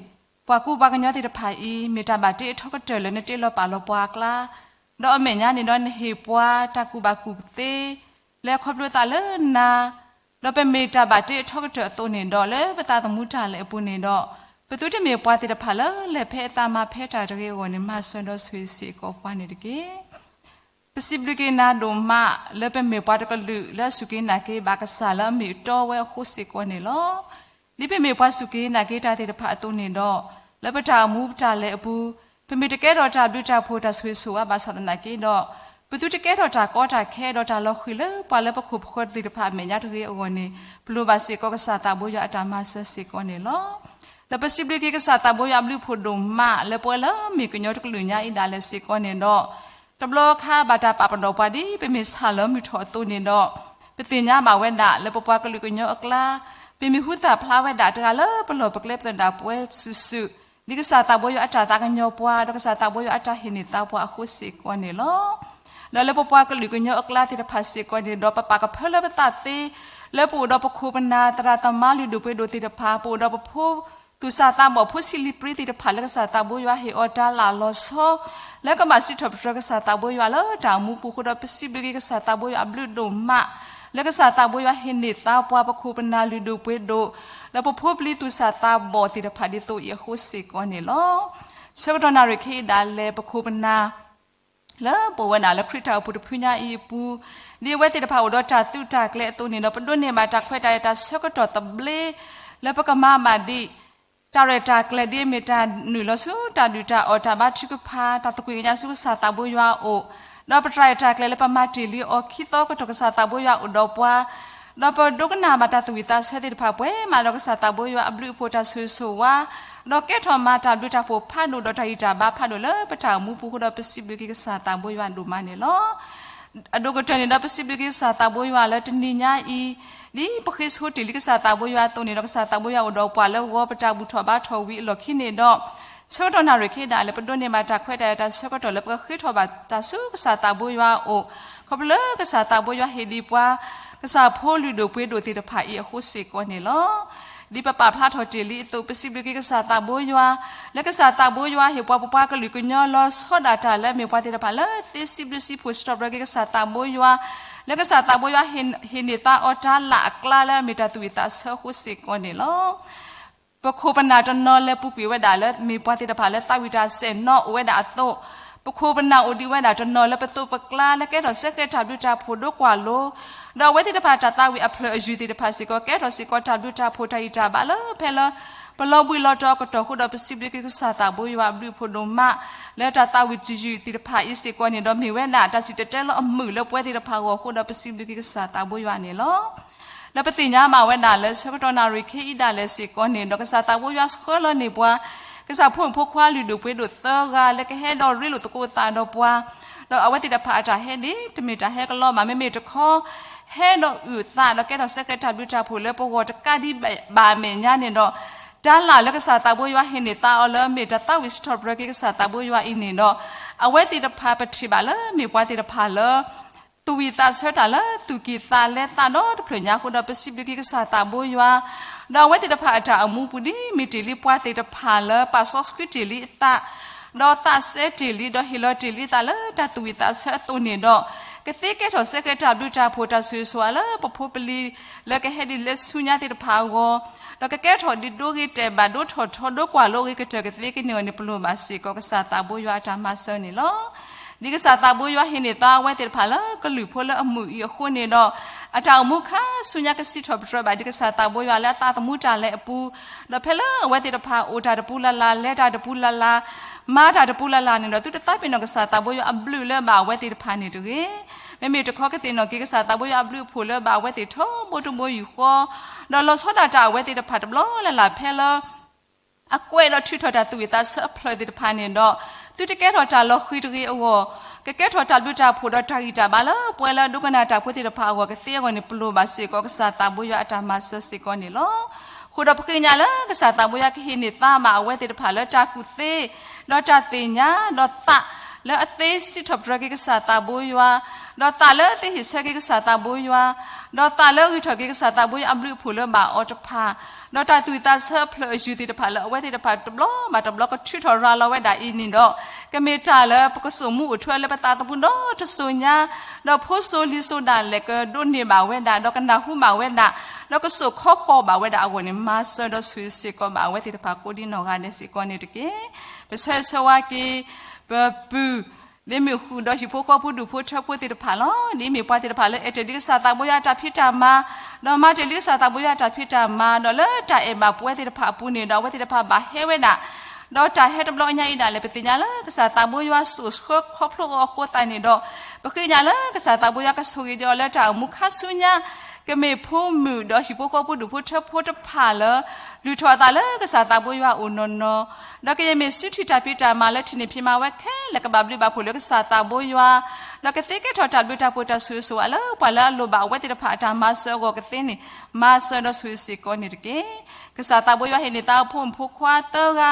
ပှၤကူပှၤကညီသ့ၣ်တဖၣ်အံၤ မ့ၢ်တၢ်ဘၣ်တ့အထီကတၢၢ်လၢနတ့လီၤပာ်လီၤပှၤအကျါ, ဒီးအမဲာ်ညါန့ၣ်ဒီးနဟ့ၣ်ပှၤတၢ်ကူၣ်ဘၣ်ကူၣ်သ့, လဲၤခီဖျိသးလၢနၤ, ဒီးပမ့ၢ်တၢ်ဘၣ်တ့အထီကတၢၢ်အသိးန့ၣ်ဒီး လၢပသးသမူတၢ်လဲၤအပူၤန့ၣ်ဒီး ပသုတမ့ၢ်ပှၤသ့ၣ်တဖၣ်လၢလဲၤဖဲအသးမၤဖဲတၢ်တဂ့ၤအဂီၢ်န့ၣ် မၤစၢၤဒီးဆိၣ်ဂ့ၤစ့ၢ်ကီးပှၤန့ၣ်တက့ၢ်. ပစံးဘျုးက့ၤနၤဒိၣ်မး လၢပမ့ၢ်ပှၤတကလုာ်လၢအစူၢ်က့ၤနာ်က့ၤဘၣ်ကစၢ်လၢအမ့ၢ်အတီဝဲအဃိစ့ၢ်ကီးန့ၣ်လီၤ. ဒ်ပမ့ၢ်ပှၤစူၢ်က့ၤနာ်က့ၤတၢ်သ့ၣ်တဖၣ်အသိးန့ၣ်ဒီး လၢပတၢ်အိၣ်မူပတၢ်လဲၤအပူၤ ပမ့ၢ်တကဲထီၣ်တၢ်ဘျုးတၢ်ဖှိၣ်တၢ်ဆိၣ်ဂ့ၤဆိၣ်ဝါဘၣ်ဆၣ်သနာ်က့ဒီး ပသုတကဲထီၣ်တၢ်ကီတၢ်ခဲဒီးတၢ်လီၤဃံၤလၢပှၤလၢပခိၣ်ပဃၢၤသ့ၣ်တဖၣ်အမဲာ်ညါတဂ့ၤအဂီၢ်န့ၣ် ပလိၣ်ဘၣ်စ့ၢ်ကီးကစၢ်သးဘိယွၤအတၢ်မၤစၢၤစ့ၢ်ကီးန့ၣ်လီၤ. ဒီးပစံးဘျုးက့ၤကစၢ်သးဘိယွၤအဘျုးအဖှိၣ်ဒိၣ်မး လၢပဝဲလၢမ့ၢ်ကညီတကလုာ်ညါအံၤဒၣ်လဲာ်စ့ၢ်ကီးန့ၣ်ဒီး တဘျီခါဘၣ်တၢ်ပာ်ပနီၣ်ပှၤဒ်ပမ့ၢ်ဆၣ်လီၤမုၢ်ထီၣ်အသိးန့ၣ်ဒီး ပသ့ၣ်ညါဘၣ်ဝဲဒၣ်လၢပပှၤကလုာ်ကညီအကျါ ပမ့ၢ်ဟူသၣ်ဖျါဝဲဒၣ်တဂၤလၢပလီၢ်ပကျဲပသဒၣ်ပှဲၤစုာ်စုာ် ဒ်ကစၢ်သးဘိယွၤအတၢ်သးကညီၤပှၤ ဒီးကစၢ်သးဘိယွၤအတၢ်ဟ့ၣ်န့ၢ်သါပှၤအဃိစ့ၢ်ကီးန့ၣ်လီၤ. ဒီးလၢပပှၤကလုာ်ကညီအကျါသ့ၣ်တဖၣ်စ့ၢ်ကီးန့ၣ်ဒီး ပပာ်ကဖၢလၢပသးသ့ လၢပအိၣ်ဒီးပခိၣ်ပနၢ်သရၣ်သမါလုၢ်ဒိၣ်ပှ့ၤဒိၣ်သ့ၣ်တဖၣ် ပအိၣ်ဒီးပဖိ သူၣ်စၢ်သးဘီၣ်ဖိဆံးလံၤပြံသ့ၣ်တဖၣ် လၢကစၢ်သးဘိယွၤဟ့ၣ်အီၤတၢ်လၢ်လီၤဆီ လၢကဘၣ်စံးထီၣ်ပတြၢၤကစၢ်သးဘိယွၤလၢတၢ်အိၣ်မူပူၤအဃိဒီး ပစံးဘျုးက့ၤကစၢ်သးဘိယွၤအဘျုးဒိၣ်မး လၢကစၢ်သးဘိယွၤဟ့ၣ်န့ၢ်သါပှၤပခိၣ်ပနၢ်လုၢ်ဒိၣ်ပှ့ၤဒိၣ် ဒီးပဖိပလံၤသူၣ်စၢ်သးဘီၣ်သ့ၣ်တဖၣ်ဒ်သိးအံၤအဃိစ့ၢ်ကီးန့ၣ်လီၤ. ဆၢကတီၢ်နၣ်ရံၣ်ခဲအံၤဒၣ်လဲာ် ပခိၣ်ပနၢ် လၢပအိၣ်ဝဲဒၣ်လၢခရံာ်တၢ်အိၣ်ဖှိၣ်တဖုညါအံၤအပူၤ ဒ်အဝဲသ့ၣ်တဖၣ်အိၣ်ဒီးတၢ်သုးတၢ်ကျဲၤအသိးန့ၣ်ဒီး ပဒိးန့ၢ်ဘၣ်တၢ်ခွဲးတၢ်ယာ်တၢ်ဆၢကတီၢ်သဘျ့ လၢပကမၤဘၣ်ဒံး တၢ်ရဲၣ်တၢ်ကျဲၤဒ်အမ့ၢ်တၢ်နုာ်လီၤဆူ တၢ်ဒုၣ်တၢ်အီၣ်တၢ်ဘါထုကဖၣ် တၢ်သကွံာ်ကညးဆူကစၢ်သးဘိယွၤအအိၣ်, ဒီးပတၢ်ရဲၣ်တၢ်ကျဲၤလၢပမၤတ့ၢ်လံအီၤခံသီကတီၢ် ကစၢ်သးဘိယွၤအိၣ်ဒီးပှၤ ဒီးပဒိကနၣ်ဘၣ်တၢ်သူၣ်ဝံၣ်သးဆၢသ့ၣ်တဖၣ် ပှဲၤမးဒီးကစၢ်သးဘိယွၤအဘျုးအဖှိၣ်တၢ်ဆိၣ်ဂ့ၤဆိၣ်ဝါ, ဒီးကဲထီၣ်မၤတၢ်ဘျုးတၢ်ဖှိၣ်ဖးဒိၣ်ဒီးတၢ်ဂံၢ်တၢ်ဘါဖးဒိၣ်လၢပတၢ်အိၣ်မူပူၤအဃိဒီး ပစံးဘျုးက့ၤကစၢ်သးဘိယွၤဒိၣ်မးန့ၣ်လီၤ. အဒိၣ်ကတၢၢ်န့ၣ်ဒီး ပစံးဘျုးက့ၤကစၢ်သးဘိယွၤလၢတနံၤညါအံၤ ဒ်ပဃ့ဆိတ့ၢ်လံကစၢ်သးဘိယွၤအသိးန့ၣ်ဒီး ကစၢ်သးဘိယွၤအိၣ်ဒီးပှၤလၢဂီၤပတၢ်ဘူၣ်ထီၣ်ဘါထီၣ်ဝံၤအလီၢ်ခံန့ၣ်ဒီး ဆၢကတီၢ်နၣ်ရံၣ်ခဲဒၣ်လဲာ် ပဒိးန့ၢ်ဘၣ်တၢ်ခွဲးတၢ်ယာ်တၢ်ဆၢကတီၢ်လၢပကဃ့ထီၣ်ဘၣ်တၢ်ဆူကစၢ်သးဘိယွၤအအိၣ် ခီဖျိလၢကစၢ်သးဘိယွၤဟ့ၣ်ဒံးပှၤ ကစၢ်ဖိလုၢ်ဒိၣ်ပှ့ၤဒိၣ်သ့ၣ်တဖၣ်အံၤအဃိစ့ၢ်ကီးန့ၣ်လီၤ. ဒ်ပပာ်ဖျါထီၣ်တ့ၢ်လံအသိး ပစံးဘျုးက့ၤကစၢ်သးဘိယွၤ လၢကစၢ်သးဘိယွၤဟ့ၣ်ပှၤပပှၤကလုာ်ကညီလီၤဆီဒၣ်တၢ်လၢအမ့ၢ်ပှၤသ့ၣ်တဖၣ်လၢသ့စံးဘျုးစံးဖှိၣ်စံးထီၣ်ပတြၢၤက့ၤကစၢ်သးဘိယွၤ လၢကစၢ်သးဘိယွၤဟ့ၣ်န့ၢ်သါအီၤတၢ်လၢ်အကျါလၢအမ့ၢ်တၢ်သူၣ်ဝံၣ်သးဆၢအဃိစ့ၢ်ကီးန့ၣ်လီၤ. ပခိၣ်ပနၢ်တနီၤလၢပူၤကွံာ်ဝဲဒၣ်လၢ မ့ၢ်ပှၤသ့ၣ်တဖၣ်လၢသးဝံၣ်တၢ်စဲၣ်နီၤအိၣ်ဝဲဒၣ်အသိး, ပခိၣ်ပနၢ်အိၣ်ဒံးဝဲဒၣ်တနီၤလၢပသိးပကျါလၢကဲထီၣ်ဆဲကဲတၢ်ဘျုးတၢ်ဖှိၣ်ဒိကွၢ်လိ, ဒီးအဝဲသ့ၣ်တဖၣ်တၢ်သးဝံၣ်အဖျၢၣ်အယုၢ်သ့ၣ်တဖၣ်စ့ၢ်ကီး ကဲထီၣ်စ့ၢ်ကီးတၢ်ဘျုးတၢ်ဖှိၣ်တၢ်ဂံၢ်တၢ်ဘါလၢဖဲလၢ ပလီၤဘှံးလီၤတီၤအကတီၢ်အဃိဒီး ပစံးဘျုးက့ၤကစၢ်သးဘိယွၤအဘျုးအဖှိၣ်ဒိၣ်မး လၢတၢ်သးဝံၣ်တယုၢ်သ့ၣ်တဖၣ်အံၤစ့ၢ်ကီးန့ၣ်ဒီး မ့ၢ်ဝဲဒၣ်တၢ်စံၣ်တဲၤတဲလီၤအမုာ်လၢပဝဲသ့ၣ်တဖၣ်အဂီၢ်အဃိဒီး ပစံးဘျုးက့ၤကစၢ်သးဘိယွၤန့ၣ်လီၤ. ဒီးပသ့ၣ်ညါဘၣ်ဝဲဒၣ်လၢဆၢကတီၢ်နၣ်ရံၣ်ခဲအံၤဒၣ်လဲာ်စ့ၢ်ကီးန့ၣ်ဒီး ကစၢ်သးဘိယွၤဆှၢလီၤန့ၢ်ပှၤ ကစၢ်ဖိမုၣ်ဖိခွါလုၢ်ဒိၣ်ပှ့ၤဒိၣ်သၢဂၤ လၢကဟဲဒီးရ့လိာ်သကိးသးဒီးပှၤ, ဒီးအဝဲသ့ၣ်တဖၣ်အတၢ်ဟဲန့ၣ် တမ့ၢ်တၢ်ဟဲကလီဘၣ် မ့မ့ၢ်တခီ ဟဲဒီးအုၣ်သးဒီးကဲထီၣ်ဆဲကဲတၢ်ဘျုးတၢ်ဖှိၣ်လၢပဂီၢ်တကးဒံးဘၣ် ဘၣ်အမဲာ်ညါန့ၣ်ဒီး တၢ်လၢ်လၢကစၢ်သးဘိယွၤဟ့ၣ်န့ၢ်သါအီၤလၢမ့ၢ်တၢ်သးဝံၣ်စံးထီၣ်ပတြၢၤက့ၤကစၢ်သးဘိယွၤအံၤန့ၣ်ဒီး အဝဲသ့ၣ်တဖၣ်ပထံၣ်ဘၣ်လၢမ့ၢ်ပှၤသ့ၣ်တဖၣ်လၢ သူၣ်ဝံၣ်သးဆၢတၢ်လၢသူၣ်ကံၢ်သးလဲသးဒီတဖျၢၣ်ညါအဃိဒီး ပစံးဘျုးက့ၤကစၢ်သးဘိယွၤ, ဒီးအဝဲသ့ၣ်တဖၣ်အတၢ်အိၣ်မူပူၤဒ်မ့ၢ်တ့ၢ်လံပှၤသ့ၣ်တဖၣ်လၢပာ်စီဆှံတ့ၢ်လံအသး, ဒီးသးစဲတ့ၢ်လံ ဒီးဟ့ၣ်လီၤတ့ၢ်လံအသးလၢတၢ်သူၣ်ဝံၣ်သးဆၢအသိးန့ၣ်ဒီး, ကသ့ကဲထီၣ်ဆဲကဲတၢ်ဘျုးတၢ်ဖှိၣ်တၢ်ဆိၣ်ဂ့ၤဆိၣ်ဝါလၢပဖိပလံၤလၢကဟဲဒ်လဲၤဆူညါသ့ၣ်တဖၣ်အဂီၢ်, ဒီးကကဲထီၣ်ဒ်ဒိဂ့ၤတဲာ်ဘၣ်ဒိထီၣ်ထီဒိကွၢ်လိအဂ့ၤကတၢၢ်ကသ့ကန့ၢ်အီၤန့ၣ် ပလိၣ်ဘၣ်စ့ၢ်ကီးကစၢ်သးဘိယွၤအတၢ်မၤစၢၤန့ၣ်လီၤ. ဒ်ကစၢ်သးဘိယွၤဟ့ၣ်န့ၢ်သါအဝဲသ့ၣ်တဖၣ်လၢကလုာ်ဖိလၢအမုာ်အံၤအဃိန့ၣ်ဒီး, အတၢ်အိၣ်မူခါဆူညါကစံးထီၣ်ပတြၢၤဘၣ်ဒ်ကစၢ်သးဘိယွၤလၢအသးသမူတၢ်လဲၤအပူၤ, ဒီးဖဲလၢအဝဲသ့ၣ်တဖၣ်အိၣ်တၢ်တပူၤလၢ်လၢ် လဲၤတၢ်တပူၤလၢ်လၢ် မၤတၢ်တပူၤလၢ်လၢ်န့ၣ်ဒီး သုတသးပ့ၤနီၣ်ကစၢ်သးဘိယွၤအဘျုးလၢအဘၣ်အဝဲသ့ၣ်တဖၣ်န့ၣ်တဂ့ၤ. မ့မ့ၢ်တခီကသ့ၣ်နီၣ်က့ၤကစၢ်သးဘိယွၤအဘျုးအဖှိၣ်လၢအဘၣ်အဝဲသ့ၣ်ထီဘိတဘိယူၢ်ဃီ, ဒီးလီၤဆီဒၣ်တၢ်အဝဲသ့ၣ်တဖၣ်တဘျီလၢ်လၢ်ဖဲလၢ အကွဲးဒီးထုးထီၣ်တၢ်သူၣ်ဝံၣ်သးဆၢအဖျၢၣ်သ့ၣ်တဖၣ်န့ၣ်ဒီး, သုတကဲထီၣ်တၢ်လီၤဃံၤတဂ့ၤအဂီၢ်, ကကဲထီၣ်တၢ်ဘျုးတၢ်ဖှိၣ်ဒီးတၢ်ဂံၢ်တၢ်ဘါလၢပှဲၤလၢဒိကနၣ်တၢ်ဖိသ့ၣ်တဖၣ်အဂီၢ်ကသ့အဂီၢ်န့ၣ် ပလိၣ်ဘၣ်စ့ၢ်ကီးကစၢ်သးဘိယွၤအတၢ်မၤစၢၤစ့ၢ်ကီးန့ၣ်လီၤ. အဃိဒီးပဃ့ကညးလၢကစၢ်သးဘိယွၤကဟ့ၣ်န့ၢ်သါဘၣ်အဝဲသ့ၣ်တဖၣ်လၢတၢ်ကူၣ်သ့, ဒီးတၢ်သ့ၣ်ညါ, ဒီးသးလၢအသ့စံးထီၣ်ပတြၢၤက့ၤကစၢ်သးဘိယွၤ ဒီးသးလၢသ့ဟ့ၣ်ဆၢက့ၤကစၢ်သးဘိယွၤ, ဒီးသးလၢဂံၢ်ထီၣ်က့ၤကစၢ်သးဘိယွၤအဘျုးအဖှိၣ်လၢဘၣ်အီၤတဖၣ်, ဒီးတၢ်သူၣ်ဝံၣ်သးဆၢအဖျၢၣ်အယူၢ်သ့ၣ်တဖၣ်လၢအဝဲသ့ၣ်တဖၣ်တဘျီဘၣ်တဘျီကထုးထီၣ်ရၤလီၤဝဲဒၣ်အံၤန့ၣ်ဒီး, ကမ့ၢ်တၢ်လၢပကစိာ်မူအိၣ်ထွဲလၢပသးသမူဒီတစိၤညါ, ဒီးဖိစိၤလံၤစိၤဒၣ်လဲာ်ကဒိးန့ၢ်ဘၣ်ဝဲဒၣ်, ဒီးကနၢ်ဟူဘၣ်ဝဲဒၣ်, ဒီးကစိာ်ခီဃီၤဘၣ်ဝဲဒၣ်အဂီၢ်န့ၣ် မၤစၢၤဒီးဆိၣ်ဂ့ၤစ့ၢ်ကီးဘၣ်အဝဲသ့ၣ်တဖၣ်ကိးဒ်နီၢ်ဂၤဒဲးစ့ၢ်ကီးန့ၣ်တက့ၢ်. ပဆၢဂ့ၤဆၢဝါက့ၤ ပပုၢ် ဒ့မုၣ်ဃုာ်ဒီးဟံၣ်ဖိဃီဖိဒူၣ်ဖိထၢဖိသ့ၣ်တဖၣ်လီၤ. ဒ်အမ့ၢ်ပှၤသ့ၣ်တဖၣ်လၢအဲၣ်တ့ၢ်လံကစၢ်သးဘိယွၤအတၢ်ဖံးတၢ်မၤ, ဒီးမၤတ့ၢ်လံကစၢ်သးဘိယွၤအတၢ်ဖံးတၢ်မၤ, ဒီးလၢတၢ်အဲၣ်ဘၣ်ပဝဲသ့ၣ်တဖၣ်အပူၤန့ၣ်ဒီး အဝဲသ့ၣ်တဖၣ်ဘၣ်ဟဲဝဲဒၣ်, ဒီးတၢ်ဟဲတဘျီညါအံၤဒၣ်လဲာ် ပသ့ၣ်ညါလၢကစၢ်သးဘိယွၤစိာ်ဆှၢခီဖျိအီၤအဃိသတးန့ၣ်ဒီး, ပဃ့ကညးလၢကစၢ်သးဘိယွၤကဆိၣ်ဂ့ၤဒံးအီၤလၢတၢ်အိၣ်မူခါဆူညါ, ကမ့ၢ်ဖိမုၣ်ဒီးဟံၣ်ဖိဃီဖိဒူၣ်ဖိထၢဖိတဖၣ်လၢ လုၢ်ထီၣ်အသးလၢကစၢ်သးဘိယွၤအအိၣ်နီၢ်နီၢ်, ဒီးကယဲၢ်မ့ၢ်စုထံၣ်တၢ်ဖံးတၢ်မၤလၢထံၣ်န့ၢ်ဖံးမၤဝဲခဲလၢာ်ကဘၣ်ဘျုးဘၣ်ဖှိၣ်လၢကစၢ်သးဘိယွၤ, ဒီးကသ့ကဲထီၣ်တၢ်ဘျုးတၢ်ဖှိၣ်တၢ်ဆိၣ်ဂ့ၤဆိၣ်ဝါလၢပှၤလၢအလိၣ်ဘၣ်အဝဲသ့ၣ်တဖၣ်အတၢ်မၤစၢၤအဂီၢ်ကသ့န့ၣ်, မၤစၢၤဒီးဆိၣ်ဂ့ၤစ့ၢ်ကီးန့ၣ်တက့ၢ်. ကစၢ်သးဘိယွၤဟ့ၣ်န့ၢ်သးအဖိမုၣ်ဖိခွါသၢဂၤ,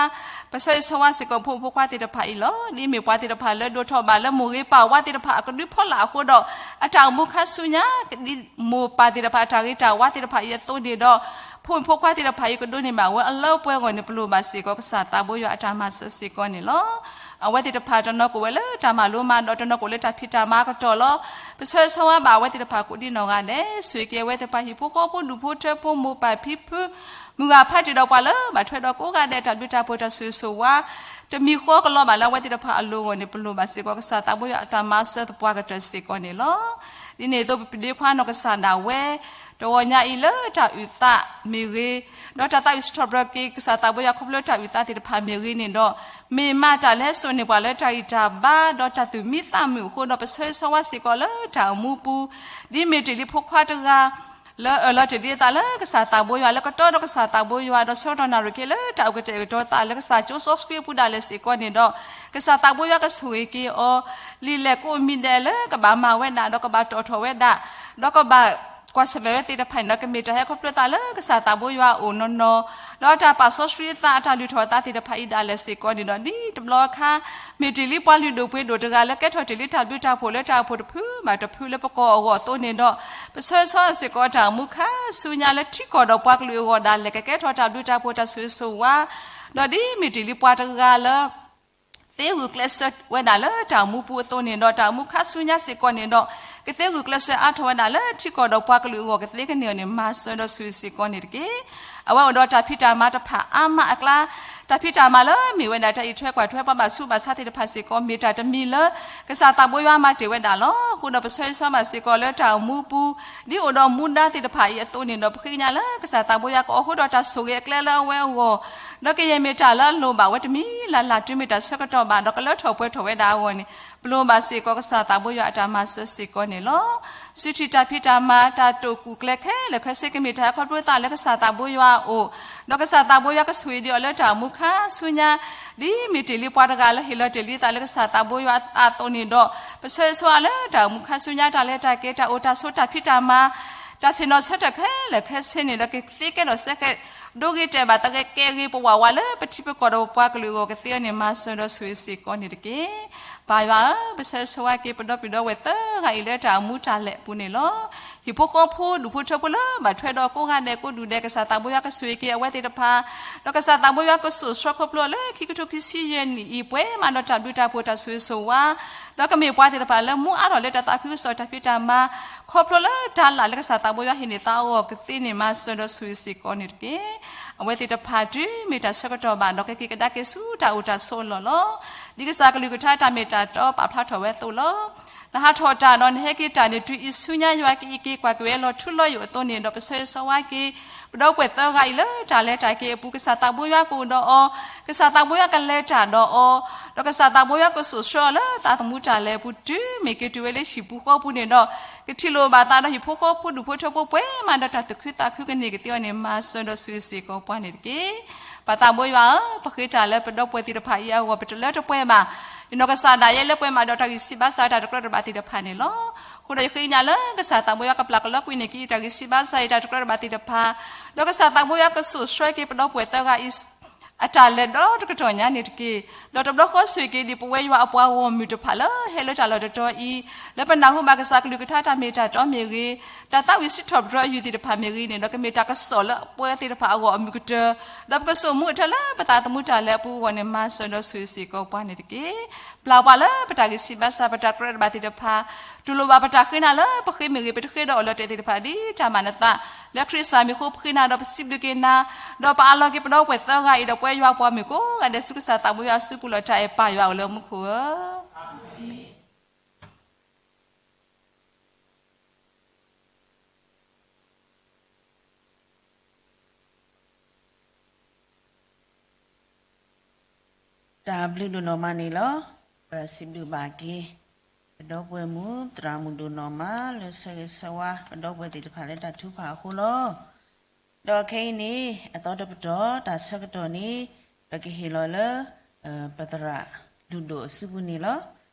ပဆၢဂ့ၤဆၢဝါစ့ၢ်ကီးဖိမုၣ်ဖိခွါသ့ၣ်တဖၣ်အံၤလီၤ. ဒ်အမ့ၢ်ပှၤသ့ၣ်တဖၣ်လၢဒိၣ်ထီၣ်ဘၣ်လၢမိၢ်ဂ့ၤပၢ်ဝါသ့ၣ်တဖၣ်အကဒုဖီလာ်အဃိဒီး, အတၢ်အိၣ်မူခါဆူညါ, ဒ်မိၢ်ပၢ်သ့ၣ်တဖၣ်အတၢ်ဂ့ၤတၢ်ဝါသ့ၣ်တဖၣ်အံၤအသိးန့ၣ်ဒီး, ဖိမုၣ်ဖိခွါသ့ၣ်တဖၣ်အံၤကဒိးန့ၢ်ဘၣ်ဝဲအလၢပှဲၤအဂီၢ်န့ၣ် ပလိၣ်ဘၣ်စ့ၢ်ကီးကစၢ်သးဘိယွၤအတၢ်မၤစၢၤစ့ၢ်ကီးန့ၣ်လီၤ. အဝဲသ့ၣ်တဖၣ်တနီၤကအိၣ်ဝဲလၢတၢ်မၤလိမၤဒိးတနီၤကအိၣ်လၢတၢ်ဖံးတၢ်မၤအကတီၢ်လီၤ. ပဆၢဂ့ၤဆၢဝါဘၣ်အဝဲသ့ၣ်တဖၣ်ကိးဒ်နီၢ်ဂၤဒဲး, ဆိၣ်ဂ့ၤက့ၤအဝဲသ့ၣ်တဖၣ်ဟံၣ်ဖိဃီဖိဒူၣ်ဖိထၢဖိမိၢ်ပၢ်ဖံဖု, မုၢ်ဂၤဖးတံၢ်ဒီးပှၤလၢဘၣ်ထွဲဒီးကိးဂၤဒဲးတၢ်ဘျုးတၢ်ဖှိၣ်တၢ်ဆိၣ်ဂ့ၤဆိၣ်ဝါ, တမံၤဃီကလီၤဘၣ်လၢအဝဲသ့ၣ်တဖၣ်အလိၤအဂီၢ်န့ၣ် ပလိၣ်ဘၣ်စ့ၢ်ကီးကစၢ်သးဘိယွၤအတၢ်မၤစၢၤသပှၢ်ကတၢၢ်စ့ၢ်ကီးန့ၣ်လီၤ. ဒ်န့ၣ်အသိးပပဒ့ခွါနီၢ်ကစၢ်ဒၣ်ဝဲ တဂီၤညါအံၤလၢတၢ်အုၣ်သးမ့ၢ်ဂ့ၤ, ဒီးတၢ်သးအုးစထီၣ်ပတြၢၤက့ၤကစၢ်သးဘိယွၤခီဖျိတၢ်အုၣ်သးသ့ၣ်တဖၣ်မ့ၢ်ဂ့ၤန့ၣ်ဒီး, မ့ၢ်မးတၢ်လၢစိာ်န့ၢ်ပှၤလၢတၢ်ဂံၢ်တၢ်ဘါ ဒီးတၢ်သူၣ်မံသးမုာ်အဃိဒီး ပဆၢဂ့ၤဆၢဝါစ့ၢ်ကီးလၢတၢ်အိၣ်မူပူၤ, ဒ်မ့ၢ်တ့ၢ်လံဖိခွါတဂၤ လၢအၢၣ်လီၤတ့ၢ်လံအသးလၢကစၢ်သးဘိယွၤ လၢကတီဒီးကစၢ်သးဘိယွၤ ဒီးဆၢကတီၢ်နၣ်ရံၣ်က့ၤလၢတၢ်အိၣ်ကတဲာ်ကတီၤသးလၢကစၢ်ကၠိစီဆှံအပူၤဒၣ်လဲာ်စ့ၢ်ကီးန့ၣ်ဒီး, ကစၢ်သးဘိယွၤကဆိၣ်ဂ့ၤက့ၤအီၤ လံာ်လဲၢ်ကိးမံၤဒဲးလၢကဘၣ်မၤဝဲဒၣ် ဒီးကဘၣ်တီၣ်ထီၣ်ဝဲဒၣ်, ဒီးကဘၣ်ကွၢ်ဆၢၣ်မဲာ်ဝဲသ့ၣ်တဖၣ်န့ၣ်ဒီး ကမ့ၢ်တၢ်ဟဲခီဖျိသးလၢကစၢ်သးဘိယွၤအအိၣ်နီၢ်နီၢ်, ဒီးတၢ်ပာ်စီဆှံအသး အတၢ်လုၢ်ထီၣ်အသးသ့ၣ်တဖၣ်အံၤဒၣ်လဲာ်စ့ၢ်ကီးန့ၣ်ဒီး ဒ်တဘျီအခါ မ့ၢ်တ့ၢ်လံပှၤလုၢ်ဒိၣ်ပှ့ၤဒိၣ်တဂၤလၢကဲထီၣ်တ့ၢ်လံတၢ်ဘျုးတၢ်ဖှိၣ်လၢတၢ်အိၣ်ဖှိၣ်တဖုဘၣ်တဖုလၢပကိးအဂီၢ်အသိးန့ၣ်ဒီး, ပဆၢဂ့ၤဆၢဝါစ့ၢ်ကီးတၢ်အိၣ်မူခါဆူညါလၢထံကီၢ်ဒီးပှၤကလုာ်အဂီၢ်ဒၣ်လဲာ် ကကဲထီၣ်တၢ်ဘျုးတၢ်ဖှိၣ်တၢ်ဆိၣ်ဂ့ၤဆိၣ်ဝါ, ဒီးဒ်မ့ၢ်တ့ၢ်လံပှၤတဂၤလၢ သ့ဂုာ်ကျဲးစၢးဝဲဒၣ်လၢတၢ်အိၣ်မူပူၤအသိးန့ၣ်ဒီး တၢ်အိၣ်မူခါဆူညါစ့ၢ်ကီးန့ၣ်ဒီး ကသ့ဂုာ်ကျဲးစၢးအါထီၣ်ဝဲဒၣ်လၢထံကီၢ်ဒီးပှၤကလုာ်အဂီၢ်ကသ့ကန့ၢ်အီၤန့ၣ် မၤစၢၤဒီးဆိၣ်ဂ့ၤစ့ၢ်ကီးန့ၣ်တက့ၢ်. အဝဲအိၣ်ဒီးတၢ်ဖံးတၢ်မၤတဖၣ်အါမးအကျါ, တၢ်ဖံးတၢ်မၤလၢမ့ၢ်ဝဲဒၣ်တၢ်အံးထွဲကွၢ်ထွဲပှၤဘၣ်ဆူးဘၣ်ဆါသ့ၣ်တဖၣ်စ့ၢ်ကီး မ့ၢ်တၢ်တမံၤလၢ ကစၢ်သးဘိယွၤမၤတ့ၢ်ဝဲဒၣ်လီၤ. အဃိဒီးပဆၢဂ့ၤဆၢဝါဘၣ်စ့ၢ်ကီးလၢတၢ်အိၣ်မူပူၤ ဒ်အိၣ်ဒီးမူဒါသ့ၣ်တဖၣ်အံၤအသိးန့ၣ်ဒီး ပဃ့ကညးလၢကစၢ်သးဘိယွၤကအိးထီၣ်ဒီးတၢ်ဆိၣ်ဂ့ၤအကျဲလၢအဝဲအဂီၢ်, ဒီးကယဲၢ်မ့ၢ်တၢ်လၢအလိၣ်ဘၣ်ဝဲတမံၤလၢ်လၢ်တုၤမ့ၢ်တၢ်ဆၢကတီၢ်ဘၣ် ဒီးကလၢထီၣ်ပှဲၤထီၣ်ဝဲဒၣ်အဂီၢ်န့ၣ် ပလိၣ်ဘၣ်စ့ၢ်ကီးကစၢ်သးဘိယွၤအတၢ်မၤစၢၤစ့ၢ်ကီးန့ၣ်လီၤ. စုထံၣ်တၢ်ဖံးတၢ်မၤ တၢ်တိာ်ကူၣ်ကျဲခဲလၢာ်ခဲဆ့ ကမ့ၢ်တၢ်ဟဲခီဖျိသးလၢကစၢ်သးဘိယွၤအအိၣ်, ဒီးကစၢ်သးဘိယွၤကဆိၣ်ဂ့ၤဒံးအီၤလၢတၢ်အိၣ်မူခါဆူညါ, ဒ်မ့ၢ်တ့ၢ်လံပှၤတဂၤလၢဟ့ၣ်လီၤတ့ၢ်လံသးလၢကစၢ်သးဘိယွၤအသိးန့ၣ်ဒီး ပဆၢဂ့ၤဆၢဝါလၢတၢ်အိၣ်မူခါဆူညါ တၢ်လဲၤတၢ်က့ၤ တၢ်အိၣ်တၢ်ဆိး တၢ်ဖံးတၢ်မၤ တၢ်ဆ့ၣ်နီၤဆၢထၢၣ်ခဲလၢာ်ခဲဆ့န့ၣ်ဒီး ကသ့ကဲထီၣ်စဲကဲး ဒိဂ့ၤတဲာ်ဘၣ်သဂဲၤကဲဂ့ၤ ပဝဲဝဲလၢပထံပကီၢ်ဒီးပပှၤကလုာ်အဂီၢ်ကသ့အီၤန့ၣ် မၤစၢၤဒီးဆိၣ်ဂ့ၤစ့ၢ်ကီးန့ၣ်တက့ၢ်. ပၢ်ယွၤဧၢ, ပဆၢဂ့ၤဆၢဝါက့ၤ ပဒီပုၢ်ဒီဝဲၢ်သၢဂၤအံၤလၢတၢ်အိၣ်မူတၢ်လဲၤအပူၤန့ၣ်လီၤ. ဟံၣ်ဖိဃီဖိဒူၣ်ဖိထၢဖိလၢဘၣ်ထွဲဒီးကိးဂၤဒဲးကိးဒူၣ်ဒဲး ကစၢ်သးဘိယွၤကဆိၣ်ဂ့ၤက့ၤအဝဲသ့ၣ်တဖၣ်, ဒီးကစၢ်သးဘိယွၤကစိာ်ဆှၢခီဖျိလၢခံကထိခံဆံယဲၢ်နံၣ်အံၤ ပှဲၤမးဒီးတၢ်ဘျုးတၢ်ဖှိၣ်တၢ်ဆိၣ်ဂ့ၤဆိၣ်ဝါ ဒီးကမ့ၢ်ပှၤသ့ၣ်တဖၣ်လၢမူအါထီၣ်လၢတၢ်သးခုကစီၣ်တၢ်ဖံးတၢ်မၤ ခီဖျိလၢတၢ်လၢ်လၢကစၢ်သးဘိယွၤဟ့ၣ်န့ၢ်သးအဂီၢ်ကသ့န့ၣ် မၤစၢၤဒီးဆိၣ်ဂ့ၤစ့ၢ်ကီးန့ၣ်တက့ၢ်. အဝဲသ့ၣ်တဖၣ်တုၤမ့ၢ်တၢ်ဆၢကတီၢ်ဘၣ်ဒီး ကက့ၤကဒါက့ၤဆူတၢ်အိၣ်တၢ်ဆိးအလီၢ်လီၤ. ဒ်ကစၢ်ကလုၢ်ကထါတၢ်မ့ၢ်တၢ်တီပာ်ဖျါထီၣ်ဝဲအသိးလီၤ. နဟးထီၣ်တၢ်ဒီးနဟဲက့ၤတၢ်န့ၣ် တုၤအံၤဆူညါယွၤကအံးက့ၤကွၢ်က့ၤဝဲလီၤထူလီၤယိာ်အသိးန့ၣ်ဒီး ပဆၢဂ့ၤဆၢဝါက့ၤ ပဒီပုၢ်ဝဲၢ်သၢဂၤအံၤလၢတၢ်လဲၤတၢ်က့ၤအပူၤ ကစၢ်သးဘိယွၤကအိၣ်ဒီးအီၤ, ကစၢ်သးဘိယွၤကလဲၤတၢ်ဒီးအီၤ, ဒီးကစၢ်သးဘိယွၤကစိာ်ဆှၢအီၤလၢသးသမူတၢ်လဲၤအပူၤ တုၤမ့ၢ်က့ၤတုၤဝဲလၢဟံၣ်ပူၤဃီပူၤန့ၣ်ဒီး ကထံၣ်လိာ်ဘၣ်သးဒီးဟံၣ်ဖိဃီဖိဒူၣ်ဖိထၢဖိပှဲၤမးဒီးတၢ်သူၣ်ခုသးခုကန့ၢ်ကသ့အီၤန့ၣ် မၤစၢၤဒီးဆိၣ်ဂ့ၤစ့ၢ်ကီးပှၤန့ၣ်တက့ၢ်. ပၢ်သးဘိယွၤဧၢ, ပဃ့တၢ်လၢပဒီပုၢ်ဝဲၢ်သ့ၣ်တဖၣ်အံၤအဂီၢ် ပတလၢတပှဲၤဘၣ်. ယနီၢ်ကစၢ်ဒၣ်ယဲလၢပှဲၤမးဒီးတၢ်ဂံၢ်စၢ်ဘါစၢ်တၢ်တကြၢးတဘၣ်သ့ၣ်တဖၣ်န့ၣ်လီၤ. အဃိဒီးယဃ့ကညးလၢကစၢ်သးဘိယွၤကပျၢ်ကလီကွံာ်န့ၢ်က့ၤတၢ်ဂံၢ်စၢ်ဘါစၢ်အံၤတၢ်တကြၢးတဘၣ်သ့ၣ်တဖၣ်, ဒီးကစၢ်သးဘိယွၤကစိာ်ဆှၢက့ၤပဒီပုၢ်ဝဲၢ်သၢဂၤအံၤ အတၢ်လဲၤဒီတကတီၢ်ညါန့ၣ်တက့ၢ်. ဒီးတဘျီဃီဆိၣ်ဂ့ၤက့ၤဒံးပဝဲယွၤအပှၤဂီၢ်မုၢ်တဖၣ်လၢဟဲလၢတၢ်လီၢ်တတီၤအံၤ, လၢပနၢ်ဟူဘၣ်ကစၢ်ကလုၢ်ကထါတၢ်မ့ၢ်တၢ်တီမ့ၢ်ဂ့ၤ, တၢ်သးဝံၣ်စံးထီၣ်ပတြၢၤအယုၢ်သ့ၣ်တဖၣ်မ့ၢ်ဂ့ၤန့ၣ်, ဒီးကမ့ၢ်တၢ်ကစီၣ်လၢပဝဲသ့ၣ်တဖၣ်အဂီၢ်အမုာ်ကတၢၢ်, ဒီးပကစိာ်မူအထၢလၢပသးသမူတၢ်လဲၤအပူၤအဂီၢ်န့ၣ် မၤစၢၤဒီးဆိၣ်ဂ့ၤစ့ၢ်ကီးပှၤန့ၣ်တက့ၢ်. ပျၢ်ပှၤလၢပတၢ်ဂံၢ်စၢ်ဘါစၢ် ပတၢ်ကြၢးတဘၣ်သ့ၣ်တဖၣ်, တူၢ်လိာ်ဘၣ်ပတၢ်ဃ့နၤလၢပဃ့မ့ၢ်ဂ့ၤ, ပတဃ့ဒီးအီၤလီၤတဲာ်သ့ၣ်တဖၣ် ဒ်တၢ်မၤနသး, လၢခရံာ်စၢ်မံၤအဃိပဃ့နၤဒီးပစံးဘျုးက့ၤနၤ, ဒီးပအးလီၤက့ၤပဒီပုၢ်ဝဲၢ်သၢဂၤအံၤဒီးပဝဲယွၤအပှၤမုၢ်ကိးဂၤဒဲးဆူကစၢ်သးဘိယွၤအစုပူၤလီၤတၢ်အဲၣ်ပၢ်ယွၤအိၣ်လၢမူခိၣ်ဧၢ. တၢ်ဘျုးဒိၣ်နီၢ်မးန့ၣ်လီၤ. ပစံးဘျုးဘၣ်က့ၤ ပဒီပုၢ်ဝဲၢ်မုၣ်သရၣ်မုၣ်ဒိၣ်နီၢ်မး လၢဆၢဂ့ၤဆၢဝါပဒီပုၢ်ဝဲၢ်သ့ၣ်တဖၣ်လၢတၢ်ထုကဖၣ်အဃိလီၤ. ဒီးခဲအံၤန့ၣ် အသီတပတီၢ် တၢ်ဆၢကတီၢ်န့ၣ် ပကဟ့ၣ်လီၤလၢ ပသရၣ်လုၢ်ဒိၣ်အစုပူၤန့ၣ်လီၤ.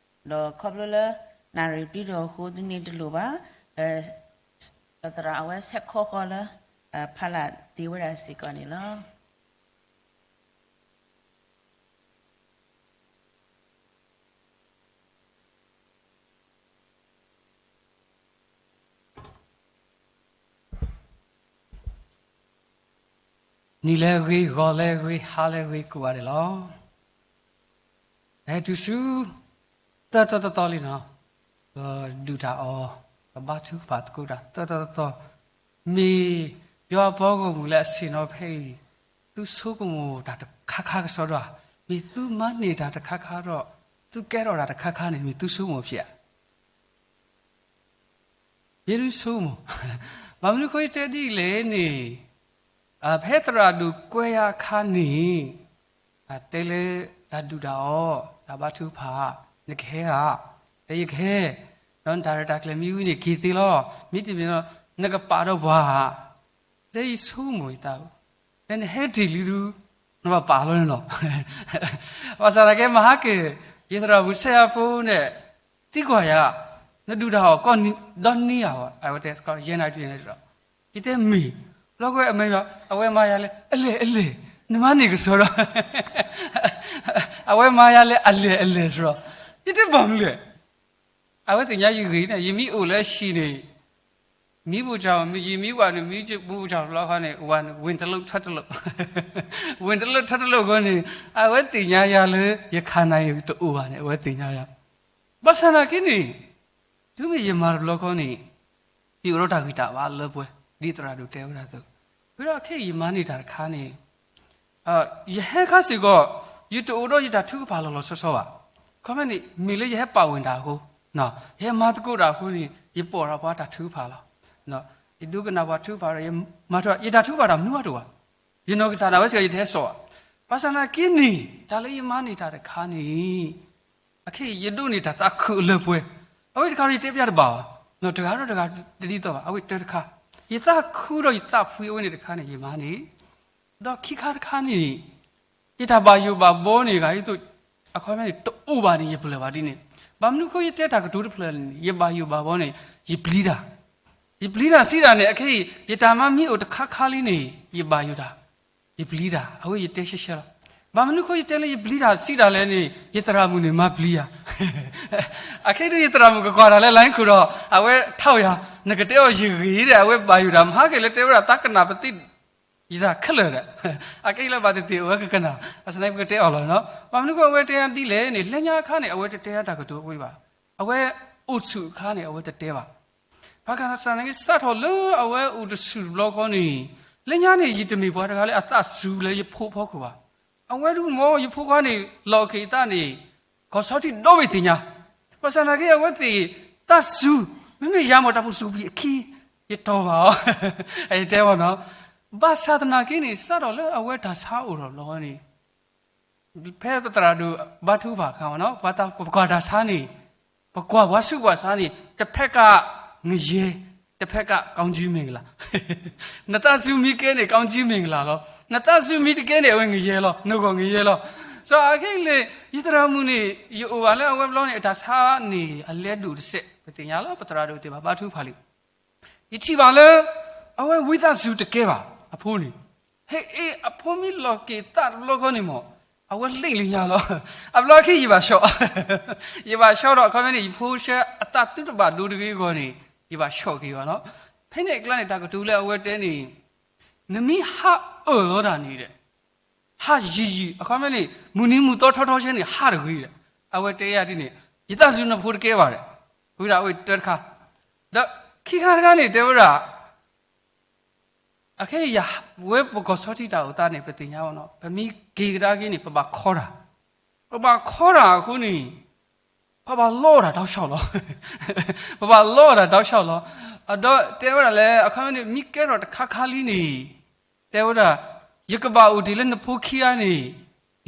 ဒီးခီဖျိလၢ နၣ်ရံၣ်ပျံၤထီၣ်အဃိ သုန့ၣ်တလိၣ်ဘၣ်, ပသရၣ်အဝဲဆဲးခီဃီလၢ ဖးလၢ်သ့ဝဲဒၣ်စ့ၢ်ကီးန့ၣ်လီၤ. နံၤလၢအဂ့ၤ, ဂီၤလၢအဂ့ၤ, ဟါလၢအဂ့ၤ ကိးဂၤဒဲးလီၤ. ဟဲတုၤဆူ သၢသီတသီလံနီၤ, ပဒုၣ်တၢ်အီၣ်, ပဘါထုကဖၣ်သကိးတၢ်သၢသီတသီ, မ့ၢ်ယွၤအပှၤဂီၢ်မုၢ်လၢအဆ့ၣ်နီၤဖဲအံၤ, သုဆိကမိၣ်တၢ်တခါခါကစီဒီဧါ, မ့ၢ်သုမၤန့ၢ်တၢ်တခါခါဒီး သုကဲထီၣ်တၢ်တခါခါန့ၣ် မ့ၢ်သုဆိကမိၣ်ဖျဲးဧါ. ယဲဒၣ်ဆိကမိၣ်, ဘၣ်မနုၤအဃိယတဲဒ်လဲၣ်န့ၣ်, ဖဲသရၣ်ဒိၣ်ကွဲးယၤအခါန့ၣ်, တဲလၢတၢ်ဒုၣ်တၢ်အီၣ် တၢ်ဘါထုကဖၣ်, နကဟဲဧါ, တဲယကဟဲ, ဒီးနတၢ်ရဲၣ်တၢ်ကျဲၤမ့ၢ်ဝံၤန့ၣ် က့ၤသ့လီၤ, မ့တမ့ၢ်ဒီး နကပာ်ဒီးပှၤဧါ, တဲယဆိကမိၣ်ယသး, ဖဲနဟဲတ့ၢ်လံဒုး နဘၣ်ပာ်လီၤန့ၣ်လီၤ. ဘၣ်ဆၣ်သနာ်က့ မဟါက့ၤ ယသရၣ်မုၣ်ဆဲးယၤဖိန့ၣ် သံကွၢ်ယၤ, နဒုၣ်တၢ်အီၣ်ကိးဒီနံၤဧါ, အဝဲတဲ ယဲနၤတံၢ်န့ၣ်ဒီး, ယတဲမ့ၢ်, ဘျီကွဲးအမဲာ်ညါ အဝဲမၤယၤလၢအလဲၢ်အလဲၢ်, နမၤန့ၢ်ကစီဒီ, အဝဲမၤယၤလၢအလဲၢ်အလဲၢ်စရီ, ယတဲဘၣ်မနုၤလဲၣ် အဝဲသ့ၣ်ညါယဂ့ၢ်န့ၣ် ယမ့ၢ်အိၣ်လၢဟံၣ်န့ၣ်, မ့ၢ်ပူၤတၢ် ယမ့ၢ်ဝၤန့ၣ် မ့ၢ်ပူၤတၢ်တဘျီဃီန့ၣ် ဝၤန့ၣ် ဝင်တလိပ်ထွက်တလိပ်, ဝင်တလိပ်ထွက်တလိပ်အဃိန့ၣ် အဝဲသ့ၣ်ညါယၤလၢ ယခါနၤယတအိၣ်ဘၣ်န့ၣ် အဝဲသ့ၣ်ညါယၤ, ဘၣ်ဆၣ်သနာ်က့န့ၣ် တုၤမ့ၢ်ယမၤတဘျီဃီန့ၣ် ယအိၣ်ဒီးတၢ်ဂံၢ်တၢ်ဘါလၢပှဲၤ ဒ်သရၣ်ဒိၣ်တဲဝဲဒၣ်အသိး, ဝံၤဒီးခဲအံၤယမၤန့ၢ်တၢ်တခါန့ၣ် ယဟဲခါစ့ၢ်ကီး ယတအိၣ်ဒီးယတၢ်ထုကဖၣ်လီၤလီၤဆီဆီဘၣ်. ခီဖျိန့ၣ် မ့ၢ်လၢယဟဲပာ်ဝဲဒၣ်အဃိ, ယဟဲမၤသကိးတၢ်အဃိန့ၣ် ယပိာ်တၢ်ပှၤတၢ်ထုကဖၣ်လီၤ. ယဒိကနၣ်ပှၤထုကဖၣ်ဒီး ယမၤထုကဖၣ်, ယတၢ်ထုကဖၣ်တၢ်မနုၤအတအိၣ်ဘၣ်. ယနီၢ်ကစၢ်ဒၣ်ဝဲစ့ၢ်ကီး ယတဟဲစိာ်ဘၣ်. ဘၣ်ဆၣ်သနာ်က့န့ၣ် တၢ်လၢယမၤန့ၢ်တၢ်တခါန့ၣ် အခဲအံၤယဒိးန့ၢ်တၢ်သးခုလၢပှဲၤ, အဝဲတခါဒီးယတဲပျၢ်တဘၣ်ဘၣ်, တဂၤဒီးတဂၤတဒ်သိးဘၣ်, အဝဲတၢ်တခါ, ယသးခုဒီးယသးဖှံအဝဲန့ၣ်တခါန့ၣ် ယမၤန့ၢ်, ဒီးခံခါတခါန့ၣ် ယတၢ်ဘၣ်ယိၣ်ဘၣ်ဘီန့ၣ် ဂၤအံၤသိး အခီပညီန့ၣ် တအိၣ်ဘၣ်န့ၣ် ယပျၢ်ဘၣ်ဒ်န့ၣ်, ဘၣ်မနုၤအဃိယတဲတၢ်ကတိၤတဖျၢၣ်န့ၣ် ယဘၣ်ယိၣ်ဘၣ်ဘီန့ၣ် ယပျံၤတၢ်, ယပျံၤတၢ်စံးတၢ်န့ၣ် အခဲအံၤ ယတၢ်မၤမ့ၢ်အိၣ်တခါခါလံန့ၣ် ယဘၣ်ယိၣ်တၢ်, ယပျံၤတၢ်, အဝဲယတဲရှဲရှဲလီၤ. ဘၣ်မနုၤအဃိယတဲလၢယပျံၤတၢ်စံးတၢ်လဲၣ်န့ၣ် ယသရၣ်မုၣ်န့ၣ်မၤပျံၤယၤ အခဲအံၤဒုးယသရၣ်မုၣ်ကကွၢ်တၢ်လၢ လိုင်း ခိၣ်ဒီး အဝဲထီၣ်ယၤ, နကတဲအီၤယဂ့ၤဒီး အဝဲဘၣ်ယိၣ်တၢ် မဟါက့ၤလၢတဲဝဲဒၣ်သးကနၣ်ပသ့ ယတၢ်ခဲလၢာ်ဒီး, အကဲလၢဘၣ်သ့ၣ်သ့ၣ်အဝဲကကနၣ်, ဘၣ်ဆၣ်သနာ်က့ပကတဲအီၤလီၤနီၤ. ဘၣ်မနုၤအဃိအဝဲတဲဒ်လဲၣ်န့ၣ် လၢညါအခါန့ၣ် အဝဲတတဲတၢ်ကတိၤအဝဲဘၣ်. အဝဲအိၣ်ဆူၣ်အခါန့ၣ် အဝဲတတဲဘၣ်. ဘၣ်ဆၣ်သနာ်က့ စးထီၣ်လၢအဝဲအိၣ်တဆူၣ်တဘျီဃီန့ၣ်, လၢညါန့ၣ် ယတမ့ၢ်ပှၤတဂၤလၢအသးစူၤလၢယဖိအဖီခိၣ်ဘၣ်. အဝဲဒုးမ့ၢ်ယဖိခွါန့ၣ် လီၢ်ခံအသးန့ၣ် ကီၢ်ဆီထံဒီဘ့ၣ်သ့ၣ်ညါ, ဘၣ်ဆၣ်သနာ်က့ အဝဲသ့ၣ်သးစူၤ, မ့မ့ၢ်ယၤမ့ၢ်တၢ်ပူၤစူၤပူၤအခံ, ယတီၢ်ဘၣ်အီၤ, ယတဲဘၣ်နီၤ. ဘၣ်ဆၣ်သနာ်က့န့ၣ် စးထီၣ်လၢအဝဲတၢ်ဆါအိၣ်ထီၣ်တဘျီဃီန့ၣ်, ဖဲပသရၣ်ဒိၣ်ဘါထုကဖၣ်အခါမ့ၢ်နီၤ, ပှၤတၢ်ပကွၢ်တၢ်ဆါန့ၣ်, ပကွၢ်ပှၤဆူးပှၤဆါန့ၣ် တဖဲကးငရဲ, တဖဲကး ကောင်းကြီးမင်္ဂလာ, နသးစူၤမ့ၢ်ကဲန့ၣ် ကောင်းကြီးမင်္ဂလာ လီၤ, နသးစူၤမ့ၢ်တကဲန့ၣ် အဝဲငရဲလီၤ, နဂီၢ်ငရဲလီၤ. စီၤအခဲအံၤန့ၣ် ယသရၣ်မုၣ်န့ၣ် ယအိၣ်ဘၣ်လၢအဝဲဘျီန့ၣ် အတၢ်ဆါန့ၣ် အလဲဒိၣ်တစဲး, ပသ့ၣ်ညါလီၤ ပသရၣ်ဒိၣ်သ့ၣ်တဖၣ်ဘါထုကဖၣ်လံ ယထံၣ်ဘၣ်လၢ အဝဲဝံသးစူၤတကဲဘၣ်, အဖိန့ၣ်, ဟဲအ့ၣ်အဖိမ့ၢ်လီၤက့ၤသးတဘျီဃီန့ၣ်မး, အဝဲလ့ၣ်လၢညါလီၤ. အဘျီအခါယဘၣ်ဆီၣ်, ယဘၣ်ဆီၣ်ဒီး အခီပညီန့ၣ် ယဖိဆှၢအတၢ်သူၣ်တဘၣ်ဒိတဂ့ၤအဂီၢ်န့ၣ် ယဘၣ်ဆီၣ်က့ၤဘၣ်လီၤ. ဖဲန့ၣ်အကျါန့ၣ် တၢ်ကတိၤလၢအဝဲတဲန့ၣ် နမ့ၢ်ဟးအၢၣ်လီၤတၢ်န့ၣ်ဒီး ဟးယံာ်ယံာ် အခီပညီန့ၣ် မုၢ်နံၤမုၢ်သီထီထီဆဲန့ၣ် ဟးတဂ့ၤဒီး အဝဲတဲယၤဒ်န့ၣ် ယသးစူၤနဖိတကဲဘၣ်ဒီး ဝံၤဒၣ်အဝဲတၢ်တခါ, ဒီးခံခါတခါန့ၣ် တဲဝဲဒၣ် အခဲအံၤ ယဝဲပကီၢ်ဆီထံးတၢ်အိၣ်သးန့ၣ် ပသ့ၣ်ညါဘၣ်နီၤ, ပမ့ၢ်က့ၤကဒါက့ၤန့ၣ် ပဘၣ်ခီတၢ်, ပဘၣ်ခီတၢ်အဃိန့ၣ် ပဘၣ်လီအီၣ်တၢ်တောက်လျှောက်လီၤ. ပဘၣ်လီအီၣ်တၢ်တောက်လျှောက်လီၤ. အဒီးတဲဝဲဒၣ်လၢ အခီပညီန့ၣ် မ့ၢ်ကဲထီၣ်တခါခါလံန့ၣ် တဲဝဲဒၣ် ယကဘၣ်အိၣ်တ့ၢ်လၢနဖိခံဂၤန့ၣ်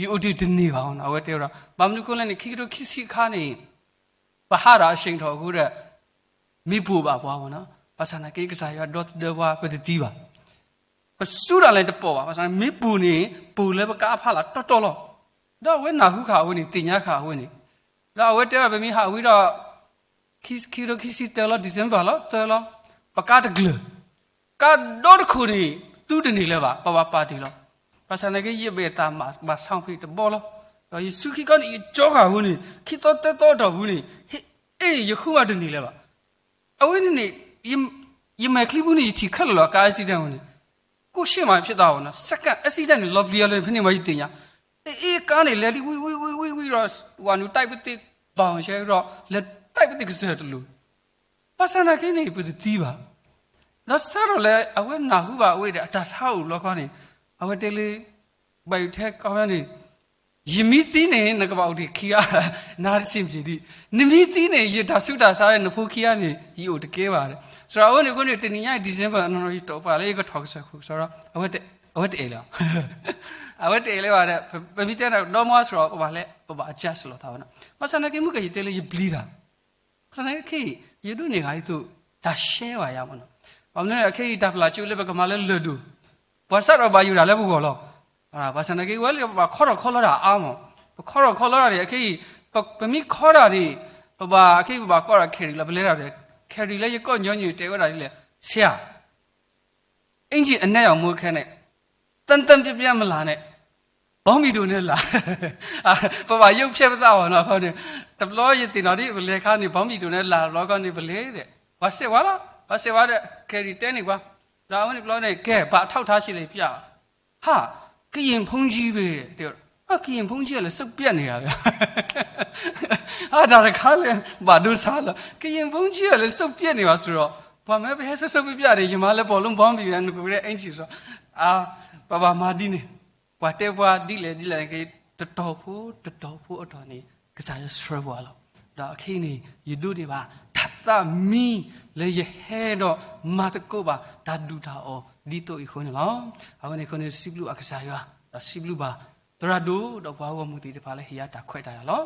ယအိၣ်တ့ၢ်တန့ၢ်ဘၣ်နီၤ. အဝဲတဲဝဲဒၣ် ဘၣ်မနုၤအဃိလဲၣ်န့ၣ် ခံကထိခံဆံအခါန့ၣ် ပဟးဒီးအဆ့ၣ်ထီၣ်အဃိဒီး မ့ၢ်ပိာ်ဘၣ်ပှၤမ့ၢ်နီၤ, ဘၣ်ဆၣ်သနာ်က့ ကစၢ်ယွၤဒီသဒၢပှၤ ပတသံဘၣ်. ပစူးတၢ်လဲၣ်တပိာ်ဘၣ်, ဘၣ်ဆၣ်မ့ၢ်ပိာ်န့ၣ် ပိာ်လၢပကအဖီလာ်တီတီလီၤ. ဒီးအဝဲနၢ်ဟူဃာ်အဝဲန့ၣ် သ့ၣ်ညါဃာ်အဝဲန့ၣ်, ဒီးအဝဲတဲဘၣ် ပမ့ၢ်ဟးဝံၤဒီး ခံကထိခံဆံတၢလီၤ December လီၤ တၢလီၤ, ပကါတကျၢၤ ကါဒီတခိၣ်န့ၣ် သူတန့ၢ်လၢၤဘၣ်, ပဘၣ်ပာ်တ့ၢ်လီၤ. ဘၣ်ဆၣ်သနာ်က့ ယဘဲၣ်သးမၤဘၣ်ဆါဖံးတဘီလီၤ. ဒီးယစုခံခီန့ၣ် ယကၠီဃာ်အဃိန့ၣ် ခံသီသၢသီအတီၢ်ပူၤန့ၣ် ဟ့ၣ်အ့ၣ် ယဃုမးတန့ၢ်လၢၤဘၣ်. အဝဲန့ၣ်န့ၣ် ယမဲာ်ချံပူၤန့ၣ် ယထံၣ်ခဲလၢာ်လီၤ ကါ accident ဝဲန့ၣ် ကိၣ်ရှ့ၣ်မးဖျါသးဝဲနီၤ, second accident န့ၣ် လီၤပျံၤအီၤလၢ ဖဲန့ၣ်မ့ၢ်ယသ့ၣ်ညါ, အ့ၣ်အ့ၣ် ကါန့ၣ် လဲၤဒ်ဝံၣ်ဝံၣ်ဝံၣ်ဝံၣ်ဝံၣ်ဒီး ဝၤနုာ်တိုက်ပသ့ၣ်ဘၣ်အီၤဆဲဒီး လဲၤတိုက်ပသ့ၣ်ကစၢၢ်တလိၤ ဘၣ်ဆၣ်သနာ်က့န့ၣ် ပတသံဘၣ်. ဒီးစးထီၣ်လၢအဝဲနၢ်ဟူဘၣ်အဝဲဒီးအတၢ်ဆါအိၣ်တဘျီဃီန့ၣ် အဝဲတဲလၢ ဘၣ်ယိၣ်ထဲခီပညီန့ၣ် ယမ့ၢ်သံန့ၣ် နကဘၣ်အိၣ်တ့ၢ်ခံဂၤ နါတစံၣ်ပျ့ၤဒံး, နမ့ၢ်သံန့ၣ် ယတၢ်ဆူးတၢ်ဆါလၢနဖိခံဂၤန့ၣ် ယအိၣ်တကဲဘၣ်. စးထီၣ်အဝဲန့ၣ်အဃိန့ၣ် တနံၤညါအံၤ December အနီၢ်နီၢ် ယတီၢ်ပာ်လၢယကထီၣ်ကစၢၢ်ခိၣ်စးထီၣ် အဝဲတအဲၣ်လၢၤ အဝဲတအဲၣ်လၢၤဘၣ်ဒီး ပမ့ၢ်တဲဒီး ဒီမါစးထီၣ် ပဘၣ်လဲၤ ပဘၣ် adjust လိာ်သးဝဲနီၤ. ဘၣ်ဆၣ်သနာ်က့ မုၢ်ကယတဲလၢယပျံၤတၢ် ဘၣ်ဆၣ်သနာ်က့ ယဒိးန့ၢ်ဂၤဒ်သိး တၢ်ရှဲဘၣ်ယၤမ့ၢ်နီၤ. ဘၣ်မနုၤလဲၣ် ခဲအံၤတၢ်ပျၢ်ကၠိလၢပကမၤလၢလၢၢ်ဒိၣ် ပှၤစးထီၣ်ဘၣ်ယိၣ်တၢ်လၢပဂီၢ်လီၤ. ဘၣ်ဆၣ်သနာ်က့ ဝဲလၢပဘၣ်ခီထီၣ်ခီလီတၢ်အါမး, ပခီထီၣ်ခီလီတၢ်န့ၣ် အခဲအံၤ ပမ့ၢ်ခီတၢ်န့ၣ် ပဘၣ် အခဲအံၤ ပဘၣ်ကိးဒီး Carrie လီၤ. ပလဲၤတၢ်ဒီး Carrie လၢယကိးညီနုၢ်တဲဝဲဒၣ်ဒ်လဲၣ်, ဆရာ အင်္ကျီအနက်ရောင်မွေးခဲနဲ့ သန့်သန့်ပြတ်ပြတ်မလာနဲ့ ဘောင်းဘီဒိုနဲ့လာ ပဘၣ်ရုပ်ဖျက်ပသးဘၣ်နီၤခီန့ၣ်, တဘျီယသ့ၣ်နီၣ်ဒ်ပလဲၤခါန့ၣ် ဘောင်းဘီဒိုနဲ့လာတဘျီခီန့ၣ် ပလဲၤဒီး ပှၤစဲးဝါလီၤ, ပှၤစဲးဝါဒီး Carrie တဲန့ၢ်ပှၤ, ဒီးအဝဲန့ၣ်တဘျီန့ၣ် ကဲ ဘာအထောက်အထားရှိလဲပြ ဟာ ကရင်ဘုန်းကြီးပဲ တဲ ကရင်ဘုန်းကြီးကလည်းစိတ်ပျက်နေတာပဲ အတၢ်တခါလဲၣ် ဘၣ်ဒိဆါလီၤ ကရင်ဘုန်းကြီးကလည်းစိတ်ပျက်နေပါဆိုတော့ ပှၤမၢပဟဲစိတ်စိတ်ပျက်ပျက်န့ၣ် ယမၤလၢ ဘောလုံး ဘောင်းဘီ နကရၢ အင်္ကျီ ဆိုတော့ ပဘၣ်မၤဒ်န့ၣ် ပှၤတဲပှၤဒ်လဲၣ်ဒ်လဲၣ် တတီၤဖိတတီၤဖိအတီၢ်န့ၣ် ကစၢ်ယွၤဆှၢပှၤလီၤ. ဒီးအခဲအံၤန့ၣ် ယဒိးန့ၢ်ဘၣ် တၢ်သးမံလၢယဟဲဒီးမၤသကိးဘၣ် တၢ်ဒူၣ်တၢ်အီၣ်ဒ်သိးအံၤအဃိန့ၣ်လီၤ. အဝဲန့ၣ်အဃိန့ၣ် စံးဘျုးအကစၢ်ယွၤ ဒီးစံးဘျုးဘၣ် သရၣ်ဒိၣ် ဒီးပှၤဂီၢ်မုၢ်သ့ၣ်တဖၣ်လၢဟ့ၣ်ယၤတၢ်ခွဲးတၢ်ယာ်လီၤ.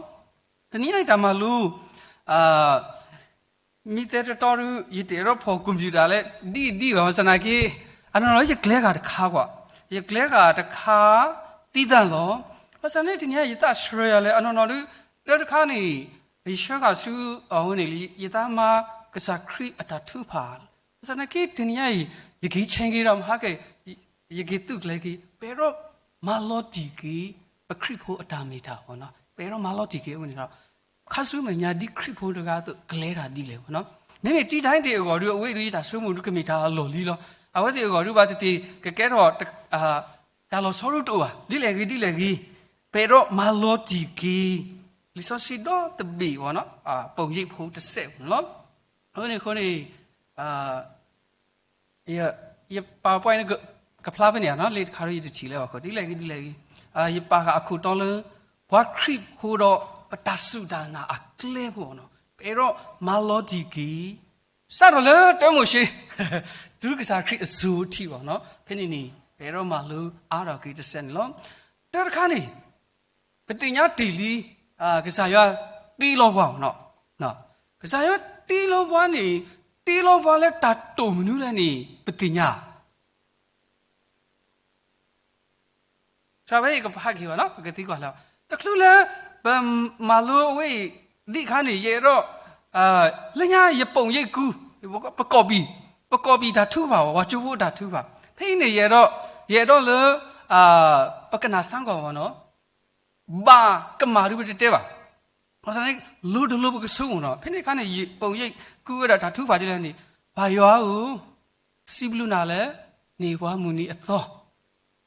တနံၤအံၤတၢ်မၤလိ မ့ၢ်တဲတတီဒု ယတအဲၣ်ဒိးဖီၣ်ကွံာ်ပျုၤတၢ်လၢ ဒ်အံၤဒ်အံၤဘၣ် ဘၣ်ဆၣ်သနာ်က့ အနီၢ်နီၢ်ယကျဲၤဃာ်တခါကွၢ်, ယကျဲၤဃာ်တခါ သံသၣ်လီၤ. ဘၣ်ဆၣ်န့ၣ် တနံၤအံၤ ယသးဆှၢယၤလၢ အနီၢ်နီၢ်ဒု တၢ်တခါန့ၣ် ယဆှၢဃာ်ဆူအဝဲန့ၣ်လံ ယသးမါကစၢ်ခရံာ်အတၢ်ထုကဖၣ်, ဘၣ်ဆၣ်သနာ်က့ တနံၤအံၤ ယကဟံးဆဲက့ၤဒီးမဟါက့ၤ ယကဟ့ၣ်သုးကျဲၤက့ၤ ပအဲၣ်ဒိးမၤလီၤတံၢ်က့ၤ ပခရံာ်ဖိအတၢ်မ့ၢ်တၢ်တီနီၤ, ပအဲၣ်ဒိးမၤလီၤတံၢ်က့ၤအဝဲန့ၣ်ဒီး ခါဆူမဲာ်ညါဒ်ခရံာ်ဖိတဂၤအသိး ကလဲၤတၢ်ဒ်လဲၣ်နီၤ. မ့မ့ၢ်တံၤတၢ်အံၤသ့ၣ်အဂီၢ်ဒု အဝဲအံၤဒု ယတၢ်ဆိကမိၣ်ဒု ကမ့ၢ်တၢ်အလီၢ်လံလီၤ. အဝဲသ့ၣ်အဂီၢ်ဒု ဘၣ်သ့ၣ်သ့ၣ် ကကဲထီၣ် တၢ်လီၤဆီဒိၣ်တအိၣ်ဘၣ်. ဒ်လဲၣ်ဂ့ၤ ဒ်လဲၣ်ဂ့ၤ ပအဲၣ်ဒိးမၤလီၤတံၢ်က့ၤ လံာ်စီဆှံဒီတဘ့ၣ်နီၤ, ပိာ်ရိပ် ဖိတစဲးန့ၣ်လီၤ. အဃိန့ၣ်အဃိန့ၣ် ယပာ်ပှဲန့ၣ် ကဖျါဖဲန့ၣ်ဧါနီၤ, လံာ်တခါဒီးယတထံၣ်လၢၤဘၣ်အဃိ ဒ်လဲၣ်ဂ့ၤ ဒ်လဲၣ်ဂ့ၤ ယပာ်ဃာ်အခိၣ်တီလၢ ပှၤခရံာ်ဖိဒီးပတၢ်စူၢ်တၢ်နာ်အကျဲဖိနီၤ, ပအဲၣ်ဒိးမၤလီၤတံၢ်က့ၤ စးထီၣ်လၢတၢမိၤၡ့ တုၤကစၢ်ခရံာ်အစိၤထံးဘၣ်နီၤ, ဖဲန့ၣ်န့ၣ် ပအဲၣ်ဒိးမၤလိအါထီၣ်က့ၤတစဲးန့ၣ်လီၤ. တၢ်တခါန့ၣ် ပသ့ၣ်ညါတ့ၢ်လံ ကစၢ်ယွၤတ့လီၤပှၤနီၤ, ကစၢ်ယွၤတ့လီၤပှၤန့ၣ် တ့လီၤပှၤလၢတၢ်တိာ်မနုၤလဲၣ်န့ၣ် ပသ့ၣ်ညါ စးဖဲအံၤကဖးက့ၤဘၣ်နီၤ, ပကသံကွၢ်လၢ တချုးလၢ ပမၤလိအဝဲအံၤ ဒ်အခါန့ၣ် ယအဲၣ်ဒိး လၢညါယပိာ်ရိပ်ကူ ပကိးပံာ် ပကိးပံာ်တၢ်ထုကဖၣ်ဘၣ်, ပှၤကၠိဖိအတၢ်ထုကဖၣ်, ဖဲအံၤန့ၣ် ယအဲၣ်ဒိး ယအဲၣ်ဒိးလၢ ပကနၣ်စၢ်ကွၢ်ဝဲနီၤ, ဘၣ်ကမၣ်ဒုးပတတဲဘၣ်. ဘၣ်ဆၣ်န့ၣ် လိၤတလိၤပကဆိကမိၣ်နီၤ. ဖဲန့ၣ်အခါန့ၣ် ယအိၣ်ယဲၢ်ကူဝဲဒၣ်တၢ်ထုကဖၣ်ဒ်လဲၣ်န့ၣ်, ပၢ်ယွၤဧၢ, စံးဘျုးနၤလၢ နဟ့ၣ်ပှၤမုၢ်နံၤအသီ,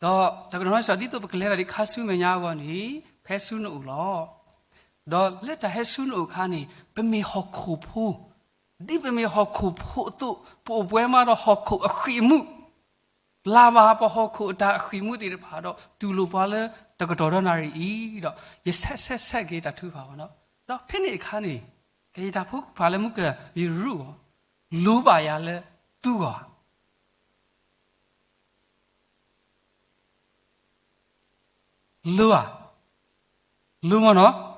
ဒီးတကတီၢ်နီၢ်ကီၢ် ဒ်သိးပကလဲၤတၢ်ဒ်ခါဆူမဲာ်ညါအဂီၢ်န့ၣ် ဖဲဆူနအိၣ်လီၤ. ဒီးလၢတၢ်ဟဲဆူနအိၣ်အခါန့ၣ် ပမ့ၢ်ဟီၣ်ခိၣ်ဖိ, ဒ်ပမ့ၢ်ဟီၣ်ခိၣ်ဖိအသိး ပအိၣ်ပှဲၤမးဒီးဟီၣ်ခိၣ်အဃံးအမူး, လၢ်ဘၣ်ပှၤဟီၣ်ခိၣ်အတၢ်အဃံးအမူးသ့ၣ်တဖၣ်ဒီး တူၢ်လိာ်ပှၤလၢတကတီၢ်ဒီနၣ်ရံၣ်အံၤဒီး ယဆဲးဆဲးဆဲးက့ၤတၢ်ထုကဖၣ်ဝဲနီၤ. ဒီးဖဲန့ၣ်အခါန့ၣ် ကယဲၢ်တၢ်ဖိကဖၣ်လၢမူက ယရူၢ်အီၤ, လိၤဘၣ်ယၤလၢသူဂီၢ်ဧါ. လိၤဧါ, လိၤမ့ၢ်နီၤ.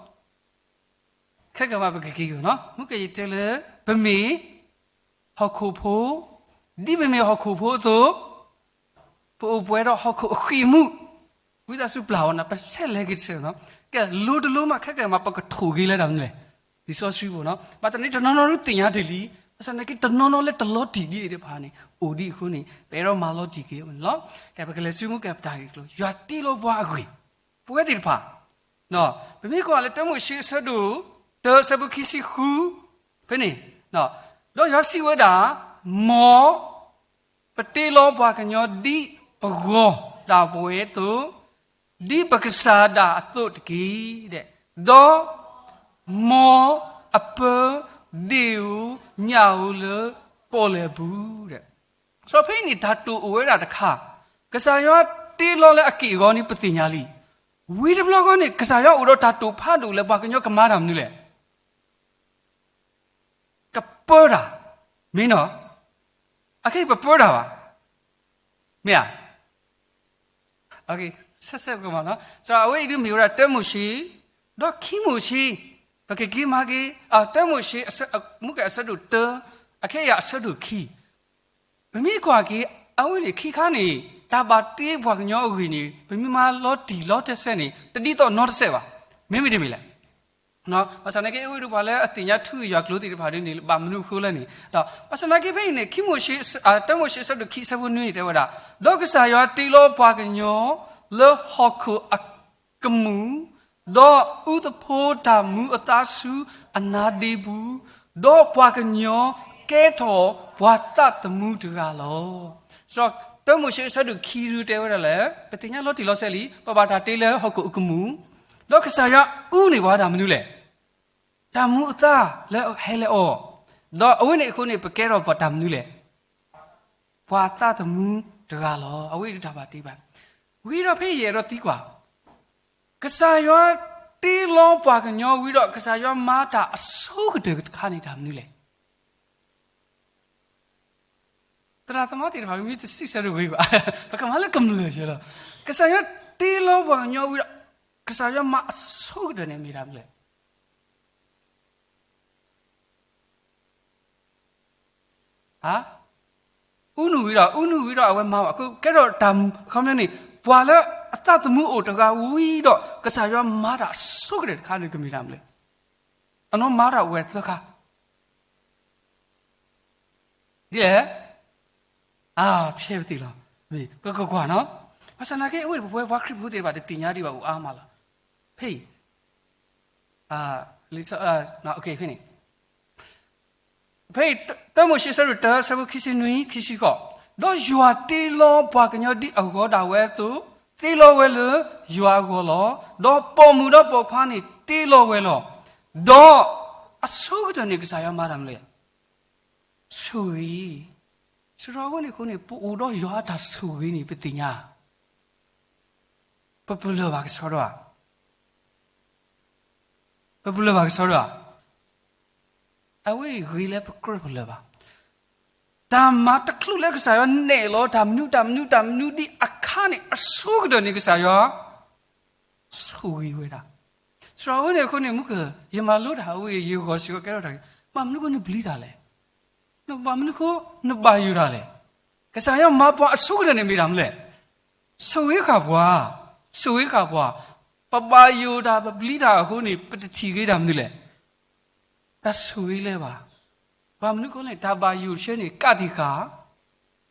ခဲကမးပကက့ၤက့ၤနီၤ, မူကယတဲလၢ ပမ့ၢ်ဟီၣ်ခိၣ်ဖိ, ဒ်ပမ့ၢ်ဟီၣ်ခိၣ်ဖိအသိး ပအိၣ်ပှဲၤဒီးဟီၣ်ခိၣ်အဃံးအမူး, ဝံသးစူၤပျၢ်ဝဲနီၤ, ပဆဲးလဲၤက့ၤတဆၢနီၤ. ကဲ လိၤတလိၤမး ခဲကမးပကထိၣ်က့ၤလၢတၢ်မနုၤလဲၣ်, လံာ်စီဆှံပူၤနီၤ. ဘၣ်တနံၤတနီၤနီၤဒုးသ့ၣ်ညါတ့ၢ်လံ, ဘၣ်ဆၣ်သနာ်က့တနီၤနီၤလၢတလီၤတံၢ်ဒ်အံၤတဖၣ်န့ၣ် အိၣ်ဒံးအဃိန့ၣ် ပအဲၣ်ဒိးမၤလီၤတံၢ်က့ၤဝဲန့ၣ်လီၤ. ကဲ ပကလဲၤဆူမူကပတၢ်ဂ့ၢ်ကျိၤ, ယွၤတ့လီၤပှၤအဂ့ၢ်, ပဝဲသ့ၣ်တဖၣ် ပမ့ၢ်ကွၢ်လၢတၢမိၤၡ့အဆၢဒိၣ်တၢ အဆၢဖိခံဆံဃု ဖဲန့ၣ်, ဒီးယွၤစံးဝဲဒၣ်, မ်ပတ့လီၤပှၤကညီဒ်ပဂီၢ်ဒၣ်ပဝဲအသိး, ဒ်ပကစၢ်ဒၣ်အသိးတက့ၢ်, ဒီး မ်အပၢဒ့ၣ်ဧိၤညၣ်ဧိၤလၢပီၣ်လဲၣ်ပူၤ, ဒီးဖဲအံၤန့ၣ် တၢ်တိာ်အိၣ်ဝဲဒၣ်တခါ, ကစၢ်ယွၤတ့လီၤလၢအက့ၢ်အဂီၤန့ၣ် ပသ့ၣ်ညါလံ. ဝံၤတဘျီဃီန့ၣ် ကစၢ်ယွၤအိၣ်ဒီးတၢ်တိာ်ဖးဒိၣ်လၢပှၤကညီကမၤတၢ်မနုၤလဲၣ်, ကပၢတၢ်, မ့ၢ်နီၤ, အခဲအံၤပပၢတၢ်ဘၣ်, မ့ၢ်ဧါ. ဆဲးဆဲးကမးနီၤ, အဝဲအံၤဒုးမ့ၢ်ဝဲဒၣ်တၢမိၤၡ့, ဒီးခံမိၤၡ့, ပကက့ၤမၤက့ၤ, တၢမိၤၡ့, မူကအဆၢဒိၣ်တၢ, အခဲအံၤအဆၢဒိၣ်ခံ ပမ့ၢ်ကွၢ်က့ၤ အဝဲန့ၣ်ခံခါန့ၣ် တၢ်ဘၣ်တ့ပှၤကညီအဂ့ၢ်န့ၣ် ပမ့ၢ်မၤလီၤတံၢ်လီၤတစဲးန့ၣ် တဒ်သိးနီတစဲးဘၣ်. မ့မ့ၢ်တမ့ၢ်လဲၣ်. ဘၣ်ဆၣ်သနာ်က့ အဝဲဒၣ်ပှၤလၢအသ့ၣ်ညါထူယွၤကျိၤသ့ၣ်တဖၣ်ဒ်န့ၣ် ဘၣ်မနုၤအဃိလဲၣ်န့ၣ်ဒီး ဘၣ်ဆၣ်သနာ်က့ဖဲအံၤန့ၣ် ခံမိၤၡ့, တၢမိၤၡ့အဆၢဒိၣ်ခံအဆၢဖိနွံန့ၣ် တဲဝဲဒၣ်, ဒီးကစၢ်ယွၤတ့လီၤပှၤကညီလၢဟီၣ်ခိၣ်အကမူၣ်, ဒီးအူသဖိတၢ်မူအသါဆူအနါဒ့ပူၤ, ဒီးပှၤကညီကဲထီၣ်ပှၤသးသမူတဂၤလီၤ. တၢမိၤၡ့အဆၢဒိၣ်ခံဒုးတဲဝဲဒၣ်လဲၣ်, ပသ့ၣ်ညါလီၤတံၢ်လီၤဆဲးလံ, ပဘၣ်တၢ်တ့လၢဟီၣ်ခိၣ်အကမူၣ်, ဒီးကစၢ်ယွၤအူန့ၢ်ပှၤတၢ်မနုၤလဲၣ်, တၢ်မူအသါလၢဟဲလၢအီၤ, ဒီးအဝဲန့ၣ်အဃိန့ၣ် ပကဲထီၣ်ပှၤတၢ်မနုၤလဲၣ်, ပှၤသးသမူတဂၤလီၤ. အဝဲအံၤဒုးတၢ်ဘၣ်တ့ဘၣ်. ဝံၤဒီးဖဲယအဲၣ်ဒိးသံကွၢ်, ကစၢ်ယွၤတ့လီၤပှၤကညီဝံၤဒီး ကစၢ်ယွၤမၤတၢ်အဆိကတၢၢ်တခါန့ၣ်တၢ်မနုၤလဲၣ်. သရၣ်သမါသ့ၣ်တဖၣ် မ့ၢ်တစံးဆၢတဂ့ၤဘၣ်, ပကမၤလၢကမျၢၢ်ယဲလီၤ. ကစၢ်ယွၤတ့လီၤပှၤကညီဝံၤဒီး ကစၢ်ယွၤမၤအဆိကတၢၢ်န့ၣ်မ့ၢ်တၢ်မနုၤလဲၣ်. အူနုၢ်ဝံၤဒီး အူနုၢ်ဝံၤဒီး အဝဲမၤဘၣ် ကဲထီၣ်တၢ်မူ အခီပညီန့ၣ် ပှၤလၢအသးသမူအိၣ်တဂၤဝံၤဒီး ကစၢ်ယွၤမၤတၢ်အဆိကတၢၢ်တခါန့ၣ် ကမ့ၢ်တၢ်မနုၤလဲၣ်. အနီၢ်မၤတၢ်အိၣ်ဝဲသၢခါ ဒ်လဲၣ်, အါ ဖျဲပသ့ၣ်လီၤ. ပကကွၢ်နီၤ, ဘၣ်ဆၣ်သနာ်က့ အဝဲပဝဲပှၤခရံာ်ဖိသ့ၣ်တဖၣ် တသ့ၣ်ညါဒံးဘၣ်အိၣ်အါမးလီၤ. ဖဲအံၤ ဖဲန့ၣ် ဖဲအံၤ တၢမိၤၡ့အဆၢဒိၣ်တၢ အဆၢဖိခံဆံနွံ ခံဆံဃိး, ဒီးယွၤတ့လီၤပှၤကညီဒ်အဂီၤဒၣ်ဝဲအသိး, တ့လီၤဝဲလၢယွၤအဂီၤလီၤ. ဒီးပိာ်မုၣ်ဒီးပိာ်ခွါန့ၣ်တ့လီၤဝဲလီၤ. ဒီးအဆိကတၢၢ်န့ၣ် ကစၢ်ယွၤမၤတၢ်မနုၤလဲၣ်. ဆိၣ်ဂ့ၤ, စရီအဝဲန့ၣ်အဃိန့ၣ် ပအိၣ်ဒီးယွၤအတၢ်ဆိၣ်ဂ့ၤန့ၣ် ပသ့ၣ်ညါ, ပပလၢၢ်ဘၣ်ကဆှီဒီးဧါ, ပပလၢၢ်ဘၣ်ကဆှီဒီးဧါ, အဝဲအံၤဂ့ၤလၢပကြၢးပလၢၢ်ဘၣ်. တၢ်မၤတချုးလၢကစၢ်ယွၤနဲၣ်လီၤ တၢ်မနုၤတၢ်မနုၤတၢ်မနုၤ ဒ်အခါန့ၣ် အဆိကတၢၢ်န့ၣ် ကစၢ်ယွၤ ဆိၣ်ဂ့ၤဝဲဒၣ်. စရီအဝဲန့ၣ်အဃိန့ၣ် မုၢ်က ယမၤလိတၢ်အဝဲ ယဂီၤစ့ၢ်ကီးကဲထီၣ်တၢ်ဂ့ၢ်, ဘၣ်မနုၤဃိနဘျံးတၢ်လဲၣ်, ဘၣ်မနုၤဃိနဘၣ်ယိၣ်တၢ်လဲၣ်. ကစၢ်ယွၤမၤပှၤအဆိကတၢၢ်န့ၣ်မ့ၢ်တၢ်မနုၤလဲၣ်. ဆိၣ်ဂ့ၤဃာ်ပှၤ, ဆိၣ်ဂ့ၤဃာ်ပှၤ, ပဘၣ်ယိၣ်တၢ်ပဘျံးတၢ်အဃိန့ၣ် ပတထံၣ်ဂ့ၤတၢ်မနုၤလဲၣ်. တၢ်ဆိၣ်ဂ့ၤလၢၤဘၣ်. ဘၣ်မနုၤဃိလဲၣ် တၢ်ဘၣ်ယိၣ်ဆၢန့ၣ် ကးတံာ်ဃာ်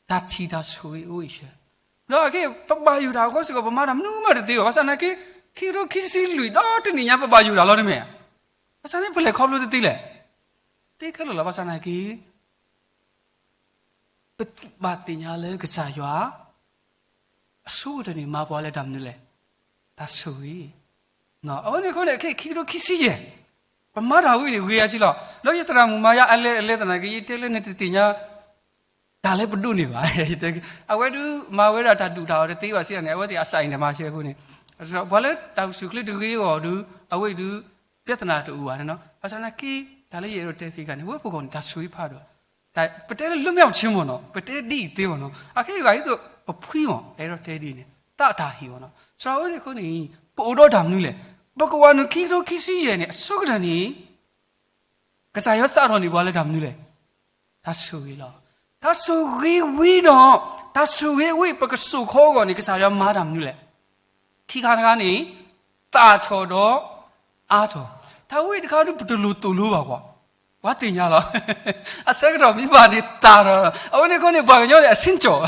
တၢ်ထံၣ်တၢ်ဆိၣ်ဂ့ၤအိၣ်အံၤဆၢ, ပ ဒီးအခဲအံၤ ပဘၣ်ယိၣ်တၢ်အဃိစ့ၢ်ကီး ပမၤတၢ်မနုၤမးတသ့ဘၣ်. ဘၣ်ဆၣ်သနာ်က့ ခံကထိခံဆံလွံၢ်ဒီတနံၣ်ညါ ပဘၣ်ယိၣ်တၢ်လီၤတမ့ၢ်ဧါ. ဘၣ်ဆၣ်န့ၣ် ပလဲၤခီဖျိတသ့လဲၣ်. သ့ခဲလၢာ်လီၤ. ဘၣ်ဆၣ်သနာ်က့ ပဘၣ်သ့ၣ်ညါလၢကစၢ်ယွၤ အဆိကတၢၢ်န့ၣ် မၤပှၤလၢတၢ်မနုၤလဲၣ်. တၢ်ဆိၣ်ဂ့ၤ. အဝဲန့ၣ်အဃိန့ၣ် အခဲအံၤ ခံကထိခံဆံယဲၢ် ပမၤတၢ်ဝံၤန့ၣ် ဂ့ၤအါက့လီၤ. ဒီးယသရၣ်မုၣ်မၤယၤအလဲၤအလဲၤသနာ်က့ ယတဲလၢနတသ့ၣ်ညါ တၢ်လၢပဒိးန့ၢ်ဘၣ်. အဝဲဒုးမၤဝဲဒၣ်တၢ်ဒူၣ်တၢ်အီၣ်တသ့ဘၣ်စံးန့ၣ် အဝဲသ့ၣ်အစးအံၤန့ၣ်မၤရှဲအဃိန့ၣ်, ပှၤလၢတၢ်အိၣ်ဆူၣ်အိၣ်ချ့တဂ့ၤအဂီၢ်ဒီး အဝဲအံၤဒုး ပြဿနာတအိၣ်ဘၣ်န့ၣ်နီၤ. ဘၣ်ဆၣ်သနာ်က့ တၢ်လၢယအဲၣ်ဒိးတဲဖဲကါန့ၣ် ဝဲပဂီၢ်န့ၣ် တၢ်ဆိၣ်ဂ့ၤဖးဒိၣ်, ပတဲလၢလွတ်မြောက်ခြင်းမ့ၢ်နီၤ, ပတဲဒ်အံၤသ့မ့ၢ်နီၤ, အခဲအံၤဂၤဒ်သိးပဖှံမ့ၢ် အဲၣ်ဒိးတဲဒ်န့ၣ် တၢ်တၢ်ဟ့ၣ်မ့ၢ်နီၤ. စးဝဲန့ၣ်အဃိန့ၣ် ပအိၣ်ဒီးတၢ်မနုၤလဲၣ်. ပကဝၤနုာ်ခံကထိခံဆံယဲၢ်န့ၣ် အဆိကတၢၢ်န့ၣ် ကစၢ်ယွၤစးထီၣ်န့ၢ်ပှၤလၢတၢ်မနုၤလဲၣ်. တၢ်ဆိၣ်ဂ့ၤလီၤ. တၢ်ဆိၣ်ဂ့ၤဝံၤဒီး တၢ်ဆိၣ်ဂ့ၤအဝဲ ပကစိာ်ခီအဂီၢ်န့ၣ် ကစၢ်ယွၤမၤတၢ်မနုၤလဲၣ်. ခံခါတခါန့ၣ် သၣ်ထီၣ်ဒီးအါထီၣ်, တၢ်ဝဲတခါဒုး ပတလိၣ်သိၣ်လိဘၣ်ကွၢ်, ပှၤသ့ၣ်ညါလီၤ. အဆၢကတီၢ်မ့ၢ်ဘၣ်န့ၣ် သၣ်ထီၣ်, အဝဲန့ၣ်အဃိန့ၣ် ပှၤကညီန့ၣ် အဆ့ကၠီၣ်,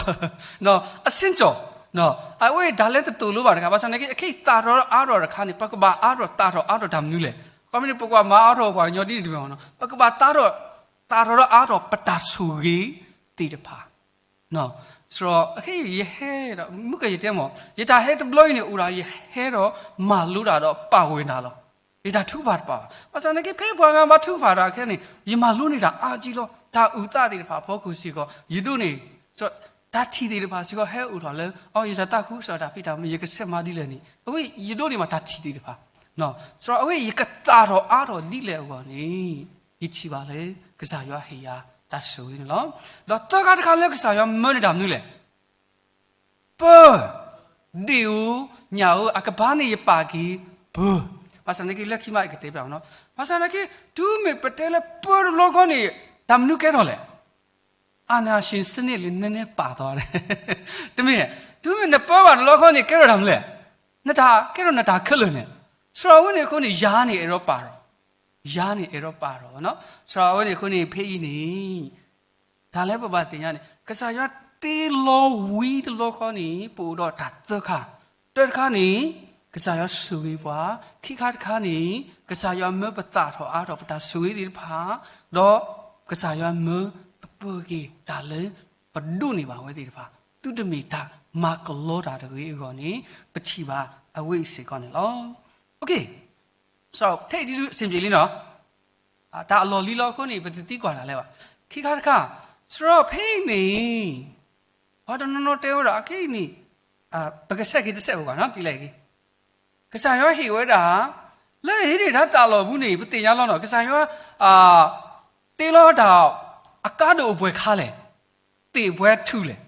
အဆ့ကၠီၣ်, အဝဲတၢ်လၢတသိၣ်လိဘၣ်တခါ, ဘၣ်ဆၣ်သနာ်က့ အခဲအံၤသၣ်ထီၣ်ဒီးအါထီၣ်တခါန့ၣ် ပကဘၣ်အါထီၣ်သၣ်ထီၣ်အါထီၣ်တၢ်မနုၤလဲၣ်. ခီမ့ၢ်န့ၣ် ပကွၢ်မၤအါထီၣ်ပှၤကညီဒ်န့ၣ်တမ့ၢ်နီၤ, ပကဘၣ်သၣ်ထီၣ် သၣ်ထီၣ်ဒီးအါထီၣ်ပတၢ်ဆိၣ်ဂ့ၤသ့ၣ်တဖၣ် စရီ အခဲအံၤယဟဲဒီး မုၢ်ကယတဲမ့ၢ် ယတၢ်ဟဲတဘျီအံၤန့ၣ် အိၣ်ဒၣ်ယဟဲဒီးမၤလိတၢ်ဒီးပာ်ဝဲနၤလီၤ. ယတၢ်ထုကဖၣ်တပာ်ဘၣ်. ဘၣ်ဆၣ်သနာ်က့ ဖဲပှၤဂၤမၤထုကဖၣ်တၢ်ခဲန့ၣ် ယမၤလိန့ၢ်တၢ်အါကံလီၤ. တၢ်အုၣ်သးသ့ၣ်တဖၣ်အဖီခိၣ်စ့ၢ်ကီး ယဒိးန့ၢ် တၢ်ထံၣ်သ့ၣ်တဖၣ်စ့ၢ်ကီးဟဲအိၣ်ထီၣ်လၢ အီ ယတၢ်သးခုကစီၣ်တၢ်ဖံးတၢ်မၤ ယကဆဲးမၤဒ်လဲၣ်န့ၣ် အဝဲယဒိးန့ၢ်ဘၣ်တၢ်ထံၣ်သ့ၣ်တဖၣ် စရီ အဝဲယကသၣ်ထီၣ်အါထီၣ်ဒ်လဲၣ်အဂီၢ်န့ၣ် ယထံၣ်ဘၣ်လၢ ကစၢ်ယွၤဟ့ၣ်ယၤတၢ်ဆိၣ်ဂ့ၤန့ၣ်လီၤ. ဒီးသၢခါတခါလၢကစၢ်ယွၤမၢန့ၢ်တၢ်မနုၤလဲၣ်. ပၢ, ဒ့ၣ်ဧိၤ, ညၣ်ဧိၤ, အကဘၣ်န့ၣ်ယပာ်က့ၤ ပၢ. ဘၣ်ဆၣ်သနာ်က့ လၢခံမးယကတဲဘၣ်နီၤ, ဘၣ်ဆၣ်သနာ်က့ တုၤမ့ၢ်ပတဲလၢပၢတဘျီဃီန့ၣ် တၢ်မနုၤကဲထီၣ်လဲၣ်. အာဏာရှင်စနစ်လၢနနဲနဲပာ်သီ, တမ့ၢ်, တုၤမ့ၢ်နပၢဘၣ်တဘျီဃီန့ၣ် ကဲထီၣ်တၢ်မနုၤလဲၣ်. နတၢ်ကဲထီၣ်နတၢ်ခဲလၢာ်န့ၣ်, စရီ အဝဲန့ၣ်အဃိန့ၣ် ယၤန့ၣ်အဲၣ်ဒိးပာ်ထီၣ်, ယၤန့ၣ်အဲၣ်ဒိးပာ်ထီၣ်နီၤ, စရီ အဝဲန့ၣ်အဃိန့ၣ် ဖဲအံၤန့ၣ် တၢ်လၢပဘၣ်သ့ၣ်ညါန့ၣ် ကစၢ်ယွၤတ့လီၤဝံၤတဘျီဃီန့ၣ် ပအိၣ်ဒီးတၢ်သၢခါ, တၢတခါန့ၣ် ကစၢ်ယွၤဆိၣ်ဂ့ၤပှၤ, ခံခါတခါန့ၣ် ကစၢ်ယွၤမၢပသၣ်ထီၣ်အါထီၣ်ပတၢ်ဆိၣ်ဂ့ၤသ့ၣ်တဖၣ်, ဒီးကစၢ်ယွၤမၢပပၢက့ၤတၢ်လၢပဒိးန့ၢ်ဘၣ်ဝဲသ့ၣ်တဖၣ်, သုတမ့ၢ်တၢ်မၤကလီတၢ်တဂ့ၤအဂီၢ်န့ၣ် ပထံၣ်ဘၣ်အဝဲအံၤစ့ၢ်ကီးန့ၣ်လီၤ. ထဲအံၤတံၤဆူအဆင်ပြေလံနီၤ, တၢ်အလီၢ်လံလီၤအဃိန့ၣ် ပတသံကွၢ်တၢ်လၢၤဘၣ်. ခံခါတခါ, စရီဖဲအံၤန့ၣ် ပှၤတနီၤနီၤတဲဝဲဒၣ်အခဲအံၤန့ၣ် ပကဆဲးက့ၤတဆဲးဖိဘၣ်နီၤ, ဒ်လဲၣ်ဂ့ၤ, ကစၢ်ယွၤဟ့ၣ်ဝဲဒၣ် လၢအဟ့ၣ်န့ၢ်တၢ်သးလီၢ်ပူၤန့ၣ် ပသ့ၣ်ညါလီၤနီၤ, ကစၢ်ယွၤ တ့လီၤတၢ် အကါဒိၣ်အိၣ်ပှဲၤခါလဲၣ်, သ့ၣ်ပှဲၤထူၣ်လဲၣ်,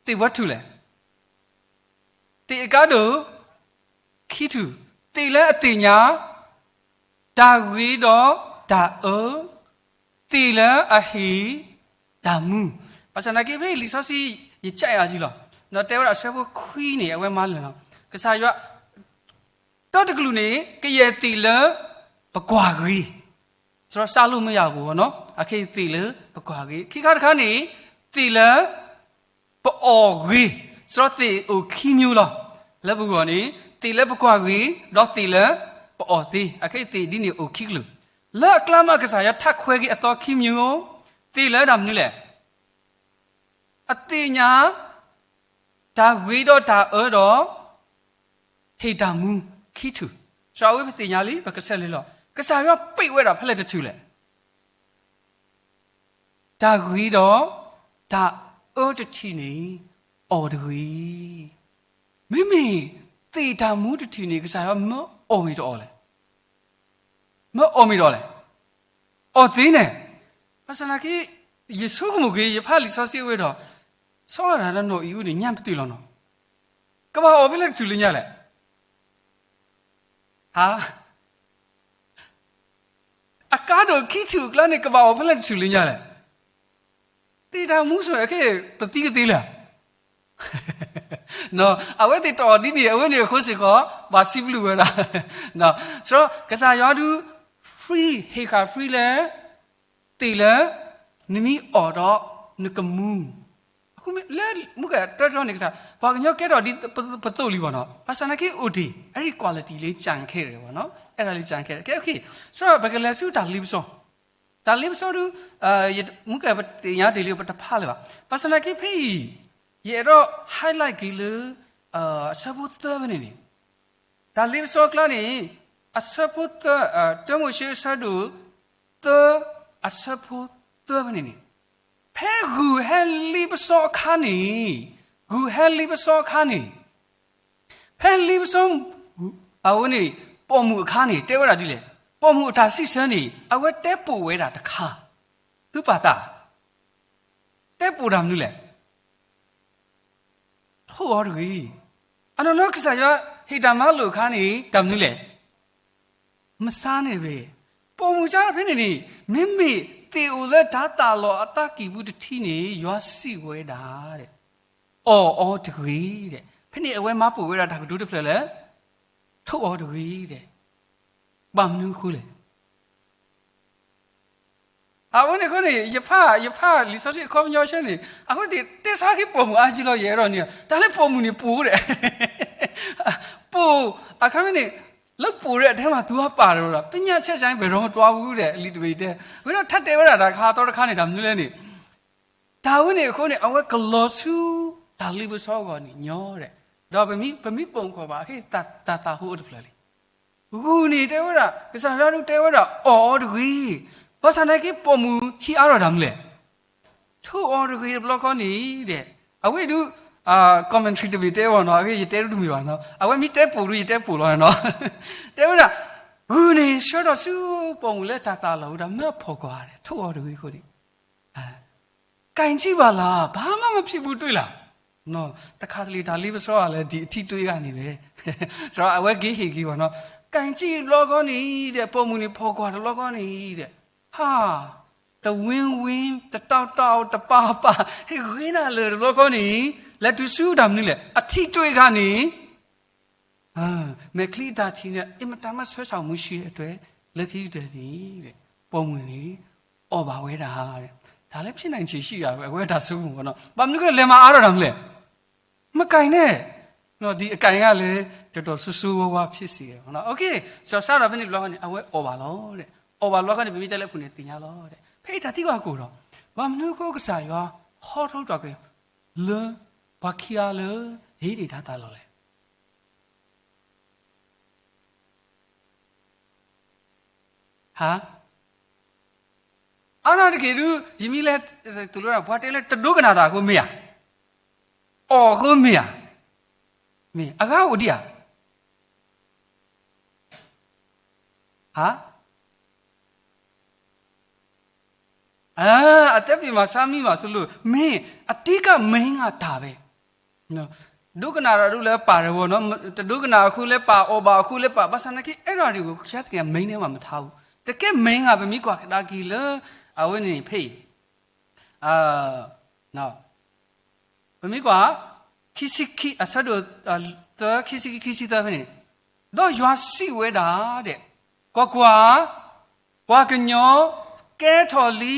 သ့ၣ်ပှဲၤထူၣ်လဲၣ် သ့ၣ်အကါဒိၣ် ခံထူၣ်, သ့ၣ်လၢအသ့ၣ်ညါ တၢ်ဂ့ၤဒီးတၢ်အၢ, သ့ၣ်လၢအဟ့ၣ်တၢ်မူ. ဘၣ်ဆၣ်သနာ်က့ ဖဲလံာ်စီဆှံ ယကးအါကံလီၤ, ဒီးတဲဝဲဒၣ်အဆၢဖိခွံန့ၣ် အဝဲမၤလၢာ်လီၤ. ကစၢ်ယွၤ တၢတကလုာ်န့ၣ် ကယဲၢ်သ့ၣ်လၢပကွၢ်ဂ့ၤ, စရီစၢ်လိမ့ၢ်ယၤပူၤနီၤ, အခဲအံၤသ့ၣ်လၢပကွၢ်ဂ့ၤ, ခံခါတခါန့ၣ် သ့ၣ်လၢ ပအီၣ်ဂ့ၤ, စရီသ့ၣ်အိၣ်ခံမျိုးလီၤ. လၢပဂီၢ်န့ၣ် သ့ၣ်လၢပကွၢ်ဂ့ၤ ဒီးသ့ၣ်လၢပအီၣ်သ့, အခဲအံၤသ့ၣ်ဒ်န့ၣ်အိၣ်ခံကလုာ်. လၢအကျါမးကစၢ်ယွၤထးခွဲက့ၤအသီခံမျိုး, သ့ၣ်လၢတၢ်မနုၤလဲၣ်. အသ့ၣ်ညါ တၢ်ဂ့ၤဒီးတၢ်အၢဒီး ဟ့ၣ်တၢ်မူခံထူၣ်. စရီဝဲပသ့ၣ်ညါလံ ပကဆဲးလၢလီၤ. ကစၢ်ယွၤပ့ၢ်ဝဲဒၣ်ဖဲလဲၣ်တထူၣ်လဲၣ်. တၢ်ဂ့ၤဒီးတၢ်အၢတထံၣ်န့ၣ် အီၣ်တဂ့ၤ. မ့မ့ၢ်သ့ၣ်တၢ်မူတထံၣ်န့ၣ် ကစၢ်ယွၤမၢအီၣ်မ့ၢ်တအီၣ်လဲၣ်. မၢအီၣ်မ့ၢ်တအီၣ်လဲၣ်. အီၣ်သ့န့ၣ်. ဘၣ်ဆၣ်သနာ်က့ ယဆိကမိၣ်က့ၤ ယဖးလံာ်စီဆှံဝဲဒီး ဆီဒၣ်တၢ်နီၣ်အံၤအိၣ်န့ၣ် ညါပတုာ်လီၤနီၤ. ကဘၣ်အီၣ်ဖဲလဲၣ်တထူၣ်လၢညါလဲၣ်. ဟါ အကါဒိၣ်ခံထူၣ်အကျါန့ၣ် ကဘၣ်အီၣ်ဖဲလဲၣ်တထူၣ်လၢညါလဲၣ်. သ့ၣ်တၢ်မူဆိၣ်အခဲ ပသံကသ့လၢၤ. အဝဲသ့ၣ်တအီၣ်ဒ်န့ၣ် အဝဲန့ၣ်အဃိစ့ၢ်ကီး ဘၣ်စံးဘျုးဝဲဒၣ်. စရီကစၢ်ယွၤဒုး free ဟ့ၣ်ဃာ် free လၢ သ့ၣ်လၢ နမ့ၢ်အီၣ်ဒီးနကမူအ လၢမူကတၢၢ်တရီန့ၣ် ကစၢ် ပှၤကညီကဲထီၣ်ဒ်ပသိၣ်လံဘၣ်နီၤ, ဘၣ်ဆၣ်သနာ်က့အိၣ်တ့ၢ် အဲၣ်ဒိး quality လၢ ကၠၣ်ခဲ ဘၣ်နီၤ, အဲၣ်ဒိးလၢ ကၠၣ်ခဲ ကဲ okay, စးပကလဲၤဆူတၢ်လ့ပစီ, တၢ်လ့ပစီဒုး မူကပသ့ၣ်ညါတ့ၢ်လံ ပတဖးလၢၤဘၣ်, ဘၣ်ဆၣ်သနာ်က့ဖဲအံၤ ယအဲၣ်ဒိး highlight က့ၤလၢ အဆၢဖိသၢဖဲန့ၣ်န့ၣ်, တၢ်လ့ပစီအကျါန့ၣ် အဆၢဖိသၢ, တၢမိၤၡ့အဆၢဒိၣ်သၢ အဆၢဖိသၢဖဲန့ၣ်န့ၣ်, ဖဲဂုၢ်ဟဲလ့ပစီအခါန့ၣ်, ဂုၢ်ဟဲလ့ပစီအခါန့ၣ်, ဖဲလ့ပစီ အဝဲန့ၣ် ပိာ်မုၣ်အခါန့ၣ် တဲဝဲဒၣ်ဒ်လဲၣ်, ပိာ်မုၣ်အတၢ်စံးဆၢန့ၣ် အဝဲတဲပိာ်ဝဲဒၣ်တခါ, သုပာ်သး, တဲပိာ်တၢ်မနုၤလဲၣ် ထိၣ်အီၤတဂ့ၤ. အနီၢ်နီၢ်ကစၢ်ယွၤ ဟ့ၣ်တၢ်မၤလိာ်အခါန့ၣ် တၢ်မနုၤလဲၣ်, မဆါန့ၣ်ဘၣ်. ပိာ်မုၣ်ကါဖဲန့ၣ်န့ၣ် မ့မ့ၢ်သ့ၣ်အိၣ်လၢတၢ်သးလီၤအသးကံၢ်ပူၤတထံန့ၣ် ယွၤစံးဝဲဒၣ် အီၣ်အီၤတဂ့ၤဒီး ဖဲန့ၣ်အဝဲမၤပိာ်ဝဲဒၣ်တၢ်ကတိၤတဖျၢၣ်လၢ ထိၣ်အီၤတဂ့ၤဒီး ဘၣ်မနုၤအဃိလဲၣ်. အဝဲန့ၣ်အဃိန့ၣ် ယဖး ယဖးလံာ်စီဆှံအခီပညီဆၢန့ၣ် အဃိသ့ၣ်တဲဆါက့ၤပိာ်မုၣ်အါကံလီၤ ယအဲၣ်ဒိးန့ၣ် တၢ်လၢပိာ်မုၣ်န့ၣ်ပိာ်ဒီး ပိာ် အခါမ့ၢ်န့ၣ် လၢပိာ်ဒီးအထဲမၤသူအပာ်ဒီး ပညၣ်ဆဲးဆဲးန့ၣ် ပရီမတွါဘူးဒီး လံာ်တဘ့ၣ်တဲ ဝဲဒၣ်ထပ်တဲဝဲဒၣ်တၢ်ခါသီတခါန့ၣ် တၢ်မနုၤလဲၣ်န့ၣ် တၢ်ဝဲန့ၣ်အဃိန့ၣ် အဝဲကလီၤဆူ တၢ်လ့ပစီအဂီၢ်န့ၣ်ညီဒီး ဒီးပမ့ၢ်ပိာ်မုၣ်ကီၢ်ဘၣ် အခ့တၢ်သးဟူအိၣ်တဖျၢၣ်လံ ဂုၢ်န့ၣ်တဲဝဲဒၣ် ကစၢ်ယွၤဒုးတဲဝဲဒၣ် အီၣ်အီၤတဂ့ၤ. ဘၣ်ဆၣ်သနာ်က့ပိာ်မုၣ်ဟံးအါထီၣ်တၢ်မနုၤလဲၣ် ထိၣ်အီၤတဂ့ၤတဘျီဃီန့ၣ်ဒီး အဝဲဒုး commentary တဘ့ၣ်တဲအီၤနီၤ အဂ့ၢ်ယတဲဒၣ်တမ့ၢ်ဘၣ်နီၤ အဝဲမ့ၢ်တဲပိာ်ဒုးယတဲပိာ်လီၤနီၤ တဲဝဲဒၣ် ဂုၢ်န့ၣ်ဆှၢထီၣ်ဆူပိာ်မုၣ်လၢတၢ်သးလီၤဝဲဒၣ်မၢအဖီၣ်ကွၢ်ဒီး ထိၣ်အီၤတဂ့ၤအဃိန့ၣ် ကၣ်ကံၣ်ဘၣ်လၢ ဘာမှမဖြစ်ဘူးတွေ့လား တခါတလေတၢ်လ့ပစီအလဲၤဒံးအထံၣ်တွ့ဂၤန့ၣ်ဝဲ စးအဝဲက့ၤဟ့ၣ်က့ၤဘၣ်နီၤ ကၣ်ကံၣ်တဘျီဃီန့ၣ်ဒီး ပိာ်မုၣ်န့ၣ်ဖီၣ်ကွၢ်တဘျီဃီန့ၣ်ဒီး ဟါ တဝ့ဝ့ တတီတီ တပာ်ပာ် ဟ့ၣ်ဂ့ၤနၤလၢတဘျီဃီန့ၣ် လဲၤတုၤဆူတၢ်မနုၤလဲၣ် အထံၣ်တွ့ဂၤန့ၣ် မဲာ်ချံအတၢ်ထံၣ်န့ၣ် အင်မတန်မှဆွဲဆောင်မှုရှိတဲ့အတွက် လၢခံကတၢၢ်န့ၣ် ပိာ်မုၣ်န့ၣ် အီၣ်ဘၣ်ဝဲဒၣ် တၢ်လၢဖြစ်နိုင်ခြေရှိတာပဲ အဝဲတၢ်ဆိကမိၣ်နီၤ ဘၣ်မနုၤအဃိလဲၣ် လဲၤမၤအါထီၣ်တၢ်မနုၤလဲၣ် မကၣ်န့ၣ် ဒီးအကၣ်ဂၤလဲၤ တော်တော်ဆိုးဆိုးဝါးဝါဖြစ်စေတယ် okay စီၤစါဒီးဖဲန့ၣ်တဘျီဃီန့ၣ် အဝဲအီၣ်ဘၣ်လီၤဒီး အီၣ်ဘၣ်တဘျီဃီန့ၣ် ပမ့ၢ်တဲလၢအပူၤန့ၣ်သ့ၣ်ညါလီၤဒီး ဖဲအံၤတၢ်သံကွၢ်ကအိၣ်ဒီး ဘၣ်မနုၤအဃိကစၢ်ယွၤ ဟီထီၣ်တၢ်က့ၤ လၢ ပှၤခံဂၤလၢ ဟ့ၣ်န့ၢ်တၢ်သးလီၤလဲၣ် ဟါ အါတက့ၢ်ဒုး ယမ့ၢ်လဲၤ သူၣ်လၢပှၤတဲလၢ တဒိကနၣ်တၢ်အဃိမ့ၢ်ဧါ, အီၣ်အဃိမ့ၢ်ဧါ, မ့ၢ်အဂၤအိၣ်ဒံးဧါ, ဟါ အသဲပ့ၤမၤဆါမံမၤသိးလိာ် မ့ၢ်အတံကၢ် main အတၢ်ဝဲ ဒိကနၣ်တၢ်ဒုးလၢပာ်တဝီနီၤ, တဒိကနၣ်အဃိလၢပာ် အီၣ်ဘၣ်အဃိလၢပာ်, ဘၣ်ဆၣ်သနာ်က့ အဲၣ်ဒိးဒံး ခရံာ်သက့ main န့ၣ်မးမထါဘူး, တကဲ main ဂၤ ပမ့ၢ်ကွၢ်ကဒါက့ၤလၢ အဝဲန့ၣ်ဖဲအံၤ ပမ့ၢ်ကွၢ် ခံဆံခံ အဆၢဒိၣ်သၢ ခံဆံခံ ခံဆံသၢဖဲန့ၣ်, ဒီးယွၤစံးဝဲဒၣ်ဒဲး, ကွၢ်ကွၢ်, ပှၤကညီကဲထီၣ်လံ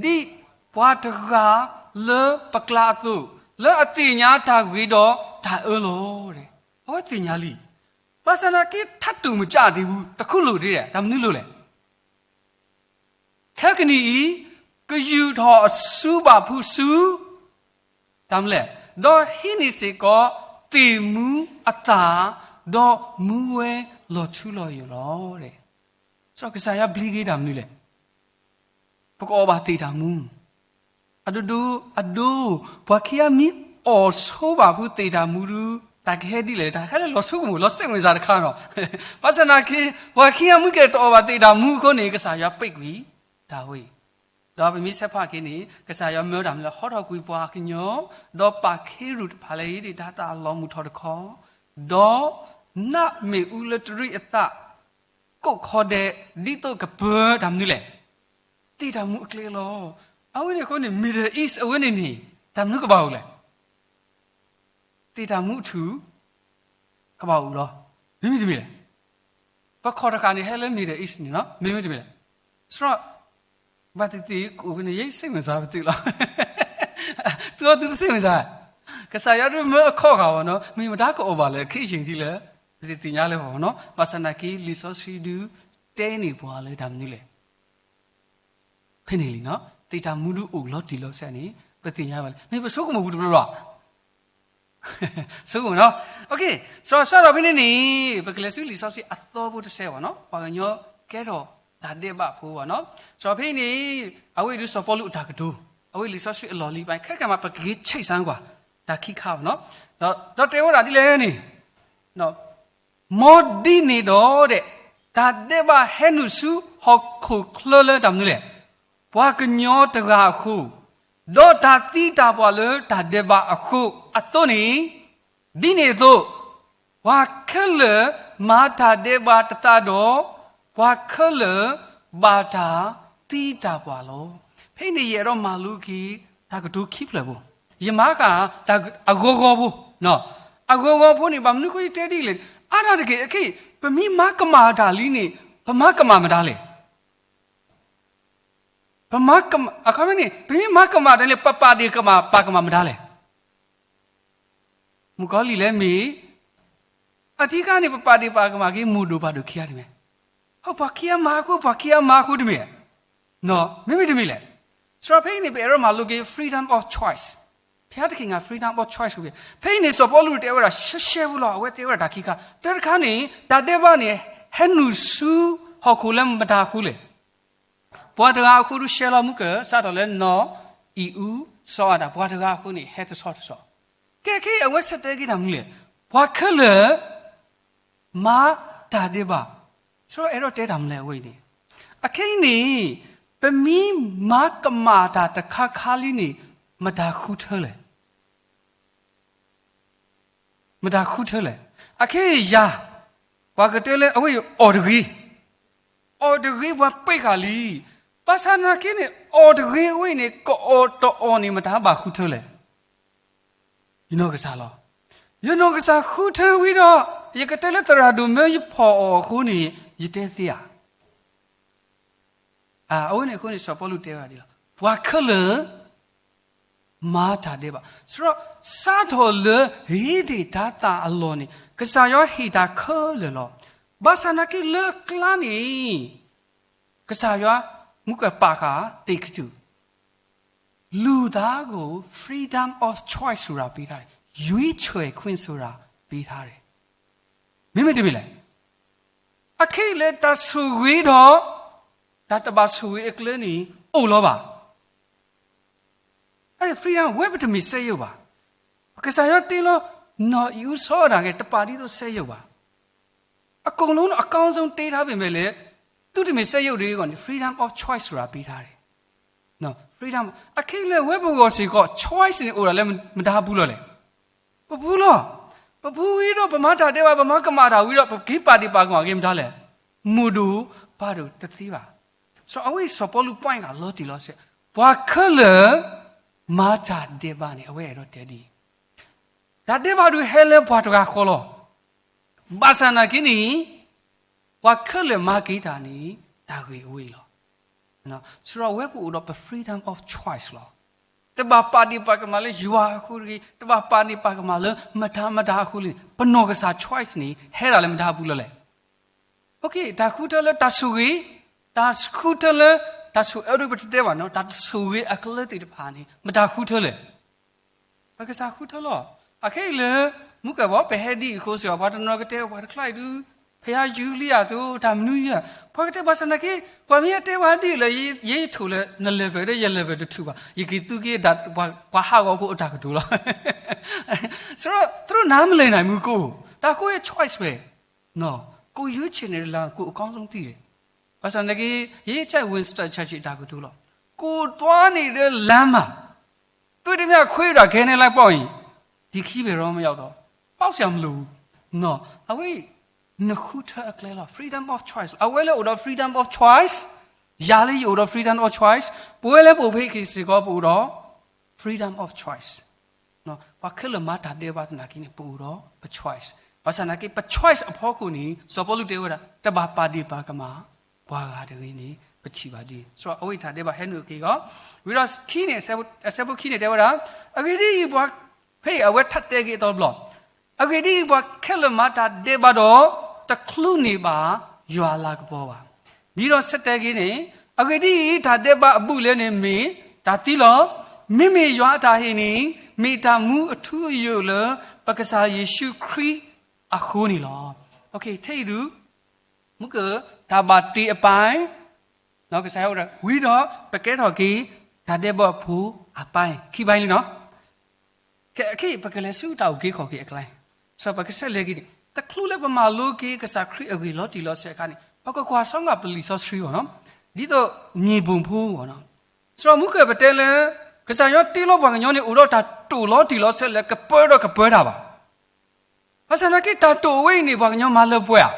ဒ်ပှၤတဂၤလၢပကျါအသိး, လၢအသ့ၣ်ညါတၢ်ဂ့ၤဒီးတၢ်အၢလီၤ. အဝဲသ့ၣ်ညါလံ, ဘၣ်ဆၣ်သနာ်က့ ထးတူာ်မကၢ်ဒံးဘူး, တခူလိာ်ဒ်လဲၣ်, တၢ်မနုၤလိာ်လဲၣ် ခဲကနံၣ်အံၤ ကယူာ်ထီၣ်အစုဘၣ်ဖုးဆူ တၢ်မနုၤလဲၣ်, ဒီးဟံးန့ၢ်စ့ၢ်ကီးသ့ၣ်မူအသၣ်, ဒီးမူဝဲလီၤထူလီၤယိာ်လီၤ. စီၤကစၢ်ယွၤဘျုးက့ၤတၢ်မနုၤလဲၣ်, ပကအီၣ်ဘၣ်သ့ၣ်တၢ်မူ အဒိဒိ အဒိ, ပှၤခံဂၤမ့ၢ်အီၣ်ဆိဘၣ်ဖုးသ့ၣ်တၢ်မူဒုး တၢ်ကဟဲဒ်လဲၣ်, တၢ်ဟဲလၢလီၤဆိကမိၣ် လီၤစိတ်ဝင်စားတခါလီၤ. ဘၣ်ဆၣ်သနာ်က့ ပှၤခံဂၤမ့ၢ်ကဲတအီၣ်ဘၣ်သ့ၣ်တၢ်မူအဃိန့ၣ် ကစၢ်ယွၤပိတ်ကွံာ်တၢ်ဝဲအံၤ, ဒီးပမ့ၢ်ဆဲးဖးက့ၤန့ၣ် ကစၢ်ယွၤမၢတၢ်မနုၤလဲၣ်, ဟီထီၣ်ကွံာ်ပှၤကညီ, ဒီးပာ်ခ့ရူၢ်တဖၣ်လၢအံၤ တၢ်သးလီၤမုၢ်ထီၣ်တခီ, ဒီးနးမ့ၣ်အူလၢတရံးအသး ကိးခီဒဲး ဒ်သိးကပၢတၢ်မနုၤလဲၣ်, သ့ၣ်တၢ်မူအကျဲလီၤ. အဝဲန့ၣ်အဃိန့ၣ် Middle East အဝဲန့ၣ်န့ၣ် တၢ်မနုၤကဘၣ်အိၣ်လဲၣ်, သ့ၣ်တၢ်မူအထူၣ် ကဘၣ်အိၣ်လီၤ. မ့မ့ၢ်တမ့ၢ်လဲၣ်, ပခီၣ်တဃာ်န့ၣ် ဟဲလၢ Middle East န့ၣ်လီၤ. မ့မ့ၢ်တမ့ၢ်လဲၣ်, စရီ ဘၣ်သ့ၣ်သ့ၣ်အိၣ်န့ၣ် ယစိတ်ဝင်စားပသ့ၣ်လီၤ. သုအီၣ်သုတသ့ၣ်ညါ, ကစၢ်ယွၤဒုးမၢအခီၣ်ဃာ်ဘၣ်နီၤ, မ့ၢ်မတၤကအီၣ်ဘၣ်လၢ ခဲအံၤဒ်လဲၣ်, ပတသ့ၣ်ညါလၢၤဘၣ်နီၤ, ဘၣ်ဆၣ်သနာ်က့ လံာ်စီဆှံဒုးတဲန့ၢ်ပှၤလၢတၢ်မနုၤလဲၣ်, ဖဲန့ၣ်လံနီၤ, သ့ၣ်တၢ်မူဒုးအိၣ်လီၤတံၢ်လီၤဆဲးန့ၣ် ပသ့ၣ်ညါဘၣ်လံ, မ့ၢ်ပဆိကမိၣ်ပူၤတဘျီဘျီ ဆိကမိၣ်နီၤ, စးထီၣ်ဖဲန့ၣ်န့ၣ် ပကလဲၤဆူလံာ်စီဆှံအသီဖိတစဲးဘၣ်နီၤ, ပှၤကညီကဲထီၣ်တၢ်ဒဲးဘးဖိဘၣ်နီၤ, စးထီၣ်ဖဲအံၤန့ၣ် အဝဲအံၤဒုးစီၤပီလူးအတၢ်ကတိၤ, အဝဲလံာ်စီဆှံအလီၢ်လံၤဘၣ် ခဲကမး ပကဂ့ၤဆဲးစၢ်ကွၢ် တၢ်ခံခါဘၣ်နီၤ, ဒီးတဲဝဲဒၣ်ဒ်လဲၣ်န့ၣ် မ်ဒ်န့ၣ်ဒီးဒဲး, တၢ်ဒဲးဘးဟဲနုာ်ဆူဟီၣ်ခိၣ်ချၢလၢတၢ်မနုၤလဲၣ်, ပှၤကညီတဂၤအဃိ, ဒီးတၢ်သံတၢ်ပှၢ်လၢတၢ်ဒဲးဘးအဃိအသိးန့ၣ်, ဒ်န့ၣ်အသိး, ပှၤခဲလၢာ်မၤတၢ်ဒဲးဘးတသးဒီး, ပှၤခဲလၢာ်ဘၣ်တၢ်သံတၢ်ပှၢ်လီၤ. ဖဲအံၤန့ၣ် ယအဲၣ်ဒိးမၤလိက့ၤ တၢ်ကတိၤခံဖျၢၣ်ဖိ, ယမၤဃာ်တၢ်အဂီၤဂီၤဖိ, အဂီၤဂီၤဖိန့ၣ် ဘၣ်မနုၤဃိယတဲဒ်လဲၣ်, အါဒၣ်တက့ၢ် အခဲအံၤ ပမ့ၢ်မၤကမၣ်တၢ်လံန့ၣ် ပမၤကမၣ်မတၤလဲၣ် ပမၤကမၣ်, အခီပညီန့ၣ် ပမ့ၢ်မၤကမၣ်တၢ်န့ၣ် ပပာ်ဒ့ၣ်ကမၣ် ပာ်ကမၣ်မတၤလဲၣ်, မုၣ်ကီၤလံၢ်လဲၣ်မ့ၢ်, အဓိကန့ၣ် ပပာ်ဒ့ၣ်ပာ်ကမၣ်က့ၤ မိၢ်ဒိၣ်ပၢ်ဒိၣ်ခံဂၤတမ့ၢ်, ဟီၣ် ပှၤခံဂၤမၤအဃိ ပှၤခံဂၤမၤအဃိတမ့ၢ်, မ့မ့ၢ်တမ့ၢ်လဲၣ်, စးထီၣ်ဖဲအံၤန့ၣ် ပအဲၣ်ဒိးမၤလိက့ၤ freedom of choice, ဖဲတခါ freedom of choice ဖဲအံၤန့ၣ် စီၤပီလူးတဲဝဲဒၣ်ရှဲရှဲဖိလီၤ, အဝဲတဲဝဲဒၣ်တၢ်ခံခါ, တၢ်တခါန့ၣ် တၢ်ဒဲးဘးန့ၣ် ဟဲနုာ်ဆူဟီၣ်ခိၣ်လၢမတၤအဃိလဲၣ် ပှၤတဂၤအဃိဒုးရှဲလီၤမုၢ်ကၢၢ် စးထီၣ်လၢနီၢ်အံၤအူ စီၤအၤဒၣ် ပှၤတဂၤအဃိန့ၣ် ဟဲတဆီတဆီ, ကဲခဲအံၤ အဝဲဆၢတဲာ်က့ၤတၢ်မနုၤလဲၣ်, ပှၤခဲလၢာ် မၤတၢ်ဒဲးဘး, စးထီၣ်အဲၣ်ဒိးတဲတၢ်မနုၤလဲၣ်အဝဲအံၤန့ၣ်, အခဲအံၤန့ၣ် ပမ့ၢ်မၤကမၣ်တၢ်တခါခါလံန့ၣ် မတၤဃုထၢလဲၣ် မတၤဃုထၢလဲၣ်, အခဲအံၤယၤ ပှၤကတဲလၢအဝဲအံၤအီၣ်တဂ့ၤ, အီၣ်တဂ့ၤပှၤပ့ၢ်ဃာ်လံ, ဘၣ်ဆၣ်သနာ်က့န့ၣ် အီၣ်တဂ့ၤအဝဲအံၤန့ၣ် ကအီၣ်တအီၣ်န့ၣ် မတၤဘၣ်ဃုထၢလဲၣ်, ယနီၢ်ကစၢ်လီၤ, ယနီၢ်ကစၢ်ဃုထၢဝံၤဒီး ယကတဲလၢသရၣ်ဒိၣ်မၢယဖီၣ်အီၤအဃိန့ၣ် ယတဲသ့ဧါ အဝဲန့ၣ်အဃိန့ၣ် စီၤပီလူးတဲဝဲဒၣ်ဒ်လီၤ, ပှၤခဲလၢာ် မၤတၢ်ဒဲးဘး, စးထီၣ်လၢ ဟ့ၣ်ဒ့ၣ်တၤသၣ်အလီၢ်န့ၣ် ကစၢ်ယွၤဟ့ၣ်တၢ်ခဲလၢာ်လီၤ, ဘၣ်ဆၣ်သနာ်က့လၢအကျါန့ၣ် ကစၢ်ယွၤ မုၢ်ကပာ်ဃာ်သ့ၣ်ကစူၢ် လူသားကို freedom of choice ဆိုတာပေးထားတယ်, ရွေးချယ်ခွင့်ဆိုတာပေးထားတယ်, မ့မ့ၢ်တမ့ၢ်လဲၣ်, အခဲအံၤလၢတၢ်ဆိၣ်ဂ့ၤဒီး တၢ်တဘၣ်ဆိၣ်ဂ့ၤအကျဲန့ၣ် အိၣ်လီၤဘၣ်, အဲ freedom ဝဲပတမ့ၢ်စက်ရုပ်ဘၣ်, ကစၢ်ယွၤတ့လီၤ နီၢ်အံၤအူစီၤအၤဒၣ်က့ၤ တပာ်ဒ်သိးစက်ရုပ်ဘၣ်, အကုန်လုံး အကောင်းဆုံး တ့ထားပေမဲ့လည်း သူတမ့ၢ်စက်ရုပ်တဂ့ၤအဂီၢ်န့ၣ် freedom of choice ဆိုတာပေးထားတယ်, freedom အခဲအံၤလၢဝဲပဂီၢ်စ့ၢ်ကီး choice န့ၣ်အိၣ်ဒၣ်လၢမတၤအပူၤလီၤလဲၣ်, ပပူၤလီၤ, ပပူၤဝံၤဒီး ပမၤတၢ်ဒဲးဘး ပမၤကမၣ်တၢ်ဝံၤဒီး ပက့ၤပာ်ဒ့ၣ်ပာ်ကမၣ်က့ၤမတၤလဲၣ်, မိၢ်ဒိၣ်ပၢ်ဒိၣ်တသ့ဘၣ်, စီၤအဝဲစီၤပီလူး point လီၤတံၢ်လီၤဆဲး, ပှၤခဲလၢာ် မၤတၢ်ဒဲးဘးန့ၣ် အဝဲအဲၣ်ဒိးတဲဒ်အံၤ, တၢ်ဒဲးဘးဒုးဟဲလၢပှၤတဂၤဃီလီၤ, ဘၣ်ဆၣ်သနာ်က့န့ၣ် ပှၤခဲလၢာ်မၤက့ၤတၢ်န့ၣ် တၢ်ဂ့ၢ်အဝဲအံၤလီၤ, စးထီၣ်ဝဲပအိၣ်ဒီးပ freedom of choice လီၤ, တဘၣ်ပာ်ဒ့ၣ်ပာ်ကမၣ်လၢယွၤအဃိတဂ့ၤ, တဘၣ်ပာ်ဒ့ၣ်ပာ်ကမၣ်လၢမတၤမတၤအဃိလံန့ၣ် ပနီၢ်ကစၢ် choice န့ၣ် ဟဲဒၣ်လၢမတၤအပူၤလီၤလဲၣ်, တၢ်ဃုထၢလၢတၢ်ဆိၣ်ဂ့ၤ, တၢ်ဃုထၢလၢ တၢ်ဆိၣ်အၢဒိပတတဲဘၣ်နီၤ, တၢ်ဆိၣ်ဂ့ၤအကျဲသ့ၣ်တဖၣ်န့ၣ် မတၤဃုထၢလဲၣ်, ပကစၢ်ဃုထၢလီၤ, အခဲအံၤလၢ မုၢ်ကၢၢ်ဘီ ပဟဲဒ်အံၤအဃိစ့ၢ်ကီး ပှၤတနီၤကတဲ ပှၤတကျါအံၤဒုး ဖဲယၤယုလံဧါသိး တၢ်မနုၤဧါ, ပှၤကတဲဘၣ်ဆၣ်သနာ်က့ ပှၤမ့ၢ်အတဲဝဲဒ်အံၤလၢ ယဲယထိၣ်လၢန level ဒီးယ level တထူၣ်ဘၣ်, ယက့ၤသူက့ၤဒၣ် ပှၤဟးဂီၤဖိအတၢ်ကတိၤလီၤ, စးထီၣ် သူတို့နားမလည်နိုင်ဘူးကို, ဒါကိုယ့်ရဲ့ choice ပဲ, ကိုယ်ရွေးချယ်နေတဲ့လမ်း ကိုယ်အကောင်းဆုံးသိတယ်, ဘၣ်ဆၣ်သနာ်က့ ယဲယကြိုက် Winston Churchill အတၢ်ကတိၤလီၤ, ကိုယ်သွားနေတဲ့လမ်းမှာ တွေ့သမျှခွေးတွေ ခဲနဲ့လိုက်ပေါက်ရင် ဒီခရီးဘယ်တော့မှမရောက်တော့ဘူး, ပေါက်စရာမလိုဘူး, အဝဲ နဃုထၢအကျဲလီၤ, freedom of choice လီၤ, အဝဲလၢအိၣ်ဒီး freedom of choice, ယၤလၢယအိၣ်ဒီး freedom of choice, ပဝဲလၢပအိၣ်ဖဲအံၤစ့ၢ်ကီး ပအိၣ်ဒီး freedom of choice, ပှၤခဲလၢာ်မၤတၢ်ဒဲးဘးသနာ်က့န့ၣ် ပအိၣ်ဒီးပ choice, ဘၣ်ဆၣ်သနာ်က့ ပ choice အဖီခိၣ်န့ၣ် စီၤပီလူးတဲဝဲဒၣ် တဘၣ်ပာ်ဒ့ၣ်ပာ်ကမၣ် ပှၤဂၤတဂ့ၤန့ၣ် ပထံၣ်ဘၣ်ဒ်န့ၣ် အဝဲအံၤတၢ်ဒဲးဘးဟဲနုာ်အက့ၤအဂီၢ်, ဝံၤဒီးခံန့ၣ် အဆၢဖိခံန့ၣ်တဲဝဲဒၣ်, အဂ့ၢ်ဒ်အံၤ ပှၤဖဲအံၤအဝဲထပ်တဲက့ၤအသီတဘျီ, အဂ့ၢ်ဒ်အံၤ ပှၤခဲလၢာ်မၤတၢ်ဒဲးဘးဒီး တချုးန့ၢ်ဘၣ်ယွၤအလၤကပီၤဘၣ်. ဒ်သိးဆၢတဲာ်က့ၤန့ၣ်, အဂ့ၢ်ဒ်အံၤ တၢ်ဒဲးဘးအဘူးအလဲန့ၣ်မ့ၢ်တၢ်သံလီၤ. မ့မ့ၢ်ယွၤအတၢ်ဟ့ၣ်န့ၣ် မ့ၢ်တၢ်မူအထူအယိာ်လၢ ပကစၢ်ယ့ၣ်ၡူးခရံာ်အဃိန့ၣ်လီၤ. ထဲအံၤဒုး မုၢ်ကၢၢ် တၢ်ဘၣ်တ့အပိုင်း, ကစၢ်ယွၤအိၣ်ဒီး ဝံၤဒီးပကဲထီၣ်က့ၤ တၢ်ဒဲးဘးဖိအပိုင်း, ခံပိုင်းလံနီၤ. ခဲအံၤ ပကလဲၤဆူတၢ်အုၣ်က့ၤခီၣ်က့ၤအကျါ, စီၤပကစၢ်လဲၤက့ၤန့ၣ် တချုးလၢပမၤလိက့ၤကစၢ်ခရံာ်အဂ့ၢ်လီၤတံၢ်လီၤဆဲးအခါန့ၣ် ပကကွၢ်စီက့ၤပလံာ်စီဆှံဘၣ်နီၤ, ဒ်သိးမ့ၢ်ပိာ်မုၣ်ဖိဘၣ်နီၤ. စီၤမုၢ်ကၢၢ်ပတဲလၢ ကစၢ်ယွၤတ့လီၤပှၤကညီန့ၣ် အိၣ်ဒီးတၢ်တိာ်လီၤတံၢ်လီၤဆဲးလၢကပၢဒီးကပၢတၢ်ဘၣ်. ဘၣ်ဆၣ်သနာ်က့ တၢ်တိာ်ဝဲအံၤန့ၣ် ပှၤကညီမၤလၢပှဲၤဧါ.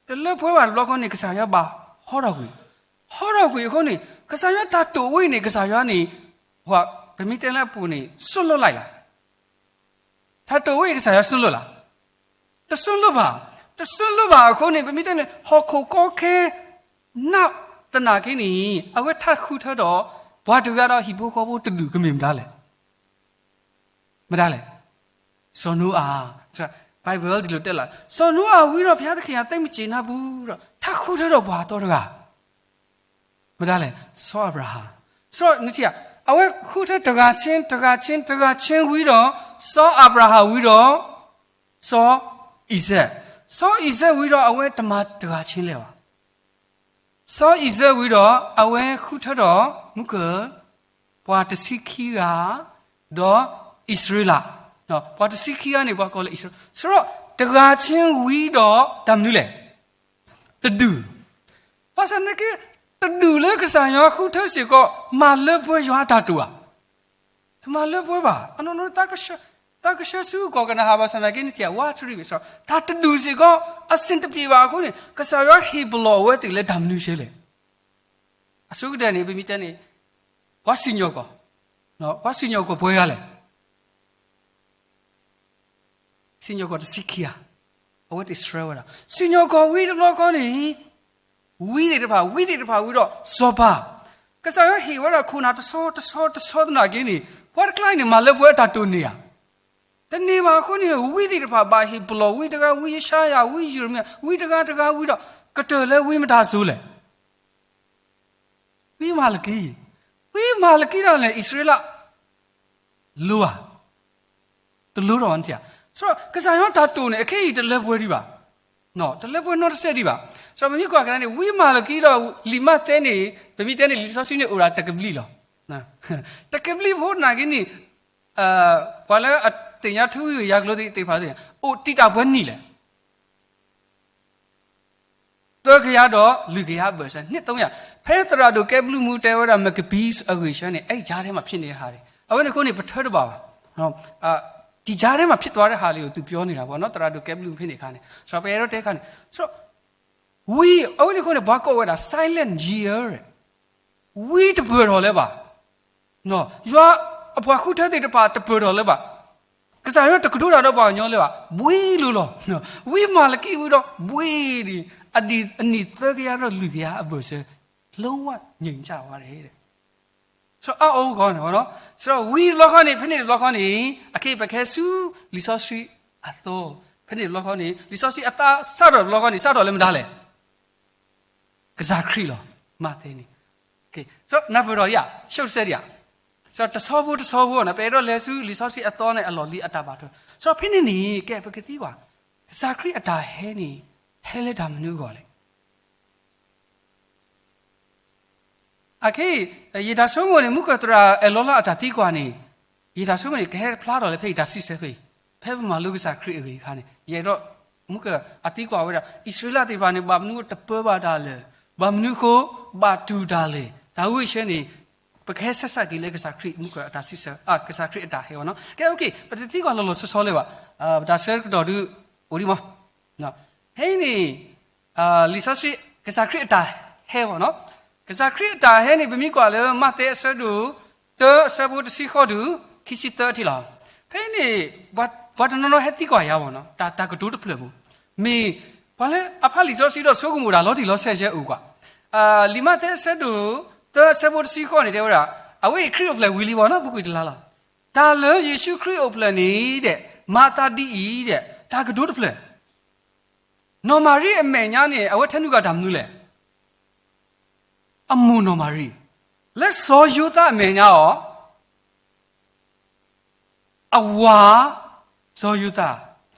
တလၢပှဲၤဘၣ်တဘျီဃီန့ၣ် ကစၢ်ယွၤဘၣ်ဟီထီၣ်ကွံာ်, ဟီထီၣ်ကွံာ်အဃိန့ၣ် ကစၢ်ယွၤတၢ်တိာ်ဝဲအံၤန့ၣ် ကစၢ်ယွၤန့ၣ် ပမ့ၢ်တဲလၢအပူၤန့ၣ် စွန့်လွှတ်လိုက်လီၤ. တၢ်တိာ်ဝဲအံၤ ကစၢ်ယွၤစွန့်လွှတ်လီၤ. တစွန့်လွှတ်ဘၣ်, တစွန့်လွှတ်ဘၣ်အဃိန့ၣ် ပမ့ၢ်တဲန့ၣ် ဟီၣ်ခိၣ်ကီခဲ နးသနာ်က့န့ၣ် အဝဲထးဃုထၢဒီး ပှၤတဂၤဒီးဟံၣ်ဖိဃီဖိတဒူၣ်ကမ့ၢ်မတၤလဲၣ်. မတၤလဲၣ်. စီၤနိအၤ, Bible ဒ်လဲၣ်တဲလီၤ, စီၤနိအၤဝံၤဒီး ဘုရားသခင် သိမ်းမကျေနပ်ဘူးဒီး ထးဃုထၢဒီးပှၤအသီတဂၤ မတၤလဲၣ်, စီၤအၤဘြၤဟၣ်. စီၤ, အဝဲဃုထၢတဂၤချင်း တဂၤချင်း တဂၤချင်းဝံၤဒီး စီၤအၤဘြၤဟၣ်ဝံၤဒီး စီၤအံၤစဲး, စီၤအံၤစဲးဝံၤဒီး အဝဲတမၤတဂၤချင်းလဲၣ်ဘၣ်. စီၤအံၤစဲးဝံၤဒီး အဝဲဃုထၢဒီး မုၢ်ကၢၢ် ပှၤတဆံခံဂၤ ဒီးအံၣ်စရ့လး, ပှၤတဆံခံဂၤန့ၣ် ပှၤကိးလၢအံၣ်စရ့လး, စီၤ တဂၤချင်းဝံၤဒီး တၢ်မနုၤလဲၣ် တဒူၣ်. ဘၣ်ဆၣ်သနာ်က့ တဒူၣ်လၢကစၢ်ယွၤဃုထၢစ့ၢ်ကီး မၤလၢပှဲၤယွၤအတၢ်တိာ်ဧါ. တမၤလၢပှဲၤဘၣ်. အနီၢ်နီၢ် တၢ်ကဆှၢဆူကီၢ်ကနၤဧၣ်ဘၣ်ဆၣ်သနာ်က့ နထံၣ်ဝးတရံးဘၣ်စ့ၢ်ကီး တၢ်တဒူၣ်စ့ၢ်ကီး အဆင်တပြေဘၣ်အဃိန့ၣ် ကစၢ်ယွၤဟ့ၣ်ပလီၢ်အဝဲသ့ၣ်လၢတၢ်မနုၤဆဲလဲၣ်. အဆိကတၢၢ်န့ၣ် ပမ့ၢ်တဲန့ၣ် ပှၤစံၣ်ညီၣ်ကွီၢ်, ပှၤစံၣ်ညီၣ်ကွီၢ်ပှဲၤဂၤလဲၣ်. စံၣ်ညီၣ်ကွီၢ်တဆံခံဂၤ, အဝဲသ့ၣ်ဆှၢဝဲဒၣ် စံၣ်ညီၣ်ကွီၢ်ဝံၤတဘျီဃီန့ၣ် ဝံသ့ၣ်တဖၣ် ဝံသ့ၣ်တဖၣ်ဝံၤဒီး စီၤပၤ, ကစၢ်ယွၤဟ့ၣ်ဝဲဒၣ်ခိၣ်နၢ်တဆီတဆီတဆီသနာ်က့န့ၣ် ပှၤတကျါအံၤန့ၣ် မၤလၢပှဲၤအတၢ်တိာ်န့ၢ်ဧါ. တန့ၢ်ဘၣ်အဃိန့ၣ် ဝံသ့ၣ်တဖၣ်ဘၣ်ဟ့ၣ်ပလီၢ် ဝံတဂၤ ဝံယၡါယၤ ဝံယံးရမံယၤ ဝံတဂၤတဂၤဝံဒီး ကတၢၢ်လၢဝံမတၤအစိၤလဲၣ်. ဝံမၤလကံ, ဝံမၤလကံဒၣ်လဲာ် အံၣ်စရ့လး လိဧါ, တလိထီၣ်ဘၣ်နထံၣ်ဧါ. စီၤ ကစၢ်ယွၤတၢ်တိာ်န့ၣ် အခဲအံၤတလၢပှဲၤဒံးဘၣ်, တလၢပှဲၤနီတစဲးဒံးဘၣ်. စီၤ ပမ့ၢ်ကွၢ်ကဒါန့ၣ် ဝံမၤလကံဒီး လံာ်မးသဲန့ၣ် ပမ့ၢ်တဲန့ၣ် လံာ်စီဆှံန့ၣ်အိၣ်ဒၣ်တကဘျံးလီၤ. တကဘျံးဖိသနာ်က့န့ၣ် ပှၤလၢအသ့ၣ်ညါထူဝံၤယၤကျိၤသ့ၣ်တဖၣ် အိၣ်တံာ်တာ်ပှဲၤနံၣ်လဲၣ်. သၢကယၤဒီးလွံၢ်ကယၤအဘၢၣ်စၢၤ နှစ်သုံးရာ, ဖဲသရၣ်ဒိၣ်ကဲဘျုးမူတဲဝဲဒၣ် Maccabees အဂ့ၢ်ဆၢန့ၣ် အဲဒီကြားထဲမှာဖြစ်နေတဲ့ဟာတွေ အဝဲန့ၣ်အဃိန့ၣ် ပထၢတဘၣ်ဘၣ်. ဒီကြားထဲမှာဖြစ်သွားတဲ့ဟာလေးကို သူပြောနေတာပေါ့နော်, သရၣ်ဒိၣ်ကဲဘျုးမူဖဲန့ၣ်အခါန့ၣ် ဆိုတော့ ပအဲၣ်ဒိးတဲအခါန့ၣ် ဆိုတော့ ဝံ အဝဲန့ၣ်အဃိန့ၣ် ပှၤကိးဝဲဒၣ် silent year ဝံတပၢၢ်ထီၣ်လၢၤဘၣ်. ယွၤအပှၤဃုထၢသ့ၣ်တဖၣ်တပၢၢ်ထီၣ်လၢၤဘၣ်. ကစၢ်ယွၤတကတိၤတၢ်ဒီးပှၤကညီလၢၤဘၣ်. ဘှံးလိၤလီၤ. ဝံမၤလကံဝံဒီး ဘှံးဒံး အနံၣ်သၢကယၤဒီးလွံၢ်ကယၤအဘၢၣ်စၢၤ လုံးဝငြိမ်ကျသွားတယ်. ဆိုတော့ အအိၣ်ဂီၢ်န့ၣ် ဆိုတော့ ဝံတဘျီဃီန့ၣ် ဖဲန့ၣ်တဘျီဃီန့ၣ် အခဲအံၤပကဟဲဆူ လံာ်စီဆှံအသီ, ဖဲန့ၣ်တဘျီဃီန့ၣ် လံာ်စီဆှံအသီစးထီၣ်တဘျီဃီန့ၣ် စးထီၣ်လၢမတၤလဲၣ်. ကစၢ်ခရံာ်လီၤ. မးသဲန့ၣ် နၢ်ပၢၢ်ထီၣ်ဧါ, ရှုပ်စဲဒံးဧါ. တဆီဖိတဆီဖိန့ၣ် ပအဲၣ်ဒိးလဲၤဆူလံာ်စီဆှံအသီန့ၣ် အလီၢ်လံၤအတၢ်ဘၣ်ထွဲ. ဆိုတော့ ဖဲန့ၣ်န့ၣ် ကဲ ပကသံကွၢ် ကစၢ်ခရံာ်အတၢ်ဟဲန့ၣ် ဟဲလၢတၢ်မနုၤအဂီၢ်လဲၣ်. အခဲအံၤ ယတၢ်ဆိကမိၣ်န့ၣ် မုၢ်ကၢၢ်သရၣ်အဲၣ်လီၤလၢအတၢ်သံကွၢ်န့ၣ် ယတၢ်ဆိကမိၣ်န့ၣ် ကဟဲဖျါထီၣ်လၢဖဲအံၤတၢ်စံးဆၢဖဲအံၤ, ဖဲပမၤလိကစၢ်ခရံာ်အဂ့ၢ်အခါန့ၣ် ယအဲၣ်ဒိး မုၢ်ကၢၢ်အသံကွၢ်ဝဲဒၣ် အံၣ်စရ့လးသ့ၣ်တဖၣ်န့ၣ် ဘၣ်မနုၤတပၢဘၣ်တၢ်လဲၣ်, ဘၣ်မနုၤအဃိ ဘၣ်တူၢ်တၢ်လဲၣ်, တၢ်ဝဲအံၤဆၢန့ၣ် ပကဟဲဆဲးဆဲးက့ၤလၢကစၢ်ခရံာ် မုၢ်ကၢၢ်အတၢ်စံးဆၢ, ကစၢ်ခရံာ်အတၢ်ဟဲဝဲနီၤ. ကဲ okay ပတသံကွၢ်လီၤလီၤဆီဆီလၢၤဘၣ်. ပတၢ်ဆၢကတီၢ်ဒုး အိၣ်ဒံးမး ဖဲအံၤန့ၣ် လံာ်စီဆှံ ကစၢ်ခရံာ်အတၢ်ဟဲဝဲနီၤ. ကစၢ်ခရံာ်အတၢ်ဟဲန့ၣ် ပမ့ၢ်ကွၢ်လၢ မးသဲအဆၢဒိၣ်တၢ အဆၢဖိတဆံဃိးတုၤ ခံဆံသၢထံၣ်လီၤ. ဖဲအံၤန့ၣ် ပှၤတနီၤနီၤဟဲသံကွၢ်ယၤဝဲနီၤ, တၢ် တၢ်ကတိၤတဖျၢၣ်ပူၤ, မ့ၢ်ပှၤလၢအဖးလံာ်စီဆှံဒီးဆိကမိၣ်တၢ်လီၤတံၢ်လီၤဆဲးဆဲးအိၣ်ကွၢ် လံာ်မးသဲအဆၢဒိၣ်သၢအဆၢဖိတဆံဃိးန့ၣ် တဲဝဲဒၣ်, အဝဲအံၤခရံာ်အိၣ်ဖျဲၣ်ဝံၤလံဘၣ်နီၤ ပူၤကွံာ်တလါလီၤ. တၢ်လၢယ့ၣ်ၡူးခရံာ်အိၣ်ဖျဲၣ်န့ၣ်ဒီး မၤသးဒ်အံၤဒီး တၢ်ကတိၤတဖျၢၣ်, နီၢ်မၤရံအမဲာ်ညါန့ၣ် အဝဲထဲနုာ်ကတၢ်မနုၤလဲၣ်. အမိၢ်နီၢ်မၤရံ, လၢစီၤယိၤသးအမဲာ်ညါအီၤ အဝၤ စီၤယိၤသး,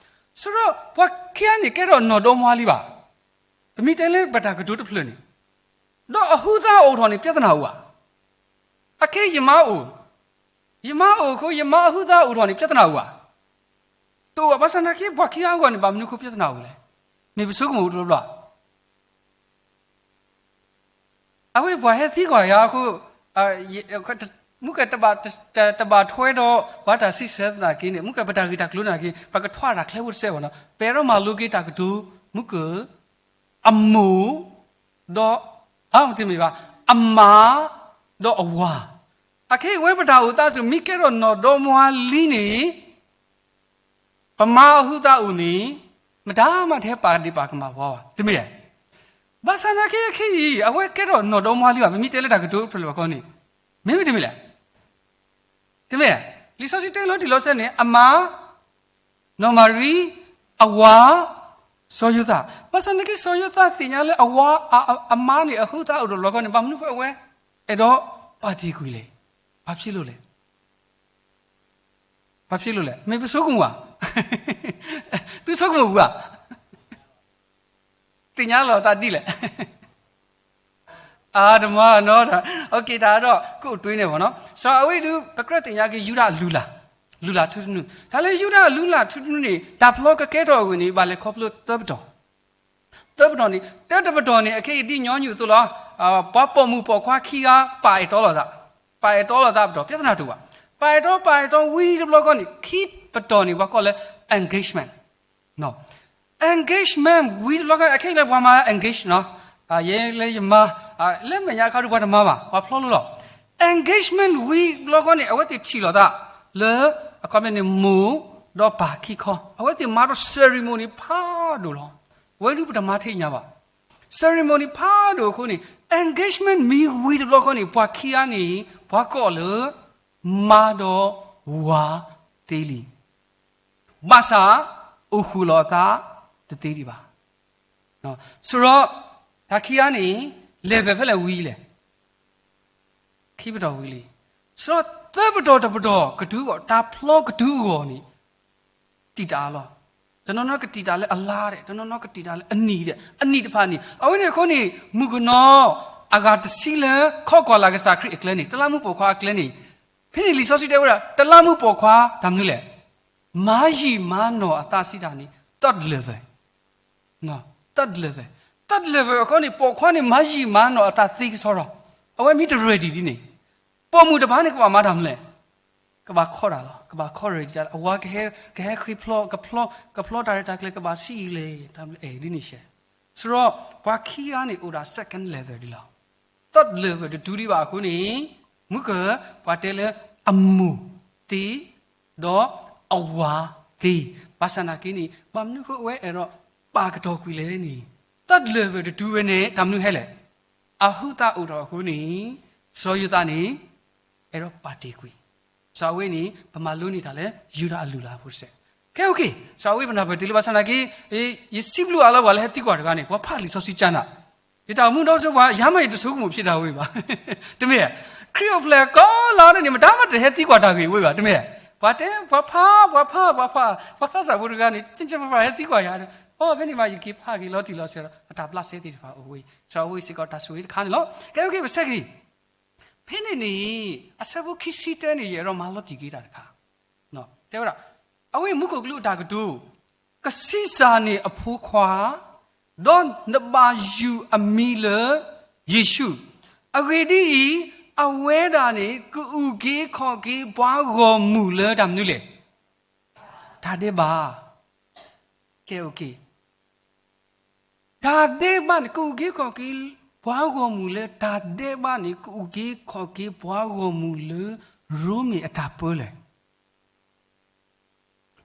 ဆိဒီးပှၤခံဂၤန့ၣ် ကဲထီၣ်နီၢ်ဒီမါလံဘၣ်. ပမ့ၢ်တဲလၢပတၢ်ကတိၤတဖျၢၣ်န့ၣ်, ဒီးအဟုးသးအိၣ်ထီၣ်န့ၣ် ပြဿနာအိၣ်ဧါ. အခဲအံၤယမါအိၣ်, ယမါအိၣ်အဃိ ယမါအဟုးသးအိၣ်ထီၣ်န့ၣ် ပြဿနာအိၣ်ဧါ. တအိၣ်ဘၣ်, ဘၣ်ဆၣ်သနာ်က့ ပှၤခံဂၤအဂီၢ်န့ၣ် ဘၣ်မနုၤအဃိပြဿနာအိၣ်လဲၣ်. မ့ၢ်ပဆိကမိၣ်တဘျီဘျီ အဝဲပှၤဟဲသံကွၢ်ယၤအဃိ, မုၢ်က တဘၣ်ထွဲဒီးပှၤတၢ်စံးဆၢသနာ်က့န့ၣ် မုၢ်က ပတၢ်ဂ့ၢ်တၢ်ကျိၤသနာ်က့ ပကထွါတၢ်ချၢဖိတစဲးဘၣ်နီၤ, ပအဲၣ်ဒိးမၤလိက့ၤတၢ်ကတိၤ, မုၢ်က အမိၢ်, ဒီး, တမ့ၢ်ဘၣ်, အမါ, ဒီးအဝၤ, အခဲအံၤဝဲပတၢ်အိၣ်သးစ့ၢ် မ့ၢ်ကဲထီၣ်နီၢ်ဒီမါလံန့ၣ် ပမါအဟုးသးအိၣ်န့ၣ် မတၤမးတဟဲပာ်ဒ့ၣ်ပာ်ကမၣ်ပှၤဘၣ်, တမ့ၢ်ဧါ. ဘၣ်ဆၣ်သနာ်က့ခဲအံၤ အဝဲကဲထီၣ်နီၢ်ဒီမါလံဘၣ်, ပမ့ၢ်တဲလၢတၢ်ကတိၤတဖျၢၣ်လၢပခီန့ၣ်, မ့မ့ၢ်တမ့ၢ်လဲၣ်, တမ့ၢ်ဧါ. လံာ်စီဆှံတဲလီၤတံၢ်လီၤဆဲးန့ၣ် အမါ, နီၢ်မၤရံ, အဝၤ, စီၤယိၤသး, ဘၣ်ဆၣ်သနာ်က့ စီၤယိၤသးသ့ၣ်ညါလၢအဝၤ, အမါန့ၣ် အဟုးသးအိၣ်တဘျီဃီန့ၣ် ဘၣ်မနုၤဃိအဝဲ အဲၣ်ဒိးပာ်တ့ၢ်ကွံာ်လဲၣ်. ဘာဖြစ်လို့လဲ, ဘာဖြစ်လို့လဲ, မ့ၢ်ပဆိကမိၣ်ဧါ, သုဆိကမိၣ်ပူၤဧါ, သ့ၣ်ညါလီၤသးဒ်လဲၣ်. အတမၤနီၤ, တၢ်ဒီး ကအိၣ်တွ့န့ၣ်ဘၣ်နီၤ. စီၤအဝဲဒုး ပကြၢးသ့ၣ်ညါက့ၤ ယူဒၤအလုၢ်အလၢ်, လုၢ်လၢ်ထူတနုၤ, တၢ်လၢယူဒၤအလုၢ်အလၢ်ထူတနုၤန့ၣ် တၢ်ဖျီကကဲထီၣ်အဂ့ၢ်န့ၣ် ဘၣ်လဲၤခီဖျိသၢပတီၢ် သၢပတီၢ်န့ၣ် တၢတပတီၢ်န့ၣ် အခဲအံၤဒ်ညီနုၢ်အသိးလီၤ. ပှၤပိာ်မုၣ်ပိာ်ခွါခံဂၤ ပာ်အဲၣ်တီလိာ်သး, ပာ်အဲၣ်တီလိာ်သးပတီၢ် ပြဿနာတအိၣ်ဘၣ်. ပာ်အဲၣ်တီ ပာ်အဲၣ်တီဝံၤတဘျီဃီန့ၣ် ခံပတီၢ်န့ၣ် ပှၤကိးလၢ engagement, engagement ဝံၤတဘျီဃီန့ၣ် အခဲအံၤလၢပှၤမၤ engage နီၤ, ယဲလၢယမါ, လၢမဲာ်ညါအခါဒုးပှၤတမၤဘၣ် ပှၤဖျီလိလီၤ. engagement ဝံၤတဘျီဃီန့ၣ် အဝဲသ့ၣ်ထံၣ်လိာ်သးလၢ အခီပညီန့ၣ် မိၢ်ဒီးပၢ်ခံခီ အဝဲသ့ၣ်မၤဒီး ceremony ဖးဒိၣ်လီၤ. အဝဲဒုးပတမၤထဲညါဘၣ်. ceremony ဖးဒိၣ်အဃိန့ၣ် engagement မ့ၢ်ဝံၤတဘျီဃီန့ၣ် ပှၤခံဂၤန့ၣ် ပှၤကိးလၢ မါဒီးဝၤသ့လံ. ဘၣ်ဆၣ် အိၣ်ဃုာ်လီၤအသးတသ့ဒံးဘၣ်. ဆိဒီး တၢ်ခံဂၤန့ၣ် လဲၤဖဲလဲၣ်ဝံၤလဲၣ် ခံပတီၢ်ဝံၤလံ. ဆိဒီးသၢပတီၢ်တပတီၢ်ကတုၤအဂီၢ် တၢ်ဖျီကတုၤအဂီၢ်န့ၣ် တံာ်တာ်အလီၢ်, တနီၤနီၤကတံာ်တာ်လၢအလါဒီး တနီၤနီၤကတံာ်တာ်လၢအနံၣ်ဒီး အနံၣ်တဖၣ်န့ၣ် အဝဲန့ၣ်အဃိန့ၣ် မုၣ်ကနီၤအဂၤတဆံလၢ ခီကွၢ်လၢ်ကစၢ်ခရံာ်အကျဲန့ၣ် တလးမူးပိာ်ခွါအကျဲန့ၣ်, ဖဲန့ၣ်လံာ်စီဆှံတဲဝဲဒၣ် တလးမူးပိာ်ခွါတၢ်မနုၤလဲၣ်, မၤယံာ်မၤနီၢ်အသးစံးတၢ်န့ၣ် third level, third level, third level အဃိန့ၣ် ပိာ်ခွါန့ၣ် မၤယံာ်မၤနီၢ်အသးသ့ကစီဒီး အဝဲမ့ၢ်တ ready ဒ်န့ၣ် ပိာ်မုၣ်တဖၣ်န့ၣ် ကဘၣ်မၤတၢ်မနုၤလဲၣ်, ကဘၣ်ခီတၢ်လီၤ, ကဘၣ်ခီ ready တၢ်လီၤ, အဝၤကဟဲ ကဟဲဃ့ဖျီ ကဖျီ ကဖျီတၢ်ရဲၣ်တၢ်ကျဲၤ ကဘၣ်ဆံးအံၤလဲၣ် တၢ်မနုၤလဲၣ် အဲၣ်ဒ်န့ၣ်ရှဲ. ဆိဒီး ပှၤခံဂၤန့ၣ်အိၣ်ဒၣ် second level ဒ်လီၤ. third level တတုၤဒံးဘၣ်အဃိန့ၣ် မုၢ်က ပှၤတဲလၢအမိၢ်သ့ ဒီးအဝၤသ့, ဘၣ်ဆၣ်နာ်က့န့ၣ် ဘၣ်မနုၤအဃိအဝဲအဲၣ်ဒိးပာ်ကတီၤကွံာ်လဲၣ်န့ၣ် third level တတုၤဝဲန့ၣ် တၢ်မနုၤဟဲလဲၣ်, အဟုးသးအိၣ်ထီၣ်အဃိန့ၣ် စီၤယိၤသးန့ၣ် အဲၣ်ဒိးပာ်တ့ၢ်ကွံာ်. စီၤအဝဲန့ၣ် ပမၤလိန့ၢ်တၢ်လၢ ယူဒၤအလုၢ်အလၢ်ဖိတစဲး. ကဲ okay, စီၤအဝဲပနၢ်ပၢၢ်တ့ၢ်လံ ဘၣ်ဆၣ်နာ်က့ ယစံးဘျုးအါလၢပှၤလၢဟဲသံကွၢ်တဂၤန့ၣ် ပှၤဖးလံာ်စီဆှံကနၣ်, ယတၢ်အိၣ်မူဒီးဆိပှၤ ယၤမးယတဆိကမိၣ်ဖျဲးတၢ်ဝဲဘၣ်, တမ့ၢ်ဧါ. ခရံာ်အိၣ်ဖျဲၣ်ကိးလါန့ၣ် မတၤမးတဟဲသံကွၢ်တၢ်ဂ့ၢ်ဝဲဘၣ် တမ့ၢ်ဧါ. ပှၤတဲ ပှၤဖး ပှၤဖး ပှၤဖး ပှၤသးစၢ်ဖိတဂၤန့ၣ် ကဲကဲဖးဖးဟဲသံကွၢ်ယၤ, အိ ဖဲန့ၣ်မး ယက့ၤဖးက့ၤလီၤတံၢ်လီၤဆဲးဒီး အတၢ်ဘျးစဲသ့ၣ်တဖၣ်အိၣ်ဝဲ, စီၤအဝဲစ့ၢ်ကီးတၢ်ဆိၣ်ဂ့ၤတခါန့ၣ်လီၤ. ကဲ okay, ပဆဲးက့ၤ ဖဲန့ၣ်န့ၣ် အဆၢဖိခံဆံတၢန့ၣ် ယအဲၣ်ဒိးမၤလီၤတံၢ်က့ၤတၢ်တခါ, တဲဝဲဒၣ် အဝဲမူခိၣ်ကလူးအတၢ်ကတိၤ, ကဆံးစၢ်န့ၢ်အဖိခွါ, ဒီးနဘၣ်ယုၢ်အမံၤလၢ ယ့ၣ်ၡူး, အဂ့ၢ်ဒ်အံၤ, အဝဲဒၣ်န့ၣ် ကအုၣ်က့ၤခီၣ်က့ၤပှၤဂီၢ်မုၢ်လၢတၢ်မနုၤလဲၣ်, တၢ်ဒဲးဘး ကဲ okay, တၢ်ဒဲးဘးန့ၣ် ကအုၣ်က့ၤခီၣ်က့ၤပှၤဂီၢ်မုၢ်လၢ တၢ်ဒဲးဘးန့ၣ် ကအုၣ်က့ၤခီၣ်က့ၤပှၤဂီၢ်မုၢ်လၢ ရိမ့ၤအတၢ်ပၢလၢာ်,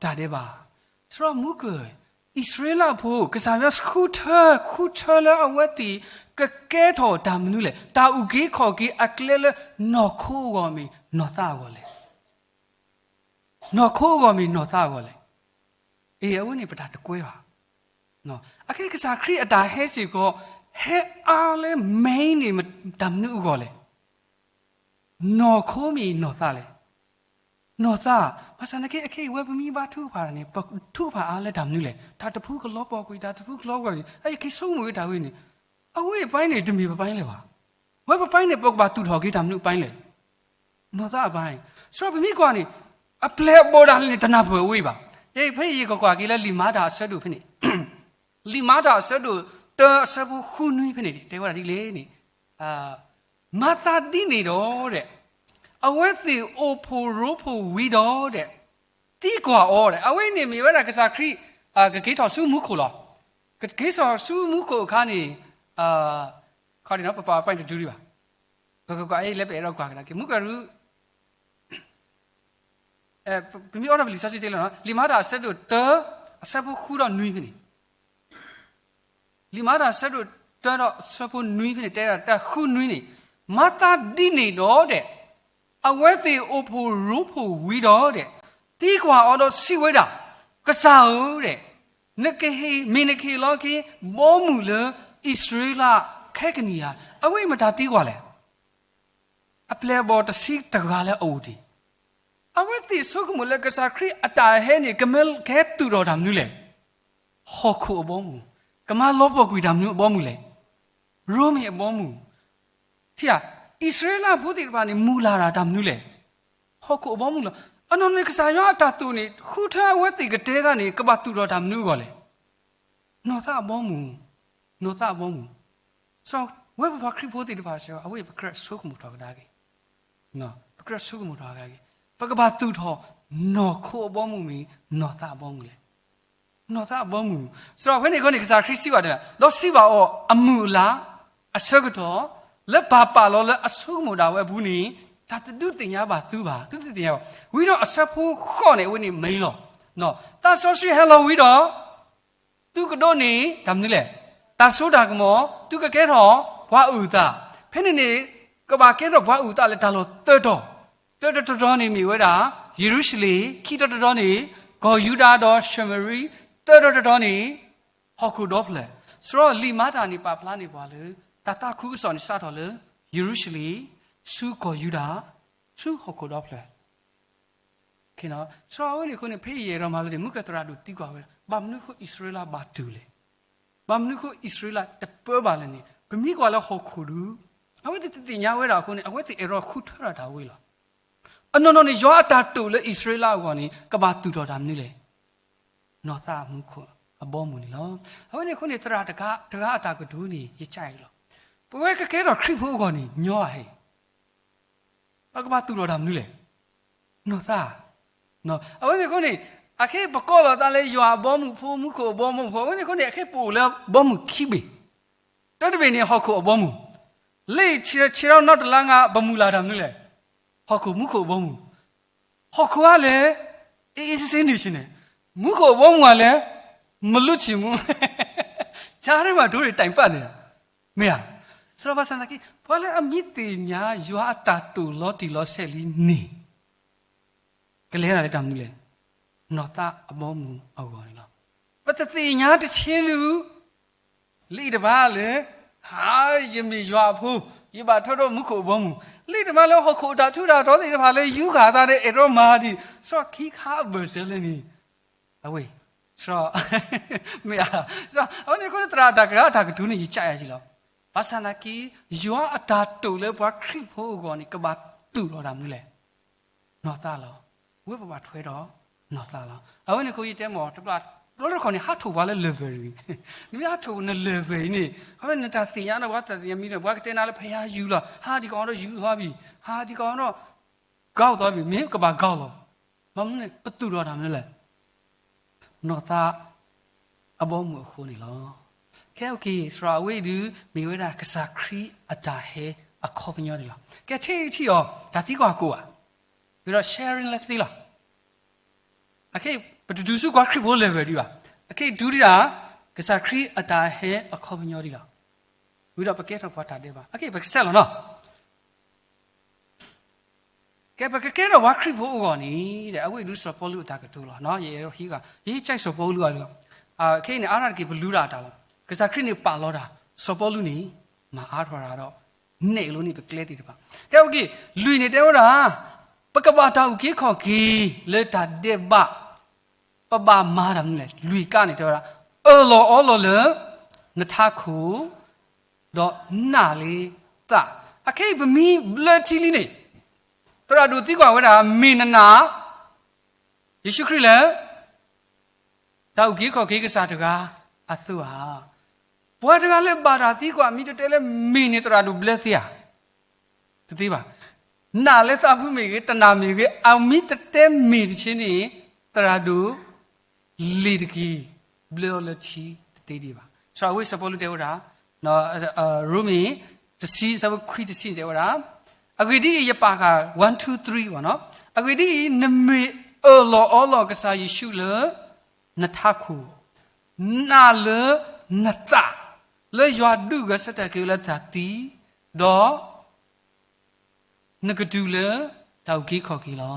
တၢ်ဒဲးဘး. ဆိဒီးမူခိၣ်, အံၣ်စရ့လးဖိ ကစၢ်ယွၤဃုထၢ, ဃုထၢလၢအဝဲသ့ၣ် ကကဲထီၣ်တၢ်မနုၤလဲၣ်. တၢ်အုၣ်က့ၤခီၣ်က့ၤအကျဲလၢနီၢ်ခိအဂီၢ်မ့ၢ်နီၢ်သးအဂီၢ်လဲၣ်. နီၢ်ခိအဂီၢ်မ့ၢ်နီၢ်သးအဂီၢ်လဲၣ်. အ့ အဝဲန့ၣ်ပတၢ်တကွဲဘၣ်. အခဲကစၢ်ခရံာ်အတၢ်ဟဲစ့ၢ်ကီး ဟဲအါလၢ main န့ၣ် တၢ်မနုၤအဂီၢ်လဲၣ်. နီၢ်ခိမ့ၢ်နီၢ်သးလဲၣ်. နီၢ်သး, ဘၣ်ဆၣ်သနာ်က့ အခဲအံၤဝဲပမ့ၢ်ဘါထုကဖၣ်န့ၣ် ပထုကဖၣ်အါလၢတၢ်မနုၤလဲၣ်. တၢ်တဖုကလီၤပှီၢ်ကွံာ်, တၢ်တဖုကလီၤပှီၢ်ကွံာ်, အခဲအံၤဆိကမိၣ်ဝဲတၢ်ဝဲန့ၣ်, အဝဲအပိုင်းန့ၣ် တမ့ၢ်ပပိုင်းလၢၤဘၣ်. ဝဲပပိုင်းန့ၣ် ပကဘၣ်သူၣ်ထီၣ်က့ၤတၢ်မနုၤအပိုင်းလဲၣ်. နီၢ်သးအပိုင်း. စံးပမ့ၢ်ကွၢ်န့ၣ် အပျဲၢ်အဘီၣ်ဒၣ်လဲာ်န့ၣ် တနၢ်ပၢၢ်ဝဲဘၣ်. ဖဲယကကွၢ်က့ၤလၢလံာ်မၤတၢ်အဆၢဒိၣ်ဖဲန့ၣ်, လံာ်မၤတၢ်အဆၢဒိၣ်တၢအဆၢဖိဃုနွံဖဲန့ၣ် တဲဝဲဒၣ်ဒ်လဲၣ်န့ၣ်, မၤသးဒ်န့ၣ်ဒီး အဝဲသ့ၣ်အိၣ်ဖှိၣ်ရိဖှိၣ်ဝံၤဒီး သံကွၢ်အီၤဒီး အဝဲန့ၣ်မ့ၢ်ဝဲဒၣ်ကစၢ်ခရံာ် ကက့ၤထီၣ်ဆူမူခိၣ်လီၤ. ကက့ၤထီၣ်ဆူမူခိၣ်အခါန့ၣ် ခီဒ်န့ၣ် ပပာ်အပိုင်းတဒုဒံးဘၣ်. ပကကွၢ်အံၤလၢပအဲၣ်ဒိးကွၢ်ကဒါက့ၤ မူကရူ ပမ့ၢ်အိးထီၣ်ပလံာ်စီဆှံတ့ၢ်လီၤ, လံာ်မၤတၢ်အဆၢဒိၣ်တၢ အဆၢဖိဃုဒီးနွံဖဲန့ၣ်, လံာ်မၤတၢ်အဆၢဒိၣ်တၢဒီးအဆၢဖိနွံဖဲန့ၣ် တဲဒၣ်တၢ်ဃုနွံန့ၣ်, မၤသးဒ်န့ၣ်ဒီးဒဲး, အဝဲသ့ၣ်အိၣ်ဖှိၣ်ရိဖှိၣ်ဝံၤဒီးဒဲး, သံကွၢ်အီၤဒီးစံးဝဲဒၣ်, ကစၢ်ဧၢဒဲး, နကဟ့ၣ် မ့ၢ်နကဟ့ၣ်လီၤက့ၤ ဘီမုၢ်လၢအံၣ်စရ့လးခဲကနံၣ်ယၤ, အဝဲအံၤမတၤသံကွၢ်လဲၣ်. အပျဲၢ်အဘီၣ်တဆံတဂၤလၢအအိၣ်တ့ၢ်, အဝဲသ့ၣ်ဆိကမိၣ်လၢကစၢ်ခရံာ်အတၢ်ဟဲန့ၣ် ကမ့ၢ်ကဟဲသူၣ်ထီၣ်တၢ်မနုၤလဲၣ်. ဟီၣ်ခိၣ်အဘီမုၢ်, ကမၤလီၤပှီၢ်ကွံာ်တၢ်မနုၤအဘီမုၢ်လဲၣ်. ရိမ့ၤအဘီမုၢ်, ထံၣ်ဧါ, အံၣ်စရ့လးဖိသ့ၣ်တဖၣ်န့ၣ် မုၢ်လၢ်တၢ်တၢ်မနုၤလဲၣ်. ဟီၣ်ခိၣ်အဘီမုၢ်လီၤ. အနီၢ်နီၢ်န့ၣ် ကစၢ်ယွၤအတၢ်သိၣ်န့ၣ် ဃုထၢအဝဲသ့ၣ်ကတဲဂၤန့ၣ် ကဘၣ်သူၣ်ထီၣ်တၢ်မနုၤအဂီၢ်လဲၣ်. နီၢ်သးအဘီမုၢ်, နီၢ်သးအဘီမုၢ်. စံးဝဲပပှၤခရံာ်ဖိသ့ၣ်တဖၣ်စ့ၢ်ကီး အဝဲအံၤပကြၢးဆိကမိၣ်ထီၣ်ကဒါက့ၤ, ပကြၢးဆိကမိၣ်ထီၣ်ကဒါက့ၤ, ပကဘၣ်သူၣ်ထီၣ် နီၢ်ခိအဘီမုၢ်မ့ၢ်နီၢ်သးအဘီမုၢ်လဲၣ်. နီၢ်သးအဘီမုၢ်. စံးဖဲန့ၣ်အဃိန့ၣ် ကစၢ်ခရံာ်စံးဘၣ်တဲ, ဒီးစံးဘၣ်အီၤအမုၢ်အလါ အဆၢကတီၢ် လၢပၢ်ပာ်လီၤလၢအဆိကမိၣ်ဒၣ်ဝဲအပူၤန့ၣ် တၢ်တဒုးသ့ၣ်ညါဘၣ်သုဘၣ်, သုတသ့ၣ်ညါဘၣ်. ဝံၤဒီးအဆၢဖိဃိးန့ၣ် အဝဲန့ၣ်မ့ၢ်လီၤ. သးစီဆှံဟဲလီၤဝံၤဒီး သုကဒိးန့ၢ်တၢ်မနုၤလဲၣ်. တၢ်စိတၢ်ကမီၤ, သုကကဲထီၣ်ပှၤအုၣ်သး. ဖဲန့ၣ်န့ၣ် ကဘၣ်ကဲထီၣ်ပှၤအုၣ်သးလၢတၢ်လီၢ်သၢတီၤ, တၢတတီၤန့ၣ်မ့ၢ်ဝဲဒၣ် ယရူၤၡလ့ၣ်, ခံတီၤတတီၤန့ၣ် ကီၢ်ယူဒၤဒီးၡမရံ, သၢတီၤတတီၤန့ၣ် ဟီၣ်ခိၣ်ဒီဖျၢၣ်. စံးလံာ်မၤတၢ်န့ၣ် ပာ်ဖျါန့ၢ်ပှၤလၢ တၢ်သးခုကစီၣ်န့ၣ်စးထီၣ်လၢ ယရူၤၡလ့ၣ်, ဆူကီၢ်ယူဒၤ, ဆူဟီၣ်ခိၣ်ဒီဖျၢၣ်. စံးအဝဲန့ၣ်အဃိန့ၣ် ဖဲယအဲၣ်ဒိးမၤလိန့ၣ် မုၢ်ကသရၣ်ဒိၣ်သံကွၢ်ဝဲဒၣ် ဘၣ်မနုၤအဃိအံၣ်စရ့လးဘၣ်တုၤလဲၣ်. ဘၣ်မနုၤအဃိအံၣ်စရ့လးတပၢဘၣ်လဲၣ်န့ၣ် ပမ့ၢ်ကွၢ်လၢဟီၣ်ခိၣ်ဒုး အဝဲသ့ၣ်တသ့ၣ်ညါဝဲဒၣ်အဃိန့ၣ် အဝဲသ့ၣ်အဲၣ်ဒိးဃုထၢဒၣ်တၢ်ဝဲလီၤ. အနီၢ်နီၢ်န့ၣ် ယွၤအတၢ်တိာ်လၢအံၣ်စရ့လးအဂီၢ်န့ၣ် ကဘၣ်သူၣ်ထီၣ်တၢ်မနုၤလဲၣ်. နီၢ်သးအမူခိၣ်အဘီအမုၢ်န့ၣ်လီၤ. အဝဲန့ၣ်အဃိန့ၣ် သရၣ်တဂၤအတၢ်ကတိၤန့ၣ် ယကးအံၤလီၤ. ပဝဲကကဲထီၣ်ခရံာ်ဖိအဂီၢ်န့ၣ် ညီအဟဲ ပကဘၣ်သူၣ်ထီၣ်တၢ်မနုၤလဲၣ်. နီၢ်သး. အဝဲန့ၣ်အဃိန့ၣ် အခဲအံၤပကိးလီၤသးလၢယွၤအဘီအမုၢ်ဖိ မူခိၣ်အဘီအမုၢ်ဖိ အဝဲန့ၣ်အဃိန့ၣ် အခဲအံၤပအိၣ်လၢဘီအမုၢ်ခံဘ့ၣ်. တၢ်တဘ့ၣ်န့ၣ် ဟီၣ်ခိၣ်အဘီအမုၢ်, လၢဆံးထီၣ်နီတလါငါ ပမုၢ်လၢ်တၢ်မနုၤလဲၣ်. ဟီၣ်ခိၣ် မူခိၣ်အဘီအမုၢ်. ဟီၣ်ခိၣ်အါလဲၣ် အေးအေးဆေးဆေးနေချင်တယ်. မူခိၣ်အဘီအမုၢ်အါလဲၣ် မလွတ်ချင်ဘူး. ကြားထဲမှာ ဒိုးတိုင်ပတ်နေတာ မ့ၢ်ဧါ. စံးဘၣ်ဆၣ်သနာ်က့ ပှၤလၢအမ့ၢ်သ့ၣ်ညါယွၤအတၢ်တိာ်လီၤတံၢ်လီၤဆဲးလံန့ၣ် ကလဲၤတၢ်လၢတၢ်မနုၤလဲၣ်. နီၢ်သးအဘီအမုၢ်အဂီၢ်န့ၣ်လီၤ. ပတသ့ၣ်ညါတဆ့လူး လၢအံၤတဘၣ်လၢ ဟါ ယမ့ၢ်ယွၤအဖိ, ယဘၣ်ထွဲဒီးမူခိၣ်အဘီအမုၢ်, လၢအံၤတဘၣ်လၢဟီၣ်ခိၣ်အတၢ်ထူးတၢ်တီၤသ့ၣ်တဖၣ်လၢယူဃာ်အသးဒီးအဲၣ်ဒိးမၤဒံး စံးခံခါအဘၢၣ်စၢၤလၢန့ၣ် အဝဲ စံး မ့ၢ်ဧါ. အဝဲန့ၣ်အဃိန့ၣ် သရၣ်တၢ်ကရၢအတၢ်ကတိၤန့ၣ် ယကးယၤယံၤလီၤ. ဘၣ်ဆၣ်သနာ်က့ ယွၤအတၢ်တိာ်လၢပှၤခရံာ်ဖိအဂီၢ်န့ၣ် ကဘၣ်သူၣ်ထီၣ်တၢ်မနုၤလဲၣ်. နီၢ်သးလီၤ. ဝဲပဘၣ်ထွဲဒီးနီၢ်သးလီၤ. အဝဲန့ၣ်အဃိ ယတဲမ့ၢ်တဘျီ တဘျီတခီၣ်န့ၣ် ဟးထီၣ်ပှၤလၢ level တဂ့ၤ. နမ့ၢ်ဟးထီၣ်န level အံၤန့ၣ် ခီဖျိနတၢ်သ့ၣ်ညါဒီး ပှၤတသ့ၣ်ညါမံၤဒီး ပှၤကတဲနၤလၢဖယါယူၤလီၤ. ဟါဒံးကီးဒီးယူၤလီၤဘံၣ်, ဟါဒံးကီးဒီး ကီသီဘံၣ်, မ့ၢ်ကဘၣ်ကီလီၤ. မ့ၢ်မနုၤန့ၣ် ပသူၣ်ထီၣ်တၢ်မနုၤလဲၣ်. နီၢ်သးအဘီအမုၢ်အဃိန့ၣ်လီၤ. ကဲ okay စံး အဝဲအံၤဒုး မ့ၢ်ဝဲဒၣ်ကစၢ်ခရံာ်အတၢ်ဟဲအခီပညီန့ၣ်လီၤ. ကဲ ထံၣ်ထံၣ်အီၤ တၢ်သံကွၢ်ကိးဂၤ ဝံၤဒီး sharing လၢသ့လီၤ. အခဲအံၤ ပတတုၤဆူပှၤခရံာ်ဖိ level ဒံးဘၣ်. အခဲအံၤတုၤဒံးဒၣ် ကစၢ်ခရံာ်အတၢ်ဟဲအခီပညီဒံးလီၤ. ဝံၤဒီးပကဲထီၣ်ပှၤတၢ်ဒဲးဘး. အကဲ ပကစဲးလီၤနီၤ. ကဲ ပကကဲထီၣ်ပှၤခရံာ်ဖိအဂီၢ်န့ၣ် အဝဲဒုးစီၤပီလူးအတၢ်ကတိၤလီၤ. ယအဲၣ်ဒိးဟံးဂၤ ယဟံးကၠဲၣ်စီၤပီလူးအဂီၢ်, ခဲအံၤန့ၣ် အါထီၣ်တက့ၢ် ပလူတၢ်အတၢ်လီၤ. ကစၢ်ခရံာ်န့ၣ်ပာ်လီၤတၢ်, စီၤပီလူးန့ၣ် မၤအါထီၣ်တၢ်ဒီး နဲၣ်လိန့ၢ်ပကျဲသ့ၣ်တဖၣ်. ကဲ အိၣ်က့ၤ လွံၢ်န့ၣ်တဲဝဲဒၣ် ပကဘၣ်တၢ်အုၣ်က့ၤခီၣ်က့ၤလၢတၢ်ဒဲးဘး ပဘၣ်မၤတၢ်မနုၤလဲၣ်. လွံၢ်ကါန့ၣ်တဲဝဲဒၣ် အၢၣ်လီၤအီလီၤလၢ နထးခိၣ် ဒီးနာ်လၢသး. အခဲအံၤပမ့ၢ်ဘျၢထံလံန့ၣ် သရၣ်ဒိၣ်သံကွၢ်ဝဲဒၣ် မ့ၢ်နနာ် ယ့ၣ်ၡူးခရံာ်လၢ တၢ်အုၣ်က့ၤခီၣ်က့ၤကစၢ်တဂၤအသိးဧါ. ပှၤတဂၤလၢဘၣ်တၢ်သံကွၢ် မ့ၢ်တတဲလၢမ့ၢ်န့ၣ် သရၣ်ဒိၣ်ဘျၢသ့ဧါ. တသ့ဘၣ်. နာ်လၢသးဖုမ့ၢ်ဂ့ၤ တနာ်မ့ၢ်ဂ့ၤ အမ့ၢ်တတဲမ့ၢ်တဆ့န့ၣ် သရၣ်ဒိၣ် လ့ၤတက့ၢ် ဘျၢအီၤလၢထံတသ့ဒံးဘၣ်. စီၤအဝဲစီၤပီလူးတဲဝဲဒၣ် ရိမ့ၤ တဆံ ဆၢဖိခွံ တဆံန့ၣ်တဲဝဲဒၣ် အဂ့ၢ်ဒ်အံၤ ယပာ်ဃာ် one two three ဘၣ်နီၤ. အဂ့ၢ်ဒ်အံၤ နမ့ၢ်အၢၣ်လီၤအီလီၤကစၢ်ယ့ၣ်ၡူးလၢ နထးခိၣ်, နာ်လၢနသး လၢယွၤဒုးဂဲၤဆၢထၢၣ်က့ၤလၢတၢ်သံ, ဒီး နကတုၤလၢတၢ်အုၣ်က့ၤခီၣ်က့ၤလီၤ.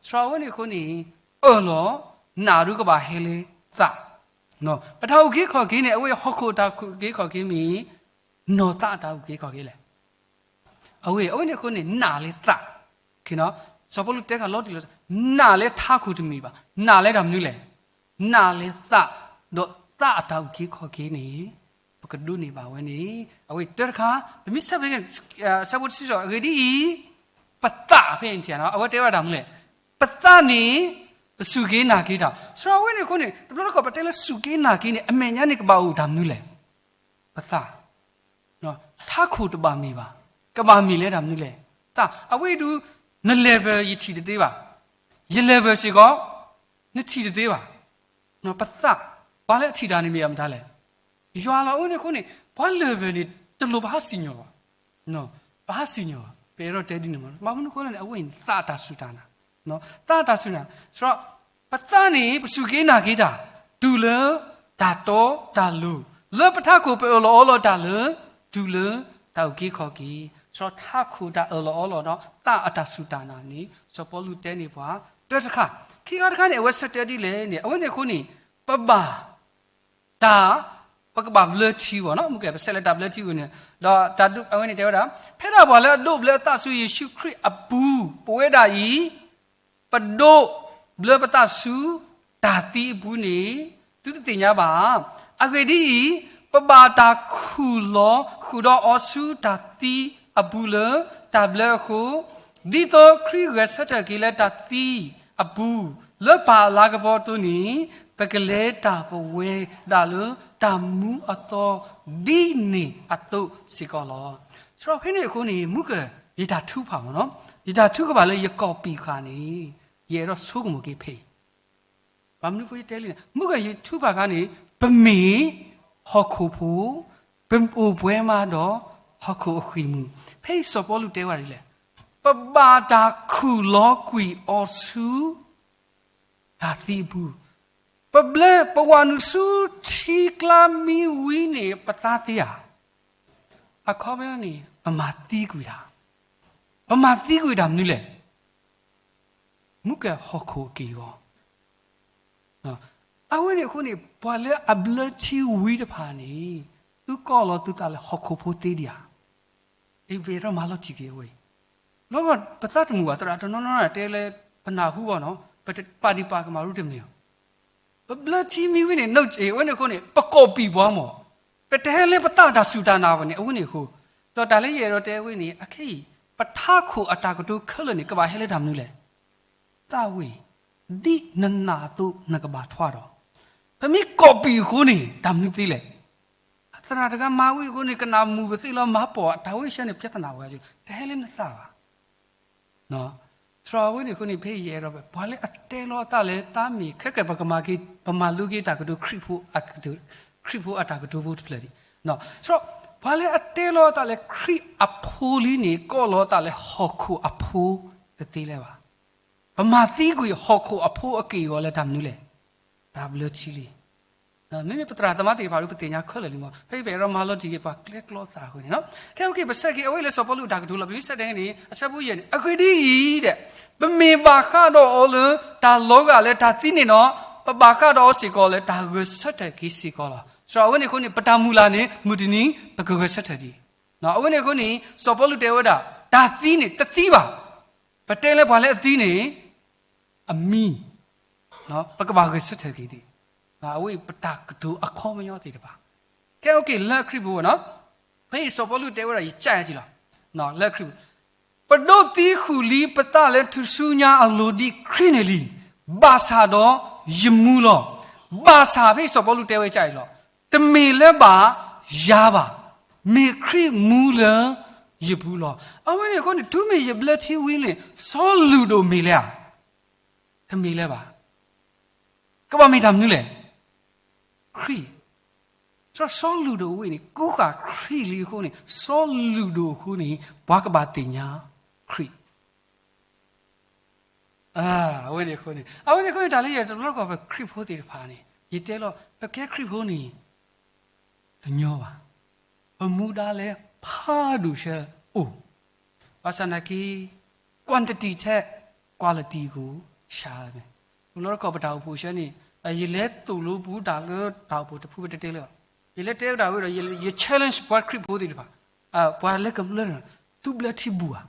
စီၤအဝဲန့ၣ်အဃိန့ၣ် အၢၣ်လီၤ နာ်ဒုးကဘၣ်ဟဲလၢသး. ပတၢ်အုၣ်က့ၤခီၣ်က့ၤန့ၣ် အဝဲဟီၣ်ခိၣ်တၢ်အုၣ်က့ၤခီၣ်က့ၤမ့ၢ် နီၢ်သးအတၢ်အုၣ်က့ၤခီၣ်က့ၤလဲၣ်. အဝဲ အဝဲန့ၣ်အဃိန့ၣ် နာ်လၢသး. စီၤပီလူးတဲဃာ်လီၤတံၢ်လီၤဆဲး နာ်လၢထးခိၣ်တမ့ၢ်ဘၣ်. နာ်လၢတၢ်မနုၤလဲၣ်. နာ်လၢသး, ဒီးသးအတၢ်အုၣ်က့ၤခီၣ်က့ၤန့ၣ် ပကဒိးန့ၢ်ဘၣ်ဝဲန့ၣ် အဝဲတၢတခါ ပမ့ၢ်ဆၢဖဲ ဆၢဖိတဆံဒီး အဂ့ၢ်ဒ်အံၤ ပသးဖဲအံၤန့ၣ် အဝဲတဲဝဲဒၣ်မနုၤလဲၣ်. ပသးန့ၣ် ပစူၢ်က့ၤနာ်က့ၤတၢ်. စီၤအဝဲန့ၣ်အဃိန့ၣ် တဘျီတခီၣ်ပတဲလၢစူၢ်က့ၤနာ်က့ၤန့ၣ် အမဲာ်ညါန့ၣ်ကဘၣ်အိၣ်တၢ်မနုၤလဲၣ်. ပသး ထးခိၣ်တဘၣ်မ့ၢ်ဘၣ်. ကဘၣ်မ့ၢ်လၢတၢ်မနုၤလဲၣ်. သး အဝဲအံၤဒုး န level ယထံၣ်တသ့ဘၣ်. ယ level စ့ၢ်ကီး နထံၣ်တသ့ဘၣ်. ပသး ပှၤလၢအထံၣ်တၢ်န့ၣ်မ့ၢ်အမတၤလဲၣ်. ယွၤလီၤ. အဝဲန့ၣ်အဃိန့ၣ် ပှၤ level န့ၣ် တလိၣ်ပဟးစံၣ်ညီၣ်ဘၣ်. ပဟးစံၣ်ညီၣ်ဘၣ်. ပအဲၣ်ဒိးတဲဒ်န့ၣ်မး ဘၣ်မနုၤအဃိလဲၣ်န့ၣ် အဝဲအံၤန့ၣ် သးအတၢ်စူၢ်တၢ်နာ် သးအတၢ်စူၢ်နာ် စီၤ ပသးန့ၣ် ပစူၢ်က့ၤနာ်က့ၤတၢ် တုၤလၢတၢ်တီတၢ်လိၤ, လၢပထးခိၣ်ပအၢၣ်လီၤအီလီၤတၢ်လၢ တုၤလၢတၢ်အုၣ်က့ၤခီၣ်က့ၤ, စီၤထးခိၣ်တၢ်အၢၣ်လီၤအီလီၤဒီး သးအတၢ်စူၢ်တၢ်နာ်န့ၣ် စီၤပီလူးတဲန့ၢ်ပှၤ တၢတခါ, ခံခါတခါန့ၣ် အဝဲဆၢတဲာ်ဒ်လဲၣ်န့ၣ် အဝဲန့ၣ်အဃိန့ၣ် ပဘၣ် တၢ် ပကဘၣ်ဘျၢထံဘၣ်နီၤ, မ့ၢ်ကဲ ပဆဲးလၢတၢ်ဘျၢထံဝံၤန့ၣ်, ဒီးတၢ်ဒုးအဝဲန့ၣ်တဲဝဲဒၣ်, ဖဲဒၣ်ပှၤလၢအဒိးဘျၢအသးဆူယ့ၣ်ၡူးခရံာ်အပူၤ ပဝဲဒၣ်အံၤ ပဒိးဘျၢပသးဆူတၢ်သံအပူၤန့ၣ် သုတသ့ၣ်ညါဘၣ်. အဂ့ၢ်ဒ်အံၤ, ပဘၣ်တၢ်ခူၣ်လီၤဃုာ်ဒီးအီၤဆူတၢ်သံအပူၤလၢတၢ်ဘျၢအဃိ, ဒ်သိးခရံာ်ဂဲၤဆၢထၢၣ်က့ၤလၢတၢ်သံအပူၤ လၢပၢ်အလၤကပီၤအသိးန့ၣ်, ပကလဲၤတၢ်ပဝဲဒၣ်လၢတၢ်မူအသီဒ်န့ၣ်အသိးစ့ၢ်ကီးလီၤ. စီၤဖဲန့ၣ်အဃိန့ၣ် မုၢ်ကၢၢ် ယတၢ်ထုကဖၣ်မ့ၢ်နီၤ, ယတၢ်ထုကဖၣ်လၢယကီၢ်ပံာ်ဃာ်န့ၣ် ယအဲၣ်ဒိးဆိကမိၣ်က့ၤဖဲအံၤ ဘၣ်မနုၤဖိယတဲလံန့ၣ် မုၢ်ကၢၢ်ယထုကဖၣ်ခါန့ၣ် ပမ့ၢ်ဟီၣ်ခိၣ်ဖိ, ပအိၣ်ပှဲၤမးဒီးဟီၣ်ခိၣ်အဃံၢ်မုၢ်, ဖဲအံၤစီၤပီလူးတဲဝဲဒ်လဲၣ်, ပဘၣ်တၢ်ခူၣ်လီၤကွံာ်အီၤဆူ တၢ်သံအပူၤ, ပဘျၢပဝဲနုာ်ဆူထံကျါမံဝံၤန့ၣ် ပသါသ့ဧါ. အခီပညီန့ၣ် ပမၤသံကွံာ်တၢ်, ပမၤသံကွံာ်တၢ်မနုၤလဲၣ်. မုၢ်ကၢၢ်ဟီၣ်ခိၣ်အက့ၢ်အဂီၤ အဝဲန့ၣ်အဃိန့ၣ် ပှၤလၢအဘျၢထံဝံၤတဖၣ်န့ၣ် သုကိးလီၤသုသးလၢဟီၣ်ခိၣ်ဖိသ့ဒံးဧါ. အဝဲဒီးမၤလီၤတံၢ်က့ၤအဝဲအံၤ, လီၤဂီၢ် ပသးတမုာ်ဘၣ် သရၣ်တနီၤနီၤတဲလၢ ပနၢ်ဟူဘၣ်နီၤ ပပာ်ဒံးပာ်ကမၣ်ရူတမ့ၢ်ဧါ. ပဘျၢထံမံဝံၤန့ၣ် အဝဲန့ၣ်အဃိန့ၣ် ပကီၢ်ပံာ်ပှၤမ့ၢ် ပတဟဲလၢပသးတၢ်စူၢ်တၢ်နာ်ဘၣ်န့ၣ် အဝဲန့ၣ်အဃိ, ဒီးတၢ်လၢယအဲၣ်ဒိးတဲဝဲန့ၣ် အခဲအံၤ ပထးခိၣ်အတၢ်ကတိၤခဲလၢာ်န့ၣ် ကဘၣ်ဟဲလၢတၢ်မနုၤလဲၣ်. သးဝဲ ဒ်နနာ်အသိးနကဘၣ်ထွါဒီး, ပမ့ၢ်ကီၢ်ပံာ်အဃိန့ၣ် တၢ်မနုၤသ့လဲၣ်. သရၣ်တဂၤမၤဝံၤအဃိန့ၣ် ကနၣ်မုာ်ပသ့လီၤ မၤပိာ်အတၢ်ဝဲဆၢန့ၣ် ပြဿနာဝဲ တဟဲလၢနသးဘၣ်. သရၣ်ဝဲန့ၣ်အဃိန့ၣ် ဖဲယအဲၣ်ဒိး ပှၤလၢအတဲလီၤအသးလၢသးမ့ၢ် ခဲကဲ ပကမၤက့ၤ ပမၤလိက့ၤတၢ်ကတိၤ ခရံာ်ဖိအတၢ်ကတိၤဖိတဖျၢၣ်ဒံး. သရၣ် ပှၤလၢအတဲလီၤအသးလၢခရံာ်အဖိလံန့ၣ် ကိးလီၤအသးလၢဟီၣ်ခိၣ်အဖိတသ့လၢၤဘၣ်. ပမၤသံကွံာ်ဟီၣ်ခိၣ်အဖိအက့ၢ်အဂီၤလၢတၢ်မနုၤလဲၣ်. တၢ်ဘျၢထံလံ. မ့မ့ၢ်ပသရၣ်သမါသ့ၣ်တဖၣ်ဒီး ပသ့ၣ်ညါခဲလၢာ်လံမး, ဖဲအံၤပအဲၣ်ဒိးမၤလီၤတံၢ်က့ၤပှၤကျဲကျီသးအဃိန့ၣ်လီၤ. ခဲအံၤပက့ၤ ပဆဲးက့ၤအဝဲလၢစီၤပီလူးအတၢ်ကတိၤလီၤ. ပမ့ၢ်ဆဲးတဲန့ၣ် အဆၢဖိယဲၢ်န့ၣ် အဂ့ၢ်ဒ်အံၤဒီး ပမ့ၢ်ဘၣ်ဃးဒီးအီၤလၢတၢ်လီၤဂာ်လၢတၢ်သံန့ၣ်ဒီး ပဘၣ်ဃးဒီးအီၤစ့ၢ်ကီးလၢတၢ်ဂဲၤဆၢထၢၣ်က့ၤစ့ၢ်ကီးလီၤ. ဒီးအဝဲန့ၣ်အဃိန့ၣ် ပတၢ်မုၢ်လၢ်န့ၣ် မုၢ်တနံၤ ပကဂဲၤဆၢထၢၣ်ဒံး. အဝဲန့ၣ်အဃိန့ၣ် စီၤပီလူးတဲဝဲဒၣ် တၢ်သံန့ၣ်တသံဘၣ်. ပတဲလၢပှၤလၢအသံန့ၣ် အမံၤ ပကဘၣ်ဂဲၤဆၢထၢၣ်က့ၤဒံး. အဝဲအံၤပတၢ်ကတိၤအခီပညီသ့ၣ်တဖၣ် ကဲ okay လၢခရံာ်ဖိနီၤ, ဖဲအံၤစီၤပီလူးတဲဝဲဒၣ် ယကၢ်ယၤက့ၤလီၤ, လၢခရံာ်ဖိ, ပဒိးသံဃုာ်လံပသးလၢထူၣ်စုညါအလိၤဒ်ခရံာ်န့ၣ်လံ, ဘၣ်ဆၣ်ဒီးယမူလီၤ. ဘၣ်ဆၣ် ဖဲအံၤစီၤပီလူးတဲဝဲကၢ်အံၤလီၤ, တမ့ၢ်လၢဘၣ်ယၤဘၣ်, မ့ၢ်ခရံာ်မူလၢယပူၤလီၤ. အဝဲန့ၣ်အဃိန့ၣ် တုၤမ့ၢ်ယဘျၢထံဝံၤလံန့ၣ် စီၤလူးဒိၣ်မ့ၢ်လဲၣ်ဧါ. တမ့ၢ်လၢၤဘၣ်. ကဘၣ်မ့ၢ်တၢ်မနုၤလဲၣ်. ခရံာ်, စီၤလူးဒိၣ်ဝဲန့ၣ် ကူဃာ်ခရံာ်လံအဃိန့ၣ် စီၤလူးဒိၣ်အဃိန့ၣ် ပှၤကဘၣ်သ့ၣ်ညါခရံာ်. အဝဲန့ၣ်အဃိန့ၣ် အဝဲန့ၣ်အဃိန့ၣ် တၢ်လၢယတဘျီတခီၣ် ပခရံာ်ဖိသ့ၣ်တဖၣ်န့ၣ် ယတဲလီၤ ပကဲခရံာ်ဖိန့ၣ် တညီဘၣ်. ပမူဒါလၢဖးဒိၣ်ဆၢအိၣ်, ဘၣ်ဆၣ်နာ်က့ quantity ထဲ quality ကအိၣ်စှၤဝဲ. တဘျီတခီၣ်ပတၢ်အိၣ်ဖှိၣ်ဆၢန့ၣ် ယလဲၤသိၣ်လိပူၤတၢ်လၢတၢ်အိၣ်ဖှိၣ်တဖု ပတတဲလၢၤဘၣ်. ယလဲၤတဲဝဲဒၣ်ဝဲဒီး ယ challenge ပှၤခရံာ်ဖိသ့ၣ်တဖၣ်, ပှၤလၢကဘျၢတၢ်, သုဘျၢထံဘူၣ်ဧါ.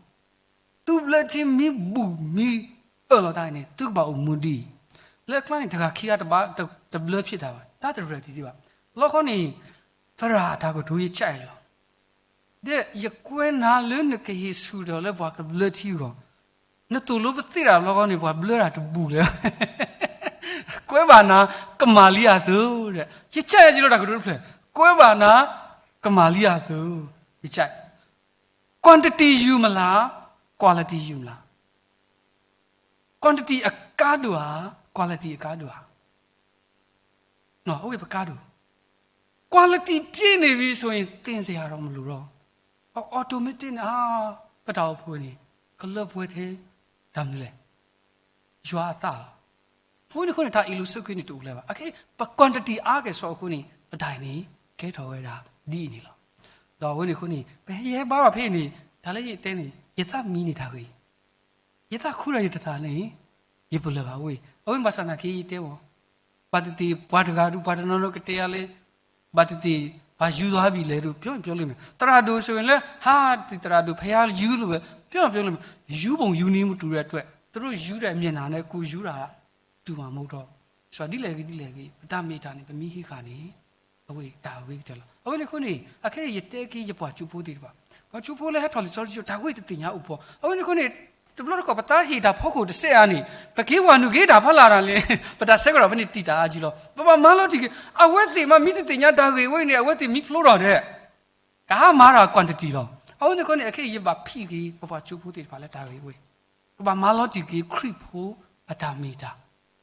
သုဘျၢထံမ့ၢ်ဘူၣ်မ့ၢ်အၢၣ်လီၤတၢ်န့ၣ် သုကဘၣ်အိၣ်မူဒ်အံၤ. လၢကျါန့ၣ် တဂၤခံဂၤတဘၣ် တဘျၢဖျဲးတၢ်ဘၣ်, တၢ်တရၢၣ်တံၢ်သ့ဘၣ်. လီခီန့ၣ် သရၣ်အတၢ်ကတိၤယကၢ်အံၤလီၤ. ဒီးယကွဲနၤလၢနကဟ့ၣ်ဆူၣ်ထီၣ်လၢပှၤကဘျၢထံအဂီၢ်, နသိၣ်လိပသ့တၢ်လီခီန့ၣ် ပှၤဘျၢတၢ်တဘူၣ်လၢၤ. ကွဲဘၣ်နၤ ကမၤလံအသိးဒီး ယကၢ်ယဲက့ၤလီၤတၢ်ကတိၤတဖျၢၣ်, ကွဲဘၣ်နၤ ကမၤလံအသိး, ယကၢ် quantity ယုၢ်မလၤ, quality ယုၢ်မလၤ. quantity အကါဒိၣ်ဧါ, quality အကါဒိၣ်ဧါ. အိၣ်ဂ့ၤ ပကါဒိၣ်, quality ပြည့်နေပြီဆိုရင် သင်စရာတော့မလိုတော့, အ automatic န့ၣ် အါ ပတၢ်အိၣ်ဖှိၣ်န့ၣ် ကလၢပှဲၤထဲ တၢ်မနုၤလဲၣ်, ယွၤအသးလီၤ. အဃိန့ၣ်အဃိန့ၣ် တၢ်အ့ၣ်လိာ်ဆိးက့န့ၣ်တအိၣ်လၢၤဘၣ်. အခဲ ပ quantity အါကဲၣ်ဆိးအဃိန့ၣ် ပတၢ်အံၤန့ၣ် ကဲထီၣ်ဝဲဒၣ်ဒ်အံၤန့ၣ်လီၤ. ဒီးအဝဲန့ၣ်အဃိန့ၣ် ပဟဲယဲဘါဘၣ်ဖဲအံၤန့ၣ် တၢ်လၢယတဲန့ၣ် ယသးမံန့ၢ်တၢ်ဂ့ၤ ယသးခူဒီးယတတၢ်န့ၣ် ယပလၢၢ်ဘၣ်ဝဲ. အဝဲန့ၣ်ဘၣ်ဆၣ်နာ်က့ယတဲဝဲ, ဘၣ်သ့ၣ်သ့ၣ်ပှၤတဂၤဒုး ပှၤတနီၤနီၤကတဲယၤလၢ ဘၣ်သ့ၣ်သ့ၣ် ပှၤယူၤသီဘံၣ်လဲၣ်ဒုး ပျီပျီလၢမဲာ် သရၣ်ဒိၣ်ဆိၣ်ဂ့ၤလၢ ဟါသ့ၣ်သရၣ်ဒိၣ်ဖဲယါယူၤလၢဝဲ ပျီပျီလၢမဲာ် ယူၤဘုံယူၤနံၤမတူၢ်ဒီးတွဲၣ် တရူးယူၤဒီးအမဲာ်နၤန့ၣ် ကူယူၤတၢ် တူၢ်မၤမူထီၣ် စီၤဒ်လဲၣ်ဂ့ၤဒ်လဲၣ်ဂ့ၤ ပတၢ်မ့ၢ်တၢ်န့ၣ် ပမ့ၢ်ဟံးဃာ်န့ၣ် အဝဲတၢ်ဂ့ၤကတၢၢ်လီၤ. အဝဲန့ၣ်အဃိန့ၣ် အခဲအံၤယတဲက့ၤယပှၤကၠိဖိသ့ၣ်တဖၣ်, ပှၤကၠိဖိလၢဟဲထီၣ်လံာ်စီဆှံ တၢ်ဂ့ၢ်တသ့ၣ်ညါအိၣ်ဖှိၣ် အဝဲန့ၣ်အဃိန့ၣ် တဘျီတခီၣ် ပတၢ်ဟ့ၣ်တၢ်ဖီခိၣ်တစဲးဧါန့ၣ် ပက့ၤဝဲနုာ်က့ၤတၢ်ဖီလာ်တၢ်န့ၣ် ပတၢ်ဆၢကတီၢ်ဖဲန့ၣ်တံာ်တာ်အါကံလီၤ. ပဘၣ်မၤလီၤတံၢ်က့ၤ အဝဲသ့ၣ်မးမ့ၢ်တသ့ၣ်ညါတၢ်ဂ့ၢ်ဝဲအံၤန့ၣ် အဝဲသ့ၣ်မ့ၢ်ဖျိထီၣ်ဒီး ကဟါမၤတၢ်quantityလီၤ. အဝဲန့ၣ်အဃိန့ၣ် အခဲအံၤယဘၣ်ဖံးက့ၤ ပပှၤကၠိဖိသ့ၣ်တဖၣ်လၢတၢ်ဂ့ၢ်ဝဲ ပဘၣ်မၤလီၤတံၢ်က့ၤခရံာ်ဖိအတၢ်မ့ၢ်တၢ်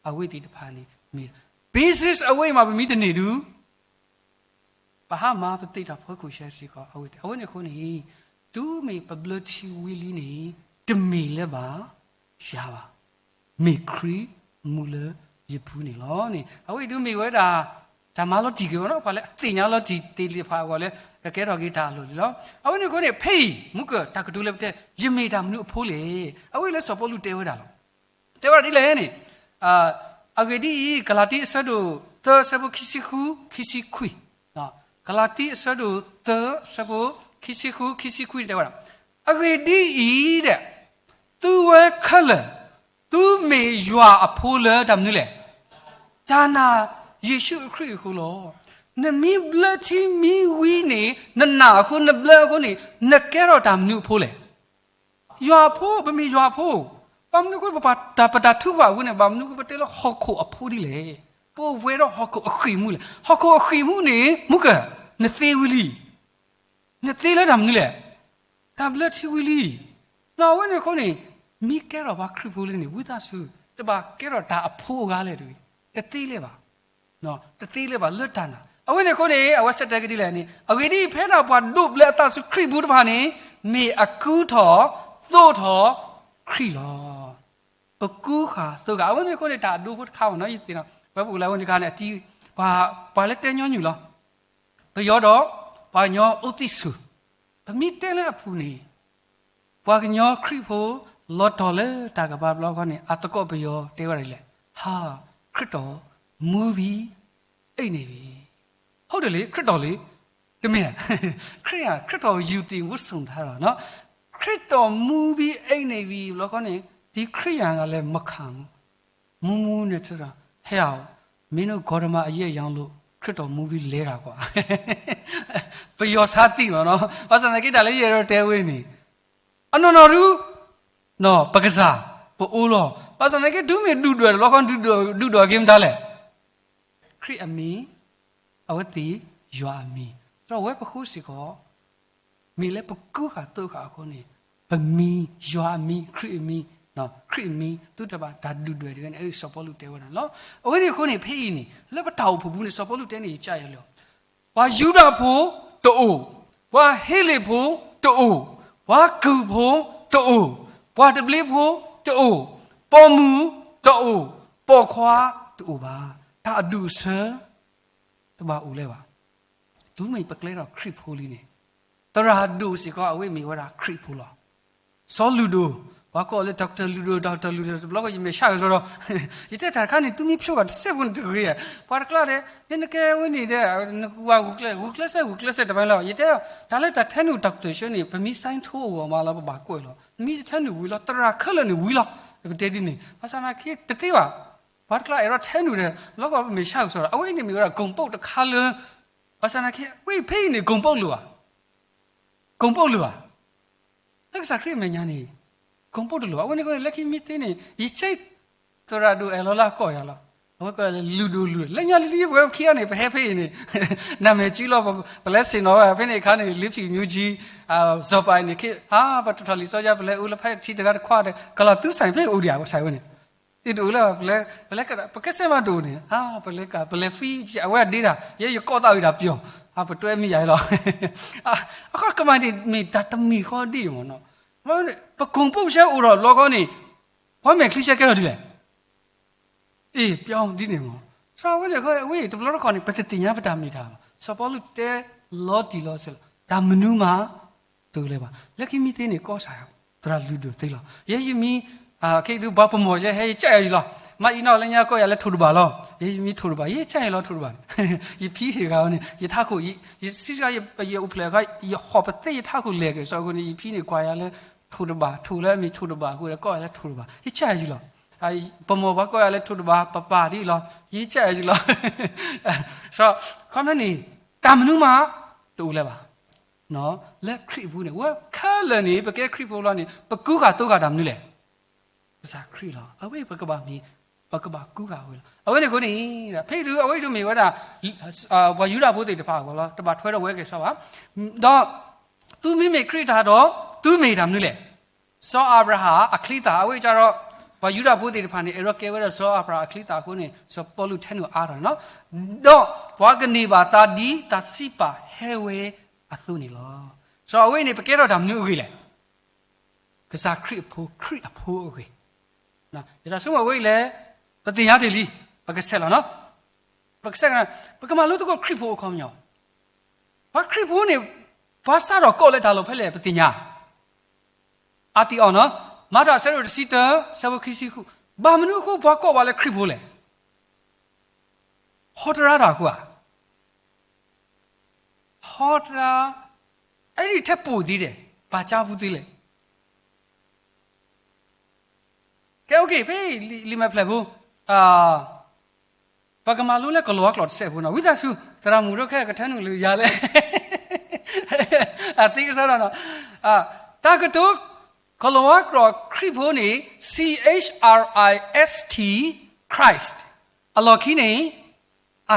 အဝဲသ့ၣ်တဖၣ်န့ၣ်မ့ၢ် basis အဝဲအံၤမး ပမ့ၢ်တန့ၢ်ဒုး ပဟါမၤပသ့ၣ်တၢ်ဖီခိၣ်ဆၢစ့ၢ်ကီး အဝဲသ့ၣ် အဝဲန့ၣ်အဃိန့ၣ် တုၤမ့ၢ်ပဘျၢထံဝံၤလံန့ၣ် တမ့ၢ်လၢၤဘၣ်ယၤဘၣ်, မ့ၢ်ခရံာ်မူလၢယပူၤန့ၣ်လီၤန့ၣ် အဝဲအံၤဒုးမ့ၢ်ဝဲဒၣ် တၢ်မၤလီၤတံၢ်က့ၤဝဲနီၤ ပှၤလၢအသ့ၣ်ညါလီၤတံၢ်သ့ၣ်တဖၣ်အဂီၢ်လၢ ကကဲထီၣ်က့ၤတၢ်အလီၢ်လံလီၤ. အဝဲန့ၣ်အဃိန့ၣ် ဖဲအံၤ မူကၢၢ် တၢ်ကတိၤလၢပတဲ ယမ့ၢ်တၢ်မနုၤအဖိလဲၣ်. အဝဲအံၤလၢစီၤပီလူးတဲဝဲဒၣ်လီၤ. တဲဝဲဒၣ်ဒ်လဲၣ်န့ၣ် အဂ့ၢ်ဒ်အံၤ ကလၤတံအဆၢဒိၣ်သၢ အဆၢဖိခံဆံဃု ခံဆံခွံ, ကလၤတံအဆၢဒိၣ်သၢ အဆၢဖိခံဆံဃု ခံဆံခွံန့ၣ်တဲဝဲဒၣ်, အဂ့ၢ်ဒ်အံၤဒီး သုဝဲခဲလၢာ် သုမ့ၢ်ယွၤအဖိလၢတၢ်မနုၤလဲၣ်, တၢ်နာ်ယ့ၣ်ၡူးခရံာ်အဃိလီၤ. နမ့ၢ်ဘျၢထံမံဝံၤန့ၣ် နနာ်အဃိ နဘျၢအဃိန့ၣ် နကဲထီၣ်တၢ်မနုၤအဖိလဲၣ်. ယွၤအဖိ, ပမ့ၢ်ယွၤအဖိ, ဘၣ်မနုၤအဃိ ပတၢ်ထူးပာ်ဝဲန့ၣ် ဘၣ်မနုၤအဃိ ပတဲလၢဟီၣ်ခိၣ်အဖိဒ်လဲၣ်. ပအိၣ်ပှဲၤဒီးဟီၣ်ခိၣ်အဃံၢ်မူလဲၣ်. ဟီၣ်ခိၣ်အဃံၢ်မူန့ၣ် မူကၢၢ် နသ့ဝံၤလံ. နသ့လၢတၢ်မနုၤလဲၣ်. တၢ်ဘျၢထံဝံၤလံ. အဝဲန့ၣ်အဃိန့ၣ် မ့ၢ်ကဲထီၣ်ပှၤခရံာ်ဖိလံန့ၣ် ဝံသးစူၤ တဘၣ်ကဲထီၣ်တၢ်အဖိအဂၤလဲၣ်တဂ့ၤ. တသ့လၢၤဘၣ်. တသ့လၢၤဘၣ်လၢတၢ်နာ်. အဝဲန့ၣ်အဃိန့ၣ် အဝဲဆၢတဲာ်ကဒ်လဲၣ်န့ၣ် အဂ့ၢ်ဒ်အံၤ ဖဲဒၣ်ပှၤဒိးဘျၢအသးဆူခရံာ်ပူၤတဖၣ်န့ၣ် မ့ၢ်အကူထီၣ်သိးထီၣ်ခရံာ်လီၤ. ပကူဃာ်သိးဃာ် အဝဲန့ၣ်အဃိန့ၣ် တၢ်အဒိဖိတခါဘၣ်နီၤ ယသ့ၣ်နီၤ ဝဲပအိၣ်လၢအဝဲန့ၣ်တခါန့ၣ် အတံၤ ပှၤလၢတဲညီနုၢ်လီၤ. ပယီၤဒီး ပှၤကညီအိၣ်သံၣ်ဆူၣ်, ပမ့ၢ်တဲလၢအပူၤန့ၣ် ပှၤကညီခရံာ်ဖိ လီၤတီၤလၢတၢ်ကပၤတဘျီဃီန့ၣ် အသကိးပယီၤတဲဝဲဒၣ်ဒ်လဲၣ်, ဟါ, ခရံာ်တော်မူပြီးအိပ်နေပြီ. ဟုတ်တယ်လေ, ခရံာ်တော်လေ, တမ့ၢ်ဧါ, ခရံာ်ဧါ, ခရံာ်တော်ယူတင်ဝတ်စုံထားတာနော်, ခရံာ်တော်မူပြီးအိပ်နေပြီ ဘျီဃီန့ၣ် ဒီခရစ်ယာန်ကလည်းမခံဘူး, မူမူနဲ့ထတာ, ဟဲအောင်, မင်းတို့ဂေါတမအရက်ရောင်းလို့ ခရစ်တော်မူပြီးလဲတာကွာ. ပယီၤဆါသံၣ်လီၤနော်, ဘၣ်ဆၣ်သနာ်က့တၢ်လၢယအဲၣ်ဒိးတဲဝဲန့ၣ် အနီၢ်နီၢ်ဒု ပကစၢ်, ပအိၣ်လီၤ, ဘၣ်ဆၣ်သနာ်က့ ဒုးမ့ၢ်ဒုၣ်ဒွဲၣ်တဘျီဃီ ဒုၣ်ဒွဲၣ်က့ၤမတၤလဲၣ်, ခရံာ်အမံၤ, အဝဲသ့ၣ်ယွၤအမံၤ, ဒီးအဝဲပဃိစ့ၢ်ကီး မ့ၢ်လၢပကူဃာ်သိဃာ်အဃိန့ၣ်, ပမံၤ, ယွၤအမံၤ, ခရံာ်အမံၤ, ခရံာ်အမံၤ သုတဘၣ်တၢ်ဒုၣ်ဒွဲၣ်တဂ့ၤန့ၣ် စီၤပီလူးတဲဝဲဒၣ်လီၤ. အဝဲန့ၣ်အဃိန့ၣ် ဖဲအံၤန့ၣ် လၢပတၢ်အိၣ်ဖှိၣ်ပူၤန့ၣ် စီၤပီလူးတဲန့ၣ် ယကယလီၤ, ပှၤယူဒၤဖိတအိၣ်, ပှၤဟ့လ့ၣ်ဖိတအိၣ်, ပှၤကုၢ်ဖိတအိၣ်, ပှၤတဘျ့ဖိတအိၣ်, ပိာ်မုၣ်တအိၣ်, ပိာ်ခွါတအိၣ်ဘၣ်, တၢ်အဒူၣ်အဆၢ တဘၣ်အိၣ်လၢၤဘၣ်. တုၤမ့ၢ်ပကျဲထီၣ်ခရံာ်ဖိလံန့ၣ်, သရၣ်ဒိၣ်စ့ၢ်ကီး အဝဲမ့ၢ်ဝဲဒၣ်ခရံာ်ဖိလီၤ. စီၤလုၢ်ဒိၣ်, ပှၤကိးလၢ doctor လုၢ်ဒိၣ်, doctor လုၢ်ဒိၣ် တဘျီဃီ ယမဲာ်ဆှးကစီဒီး, ယတဲတၢ်တခါန့ၣ် သုမ့ၢ်ဖျိဘၣ်တစဲးဖိန့ၣ်တဂ့ၤ, ပှၤတကျါဒီး နနကဲဝဲန့ၣ်ဒီး နဝၤဂုာ်ကျဲ, ဂုာ်ကျဲးစဲး ဂုာ်ကျဲးစဲးတဘၣ်လီၤ. ယတဲတၢ်လၢတၢ်ထဲနုာ် doctor ဆၢန့ၣ် ပမ့ၢ် sign ထိအဂီၢ်မးလီၤ ပဘၣ်ကွဲးလီၤ. မ့ၢ်တထဲနုာ်ဝံၤလီၤ သရၣ်ခဲလၢာ်န့ၣ်ဝံၤလီၤ. ပတဲဒ်န့ၣ် ဘၣ်ဆၣ်သနာ်က့တသ့ဘၣ်. ပှၤတကျါအဲၣ်ဒိးထဲနုာ်ဒီး လီၤဂီၢ်ပမဲာ်ဆှးကစီဒီး အဝဲန့ၣ်မ့ၢ်ဝဲဒၣ် ဂုဏ်ပုဒ် တခါလၢ, ဘၣ်ဆၣ်သနာ်က့ ဝဲဖဲအံၤန့ၣ် ဂုဏ်ပုဒ် လိၣ်ဧါ, ဂုဏ်ပုဒ် လိၣ်ဧါ. လၢကစၢ်ခရံာ်အမဲာ်ညါန့ၣ် ဂုဏ်ပုဒ် တလိၣ်ဘၣ်. အဝဲန့ၣ်အဃိန့ၣ် လၢခံမံသ့န့ၣ် ယဆဲး သရၣ်ဒိၣ်အဲၣ်လီၤလၢအကိးယၤလီၤ. အဝဲကိးယၤလၢလုၢ်ဒိၣ်လုၢ်, လၢညါလံလံ ပဝဲခံဂၤန့ၣ် ပဟဲဖဲအံၤန့ၣ် နမဲာ်ကံလီၤ. ပလဲၤဆ့ၣ်နီၤဝဲဖဲန့ၣ်အခါန့ၣ် လ့ဖံးမၠူကံ, စီၤပၤအံၤန့ၣ် ပတုၤထီၣ်လံာ်စီဆှံ ပလဲၤအူလၢဖဲထံတဂၤတခွးဒီး ကလီၤသူစၢ်ဖဲအိၣ်ဒံးဧါ ကစၢ်ဝဲန့ၣ် တအိၣ်လၢၤဘၣ်. ပလဲၤ, ပလဲၤ, ပကဲစဲးမၤဒိၣ်န့ၣ် ပလဲၤက, ပလဲၤဖှံ, အဝဲဒ့တၢ် ယဲယကိးသးဝံၤတၢ်ပျီၤ, ပတွဲမံယၤလီၤ. အခီကမၤန့ၣ် မ့ၢ်တၢ်တမံၤဃီဒ်အံၤမ့ၢ်နီၤ. ပကိၢ်ပိၢ်ဆၢအိၣ်ထီၣ်ဘျီဃီန့ၣ် ပှၤမဲာ်ချံဆၢကဲထီၣ်ဒ်လဲၣ်. အ့ၣ် ပျီၤဒ်န့ၣ်မ့ၢ်. စီၤဝဲန့ၣ် အဝဲအံၤ တဘျီတခီၣ်န့ၣ် ပတသ့ၣ်ညါပတၢ်မ့ၢ်တၢ်ဘၣ်. စီၤပီလူးတဲလီၤတံၢ်လီၤဆဲးလီၤ. တၢ်မနုၤမး တအိၣ်လၢၤဘၣ်. လၢခံမံသ့န့ၣ် ကီၢ်စၢ်သရၣ်လုၢ်ဒိၣ်သ့လီၤ. ယဲယမံ, ခဲအံၤဒုးပှၤပမီၢ်ယဲဟဲ ယကၢ်ယၤယံၤလီၤ. မ့ၢ်အံၤနီၢ်လၢညါကိးယၤလၢထိၣ်တဘၣ်လီၤ. ယဲယမံထိၣ်တဘၣ်, ယကၢ်ယၤလီၤထိၣ်တဘၣ်န့ၣ် ယဖံဟ့ၣ်ဂၤဝဲန့ၣ် ယထးခိၣ်, ယဆံးစှၤ ယအိၣ်ဖျဲၣ်အခါ ယဟီၣ်ပသ့ယထးခိၣ်လဲၢ်က့ၤ စီၤအဃိန့ၣ် ယဖံန့ၣ်ကွၢ်ယၤလၢထိၣ်တဘၣ်, ထိၣ်လၢအမ့ၢ်ထိၣ်တဘၣ်အဃိဒီး ကိးယၤလၢထိၣ်တဘၣ် ယကၢ်ယၤယံၤလီၤ. ပမီၢ်ပှၤကိးယၤလၢထိၣ်တဘၣ် ပပၢ်ဒ်အံၤလီၤ ယကၢ်ယၤယံၤလီၤ. စီၤ, ခီဖျိန့ၣ် တၢ်မနုၤမး တအိၣ်လၢၤဘၣ်. လၢခရံာ်အပူၤန့ၣ် ဝဲခဲလၢာ်န့ၣ် ပကဲခရံာ်ဖိလီၤန့ၣ် ပကူဃာ်သိဃာ်တၢ်မနုၤလဲၣ်. ကစၢ်ခရံာ်လီၤ. အဝဲပကဘၣ်မ့ၢ်, ပကဘၣ်ကူဃာ်ဝဲလီၤ. အဝဲန့ၣ်အဃိန့ၣ် ဖဲဒုးအဝဲဒုးမ့ၢ်ဝဲဒၣ် ပှၤယူဒၤဖိသ့ၣ်တဖၣ်အဂီၢ်လီၤ. တဘၣ်ထွဲဒီးဝဲက့ၤစီဘၣ်. ဒီး သုမ့မ့ၢ်ခရံာ်တၢ်ဒီး သုမ့ၢ်တၢ်မနုၤလဲၣ်. စီၤအၤဘြၤဟၣ်အချံသၣ် အဝဲကဒီး ပှၤယူဒၤဖိသ့ၣ်တဖၣ်န့ၣ် အဲၣ်ဒိးကဲဝဲဒၣ်စီၤအၤဘြၤဟၣ်အချံသၣ်အဃိန့ၣ် စီၤပီလူးထဲနုာ်အါထီၣ်န့ၣ်လီၤ. ဒီးပှၤကန့ၢ်ဘၣ်သါဒ်တၢ်စံးပာ်ဟဲဝဲအသိးန့ၣ်လီၤ. စီၤအဝဲန့ၣ် ပကဲထီၣ်တၢ်မနုၤအဂ့ၢ်လဲၣ်. ကစၢ်ခရံာ်အဖိ, ခရံာ်အဖိအဂ့ၢ်. ယတၢ်ဆိကမိၣ်အဝဲအံၤလဲၣ်, ပသ့ၣ်ညါတ့ၢ်လံ, ပကဆဲးလီၤနီၤ. ပကဆဲး, ပကမၤလိသကိးခရံာ်ဖိအခီပညီ. ပှၤခရံာ်ဖိန့ၣ် ပှၤစးထီၣ်ကိးလၢတၢ်လီၢ်ဖဲလဲၣ် ပသ့ၣ်ညါ. အါတံၢ်အီၤနီၤ, မၤတၢ်အဆၢဒိၣ်တဆံတၢ, ဆၢဖိခံဆံဃု, ဘၣ်မနုၤအဃိပှၤကိးပှၤလၢခရံာ်ဖိလဲၣ်. ဟီတရါတၢ်အဃိဧါ. ဟီတရါ, အဲၣ်ဒိးထဲပိာ်သ့ဒဲး, ဘၣ်ကၠါပူၤသ့လဲၣ်. ကဲ okay, ဖဲလံာ်မဲာ်ဖျၢၣ်ဖိ, ပကမၤလိလၢကလီၤဝါကျိာ်တစဲးဖိနီၤ, ဝံသးစူၤ သရၣ်မုၣ်ဒိၣ်ခဲကထၢနုာ်လၢယၤလဲၣ်. အသ့ကစီဒီနီၤ, တၢ်ကတိၤကလီၤဝါကျိာ်ခရံာ်ဖိန့ၣ် C H R I S T, Christ, အလီၢ်ခံန့ၣ်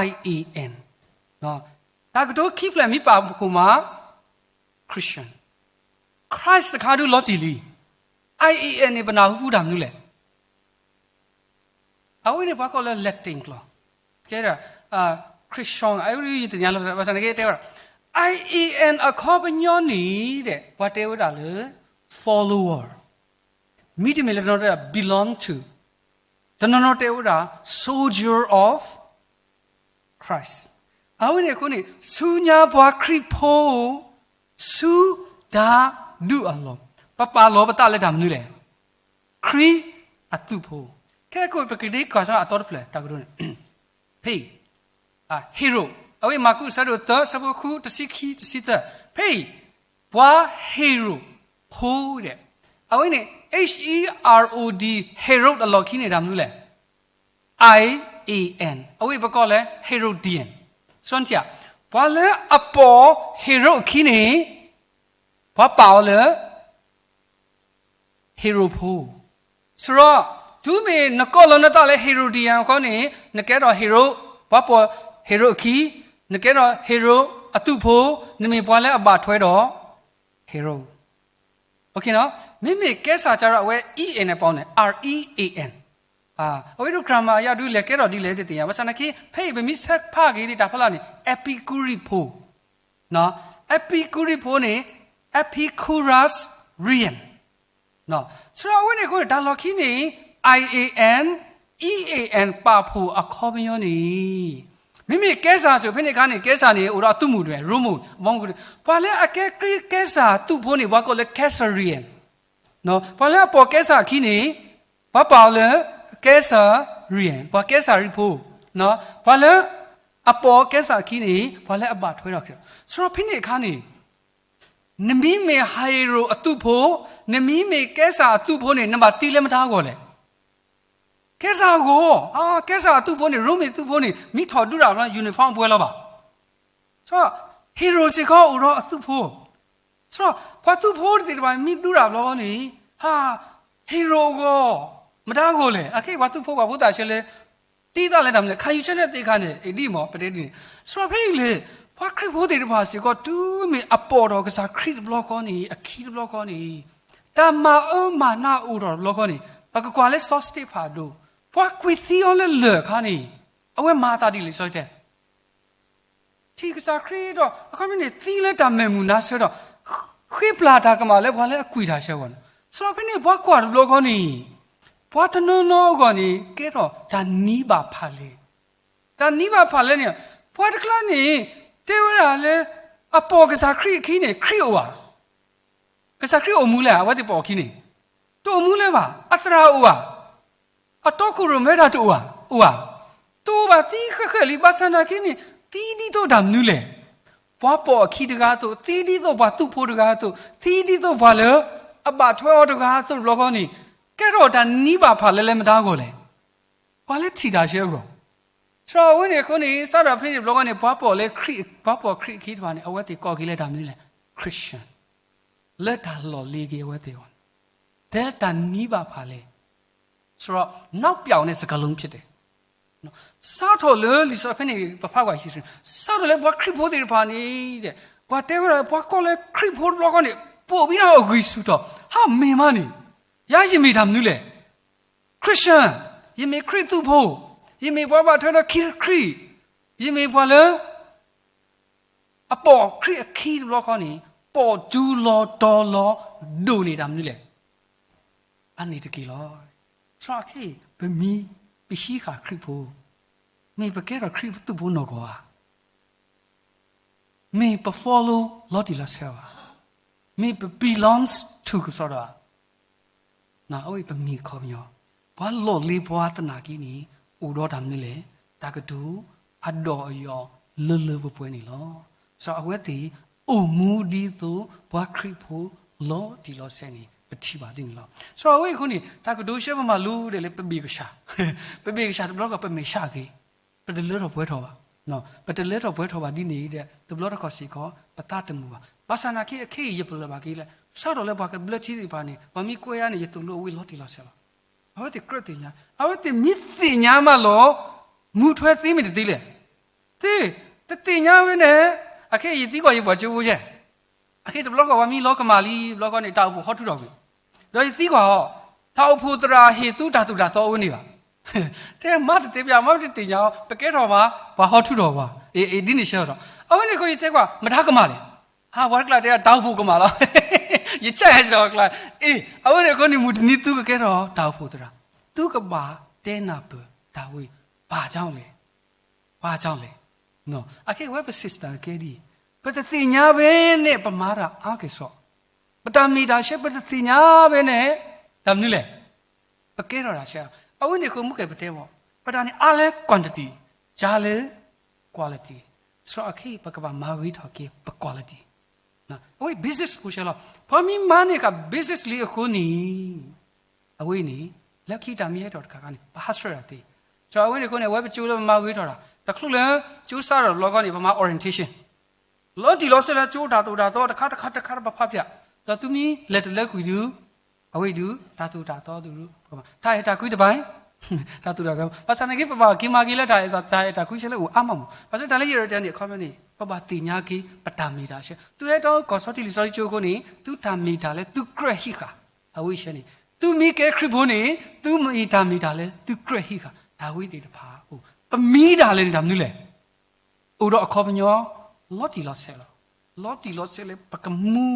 I A N. တၢ်ကတိၤခံဖျၢၣ်မ့ၢ်ပာ်ဖှိၣ်မး Christian, Christ တခါဒုးလီၤတံၢ်လံ. I A N န့ၣ် ပနၢ်ဟူပူၤတၢ်မနုၤလဲၣ်. အဝဲန့ၣ်ပှၤကိးလၢ Latin ကျိာ်, ကဲဒၣ် Christian, အဝဲဒၣ်ယသ့ၣ်ညါလီၤ, ဘၣ်ဆၣ်န့ၣ်က့တဲဝဲဒၣ် I A N အခီပညီန့ၣ်ဒီး ပှၤတဲဝဲဒၣ်လၢ follower, မ့တမ့ၢ်လၢတနီၤတဲဝဲဒၣ် belong to, တနီၤနီၤတဲဝဲဒၣ် soldier of Christ. Christ. အဝဲန့ၣ်အဃိန့ၣ် ဆူညါပှၤခရံာ်ဖိ ဆူတၢ်ဒုးအလီၢ်, ပပာ်လီၤပသးလၢတၢ်မနုၤလဲၣ်. ခရံာ်အသုးဖိ. ခဲအံၤပကဒ့ကွၢ်ဆၢအသီတဖျၢၣ်တၢ်ကတိၤန့ၣ် ဖဲအံၤ Herod, အဝဲမၢ်ကူးအဆၢဒိၣ်သၢ အဆၢဖိဃု တဆံခံ တဆံသၢ, ဖဲအံၤ ပှၤ Herod ဖိဒဲး, အဝဲန့ၣ် H E R O D, Herod အလီၢ်ခံန့ၣ်တၢ်မနုၤလဲၣ်. I A N, အဝဲပကိးလၢ Herodian. စီနထံၣ်, ပှၤလၢအပိာ် Herod အခံန့ၣ် ပှၤပာ်အီၤလၢ Herod ဖိ. စရီ, တုၤမ့ၢ်နကိးလီၤနသးလၢ Herodian အဃိန့ၣ် နကဲထီၣ် Herod, ပှၤပိာ် Herod အခံ, နကဲထီၣ် Herod အသုးဖိ, နမ့ၢ်ပှၤလၢအဘၣ်ထွဲဒီး Herod. မ့မ့ၢ်ကဲစၢ်ကဒီး အဝဲ E N န့ၣ်ပာ်န့ၣ် R E A N. အဝဲဒၣ် grammar အယါဒုးလဲၤကဲထီၣ်ဒ်လဲၣ်တသ့ၣ်ညါ, ဘၣ်ဆၣ်သနာ်က့ ဖဲအံၤပမ့ၢ်ဆဲးဖးက့ၤဒ်တၢ်ဖီလာ်န့ၣ် Epicurus ဖိ, Epicurus ဖိန့ၣ် Epicurus reign. စရီအဝဲန့ၣ်အဃိန့ၣ် တၢ်လီၢ်ခံန့ၣ် I A N, E A N ပာ်ဖှိၣ်အခီပညီန့ၣ် မ့မ့ၢ်ကဲစၢ်စ့ၢ် ဖဲန့ၣ်အခါန့ၣ် ကဲစၢ်န့ၣ် အိၣ်ဒီးအသုးမုၢ်ဒိၣ် ရိမ့ၤ အဘီမုၢ်ဒိၣ်, ပှၤလၢအကဲခရံာ်ကဲစၢ်အသုးဖိန့ၣ် ပှၤကိးလၢ Caesarian. ပှၤလၢအပိာ်ကဲစၢ်အခံန့ၣ် ပှၤပာ်အီၤလၢ Caesarian, ပှၤကဲစၢ်ရံဖိ, ပှၤလၢအပိာ်ကဲစၢ်အခံန့ၣ် ပှၤလၢအဘၣ်ထွဲဒီးခရံာ်. စရီဖဲန့ၣ်အခါန့ၣ် နမ့မ့ၢ် Herod အသုးဖိ, နမ့မ့ၢ်ကဲစၢ်အသုးဖိန့ၣ် နဘၣ်သံလၢမတၤအဂီၢ်လဲၣ်. ကဲစၢ်အဂီၢ်, ကဲစၢ်အသုးဖိန့ၣ် ရိမ့ၤသုးဖိန့ၣ် မ့ၢ်ထီၣ်ဒုးတၢ်ဘျီ uniform အပှဲၤလီၤဘၣ်. စရီ Herod စ့ၢ်ကီးအိၣ်ဒီးအသုးဖိ. စရီ ပှၤသုးဖိသ့ၣ်တဖၣ်မ့ၢ်ဒုးတၢ်ဘျီန့ၣ် ဟါ Herod အဂီၢ်, မတၤအဂီၢ်လဲၣ်. အခဲအံၤပှၤသုးဖိပှၤဖိသၣ်ဆၢလၢ သံသးလၢတၢ်မနုၤလဲၣ်, ခါယူၤဆၢထၢၣ်သ့ၣ်တဖၣ်န့ၣ် အဒ်မ့ၢ် ပတဲဒ်န့ၣ်. စရီဖဲအံၤလဲၣ်, ပှၤခရံာ်ဖိသ့ၣ်တဖၣ်စ့ၢ်ကီး တုၤမ့ၢ်အပိာ်ထီၣ်ကစၢ်ခရံာ်တဘျီဃီန့ၣ် အခံတဘျီဃီန့ၣ် တၢ်မၤအၢမၤနးအိၣ်ထီၣ်တဘျီဃီန့ၣ် ပကကွၢ်လၢစီၤစတ့းဖၣ်အဒိ, ပှၤကွံာ်သံအီၤလၢလၢၢ်အခါန့ၣ် အဝဲမၤအသးဒ်လဲၣ် စီၤတဲ ထံၣ်ကစၢ်ခရံာ်ဒီး အခီပညီန့ၣ် သံလၢတၢ်မဲာ်မုာ်နါဆၢဒီး ဃ့ပျၢ်တၢ်ကမၣ်လၢပှၤလၢအကွံာ်တၢ်ဆၢအဂီၢ်န့ၣ်. စရီဖဲန့ၣ် ပှၤကွၢ်တဘျီဃီန့ၣ် ပှၤတနီၤနီၤအဂီၢ်န့ၣ် ကဲထီၣ်တၢ်နံဘၣ်ဖးလဲၢ်, တၢ်နံဘၣ်ဖးလဲၢ်န့ၣ် ပှၤတကျါန့ၣ် တဲဝဲဒၣ်လၢ အပိာ်ကစၢ်ခရံာ်အခံန့ၣ် ခရံာ်အိၣ်ဧါ. ကစၢ်ခရံာ်အိၣ်မူလဲၣ် အဝဲသ့ၣ်ပိာ်အခံန့ၣ်, တအိၣ်မူလၢၤဘၣ်. အသရၣ်အိၣ်ဧါ. အတီခိၣ်ရိၣ်မဲတၢ်တအိၣ်ဧါ, အိၣ်ဧါ. တအိၣ်ဘၣ် သံဃဲးဃဲးလံ. ဘၣ်ဆၣ်နာ်က့န့ၣ် သံဒ်သိးတၢ်မနုၤလဲၣ်. ပှၤပိာ်အခံတဂၤအသိး, သံဒ်သိးပှၤသုးဖိတဂၤအသိး, သံဒ်သိးပှၤလၢအဘၣ်ထွဲအီၤတဂၤအသိးတဘျီဃီန့ၣ် ကဲထီၣ်တၢ်နံဘၣ်ဖးလဲၢ်လၢမတၤအဂီၢ်လဲၣ်. ပှၤလၢထံၣ်တၢ်ဆၢအဂီၢ်. စရီအဝဲန့ၣ်အဃိန့ၣ် စးထီၣ်ဖဲန့ၣ်တဘျီဃီန့ၣ် ပှၤပိာ်လၢခရံာ်, ပှၤပိာ်ခရံာ်အခံတဖၣ်န့ၣ် အဝဲသ့ၣ်ကိးက့ၤလၢတၢ်မနုၤလဲၣ်, Christian. လၢတၢ်လီၢ်လ့ၤက့ၤအဝဲသ့ၣ်အဂီၢ်န့ၣ် တဲတၢ်နံဘၣ်ဖးလဲၢ်. စရီ နောက်ပြောင်တဲ့စကားလုံးဖြစ်တယ်. စးထီၣ်လၢလံာ်စီဆှံဖဲန့ၣ် ပဖးကွၢ်ဟံၣ်ဆူ စးထီၣ်လၢပှၤခရံာ်ဖိသ့ၣ်တဖၣ်န့ၣ် ပှၤတဲဝဲဒၣ် ပှၤကိးလၢခရံာ်ဖိတဘျီဃီန့ၣ် ပိာ်ဘံထီၣ်အဂံၢ်ဆူၣ်ထီၣ်, ဟါ မ့ၢ်မးန့ၣ် ယၤယမ့ၢ်တၢ်မနုၤလဲၣ်. Christian, ယမ့ၢ်ခရံာ်သုးဖိ, ယမ့ၢ်ပှၤဘၣ်ထွဲဒီးခံခရံာ်, ယမ့ၢ်ပှၤလၢ အပိာ်ခရံာ်အခံတဘျီဃီန့ၣ် ပိာ်တူလီၤတီၤလီၤဒိၣ်န့ၢ်တၢ်မနုၤလဲၣ်. အန့ၣ်တက့ၢ်လီၤ. စရီခဲအံၤ ပမ့ၢ်ပဟံးဃာ်ခရံာ်ဖိ, မ့ၢ်ပကဲထီၣ်ခရံာ်သုးဖိနီၢ်ကီၢ်ဧါ. မ့ၢ်ပ follow လီၤတံၢ်လီၤဆဲးဧါ. မ့ၢ်ပ belongs to ကစီဒီဧါ. အဝဲပမ့ၢ်အခီပညီ, ပှၤလီၢ်လ့ၤပှၤသနာ်က့န့ၣ် အိၣ်ဒီးတၢ်မနုၤလဲၣ်, တၢ်ကတိၤအဒီးအယီၤလၢလၢပှဲၤပှဲၤန့ၣ်လီၤ. စရီအဝဲသ့ၣ်အိၣ်မူဒ်သိးပှၤခရံာ်ဖိလီၤတံၢ်လီၤဆဲးန့ၣ် ပထံၣ်ဘၣ်ဒ်န့ၣ်လီၤ. စရီအဝဲအံၤအဃိန့ၣ် တၢ်ကတိၤဆၢပမၤလိဒဲးလၢပဘ့ၣ်ကစၢ်, ပဘ့ၣ်ကစၢ်တဘျီဃီပမဲာ်ဆှးက့ၤ ပတလၢထီၣ်ပှဲၤထီၣ်ဘၣ်. ပတလၢထီၣ်ပှဲၤထီၣ်ဘၣ်ဒ်န့ၣ်ဒီး တဘျီတခီၣ်စ့ၢ်ကီး ပသးတမုာ်ဘၣ်. ဘၣ်ဆၣ်နာ်က့ အခဲအံၤယပလၢၢ်ဘၣ်က့ၤလၢ စးထီၣ်လၢပှၤကဘျၢထံသ့ၣ်တဖၣ်န့ၣ် ပှၤမ့ၢ်ကွဲယါန့ၣ် ယသိၣ်လိအဝဲလီၤတံၢ်လီၤဆဲးလီၤ. အဝဲသ့ၣ်ကြၢးသ့ၣ်ညါ, အဝဲသ့ၣ်မ့ၢ်သ့ၣ်ညါမးလီၤ, မူထွဲသ့မ့ၢ်တသ့လဲၣ်. သ့, တသ့ၣ်ညါဝဲန့ၣ်, အခဲအံၤယသံကွၢ်ယပှၤကၠိဖိယဲၢ် အခဲတဘျီဃီပှၤမ့ၢ်လီၤကမၣ်လံတဘျီဃီန့ၣ် တၢ်အိၣ်ဖှိၣ်ဟီထူထီၣ်ကွံာ်, ဒီးယသံကွၢ်အီၤ, တၢ်အိၣ်ဖှိၣ်သရၣ်ဟ့ၣ်သုတၢ်သိၣ်တၢ်သီအိၣ်န့ၣ်ဘၣ်. တဲမၤတသ့ပျၢ် မၤတသ့ၣ်ညါအီၤ ပကဲထီၣ်မး ပှၤဟီထူထီၣ်ပှၤ, အ့ ဒ်န့ၣ်ဆၢထီၣ်. အဝဲန့ၣ်အဃိယတဲကွၢ် မတၤကမၣ်လဲၣ်. ဟါ ပှၤတကျါတဲ တၢ်အိၣ်ဖှိၣ်ကမၣ်လီၤ. ယဆၢဟဲစ့ၢ်ကီးကျါ, အ့ အဝဲန့ၣ်အဃိန့ၣ် မုၢ်တနံၤသုကကဲထီၣ်တၢ်အိၣ်ဖှိၣ်သရၣ်, သုကဘၣ်တဲနၢ်ပၢၢ်တၢ်ဝဲ, ဘၣ်ကၠီလဲၣ်, ဘၣ်ကၠီလဲၣ်. အခဲအံၤဝဲပ system ကဲဒ်အံၤ, ပတသ့ၣ်ညါဘဲန့ၣ် ပမၤတၢ်အါကစီၣ်, ပတၢ်မ့ၢ်တၢ်ဆဲ ပတသ့ၣ်ညါဘဲန့ၣ် တၢ်မနုၤလဲၣ်, ပကဲထီၣ်တၢ်ဆဲး. အဝဲန့ၣ်အဃိ မုၢ်ကဲပတဲဝဲ, ပတၢ်န့ၣ်အါလၢ quantity, ကၢလၢ quality. စီၤအခဲအံၤ ပကဘၣ်မၤဂ့ၤထီၣ်က့ၤပ quality. အဝဲ basis အိၣ်ဆဲးလီၤ. ပှၤမ့ၢ်မၤန့ၢ်ဃာ် basis လံအဃိန့ၣ် အဝဲအံၤန့ၣ် လၢခံတၢ်မ့ၢ်ဟဲထီၣ်တခါခါန့ၣ် ပဟးဆှဲးတၢ်သ့. စီၤအဝဲန့ၣ်အဃိန့ၣ် အဝဲပကၠိလၢပမၤဂ့ၤထီၣ်တၢ် တချုးလၢ ကၠိစးထီၣ်တဘျီဃီန့ၣ် ပမၤ orientation လီၤတံၢ်လီၤဆဲးလၢကၠိတၢ်သိၣ်တၢ်သီတခါတခါတခါတဖၣ်ဖၣ်ဖၣ်, ဒီးသုမ့ၢ်လဲၤတလၢကွံာ်ဒုး အဝဲအံၤဒုး တၢ်သိၣ်တၢ်သီသုဒုး တၢ်အဲၣ်တၢ်ကွံတဘၣ်, တၢ်သိၣ်တၢ်သီ ဘၣ်ဆၣ်နာ်က့ ပဘၣ်က့ၤမၤက့ၤလၢတၢ်အဲၣ်တၢ်ကွံဆဲးလၢအိၣ်အါမးမး. ဘၣ်ဆၣ်တၢ်လၢယအဲၣ်ဒိးတဲန့ၣ် အခီပညီန့ၣ် ပဘၣ်သ့ၣ်ညါက့ၤ ပတၢ်မ့ၢ်တၢ်ဆဲး. သုဟဲထီၣ်ကီၢ်စီထံလံာ်စီဆှံကၠိအဃိန့ၣ် သုတၢ်မ့ၢ်တၢ်လၢသုကြၢးဟံးဃာ် အဝဲဆဲးန့ၣ်, သုမ့ၢ်ကဲခရံာ်ဖိန့ၣ် သုမ့ၢ်တၢ်မ့ၢ်တၢ်လၢသုကြၢးဟံးဃာ် တၢ်ဝဲသ့ၣ်တဖၣ်အိၣ်. ပမ့ၢ်တၢ်လဲၣ်န့ၣ် တၢ်မနုၤလဲၣ် အိၣ်ဒီးအခီပညီ လီၤတံၢ်လီၤဆဲးလီၤ. လီၤတံၢ်လီၤဆဲးလၢပကမူ,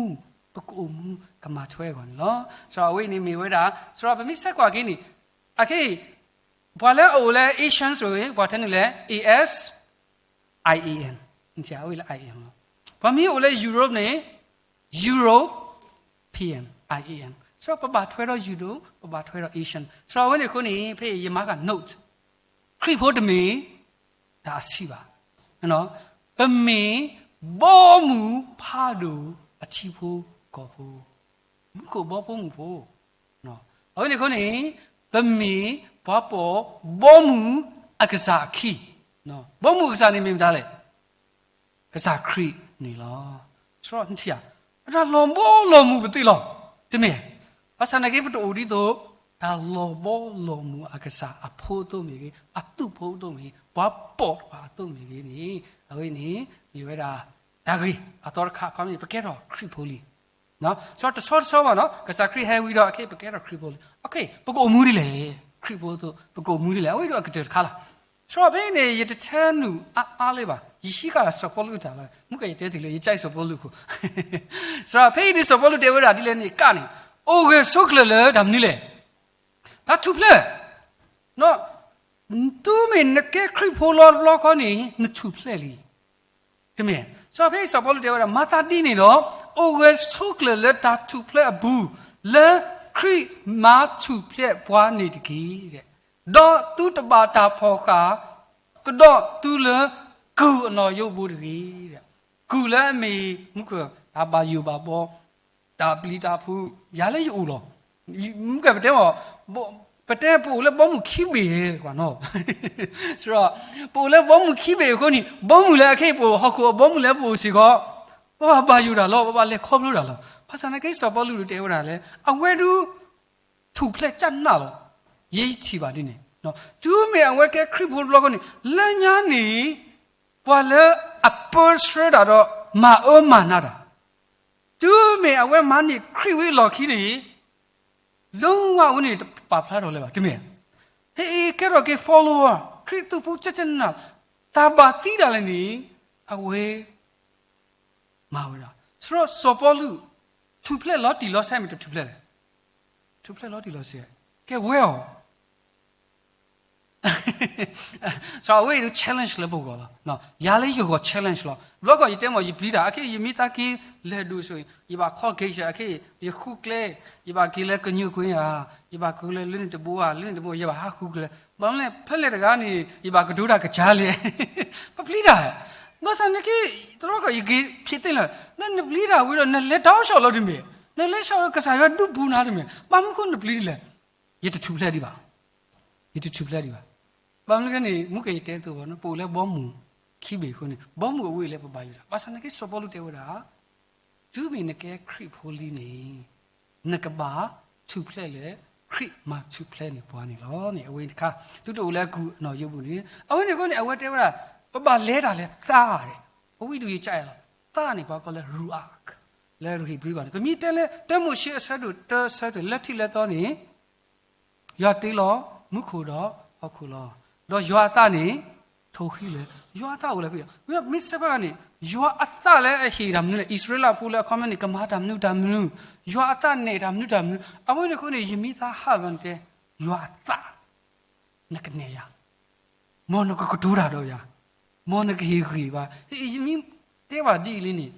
ပကအိၣ်မူ ကမၤထွဲအဂီၢ်န့ၣ်လီၤ. စီၤအဝဲအံၤန့ၣ်မ့ၢ်ဝဲဒၣ် စီၤပမ့ၢ်ဆဲးကွၢ်က့ၤန့ၣ် အခဲအံၤ ပှၤလၢအအိၣ်လၢ Asian န့ၣ် ပှၤထဲန့ၣ်လဲၣ် A S I A N, အဝဲလၢ I A N လီၤ. ပှၤမ့ၢ်အိၣ်လၢ Europe န့ၣ် European, I A N. စီၤပဘၣ်ထွဲဒီး Europe, ပဘၣ်ထွဲဒီး Asian. စီၤအဝဲန့ၣ်အဃိန့ၣ် ဖဲအံၤယမၤဃာ် note ခရံာ်ဖိတမ့ၢ် တၢ်အဆံးဘၣ်. ပမ့ၢ်ဘီမုၢ်ဖးဒိၣ်အထံဖိကီၢ်ဖိ, မူခိၣ်ဘီဖိမုၢ်ဖိ. အဝဲန့ၣ်အဃိန့ၣ် ပမ့ၢ်ပှၤပိာ်ဘီမုၢ်အကစၢ်အခံ. ဘီမုၢ်အကစၢ်န့ၣ်မ့ၢ်မတၤလဲၣ်. ကစၢ်ခရံာ်န့ၣ်လီၤ. စီၤနထံၣ်ဧါ, အတၢ်လီၤဘီလီၤမုၢ်ပသ့လီၤ. တမ့ၢ်, ဘၣ်ဆၣ်နာ်က့ပတအိၣ်ဒ်သိး တၢ်လီၤဘီလီၤမုၢ်အကစၢ်အဖိအသိးမ့ၢ်ဂ့ၤ, အသူၣ်ဖိအသိးမ့ၢ်ဂ့ၤ, ပှၤပိာ်ပှၤအသိးမ့ၢ်ဂ့ၤန့ၣ်, အဝဲန့ၣ် မ့ၢ်ဝဲဒၣ် တၢ်ဂ့ၢ်အသီတခါ အခီပညီ ပကဲထီၣ်ခရံာ်ဖိလံ. စီၤတဆီတဆီဘၣ်နီၤ, ကစၢ်ခရံာ်ဟဲဝံၤဒီး အခဲအံၤ ပကဲထီၣ်ခရံာ်ဖိလံ. အခဲအံၤ ပကအိၣ်မူဒ်လဲၣ်, ခရံာ်ဖိအသိး ပကအိၣ်မူဒ်လဲၣ်, အဝဲဒၣ်အကတၢၢ်တခါလီၤ. စီၤဖဲအံၤန့ၣ် ယတထဲနုာ်အါအါလၢၤဘၣ်, ယဟံးဃာ်စီၤပီလူးတၢ်လီၤ. မုၢ်ကယတဲတ့ၢ်လၢ ယကၠဲးစီၤပီလူးအခိၣ်. စီၤဖဲအံၤန့ၣ် စီၤပီလူးတဲဝဲဒၣ်ဒ်လဲၣ်န့ၣ် ကးန့ၣ်, အိၣ်ဂၢၢ်ဆိးကျၢၤလၢတၢ်မနုၤလဲၣ်. တၢ်ထူၣ်ဖျဲး. တုၤမ့ၢ်နကဲခရံာ်ဖိလီၤတဘျီဃီန့ၣ် နထူၣ်ဖျဲးလံ. တမ့ၢ်, စီၤဖဲအံၤစီၤပီလူးတဲဝဲဒၣ် မၤသးဒ်န့ၣ်ဒီး အိၣ်ဂၢၢ်ဆိးကျၢၤလၢတၢ်ထူၣ်ဖျဲးအပူၤ, လၢခရံာ်မၤထူၣ်ဖျဲးပှၤန့ၣ်တက့ၢ်. ဒီးသုတဘၣ်တၢ်ဖီၣ်ဃာ်ကဒီးသုလၢကုၢ်အနီၣ်ယိးဘိတဂ့ၤ. ကုၢ်လၢအမ့ၢ် မူခိၣ် တၢ်ဘၣ်ယိၣ်ဘၣ်ဘီ တၢ်ပျံၤတၢ်ဖုး ယၤလၢယအိၣ်လီၤ. မုၢ်ကဲ ပတဲမ့ၢ်, ပတဲပအိၣ်လၢဘီမုၢ်ခံဘ့ၣ်ကွၢ်နီၤ. ပအိၣ်လၢဘီမုၢ်ခံဘ့ၣ်အဃိန့ၣ် ဘီမုၢ်လၢအခဲအံၤပအိၣ် ဟီၣ်ခိၣ်အဘီမုၢ်လၢပအိၣ်စ့ၢ်ကီး ပဘၣ်ဘၣ်ယိၣ်တၢ်လီၤ, ပဘၣ်လဲၤခီဖျိတၢ်လီၤ. ဘၣ်ဆၣ်နာ်က့စီၤပီလူးတဲဝဲဒၣ်လၢ အဝဲဒၣ် ထူၣ်ဖျဲးကနၣ်လီၤ. ယဲယထံၣ်ဘၣ်ဒ်န့ၣ်, တုၤမ့ၢ်အဝဲကဲခရံာ်ဖိတဘျီဃီန့ၣ် လၢညါန့ၣ် ပှၤလၢအပၢဆှၢတၢ်ဒီးမၤအၢမၤနးတၢ် တုၤမ့ၢ်အဝဲမၤန့ၢ်ခရံာ်ဝံၤအလီၢ်ခံန့ၣ် လုံးဝအဝဲန့ၣ်တပာ်ဖျါထီၣ်လၢၤဘၣ်, တမ့ၢ်. ဟဲကဲထီၣ်က့ၤ follower ခရံာ်သူၣ်ဖှံကနၣ်, တၢ်ဘၣ်သံတၢ်လဲၣ်န့ၣ် အဝဲမၤဝဲဒၣ်. စီၤပီလူး ထူၣ်ဖျဲးလီၤတံၢ်လီၤဆဲး မ့ၢ်တထူၣ်ဖျဲးလဲၣ်. ထူၣ်ဖျဲးလီၤတံၢ်လီၤဆဲး, ကဲဝဲအီၤ စီၤအဝဲအံၤဒၣ် challenge လၢပဂီၢ်လီၤ. ယၤလၢယဂီၢ် challenge လီၤ. ဘျီကီၢ်ယတဲမ့ၢ် ယပျံၤတၢ် အခဲအံၤ ယမ့ၢ်သးက့ၤလဲၤဒိၣ်ဆိ ယဘၣ် call က့ၤ အခဲအံၤ ယဃုကျဲ, ယဘၣ်က့ၤလၢကညိကွ့ဧါ, ယဘၣ်က့ၤလၢလၢန့ၣ်တဘိဧါ, လၢန့ၣ်တဘိ ယဘၣ်ဟးဃုကျဲ. ဘၣ်မနုၤလဲၣ် ဖဲလဲၣ်တဂၤန့ၣ် ယဘၣ်ကတိၤတၢ်ကစၢ်လဲၣ်. ပပျံၤတၢ်, ဘၣ်ဆၣ်နက့ တဘျီကီၢ်ယက့ၤဖံးသ့လီၤ. နပျံၤတၢ်ဝံၤဒီး နလဲၤတၢ်အိၣ်ဆီၣ်လီၤတမ့ၢ်, နလဲၤဆီၣ်လီၤကစၢ်ယွၤဒုးပူၤနၤတမ့ၢ်, ဘၣ်မနုၤဃိနပျံၤဒ်လဲၣ်. ယတထူၣ်ဖျဲးဒံးဘၣ်. ယတထူၣ်ဖျဲးဒံးဘၣ်. ဘၣ်မနုၤလဲၣ်န့ၣ် မုၢ်ကဲယတဲအသိးဘၣ် ပအိၣ်လၢဘီမုၢ်ခံဘ့ၣ်အဃိန့ၣ် ဘီမုၢ်အဝ့ၢ်လၢပဘၣ်ယိၣ်တၢ်. ဘၣ်ဆၣ်နာ်က့စီၤပီလူးတဲဝဲဒၣ် တုၤမ့ၢ်နကဲခရံာ်ဖိလံန့ၣ် နကဘၣ်ထူၣ်ဖျဲးလၢ ခရံာ်မၤထူၣ်ဖျဲးန့ၢ်ပှၤန့ၣ်လီၤန့ၣ် အဝဲတခါ သုတအိၣ်လၢကုၢ်အနီၣ်ယိးဘိန့ၣ် အဝဲန့ၣ်အဃိန့ၣ် အဝဲတဲဝဲဒၣ် ပဘၣ်လဲၤတၢ်လၢသး, အဝဲဒၣ်ယကအဲၣ်လီၤ. သးန့ၣ် ပှၤကိးလၢ ruach လၢ Hebrew ဘၣ်န့ၣ် ပမ့ၢ်တဲလၢ တၢမိၤၡ့အဆၢဒိၣ်တၢအဆၢတၢ လၢထံးလၢသီန့ၣ် ယွၤတ့လီၤမူခိၣ်ဒီးဟီၣ်ခိၣ်လီၤ. ဒီးယွၤအသးန့ၣ် ထိၣ်ဃံလၢာ်, ယွၤအသးအိၣ်လၢၤဖဲဒီး မ့ၢ်စဲးဖဲန့ၣ် ယွၤအသးလၢအဟ့ၣ်တၢ်မနုၤလဲၣ်, အံၣ်စရ့လးဖိလၢအခီပညီန့ၣ် ကမၤတၢ်မနုၤတၢ်မနုၤ, ယွၤအသးနဲၣ်တၢ်မနုၤတၢ်မနုၤ, အဝဲန့ၣ်အဃိန့ၣ် ယမ့ၢ်သးဟးလီၤန့ၣ်တဲ ယွၤအသး နကနဲၣ်ယၤ, မ်နကကတိၤတၢ်ဒီးယၤ မ်နကဟ့ၣ်ဂံၢ်ဘၣ်. ယမ့ၢ်တဲဘၣ်ဒ်အံၤလံန့ၣ်,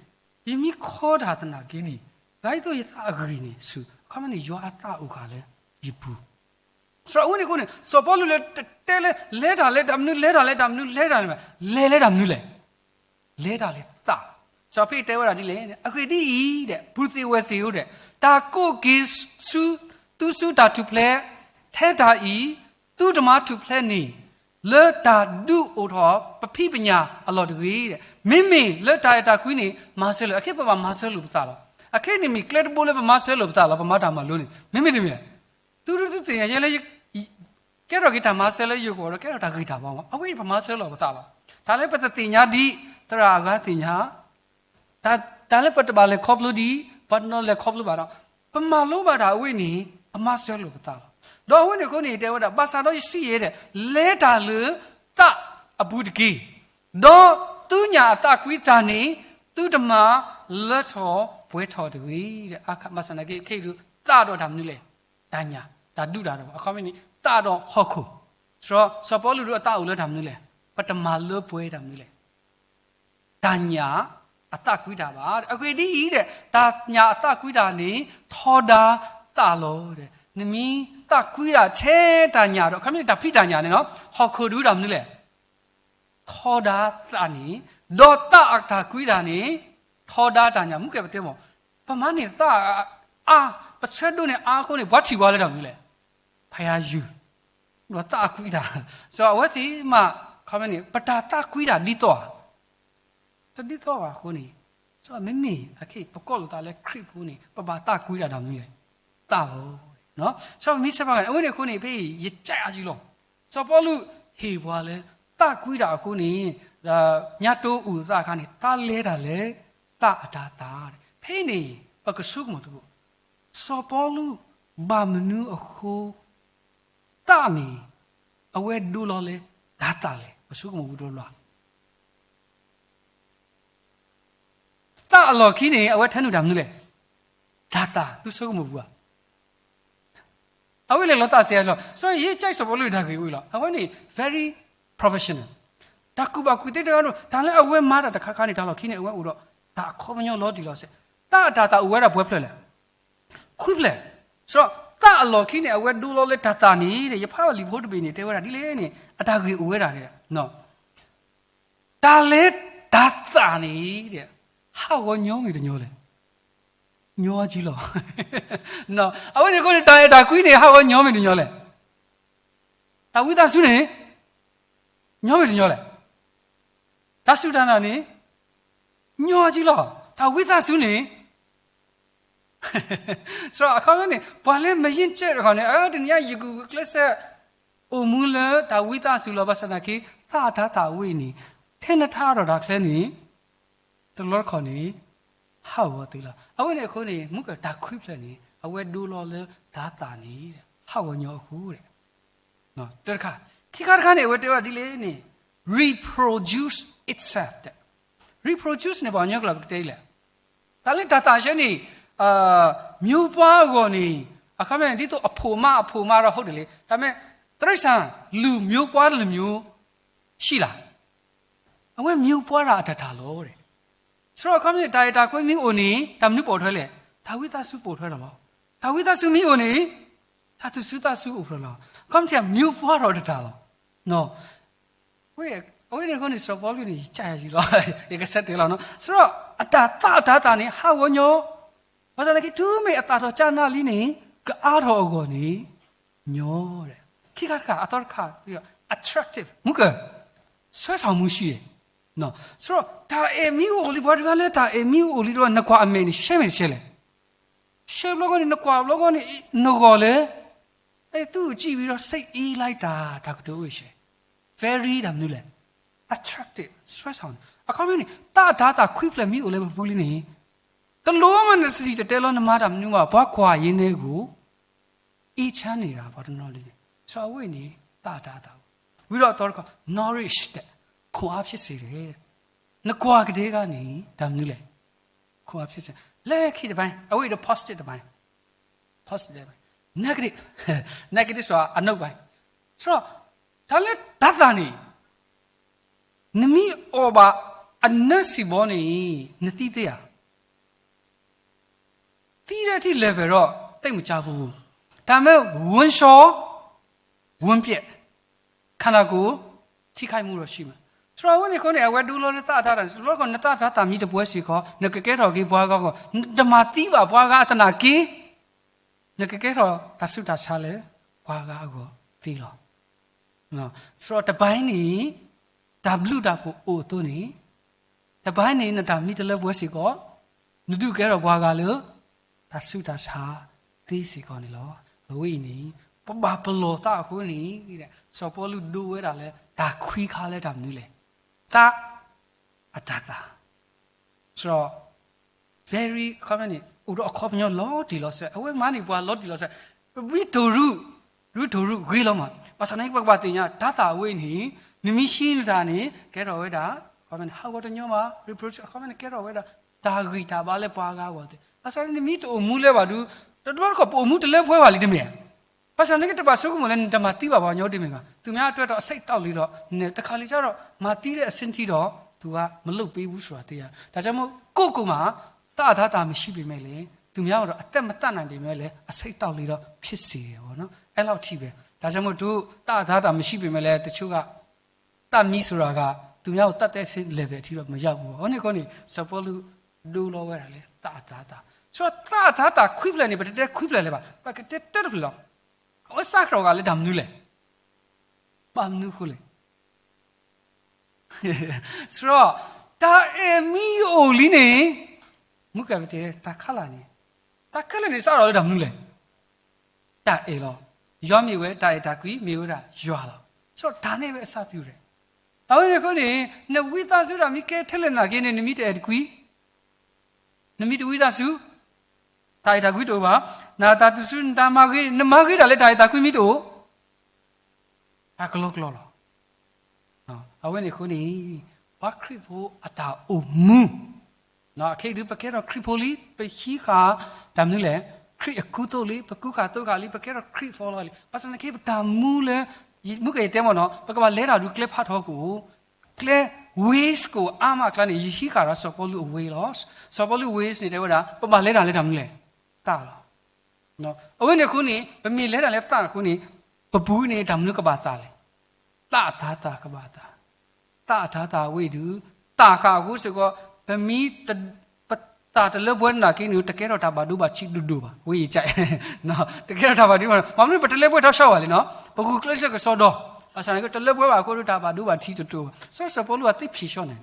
ယမ့ၢ်ခီတၢ်သနာ်က့န့ၣ်, ဂၤအံၤသိးယသးအဂံၢ်န့ၣ်ဆူၣ်, အခီပညီန့ၣ် ယွၤအသးအိၣ်ဃာ်လၢယပူၤ. ဒီးအဝဲန့ၣ်အဃိန့ၣ် စီၤပီလူးလၢတတဲလၢ လဲၤတၢ်လၢတၢ်မနုၤ, လဲၤတၢ်လၢတၢ်မနုၤ, လဲၤတၢ်လၢ, လဲၤလၢတၢ်မနုၤလဲၣ်. လဲၤတၢ်လၢသး. စီၤပီလူးတဲဝဲဒၣ်ဒ်လဲၣ်, အဂ့ၢ်ဒ်အံၤ, ပုၢ်သ့ၣ်ဝဲၢ်သ့ၣ်ဧၢ, တၢ်ကိးက့ၤသုဆူတၢ်ထူၣ်ဖျဲးထဲတၢ်အံၤ, သုတမၤထူၣ်ဖျဲးန့ၣ် လၢတၢ်ဒုးအိၣ်ထီၣ်ပဖံးပညၣ်အလီၢ်တဂ့ၤ. မ့မ့ၢ်လၢတၢ်အဲၣ်တၢ်ကွံန့ၣ် မၤစၢၤလိာ်, အခဲအံၤပဘၣ်မၤစၢၤလိာ်ပသးလီၤ. အခဲအံၤန့ၣ်မ့ၢ်ကျဲတဘိလၢပမၤစၢၤလိာ်ပသးလီၤ, ပမၤတၢ်မၤလိန့ၣ် မ့မ့ၢ်တမ့ၢ်လဲၣ်. သုတသ့ၣ်ညါလၢ ကဲထီၣ်က့ၤတၢ်မၤစၢၤလၢယဂီၢ်ဒီး ကဲထီၣ်တၢ်ဂ့ၤတၢ်ဝါမး, အဝဲအံၤပမၤစၢၤလိာ်ပသးလီၤ. တၢ်လၢပတသ့ၣ်ညါဒံး သရၣ်အဂၤသ့ၣ်ညါ, တၢ်လၢပတဘၣ်လဲၤခီဖျိဒံး ပှၤတနီၤလဲၤခီဖျိဘၣ်ဒီး ပမၤလိဘၣ်တၢ်အဝဲန့ၣ် ပမၤစၢၤလိာ်ပသးလီၤ. ဒီးအဝဲန့ၣ်အဃိန့ၣ် တဲဝဲဒၣ် ဘၣ်ဆၣ်ဒီးယစံးယဲဒၣ်, လဲၤတၢ်လၢသးအပူၤတက့ၢ်. ဒီးသုညၣ်အသးကွံတၢ်န့ၣ် သုတမၤလၢထီၣ်ပှဲၤထီၣ်တဂ့ၤ. ဘၣ်ဆၣ်သနာ်က့ ခဲအံၤဒုး သးဒီးတၢ်မနုၤလဲၣ်, တၢ်ညၣ်, တၢ်ဒူတ�tweeting, အခီပညီန့ၣ် သးဒီးဟီၣ်ခိၣ်. စီၤပီလူးဒီးအသးအိၣ်လၢတၢ်မနုၤလဲၣ်, ပတမၤလၢပှဲၤတၢ်မနုၤလဲၣ်, တၢ်ညၣ်အသးကွံတၢ်ဘၣ်. အဂ့ၢ်ဒ်အံၤ, တၢ်ညၣ်အသးကွံတၢ်န့ၣ် ထီဒါသးလီၤ. နမ့ၢ်သးကွံတၢ်ထဲတၢ်ညၣ်ဒီး အခီပညီန့ၣ် တၢ်ဖံးတၢ်ညၣ်န့ၣ်လီၤ, ဟီၣ်ခိၣ်ဒုးတၢ်မနုၤလဲၣ်, ထီဒါသးန့ၣ်, ဒီးသးအတၢ်ကွံတၢ်န့ၣ် ထီဒါတၢ်ညၣ်. မုၢ်ကဲပတဲမး, ပမၤန့ၢ်သးအါ, ပဆၢဒိးန့ၢ်အါအဃိန့ၣ် ပှၤထံၣ်ပှၤလၢတၢ်မနုၤလဲၣ်, ဖယၤယုၢ်, ဒီးသးအကွံတၢ်. စီၤအဝဲသ့ၣ်မး, အခီပညီန့ၣ် ပတၢ်သးကွံတၢ်ဒ်သိးဧါ, တဒ်သိးဘၣ်အဃိန့ၣ်, စီၤမ့မ့ၢ်အခဲအံၤ ပကိးလိာ်သးလၢခရံာ်ဖိန့ၣ် ပဘၣ်သးကွံတၢ်တၢ်မနုၤလဲၣ်, သးလီၤ. စီၤမ့မ့ၢ်ဆဲးဖးဂၤန့ၣ် အဝဲန့ၣ်အဃိန့ၣ် ဖဲအံၤ ယကးအါစုလီၤ. စီၤပီလူးဟ့ၣ်ပှၤလၢ သးကွံတၢ်အဃိန့ၣ်, ညါတိအိၣ်သးအခါန့ၣ် သးလဲၤတၢ်လၢ သးအတၤသၣ်. ဖဲအံၤန့ၣ် ပကဆိကမိၣ်သကိး, စီၤပီလူး ဘၣ်မနုၤအဃိ သးန့ၣ် အဝဲဒိလီၤလၢတၤသၣ်လဲၣ်. ပဆိကမိၣ်ဝံၤဒီးလီၤ. သးအလီၢ်ခံန့ၣ် အဝဲထၢနုာ်တၢ်မနုၤလဲၣ်, တၤသၣ်. သုဆိကမိၣ်ဝံၤဧါ. အဝဲလဲၤလီၤသးစဲးလီၤ. စီၤယ့ၣ်ကၠဲးစီၤပီလူးတၢ်ဂ့ၢ်ဝံၤလီၤ. အဝဲန့ၣ် very professional. တၢ်ကူၣ်ဘၣ်ကူၣ်သ့တဂၤဒီး တၢ်လၢအဝဲမၤတၢ်တခါခါန့ၣ် တၢ်လီၢ်ခံန့ၣ် အဝဲအိၣ်ဒီး တၢ်အခီပညီလီၤတံၢ်လီၤဆဲး. သးအတၤသၣ်အိၣ်ဝဲဒၣ်ပှဲၤဖျၢၣ်လဲၣ်. ခွံဖျၢၣ်. စီၤသးအလီၢ်ခံန့ၣ် အဝဲဒိလီၤလၢတၤသၣ်န့ၣ်, ယဖးလံာ်ဖိတဘ့ၣ်န့ၣ် တဲဝဲဒၣ်ဒ်လဲၣ်န့ၣ် အတၢ်ဂ့ၢ်အိၣ်ဝဲဒၣ်န့ၣ် တၢ်လၢတၤသၣ်န့ၣ် ဟးဂီၤညီမ့ၢ်တညီလဲၣ်. ညီကံလီၤ. အဝဲန့ၣ်အဃိန့ၣ် တၢ်အဲၣ်တၢ်ကွံန့ၣ် ဟးဂီၤညီမ့ၢ်တညီလဲၣ်. တၢ်ဝံသးစူၤန့ၣ် ညီမ့ၢ်တညီလဲၣ်. တၢ်စူၢ်တၢ်နာ်န့ၣ် ညီကံလီၤ. တၢ်ဝံသးစူၤန့ၣ် စီၤအခီပညီန့ၣ် ပှၤလၢမယ့ၢ်ကၠဲးတခီန့ၣ် အတနံၤအံၤယကူၣ်ကျဲးစၢး အိၣ်မူလၢတၢ်ဝံသးစူၤလီၤ. ဘၣ်ဆၣ်သနာ်က့ သးအတၤသၣ်ဝဲအံၤန့ၣ် ထဲနထါထီၣ်တၢ်ချၢန့ၣ် တလီတခီၣ်န့ၣ် ဟးဂီၤသ့လီၤ. အဝဲန့ၣ်အဃိန့ၣ် မုၢ်ကတၢၢ်ခွံဖျၢၣ်န့ၣ် အဝဲဒိလီၤလၢတၤသၣ်န့ၣ် ဟးဂီၤညီအဃိ တၢ်တခါ, ခံခါတခါန့ၣ် အဝဲတဲဝဲဒၣ်ဒ်လဲၣ်န့ၣ် reproduce itself တဲ. Reproduce န့ၣ် ပှၤကညီကျိာ်ပကတဲဒ်လဲၣ်. တၢ်လၢတၤသၣ်ဆၢန့ၣ် မျိုးပွားအဂီၢ်န့ၣ် အခီပညီန့ၣ် ဒ်သိးအဖိးမါအဖိးမါဒီးဟုတ်တယ်လေ. ဒါပေမဲ့ တိရစ္ဆာန်လူမျိုးပွားတမျိုးရှိလား. အဝဲမျိုးပွားတာအတၢ်တၢ်လီၤ. ဆိုတော့ အခီပညီန့ၣ် တၢ်အဲၣ်တၢ်ကွံမ့ၢ်အိၣ်န့ၣ် တၢ်မနုၤပိာ်ထွဲလဲၣ်. တၢ်ဝံသးစူၤပိာ်ထွဲဒီးလီၤ. တၢ်ဝံသးစူၤမ့ၢ်အိၣ်န့ၣ် တၢ်သူၣ်စူၤသးစူၤအိၣ်ဖျါလီၤ. အခီပညီ မျိုးပွားတာအတၢ်တၢ်လီၤ. အဝဲန့ၣ်အဃိန့ၣ် စီၤပီလူးန့ၣ် ယကစၢ်ယွၤလီၤ. ယကဆၢတဲာ်လီၤ. ဆိုတော့ အတၤသၣ်အတၤသၣ်န့ၣ် ဟးဂီၤညီ ဘၣ်ဆၣ်သနာ်က့ တုၤမ့ၢ်အသၣ်ထီၣ်ကၠါနါလံန့ၣ် ကအါထီၣ်အဂီၢ်န့ၣ် ညီဒီး ခံခါတခါ အသီတခါ attractive မုၢ်ကၢၢ် ဆွဲဆောင်မှုရှိတယ်. ဆိုတော့ တၢ်အဲၣ်မ့ၢ်အိၣ်လံ ပှၤတဂၤလၢတၢ်အဲၣ်မ့ၢ်အိၣ်လံဒီး နကွၢ်အမဲာ်န့ၣ် ရှဲမ့ၢ်တရှဲလဲၣ်. ရှဲဘျီဂီၢ်န့ၣ် နကွၢ်ဘျီဂီၢ်န့ၣ် နဂီၢ်လဲၣ်. အဲ သူ့ကိုကြည့်ပြီးတော့ စိတ်အေးလိုက်တာ တၢ်ကတိၤအိၣ်ရှဲ very တၢ်မနုၤလဲၣ် attractive ဆွဲဆောင် အခီပညီန့ၣ် သၣ်အတၤသၣ်ခွံဖျၢၣ်မ့ၢ်အိၣ်လၢပပူၤလံန့ၣ် တလိၣ်မးနစံၣ်တဲၤတဲလီၤ နမၤတၢ်မနုၤဘၣ် ပှၤကွၢ်ယဲန့ၣ်ကို အေးချမ်းနေတာ ပှၤတနီၤလံန့ၣ် ဆိုတော့ အဝဲန့ၣ် သၣ်အတၤသၣ် ဝံၤဒီးအသီတခါ nourish တဲ့ ခွန်အားဖြစ်စေတယ်. နကွၢ်ကဒဲကန့ၣ် တၢ်မနုၤလဲၣ် ခွန်အားဖြစ်စေ လၢခံတပိုင်း အဝဲဒီး positive တပိုင်း positive တပိုင်း negative negative ဆိုတာ အနောက်ပိုင်း ဆိုတော့ တၢ်လၢတၤသၣ်န့ၣ် နမ့ၢ်အီၣ်ဘၣ်အနၢ်ဆံးဘီန့ၣ် နသံသ့ဧါ. သံဒၣ်ထံၣ် level ဒီး သိပ်မကြားဘူး. တၢ်မ့ၢ် ဝမ်းလျှော် ဝမ်းပျက် ခန္ဓာကိုယ် ထိခိုက်မှုတော့ရှိမယ်. သရၣ်ဝဲန့ၣ်ဃိန့ၣ် အဝဲဒိလီၤလၢသးအတၤတၢ် လီၤခီ နသးအတၤတၢ်မံတပှဲၤစ့ၢ်ကီး နကကဲထီၣ်က့ၤပှၤဂၤအဂီၢ်, နတမၤသံဘၣ်ပှၤဂၤအသနာ်က့ နကကဲထီၣ်တၢ်ဆူးတၢ်ဆါလၢပှၤဂၤအဂီၢ်သ့လီၤ. သရၣ်တဘၣ်န့ၣ် တၢ်ဘျုးတၢ်ဖှိၣ်အိၣ်အသိးန့ၣ် တဘၣ်န့ၣ် နတၢ်မံတလၢပှဲၤစ့ၢ်ကီး နဒုးကဲထီၣ်ပှၤဂၤလၢ တၢ်ဆူးတၢ်ဆါသ့စ့ၢ်ကီးန့ၣ်လီၤ. အဝဲအံၤန့ၣ် ပဘၣ်ပလီၢ်သးအဃိန့ၣ် စီၤပီလူးဒိဝဲဒၣ်လၢ တၢ်ခွံခါလၢတၢ်မနုၤလဲၣ်. သးအတၤသၣ် သရၣ် very အခီပညီန့ၣ် အိၣ်ဒီးအခီပညီလီၤတံၢ်လီၤဆဲး, အဝဲမၤန့ၢ်ပှၤလီၤတံၢ်လီၤဆဲး, ပမ့ၢ်တိၢ်ရူၢ် ရူၢ်တိၢ်ရူၢ်ဂ့ၤလီၤမး. ဘၣ်ဆၣ်န့ၣ် ပကဘၣ်သ့ၣ်ညါ တၤသၣ်အဝဲန့ၣ် နမ့ၢ်ဟံးနတၢ်န့ၣ် ကဲထီၣ်ဝဲဒၣ် အခီပညီန့ၣ် ဟးဂီၤတညီမး reproach အခီပညီန့ၣ် ကဲထီၣ်ဝဲဒၣ် တၢ်ဂံၢ်တၢ်ဘါလၢပှၤဂၤအဂီၢ်သ့ၣ်. ဘၣ်ဆၣ်န့ၣ် နမ့ၢ်တအိၣ်မူလၢၤဘၣ်ဒီး တဘျီတခီၣ်ပအိၣ်မူတလၢပှဲၤဘၣ်လံတမ့ၢ်ဧါ. ဘၣ်ဆၣ်န့ၣ်က့ တဘၣ်ဆိကမိၣ်လၢနတမၤသံဘၣ်ပှၤကညီတမ့ၢ်ဘၣ်. သူများအတွက်တော့ အဆိပ်အတောက်လေးတော့ နတခါလံၤစ့ၢ်ဒီး မၤသံတဲ့အဆင့်ထိတော့ သူကမလုပ်ပေးဘူးဆိုတာသိရတယ်. ဒါကြောင့်မို့ ကိုယ့်ကိုယ်မှာ သးအတၤသၣ်မရှိပေမဲ့လည်း သူများကိုတော့ အသက်မသတ်နိုင်ပေမဲ့လည်း အဆိပ်အတောက်လေးတော့ ဖြစ်စေတယ်ပေါ့နော်. အဲ့လောက်ထိပဲ. ဒါကြောင့်မို့ တို့ သးအတၤသၣ်မရှိပေမဲ့လည်း တချို့က သတ်မီးဆိုတာက သူများကိုသတ်တဲ့အဆင့် level အထိတော့ မရောက်ဘူးပေါ့. အဃိန့ၣ် အဃိန့ၣ် စီၤပီလူးဒိလီၤဝဲဒၣ်လၢ သးအတၤသၣ်. ဆိုတော့ သးအတၤသၣ်ခွံဖျၢၣ်န့ၣ် ပတတဲခွံဖျၢၣ်လၢၤဘၣ်. ပကတဲတၢတဖျၢၣ်လီၤ. အဝဲစးထီၣ်ဂ့ၤလၢတၢ်မနုၤလဲၣ်. ဘၣ်မနုၤအဃိလဲၣ်. ဆိုတော့ တၢ်အဲၣ်မ့ၢ်အိၣ်လံန့ၣ် မုၢ်ကပတဲ တၢ်ခါလၢ်န့ၣ် တၢ်ခဲလၢာ်န့ၣ် စးထီၣ်လၢတၢ်မနုၤလဲၣ်. တၢ်အဲၣ်လီၤ. ယွၤမ့ၢ်ဝဲတၢ်အဲၣ်တၢ်ကွံ မ့ၢ်ဝဲဒၣ်ယွၤလီၤ. ဆိုတော့ တၢ်န့ၣ်ဝဲအစပူၤလဲၣ်. အဝဲန့ၣ်အဃိန့ၣ် နဝံသးစူၤတၢ်မ့ၢ်ကဲထဲလဲၣ်နာ်က့န့ၣ် နမ့ၢ်တအဲၣ်တကွံ နမ့ၢ်တဝံသးစူၤ တၢ်အဲၣ်တၢ်ကွံတအိၣ်ဘၣ်. နတၢ်သူၣ်စူၤ နတၢ်မၤဂ့ၤ နမၤဂ့ၤတၢ်လၢတၢ်အဲၣ်တၢ်ကွံမ့ၢ်တအိၣ် တၢ်ကလီကလီလီၤ. အဝဲန့ၣ်အဃိန့ၣ် ပှၤခရံာ်ဖိအတၢ်အိၣ်မူ အခဲအံၤဒုး ပကဲထီၣ်ခရံာ်ဖိလံ ပဟံးဃာ်တၢ်မနုၤလဲၣ် ခရံာ်အကူသိးလံ ပကူဃာ်သိးဃာ်လံ ပကဲထီၣ်ခရံာ်ဖိလီၤလံ. ဘၣ်ဆၣ်သနာ်က့ ပတၢ်မူလၢ မုၢ်ကယတဲမ့ၢ်နီၤ ပကဘၣ်လဲၤတၢ်ဒုးကျဲဖးထီကအိၣ် ကျဲ ways ကအိၣ်အါမးအကျါန့ၣ် ယဟံးဃာ်ဒီးစီၤပီလူးအ way လီၤ. စီၤပီလူး ways န့ၣ် တဲဝဲဒၣ် ပဘၣ်လဲၤတၢ်လၢတၢ်မနုၤလဲၣ် သးလီၤ. အဝဲန့ၣ်အဃိန့ၣ် ပမ့ၢ်လဲၤတၢ်လၢသးအဃိန့ၣ် ပပူၤန့ၣ် တၢ်မနုၤကဘၣ်သးလဲၣ်. သးအတၤသၣ်ကဘၣ်သး သးအတၤသၣ်ဝဲအံၤဒုး သးဃာ်အဃိစ့ၢ်ကီး ပမ့ၢ် ပသးတလၢပှဲၤနာ်က့န့ၣ် တကဲထီၣ်တၢ်ဘၣ်ဒိဘၣ်ထံးဒိၣ်ဒိၣ်ဘၣ် ဝဲအံၤ တကဲထီၣ်တၢ်ဘၣ်ဒိဘၣ် မ့ၢ်မနုၤပတလၢပှဲၤထီၣ်ဆှီဘၣ်လံနီၤ ပဂုာ်ကျဲးစၢးကစီဒီ ဘၣ်ဆၣ်န့ၣ်က့ တလၢပှဲၤဘၣ်အဃိဒီး တၢ်ဘၣ်ဒိဘၣ်ထံးတဒိၣ်ဘၣ်. စီၤစီၤပီလူးအသ့ၣ်ဖံးဆှီန့ၣ်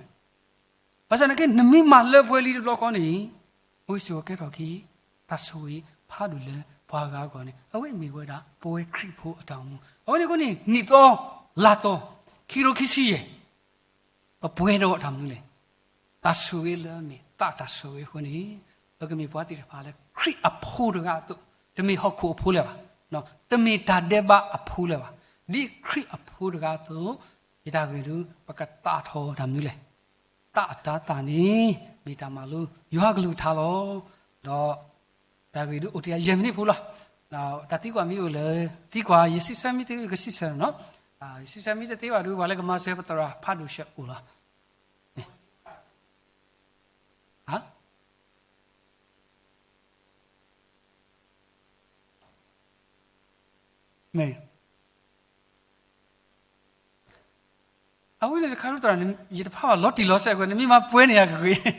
ဘၣ်ဆၣ်န့ၣ်က့ နမ့ၢ်မၤလၢပှဲၤလံတဘျီဃီန့ၣ် အဝဲစ့ၢ်ကီးကဲထီၣ်က့ၤ တၢ်ဆိၣ်ဂ့ၤဖးဒိၣ်လၢပှၤဂၤအဂီၢ်န့ၣ် အဝဲမ့ၢ်ဝဲဒၣ် ပဝဲခရံာ်ဖိအတၢ်အိၣ်မူ အဝဲန့ၣ်အဃိန့ၣ် နံၣ်သီ လါသီ ခံကထိခံဆံယဲၢ် ပပှဲၤဒီးတၢ်မနုၤလဲၣ်. တၢ်ဆိၣ်ဂ့ၤလၢအမ့ၢ်သးတၢ်ဆိၣ်ဂ့ၤအဃိန့ၣ် ပကမ့ၢ်ပှၤသ့ၣ်တဖၣ်လၢခရံာ်အဖိတဂၤအသိး တမ့ၢ်ဟီၣ်ခိၣ်အဖိလၢၤဘၣ်, တမ့ၢ်တၢ်ဒဲးဘးအဖိလၢၤဘၣ်, ဒ်ခရံာ်အဖိတဂၤအသိး ယတၢ်ဂ့ၢ်ဒုး ပကသးထီၣ်တၢ်မနုၤလဲၣ်. သးအတၤသၣ်န့ၣ် မ့ၢ်တၢ်မၤလိယွၤကလုၢ်ကထါလီၤ. ဒီးတၢ်ဂ့ၢ်ဒုးအိၣ်တ့ၢ်ယဲၢ်မံးနံးဖိလီၤ. တၢ်သံကွၢ်မ့ၢ်အိၣ်လၢ သံကွၢ် ယစံးဆၢမ့ၢ်သ့ ကစံးဆၢနီၤ. ယစံးဆၢမ့ၢ်တသ့ဘၣ်ဒုး ပှၤလၢကမၤစၢၤပသရၣ်ဖးဒိၣ်ဆၢအိၣ်လီၤ. မ့ၢ် အဝဲန့ၣ်တခါဒုးသရၣ် ယတဖးဘၣ်လီၤတံၢ်လီၤဆဲးအဃိ နမ့ၢ်မၤပှဲၤန့ၢ်ယၤကဂ့ၤ.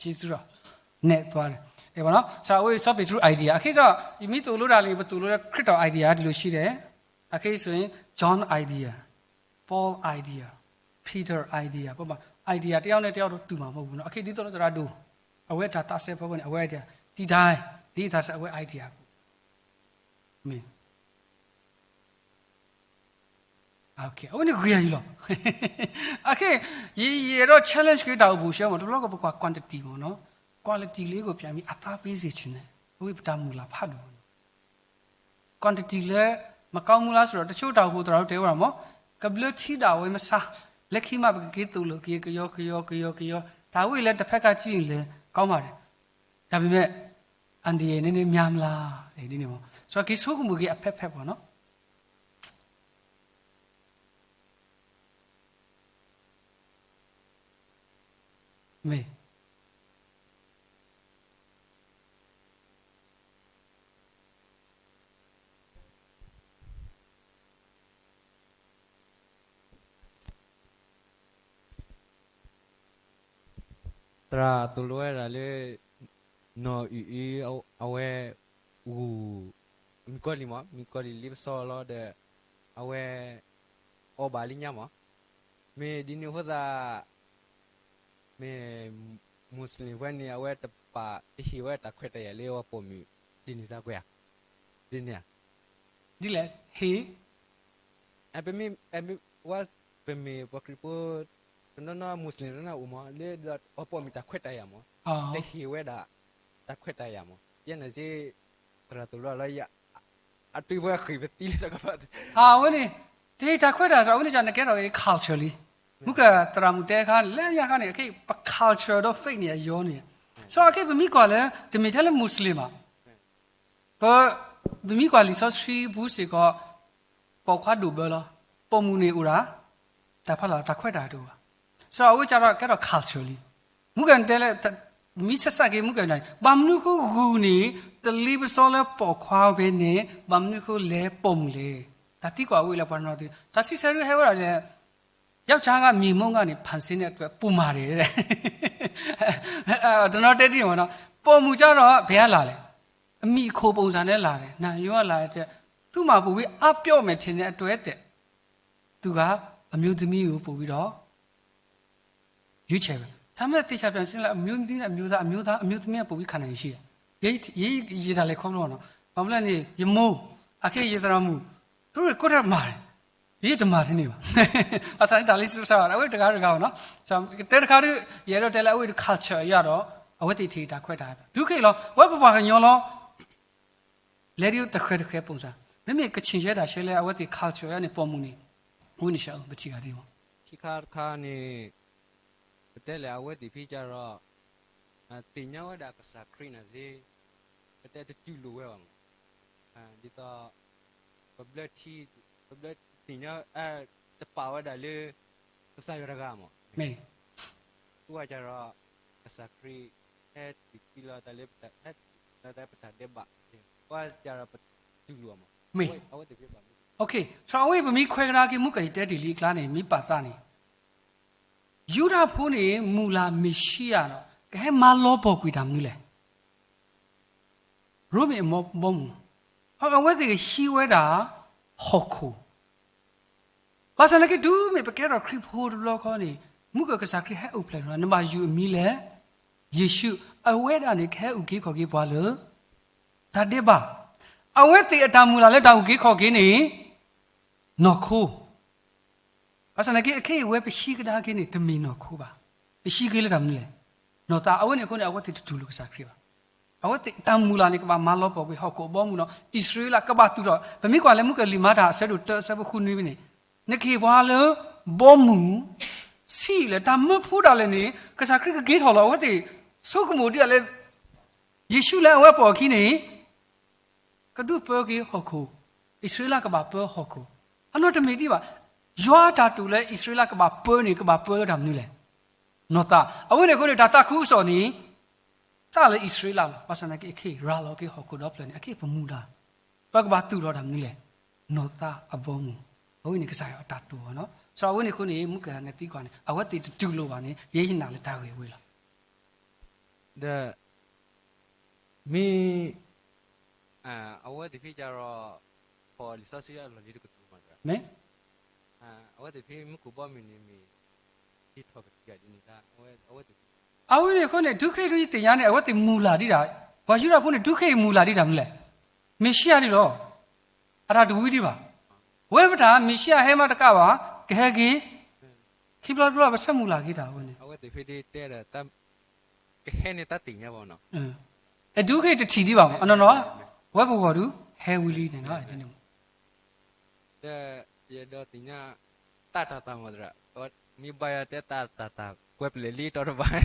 ကျေးဇူးတော် နဲ့ သွားတယ်. အဲပါနော် ဆရာ အဝဲ စီၤပ့းတရူး idea အခဲဒီး ယမ့ၢ်သိၣ်လိတၢ်လံ ပသိၣ်လိခရံာ်တော် idea ဒီး ရှိတယ်. အခဲဆိုရင် John idea, Paul idea, Peter idea ပေါ့ပါ idea တယောက်နဲ့တယောက်တော့တူမှာမဟုတ်ဘူးနော် အခဲဒ်သိးလၢ သရၣ်ဒိၣ် အဝဲတၢ်သးစဲဖီခိၣ်န့ၣ် အဝဲ idea ဒ်တၢ် ဒ်တၢ်စဲ အဝဲ idea မ့ၢ် အဝဲန့ၣ်ဂ့ၤအါယံၤလီၤ. အခဲ ယအဲၣ်ဒိး challenge က့ၤတၢ်အိၣ်ဖှိၣ်ဆၢမး တဘျီကပကွၢ် quantity မးနော် quality လေးကိုပြန်ပြီး အသားပေးစေချင်တယ် အဝဲပတၢ်မုၢ်လၢ်ဖးဒိၣ်မးနော် quantity လၢ မကောင်းဘူးလားဆိုတော့ တချို့တၢ်အိၣ်ဖှိၣ်သရၣ်ဒိၣ်တဲဝဲဒၣ်မး ကဘျၢထံဒၣ်ဝဲမဆါ လၢခံမှပကက့ၤသိၣ်လိက့ၤ ကယီကယီကယီကယီ တၢ်ဝဲအံၤလၢတဖဲကါကံၣ်လဲၤကီမးဒီး, တၢ်ပမ့ၢ် အန္တရာယ်နန့ၢ်မၠၢ်မလါ, ဒ်န့ၣ်မး, စီၤက့ၤဆိကမိၣ်က့ၤအဖဲဖဲပှၤနီၤ, မ့ၢ် သရၣ်သိၣ်လိဝဲဒၣ်လၢ နီၢ်အုၣ်အုၣ်အဝဲ ဂုၢ် မုၣ်ကီၤလံၢ်မး, မုၣ်ကီၤလံၢ်လ့ပစီလီၤဒီး အဝဲ အီၣ်ဘၣ်လၢညါမး, မ့ၢ်ဒ်န့ၣ်အဃိသတး မ့ၢ် Muslim ဖဲန့ၣ် အဝဲတပာ်တဟ့ၣ်ဝဲတၢ်ခွဲးတၢ်ယာ်လၢအပိာ်မုၣ် ဒ်န့ၣ်သးကွဲဧါ, ဒ်န့ၣ်ဧါ, ဒ်လဲၣ် ဟ့ၣ် ပမ့ၢ် ပမ့ၢ်ပှၤခရံာ်ဖိ တနီၤနီၤ Muslim တနီၤအိၣ်မး လၢအပိာ်မုၣ်တၢ်ခွဲးတၢ်ယာ်မး, တဟ့ၣ်ဝဲဒၣ် တၢ်ခွဲးတၢ်ယာ်မး, ယဲန့ၣ်စ့ သရၣ်သိၣ်လိလီၤ အတုၤဝဲဃ့ၢ်ပသံလၢတကပၤ, အဝဲန့ၣ် တဟ့ၣ်တၢ်ခွဲးတၢ်ယာ် အဝဲန့ၣ်ကန့ၣ်ကဲထီၣ်က့ၤ culture လံ, မုၢ်ကသရၣ်မုၣ်တဲခါန့ၣ် လၢညါခါန့ၣ် အခဲအံၤ ပ culture ဒီး faith န့ၣ် အယီန့ၣ်, စီၤအခဲအံၤပမ့ၢ်ကွၢ်လၢ တမ့ၢ်ထဲလၢ Muslim ဘၣ် ပ ပမ့ၢ်ကွၢ်လံာ်စီဆှံပူၤစ့ၢ်ကီး ပိာ်ခွါဒိၣ်ဘၢလီၤ, ပိာ်မုၣ်န့ၣ်အိၣ်ဒၣ် တၢ်ဖးလီၤ တၢ်ခွဲးတၢ်ယာ်တအိၣ်ဘၣ်, စီၤအဝဲကဒီးကဲထီၣ် culture လံ, မုၢ်ကတဲလၢ မ့ၢ်ဆဲးဆးက့ၤမုၢ်ကန့ၣ် ဘၣ်မနုၤဃိဂုၢ်န့ၣ် တလ့ပစီလၢပိာ်ခွါဝဲန့ၣ် ဘၣ်မနုၤဃိလဲၤပိာ်မုၣ်လဲၣ်, တၢ်သံကွၢ်ဝဲလၢပှၤနီၤသု တၢ်စံးဆၢဒုးဟဲဝဲဒၣ်လဲၣ် ယောက်ျားက မြေမှုန့်ကနေ ဖန်ဆင်းတဲ့အတွက် ပိုမာတယ် တနီၤတဲဒ်န့ၣ်မးနီၤ, ပိာ်မုၣ်ကဒီး ဘယ်အလာလဲၣ်, အမံၤအခိၣ် ပုံစံ နဲ့လာတယ်, နၢ်ယိၤအလာတဲ့, သူ့မှာပိုပြီးအပျော့မယ်ထင်တဲ့အတွက်တဲ့, သူက အမျိုးသမီးကိုပိုပြီးတော့ ရွေးချယ်တယ်, ဒါပေမဲ့သေချာပြန်ရှင်းလိုက် အမျိုးသမီးနဲ့အမျိုးသား အမျိုးသား အမျိုးသမီးကပိုပြီးခံနိုင်ရည်ရှိတယ်, ရေးရေးရေးတာလေခေါ်လို့နော်, ဘာလို့လဲန့ၣ် ယမိၢ် အခေတ် ယသရၣ်မုၣ် သူတို့ကိုယ်ထက်မှာတယ်, ရေးတမှားထင်နေပါ အစးန့ၣ် တၢ်လီၤစံးဆၢ အဝဲတဂၤတဂၤပေါ့နော်, တဲတခါဒီး ယအဲၣ်ဒိးတဲလၢအဝဲ culture အရတော့ အဝဲသ့ၣ်ထံၣ်တၢ်ခွဲးတၢ်ယာ် ဒုးခဲလီၤ ဝဲပပှၤကညီလီၤ လဲၤဒ်တဃဲတဃဲ ပုံစံ, မ့မ့ၢ်ကချ့ၣ်ယဲဒၣ်ရှဲလၢအဝဲသ့ၣ် culture အရန့ၣ် ပိာ်မုၣ်န့ၣ် ဝဲန့ၣ်ရှဲ ပထံၣ်ဂၤဒ်မး, ခံခါတခါန့ၣ် ပတဲလဲၣ်အဝဲသ့ၣ်ဖဲကဒီး သ့ၣ်ညါဝဲဒၣ်ကစၢ်ခရံာ်န့ၣ်စ့ၢ်, ပတဲတတူၢ်လိာ်ဝဲဘၣ်မး, ဒ်သိး ပဘျၢထံ ပဘျၢသ့ၣ်ညါ တပာ်ဝဲဒၣ်လၢ ကစၢ်ယွၤတဂၤမး, မ့ၢ် အဃိကဒီး ကစၢ်ခရံာ် ဟဲတုၤလီၤတၢ်လၢ ဟဲတုၤလီၤတၢ်လၢပတၢ်ဒဲးဘး, အဃိကဒီးပတူၢ်လိာ်မး, မ့ၢ် အဝဲသ့ၣ်ဖဲဘၣ်မ့ၢ် okay စီၤအဝဲပမ့ၢ်ခွဲးကဒါက့ၤ မုၢ်ကယတဲတ့ၢ်လံအကျါန့ၣ် မ့ၢ်ပာ်သးန့ၣ် ယူဒၤဖိန့ၣ် မုၢ်လၢ်မ့ၤၡံအၤဒီး ကဟဲမၤလီၤပှီၢ်ကွံာ်တၢ်မနုၤလဲၣ်, ရိမ့ၤအဘီအမုၢ်, အဝဲသ့ၣ်ကဟံးဝဲဒၣ် ဟီၣ်ခိၣ်, ဘၣ်ဆၣ်သနာ်က့ တုၤမ့ၢ်ပကဲထီၣ်ခရံာ်ဖိတဘျီဃီန့ၣ် မုၢ်ကကစၢ်ခရံာ်ဟဲအိၣ်ဖျဲၣ်ထီၣ် နဘၣ်ယုၢ်အမံၤလၢ ယ့ၣ်ၡူး, အဝဲဒၣ်န့ၣ် ကဟဲအုၣ်က့ၤခီၣ်က့ၤပှၤလၢ တၢ်ဒဲးဘး, အဝဲသ့ၣ်အတၢ်မုၢ်လၢ်လၢတၢ်အုၣ်က့ၤခီၣ်က့ၤန့ၣ် နီၢ်ခိ ဘၣ်ဆၣ်သနာ်က့ အခဲအံၤဝဲပဟံးကဒါက့ၤန့ၣ် တမ့ၢ်နီၢ်ခိဘၣ်. ပဟံးက့ၤလၢတၢ်မနုၤလဲၣ်, နီၢ်သး အဝဲန့ၣ်အဃိန့ၣ် အဝဲသ့ၣ်တတူၢ်လိာ်ကစၢ်ခရံာ်ဘၣ်. အဝဲသ့ၣ်တၢ်မုၢ်လၢ်န့ၣ် ကဘၣ်မၤလီၤပှီၢ်ကွံာ်ဟီၣ်ခိၣ်အဘီအမုၢ်ဒီး အံၣ်စရ့လးကဘၣ်သူၣ်ထီၣ်, ပမ့ၢ်ကွၢ်လၢမုၢ်ကလံာ်မၤတၢ်အဆၢဒိၣ်တၢ အဆၢဖိဃုနွံန့ၣ်, နကဟ့ၣ်ပှၤလၢ ဘီမုၢ် ဆံးလဲၣ် တၢ်မၢဖိဒၣ်လဲာ်န့ၣ် ကစၢ်ခရံာ်ကက့ၤထီၣ်လီၤ. အဝဲသ့ၣ် ဆိကမိၣ်ဒ်လဲၣ် ယ့ၣ်ၡူးလၢအဝဲပိာ်အခံန့ၣ် ကဒုးပၢက့ၤဟီၣ်ခိၣ်, အံၣ်စရ့လးကဘၣ်ပၢဟီၣ်ခိၣ်, အနီၢ်တမ့ၢ်ဒံးဘၣ်. ယွၤအတၢ်တိာ်လၢအံၣ်စရ့လးကဘၣ်ပၢန့ၣ် ကဘၣ်ပၢလၢတၢ်မနုၤလဲၣ်, နီၢ်သး. အဝဲန့ၣ်အဃိန့ၣ် တၢ်သးခုကစီၣ်န့ၣ် စးလၢအံၣ်စရ့လးလီၤ. ဘၣ်ဆၣ်သနာ်က့ အခဲအံၤ ရၤလီၤက့ၤဟီၣ်ခိၣ်ဒီဖျၢၣ်န့ၣ် အခဲအံၤပမူဒါ, ပကဘၣ်သူၣ်ထီၣ်တၢ်မနုၤလဲၣ်, နီၢ်သးအဘီအမုၢ်, အဝဲန့ၣ်ကစၢ်ယွၤအတၢ်တိာ်ဘၣ်နီၤ. စီၤအဝဲန့ၣ်အဃိန့ၣ် မုၢ်ကနသံကွၢ်န့ၣ် အဝဲသ့ၣ်တတူၢ်လိာ်ဘၣ်န့ၣ် ယဲယနာ်လၢတၢ်ဂ့ၢ်ဝဲလီၤ. ဒီး မ့ၢ် အဝဲသ့ၣ်ဖဲကဒီး ဖီၣ်လံာ်စီဆှံအလီၢ်လံၤတကတြူၢ်မးတဂၤ, မ့ၢ် အဝဲသ့ၣ်ဖဲမူခိၣ်ဘီမုၢ်န့ၣ်မ့ၢ် ဟံးထီၣ်ကတံာ်ဒ်န့ၣ်တၢ်, အဝဲသ့ၣ်ဖဲ အဝဲန့ၣ်အဃိန့ၣ် ဒုးခဲအံၤဒုးယသ့ၣ်ညါန့ၣ် အဝဲသ့ၣ်မုၢ်လၢ်ဒံးတၢ်, ပှၤယူဒၤဖိန့ၣ် ဒုးခဲအံၤမုၢ်လၢ်ဒံးတၢ်မနုၤလဲၣ်, မ့ၣ်ၡံအၤဒ်လီၤ. အတၢ်တဝံၤဒံးဘၣ်. ဝဲပတၢ်မ့ၣ်ၡံအၤဟဲမးတကးဘၣ်, ကဟဲက့ၤ, ခံဘျီတဘျီပဆၢမုၢ်လၢ်က့ၤတၢ်အဝဲန့ၣ် အဝဲသ့ၣ်ဖဲဒ်တဲဒီး ကဟဲန့ၣ်တၢ်သ့ၣ်ညါဘၣ်နီၤ. အဒုးခဲအံၤတထံၣ်ဒံးဘၣ်မး အနီၢ်နီၢ်, ဝဲပဂီၢ်ဒုး ဟဲဝံၤလံန့ၣ်နီၤ, ဒ်န့ၣ်မး. ဒီးယအဲၣ်ဒိးသ့ၣ်ညါ တၢ်တၢ်သးမးသရၣ်, အဝဲ မ့ၢ်ဘၣ်ယတဲတၢ်တၢ်တၢ်ကွဲးပျဲၢ်လံတီတဘၣ်,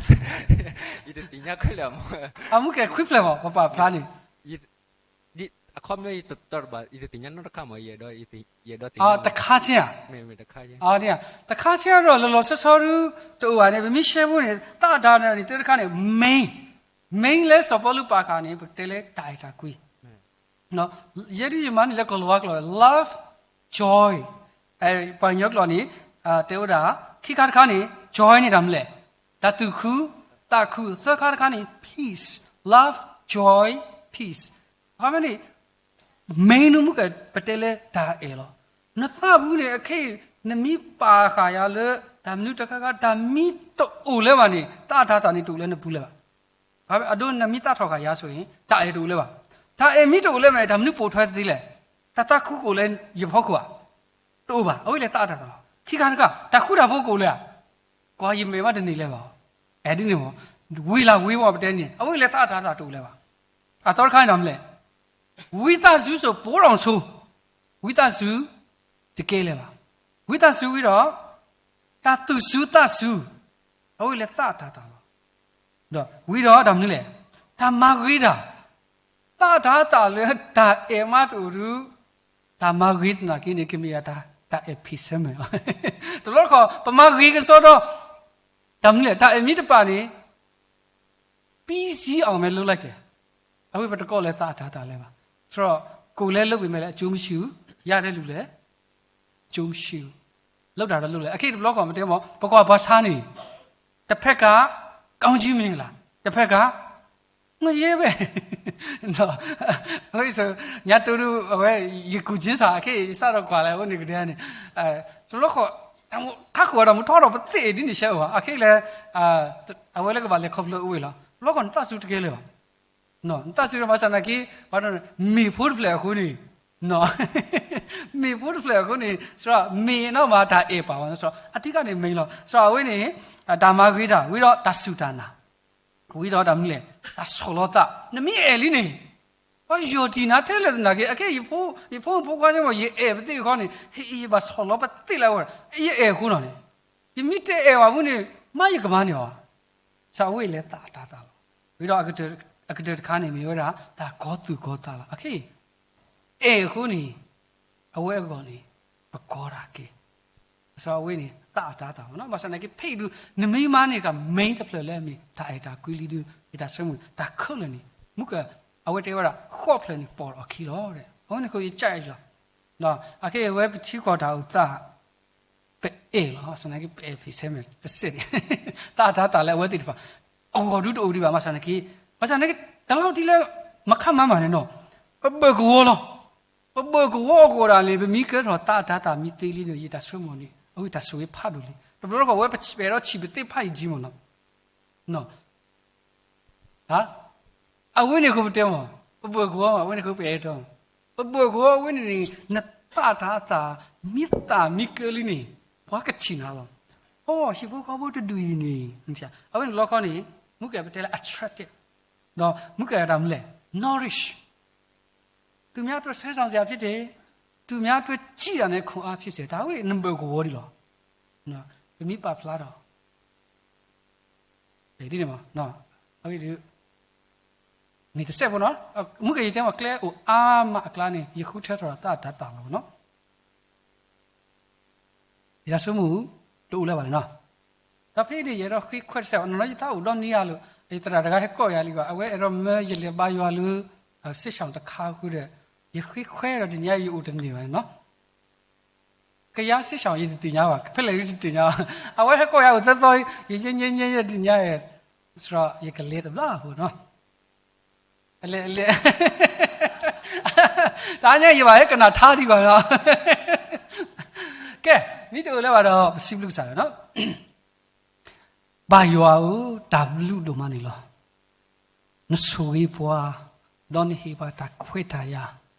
ယတသ့ၣ်ညါခဲလၢာ်မး, အမုၢ်ကဲခွံဖျၢၣ်မး ပပာ်ဖျါန့ၣ်, အခီပညီယတတီတဘၣ် ယတသ့ၣ်ညါနီတခါမး, ယအဲၣ်ဒိးသ့ၣ်ညါ, တခါဆ့ဧါ, တခါဆ့ဒီးလီၤလီၤဆီဆီဒု တအိၣ်ဘၣ်န့ၣ် ပမ့ၢ်ရှဲဖိန့ၣ် တၢ်အတၢ်န့ၣ် တၢ်တခါန့ၣ် main, main လၢစီၤပီလူးပာ်ဃာ်န့ၣ် ပကတဲလၢတၢ်အဲၣ်တၢ်ကွံ ယဲဒၣ်ယမၤန့ၣ်လၢကီၢ်လၤဝါကျိာ် love, joy, ပှၤကညီကျိာ်န့ၣ် တဲဝဲဒၣ် ခံခါတခါန့ၣ် joy န့ၣ်တၢ်မနုၤလဲၣ်, တၢ်သူၣ်ခုသးခု, သၢခါတခါန့ၣ် peace, love, joy, peace, အခီပညီန့ၣ် main န့ၣ်မ့ၢ်ကပတဲလၢတၢ်အဲၣ်လီၤ. နသးပူၤန့ၣ် အခဲအံၤ နမ့ၢ်ပာ်ဃာ်ယၤလၢ တၢ်မနုၤတခါခါ တၢ်မ့ၢ်တအိၣ်လၢၤဘၣ်န့ၣ် တၢ်အတၢ်သၣ်န့ၣ်တအိၣ်လၢနပူၤလၢၤဘၣ်. အဒိနမ့ၢ်သးထီၣ်ဃာ်ယၤဆိၣ်အံၤ တၢ်အဲၣ်တအိၣ်လၢၤဘၣ်. တၢ်အဲၣ်မ့ၢ်တအိၣ်လၢၤဘၣ်န့ၣ် တၢ်မနုၤပိာ်ထွဲတသ့လဲၣ်. တၢ်သးခုကအိၣ်လၢယဖီခိၣ်ဧါ, တအိၣ်ဘၣ်. အဝဲလဲၤသးအတၢ်သၣ်လီၤ. ခံခါတခါ တၢ်ဃူတၢ်ဖိးကအိၣ်လၢၤဧါ, ကွၢ်ယမဲာ်မးတန့ၢ်လၢၤဘၣ်. အဲၣ်ဒ်န့ၣ်မး ဝံၤလၢ်ဝံၤမးပတဲန့ၣ် အဝဲလဲၤသးအတၢ်သၣ်တအိၣ်လၢၤဘၣ်. အသီတခါန့ၣ်တၢ်မနုၤလဲၣ်, ဝံသးစူၤ စိာ်ပိာ်ထီၣ်ဆိ, ဝံသးစူၤ တကဲလၢၤဘၣ်. ဝံသးစူၤဝံၤဒီး တၢ်သူၣ်စူၤသးစူၤ အဝဲလဲၤသးအတၢ်သၣ်လီၤ. ဒီးဝံၤဒီးတၢ်မနုၤလဲၣ်, တၢ်မၤဂ့ၤတၢ်, သးတၢ်သၣ်လၢတၢ်အဲၣ်မးတအိၣ်ဒုး, တၢ်မၤဂ့ၤသနာ်က့န့ၣ် ကမ့ၢ်ဒၣ်တၢ်အဲၣ်ဖံးဆၢမဲာ်လီၤ. တဘျီတခီၣ် ပမၤဂ့ၤကစီဒီး တၢ်မနုၤလဲၣ် တၢ်အဲၣ်မ့ၢ်တပာ်န့ၣ် ပံစံအီၤမဲာ်လိလၢ်တဲာ်, အဝဲပတကိးလၢသးအတၢ်သၣ်လၢၤဘၣ်. စရီကိၣ်လဲလိပံၤမဲာ်လဲၣ် အကၠိမ့ၢ်ဆံး, ယၤတဲလူၤလဲၣ်, အကၠိမ့ၢ်ဆံး, လၢတၢ်တလိၣ်လဲၣ်. အခဲတဘျီခီၣ်မတဲမး ပကွၢ်ပှၤဆါန့ၣ် တဖဲကါ ကောင်းကြီးမင်္ဂလာ, တဖဲကါ ငရဲပဲ, ညါတိဒု အဝဲ ယကူၣ်က့ၤစၢ် အခဲအံၤ ယစးထီၣ်ကွၢ်လၢအဝဲန့ၣ်ကဒဲန့ၣ်, တဘျီခီၣ် ခါဃုာ်ဒီးမူထီၣ်ဒီးပသ့ၣ်ဒ်န့ၣ်ရှဲအိၣ်ဘၣ်. အခဲလၢ အဝဲလၢကဘၣ်လဲၤခီဖျိအဝဲလီၤ. တဘျီခီၣ်နသးစူၤတကဲလၢၤဘၣ်. နသးစူၤဒီးမၤစၢၤနာ်က့ မ့ၢ်ဖိတဖျၢၣ်အဃိန့ၣ်, မ့ၢ်ဖိတဖျၢၣ်အဃိန့ၣ် စရီ မ့ၢ်နီၢ်မၤတၢ်အဲၣ်ပာ်ဝဲ စရီ အထံကန့ၣ် main လီၤ. စရီ အဝဲန့ၣ် တၢ်မၤဂ့ၤတၢ် ဝံၤဒီးတၢ်စူၢ်တၢ်နာ် ဝံၤဒီးတၢ်မနုၤလဲၣ် တၢ်ဆီၣ်လီၤသး. နမ့ၢ်အဲၣ်လံန့ၣ် ပှၤယီၢ်တံၢ်နၤထဲလဲၣ်သနာ်က့ အခဲ ယဖိမုၣ်ဖိခွါန့ၣ်မး ယအဲၣ်ပသ့ၣ်တခီန့ၣ် ဟ့ၣ် ယဘၣ်ဆီၣ်လီၤပသ့ၣ်လၢအဝဲ ယအဲၣ်အဃိနီၣ်န့ၣ် ယမ့ၢ်တအဲၣ်ဘၣ်အဃိန့ၣ် မ့ၢ်ယကမၤန့ၢ်အီၤဧါ. စရီ အဝဲလဲၤသးအတၢ်သၣ်လီၤ. ဝံၤဒီးအကတၢၢ်တခါန့ၣ် မ့ၢ်ဝဲဒၣ် တၢ်ကီသူၣ်ကီသးလီၤ. အခဲအံၤ အဲၣ်အဃိန့ၣ် အဝဲအဂီၢ်န့ၣ် ပကီတၢ်က့ၤ စရီ အဝဲန့ၣ် သးအတၢ်သၣ်လီၤ. ဘၣ်ဆၣ်သနာ်က့ ဖဲအံၤဒု နမ့ၢ်မၤန့ၢ်က main တဖျၢၣ်လၢအမ့ၢ် တၢ်အဲၣ်တၢ်ကွံလံဒု ယတၢ်ဆိကမိၣ် တၢ်ခဲလၢာ်န့ၣ် မုၢ်က အဝဲတဲဝဲဒၣ် ဃိးဖျၢၣ်န့ၣ် ပိာ်ထီၣ်အခံလီၤ. အဝဲန့ၣ်ဃိ ယကအဲၣ်လီၤ. အခဲအံၤ အဝဲပထံကီၢ်တၢ်အိၣ်သး ပအဲၣ်လီၤ. ဘၣ်ဆၣ်သနာ်က့ ပအဲၣ်ဖံးဆၢမဲာ်တစဲးန့ၣ် သးအတၢ်သၣ်လၢအဝဲသ့ၣ်တဖၣ် အဂီၢ်ဒုတအိၣ်ဒံးဘၣ်. ဘၣ်ဆၣ်သနာ်က့ ဘၣ်ဆၣ်သနာ်က့ တၢ်လီၤတံၢ်လၢ မၤခါမၤမၤန့ၣ်နီၣ် ပဘၢၣ်ကဝီၤလီၤ. ပဘၢၣ်ကဝီၤအဂီၢ်ဒၣ်လဲာ် ပမ့ၢ်ကဲထီၣ်သးအတၢ်သၣ်မ့ၢ်သ့လံန့ၣ် ယတၢ်ဆိကမိၣ်န့ၣ် အဝဲတၢ်ဆိၣ်ဂ့ၤဖးဒိၣ်လံ. တဘျီတခီၣ် အဝဲပအဲၣ်ဒိးဆံးပသ့ၣ်ဖးယံာ်မးနီၣ် အဝဲန့ၣ်ဃိပတဲမး ပဘၢၣ်ကဝီၤမး အဝဲန့ၣ်ဃိပအဲၣ်ဒိး ပဘၢၣ်ကဝီၤအဝဲန့ၣ်န့ၣ် နသးတၢ်သၣ် မ့ၢ်သၣ်မ့ၢ်ကၢလံန့ၣ် ပှၤကထံၣ်နၤလီၤ. အိ ဟံၣ်ဖိဃီဖိတဒူၣ်အံၤန့ၣ် အဝဲန့ၣ်လီခီန့ၣ် မုၢ်ကဲပတဲလၢ attractive ဒီးမုၢ်ကဲတၢ်မနုၤလဲၣ် nourish သူများအတွက် ဆွဲဆောင်စရာဖြစ်တယ်, သူများအတွက် ကြည့်တာနဲ့ ခွန်အားဖြစ်စေ, တၢ်ဝဲနဘၢၣ်ကဝီၤဒ်လီၤ. ပမ့ၢ်ပာ်ဖျါထီၣ် ဒ်န့ၣ်မး အဝဲဒု မ့ၢ်တစဲးဖိနီၤ မုၢ်ကယတဲမး ကျဲအိၣ်အါမးအကျါန့ၣ် ယဃုထၢထီၣ်ဒီးသးအတၢ်သၣ်လီၤနီၤ ယတၢ်ဆိကမိၣ်တအိၣ်လၢၤဘၣ်န့ၣ်နီၤ. ဒီးဖဲအံၤန့ၣ် ယအဲၣ်ဒိးဃ့ခွဲးတစဲးဘၣ်နီၤနီၤ ယသးအိၣ်ဒီနံၤယၤလၢ ယသရၣ်တဂၤဟဲကိးယၤလံဘၣ် အဝဲအဲၣ်ဒိးမၢယလဲၤဘါယွၤလၢ စစ်ရှောင် တခါဃုာ်ဒီး ယဃ့ခွဲးဒီးတနံၤညါယအိၣ်တန့ၢ်ဘၣ်န့ၣ်နီၤ ကယၤ စစ်ရှောင် ယတသ့ၣ်ညါဘၣ် ဖဲလဲၣ်ဒုတသ့ၣ်ညါ အဝဲဟဲကိးယၤအိၣ်သၢသီ ယညဲညဲညဲယဲတနံၤညါ စရီယကလဲၤတဘျီအဃိနီၤ အလဲၤလဲၤ တၢ်ညါယဘၣ်ဟဲကနၣ်ထါဒံးဘၣ်နီၤ ကဲ မ့ၢ်တအိၣ်လၢၤဘၣ်ဒီး ပစံးဘျုးကစၢ်ယွၤနီၤ ဘၣ်ယွၤဧၢ တၢ်ဘျုးဒိၣ်မးန့ၣ်လီၤ. နဆိၣ်ဂ့ၤပှၤ, ဒီးနဟ့ၣ်ပှၤတၢ်ခွဲးတၢ်ယာ်,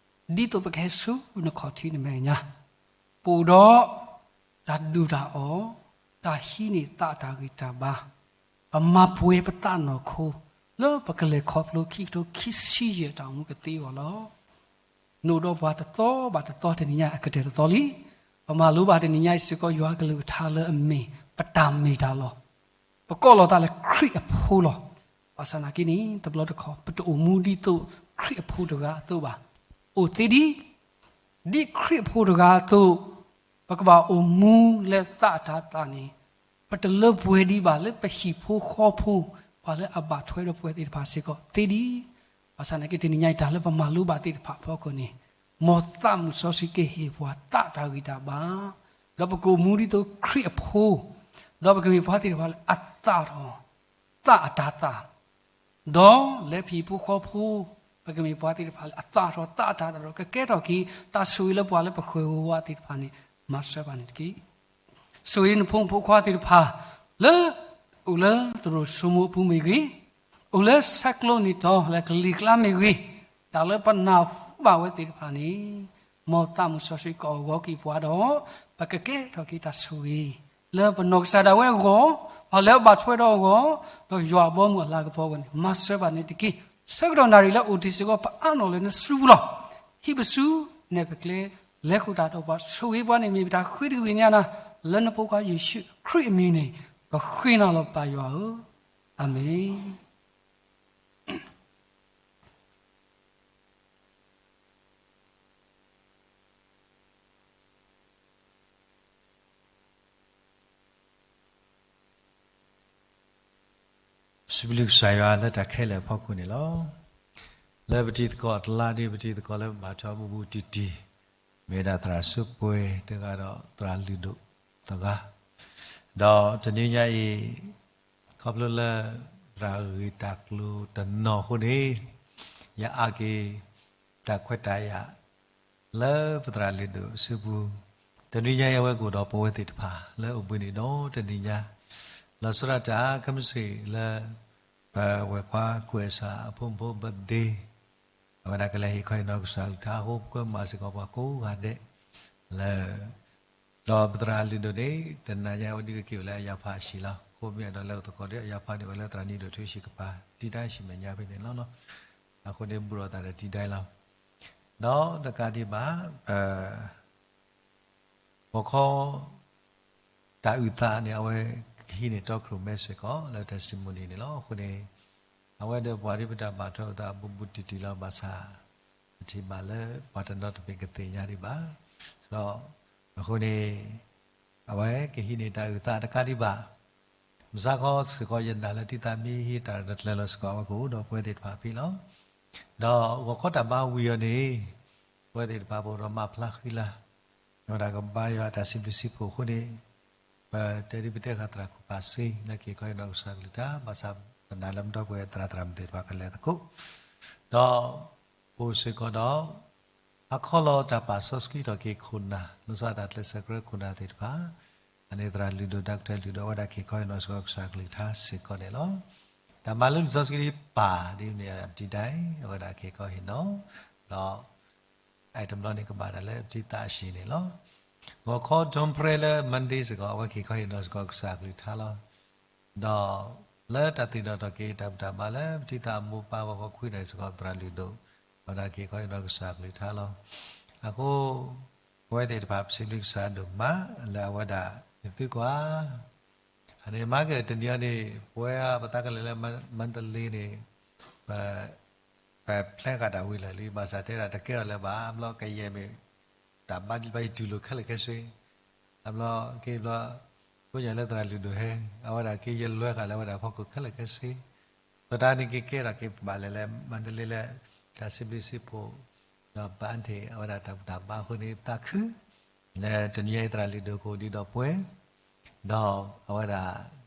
ဒ်သိးပကဟဲဆူနခီၣ်ထံးနမဲာ်ညါ, ပအိၣ်ဒီးတၢ်ဒုၣ်တၢ်အီၣ်, တၢ်ဟံးန့ၢ်သးတၢ်ဂံၢ်တၢ်ဘါ, ပမၤပှဲၤပသးနီၢ်ခိ, လၢပကလဲၤခီဖျိခံကထိခံဆံယဲၢ်တၢ်အိၣ်မူကသ့အဂီၢ်လီၤ. နအိၣ်ဒီးပှၤတသီဘၣ်တသီတနံၤညါအကတၢၢ်တသီလံ. ပမၤလိဘၣ်တနံၤညါအံၤစ့ၢ်ကီး ယွၤအကလုၢ်ကထါလၢအမ့ၢ် ပတၢ်မ့ၢ်တၢ်လီၤ. ပကိးလီၤသးလၢခရံာ်အဖိလီၤ. ဘၣ်ဆၣ်သနာ်က့န့ၣ် တဘျီတခီၣ် ပတအိၣ်မူဒ်သိးခရံာ်အဖိတဂၤအသိးဘၣ်. အိၣ်သ့ဒံး, ဒ်ခရံာ်အဖိတဂၤအသိး, ပကဘၣ်အိၣ်မူလၢသးအတၤသၣ်န့ၣ်, ပတလၢပှဲၤဒံးဘၣ်လၢပဟံၣ်ဖိဃီဖိ, ပှၤလၢအဘၣ်ထွဲဒီးပဝဲသ့ၣ်တဖၣ်စ့ၢ်ကီးသ့ဒံး. ဘၣ်ဆၣ်သနာ်က့ တနံၤညါအံၤ တၢ်လၢပမၤလိဘၣ်သ့ၣ်တဖၣ်အဖီခိၣ်န့ၣ်, မ်သးမုၢ်စီဆှံကဟ့ၣ်ပှၤသးတၢ်ဂံၢ်တၢ်ဘါ, ဒီးပကအိၣ်မူဒ်သိးခရံာ်အဖိ, ဒီးပကမ့ၢ်ပှၤသ့ၣ်တဖၣ်လၢအသၣ်ထီၣ်သးအတၤသၣ်, ဒီးလၢပဟံၣ်ဖိဃီဖိ, ပကမ့ၢ်ပှၤသ့ၣ်တဖၣ်လၢအသၣ်ထီၣ်သးအတၤသၣ်ဒီး ကကဲထီၣ်က့ၤတၢ်ဆိၣ်ဂ့ၤလၢပှၤလၢပဃၢၤဝဲသ့ၣ်တဖၣ်န့ၣ်, မၤစၢၤဘၣ်န့ၣ်တက့ၢ်. ဆိၣ်ဂ့ၤနဖိမုၣ်ဖိခွါသ့ၣ်တဖၣ်, လၢအိၣ်လၢသရိာ်စိမိၤအပူၤမ့ၢ်ဂ့ၤ, အိၣ်လၢဆဲးကျိးနံၤတီၤလၢကလံၤကျါမ့ၢ်ဂ့ၤ, တၢ်လၢပနၢ်ဟူဘၣ်ဝဲသ့ၣ်တဖၣ်န့ၣ်, မ်သးမုၢ်စီဆှံကအဂီၤက့ၤပှၤဒီး, ပကကဲထီၣ်က့ၤတၢ်ဆိၣ်ဂ့ၤ, လၢပနီၢ်ကစၢ်ဒၣ်ဝဲအဂီၢ်, ပှၤလၢအဘၣ်ထွဲဒီးအဂီၢ်, ဒီးယွၤအဘီအမုၢ်အလၤကပီၤအဂီၢ်န့ၣ်, မၤစၢၤဘၣ်န့ၣ်တက့ၢ်. ဆၢကတီၢ်နၣ်ရံၣ်လၢအိၣ်တ့ၢ်စ့ၢ်ကီး ပအါနီၣ်လၢနစုပူၤလီၤ. ဟံးပစုနဲၣ်ပကျဲ, လဲၤဃုာ်တၢ်ဒီးပှၤ, ဆိၣ်ဂ့ၤပှၤန့ၣ် မ့ၢ်ပတၢ်ဃ့တကလုာ်ညါနၤ, လၢနဖိခွါယ့ၣ်ၡူးခရံာ်အမံၤန့ၣ်, ပဃ့နၤလီၤပၢ်ယွၤဧၢ, အၤမ့ၣ်. စံးဘျုးကစၢ်ယွၤလၢတၢ်ခဲလၢာ်အဖီခိၣ်န့ၣ်လီၤ. လၢပတံၤသကိးအကျါဒီး ပတံၤသကိးလၢပဘၣ်ထီၣ်ဘူးဘူးတံၢ်တံၢ်, မ့ၢ်ဝဲဒၣ်သရၣ်စူးပှဲၤတဂၤဒီးသရၣ်လုၢ်ဒိၣ်တဂၤ, ဒီးတနံၤညါအံၤ, ခီဖျိလၢသရၣ်ဂ့ၢ်တၢ်ကျိၤတနီၤအဃိန့ၣ်, ယအါက့ၤတၢ်ခွဲးတၢ်ယာ် လၢပသရၣ်လုၢ်ဒိၣ်အစုပူၤ, တနံၤညါအံၤအဝဲကအိၣ်ဒီးပဝဲသ့ၣ်တဖၣ် လၢအိၣ်ဘှံးနံၤဒီးတနံၤညါ, လီၤဆီဒၣ်တၢ် ခဲမုၢ်ဆ့ၣ်လၢ ပဝဲၢ်ခွါကွဲးစၢ်အဖိမုၣ်ဖိ birthday, အဝဲဒၣ်ကလဲၤဟ့ၣ်ခီဟ့ၣ်နီၤကစၢ်အကလုၢ်ကထါအဃိ ပကွဲမုာ်စ့ၢ်ကီးပှၤကိးဂၤဒဲး, လၢ ဒီးပသရၣ်လုၢ်ဒိၣ်န့ၣ် တနံၤညါအံၤ အဝဲဒၣ်ကက့ၤအိၣ်လၢအယၤဖးအဟံၣ်လီၤ. အဃိမ့ၢ်အဲၣ်ဒိးလဲၤအိၣ်သကိးဒီးအယၤဖးန့ၣ် အိၣ်လၢသရၣ်လုၢ်ဒိၣ်ထွံၣ်ဆံးကပၤ တံဒၢဆံမဲာ်ညါဖဲန့ၣ်လီၤ. အဃိန့ၣ် ဘူးဒီးသးဒီးတံဒၢလီၤ. ဒီးတကးဒံးဘၣ် ပ ဂီၤခီ တၢ်အုၣ်သးန့ၣ် အဝဲကဟံးန့ၢ်တီခရူၣ်မဲစ့ၢ်ကီး လၢ testimony န့ၣ်လီၤ. အဃိန့ၣ် အဝဲဒီးပှၤဒ်ပတၢ်ဘၣ်ထွဲအသးဘူးဘူးတံၢ်တံၢ်လီၤ. ဘၣ်ဆၣ် ပထံၣ်ဘၣ်လၢပှၤတနီၤတမ့ၢ်ကသ့ၣ်ညါဒံးဘၣ်. ဒီးအဃိန့ၣ် အဝဲကဟံးန့ၢ်တၢ်အုၣ်သးတကးဒံးဘၣ် မုၢ်ဆါခီစ့ၢ်ကီး ယနာ်လၢတံၢ်သးမ့ၢ်ဟံးတၢ်တကျၢၤလီၤစ့ၢ်ကီး အဝဲကအိၣ်ဒီးပဝဲသ့ၣ်တဖၣ်ဖဲလီၤ. ဒီးဂီၤခီတၢ်ဘါဝံၤအီၤန့ၣ် ပဝဲသ့ၣ်တဖၣ်ပအိၣ်ဒီးမၤဖျါဃံလၤ အဝဲဒၣ်ကဘါယွၤတၢ်စံးဘျုးစံးဖှိၣ်အဃိန့ၣ် ပတဲဒ်ပတဲဃာ်သရၣ်ခိၣ်ဖးစ့ လၢကဟ့ၣ်ခီဟ့ၣ်နီၤကစၢ်ကလုၢ်ကထါ ဘၣ်ဆၣ်ပနာ်လၢမူတြီပဝဲသရၣ်သရၣ်မုၣ်သ့ၣ်တဖၣ်ကလဲၤသကိး ဒီး ပအိၣ်စ့ၢ်ကီးဒီး ဟါခီလီၤတၢ်ပာ်စီဆှံထီၣ်က့ၤခိၣ်နၢ် လီၤဆီဒၣ်တၢ်ကျဲးစၢးကြၢးခိၣ်နၢ်သ့ၣ်တဖၣ် အန့ၣ်သရၣ်လုၢ်ဒိၣ် ဒီကထၢလုၢ်ဒိၣ် အဝဲဒၣ်ကဟ့ၣ်ခီဟ့ၣ်နီၤစ့ၢ်ကီးကစၢ်ကလုၢ်ကထါစ့ၢ်ကီးန့ၣ်လီၤ. တၢ်မၤလိလံာ်စီဆှံပၢ်ဒ်န့ၣ် ပတံၤဒၣ်အံၤ အဝဲဒၣ်ကဟ့ၣ်ခီဟ့ၣ်နီၤ ဒီး အဲၣ်တဘျီန့ၣ်ကဘၣ်ဒၣ်လၢပတံၤသးအဟံၣ်န့ၣ်လီၤ. ဂီၤခီ dawn prayer လၢ Monday စ့ၢ်ကီး အဝဲကဟ့ၣ်ခီဟ့ၣ်နီၤစ့ၢ်ကီးကစၢ်ကလုၢ်ကထါလီၤ. ဒီးလၢတၢ်သ့ၣ်နီၣ်ထီၣ်က့ၤတၢ်ဘူၣ်တၢ်ဘါလၢပတံၤသးအမိၢ်ပၢ်ဂီၢ်ခီခွံန့ၣ်စ့ၢ်ကီး သရၣ်လုၢ်ဒိၣ် အဝဲဒၣ်ကဟ့ၣ်ခီဟ့ၣ်နီၤကစၢ်ကလုၢ်ကထါလီၤ. အဃိ ပဝဲသ့ၣ်တဖၣ်ပစံးဘျုးကစၢ်ဒိၣ်မး လၢအဝဲဒၣ်ဟ့ၣ်သုကွၢ် အန့ၣ်မၤက့ၤတနံၤအံၤန့ၣ် ပဝဲပသးကလဲၤလၢ Mandalay န့ၣ် ပ ပ plan ဃာ်တၢ်ဝံၤလၢာ်လံ ဘၣ်ဆၣ်တဲဒၣ်တကဲထီၣ်လၢၤဘၣ် အဘျီကယဲၢ်မ့ၢ် တၢ်ဘါဒံးဘၣ်ယတူၢ်လိာ်ခဲလၢာ်ခဲဆ့ အဘျီက့ၤဘျီ ကိးညါလၢသရၣ်လုၢ်ဒိၣ်ဟဲ အဝဲဒၣ်က့ၤယလွဲဃာ်လၢအဝဲဒၣ်ဖီခိၣ်ခဲလၢာ်ခဲဆ့ ဒီးတၢ်န့ၣ်က့ၤကဲထီၣ်က့ၤဘၣ်လဲၣ်လၢ Mandalay လၢ တၢ်စံးဘျုးစံးဖှိၣ် ဒီး birthday အဝဲဒၣ်တၢ်ဘူၣ်တၢ်ဘါအဃိန့ၣ် သးခု လၢတနံၤအံၤသရၣ်လုၢ်ဒိၣ်ကအိၣ်ဒံးဒီးပှဲၤ ဒီးအဝဲဒၣ်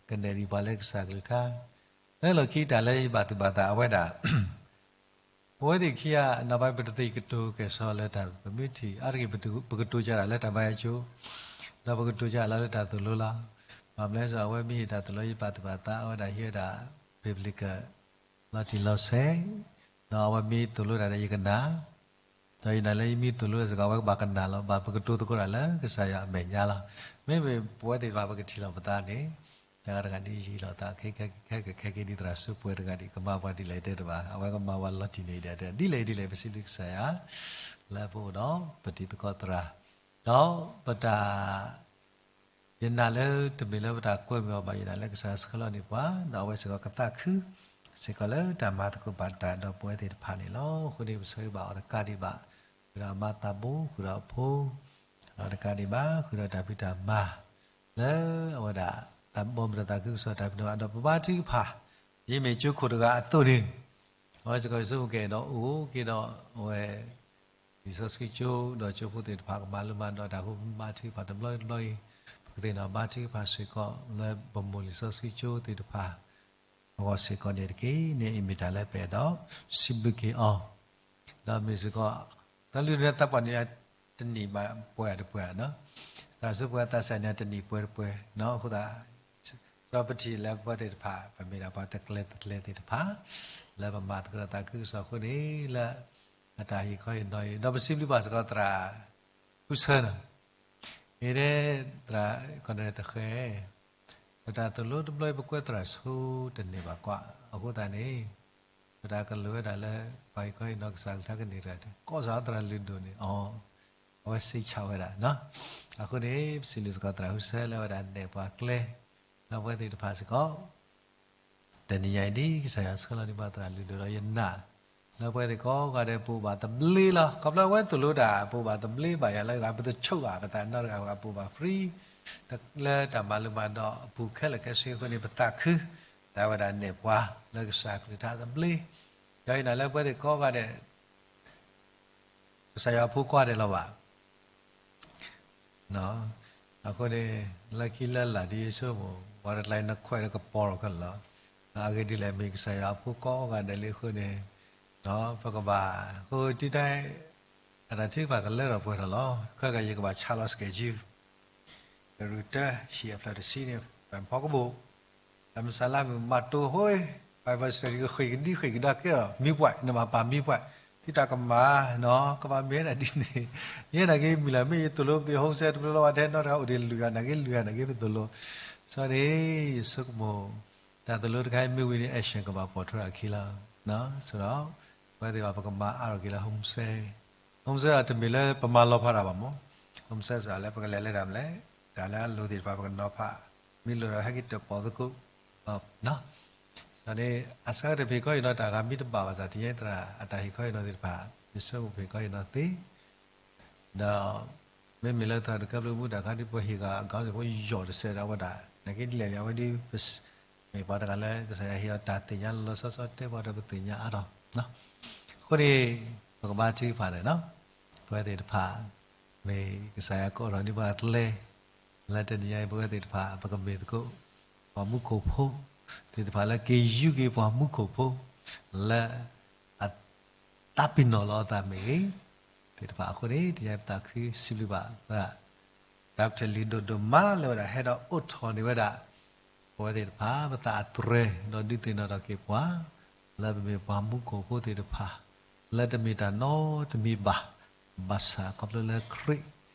ကနဲၣ်ဒံးပှၤလၢကစၢ်ကလုၢ်ကထါ လၢလီၢ်ခံတၢ်လၢယဘၣ်သူၣ်ဘၣ်သးအဝဲဒၣ် ပဝဲသ့ၣ်ခံဂၤ နီၢ်ဘၣ်ပတသ့ၣ်ကတိၤကဲၣ်ဆိးလၢတၢ်ပမ့ၢ်ထံၣ် အါတက့ၢ်ပကတိၤကဒီးလၢတၢ်ဘါယွၤကၠိ ဒီးပကတိၤကဒီးလၢတၢ်သိၣ်လိလီၤ. ဘၣ်မနုၤလဲၣ် အဝဲမ့ၢ်ဟ့ၣ်တၢ်သိၣ်လိယဘၣ်သူၣ်ဘၣ်သး အဝဲဒၣ်ဟ့ၣ်ဝဲဒၣ် biblical လီၤတံၢ်လီၤဆဲး ဒီးအဝဲမ့ၢ်သိၣ်လိဒၣ်ဒီးယကနၣ် ဒီးယနာ်လၢယမ့ၢ်သိၣ်လိစ့ၢ်ကီး အဝဲကဘၣ်ကနၣ်လီၤ. ဘၣ်ပကတိၤသကိးတၢ်လၢကစၢ်ယွၤအမဲာ်ညါလီၤ. မ့မ့ၢ်ပဝဲသ့ၣ်တဖၣ်ပကထံၣ်လိာ်ပသးန့ၣ် တဂၤတဂၤဒ်ယံာ်လီၤသး ခဲကဲကဲကဲကဲကဲဒ်သရၣ်စူးပှဲၤတဂၤဒ် ကမၤပှၤဒ်လဲၣ်တဲတဘၣ် အဝဲကမၤပှၤလီၤတံၢ်န့ၣ်ဒ် ဒ်လဲၣ်ဒ်လဲၣ် ပစံးဘျုးကစၢ်ယွၤ လၢပအိၣ်ဒီးပတံၤသကိးသရၣ် ဒီးပတၢ် ယနာ်လၢတမ့ၢ်လၢပတၢ်ကွဲမုာ်အီၤဘၣ်, ယနာ်လၢကစၢ်ယွၤဆှၢလီၤန့ၢ်ပှၤ, ဒီးအဝဲစ့ၢ်ကီးကသးခုစ့ၢ်ကီးလၢတၢ်မၤသကိးဘၣ်တၢ်ဒီးပဝဲသ့ၣ်တဖၣ်န့ၣ်လီၤ. အဃိန့ၣ် ပဆၢဂ့ၤဘၣ်အီၤတကးဒံးဘၣ်, ဃုာ်ဒီးအမါသးဘိ, ဃုာ်ဒီးအဖိ, ဒီးတကးဒံးဘၣ် ဃုာ်ဒီးတၢ်ဖံးတၢ်မၤ လၢအဝဲဒၣ် တၢ်ဘီမုၢ်ဒီးသးခုကစီၣ်တၢ်ဖံးတၢ်မၤ ဒီးပဘါထုကဖၣ်, ယမ့ၢ်ကၠိခိၣ်တဂၤအသိးန့ၣ် အဝဲစ့ၢ်ကီးယဆိကမိၣ်ကဲဒီးအိၣ်က့ၤဒီးအဝဲ လံာ်စီဆှံကၠိ ဒီးကၠိဖိသ့ၣ်တဖၣ်ကမၤလိမၤဒိးတၢ်ဃိ ဘါထုကဖၣ်တဘျီတဘျီအံၤ, ပကသ့ၣ်နီၣ်ဘါထုကဖၣ်စ့ၢ်ကီးလၢပမိၢ်လံာ်စီဆှံကၠိသ့ၣ်တဖၣ် အဂီၢ်စ့ၢ်ကီးန့ၣ်တက့ၢ်. န့ၣ်အံၤမ့ၢ်တၢ်လၢပအဲၣ်ဒိးစံးဘျုးက့ၤအီၤ, ဒီးမ့ၢ်စ့ၢ်ကီး တၢ်လုၢ်ဒိၣ်န့ၣ်သးပှၢ်န့ၣ် တနံၣ်ဘၣ်ပှဲၤတပှဲၤနီၤ, သးစူၤပှဲၤသးစၢ်န့ၣ် တနံၣ်ပှဲၤတပှဲၤနီၤ, အဃိသတး စီပထံၣ်လၢပဝဲသ့ၣ်တဖၣ် ပမ့ၢ်ဒၣ်ပှၤတကျဲၤတကျဲၤသ့ၣ်တဖၣ် လၢပမၤသကိးဒီးသးခုကစီၣ်အဃိန့ၣ် လၢအတၢ်ဟ့ၣ်ခီဟ့ၣ်နီၤအံၤ ဒီးပစံးဘျုးဘၣ်စ့ၢ်ကီးသရၣ် ဃုဆၢနီၤ, မ့ၢ်ဒၣ်သရၣ်ကီၢ်နဲၣ်တဃဲ ပတၢ်သိၣ်လိတဘျီအံၤ ပကွဲသရၣ်ဆိတန့ၢ်ဘၣ်ကွၢ်, အဃိသတးန့ၣ် ပတၢ်ကလိၣ်ဝဲဒၣ်လၢ ပှၤဟ့ၣ်ခီဟ့ၣ်နီၤကစၢ်ကလုၢ်ကထါကန့ၢ်တဂၤ ကိးစ့ၢ်ကီးသရၣ်လုၢ်ဒိၣ်န့ၣ် အီ အဝဲစံးဆၢဝဲဒၣ်နီၤ, အဃိန့ၣ် ပစံးဘျုးစ့ၢ်ကီးသရၣ်ဃုဆၢလၢအဝဲဒၣ်နဲၣ်ပှၤကျဲ လၢပဝဲသ့ၣ်တဖၣ်စ့ၢ်ကီး တနံၤညါအံၤဒ်ကစၢ်ယွၤဆှၢလီၤန့ၢ်ပှၤသရၣ်လုၢ်ဒိၣ်ဒီးယနာ် လၢပဝဲသ့ၣ်ကိးဂၤဒဲးပအိၣ်ဘၣ်သဘျ့လီၤ. ခီဖျိအဝဲသိၣ်လိတၢ် ပအိၣ်ဘၣ်သဘျ့ဘၣ်ယၤလၢဂၤ ပတဆိၣ်ဘၣ် ပသးနီတဂၤဂၤပအိၣ်ဘၣ် free လၢတၢ်မၤလိမၤဒိးအပူၤခဲလၢာ်ခဲဆ့အဃိန့ၣ် ပသးခု လၢအဝဲဒၣ်နဲၣ်ပှၤလၢကစၢ်ကလုၢ်ကထါသဘျ့, ဒီးယနာ်လၢပဝဲသ့ၣ်ကိးဂၤဒဲး ကစၢ်ယွၤအဖိကိးဂၤဒဲးလီၤဘၣ် အဃိန့ၣ် လၢခံလၢလာ်ဒ်ယဆိကမိၣ် ပှၤတကျါအံၤနခွဲးဒီးကပီၤလီၤခဲလၢာ်လီၤ. အဂ့ၢ်ဒ်လဲၣ် မ့ၢ်ကစၢ်ယွၤအဖိကိးဂၤဒဲးလံအဃိန့ၣ် ပကဘၣ် ဃိတံတၢ် အတၢ်ထုကဖၣ်ကလၢထီၣ်ပှဲၤထီၣ်လီၤ. ခဲကယကဘၣ်ဆါလီၤ schedule ကရူၢ်တၢ ဟံၣ်အဖျၢၣ်တဆံန့ၣ် ပဖီကဘိၣ် တၢ်မုၢ်ဆါလါမုၢ်မၤတိၢ်ဟိ Bible study ကဃ့ၢ်ကဒံဃ့ၢ်ကဒါကဲထီၣ် မံပှဲၤ နဘၣ်ပာ်မံပှဲၤ သုတၢ်ကမၣ်နီၤ ကဘၣ်မ့ၢ်ဝဲဒၣ်ဒ်န့ၣ် ယဲနာ်က့မုၢ်လၢ်မ့ၢ်ယသိၣ်လိပသ့ၣ် home study တဘျီလီၤ ပှၤတဟဲနီတဂၤအိၣ်ဒံးလွံၢ်ဂၤနာ်က့လွံၢ်ဂၤနာ်က့ပသိၣ်လိ စီၤန့ၣ် ယဆိကမိၣ် တၢ်သိၣ်လိတခါအံၤမ့ၢ်ဝံၤန့ၣ် action ကဘၣ်ပိာ်ထွဲအခံလီၤ. ဆိုတော့ ပဝဲသ့ၣ်ဘၣ်ပကမၤအါထီၣ်က့ၤလၢ home study home study တမ့ၢ်လၢပမၤလီၤဖးတၢ်ဘၣ်မး home study စ့ၢ်လၢပကလဲၤလၢတၢ်မလဲၣ် တၢ်လၢအလိၤသ့ၣ်တဖၣ်ပကနီၤဖး မ့ၢ်လိၣ်ဒီးဟဲက့ၤတၢၣ်ပီၣ်သကိး န့ၣ် အစးကတၢၢ်ပဟ့ၣ်ခီဟ့ၣ်နီၤတၢ်ဂၤမ့ၢ်တဘၣ်ဘၣ်ဆၣ် တနံၤညါအံၤသရၣ်အတၢ်ဟ့ၣ်ခီဟ့ၣ်နီၤသ့ၣ်တဖၣ် ယဆိကမိၣ်ပဟ့ၣ်ခီဟ့ၣ်နီၤသ့ ဒီး မ့မ့ၢ်လၢသရၣ်ဒိၣ်ကဲဘျုးမူတၢ်ခါဒ်ပဟ့ၣ်ဂၤအကီစ့ၢ်ဖိယီၢ်တစဲးဒီးအဝဲဒၣ် နာ်က့ဒ်လဲၣ်န့ၣ် အဝဲဒ် မ့ၢ်ပှၤတဂၤလၢကစၢ်ယွၤဟ့ၣ်အီၤတၢ်သ့ၣ်ညါလီၤလီၤဆီဆီတဲပှၤဒီးပသ့ၣ်ညါအါထီၣ် အဃိန့ၣ် ပကဘါထုကဖၣ်န့ၣ်နီၤ ပဝဲသ့ၣ်တဖၣ် မ့ၢ်ကစၢ်ယွၤကအိးထီၣ်န့ၢ်ပှၤကျဲ လၢတနံၤညါအံၤပဝဲသ့ၣ်တဖၣ် ပကမ့ၢ်သကိး ပှၤမူခိၣ်ဖိ သ့ၣ်တဖၣ်လၢက့ၤယူးက့ၤပှၤမူခိၣ်ဖိ လၢ အ တၢ်ပ့ၤနီၣ်လီၤအသးမ့ၢ်ဂ့ၤ သ့ၣ်တဖၣ်အဃိန့ၣ် တနံၤညါပသးခုစံးဘျုးဘၣ်သရၣ် ဒီကထၢၣ်လုၢ်ဒိၣ်ဒိၣ်မးလၢဝဲဒၣ်ဟဲဒီးအိးထီၣ်န့ၢ်ဝဲဒၣ် ပဝဲသ့ၣ်တဖၣ် ပသးအတြဲၤ ဒီးဒုးသ့ၣ်နီၣ်ထီၣ်က့ၤပှၤ လၢပမ့ၢ်ပှၤမူခိၣ်ဖိသ့ၣ်တဖၣ် လၢတမ့ၢ်တၢ်နီတမံၤဘၣ် ဘၣ်ဆၣ်ခီဖျိလၢခရံာ်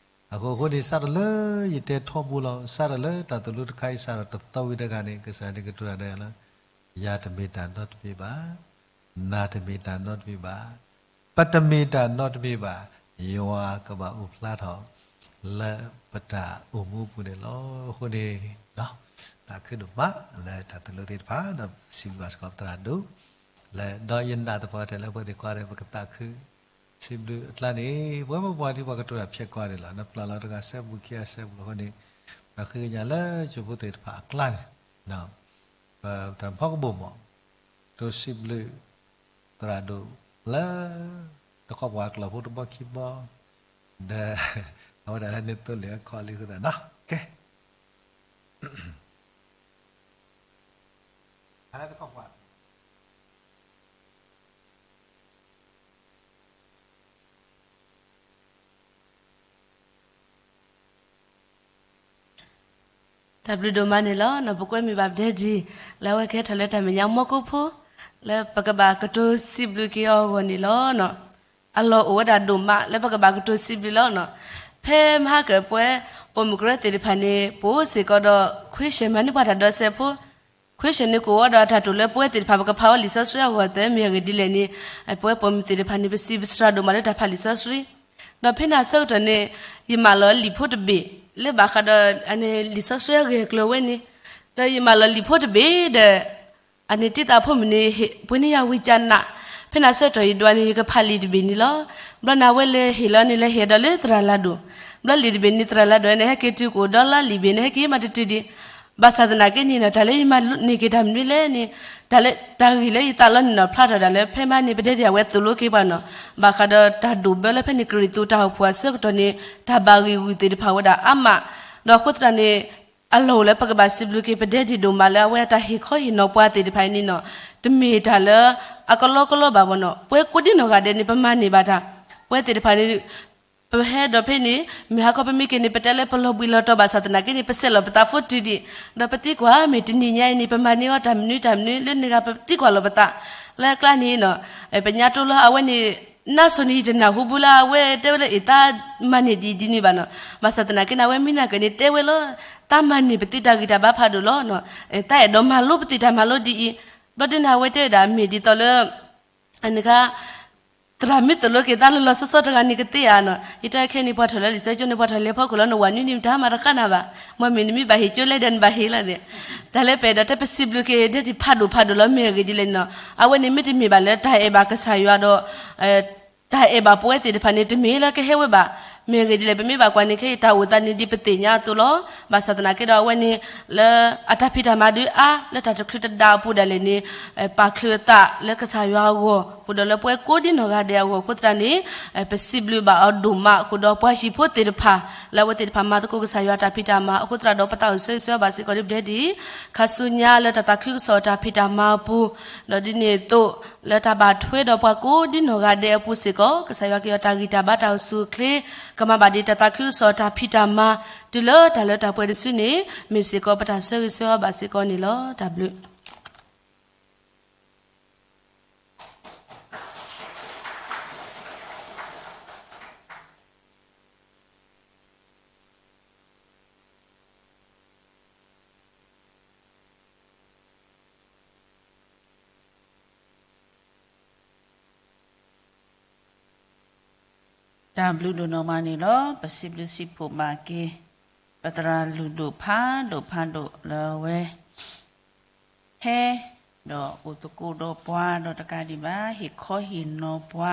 အဃိအဃိန့ၣ် စးထီၣ်လၢယတဲထီဘိလီၤ စးထီၣ်လၢတၢ်သိၣ်လိတခါအံၤ စးထီၣ်တသီဝံၤတဂၤန့ၣ် ကစၢ်န့ၣ်ကတိၤတၢ်ဒီးယၤလၢ ယၤတမ့ၢ်တၢ်နီတမံၤဘၣ် နၤတမ့ၢ်တၢ်နီတမံၤဘၣ် ပတမ့ၢ်တၢ်နီတမံၤဘၣ် ယွၤကဘၣ်အိၣ်ဖျါထီၣ် လၢပတၢ်အိၣ်မူအပူၤန့ၣ်လီၤ. အဃိန့ၣ် သးခုဒိၣ်မးလၢတၢ်သိၣ်လိသ့ၣ်တဖၣ် ဒီးစံးဘျုးဘၣ်စ့ၢ်ကီးပသရၣ်ဒိၣ် လၢဒီးယနာ်သပှၢ်တၢၢ်လၢပဝဲသ့ၣ်ကိးဂၤဒဲး ပကသးခု စံးဘျုးအကျါန့ၣ် ပဝဲပပှၤဒ်ပှၤကတိၤတၢ်ဖျဲးကိးဂၤဒဲးလီၤ. နပျၢ်လီၤတဂၤစဲဘူးခံဂၤစဲဘူးလီၤအဃိန့ၣ် ပဃ့ကညးလၢကၠိဖိသ့ၣ်တဖၣ်အကျါန့ၣ် ပသရၣ်ဖီကဘိၣ်မး တိစံးဘျုးသရၣ်ဒိၣ်လၢ တခီပှၤကျီၢ်ဖိတဘီခံဘီ ဒီး အဝဲဒၣ်လၢန့ၣ်သိလ့ၣ်အခီၣ်လံအဃိသတးနီၤ ကဲ တၢ်ဘျုးဒိၣ်မးန့ၣ်လီၤ. ပကွဲမုာ်ဘၣ်ပတဲဒ် လၢအဝဲကဟဲထီၣ်လၢတၢ်မဲာ်ညါမီၢ်ကိၢ်ဖိ လၢပကဘၣ်ကတိၤစံးဘျုးက့ၤအီၤအဂီၢ်န့ၣ်လီၤ. အလီၢ်အိၣ်ဝဲဒၣ်ဒိၣ်မးလၢပကဘၣ်ကတိၤစံးဘျုးလီၤ. ဖဲမဟါကပှဲၤ ပိာ်မုၣ်ကရၢသ့ၣ်တဖၣ်န့ၣ် ပိာ်စ့ၢ်ကီးဒီး question မၤန့ၢ်ပှၤတၢ်ဒီးစဲးဖိ question န့ၣ် ကအိၣ်ဝဲဒီးတၢ်တိာ်လၢပဝဲသ့ၣ်တဖၣ် ပကဖးဝဲလံာ်စီဆှံအဂီၢ်သၢမံၤအဂ့ၢ်ဒ်လဲၣ်န့ၣ် ပဝဲပိာ်မုၣ်သ့ၣ်တဖၣ်န့ၣ် ပစံးပသရၣ်ဒိၣ်မးလၢတၢ်ဖးလံာ်စီဆှံ ဒီးဖဲန့ၣ်အဆၢကတီၢ်န့ၣ် ယမၢလီၤလံာ်ဖိတဘ့ၣ် လၢဘၣ်ဃးဒီး လံာ်စီဆှံအဂ့ၢ်အကျိၤဝဲန့ၣ်, ဒီးယမၤလီၤလံာ်ဖိတဘ့ၣ်ဒီး အန့ၣ်တံၢ်သးဖိမုၣ်န့ၣ် ပှ့ၤန့ၢ်ယၤဝံၣ်ကနး, ဖဲန့ၣ်ဆၢကတီၢ်ယဒွးန့ၣ် ယကဖးလံာ်တဘ့ၣ်န့ၣ်လီၤ. ဘျီန့ၣ်အဝဲလဲၤဟ့ၣ်လီၤန့ၣ် လဲၤဟ့ၣ်ဒီးလၢသရၣ်လၤဒိၣ်, ဘျီလံာ်တဘ့ၣ်န့ၣ် သရၣ်လၤဒိၣ်န့ၣ် ဟဲက့ၤတုၤကအိၣ်ဒီလါလံာ်ဘ့ၣ်န့ၣ် ဟဲက့ၤမးတတုၤဒံး, ဘၣ်ဆၣ်သနာ်က့န့ၣ်နီၤ တၢ်လၢယမၤန့ၢ်က့ၤတၢ်မနုၤလဲၣ်န့ၣ်, တၢ်လၢတၢ်ဂ့ၢ်လၢယသးလီန့ၣ်နီၤ ဖျါထီၣ်ဒၣ်လၢဖဲမဟါန့ၣ် ပဒဲဒၣ်အဝဲသိၣ်လိက့ၤပှၤနီၤ, ဘၣ်ဃးဒီးတၢ်ဒိၣ်ဘၢလၢဖဲန့ၣ် ကရံၣ်သူးတၢ်အိၣ်ဖှိၣ်အဆၢကတီၢ်န့ၣ် တၢ်ဘၣ်ဂံာ်ဂုာ်သ့ၣ်တဖၣ်ဝဲဒၣ်အါမး, ဒီးအဃိသတးန့ၣ် အလီၢ်အိၣ်လၢပကဘၣ်စံးဘျုးက့ၤပဒဲဒၣ်ဒိၣ်မးလၢအဝဲအတၢ်ဟ့ၣ်ခီဟ့ၣ်နီၤပှၤသ့ၣ်တဖၣ်အံၤန့ၣ်နီၤ, တမ့ၢ်တၢ်လၢအကလီကလီဘၣ်ဘၣ်နီၤ, ပဝဲကိးဒံနီၢ်ဂၤဒဲးန့ၣ် ပမၤန့ၢ်ဘၣ်တၢ်, ပဝဲသ့ၣ်တဖၣ်န့ၣ် ပဟဲဒီးဖဲန့ၣ် မုၢ်ဟါခီပမ့ၢ်က့ၤန့ၣ် ပတဲလၢပလီၤဘှံးလီၤတီၤဘၣ်ဆၣ်သနာ်က့န့ၣ် ပဆဲးလီၤပသးဖိတုၤဒံး, ဒီးပသံကွၢ်မ့ၢ်တနံၤညါအံၤန့ၣ် ပမၤန့ၢ်အီၤတၢ်မနုၤတၢ်မနုၤလၢန့ၢ်ဂၤ ပသံကွၢ်လီၤပသး, လၢအကျါန့ၣ်နီၤ, ပညါတိလၢအဝဲန့ၣ် နါစိၤန့ၣ်ယတနၢ်ဟူဘၣ်လၢအဝဲတဲဝဲလၢအသးမၤန့ၢ်ဒ်အံၤဒ်န့ၣ်ဘၣ်နီၤ, ဘၣ်ဆၣ်သနာ်က့န့ၣ် အဝဲမ့ၢ်နာ်က့န့ၣ်တဲဝဲလီၤ, သးမၤန့ၢ်ပသ့တၢ်ဂံၢ်တၢ်ဘါဖးဒိၣ်လီၤ, သးအဲၣ်ဒိးမၤလိပသ့တၢ်မၤလိဒ်အံၤ, ဘျီဒ်န့ၣ် အဝဲတဲဝဲဒၣ်မ့ၢ်ဒ်သိးလၢ အန့ၣ်ခါ သရၣ်မုၣ်သိၣ်လိက့ၤသးလီၤလီၤဆီဆီတဂၤန့ၣ်ကသ့ဧါနီၤ, ယတဲခဲအံၤန့ၣ် ပှၤထီၣ်လၢလံာ်စီဆှံကၠိန့ၣ် ပှၤထီၣ်လဲၤဖီခိၣ်လီၤန့ၣ် ဝၤနွံနံၤမတၤမးတဃၣ်နၤဘၣ်, မ့မ့ၢ်နမ့ၢ်ဘၣ်ဟ့ၣ်ကၠိလဲဒီးနဘၣ်ဟ့ၣ်လီၤန့ၣ်, တၢ်လၢပအဲၣ်ဒိးတဲပစံးဘျုးက့ၤဒဲးတံၢ်ဖးဒိၣ်ဖးဒိၣ်လီၤ မ့ၢ်အဂ့ၢ်ဒ်လဲၣ်န့ၣ်နီၤ, အဝဲန့ၣ်မ့ၢ်တမ့ၢ်ဘၣ်လၢတၢ်အဲၣ်ဘၣ်ကစၢ်ယွၤဒီး တၢ်အဲၣ်ဘၣ်ပဝဲသ့ၣ်တဖၣ်န့ၣ် တမ့ၢ်လၢကဟဲဝဲဘၣ်, မ့ၢ်အဂ့ၢ်ဒ်လဲၣ် ပမ့ၢ်ဘၣ်ကွၢ်န့ၣ်ခဲအံၤ တၢ်အိၣ်သးန့ၣ်ဒ်ပသ့ၣ်ညါအသိးလီၤ, ဘၣ်ဆၣ်သနာ်က့ဒီးအဝဲန့ၣ် လၢအတၢ်ဖံးတၢ်မၤဒုးအါ လၢတၢ်တချုးတဒါအပူၤဒၣ်လဲာ်န့ၣ် ပာ်ချုးအသးလၢကစၢ်ယွၤအဂီၢ် ဃုာ်ဒီးလၢပဝဲကိးဒံနီၢ်ဂၤဒဲးအဂီၢ်အဃိသတးန့ၣ် ပစံးဘျုးဘၣ်အီၤဒိၣ်မး ဃုာ်ဒီးပှၤဟံၣ်ဖိသ့ၣ်တဖၣ် လၢအဝဲသ့ၣ်တဖၣ်မၤသကိးကစၢ်ယွၤအတၢ်ဖံးတၢ်မၤအဃိသတးဒီး ပသးအိၣ်ဆၢဂ့ၤဆၢဝါဘၣ်စ့ၢ်ကီးဒ်ပတဲဒ် ခါဆူညါလၢတၢ်သးခုကစီၣ်အတၢ်ဖံးတၢ်မၤအပူၤ, ဒီးဒ်န့ၣ်အသိး လၢတၢ်ဘၣ်ထွဲဒီးပှၤကိးဒံနီၢ်ဂၤဒဲးအပူၤစ့ၢ်ကီး ကစၢ်ယွၤက့ၤအီၤတၢ်ဂံၢ်တၢ်ဘါတၢ်အိၣ်ဆူၣ်အိၣ်ချ့, ကမၤဘၣ်ဒ်တၢ်သးခုကစီၣ်အတၢ်ဖံးတၢ်မၤ တုၤလၢတၢ်လၢတၢ်ပှဲၤတစုန့ၣ် မ့ၢ်စ့ၢ်ကီးပတၢ်ဆၢဂ့ၤဆၢဝါဘၣ်စ့ၢ်ကီးန့ၣ်လီၤ. တၢ်ဘျုး တၢ်ဘျုးဒိၣ်နီၢ်မးန့ၣ်လီၤ. ပစံးဘျုးစံးဖှိၣ်ဘၣ်က့ၤ ပသရၣ်လုၢ်ဒိၣ်ဖးဒိၣ်ဖးဒိၣ်လၢအဝဲ ဟဲ ဒီးအိၣ်သကိးဒီးပှၤဒီးတကးဒံးဘၣ် ဟ့ၣ်ခီဟ့ၣ်နီၤပှၤ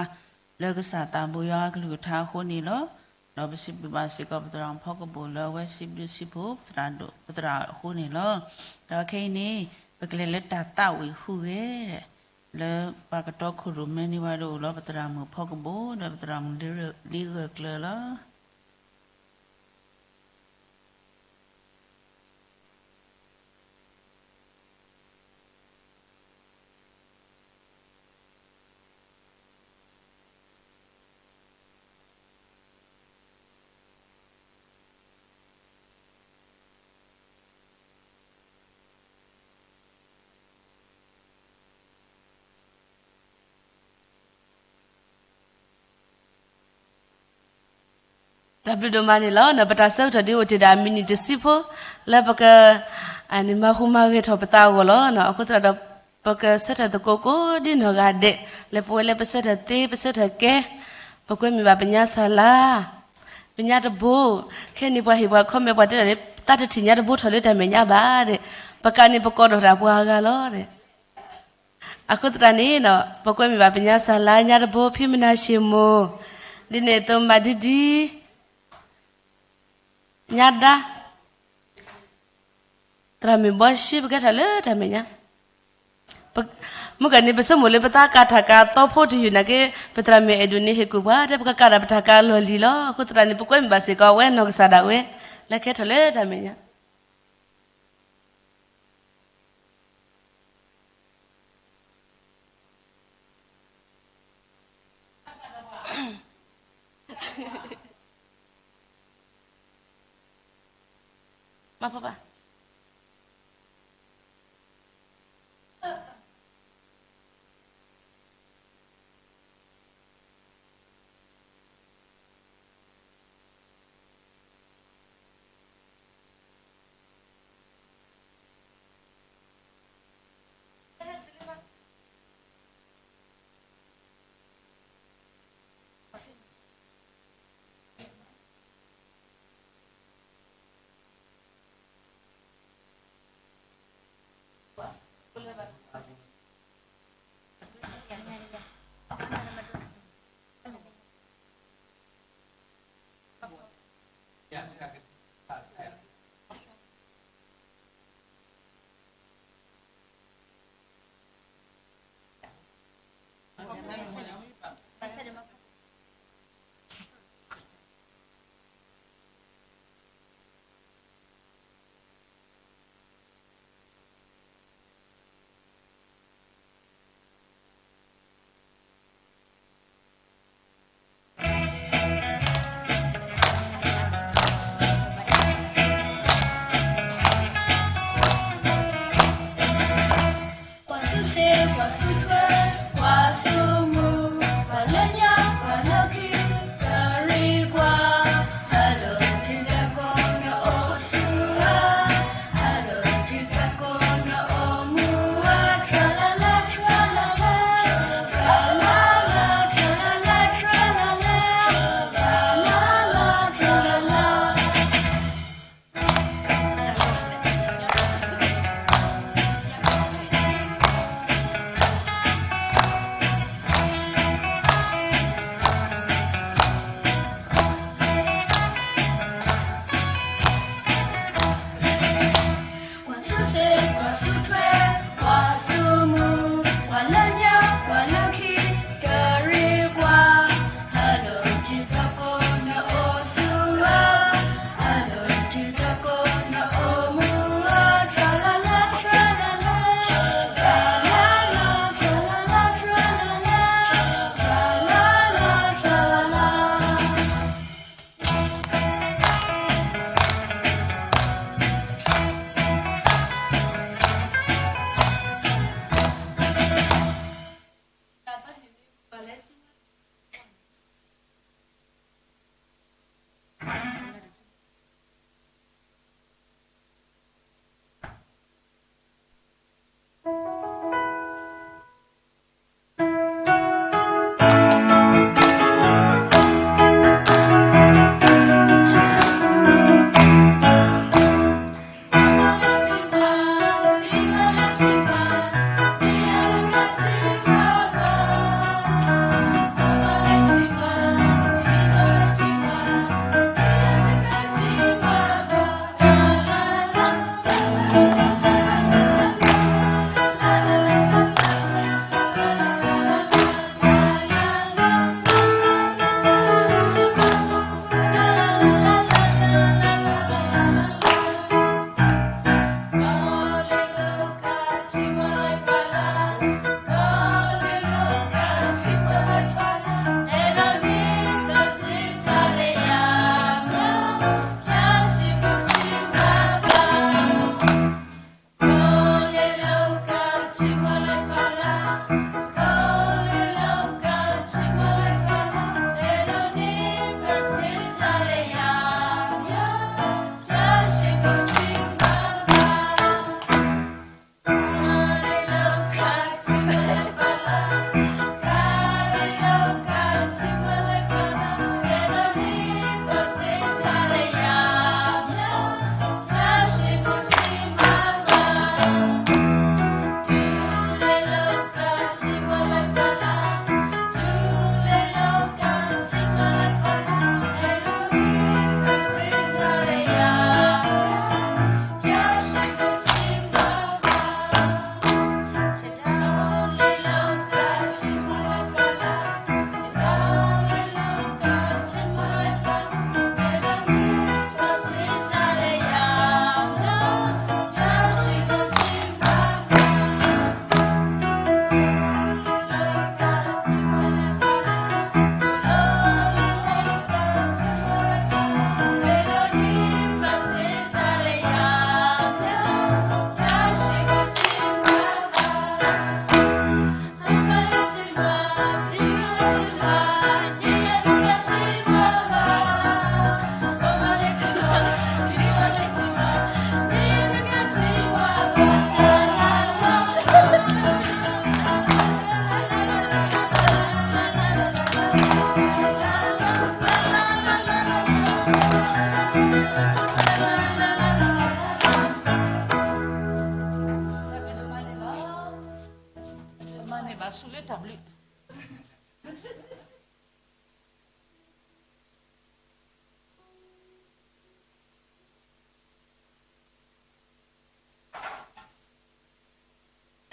လၢကစၢ်သးဘိယွၤအကလုၢ်ကထါအဃိန့ၣ်လီၤ. ဒီးပစံးဘျုးဘၣ်စ့ၢ်ကီးပသရၣ်မုၣ်ဖီကဘိၣ်လၢအဝဲစံးဘျုးစံးဖှိၣ် ပသရၣ်ဒိၣ် ပသရၣ်အဃိန့ၣ်လီၤ. ဒီးခဲအံၤန့ၣ် ပကလဲၤလၢတၢ်သးဝံၣ်ဟူးဂဲၤ လၢပှၤကတီခိၣ်ရိၣ်မဲန့ၢ်ဝဲဒၣ်အိၣ်လီၤ ပသရၣ်မုၣ်ဖီကဘိၣ် ဒီးပသရၣ်မုၣ်လံဂၢၢ်ကျၢၤလီၤ. တၢ်ဘျုးဒိၣ်မးန့ၣ်လီၤ. ပတၢ်ဆၢကတီၢ်ဒ်အိၣ်တ့ၢ်ဒၣ်မံးနံးတဆံဖိ လၢပက မၤဟူးမၤဂဲၤထီၣ်ပသးအဂီၢ်လီၤ. အဃိသတးဒီး ပကဆၢထၢၣ်သကိးကိးဒ်နီၢ်ဂၤဒဲး လၢပဝဲလၢပဆၢထၢၣ်သ့ ပဆၢထၢၣ်ကဲ ပကွဲမုာ်ဘၣ်ပညါစၢ်လါ ပညါတဘိ ခဲန့ၣ်ပှၤဟ့ၣ်ပှၤ comment ပှၤတဲဒၣ်လၢ သးတထံၣ်ညါတဘိထီၣ်လၢတၢ်မဲာ်ညါဘၣ်ဒီး ပကးန့ၣ်ပကိးထီၣ်တၢ်ပှၤအဂၤလီၤ. အဃိသတးန့ၣ် ပကွဲမုာ်ဘၣ်ပညါစၢ်လါ ညါတဘိ ဖံမနၤၡ့မိၢ် ဒ်န့ၣ်အသိးမၤဒံဒံ ညါဒါ သရၣ်မုၣ်ဘီရှ့ ပကဲထီၣ်လၢတၢ်မဲာ်ညါ မုၢ်ကၢန့ၣ် ပဆိကမိၣ်လၢပသးကးတၢ်ကးသီဖိတယုၢ်နာ်က့ ပသရၣ်မုၣ်အဲၣ်ဒိးန့ၣ်ဟ့ၣ်ကူၣ်ပှၤ တဲပကကးဒၣ်ပတၢ်ကးလီၢ်လံၤလီၤ. အဃိသတးန့ၣ် ပကွဲမုာ်ဘၣ်စ့ၢ်ကီးဝဲနီၢ်ကစၢ်ဒၣ်ဝဲ လၢကဲထီၣ်လၢတၢ်မဲာ်ညါ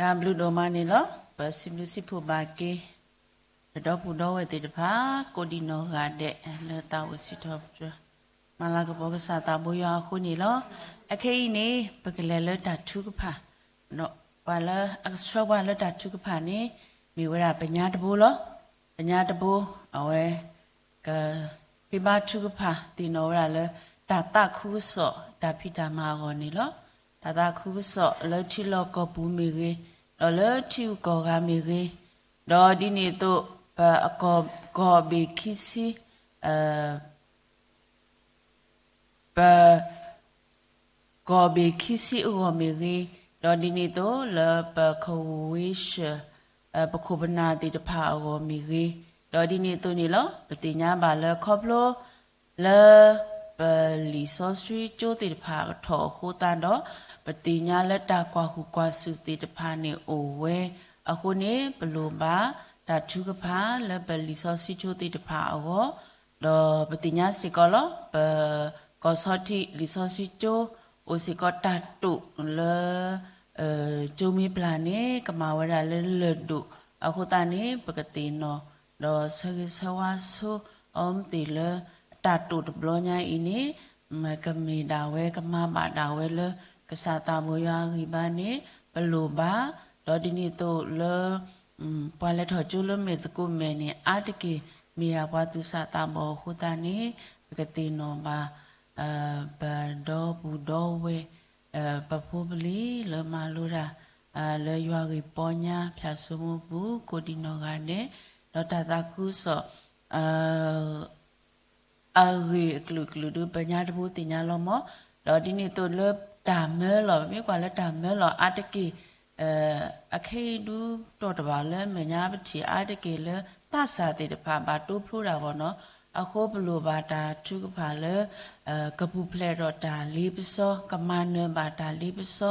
တၢ်ဘျုးဒိၣ်မးန့ၣ်လီၤ. ပစံးဘျုးစံးဖှိၣ်ဘၣ်က့ၤ ပဒီပုၢ်ဒီဝဲၢ်သ့ၣ်တဖၣ် ကိးဒံနီၢ်ဂၤဒဲး လၢသးအိၣ်စံးထီၣ်ပတြၢၤ မၤလၤကပီၤကစၢ်သးဘိယွၤအဃိန့ၣ်လီၤ. အခဲအံၤန့ၣ် ပကလဲၤလၢတၢ်ထုကဖၣ်, ဒီးပှၤလၢအကဆှၢပှၤလၢတၢ်ထုကဖၣ်န့ၣ် မ့ၢ်ဝဲဒၣ်ပညါတဘိလီၤ. ပညါတဘိ အဝဲ က ဃ့ဘါထုကဖၣ်သ့ၣ်နီၣ်ဝဲဒၣ်လၢ တၢ်သးခုကစီၣ်တၢ်ဖံးတၢ်မၤအဂီၢ်န့ၣ်လီၤ. တၢ်သးခုကစီၣ်လၢထံလီၢ်ကီၢ်ပူၤမ့ၢ်ဂ့ၤ, ဒီးလၢထံဂုၤကီၢ်ဂၤမ့ၢ်ဂ့ၤ, ဒီးဒ်န့ၣ်အသိး ပအကီၢ်ဘ့ၣ်ခံဆံ ပ ကီၢ်ဘ့ၣ်ခံဆံအဂီၢ်မ့ၢ်ဂ့ၤ, ဒီးဒ်န့ၣ်အသိးလၢပခဝ့ၡၢၣ် ပခိၣ်ပနၢ်သ့ၣ်တဖၣ်အဂီၢ်မ့ၢ်ဂ့ၤ, ဒီးဒ်န့ၣ်အသိးန့ၣ်လီၤ. ပသ့ၣ်ညါဘၣ်လၢခီဖျိ လၢ ပလံာ်စီဆှံကၠိသ့ၣ်တဖၣ်ထီၣ်အဃိသတးဒီး ပသ့ၣ်ညါလၢတၢ်ကွၢ်ဟုၣ်ကွၢ်စူၣ်သ့ၣ်တဖၣ်န့ၣ်အိၣ်ဝဲအဃိန့ၣ် ပလိၣ်ဘၣ်တၢ်ထုကဖၣ်လၢပလံာ်စီဆှံကၠိသ့ၣ်တဖၣ်အဂီၢ်, ဒီးပသ့ၣ်ညါစ့ၢ်ကီးလီၤ. ပကီၢ်ဆီထံးလံာ်စီဆှံကၠိ အိၣ်စ့ၢ်ကီးတၢ်တိာ်လၢ ကၠိမ့ၢ်ပျၢ်န့ၣ် ကမၤဝဲဒၣ်လၢလၢၢ်ဒိၣ်အဃိသတးန့ၣ် ပကသ့ၣ်နီၣ် ဒီးဆၢဂ့ၤဆၢဝါဆိ အီမ့ၢ်သ့ၣ်လၢ တၢ်တိာ်တဘျီညါအံၤန့ၣ် ကမ့ၢ်ဒၣ်ဝဲ ကမၤဘၣ်ဒၣ်ဝဲလၢ ကစၢ်သးဘိယွၤအဂံၢ်ဘါန့ၣ် ပလိၣ်ဘၣ်, ဒီးဒ်န့ၣ်အသိးလၢ ပှၤလဲၤထီၣ်ကၠိလၢမဲာ်သကိးမဲာ်န့ၣ် အါတက့ၢ် မ့ၢ်ယၤပှၤသူၣ်စၢ်သးဘီၣ်အဃိသတးန့ၣ် ပကသ့ၣ်နီၣ်ဘၣ် ပဒီပုၢ်ဒီဝဲၢ် ပဖိပလံၤလၢမၤလိတၢ် လၢယွၤဂ့ၢ်ပီညါ ဖၠၣ်စိမိပူၤ ကိးဒံနီၢ်ဂၤဒဲး ဒီးတၢ်သးခုကစီၣ် အဂ့ၢ်အကျိၤအကျိၤဒီး ပညါတဘိသ့ၣ်ညါလီၤမး, ဒီးဒ်န့ၣ်အသိးလၢတၢ်မၢလီၤ ပမ့ၢ်ကွၢ်လၢတၢ်မၢလီၤအါတက့ၢ် အခဲအံၤဒုးတီၢ်တဘၣ်လၢ မဲာ်ညါပထံၣ်အါတက့ၢ်လၢ သးစၢ်သ့ၣ်တဖၣ်ဘၣ်တိဖျိတၢ်ဘၣ်နီၤ, အဃိပလိၣ်ဘၣ်တၢ်ထုကဖၣ်လၢ ကပူၤဖျဲးဒီးတၢ်လ့ပစီ, ကမၤနၢၤဘၣ်တၢ်လ့ပစီ,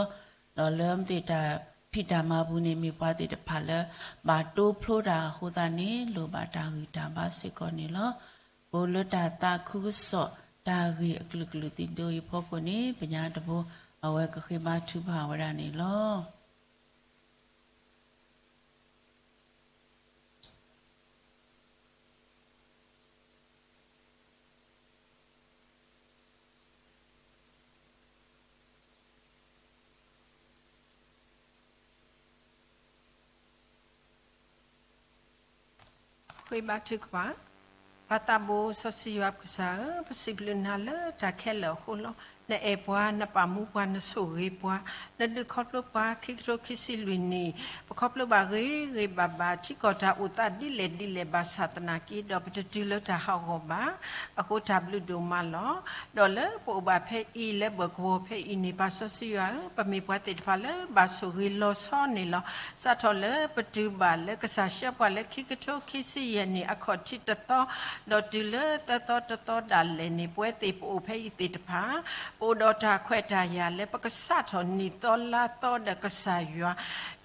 ဒီးလၢမ့ၢ်တၢ်ဖံးတၢ်မၤပူၤန့ၣ် မ့ၢ်ပှၤသ့ၣ်တဖၣ်လၢ ဘၣ်တိဖျိတၢ်အဃိသတးန့ၣ် လိၣ်ဘၣ်တၢ်ဂံၢ်တၢ်ဘါစ့ၢ်ကီးန့ၣ်လီၤ. ပအိၣ်လၢတၢ်သးခုကစီၣ် တၢ်ဂ့ၢ်အကျိၤအကျိၤသ့ၣ်ဒိအံၤအဖီခိၣ်န့ၣ် ပညါတဘိ အဝဲကဃ့ဘါထုကဖၣ်ဝဲဒၣ်န့ၣ်လီၤ. ဃ့ဘါထုကဖၣ်, ပၢ်သးဘိစီဆှံယွၤပကစၢ်ဧၢ, ပစံးဘျုးနၤလၢတၢ်ခဲလၢာ်အဃိလီၤ. နအဲၣ်ပှၤ, နပာ်မူပှၤ, နဆိၣ်ဂ့ၤပှၤ, နဒုးခီဖျိပှၤ ခံကထိခံဆံလွံၢ်နံၣ်, ပခီဖျိဘၣ်ဂ့ၤဂ့ၤဘၣ်ဘၣ် ထံကီၢ်တၢ်အိၣ်သးဒ်လဲၣ်ဒ်လဲၣ်ဘၣ်ဆၣ်သနာ်က့ ဒီးပတတုၤလၢတၢ်ဟးဂီၤဘၣ်. အဃိတၢ်ဘျုးဒိၣ်မးလီၤ. ဒီးလၢပအိၣ်ဘၣ်ဖဲအံၤ လၢပှၤကဝီၤဖဲအံၤန့ၣ် ပၢ်စီဆှံယွၤဧၢ, ပမ့ၢ်ပှၤသ့ၣ်တဖၣ်လၢဘၣ်ဆိၣ်ဂ့ၤလီၤဆီန့ၣ်လီၤ. စးထီၣ်လၢပတုၤဘၣ်လၢကစၢ်ဆှၢပှၤလၢခံကထိခံဆံယဲၢ်နံၣ်အခီၣ်ထံးတသီ, ဒီးတုၤလၢသၢသီတသီဒၣ်လဲာ်န့ၣ် ပဝဲသ့ၣ်ပအိၣ်ဖဲအံၤသ့ၣ်တဖၣ် ပအိၣ်ဒီးတၢ်ခွဲးတၢ်ယာ်လၢပကစးထီၣ်နံၣ်သီလါသီဒီးကစၢ်ယွၤ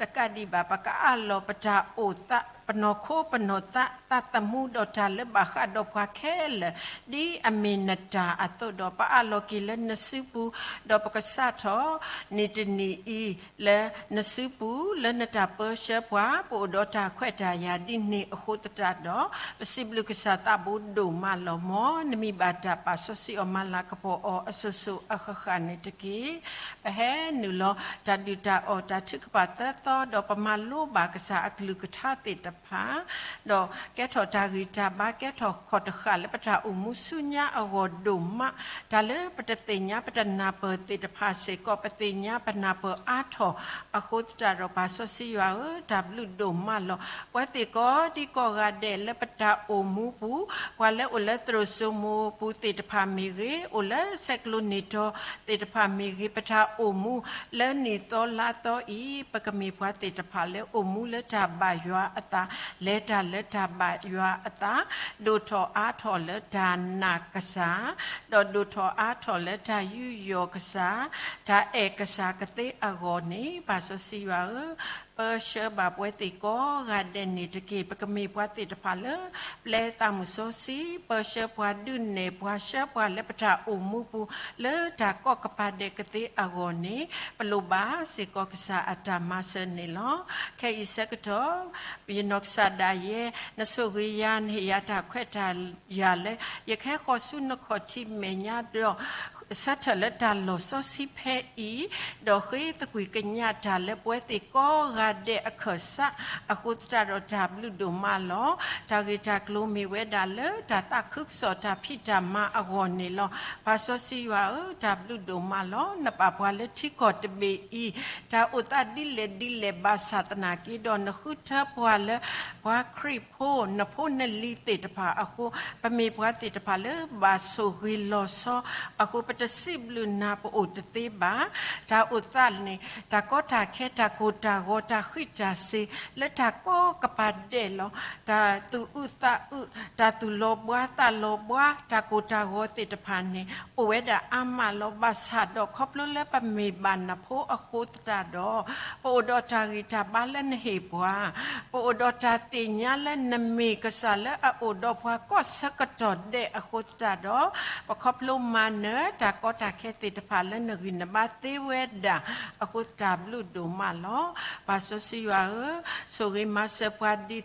တကးဒံးဘၣ် ပကအးလီၤပတၢ်အိၣ်သး ပနီၢ်ခိပနီၢ်သး သးသမူဒီးတၢ်လၢဘၣ်ဃးဒီးပှၤခဲလၢာ် ဒ်အမ့ၢ်နတၢ်အသိးဒီး ပအးလီၤက့ၤလၢနစုပူၤ, ဒီးပကစးထီၣ် နံၣ်တနံၣ်အံၤလၢနစုပူၤ လၢနတၢ်ပၢဆှၢပှၤ ပအိၣ်ဒီးတၢ်ခွဲးတၢ်ယာ်ဒ်န့ၣ်အဃိသတးဒီး ပစံးဘျုးကစၢ်သးဘိဒိၣ်မးလီၤမး. နမံၤဘၣ်တၢ်ပာ်စီဆှံအီၤမၤလၤကပီၤအီၤအစိၤစိၤအဃၣ်ဃၣ်န့ၣ်တက့ၢ်. ပဟဲနုာ်လီၤ တၢ်ဒုၣ်တၢ်အီၣ်တၢ်ထုကဖၣ်သၢသီ ဒီးပမၤလိဘၣ်ကစၢ်အကလုၢ်ကထါသ့ၣ်တဖၣ် ဒီးကဲထီၣ်တၢ်ဂံၢ်တၢ်ဘါ ကဲထီၣ်ခီၣ်တဃာ်လၢပတၢ်အိၣ်မူဆူညါအဂီၢ်ဒိၣ်မး, တၢ်လၢပတသ့ၣ်ညါပတနၢ်ပၢၢ်သ့ၣ်တဖၣ်စ့ၢ်ကီး ပသ့ၣ်ညါပနၢ်ပၢၢ်အါထီၣ်အဃိသတးဒီး ပၢ်စီဆှံယွၤဧၢ, တၢ်ဘျုးဒိၣ်မးလီၤ. ပဝဲသ့ၣ်ကိးဒံကိးဂၤဒဲးလၢပတၢ်အိၣ်မူပူၤ, ပှၤလၢအိၣ်လၢသရိာ်စိမိၤပူၤသ့ၣ်တဖၣ်မ့ၢ်ဂ့ၤ, အိၣ်လၢဆဲးကျိးနံၣ်တီသ့ၣ်တဖၣ်မ့ၢ်ဂ့ၤ, ပတၢ်အိၣ်မူလၢနံၣ်သီလါသီအံၤ ပကမ့ၢ်ပှၤသ့ၣ်တဖၣ်လၢအိၣ်မူလၢတၢ်ဘၣ်ယွၤအသး, လဲၤတၢ်လၢတၢ်ဘၣ်ယွၤအသး, ဒိၣ်ထီၣ်အါထီၣ်လၢတၢ်နာ်ကစၢ်, ဒီးဒိၣ်ထီၣ်အါထီၣ်လၢတၢ်ယူးယီၣ်ကစၢ်, တၢ်အဲၣ်ကစၢ်ကသ့အဂီၢ်န့ၣ် ပၢ်စီဆှံယွၤဧၢ, ပၢဆှၢဘၣ်ပဝဲသ့ၣ်ကိးဂၤဒဲးန့ၣ်တက့ၢ်. ပကမ့ၢ်ပှၤသ့ၣ်တဖၣ်လၢ ပျဲသးမုၣ်စီဆှံ, ပၢဆှၢပှၤဒုးနဲၣ်ပှၤ, ဆှၢပှၤလၢပတၢ်အိၣ်မူပူၤ လၢတၢ်ကီကပၤဒဲးကသ့အဂီၢ်န့ၣ် ပလိၣ်ဘၣ်စ့ၢ်ကီးကစၢ်အတၢ်မၤစၢၤန့ၣ်လီၤ. ခဲအံၤဆၢကတီၢ် ယနီၢ်ကစၢ်ဒၣ်ယဲ နဆိၣ်ဂ့ၤယၤ နဟ့ၣ်ယၤတၢ်ခွဲးတၢ်ယာ်လၢ ယကဟဲဃီၤဆူနခီၣ်ထံးမဲာ်ညါဒီး ဆၢထၢၣ်လၢတၢ်လီၢ်စီဆှံဖဲအံၤ, ဒီးဃ့သကွံၢ်ကညးတၢ်လၢပဝဲသ့ၣ်ကိးဂၤဒဲးအခၢၣ်စး, အဃိသတးဒီးတၢ်ဘျုးဒိၣ်မးလီၤ. တၢ်ဂ့ၢ်တၢ်ကျိၤမ့ၢ်ဝဲဒၣ်လၢတၢ်သးခုကစီၣ်တၢ်ဖံးတၢ်မၤအဂီၢ်န့ၣ်လီၤ. ပၢ်စီဆှံယွၤဧၢ, တၢ်ဘျုးဒိၣ်မးလီၤ. နပာ်ပှၤလၢထံကီၢ်တဘ့ၣ်အံၤ တၢ်အိၣ်သးဒ်လဲၣ်ဒ်လဲၣ်ဘၣ်ဆၣ်သနာ်က့ဒီး နဃုထၢပှၤလၢ ပှၤခရံာ်ဖိ နဖိနလံၤသ့ၣ်တဖၣ်အဃိ, ပမ့ၢ်ပှၤသ့ၣ်တဖၣ်လၢဘၣ်ဆိၣ်ဂ့ၤလီၤဆီအဃိ, ပတစံးဘျုးနၤပအိၣ်တသ့ဘၣ်. တၢ်အိၣ်သးန့ၣ် တၢ်ကီတၢ်ခဲ တၢ်ကိၢ်တၢ်ဂီၤ တၢ်ဃံးတၢ်စ့ၤ လၢတၢ်ကီကပၤဒဲးလီၤ. တၢ်သူၣ်အုးသးအုး တၢ်သူၣ်လီၤဘှါသးလီၤဘှါ တၢ်ကိၢ်တၢ်ဂီၤသ့ၣ်တဖၣ်န့ၣ် အိၣ်ဝဲဒၣ်အါမးလီၤ. ဘၣ်ဆၣ်ဒီးခီဖျိလၢပမ့ၢ်ဘၣ်နဖိအဃိသတးဒီး ပအိၣ်ဒီးတၢ်ဂံၢ်တၢ်ဘါလၢနဟ့ၣ်ပှၤ, ပအိၣ်ဒီးတၢ်သ့ၣ်ညါလၢနမ့ၢ်ကစၢ်လၢအအိၣ်ဒီးပှၤကိးဆၢကတီၢ်ဒဲးအဃိသတးဒီး ပခီဖျိမၤနၢၤတၢ်ကီတၢ်ခဲသ့ၣ်တဖၣ်လၢနဂံၢ်နဘါသ့ဝဲဒၣ်အဃိ တၢ်ဘျုးဒိၣ်မးလီၤ. ပၢ်စီဆှံယွၤဧၢ, ဆိၣ်ဂ့ၤမၤစၢၤပှၤဒ်သိး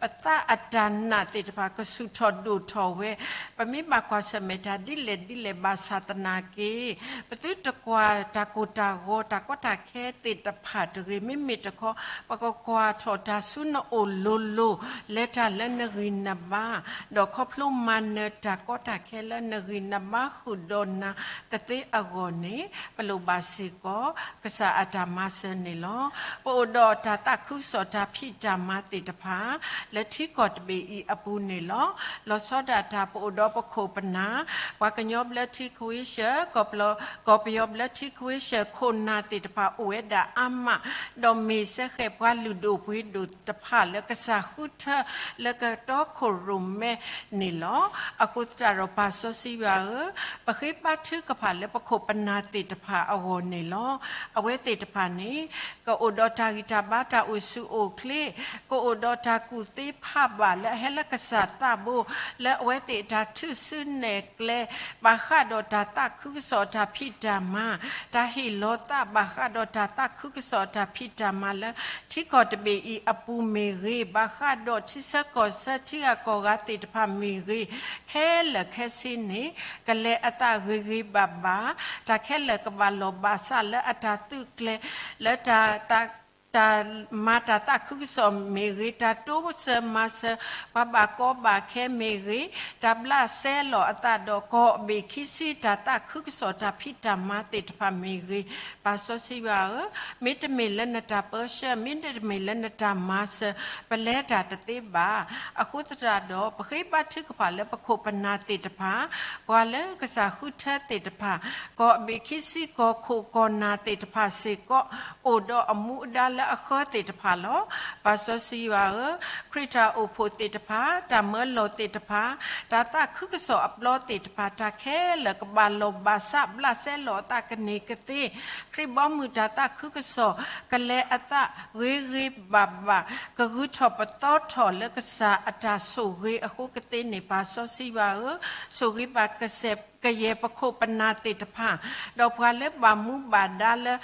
ပသးအတၢ်နာ်သ့ၣ်တဖၣ်ကဆူၣ်ထီၣ်ဒိၣ်ထီၣ်ဝဲ, ပမ့ၢ်ဘၣ်ကွၢ်ဆၢၣ်မဲာ်တၢ်ဒ်လဲၣ်ဒ်လဲၣ်ဘၣ်ဆၣ်သနာ်က့ ပသုတကွၢ်တၢ်ကိၢ်တၢ်ဂီၤ တၢ်ကီတၢ်ခဲသ့ၣ်တဖၣ်တဂ့ၤ, မ့မ့ၢ်တခီ ပကကွၢ်ထီၣ်တၢ်ဆူနအိၣ်လိၤလိၤ လဲၤတၢ်လၢနဂံၢ်နဘါ, ဒီးခီဖျိမၤနၢၤတၢ်ကီတၢ်ခဲလၢနဂံၢ်နဘါဃုာ်ဒီးနၤကသ့အဂီၢ်န့ၣ် ပလိၣ်ဘၣ်စ့ၢ်ကီး ကစၢ်အတၢ်မၤစၢၤန့ၣ်လီၤ. ပအိၣ်ဒီးတၢ်သးခုကစီၣ်တၢ်ဖံးတၢ်မၤသ့ၣ်တဖၣ် လၢထံကီၢ်တဘ့ၣ်အံၤအပူၤန့ၣ်လီၤ. လီၤဆီဒၣ်တၢ်ပအိၣ်ဒီးပခိၣ်ပနၢ်, ပှၤကညီဘျၢထံခွ့ရှၢၣ်, ကီၢ်ပယီၤဘျၢထံခွ့ရှၢၣ် ခိၣ်နၢ်သ့ၣ်တဖၣ်အိၣ်ဝဲဒၣ်အါမး, ဒီးမ့ၢ်စဲဃဲးပှၤလုၢ်ဒိၣ်ပှ့ၤဒိၣ်တဖၣ်လၢကစၢ်ဃုထၢလၢကတီခိၣ်ရိၣ်မဲန့ၣ်လီၤ. အဃိသတးဒီးပၢ်စီဆှံယွၤဧၢ, ပဃ့ဘါထုကဖၣ်လၢပခိၣ်ပနၢ်သ့ၣ်တဖၣ်အဂီၢ်န့ၣ်လီၤ. အဝဲသ့ၣ်တဖၣ်န့ၣ် ကအိၣ်ဒီးတၢ်ဂံၢ်တၢ်ဘါတၢ်အိၣ်ဆူၣ်အိၣ်ချ့, ကအိၣ်ဒီးတၢ်ကူၣ်သ့ဖးဘၣ်လၢအဟဲလၢကစၢ်သးဘိ, လၢအဝဲသ့ၣ်အတၢ်ထုးစုနဲၣ်ကျဲ ဘၣ်ဃးဒီးတၢ်သးခုကစီၣ်တၢ်ဖံးတၢ်မၤ, တၢ်ဟ့ၣ်လီၤသးဘၣ်ဃးဒီးတၢ်သးခုကစီၣ်တၢ်ဖံးတၢ်မၤလၢ ထံကီၢ်တဘ့ၣ်အံၤအပူၤမ့ၢ်ဂ့ၤ, ဘၣ်ဃးဒီးထံဆၢကီၢ်ဆၢထံဂၤကီၢ်ဂၤသ့ၣ်တဖၣ်မ့ၢ်ဂ့ၤ, ခဲလၢာ်ခဲဆ့န့ၣ် ကလဲၤအသးဂ့ၤဂ့ၤဘၣ်ဘၣ်, တၢ်ခဲလၢာ်ကဘၣ်လီၢ်ဘၣ်စးလၢအတၢ်သုးကျဲၤ လၢတၢ် တၢ်မၤတၢ်သးခုကစီၣ်မ့ၢ်ဂ့ၤ, တၢ်တိစၢၤမၤစၢၤ ပှၤဘၣ်ကီဘၣ်ခဲမ့ၢ်ဂ့ၤ, တၢ်ဘျးစဲလီၤအသးဒီးကီၢ်အဘ့ၣ်ခံဆံတၢ်သးခုကစီၣ်တၢ်ဖံးတၢ်မၤသ့ၣ်တဖၣ်မ့ၢ်ဂ့ၤ, ပၢ်စီဆှံယွၤဧၢ, မ့တမ့ၢ်လၢနတၢ်ပၢဆှၢ, မ့တမ့ၢ်လၢနတၢ်မၤစၢၤ ပလဲၤတၢ်တသ့ဘၣ်. အဃိသတးဒီး ပဃ့ဘါထုကဖၣ်လၢပခိၣ်ပနၢ်သ့ၣ်တဖၣ်, ပှၤလၢကစၢ်ဃုထၢသ့ၣ်တဖၣ်, ကီၢ်အဘ့ၣ်ခံဆံကီၢ်ခိၣ်ကီၢ်နၢ်သ့ၣ်တဖၣ်စ့ၢ်ကီး, အိၣ်ဒီးအမူအဒါလၢအဃၢသ့ၣ်တဖၣ်လီၤ. ပၢ်စီဆှံယွၤဧၢ, ခရံာ်တၢ်အိၣ်ဖှိၣ်သ့ၣ်တဖၣ်, တၢ်မၢလီၤသ့ၣ်တဖၣ်, တၢ်သးခုကစီၣ်အပျီသ့ၣ်တဖၣ်, တၢ်ခဲလၢာ်ကဘၣ်လီၢ်ဘၣ်စးဘျးစဲလီၤအသးကန့ၢ်ကသ့, ခရံာ်ဘီမုၢ်တၢ်သးခုကစီၣ် ကလဲၤအသးဂ့ၤဂ့ၤဘၣ်ဘၣ်, ကဂုာ်ထီၣ်ပသီထီၣ်လၢကစၢ်အတၢ်ဆိၣ်ဂ့ၤအဃိကသ့န့ၣ် ပၢ်စီဆှံယွၤဧၢ, ဆိၣ်ဂ့ၤဘၣ်ကစဲးကယဲၢ်ပခိၣ်ပနၢ်သ့ၣ်တဖၣ်, ဒီးပှၤလၢဘၣ်မူဘၣ်ဒါလၢ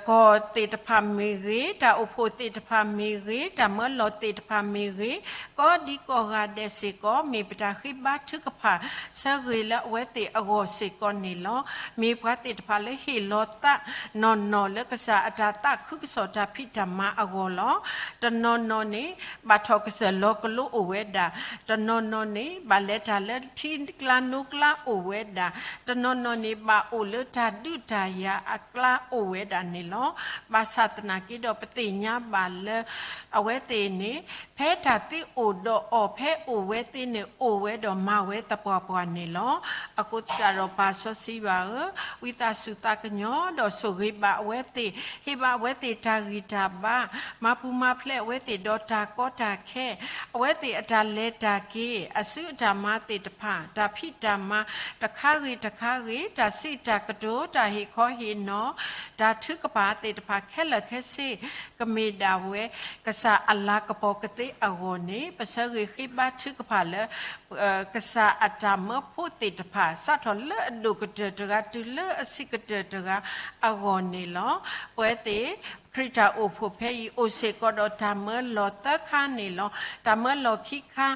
ကီၢ်သ့ၣ်တဖၣ်မ့ၢ်ဂ့ၤ, တၢ်အိၣ်ဖှိၣ်သ့ၣ်တဖၣ်မ့ၢ်ဂ့ၤ, တၢ်မၢလီၤသ့ၣ်တဖၣ်မ့ၢ်ဂ့ၤ, ကိးဒံကိးဂၤဒဲးစ့ၢ်ကီး မ့ၢ်ပတၢ်ဃ့ဘါထုကဖၣ်ဆၢဂ့ၤလၢအဝဲသ့ၣ်အဂီၢ်စ့ၢ်ကီးန့ၣ်လီၤ. မ့ၢ်ပှၤသ့ၣ်တဖၣ်လၢဟ့ၣ်လီၤသးနီၢ်နီၢ်လၢကစၢ်အတၢ်သးခုကစီၣ်တၢ်ဖံးတၢ်မၤအဂီၢ်လီၤ. တနီၤနီၤန့ၣ် ဘၣ်ထီၣ်ကစၢၢ်လီၤကလိအိၣ်ဝဲဒၣ်, တနီၤနီၤန့ၣ် ဘၣ်လဲၤတၢ်လၢထံကျါနိကျါအိၣ်ဝဲဒၣ်, တနီၤနီၤန့ၣ် ဘၣ်အိၣ်လၢတၢ်ဒုးတၢ်ယၤအကျါအိၣ်ဝဲဒၣ်န့ၣ်လီၤ. ဘၣ်ဆၣ်သနာ်က့ဒီး ပသ့ၣ်ညါဘၣ်လၢ အဝဲသ့ၣ်န့ၣ် ဖဲတၢ်သ့အိၣ်ဒီးအီၤ ဖဲအိၣ်ဝဲသ့န့ၣ် အိၣ်ဝဲဒီးမၤဝဲသပှၢ်ပှၢ်န့ၣ်လီၤ. အဃိသတးဒီးပၢ်စီဆှံယွၤဧၢ, ဝံသးစူၤသးကညီၤဒီးဆိၣ်ဂ့ၤဘၣ်အဝဲသ့ၣ်, ဟ့ၣ်ဘၣ်အဝဲသ့ၣ်တၢ်ဂံၢ်တၢ်ဘါ, မၤပူၤမၤဖျဲးအဝဲသ့ၣ်ဒီးတၢ်ကီတၢ်ခဲ, အဝဲသ့ၣ်အတၢ်လဲၤတၢ်က့ၤ, အစုအတၢ်မၤသ့ၣ်တဖၣ်, တၢ်ဖံးတၢ်မၤတ တၢ်ခါဂ့ၤတခါဂ့ၤ, တၢ်စံးတၢ်ကတိၤ, တၢ်ဟ့ၣ်ခီဟ့ၣ်နီၤ, တၢ်ထုကဖၣ်သ့ၣ်တဖၣ်ခဲလၢာ်ခဲဆ့, ကမ့ၢ်ဒၣ်ဝဲ ကစၢ်အလၤကပီၤကသ့အဂီၢ်န့ၣ်, ပဆၢဂ့ၤဃ့ဘါထုကဖၣ်လၢ ကစၢ်အတၢ်မၢဖိသ့ၣ်တဖၣ် စးထီၣ်လၢအဒိၣ်ကတၢၢ်တဂၤ တုၤလၢအဆံးကတၢၢ်တဂၤအဂီၢ်န့ၣ်လီၤ. ပဝဲသ့ၣ် ခရံာ်တၢ်အိၣ်ဖှိၣ်ဖဲအံၤ အိၣ်စ့ၢ်ကီးဒီးတၢ်မၢလီၤသၢခါန့ၣ်လီၤ. တၢ်မၢလီၤခံခါ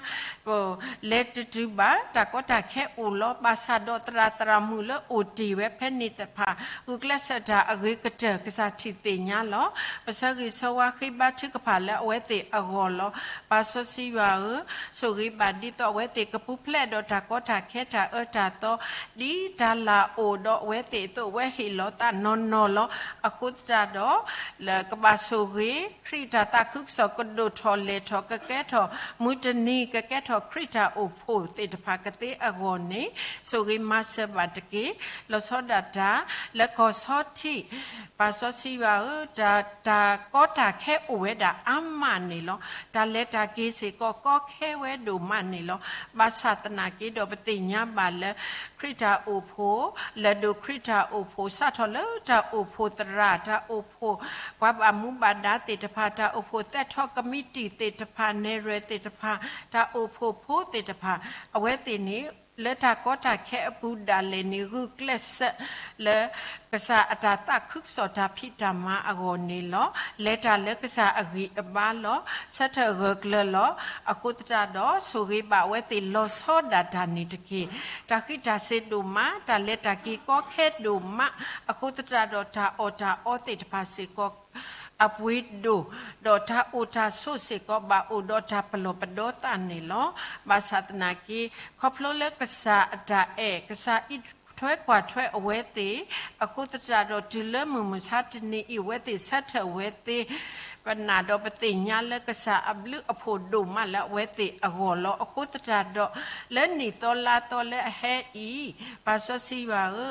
လဲၤတတုၤဘၣ် တၢ်ကီတၢ်ခဲအိၣ်လီၤ. ဘၣ်ဆၣ်ဒီးသရၣ်သရၣ်မုၣ်လၢအိၣ်တ့ၢ်ဝဲဖဲန့ၣ်တဖၣ် ဂုာ်ကျဲးစၢးတၢ်အဂ့ၤကတၢၢ် ကစၢ်ထံၣ်သ့ၣ်ညါလီၤ. ပဆၢဂ့ၤဆၢဝါဃ့ဘါထုကဖၣ်လၢအဝဲသ့ၣ်အဂီၢ်လီၤ. ပၢ်စီဆှံယွၤဧၢ, ဆိၣ်ဂ့ၤဘၣ်ဒ်သိးအဝဲသ့ၣ်ကပူၤဖျဲးဒီးတၢ်ကီတၢ်ခဲတၢ်အၢတၢ်သီ ဒ်တၢ်လၢ်အိၣ်ဒီးအဝဲသ့ၣ်အသိး အဝဲဟ့ၣ်လီၤသးနီၢ်နီၢ်လီၤ. အဃိသတးဒီး လၢကဘၣ်ဆိၣ်ဂ့ၤ ခရံာ်တၢ်သးခုကစီၣ်ကဒိၣ်ထီၣ်လဲၢ်ထီၣ် ကကဲထီၣ်မုၢ်တနံၤ ကကဲထီၣ်ခရံာ်တၢ်အိၣ်ဖှိၣ်သ့ၣ်တဖၣ်ကသ့အဂီၢ်န့ၣ် ဆိၣ်ဂ့ၤမၤစၢၤဘၣ်တက့ၢ်. လီၤဆီဒၣ်တၢ် လၢကီၢ်ဆီထံး ပၢ်စီဆှံယွၤဧၢ, တၢ် တၢ်ကီတၢ်ခဲအိၣ်ဝဲဒၣ်အါမးန့ၣ်လီၤ. တၢ်လဲၤတၢ်က့ၤစ့ၢ်ကီးကီခဲဝဲဒိၣ်မးန့ၣ်လီၤ. ဘၣ်ဆၣ်သနာ်က့ဒီးပသ့ၣ်ညါဘၣ်လၢ ခရံာ်တၢ်အိၣ်ဖှိၣ် လဲၤဒိၣ်ခရံာ်တၢ်အိၣ်ဖှိၣ် စးထီၣ်လၢတၢ်အိၣ်ဖှိၣ်သရၣ် တၢ်အိၣ်ဖှိၣ် ပှၤဘၣ်မူဘၣ်ဒါသ့ၣ်တဖၣ် တၢ်အိၣ်ဖှိၣ်သဲးထီၣ်ကမံးတံာ်သ့ၣ်တဖၣ် နဲၣ်ရွဲၣ်သ့ၣ်တဖၣ် တၢ်အိၣ်ဖှိၣ်ဖိသ့ၣ်တဖၣ် အဝဲသ့ၣ်န့ၣ် လၢတၢ်ကီတၢ်ခဲအပူၤဒၣ်လဲာ်န့ၣ် ဂုာ်ကျဲးစၢးလၢ ကစၢ်အတၢ်သးခုကစီၣ်တၢ်ဖံးတၢ်မၤအဂီၢ်န့ၣ်လီၤ. လဲၤတၢ်လၢကစၢ်အဂံၢ်အဘါလီၤ. ဆၢထၢၣ်ဂၢၢ်ကျၢၤလီၤ. အဃိသတးဒီး ဆိၣ်ဂ့ၤဘၣ်အဝဲသ့ၣ်လီၤဆီဒၣ်တၢ်န့ၣ်တက့ၢ်. တၢ်ဃံးတၢ်စ့ၤဒိၣ်မး, တၢ်လဲၤတၢ်က့ၤကီခဲဒိၣ်မး, အဃိသတးဒီးတၢ်အီၣ်တၢ်အီသ့ၣ်တဖၣ်စ့ၢ်ကီး အပှ့ၤဒိၣ်, ဒီးတၢ်အိၣ်တၢ်ဆိးစ့ၢ်ကီး ဘၣ်အိၣ်ဒီးတၢ်ပလီၢ်ပဒီသးန့ၣ်လီၤ. ဘၣ်ဆၣ်သနာ်က့ ခီဖျိလၢကစၢ်အတၢ်အဲၣ်, ကစၢ်အံးထွဲကွၢ်ထွဲအဝဲသ့ၣ်, အဃိသတးဒီးတုၤလၢမုၢ်မဆါတနံၤအံၤ အဝဲသ့ၣ်ဆၢထၢၣ်ဝဲသ့ ပနာ်ဒီးပသ့ၣ်ညါလၢကစၢ်အဘျုးအဖှိၣ်ဒိၣ်မးလၢအဝဲသ့ၣ်အဂီၢ်လီၤ. အဃိသတးဒီး လၢနံၣ်သီလါသီလၢအဟဲအံၤ, ပၢ်စီဆှံယွၤ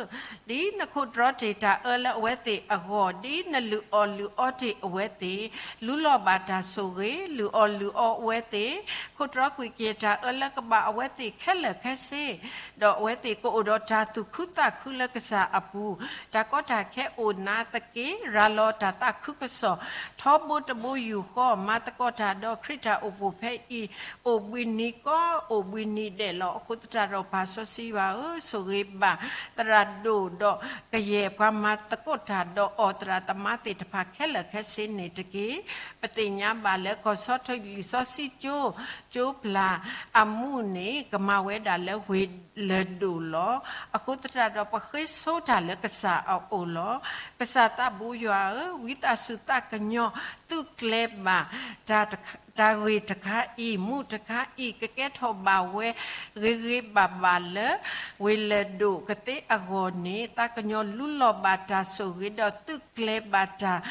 ဧၢ, ဒ်နခိၣ်တြီတ့ၢ်တၢ်အၢလၢအဝဲသ့ၣ်အဂီၢ်, ဒ်နလုၢ်အီၣ်လုၢ်အီတ့ၢ်အဝဲသ့ၣ်, လူလီၤဘၣ်တၢ်ဆိၣ်ဂ့ၤ, လုၢ်အီၣ်လုၢ်အီအဝဲသ့ၣ်, ခိၣ်တြီကွံာ်က့ၤတၢ်အၢလၢကဘၣ်အဝဲသ့ၣ်ခဲလၢာ်ခဲဆ့, ဒီးအဝဲသ့ၣ်ကအိၣ်ဒီးတၢ်သူၣ်ခုသးခုလၢကစၢ်အပူၤ, တၢ်ကီတၢ်ခဲအိၣ်နာ်သက့ ရၤလီၤတၢ်သးခုကစီၣ်, ထီဘိတဘိယူၢ်ဃီ, မၤသကိးတၢ်ဒီးခရံာ်တၢ်အိၣ်ဖှိၣ်ဖဲအံၤ, အိၣ်ဘှံးနံၤကီ အိၣ်ဘှံးနံၤဒဲးလီၤ. အဃိသတးဒီးပၢ်စီဆှံယွၤဧၢ, ဆိၣ်ဂ့ၤဘၣ်သရၣ်ဒိၣ်ဒီးကယဲၢ်ပှၤမၤသကိးတၢ်ဒီးအီၤ သရၣ်သမါသ့ၣ်တဖၣ်ခဲလၢာ်ခဲဆ့န့ၣ်တက့ၢ်. ပသ့ၣ်ညါဘၣ်လၢကီၢ်ဆီထံးလံာ်စီဆှံကၠိ ကၠိပျၢ်အမူးန့ၣ် ကမၤဝဲဒၣ်လၢဝ့ၢ်လၢၢ်ဒိၣ်လီၤ. အဃိသတးဒီးပဃ့ဆိတၢ်လၢကစၢ်အအိၣ်လီၤ. ကစၢ်သးဘိယွၤဧၢ, ဝံသးစူၤသးကညီၤ သုးကျဲၤဘၣ် တၢ်တခ- တၢ်ဂ့ၢ်တခါအံၤ မူးတခါအံၤ ကကဲထီၣ်ဘၣ်ဝဲ ဂ့ၤဂ့ၤဘၣ်ဘၣ်လၢ ဝ့ၢ်လၢၢ်ဒိၣ်ကသ့အဂီၢ်န့ၣ် သးကညီၤလူလီၤဘၣ်တၢ်ဆိၣ်ဂ့ၤဒီးသုးကျဲၤဘၣ်တၢ်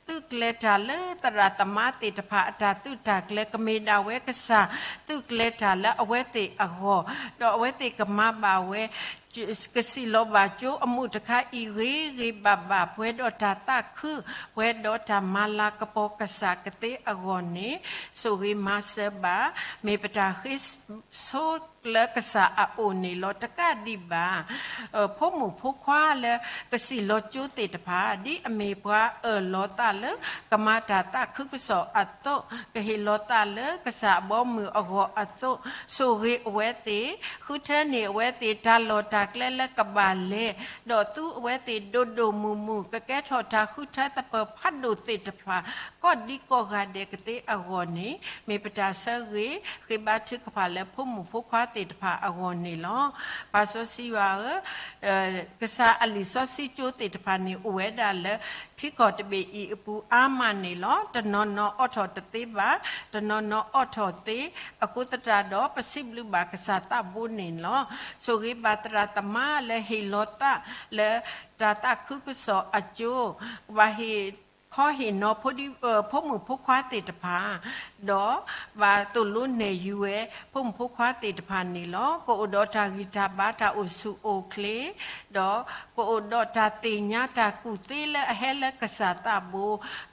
သုးကျဲၤတၢ်လၢသရၣ်သမါသ့ၣ်တဖၣ်အတၢ်သုးတၢ်ကျဲၤ ကမ့ၢ်ဒၣ်ဝဲကစၢ် သုးကျဲၤတၢ်လၢအဝဲသ့ၣ်အဂီၢ်, ဒီးအဝဲသ့ၣ်ကမၤဘၣ်ဝဲ ကစံၣ်လီၤဘၣ်ကၠိအမူးတခါအံၤ ဂ့ၤဂ့ၤဘၣ်ဘၣ် ပှဲၤဒီးတၢ်သးခု, ပှဲၤဒီးတၢ်မၤလၤကပီၤကစၢ်ကသ့အဂီၢ်န့ၣ် ဆိၣ်ဂ့ၤမၤစၢၤဘၣ်, မ့ၢ်ပတၢ်ဃ့ဆိလၢကစၢ်အအိၣ်န့ၣ်လီၤ. တကးဒံးဘၣ် ဖိမုၣ်ဖိခွါလၢကစံၣ်လီၤကၠိသ့ၣ်တဖၣ် ဒ်အမ့ၢ်ပှၤအၢၣ်လီၤသးလၢ ကမၤတၢ်သးခုကစီၣ်အသိး, ကဟ့ၣ်လီၤသးလၢကစၢ်အဘီအမုၢ်အဂီၢ်အသိး, ဆိၣ်ဂ့ၤအဝဲသ့ၣ်, ဃုထၢန့ၢ်အဝဲသ့ၣ် တၢ်လီၢ်တၢ်ကျဲလၢကဘၣ်လဲၤ, ဒီးသူအဝဲသ့ၣ်ဒိၣ်ဒိၣ်မုၢ်မုၢ် ကကဲထီၣ်တၢ်ဃုထၢသပၢၤဖးဒိၣ်သ့ၣ်တဖၣ် ကိးဒံကိးဂၤဒဲးကသ့အဂီၢ်န့ၣ် မ့ၢ်ပတၢ်ဆၢဂ့ၤ ဃ့ဘါထုကဖၣ်လၢဖိမုၣ်ဖိခွါသ့ၣ်တဖၣ်အဂီၢ်န့ၣ်လီၤ. ပၢ်စီဆှံယွၤဧၢ, ကစၢ်အလံာ်စီဆှံကၠိသ့ၣ်တဖၣ်န့ၣ် အိၣ်ဝဲဒၣ်လၢ ထံကီၢ်တဘ့ၣ်အံၤအပူၤအါမးန့ၣ်လီၤ. တနီၤနီၤအိးထီၣ်တသ့ဘၣ်, တနီၤနီၤအိးထီၣ်သ့, အဃိသတးဒီး ပစံးဘျုးဘၣ်ကစၢ်သးဘိန့ၣ်လီၤ. ဆိၣ်ဂ့ၤဘၣ်သရၣ်သမါလၢဟ့ၣ်လီၤသးလၢ တၢ်သးခုကစီၣ်အကၠိ, ဘၣ်ဟ့ၣ် ဟ့ၣ်နီၤ ဖိမုၣ်ဖိခွါသ့ၣ်တဖၣ်, ဒီးဘၣ်သိၣ်လိနဲၣ်ယုၤဝဲ ဖိမုၣ်ဖိခွါသ့ၣ်တဖၣ်န့ၣ်လီၤ. ကအိၣ်ဒီးတၢ်ဂံၢ်တၢ်ဘါတၢ်အိၣ်ဆူၣ်အိၣ်ချ့, ဒီးကအိၣ်ဒီးတၢ်သ့ၣ်ညါတၢ်ကူၣ်သ့လၢအဟဲလၢကစၢ်သးဘိ,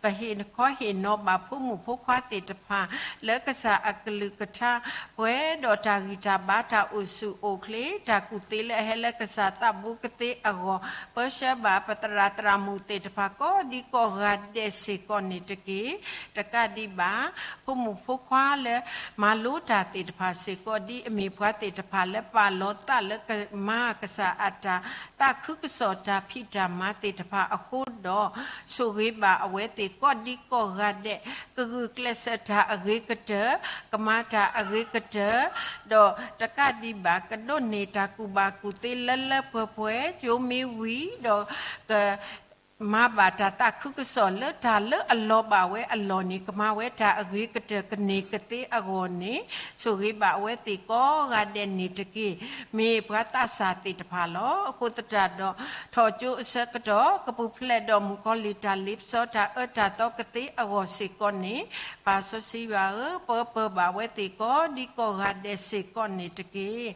ကဟ့ၣ်ခီဟ့ၣ်နီၤဘၣ်ဖိမုၣ်ဖိခွါသ့ၣ်တဖၣ် လၢကစၢ်အကလုၢ်ကထါ ပှဲၤဒီးတၢ်ဂံၢ်တၢ်ဘါတၢ်အိၣ်ဆူၣ်အိၣ်ချ့, တၢ်ကူၣ်သ့လၢအဟဲလၢကစၢ်သးဘိကသ့အဂီၢ်, ပၢဆှၢဘၣ်ပသရၣ်သရၣ်မုၣ်သ့ၣ်တဖၣ် ကိးဒံကိးဂၤဒဲးစ့ၢ်ကီးန့ၣ်တက့ၢ်. တကးဒံးဘၣ် ဖိမုၣ်ဖိခွါလၢ မၤလိတၢ်သ့ၣ်တဖၣ်စ့ၢ်ကီး ဒ်အမ့ၢ်ပှၤသ့ၣ်တဖၣ်လၢပာ်လီၤသးလၢကမၤကစၢ်အတၢ်သးခုကစီၣ်တၢ်ဖံးတၢ်မၤသ့ၣ်တဖၣ်အဃိဒီး, ဆိၣ်ဂ့ၤဘၣ်အဝဲသ့ၣ်ကိးဒံကိးဂၤဒဲး, ကဂုာ်ကျဲးစၢးတၢ်အဂ့ၤကတၢၢ်, ကမၤတၢ်အဂ့ၤကတၢၢ်, ဒီးတကးဒံးဘၣ် ကဒိးန့ၢ်တၢ်ကူၣ်ဘၣ်ကူၣ်သ့လၢလၢပှဲၤပှဲၤ ကၠိမ့ၢ်ဝံၤဒီး က မၤဘၣ်တၢ်သးခုကစီၣ်လၢတၢ်လၢအလီၤဘၣ်ဝဲအလီၢ်န့ၣ် ကမၤဝဲတၢ်အဂ့ၤကတၢၢ်ကန့ၢ်ကသ့အဂီၢ်န့ၣ်, ဆိၣ်ဂ့ၤဘၣ်အဝဲသ့ၣ်ကိးဂၤဒဲးန့ၣ်တက့ၢ်. မ့ၢ်ပှၤသးစၢ်သ့ၣ်တဖၣ်လီၤ. အဃိသတးဒီး ထီၣ်ကၠိအဆၢကတီၢ် ကပူၤဖျဲးဒီးမုၣ်ကီၤလံၢ်တၢ်လ့ပစီတၢ်အၢတၢ်သီကသ့အဂီၢ်စ့ၢ်ကီးန့ၣ်, ပၢ်စီဆှံယွၤဧၢ, ပၢပၢၢ်ဘၣ်ဝဲသ့ၣ်ကိးဒံကိးဂၤဒဲးစ့ၢ်ကီးန့ၣ်တက့ၢ်.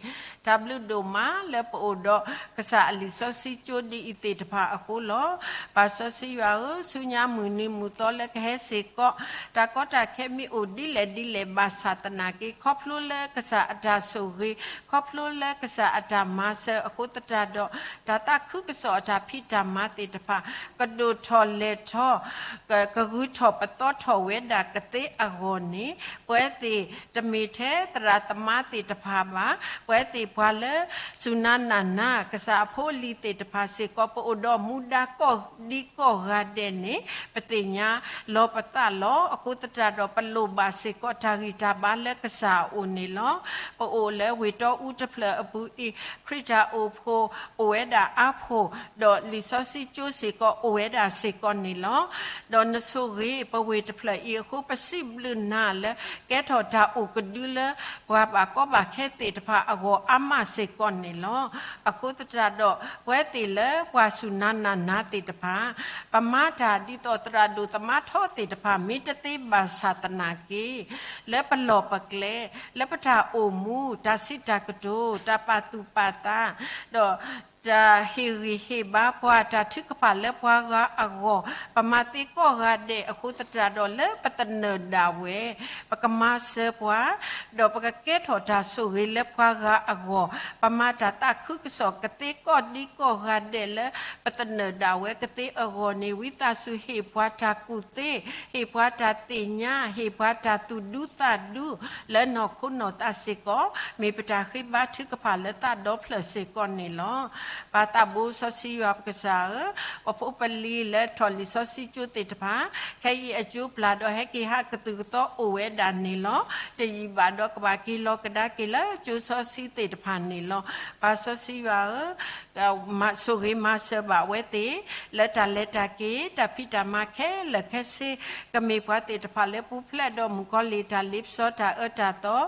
တၢ်ဘျုးဒိၣ်မးလၢပအိၣ်ဒီးကစၢ်အလံာ်စီဆှံကၠိဒ်အံၤသ့ၣ်တဖၣ်အဃိလီၤ. ပၢ်စီဆှံယွၤဧၢ, ဆူညါမုၢ်နံၤမုၢ်သီလၢကဟဲစ့ၢ်ကီး, တၢ်ကီတၢ်ခဲမ့ၢ်အိၣ်ဒ်လဲၣ်ဒ်လဲၣ်ဘၣ်ဆၣ်သနာ်က့, ခီဖျိလၢကစၢ်အတၢ်ဆိၣ်ဂ့ၤ, ခီဖျိလၢကစၢ်အတၢ်မၤစၢၤအဃိသတးဒီး, တၢ်သးခုကစီၣ်အတၢ်ဖံးတၢ်မၤသ့ၣ်တဖၣ် ကဒိၣ်ထီၣ်လဲၢ်ထီၣ် ကဂုၤထီၣ်ပသီထီၣ်ဝဲဒၣ်ကသ့အဂီၢ်န့ၣ်, ပဝဲသ့ၣ်တမ့ၢ်ထဲသရၣ်သမါသ့ၣ်တဖၣ်ဘၣ်, ပဝဲသ့ၣ်ပှၤလၢစူၢ်နါနာ်နါ ကစၢ်အဖိအလံၤသ့ၣ်တဖၣ်စ့ၢ်ကီး ပအိၣ်ဒီးမူဒါကိးဒံကိးဂၤဒဲးန့ၣ် ပသ့ၣ်ညါလီၤပသးလီၤ. အဃိသတးဒီး ပလိၣ်ဘၣ်စ့ၢ်ကီးတၢ်ဂံၢ်တၢ်ဘါလၢကစၢ်အအိၣ်န့ၣ်လီၤ. ပအိၣ်လၢဝ့ၢ်တီအူတဖျၢၣ်အပူၤအံၤ, ခရံာ်တၢ်အိၣ်ဖှိၣ်အိၣ်ဝဲဒၣ်အါဖှိၣ်, ဒီးလံာ်စီဆှံကၠိစ့ၢ်ကီးအိၣ်ဝဲဒၣ်စ့ၢ်ကီးန့ၣ်လီၤ. ဒီးနဆိၣ်ဂ့ၤပဝ့ၢ်တဖျၢၣ်အံၤအဃိ ပစံးဘျုးနၤလၢကဲထီၣ်တၢ်အိၣ်ကဒုလၢပှၤဘၣ်ကီဘၣ်ခဲသ့ၣ်တဖၣ်အဂီၢ်အါမးစ့ၢ်ကီးန့ၣ်လီၤ. အဃိသတးဒီး ပဝဲသ့ၣ်လၢပှၤစူၢ်နါနာ်နါသ့ၣ်တဖၣ် ပမၤတၢ်ဒ်သိးသရၣ်ဒိၣ်သမါထီသ့ၣ်တဖၣ် မ့ၢ်တသ့ဘၣ်ဆၣ်သနာ်က့, လၢပလီၢ်ပကျဲ, လၢပတၢ်အိၣ်မူ, တၢ်စံးတၢ်ကတိၤ, တၢ်ပာ်သူၣ်ပာ်သး, ဒီးတၢ်ဟ့ၣ်ဂံၢ်ဟ့ၣ်ဘါပှၤ, တၢ်ထုကဖၣ်လၢပှၤဂၤအဂီၢ်, ပမၤသ့ကိးဂၤဒဲးအဃိသတးဒီး လၢပသနၢၣ်ဒၣ်ဝဲ ပကမၤစၢၤပှၤ, ဒီးပကကဲထီၣ်တၢ်ဆိၣ်ဂ့ၤလၢပှၤဂၤအဂီၢ်, ပမၤတၢ်သးခုကစီၣ်ကသ့ကိးဒံကိးဂၤဒဲးလၢပသနၢၣ်ဒၣ်ဝဲကသ့အဂီၢ်န့ၣ်, ဝံသးစူၤဟ့ၣ်ပှၤတၢ်ကူၣ်သ့, ဟ့ၣ်ပှၤတၢ်သ့ၣ်ညါ, ဟ့ၣ်ပှၤတၢ်သူၣ်ဒူသးဒူ လၢနီၢ်ခိနီၢ်သးစ့ၢ်ကီး, မ့ၢ်ပတၢ်ဃ့ဘါထုကဖၣ်လၢသးဒီဖျၢၣ်စ့ၢ်ကီးန့ၣ်လီၤ. ပၢ်သးဘိစီဆှံယွၤပကစၢ်ဧၢ, ပဖိပလံၤလၢထီၣ်လံာ်စီဆှံကၠိသ့ၣ်တဖၣ် ခဲအံၤအကၠိပျၢ်ဒီးဟဲက့ၤဟးကသုၣ်ကသီအိၣ်ဝဲဒၣ်န့ၣ်လီၤ. တယံာ်ဘၣ်ဒီးကဘၣ်က့ၤလီၤကဒါက့ၤလၢကၠိစီဆှံသ့ၣ်တဖၣ်န့ၣ်လီၤ. ပၢ်စီဆှံယွၤဧၢ, ဆိၣ်ဂ့ၤမၤစၢၤဘၣ်ဝဲသ့ၣ် လၢတၢ်လဲၤတၢ်က့ၤ တၢ်ဖံးတၢ်မၤခဲလၢာ်ခဲဆ့, ကမ့ၢ်ပှၤသ့ၣ်တဖၣ်လၢပူၤဖျဲးဒီးမုၣ်ကီၤလံၢ်တၢ်လ့ပစီတၢ်အၢတၢ်သီ,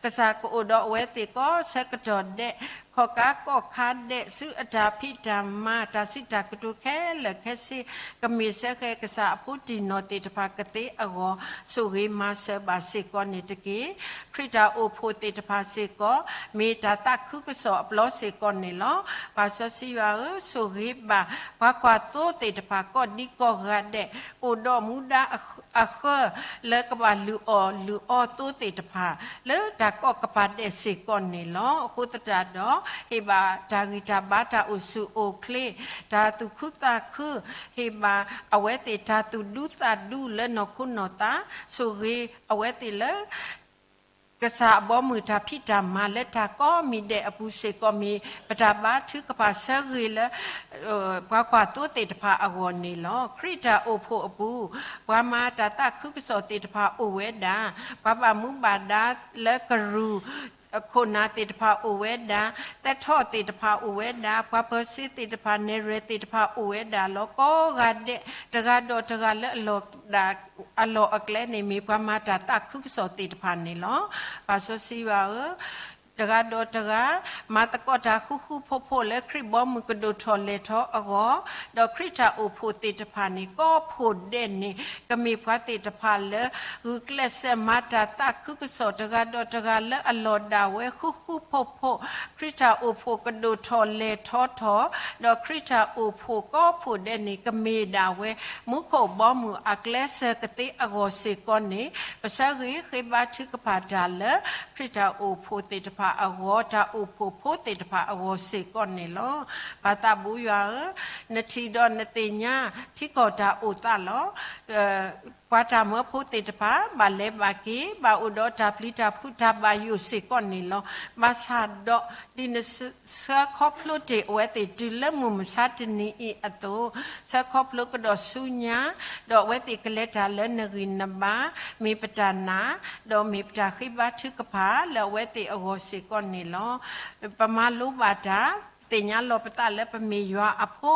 ကစၢ်ကအိၣ်ဒီးအဝဲသ့ၣ်ကိးဆၢကတီၢ်ဒဲး, ခီၣ်ကါကီၣ်ခါဒဲးဆူအတၢ်ဖံးတၢ်မၤ တၢ်စံးတၢ်ကတိၤခဲလၢာ်ခဲဆ့, ကမ့ၢ်စ့ၢ်ကီးကစၢ်အဖိတံၢ်နီၢ်သ့ၣ်တဖၣ်ကသ့အဂီၢ်, ဆိၣ်ဂ့ၤမၤစၢၤဘၣ်စ့ၢ်ကီးန့ၣ်တက့ၢ်. ခရံာ်တၢ်အိၣ်ဖှိၣ်သ့ၣ်တဖၣ်စ့ၢ်ကီး မ့ၢ်တၢ်သးခုကစီၣ်အပျီစ့ၢ်ကီးန့ၣ်လီၤ. ပၢ်စီဆှံယွၤဧၢ, ဆိၣ်ဂ့ၤဘၣ်ပှၤကွၢ်သိသ့ၣ်တဖၣ်ကိးဒံကိးဂၤဒဲး, အိၣ်ဒီးမူဒါအဃၢ လၢကဘၣ်လုၢ်အီၣ်လုၢ်အီသိသ့ၣ်တဖၣ် လၢတၢ်ကီၢ်ကပၤဒဲးစ့ၢ်ကီးန့ၣ်လီၤ. အဃိသတးဒီး ဟ့ၣ်ဘၣ်တၢ်ဂံၢ်တၢ်ဘါတၢ်အိၣ်ဆူၣ်အိၣ်ချ့, တၢ်သူၣ်ခုသးခု, ဟ့ၣ်ဘၣ်အဝဲသ့ၣ်တၢ်သူၣ်ဒူသးဒူလၢနီၢ်ခိနီၢ်သး, ဆိၣ်ဂ့ၤအဝဲသ့ၣ်လၢ ကစၢ်အဘီအမုၢ်တၢ်ဖံးတၢ်မၤလၢတၢ်ကိးမံၤဒဲးအပူၤစ့ၢ်ကီး မ့ၢ်ပတၢ်ဘါထုကဖၣ်ဆၢဂ့ၤလၢ ပှၤကွၢ်သိသ့ၣ်တဖၣ်အဂီၢ်န့ၣ်လီၤ. ခရံာ်တၢ်အိၣ်ဖှိၣ်အပူၤ, ပှၤမၤတၢ်သးခုကစီၣ်သ့ၣ်တဖၣ်အိၣ်ဝဲဒၣ်, ပှၤဘၣ်မူဘၣ်ဒါလၢကရူၢ် ခိၣ်နၢ်သ့ၣ်တဖၣ်အိၣ်ဝဲဒၣ်, သဲထီၣ်သ့ၣ်တဖၣ်အိၣ်ဝဲဒၣ်, ပှၤပၢၤစ့သ့ၣ်တဖၣ်, နဲၣ်ရွဲၣ်သ့ၣ်တဖၣ်အိၣ်ဝဲဒၣ်လီၤ. ကိးဂၤဒဲး တဂၤဒီးတဂၤလၢအလီၢ်အကျဲန့ၣ် မ့ၢ်ပှၤမၤတၢ်သးခုကစီၣ်သ့ၣ်တဖၣ်န့ၣ်လီၤ. ပၢ်စီဆှံယွၤဧၢ, တဂၤဒီးတဂၤ မၤသကိးတၢ်ဃူဃူဖိးဖိးလၢခရံာ်ဘီမုၢ်ကဒိၣ်ထီၣ်လဲၤထီအဂီၢ်, ဒီးခရံာ်တၢ်အိၣ်ဖှိၣ်သ့ၣ်တဖၣ်န့ၣ် ကိးဖှိၣ်ဒဲးန့ၣ် ကမ့ၢ်ပှၤသ့ၣ်တဖၣ်လၢ ဂုာ်ကျဲးစၢးမၤတၢ်သးခုကစီၣ်တဂၤဒီးတဂၤလၢအလီၢ်ဒၣ်ဝဲဃူဃူဖိးဖိး, ခရံာ်တၢ်အိၣ်ဖှိၣ်ကဒိၣ်ထီၣ်လဲၤထီထီၣ်, ဒီးခရံာ်တၢ်အိၣ်ဖှိၣ်ကိးဖှိၣ်ဒဲးန့ၣ် ကမ့ၢ်ဒၣ်ဝဲ မူခိၣ်ဘီမုၢ်အကျဲးစၢးကသ့အဂီၢ်စ့ၢ်ကီးန့ၣ် ပဆၢဂ့ၤဃ့ဘါထုကဖၣ်တၢ်လၢ ခရံာ်တၢ်အိၣ်ဖှိၣ်သ့ၣ်တဖၣ်အဂီၢ်, တၢ်အိၣ်ဖှိၣ်ဖိသ့ၣ်တဖၣ်အဂီၢ်စ့ၢ်ကီးန့ၣ်လီၤ. ပၢ်သးဘိယွၤဧၢ, နထံၣ်ဒီးနသ့ၣ်ညါ ထံကီၢ်တၢ်အိၣ်သးလီၤ. ပှၤတၢ်မၢဖိသ့ၣ်တဖၣ် ဘၣ်လဲၤဘၣ်က့ၤ ဘၣ်အိၣ်ဒီးတၢ်ပျံၤတၢ်ဖုးတၢ်ဘၣ်ယိၣ်စ့ၢ်ကီးန့ၣ်လီၤ. ဘၣ်ဆၣ်ဒီး ဒ်နဆှၢခီဖျိတ့ၢ်အဝဲသ့ၣ် တုၤလၢမုၢ်မဆါတနံၤအံၤအသိး, ဆှၢခီဖျိကဒီးဆူညါ, ဒီးအဝဲသ့ၣ်ကလဲၤတၢ်လၢနဂံၢ်နဘါ, မ့ၢ်ပတၢ်နာ်, ဒီးမ့ၢ်ပတၢ်ဃ့ဘါထုကဖၣ် လၢအဝဲသ့ၣ်အဂီၢ်စ့ၢ်ကီးန့ၣ်လီၤ. ပမၤလိဘၣ်တၢ် သ့ၣ်ညါလီၤပသးလၢပမ့ၢ်ယွၤအဖိ,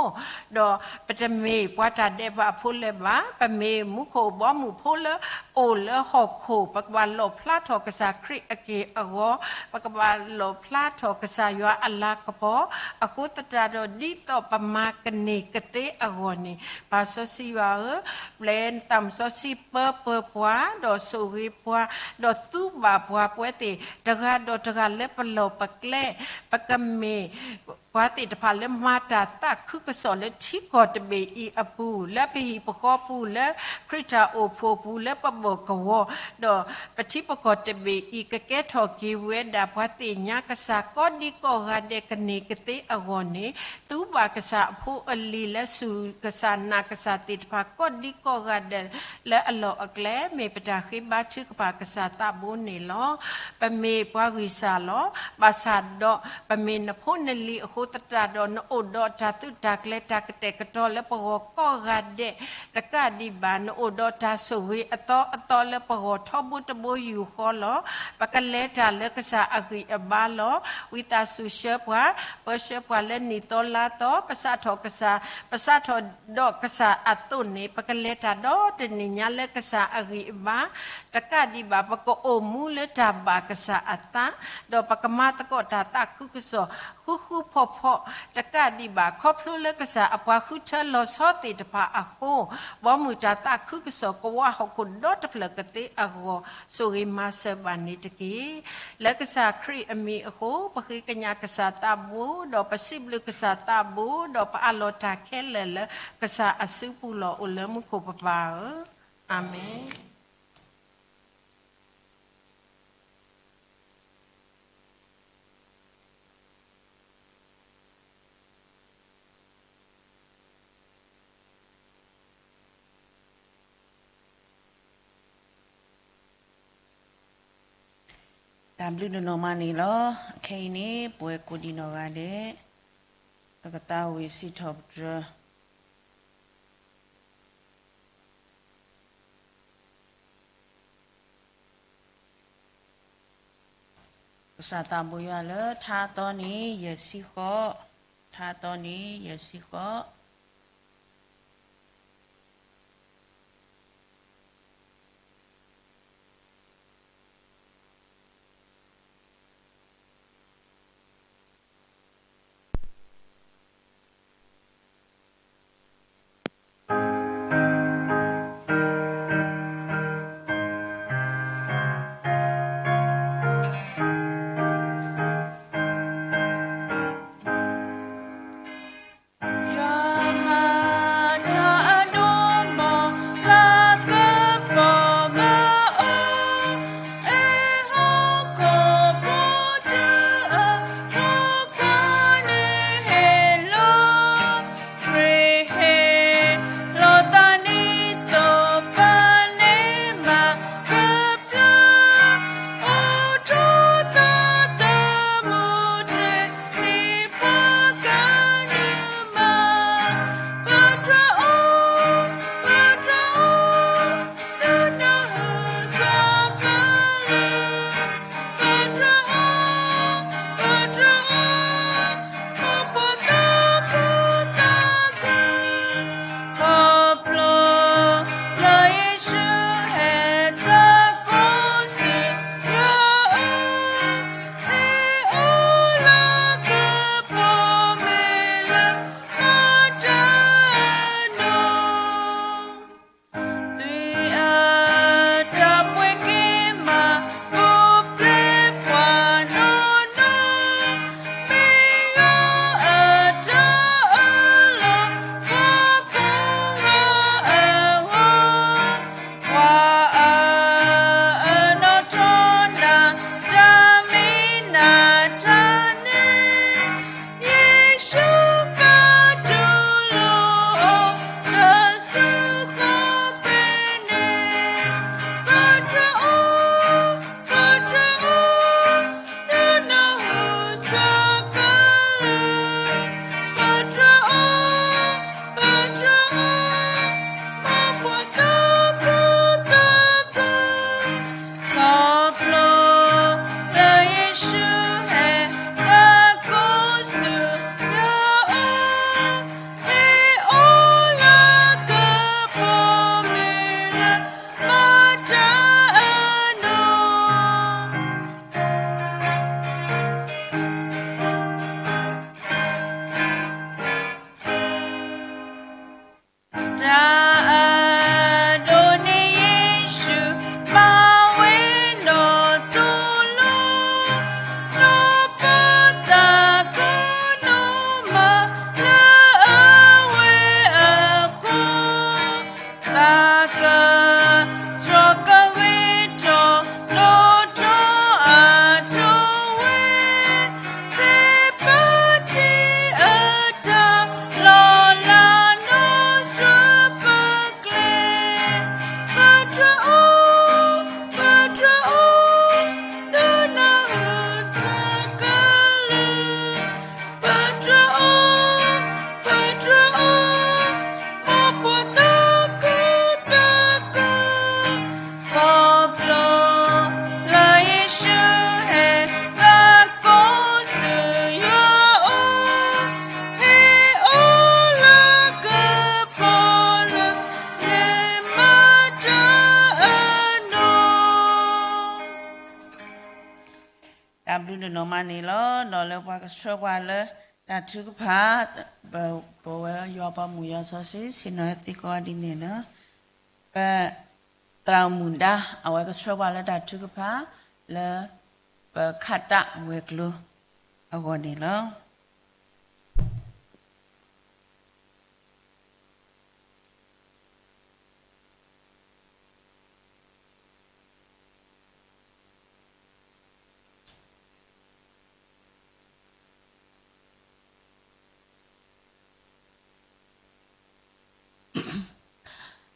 ဒီးပတမ့ၢ်ပှၤတၢ်ဒဲးဘးဖိလၢၤဘၣ်, ပမ့ၢ်မူခိၣ်ဘီမုၢ်ဖိလၢအိၣ်လၢဟီၣ်ခိၣ်, ပကဘၣ်လီၣ်ဖျါထီၣ်ကစၢ်ခရံာ်အက့ၢ်အဂီၤ, ပကဘၣ်လီၣ်ဖျါထီၣ်ကစၢ်ယွၤအလၤကပီၤ, အဃိသတးဒီးဒ်သိးပမၤကန့ၢ်ကသ့အဂီၢ်န့ၣ်, ပၢ်စီဆှံယွၤဧၢ, ပျဲနသးစီဆှံပၢပၢၤပှၤ, ဒီးဆိၣ်ဂ့ၤပှၤ, ဒီးသူဘၣ်ပှၤ, ပဝဲသ့ၣ်တဂၤဒီးတဂၤလၢပလီၢ်ပကျဲ, ပကမ့ၢ် ပှၤသ့ၣ်တဖၣ်လၢမၤတၢ်သးခုကစီၣ်လၢထံကီၢ်တဘ့ၣ်အံၤအပူၤ, လၢပဟံၣ်ပဃီပူၤ, လၢခရံာ်တၢ်အိၣ်ဖှိၣ်ပူၤ, လၢပဘီၣ်ကဝီၤ, ဒီးပထံပကီၢ်တဘ့ၣ်အံၤ ကကဲထီၣ်က့ၤဝဲဒၣ်ပှၤသ့ၣ်ညါကစၢ်ကိးဒံကိးဂၤဒဲးကန့ၢ်ကသ့အဂီၢ်န့ၣ်, သူဘၣ်ကစၢ်အဖိအလံၤလၢစူၢ်ကစၢ်နာ်ကစၢ်သ့ၣ်တဖၣ်ကိးဒံကိးဂၤဒဲးလၢအလီၢ်အကျဲ, မ့ၢ်ပတၢ်ဃ့ဘါထုကဖၣ်ကစၢ်သးဘိန့ၣ်လီၤ. ပမ့ၢ်ပှၤဂံၢ်စၢ်လီၤ. ဘၣ်ဆၣ်ဒီး ပမ့ၢ်နဖိနလံၤအဃိသတးဒီး နအိၣ်ဒီးတၢ်သုးတၢ်ကျဲၤတၢ်ကတဲာ်ကတီၤလၢပဂီၢ်ကိးဂၤဒဲး, တကးဒံးဘၣ် နအိၣ်ဒီးတၢ်ဆိၣ်ဂ့ၤအသီအသီလၢပဂီၢ်ထီဘိတဘိယူၢ်ဃီလီၤ. ပကလဲၤတၢ်လၢကစၢ်အဂံၢ်အဘါလီၤ. ဝံသးစူၤဆှၢပှၤ, ပၢဆှၢပှၤလၢနံၣ်သီလါသီ, ပစးထီၣ်ကစၢ်, ပစးထီၣ်ဒီးကစၢ်အသိးန့ၣ်, ပကလဲၤတၢ်ဒီတနံၣ်ညါလၢကစၢ်အဂံၢ်အဘါ, တကးဒံးဘၣ် ပကအိၣ်မူလၢတၢ်ဘၣ်ကစၢ်အသး, ဒီးပကမၤသကိးတၢ်သးခုကစီၣ် ဃူဃူဖိးဖိး, တကးဒံးဘၣ် ခီဖျိလၢကစၢ်အပှၤဃုထၢလီၤဆီသ့ၣ်တဖၣ်အဃိ, ဘီမုၢ်တၢ်သးခုကစီၣ်ကဝါဟီၣ်ခိၣ်ဒီတဖျၢၣ်ကသ့အဂီၢ်, ဆိၣ်ဂ့ၤမၤစၢၤဘၣ်န့ၣ်တက့ၢ်. လၢကစၢ်ခရံာ်အမံၤအဃိ, ပဃ့ကညးကစၢ်သးဘိ, ဒီးပစံးဘျုးကစၢ်သးဘိ, ဒီးပအးလီၤတၢ်ခဲလၢာ်လၢကစၢ်အစုပူၤလီၤ အိၣ်လၢမူခိၣ်ပပၢ်ဧၢ, အၤမ့ၣ်. တၢ်ဘျုးတနီၤမးန့ၣ်လီၤ. အခဲအံၤန့ၣ် ပဝဲကိးဒံးနီၢ်ဂၤဒဲး ပကသးဝံၣ်စံးထီၣ်ပတြၢၤ ကစၢ်သးဘိယွၤလၢ ထါအသီန့ၣ် ယဲၢ်ဆံဃိး, ထါအသီန့ၣ် ယဲၢ်ဆံဃိး. န့ၣ်လီၤ. ဒီးလၢပှၤကဆှၢပှၤလၢတၢ်ထုကဖၣ်, ပဝဲယွၤပှၤမူးယွၤစီဆှံ ဆ့ၣ်နီၤသ့ကိးဂၤဒဲးန့ၣ်လီၤ. ပ သရၣ်မုၣ်ဒါ အဝဲကဆှၢပှၤလၢတၢ်ထုကဖၣ် လၢပခးတၢ်ဝဲၤကျိၤအဂီၢ်န့ၣ်လီၤ.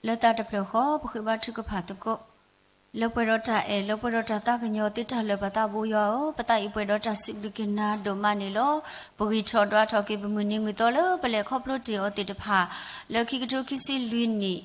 လၢတၢ်တဖျၢၣ်ဃီ ပဃ့ဘါထုကဖၣ်သကိး လၢပှဲၤဒီးတၢ်အဲၣ် လၢပှဲၤဒီးတၢ်သးကညီၤသ့တၢ်လၢာ် ပသးဘိယွၤဧၢ, ပသးအံၤပှဲၤဒီးတၢ်စံးဘျုးက့ၤနၤဒိၣ်မးန့ၣ်လီၤ. ပဂံၢ်ထီၣ်ဒွးထီၣ်က့ၤ ပမုၢ်နံၤမုၢ်သီလၢပလဲၤခီဖျိတ့ၢ်အီၤသ့ၣ်တဖၣ် လၢခံကထိခံဆံလွံၢ်နံၣ်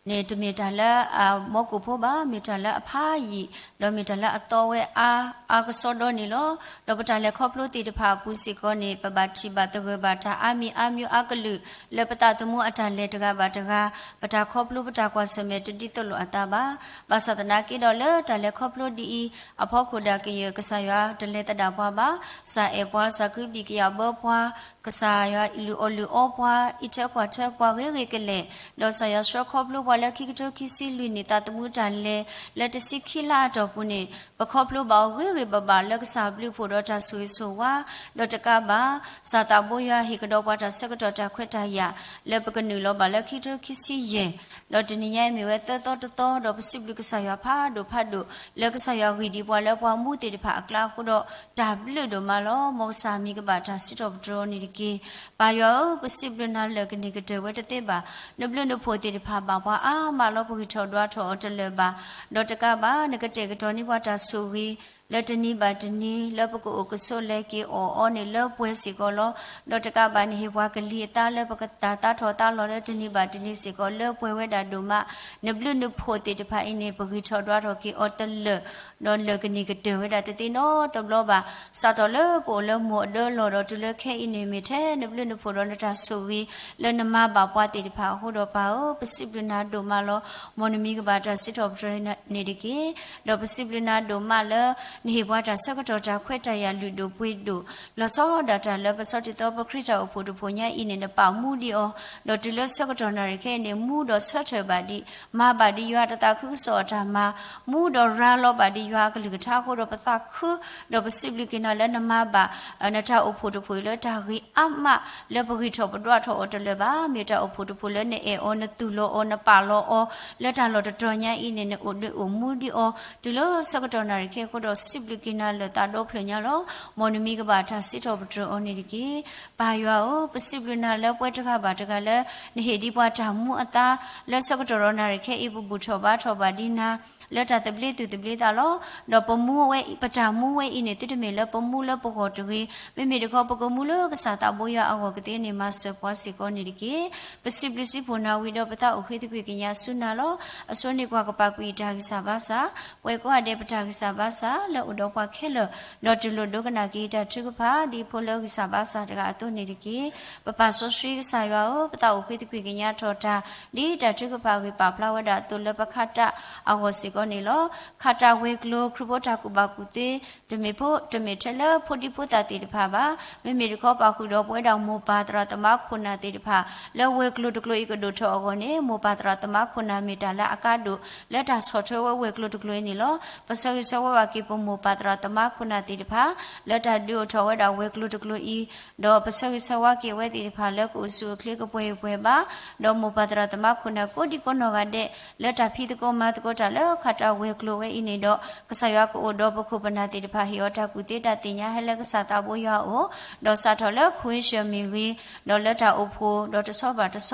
န့ၣ် တမ့ၢ်တၢ်လၢအမီကိၣ်ဖိဘၣ်, မ့ၢ်တၢ်လၢအဖးယံာ်, ဒီးမ့ၢ်တၢ်လၢအသီဝဲအါအါကစီဒီန့ၣ်လီၤ. ဒီးပတၢ်လဲၤခီဖျိသ့ၣ်တဖၣ်အပူၤစ့ၢ်ကီးန့ၣ် ပဘၣ်ထံၣ်ဘၣ်သဂၢၢ်ဘၣ်တၢ်အါမံၤအါမံၤအါကလုာ် လၢပသးသမူအတၢ်လဲၤတဂၤဘၣ်တဂၤ, ပတၢ်ခီဖျိပတၢ်ကွၢ်ဆၢၣ်မဲာ်တဒ်သိးလိာ်အသးဘၣ်. ဘၣ်ဆၣ်သနာ်က့ဒီးလၢတၢ်လဲၤခီဖျိဒ်အံၤ အဖီခိၣ်ဒၣ်ကယၢၢ် ကစၢ်ယွၤတလဲၤသဒၣ်ပှၤဘၣ်. စၢ်အဲၣ်ပှၤ, စၢ်ကဘံၣ်ကယာ်ဘၢပှၤ, ကစၢ်ယွၤလုၢ်အီၣ်လုၢ်အီပှၤ, အံးထွဲကွၢ်ထွဲပှၤဂ့ၤဂ့ၤကလဲာ်, ဒီးကစၢ်ယွၤဆှၢခီဖျိပှၤလၢခံကထိခံဆံလွံၢ်နံၣ် သးသမူတၢ်လဲၤ လၢတဆံခံလါအတီၢ်ပူၤန့ၣ် ပခီဖျိဘၣ်အီၤဂ့ၤဂ့ၤဘၣ်ဘၣ် လၢကစၢ်ဘျုးဖှိၣ်ဒီးတၢ်ဆိၣ်ဂ့ၤဆိၣ်ဝါ, ဒီးတကးဘၣ် စၢ်သးဘိယွၤဟ့ၣ်ကဒီးပှၤတၢ်ဆၢကတီၢ်တၢ်ခွဲးတၢ်ယာ် လၢပကနုာ်လီၤဘၣ်လၢခံကထိခံဆံယဲၢ်, ဒီးတနံၤညါအံၤမ့ၢ်ဝဲသၢသီတသီ ဒီးပစံးဘျုးကစၢ်ယွၤဖးဒိၣ်ဖးဒိၣ် လၢကစၢ်ယွၤဂံၢ်ဒံးပှၤလၢပှၤမူသ့ၣ်တဖၣ်အကျါအဃိဒီး တၢ်ဘျုးဒိၣ်မးလီၤ. မ်ကစၢ်မံၤကဘၣ်တၢ်စံးထီၣ်ပတြၢၤအီၤန့ၣ်တက့ၢ်. ပၢ်ယွၤဧၢ, ပစံးဘျုးနၤလၢာ်ကန့ၢ်ကတၢၢ်ဝဲတသ့ဘၣ်. နဘျုးနဖှိၣ်သ့ၣ်တဖၣ်ဘၣ်ပှၤအါမးလီၤ. ပဂံၢ်ထီၣ်ဒွးထီၣ်အီၤတလၢာ်ဘၣ်. ဒီးတကးဘၣ် နကတဲာ်ကတီၤန့ၢ်ပှၤတၢ်ဆိၣ်ဂ့ၤ လၢတနံၤဘၣ်တနံၤ လၢပကအိၣ်ကဆိးလဲက့ၤအီၣ်အီၤန့ၣ်လၢပှဲၤစ့ၢ်ကီးလီၤ. ဒီးတကးဘၣ် နဟ့ၣ်ပှၤကလံၤအသါလၢပကတၢ်သးထီၣ်သးလီၤလၢတနံၤဘၣ်တနံၤစ့ၢ်ကီးလၢပှဲၤဝဲဒၣ်ဒိၣ်မး. နဘျုးနဖှိၣ်သ့ၣ်တဖၣ်အံၤန့ၣ် ပဂံၢ်ထီၣ်ဒွးထီၣ်က့ၤအီၤတလၢာ် ဒီးလၢာ်ကန့ၢ်ကတၢၢ်ဝဲဒၣ်တသ့နီတဘျီဘၣ်. စးထီၣ်လၢပအိၣ်လၢမိၢ်အဒၢလီၢ်ဒီးတုၤလၢခဲအံၤန့ၣ် မ့ၢ်ထဲနဘျုးနဖှိၣ်ဒီးနတၢ်ဆိၣ်ဂ့ၤ လၢနမၤဘၣ်ပှၤသ့ၣ်တဖၣ်အဃိဒီးပၢ်ဧၢ, ပစံးဘျုးနၤဒိၣ်မးလီၤ. မ်နမံၤကဘၣ်တၢ်စံးထီၣ်ပတြၢၤန့ၣ်တက့ၢ်. ဒီးပစံးဘျုးနၤဒိၣ်မးလၢ နဟ့ၣ်ပှၤတၢ်ဆၢကတီၢ်တၢ်ခွဲးတၢ်ယာ်လုၢ်ဒိၣ်ပှ့ၤဒိၣ် လီၤဆီဒၣ်တၢ်လၢပဆီတံၢ်သီပခရံာ်တၢ်အိၣ်ဖှိၣ်တဖှိၣ်ညါအံၤန့ၣ် နပာ်မူဒံးအီၤ, ဒီးတုၤလၢဆၢကတီၢ်နၣ်ရံၣ်ခဲအံၤန့ၣ် မူဒီးဆၢထၢၣ်ဘၣ်ဒံး, မၤဘၣ်ဒံးယွၤတသးခုကစီၣ်အတၢ်မၤ, မူဒီးရၤလီၤဘၣ်ဒံးယွၤအကလုၢ်ကထါအဃိဒီးပသးခု, ဒီးပစံးဘျုးက့ၤနၤလၢနမၤဘၣ် နတၢ်အိၣ်ဖှိၣ်တဖှိၣ်အံၤလၢတၢ်ဂ့ၤအါမး လၢပဂံၢ်ထီၣ်ပဒွးထီၣ်အီၤတလၢာ်ဘၣ်. မ့ၢ်တၢ်အိၣ်ဖှိၣ်တဖှိၣ်လၢနအဲၣ်အီၤ နသူၣ်လီၤအီၤ နပာ်လီၤအီၤ လၢတၢ်လီၢ်တတီၤညါအံၤန့ၣ် နအိၣ်ဒုးအိၣ်မူဒံးအီၤ တုၤလၢဆၢကတီၢ်နၣ်ရံၣ်ခဲအံၤအဃိဒီး စံးဘျုးက့ၤနၤလၢာ်သးဒီဖျၢၣ်ညါလီၤ. မ်နမံၤကဘၣ်တၢ်စံးထီၣ်ပတြၢၤအီၤန့ၣ်တက့ၢ်. ပၢ်ယွၤဧၢ, ပစံးဘျုးနၤလၢပှၤတဂၤဘၣ်တဂၤလၢ နဟ့ၣ်ဒံးပှၤတၢ်မူအသါ လၢဆၢကတီၢ်ဒီးနၣ်ရံၣ်ခဲအံၤ ပဘူၣ်ထီၣ်ဘါထီၣ်ဘၣ်ဒံးနၤ လၢတၢ်သဘျ့သူၣ်သဘျ့သးလီၤ. ဒီးပမူဝဲ ပတၢ်မူဝဲအံၤန့ၣ် သုတမ့ၢ်လၢပမူလၢပဂီၢ်တဂ့ၤ, မ့မ့ၢ်တခီ ပကမူလၢကစၢ်သးဘိယွၤအဂီၢ်ကသ့န့ၣ် မၤစၢၤပှၤစ့ၢ်ကီးန့ၣ်တက့ၢ်. ပစံးဘျုးစံးဖှိၣ်နၤဝံၤဒီး ပသးအိၣ်ဃ့သကွံၢ်ကညးဆူနၤလီၤ. အဆိန့ၣ်ကွၢ်ကပာ်ကွံာ်တၢ်ဂံၢ်စၢ်ဘါစၢ်, ပှၤကိးဂၤဒဲးပတၢ်ဂံၢ်စၢ်ဘါစၢ် လၢအိၣ်ဒီးပှၤခဲလၢာ်, ဒီးတူၢ်လိာ်ဒိကနၣ်က့ၤတၢ်ထုကဖၣ် ဒ်ဖိလၢဂံၢ်စၢ်ဘါစၢ်တဂၤအသိးန့ၣ်တက့ၢ်. ပပၢ်စီဆှံကစၢ်ယွၤဧၢ, ပသးအိၣ်ဃ့သကွံၢ်ကညးထီၣ်တၢ် ဒ်တၢ်ထုကဖၣ်ဂ့ၢ်ပာ်ဖျါဝဲဒၣ်အသိး လၢပခးတၢ်အဂီၢ်စ့ၢ်ကီးန့ၣ်လီၤ. ခးတၢ်ဝဲၤကျိၤ ခရံာ်ဖိတၢ်ကူၣ်ဘၣ်ကူၣ်သ့ တမ့ၢ်ဖိ တမ့ၢ်ထဲလၢဖိဒံဖိသၣ်သ့ၣ်တဖၣ်ဘၣ်. မ့မ့ၢ်တခီ ပာ်ဃုာ်ဒီးပဝဲဒၣ်မိၢ်ပၢ်သရၣ်သမါခိၣ်နၢ်သ့ၣ်တဖၣ် လၢဝဲၤကျိၤတကျိၤအံၤကဒိၣ်ထီၣ်အဂီၢ်န့ၣ် မိၢ်ပၢ်သရၣ်သမါခိၣ်နၢ်မ့ၢ်တၢ်လၢအကါဒိၣ် လၢတၢ်ဆီၣ်ထွဲဝဲဝဲၤကျိၤတကျိၤအံၤန့ၣ်လီၤ. ပဆၢဂ့ၤဆၢဝါဘၣ်က့ၤပမိၢ်ပၢ်သရၣ်သမါခိၣ်နၢ်သ့ၣ်တဖၣ် လၢတၢ်ဒုးအိၣ်ထီၣ်ဝဲဒၣ်ဝဲၤကျိၤတကျိၤအံၤ, ဒီးပဆၢဂ့ၤဆၢဝါက့ၤအဝဲသ့ၣ်တဖၣ်လၢကအိၣ်ဆူၣ်အိၣ်ချ့ကပှဲၤပှဲၤဘၣ်, ဒီးမိၢ်ပၢ်သရၣ်သမါခိၣ်နၢ်ကိးဒံကိးနီၢ်ဂၤဒဲး လၢတၢ်ဖံးသကိးမၤသကိးတၢ်လၢခးတၢ်ဝဲၤကျိၤဝဲအံၤန့ၣ်ဒီး ကစၢ်ယွၤကအိၣ်ဒီးပခိၣ်ပနၢ်သ့ၣ်တဖၣ် ဟ့ၣ်အီၤတၢ်ကူၣ်သ့တၢ်သ့ၣ်ညါဟဲလၢကစၢ်သးဘိယွၤအအိၣ်, ဒီးစးထီၣ်လၢခိၣ်ဟ့ၣ်ဆၢၣ်မ့ၢ်ဂ့ၤ, ဒီးလၢတၢ်အိၣ်ဖှိၣ် ဒီးတဆီဘၣ်တဆီ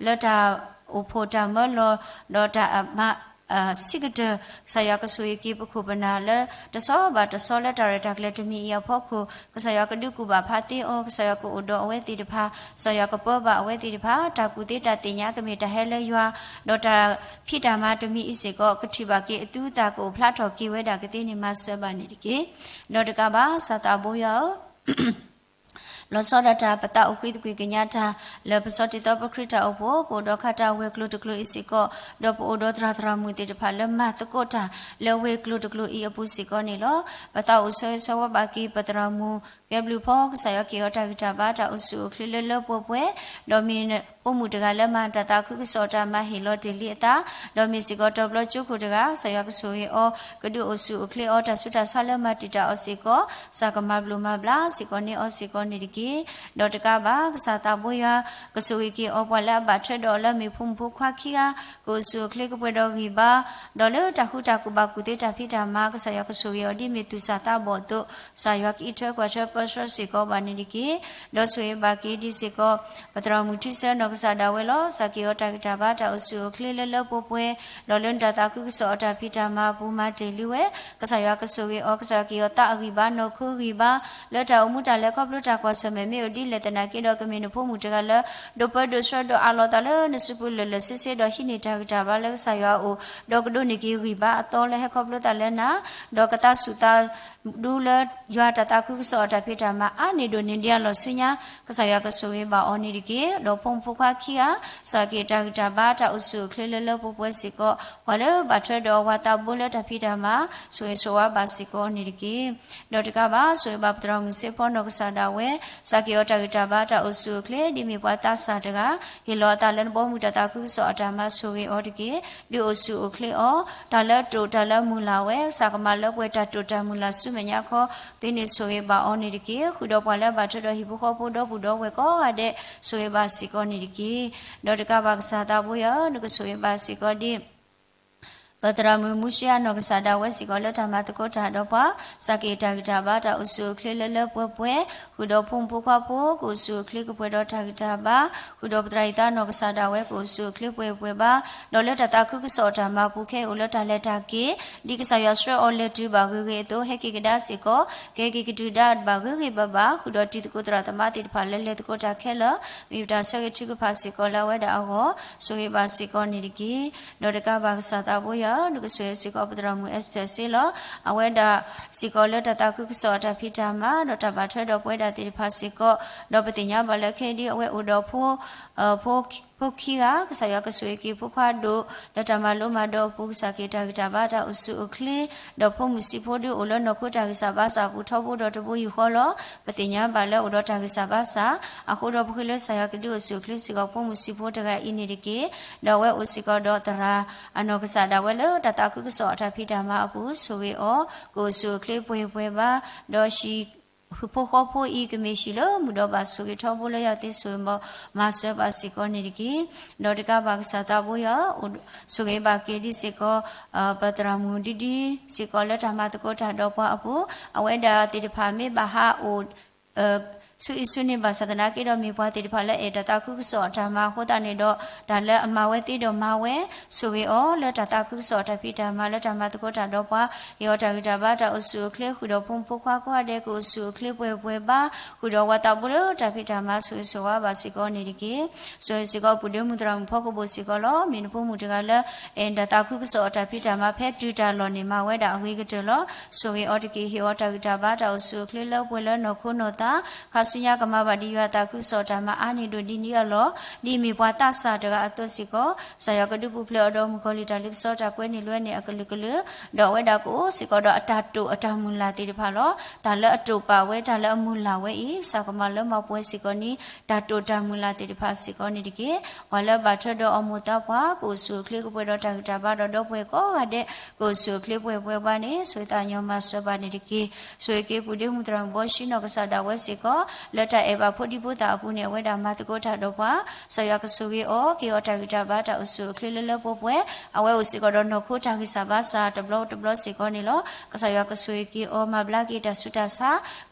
လၢတၢ်အိၣ်ဖှိၣ်တၢ်မၢလီၤ ဒီးတၢ်မၤ ဆံးကတၢၢ် ကစၢ်ယွၤကဆိၣ်ဂ့ၤက့ၤပခိၣ်ပနၢ်လၢ တဆီဘၣ်တဆီ လၢတၢ်ရဲၣ်တၢ်ကျဲၤတမံၤအံၤအဖီခိၣ် ကစၢ်ယွၤကဒုးကူၣ်ဘၣ်ဖးသ့အီၤ, ကစၢ်ယွၤကအိၣ်ဒီးအဝဲသ့ၣ်တဖၣ်, ကစၢ်ယွၤကပၢဘၣ်အဝဲသ့ၣ်တဖၣ်, တၢ်ကူၣ်သ့တၢ်သ့ၣ်ညါကမ့ၢ်တၢ်ဟဲလၢယွၤ, ဒီးတၢ်ဖံးတၢ်မၤတမံၤအံၤစ့ၢ်ကီး ကထံၣ်ဘၣ်က့ၤအသူအသၣ် ကအိၣ်ဖျါထီၣ်က့ၤဝဲဒၣ်ကသ့န့ၣ် မၤစၢၤဘၣ်န့ၣ်တက့ၢ်. ဒီးတကးဘၣ် ကစၢ်သးဘိယွၤဧၢ လီၤဆီဒၣ်တၢ် ပသးအိၣ်ဃံသကွံၢ်ကညးတၢ် လၢပစီတံၤသီပခရံာ်တၢ်အိၣ်ဖှိၣ် ကအိၣ်ဒီးခးတၢ်ဝဲၤကျိၤတကျိၤအံၤစ့ၢ်ကီး, ဒီးပအိၣ်ဒီးသရၣ်သရၣ်မုၣ်သ့ၣ်တဖၣ်လၢမၤသကိးတၢ်လၢဝဲၤကျိၤတကျိၤအံၤအပူၤစ့ၢ်ကီးန့ၣ်လီၤ. ပသးအိၣ်ဆၢဂ့ၤဆၢဝါဘၣ်က့ၤ ပသရၣ်မုၣ် ကဲဘျုးဖီ ကစၢ်ယွၤကဟ့ၣ်အီၤတၢ်ဂံၢ်တၢ်ဘါတၢ်အိၣ်ဆူၣ်အိၣ်ချ့လၢလၢပှဲၤပှဲၤ, ဒီးမ့ၢ်ပိာ်မုၣ်တဂၤလၢမၤတၢ်သးခုကစီၣ်အတၢ်မၤဟ့ၣ်လီၤတ့ၢ်လံအသး, ဒီးမ့ၢ်စ့ၢ်ကီးတီၤပျီကၠိခိၣ်တဂၤ ကစၢ်ယွၤကဆိၣ်ဂ့ၤအီၤ ကဒုးအိၣ်ဆူၣ်အိၣ်ချ့အီၤ တၢ်ဆူးတၢ်ဆါလၢမၤတံာ်တာ်အီၤစ့ၢ်ကီး ကစၢ်ကမၤဘျိးမၤဘျါစ့ၢ်ကီးန့ၢ်အီၤစ့ၢ်ကီးန့ၣ်တက့ၢ်. ဒီးတကးဘၣ် ကစၢ်သးဘိယွၤ ကဆိၣ်ဂ့ၤက့ၤအီၤ ပှၤလၢအဘၣ်ထွဲဒီးအီၤလၢအမ့ၢ်ဖိမုၣ်ဖိခွါခံဂၤ ကအိၣ်ဆူၣ်အိၣ်ချ့ကပှဲၤဒီးဂံၢ်ဘါ, ဒီးလၢတၢ်ဃူတၢ်ဖိးဘၣ်ကူၣ်သ့တၢ်ဖံးတၢ်မၤ ကစၢ်ယွၤကဆိၣ်ဂ့ၤအီၤဒ်မ့ၢ်သူၣ်စၢ်သးဘီၣ်အသိး ကစၢ်ယွၤကအံးထွဲကွၢ်ထွဲပၢဆှၢစ့ၢ်ကီးဘၣ်န့ၣ်တက့ၢ်. ဒီးဆိၣ်ဂ့ၤဘၣ်က့ၤဒ်စ့ၢ်ကီး ပသရၣ်မုၣ်ထူစၢနီၢ်ကစၢ်ဒၣ်ဝဲလီၤ. ကစၢ်ကဟ့ၣ်အီၤတၢ်ဂံၢ်တၢ်ဘါတၢ်အိၣ်ဆူၣ်အိၣ်ချ့လၢလၢပှဲၤပှဲၤ, ဒီးလၢနတၢ်သးခုကစီၣ်အတၢ်ဖံးတၢ်မၤအပူၤမၤတ့ၢ်လံဝဲ, ကစၢ်ယွၤကဆိၣ်ဂ့ၤအီၤ ကစၢ်ယွၤကဟ့ၣ်အီၤသးအဂံၢ်ဘါနီၢ်ခိဂံၢ်ဘါ လၢတၢ်အိၣ်မူတၢ်လဲၤခီဖျိတၢ်ကွၢ်ဆၢၣ်မဲာ်မ့ၢ်အိၣ်ဒ်လဲၣ်သနာ်က့ဒီး ကမ့ၢ်နဖိမုၣ်တဂၤလၢ ဒိးပၢဒိးဆှၢဒီးအးလီၤသးလၢနစုပူၤလၢာ်လၢာ်ဆ့ဆ့ဒီးဟံးန့ၢ်တၢ်ဂံၢ်တၢ်ဘါလၢကစၢ်ယွၤအအိၣ်, ဒီးကဒိးန့ၢ်က့ၤဂံၢ်ဘါအသီလၢဟဲခီဖျိသးလၢနၤ, ဒီးကသးဆူၣ်သးဒူလၢယွၤတၢ်သးခုကစီၣ်အတၢ်ဖံးတၢ်မၤအါန့ၢ်ဒိၣ်န့ၢ်ဒံးအလီၢ်ဆူညါ ကစၢ်ယွၤကဆိၣ်ဂ့ၤဘၣ်အီၤန့ၣ်တက့ၢ်. ဒီးဖိမုၣ်ဖိခွါခံဂၤ ကစၢ်ကဟ့ၣ်တၢ်ဂံၢ်တၢ်ဘါတၢ်အိၣ်ဆူၣ်အိၣ်ချ့လၢလၢပှဲၤပှဲၤစ့ၢ်ကီး, ပှၤလၢဘၣ်ထွဲဒီးအဝၤသးဘိလၢတၢ်ဖံးတၢ်မၤ ဆိၣ်ဂ့ၤဆိၣ်ဝါဘၣ်စ့ၢ်ကီးန့ၣ်တက့ၢ်. ဒီးတကးဘၣ် ဆိၣ်ဂ့ၤဘၣ်ပသရၣ်မုၣ်စ့ဖီနီၢ်ကစၢ်ဒၣ်ဝဲ, ကစၢ်ကဟ့ၣ်အီၤတၢ်ဂံၢ်တၢ်ဘါတၢ်အိၣ်ဆူၣ်အိၣ်ချ့ ဒ်မ့ၢ်ပှၤသးစၢ်တဂၤ ဟ့ၣ်လီၤအသးလၢနဘီမုၢ်တၢ်သးခုကစီၣ်အတၢ်မၤ ဆိၣ်ဂ့ၤအီၤတက့ၢ်. ဒုးအိၣ်ဆူၣ်အိၣ်ချ့အီၤ, တၢ်လၢအတိာ်တၢ်လၢအမုၢ်လၢ်ဝဲ ကစၢ်ကမၤလၢပှဲၤတၢ်တိာ်တၢ်မုၢ်လၢ်ဆူမဲာ်ညါခီသ့န့ၣ် ဆိၣ်ဂ့ၤဘၣ်အီၤန့ၣ်တက့ၢ်. ဃုာ်ဒီးပှၤလၢအဘၣ်ထွဲဒီးဟံၣ်ဖိဃီဖိဒီပုၢ်ဒီဝဲၢ်ကိးဂၤဒဲး ဆိၣ်ဂ့ၤဘၣ်စ့ၢ်ကီးန့ၣ်တက့ၢ်. ဒီးတကးဘၣ်ကစၢ်သးဘိယွၤဧၢ, နကဆိၣ်ဂ့ၤဘၣ်စ့ၢ်ကီးဒ် ပသရၣ်မုၣ်မူရှဲအနီၢ်ကစၢ်ဒၣ်ဝဲစ့ၢ်ကီးလၢတၢ်မၤသကိးတၢ်ဒီးပှၤ, ကစၢ်ကဟ့ၣ်တၢ်ဂံၢ်တၢ်ဘါတၢ်အိၣ်ဆူၣ်အိၣ်ချ့လၢလၢပှဲၤပှဲၤ, ဃုာ်ဒီးဖိမုၣ်ဖိခွါဖိ ကအိၣ်ဆူၣ်အိၣ်ချ့ကပှဲၤဒီးတၢ်ဂံၢ်တၢ်ဘါ, ဃုာ်ဒီးပသရၣ်အံၤသးနီၢ်ကစၢ်ဒၣ်ဝဲကအိၣ်ဆူၣ်အိၣ်ချ့ပှဲၤပှဲၤဘၣ်, ဒီးလၢတၢ်သးခုကစီၣ်အတၢ်မၤပူၤခဲအံၤအိၣ်လၢတၢ်လဲၤတၢ်က့ၤ, ဒ်ကစၢ်ယွၤဆှၢအီၤလဲၤတုၤဘၣ်ဂ့ၤဂ့ၤအသိး ဟဲက့ၤကဒါစ့ၢ်ကီး, ကဟဲက့ၤကတုၤဒါဘၣ်ဂ့ၤဂ့ၤဘၣ်ဘၣ်, ဃုာ်ဒီးတံၤသကိးသရၣ်သမါသ့ၣ်တဖၣ်လၢလဲၤသကိးတၢ်ခဲလၢာ် မ့ၢ်ပတၢ်ဆၢဂ့ၤထုကဖၣ်စ့ၢ်ကီးလၢအဝဲဒၣ်အဂီၢ် ဆိၣ်ဂ့ၤဘၣ်စ့ၢ်ကီးန့ၣ်တက့ၢ်. ဒီးတကးဘၣ်ကစၢ်သးဘိယွၤဧၢ, နကဆိၣ်ဂ့ၤစ့ၢ်ကီးပသရၣ်မုၣ် Esther စ့လီၤ. အဝဲဒၣ်စ့ၢ်ကီးလၢတၢ်သးခုကစီၣ်အတၢ်ဖံးတၢ်မၤ ဒီးတၢ်ဘၣ်ထွဲဒီးပဝဲဒၣ်သ့ၣ်တဖၣ်စ့ၢ်ကီး, ဒီးပသ့ၣ်ညါဘၣ်လၢခဲအံၤဒ်အဝဲအိၣ်ဒီးဖိ ဖိခံဂၤ ကစၢ်ယွၤကဆိၣ်ဂ့ၤက့ၤဖိခွါဒိၣ် လၢတၢ်မၤလိမၤဒိးအပူၤ ကစၢ်ကဟ့ၣ်တၢ်ဂံၢ်တၢ်ဘါတၢ်အိၣ်ဆူၣ်အိၣ်ချ့, ဒီးဖိမုၣ်ဆံးဖိဒုးအိၣ်လၢနီၢ်ခိတၢ်ဂံၢ်စၢ်ဘါစၢ်အပူၤထီဘိဒီးတဘိယူၢ်ဃီလီၤ. ပသ့ၣ်ညါဘၣ်လၢအိၣ်ဒီးတၢ်ဂံၢ်စၢ်ဘါစၢ်, အဃိဒီးပဃ့လၢကစၢ်ယွၤကဒုးအိၣ်ဆူၣ်အိၣ်ချ့စ့ၢ်ကီးဖိမုၣ်ဆံးဖိတဂၤအံၤန့ၣ်တက့ၢ်. ဒီးအဝဲအိၣ်စ့ၢ်ကီးဒီးသရၣ်အနီၢ်ကစၢ်ဒၣ်ဝဲလၢတၢ်သးခုကစီၣ်အတၢ်ဖံးတၢ်မၤအပူၤ ဆိၣ်ဂ့ၤအီၤ ကအိၣ်ဆူၣ်အိၣ်ချ့ပှဲၤပှဲၤဘၣ်, ဒီးဟံၣ် ဟံၣ်ဖိဃီဖိအံၤကမ့ၢ်ဟံၣ်လၢမုၢ်ဒီးဘၣ်ဆိၣ်ဂ့ၤထီဘိလၢယွၤသ့ဆိၣ်ဂ့ၤမၤစၢၤဘၣ်စ့ၢ်ကီးန့ၣ်တက့ၢ်. ဒီးတကးဘၣ်ကစၢ်သးဘိယွၤဧၢ, ဆိၣ်ဂ့ၤဘၣ်က့ၤဒ်စ့ၢ်ကီး ပသရၣ်မုၣ်ဒ်ဒ်စ့ၢ်ကီးလၢတၢ်မၤသကိးတၢ်ဒီးပှၤအပူၤ, အဝဲဒၣ်သ့ၣ်တဖၣ်မ့ၢ်ဘၣ်ဟးအိၣ် ဆူအံၤဆူန့ၣ်ဘၣ်ဆၣ်သနာ်က့ဒီး မ့ၢ်ပှၤသ့ၣ်တဖၣ်လၢအဲၣ်တၢ်သးခုကစီၣ်အတၢ်မၤအဃိသတးန့ၣ်ဒီး တၢ်လၢအမၤဝဲသ့ဒီးမၤဝဲ, ဆိၣ်ဂ့ၤအီၤလၢတၢ်သးခုကစီၣ်အတၢ်ဖံးတၢ်မၤလၢတၢ်မၤသကိးတၢ်ဒီးပှၤ, ဟ့ၣ်အီၤတၢ်ဂံၢ်တၢ်ဘါတၢ်အိၣ်ဆူၣ်အိၣ်ချ့ ဃုာ်ဒီးဖိမုၣ်ဖိခွါကိးဂၤဒဲးကအိၣ်ဆူၣ်အိၣ်ချ့ပှဲၤပှဲၤဘၣ်, ဃုာ်ဒီးဝၤသးဘိလၢတၢ်ဖံးတၢ်မၤဆိၣ်ဂ့ၤဆိၣ်ဝါဘၣ်စ့ၢ်ကီးန့ၣ်တက့ၢ်. ဆိၣ်ဂ့ၤစ့ၢ်ကီးပုၢ်ဒ့မုၣ်သရၣ်မုၣ်ဖီကဘိၣ်စ့ၢ်ကီးလီၤ. မ့ၢ်နဖိမုၣ်တဂၤလၢ အဲၣ်တၢ်သးခုကစီၣ်အတၢ်ဖံးတၢ်မၤ ဖဲတုၤတၢ်လီၢ်န့ၣ်မၤဝဲဒၣ်အဂ့ၤကတၢၢ်လီၤ. ဆိၣ်ဂ့ၤအီၤတက့ၢ်. ဟ့ၣ်အီၤတၢ်ဂံၢ်တၢ်ဘါတၢ်အိၣ်ဆူၣ်အိၣ်ချ့လၢပှဲၤလၢနီၢ်ခိနီၢ်သး, ခါဆူညါကမၤဘၣ်ဒ်ယွၤအသးခုကစီၣ်တၢ်မၤအါန့ၢ်ဒိၣ်ဒ်န့ၣ်အလီၢ်, ဒ်အမ့ၢ်ပှၤသးစၢ်တဂၤအသိးစ့ၢ်ကီး, ကစၢ်ယွၤကဒုးပူၤဖျဲးအီၤဒီးမုၣ်ကီၤလံၢ်တၢ်လ့ပစီတၢ်ကွဲန့ၢ်လွဲန့ၣ်အကလုာ်ကလုာ်, ဒီးအဝဲဒၣ်ကအိၣ်စ့ၢ်ကီးဒီးအတၢ်တိာ်အတၢ်မုၢ်လၢ်သ့ၣ်တဖၣ်လီၤ. တၢ်လၢအတိာ်ပာ်ဝဲ တၢ်လၢအမုၢ်လၢ်ဝဲအံၤ ကစၢ်ကမၤလၢမၤပှဲၤစ့ၢ်ကီးန့ၣ် တၢ်တိာ်တၢ်မုၢ်လၢ်သ့ၣ်တဖၣ်စ့ၢ်ကီးန့ၣ်တက့ၢ်. ပှၤလၢဘၣ်ထွဲဒီးအမိၢ်သးပှၢ် ကအိၣ်ဆူၣ်အိၣ်ချ့ကပှဲၤဒီးတၢ်ဂံၢ်တၢ်ဘါဒီးဒီပုၢ်ဝဲၢ်ကိးဂၤဒဲး ကအိၣ်ဆူၣ်အိၣ်ချ့ပှဲၤပှဲၤဘၣ်န့ၣ် ဆိၣ်ဂ့ၤသးကညီၤမၤစၢၤဘၣ်န့ၣ်တက့ၢ်. ဆိၣ်ဂ့ၤက့ၤပုၢ်ဒ့မုၣ်သရၣ်မုၣ်ဘီၡံနီၢ်ကစၢ်ဒၣ်ဝဲစ့ၢ်ကီး လၢတၢ်အဲၣ်ဘၣ်ဖိဒံဖိသၣ်အပူၤန့ၣ် အဝဲဒၣ်မၤသကိးတၢ်ဒီးပှၤ, ကစၢ်ယွၤကဆိၣ်ဂ့ၤအီၤ ကဟ့ၣ်အီၤတၢ်ဂံၢ်တၢ်ဘါတၢ်အိၣ်ဆူၣ်အိၣ်ချ့လၢလၢပှဲၤပှဲၤ, အဝဲအိၣ်စ့ၢ်ကီးဒီးနီၢ်ခိတၢ်ဂံၢ်စၢ်ဘါစၢ်တဘျီတဘျီစ့ၢ်ကီးန့ၣ်လီၤ. ကစၢ်ယွၤကဆိၣ်ဂ့ၤက့ၤအီၤ မၤဘျါက့ၤတၢ်ဆူးတၢ်ဆါ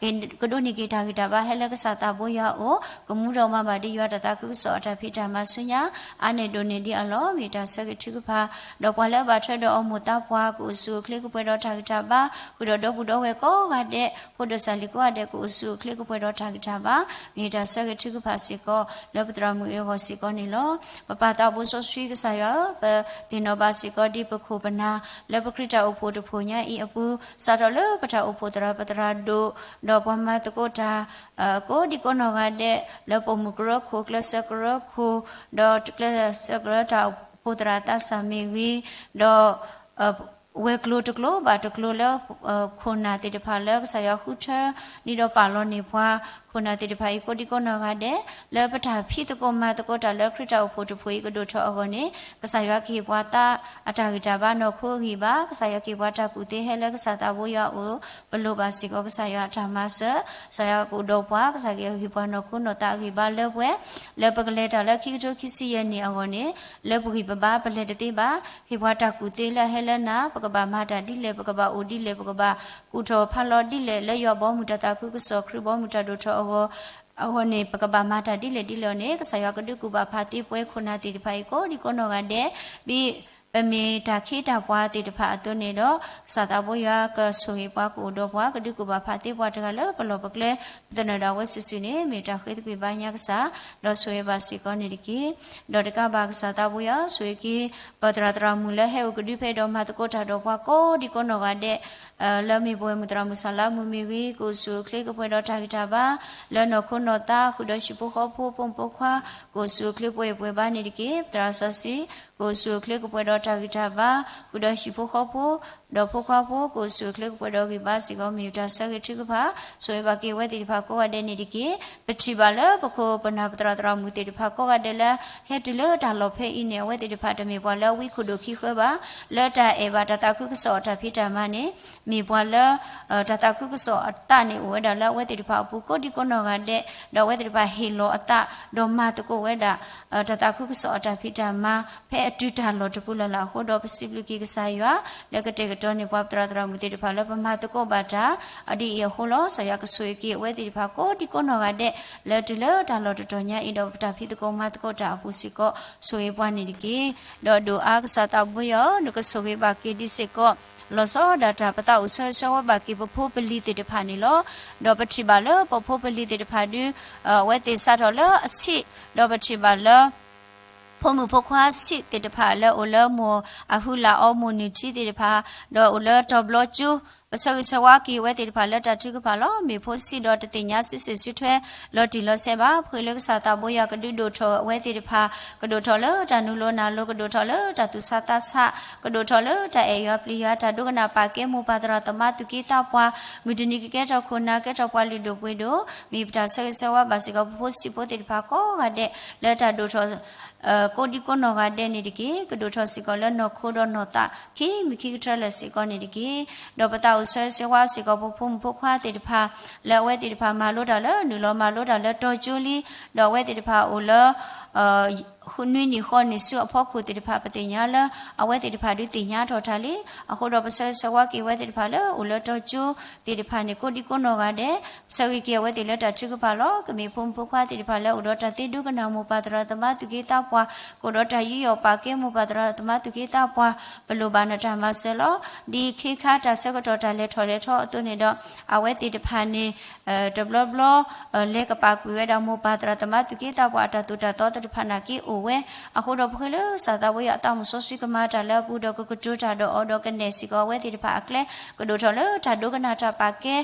ကဒိးန့ၢ်က့ၤတၢ်ဂံၢ်တၢ်ဘါဟဲလၢကစၢ်သးဘိယွၤအအိၣ်, ကမူဒီးမၤဘၣ်ဒ်ယွၤတၢ်သးခုကစီၣ်အတၢ်ဖံးတၢ်မၤဆူညါ အါန့ၢ်ဒိၣ်န့ၢ်ဒံးအလီၢ် မ့ၢ်တၢ်ဆၢဂ့ၤထုကဖၣ်, ဒီးပှၤလၢအဘၣ်ထွဲဒီးအမိၢ်သးပှၢ် ကအိၣ်ဆူၣ်အိၣ်ချ့ကပှဲၤဒီးတၢ်ဂံၢ်တၢ်ဘါ, ဃုာ်ဒီးဒီပုၢ်ဒီဝဲၢ်ကိးဂၤဒဲး ဖိဒိၣ်စၢ်လံၤကိးဂၤဒဲး ကအိၣ်ဆူၣ်အိၣ်ချ့ကပှဲၤဒီးတၢ် တၢ်ဘၣ်, မ့ၢ်တၢ်ဆၢဂ့ၤထုကဖၣ်စ့ၢ်ကီး လၢပသရၣ်မုၣ်အဂီၢ်စ့ၢ်ကီးန့ၣ်လီၤ. ပပၢ်သးဘိစီဆှံကစၢ်ယွၤဧၢ, ပသ့ၣ်နီၣ်ဘၣ်စ့ၢ်ကီးဒ်ပခိၣ်ပနၢ် လၢပခရံာ်တၢ်အိၣ်ဖှိၣ်တဖှိၣ်ညါအံၤအပူၤ စးထီၣ်လၢပတၢ်အိၣ်ဖှိၣ်သရၣ်ပသရၣ်ဒိၣ်, ဒီးပှၤမၤသကိးတၢ် ကိးဒံကိးနီၢ်ဂၤဒဲး လၢပိာ်မုၣ်ကရၢခိၣ် ကျဲးစၢးကရၢခိၣ် ဒီးကျဲးစၢးကရၢတၢ်အိၣ်ဖှိၣ်သရၣ်သးစၢ်မ့ၢ်ဂ့ၤ, ဒီး ဝဲၤကျိၤတကျိၤဘၣ်တကျိၤလၢ ခိၣ်နၢ်သ့ၣ်တဖၣ်လၢကစၢ်ယွၤဃုထၢ ဒ်ဒီးပာ်လီၤန့ၢ်ပှၤ ခိၣ်နၢ်သ့ၣ်တဖၣ်အံၤ ကိးဒံကိးနီၢ်ဂၤဒဲး လၢပတၢ်ဖံးသကိးမၤသကိးတၢ်လၢခရံာ်တၢ်အိၣ်ဖှိၣ်တဖှိၣ်အံၤကဒိၣ်ထီၣ်အဂီၢ်န့ၣ် ကစၢ်ယွၤကဟ့ၣ်ပှၤသးအတၢ်ဂံၢ်တၢ်ဘါနီၢ်ခိအဂံၢ်ဘါ, ကစၢ်ယွၤကဟ့ၣ်ပှၤတၢ်ကူၣ်သ့ဟဲလၢကစၢ်သးဘိယွၤအအိၣ်, ပလိၣ်ဘၣ်စ့ၢ်ကီးကစၢ်ယွၤအတၢ်မၤစၢၤ, ကစၢ်ယွၤကအိၣ်ဒီးပှၤ, ကစၢ်ယွၤကဟ့ၣ်ပှၤနီၢ်ခိနီၢ်သးအဂံၢ်ဘါလၢပှဲၤ, လၢပကလဲၤတၢ်လၢခံကထိခံဆံယဲၢ်နံၣ်အဂီၢ်န့ၣ် လၢပဂံၢ်ပဘါပလဲၤတသ့ဘၣ်, ဟ့ၣ်ပှၤတၢ်ကူၣ်သ့လၢအဟဲလၢနၤ, ပကဘၣ်မၤတၢ်ဒ်လဲၣ်, ပကဘၣ်အိၣ်ဒ်လဲၣ်, ပကဘၣ်ကူၣ်ထီၣ်ဖးလီၤဒ်လဲၣ်, လၢယွၤဘီမုၢ်တၢ်သးခုကစီၣ် ခရံာ်ဘီမုၢ်တၢ်ဒိၣ်ထီၣ်အဂီၢ် အဂီၢ်န့ၣ် ပကဘၣ်မၤတၢ်ဒ်လဲၣ်ဒ်လဲၣ်အီၤန့ၣ် ကစၢ်ယွၤကဒုးကူၣ်ဘၣ်ဖးသ့ပှၤခိၣ်နၢ်သ့ၣ်တဖၣ်အံၤ ကိးဒံကိးနီၢ်ဂၤဒဲး, ဒ်ပမ့ၢ်တၢ်ခ့တၢ်ပှၤသ့ၣ်တဖၣ်အသိးန့ၣ်ဒီး ကစၢ်သးဘိယွၤကဆိၣ်ဂ့ၤပှၤ ကအိၣ်ဒီးပှၤ ကဒုးကူၣ်ဘၣ်ဖးသ့ပှၤတဂၤလၢပလီၢ်ပကျဲ ပသနၢၣ်ဒၣ်ဝဲစုာ်စုာ်န့ၣ် မ့ၢ်တၢ်ဃ့သကွံာ်ဘါညါကစၢ် ဒီးဆိၣ်ဂ့ၤဘၣ်စ့ၢ်ကီးန့ၣ်တက့ၢ်. ဒီးတကးဘၣ်ကစၢ်သးဘိယွၤဆိၣ်ဂ့ၤက့ၤ ပသရၣ်သရၣ်မုၣ်လၢဟဲအိၣ်ကဒုဖဲဒီးမၤသကိးတၢ်ဒီးပှၤကိးဒံကိးနီၢ်ဂၤဒဲး လၢမ့ၢ်ပဝဲမုၢ်သရၣ်မုၢ်ဆၣ်လါမုၢ်မ့ၢ်ဂ့ၤ ကအိၣ်ဆူၣ်အိၣ်ချ့ကပှဲၤဒီးတၢ်ဂံၢ်တၢ်ဘါ လၢနီၢ်ခိနီၢ်သး ဃုာ်ဒီးဟံၣ်ဖိဃီဖိ ဖိမုၣ်ဖိခွါ ကအိၣ်ဆူၣ်အိၣ်ချ့ပှဲၤပှဲၤဘါန့ၣ်တက့ၢ်. ပသရၣ်စီဆှံ ကအိၣ်ဆူၣ်အိၣ်ချ့ကပှဲၤဒီးတၢ်ဂံၢ်တၢ်ဘါ ဃုာ်ဒီးဟံၣ်ဖိဃီဖိ ဒီးဖိခွါဖိ ကအိၣ်ဆူၣ်အိၣ်ချ့ကပှဲၤဒီးဂံၢ်ဘါစ့ၢ်ကီး မ့ၢ်တၢ်ဆၢဂ့ၤထုကဖၣ် ဆိၣ်ဂ့ၤဘၣ်က့ၤအဝဲသ့ၣ်တဖၣ်ကိးဂၤဒဲးန့ၣ်တက့ၢ်. ပထံၣ်ဘၣ်လၢပခိၣ်ပနၢ်ပသရၣ်သရၣ်မုၣ်သ့ၣ်တဖၣ်ကိးဂၤဒဲးလၢ ဟဲတုၤလၢတၢ်လီၢ်ဖဲအံၤန့ၣ် အဝဲသ့ၣ်တဖၣ်တမ့ၢ်ပှၤလၢဝံခိၣ်ဒိၣ်ခံဃၢဘၣ်, လၢတၢ်အဲၣ်ဘၣ်တၢ်သးခုကစီၣ်အတၢ်ဖံးတၢ်မၤန့ၣ် မ့ၢ်ပှၤလၢ တၢ်သးခုကစီၣ်အသးန့ၣ် အိၣ်ဝဲဒၣ်လၢအဝဲသ့ၣ်တဖၣ်အပူၤ ကိးဒံကိးနီၢ်ဂၤဒဲး, ဒီးအဝဲသ့ၣ်တဖၣ်ဟ့ၣ်လီၤအသး ဒီးမၤသကိးဝဲဒၣ် တၢ်သးခုကစီၣ်အတၢ်ဖံးတၢ်မၤ ဖဲအတုၤတၢ်လီၢ်တပူၤလၢ်လၢ်အဃိဒီး ပစံးဘျုးက့ၤကစၢ်ယွၤ လၢကတဲာ်ကတီၤန့ၢ်ပှၤပသရၣ်သရၣ်မုၣ်သ့ၣ်တဖၣ်လၢပမၤသကိးဘၣ်တၢ် အဒ်အံၤအဃိလီၤ. ကစၢ်ယွၤကဆိၣ်ဂ့ၤက့ၤအဝဲသ့ၣ်တဖၣ်ကိးဒံကိးနီၢ်ဂၤဒဲး လၢတုၤလၢတၢ်လီၢ်တတီၤညါအံၤဒီး ပတၢ်ဖံးသကိးမၤသကိးတၢ်အပူၤစ့ၢ်ကီး ဆိၣ်ဂ့ၤပှၤန့ၣ်တက့ၢ်. ဒီးဒိၣ်အါကစၢ်သးဘိယွၤဧၢ, နကဆိၣ်ဂ့ၤဘၣ်က့ၤဒံးစ့ၢ်ကီး လီၤဆီဒၣ်တၢ်ပသးအိၣ်ဆၢဂ့ၤဆၢဝါဘၣ်က့ၤပဖိပလံၤသ့ၣ်တဖၣ်န့ၣ်လီၤ. ဒီးပထံၣ်ဘၣ်လၢပဖိပလံၤသ့ၣ်တဖၣ်ဒု အဝဲသ့ၣ်စးထီၣ်လၢအဆံး, ဒီးပထံၣ်ဘၣ်လၢ ဖိမုၣ်ဖိခွါဆံးသ့ၣ်တဖၣ်လၢအိၣ်လၢမိၢ်အဟုလၢအီမိၢ်နုၢ်ထံသ့ၣ်တဖၣ်, ဒီးအိၣ်လၢတီၤဘျီကၠိ, ပဆၢဂ့ၤဆၢဝါက့ၤအဝဲသ့ၣ်တဖၣ်လၢတၢ်ထုကဖၣ်လီၤ. မ့ၢ်ဖိဆံးဒီးတသ့ၣ်ညါစုစ့ၣ်စုထွဲ လီၤတံၢ်လီၤဆဲးဘၣ်. ပဃ့လၢကစၢ်သးဘိယွၤကဒုးဒိၣ်ထီၣ်အဝဲသ့ၣ်တဖၣ်, ကဒိၣ်ထီၣ်လၢတၢ်နုာ်လီၤနုာ်လီၤ, ကဒိၣ်ထီၣ်လၢတၢ်သူၣ်ဆးသးဆး, ကဒိၣ်ထီၣ်လၢတၢ်အဲၣ်ယွၤပျံၤယွၤ, တၢ်ဒိကနၣ်ပာ်ကဲမိၢ်ပၢ်သရၣ်သမါသူၣ်က့သးပှၢ်, မုၢ်တနံၤကကဲထီၣ်ခိၣ်နၢ် ကဲထီၣ်ပှၤလုၢ်ဒိၣ်ပှ့ၤဒိၣ်, မ့ၢ်ပတၢ်ဆၢဂ့ၤဆၢဝါဘၣ်စ့ၢ်ကီး ပဖိဆံးဖိသ့ၣ်တဖၣ်ကိးဂၤဒဲး လၢတၢ်ဒိၣ်ထီၣ် ကိးဒံကိးနီၢ်ဂၤဒဲးန့ၣ်တက့ၢ်. ကဒိၣ်ထီၣ်စ့ၢ်ကီးလၢနီၢ်ခိဒီးနီၢ်သး ခံမံၤခံကထၢလၢာ်စ့ၢ်ကီးန့ၣ်တက့ၢ်. ဒီးပသးအိၣ်ဆၢဂ့ၤဆၢဝါစ့ၢ်ကီး ပဖိမုၣ်ဖိခွါသ့ၣ်တဖၣ် လၢအဝဲသ့ၣ်တဖၣ်မၤလိတၢ်လၢ နုာ်လီၤမၤလိတၢ်လၢတီၤကၠိလံ, ဒီးအဝဲသ့ၣ်တဖၣ်အိၣ်လၢ နွံနံၣ်ဃိးနံၣ်ဆူအဖီခိၣ်သ့ၣ်တဖၣ် ပသ့ၣ်ညါလၢ အဝဲသ့ၣ်တဖၣ်ဒုးသ့ၣ်ညါထီၣ်တၢ်လံ. အဃိဒီးပဆၢဂ့ၤဆၢဝါက့ၤအဝဲသ့ၣ်တဖၣ်လၢအိၣ်လၢတီၤကၠိသ့ၣ်တဖၣ်န့ၣ် ကိးဒံကိးနီၢ်ဂၤဒဲး, ဆၢဂ့ၤက့ၤအဝဲသ့ၣ်လၢတၢ်ထုကဖၣ်လီၤ. ကမ့ၢ်ဖိမုၣ်ဖိခွါသ့ၣ်တဖၣ်လၢအိၣ်ဒီးတၢ်သ့ဒိကနၣ်မိၢ်ပၢ်သရၣ်သမါသူၣ်က့သးပှၢ်, ကအိၣ်ဒီးတၢ်ယူးယီၣ်ပာ်ကဲမိၢ်ပၢ်သရၣ်သမါသူၣ်က့သးပှၢ်, ပလိၣ်ဘၣ်နတၢ်မၤစၢၤလီၤ. ဒ်ခ့ခါတၢ်ဆၢကတီၢ်တၢ်လဲၤထီၣ်လဲၤထီအသိးန့ၣ်ဒီး အဝဲသ့ၣ်တဖၣ်န့ၣ် တဘျီဘျီ လဲၤကပာ်ကွံာ်ဝဲဒၣ်မိၢ်ပၢ်သရၣ်သမါသူၣ်က့သးပှၢ်အတၢ်သိၣ်တၢ်သီသ့ၣ်တဖၣ်နာ်က့အိၣ်ဝဲ. အဃိဒီးပဃ့လၢကစၢ်သးဘိယွၤအသးမုၢ်စီဆှံကမၤတၢ်လၢအပူၤဒီးကကတိၤတၢ်ဒီးအီၤဒီးကနဲၣ်စ့ၢ်ကီးအဝဲသ့ၣ်တဖၣ်အကျဲ, ကဒိၣ်ထီၣ်လၢတၢ်ဒိကနၣ်တၢ်ပာ်ကဲ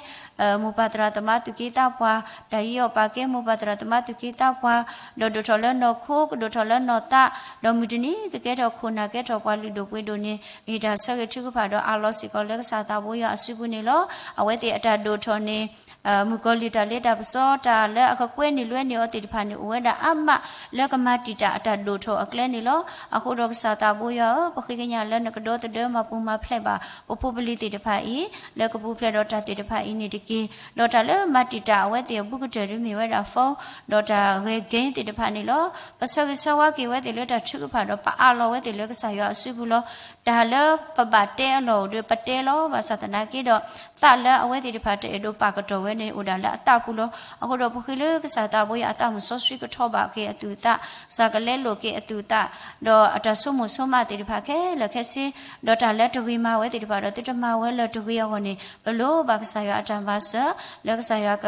မိၢ်ပၢ်သရၣ်သမါသူၣ်က့သးပှၢ်, တၢ်ယူးယီၣ်ပာ်ကဲမိၢ်ပၢ်သရၣ်သမါသူၣ်က့သးပှၢ်, ဒီးဒိၣ်ထီၣ်လၢနီၢ်ခိ, ကဒိၣ်ထီၣ်လၢနီၢ်သး, ဒီးမုၢ်တနံၤကကဲထီၣ်ခိၣ်နၢ်ကဲထီၣ်ပှၤလုၢ်ဒိၣ်ပှ့ၤဒိၣ်န့ၣ် မ့ၢ်တၢ်ဆၢဂ့ၤထုကဖၣ်ဒီးအးလီၤစ့ၢ်ကီးလၢကစၢ်သးဘိယွၤအစုပူၤန့ၣ်လီၤ. အဝဲသ့ၣ်အတၢ်ဒိၣ်ထီၣ်န့ၣ် မုၣ်ကီၤလံၢ်တၢ်လ့တၢ်ပစီတၢ်လၢအကကွဲနုာ်လွဲန့ၢ်အီၤသ့ၣ်တဖၣ်န့ၣ် အိၣ်ဝဲဒၣ်အါမး လၢကမၤတံာ်တာ်အတၢ်ဒိၣ်ထီၣ်အကျဲန့ၣ်လီၤ. အဃိဒီးကစၢ်သးဘိယွၤဧၢ, ပဃ့ကညးလၢနကဒီသဒၢမၤပူၤမၤဖျဲးဘၣ် ပဖိပလံၤသ့ၣ်တဖၣ်အံၤ လၢကပူၤဖျဲးဒီးတၢ်သ့ၣ်တဖၣ်အံၤန့ၣ်တက့ၢ်. ဒီးတၢ်လၢမၤတံာ်တာ်အဝဲသ့ၣ်အဘူးကတၢၢ်ဒုးမ့ၢ်ဝဲဒၣ် phone ဒီးတၢ်ဂဲၤ game သ့ၣ်တဖၣ်န့ၣ်လီၤ. ပဆၢဂ့ၤဆၢဝါက့ၤဝဲသ့ၣ်လၢတၢ်ထုကဖၣ်ဒီးပအးလီၤဝဲသ့ၣ်လၢကစၢ်ယွၤအစုပူၤလီၤ. တၢ်လၢပဘၣ်တဲအလီၢ်အိၣ်ဒီး ပတဲလီၤ. ဘၣ်ဆၣ်သနာ်က့ဒီး သးလၢအဝဲသ့ၣ်တဖၣ်တအဲၣ်ဒိးပာ်ကတီၢ်ဝဲန့ၣ် အိၣ်ဒၣ်လၢအသးပူၤလီၤ. အဃိဒီးပဃ့လၢကစၢ်သးဘိယွၤအသးမုၢ်စီဆှံကထီၣ်ဘၣ်က့ၤအသူၣ်အသး, ကစၢ်က လဲလိာ်က့ၤအသူၣ်အသး ဒီးအတၢ်ဆိကမိၣ်ဆိကမးသ့ၣ်တဖၣ်ခဲလၢာ်ခဲဆ့, ဒီးတၢ်လၢတဂ့ၤမၤဝဲသ့ၣ်တဖၣ်ဒီး သုတမၤဝဲလၢတဂ့ၤအဂီၢ်န့ၣ် ပလိၣ်ဘၣ်ကစၢ်ယွၤအတၢ်မၤစၢၤ, လၢကစၢ်ယွၤက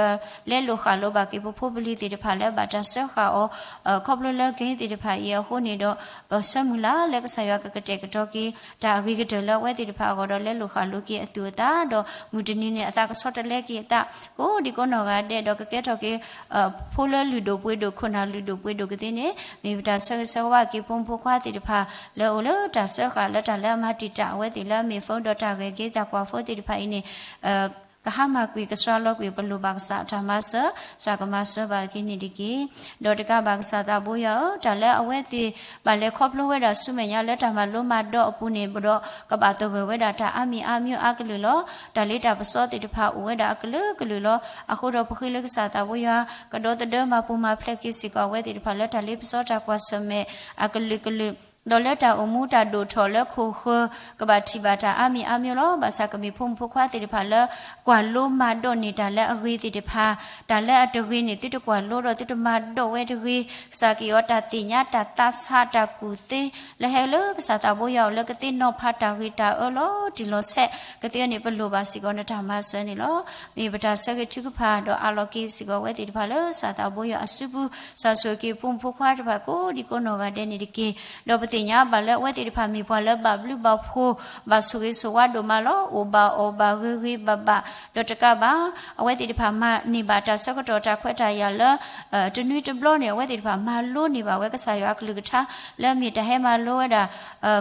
လဲလိာ်ဃၣ်လိာ်ဘၣ်က့ၤ ပဖိပလံၤသ့ၣ်တဖၣ်လၢဘၣ်တၢ်စၢဃာ်အီၤ ခီဖျိလၢကဟ့ၣ်သ့ၣ်တဖၣ်အံၤအဃိန့ၣ်ဒီး ပဆၢမုၢ်လၢ်လၢကစၢ်ယွၤကကတဲာ်ကတီၤက့ၤ တၢ်အဂ့ၤကတၢၢ်လၢအဝဲသ့ၣ်တဖၣ်အဂီၢ်ဒီး လဲလိာ်ဃၣ်လိာ်က့ၤအသူၣ်အသး ဒီးမုၢ်တနံၤန့ၣ် အသးကဆီတလဲက့ၤအသး ကိးဒံကိးနီၢ်ဂၤဒဲး ဒီးကကဲထီၣ်က့ၤ ဖိလၢလုၢ်ဒိၣ်ပှ့ၤဒိၣ် ခိၣ်နၢ်လုၢ်ဒိၣ်ပှ့ၤဒိၣ်ကသ့န့ၣ် မ့ၢ်ပတၢ်ဆၢဂ့ၤဆၢဝါက့ၤ ဖိမုၣ်ဖိခွါသ့ၣ်တဖၣ် လၢအိၣ်လၢတၢ်စၢဃာ်လၢတၢ်လၢအမၤတံာ်တာ်အဝဲသ့ၣ်လၢအမ့ၢ် phone ဒီးတၢ်ဂဲၤက့ၤတၢ်ကွၢ် phone သ့ၣ်တဖၣ်အံၤန့ၣ် ကဟါမၢ်ကွံာ် ကစှၤလီၤကွံာ် ပလိၣ်ဘၣ်ကစၢ်အတၢ်မၤစၢၤ ကစၢ်ကမၤစၢၤဘၣ်က့ၤန့ၣ်တက့ၢ်. ဒီးတကးဘၣ် ကစၢ်သးဘိယွၤဧၢ, တၢ်လၢအဝဲသ့ၣ်ဘၣ်လဲၤခီဖျိဝဲဒၣ်ဆူမဲာ်ညါလၢတၢ်မၤလိမၤဒိးအပူၤန့ၣ် ဒီးကဘၣ်သဂၢၢ်ဝဲဒၣ်တၢ်အါမံၤအါမံၤအါကလုာ်လီၤ. တၢ်လ့တၢ်ပစီသ့ၣ်တဖၣ်အိၣ်ဝဲဒၣ်အကလုာ်ကလုာ်လီၤ. အဃိဒီးပဃ့လၢကစၢ်သးဘိယွၤ ကဒီသဒၢမၤပူၤမၤဖျဲးက့ၤစ့ၢ်ကီးအဝဲသ့ၣ်တဖၣ်လၢ တၢ်လ့ပစီတၢ်ကွၢ်ဆၢၣ်မဲာ်အကလုာ်ကလုာ် ဒီးလၢတၢ်အိၣ်မူတၢ်ဒိၣ်ထီၣ်လၢခိၣ်ဃၢၤ ကဘၣ်ထံၣ်ဘၣ်တၢ်အါမံၤအါမံၤလီၤ. ဘၣ်ဆၣ်ကမ့ၢ်ဖိမုၣ်ဖိခွါသ့ၣ်တဖၣ်လၢ ကွၢ်လိမၤဒိးန့ၢ်တၢ်လၢအဂ့ၤသ့ၣ်တဖၣ်, တၢ်လၢအတဂ့ၤန့ၣ် သုတကွၢ်လိဒီးသုတမၤဒိးဝဲတဂ့ၤ, ကစၢ်က့ၤအီၤတၢ်သ့ၣ်ညါတၢ်သးဆးတၢ်ကူၣ်သ့ လၢဟဲလၢကစၢ်သးဘိယွၤအိၣ်လၢကသ့ၣ်နီၣ်ဖး တၢ်ဂ့ၤတၢ်အၢလီၤတံၢ်လီၤဆဲး ကသ့အန့ၣ် ပလိၣ်ဘၣ်စ့ၢ်ကီးနတၢ်မၤစၢၤန့ၣ်လီၤ. မ့ၢ်ပတၢ်ဆၢဂ့ၤထုကဖၣ် ဒီးအးလီၤက့ၤစ့ၢ်ကီးအဝဲသ့ၣ်တဖၣ်လၢကစၢ်သးဘိယွၤအစုပူၤ, စၢ်ဆိၣ်ဂ့ၤက့ၤဖိမုၣ်ဖိခွါတဖၣ်ကိးဒံကိးနီၢ်ဂၤဒဲးန့ၣ်တက့ၢ်. ဒီးပသ့ၣ်ညါဘၣ်လၢအဝဲသ့ၣ်တဖၣ်မ့ၢ်ပှၤလၢဘၣ်ဘျုးဘၣ်ဖှိၣ် ဘၣ်ဆိၣ်ဂ့ၤဆိၣ်ဝါဒိၣ်မးလီၤ. အိၣ်ဘၣ်အီၣ်ဘၣ်ဂ့ၤဂ့ၤဘၣ်ဘၣ်, ဒီးတကးဘၣ် အဝဲသ့ၣ်တဖၣ်မၤန့ၢ်ဘၣ်တၢ်ဆၢကတီၢ်တၢ်ခွဲးတၢ်ယာ်လၢ တနွံတဘျီန့ၣ် အဝဲသ့ၣ်တဖၣ်မၤလိန့ၢ်ဘၣ်ဝဲကစၢ်ယွၤအကလုၢ်ကထါ လၢအမ့ၢ်တၢ်ဟဲမၤလိဝဲဒၣ်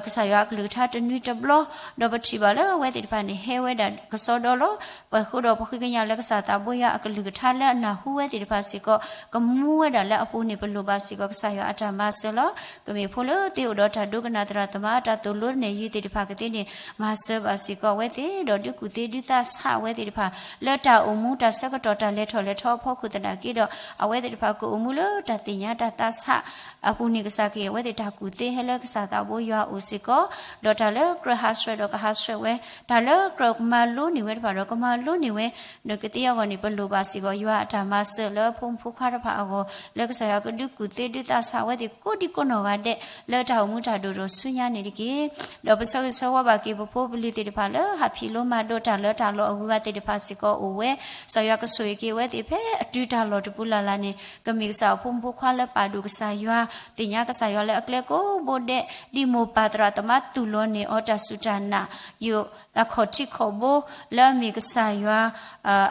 ကစၢ်ယွၤအကလုၢ်ကထါတနွံတဘျီ, ဒီးပထံၣ်ဘၣ်လၢအဝဲသ့ၣ်တဖၣ်န့ၣ် ဟဲဝဲဒၣ်ကစီဒီလီၤ. ပဃုာ်ဒီးပဃ့ကညးလၢကစၢ်သးဘိယွၤအကလုၢ်ကထါလၢအနၢ်ဟူဝဲသ့ၣ်တဖၣ်စ့ၢ်ကီး ကမူဝဲဒၣ်လၢအပူၤန့ၣ် ပလိၣ်ဘၣ်စ့ၢ်ကီးကစၢ်ယွၤအတၢ်မၤစၢၤလီၤ. ကမ့ၢ်ဖိလၢသ့အိၣ်ဒီးတၢ်ဒိကနၣ်သရၣ်သမါ တၢ်သိၣ်လိနဲၣ်ယုၤသ့ၣ်တဖၣ်ကသ့န့ၣ် မၤစၢၤဘၣ်စ့ၢ်ကီးအဝဲသ့ၣ် ဒီးဒုးကူၣ်သ့ဒုးသးဆးအဝဲသ့ၣ်တဖၣ် လၢတၢ်အိၣ်မူတၢ်ဆၢကတီၢ်တၢ်လဲၤထီၣ်လဲၤထီအဖီခိၣ်သနာ်က့ဒီး အဝဲသ့ၣ်တဖၣ်ကအိၣ်မူလၢတၢ်သ့ၣ်ညါတၢ်သးဆးအပူၤန့ၣ် ကစၢ်က့ၤအဝဲသ့ၣ်တၢ်ကူၣ်သ့ဟဲလၢကစၢ်သးဘိယွၤအအိၣ်စ့ၢ်ကီး, ဒီးတၢ်လၢကြၢးဟးဆှဲးဒီးကဟးဆှဲးဝဲ, တၢ်လၢကြၢးမၤလိန့ၢ်ဝဲတဖၣ်ဒီးကမၤလိန့ၢ်ဝဲ, ဒီးကသ့အဂီၢ်န့ၣ် ပလိၣ်ဘၣ်စ့ၢ်ကီးယွၤအတၢ်မၤစၢၤလၢဖိမုၣ်ဖိခွါတဖၣ်အဂီၢ် လၢကစၢ်ယွၤကဒုးကူၣ်သ့ဒုးသးဆးအဝဲသ့ၣ်ကိးဒံကိးနီၢ်ဂၤဒဲး လၢတၢ်အိၣ်မူတၢ်ဒိၣ်ထီၣ်ဆူညါန့ၣ်တက့ၢ်. ဒီးပဆၢဂ့ၤဆၢဝါဘၣ်က့ၤပဖိပလံၤသ့ၣ်တဖၣ်လၢ ဟးဖံးလိမၤဒိးတၢ်လၢတၢ်လီၢ်အဂုၤအဂၤသ့ၣ်တဖၣ်စ့ၢ်ကီးအိၣ်ဝဲ, ကစၢ်ယွၤကဆိၣ်ဂ့ၤက့ၤအဝဲသ့ၣ်ဖဲအတုၤတၢ်လီၢ်တပူၤလၢ်လၢ်န့ၣ် ကမ့ၢ်ကစၢ်အဖိမုၣ်ဖိခွါလၢပာ်ဒိၣ်ကစၢ်ယွၤ, သ့ၣ်ညါကစၢ်ယွၤလၢအကျဲကိးဘိဒဲး, ဒ်မိၢ်ပၢ်သရၣ်သမါသူၣ်လီၤန့ၢ်အီၤတၢ်စူၢ်တၢ်နာ်, ယိာ်အခီၣ်ထံးခီၣ်ဘိ လၢအမ့ၢ်ကစၢ်ယွၤ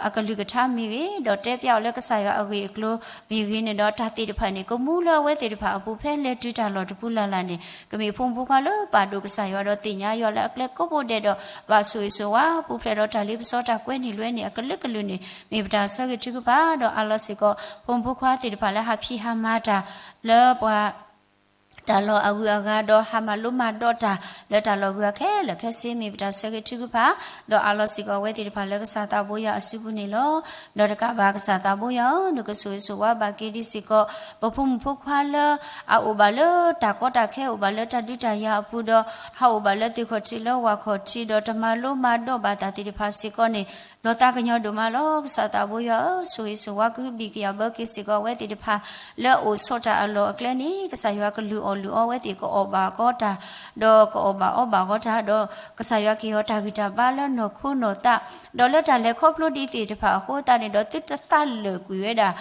အကလုၢ်ကထါမ့ၢ်ဂ့ၤ, ဒီးတဲဖျါအီၤလၢကစၢ်ယွၤအဂ့ၢ်အကျိၤမ့ၢ်ဂ့ၤန့ၣ်ဒီး တၢ်သ့ၣ်တဖၣ်န့ၣ် ကမူလၢအဝဲသ့ၣ်တဖၣ်အပူၤဖဲလဲၤတုၤတၢ်လီၢ်တပူၤလၢ်လၢ်န့ၣ် ကမ့ၢ်ဖိမုၣ်ဖိခွါလၢပာ်ဒိၣ်ကစၢ်ယွၤဒီးသ့ၣ်ညါယွၤလၢအကျဲကိးဘိဒဲးဒီး ဘၣ်ဆိၣ်ဂ့ၤဆိၣ်ဝါပူၤဖျဲးဒီးတၢ်လ့ပစီတၢ်ကွဲန့ၢ်လွဲန့ၣ်အကလုာ်ကလုာ်န့ၣ် မ့ၢ်ပတၢ်ဆၢဂ့ၤထုကဖၣ် ဒီးအးလီၤစ့ၢ်ကီး ဖိမုၣ်ဖိခွါသ့ၣ်တဖၣ်လၢဟးဖံးဟးမၤတၢ် လၢပှၤ တၢ်လီၢ်အဂုၤအဂၤဒီးဟးမၤလိမၤဒိးတၢ် လၢတၢ်လီၢ်အဂုၤအဂၤခဲလၢာ်ခဲဆ့ မ့ၢ်ပတၢ်ဆၢဂ့ၤထုကဖၣ် ဒီးအးလီၤစ့ၢ်ကီးအဝဲသ့ၣ်တဖၣ်လၢကစၢ်သးဘိယွၤအစုပူၤန့ၣ်လီၤ. ဒီးတကးဘၣ်ကစၢ်သးဘိယွၤဧၢ, နကဆိၣ်ဂ့ၤဆိၣ်ဝါဘၣ်က့ၤဒံးစ့ၢ်ကီး ပဖိမုၣ်ဖိခွါလၢ အအိၣ်ဘၣ်လၢတၢ်ကီတၢ်ခဲ အိၣ်ဘၣ်လၢတၢ်ဒုးတၢ်ယၤအပူၤဒီး ဟးအိၣ်ဘၣ်လၢသ့ၣ်ခီၣ်ထံးလၢဝၣ်ခီၣ်ထံး ဒီးတမၤလိမၤဒိးဘၣ်တၢ်သ့ၣ်တဖၣ်စ့ၢ်ကီးန့ၣ် လီၤသးကညီၤဒိၣ်မးလီၤ. ကစၢ်သးဘိယွၤဧၢ, ဆိၣ်ဂ့ၤဆိၣ်ဝါကဟုဘံၣ်ကယာ်ဘၢက့ၤစ့ၢ်ကီးအဝဲသ့ၣ်တဖၣ် လၢအအိၣ်ဆိးတၢ်အလီၢ်အကျဲန့ၣ် ကစၢ်ယွၤကလုၢ်အီၣ်လုၢ်အီဝဲသ့ၣ် ကအီၣ်ဘၣ်ကီတၢ် ဒီးကအီၣ်ဘၣ်အီဘၣ်ကီတၢ် ဒီးကစၢ်ယွၤကဟ့ၣ်အီၤတၢ်ဂံၢ်တၢ်ဘါလၢနီၢ်ခိနီၢ်သး ဒီးလၢတၢ်လဲၤခီဖျိဒ်သ့ၣ်တဖၣ်အဃိသတးန့ၣ်ဒီး သုတသးလၢာ်ကွံာ်ဝဲဒၣ်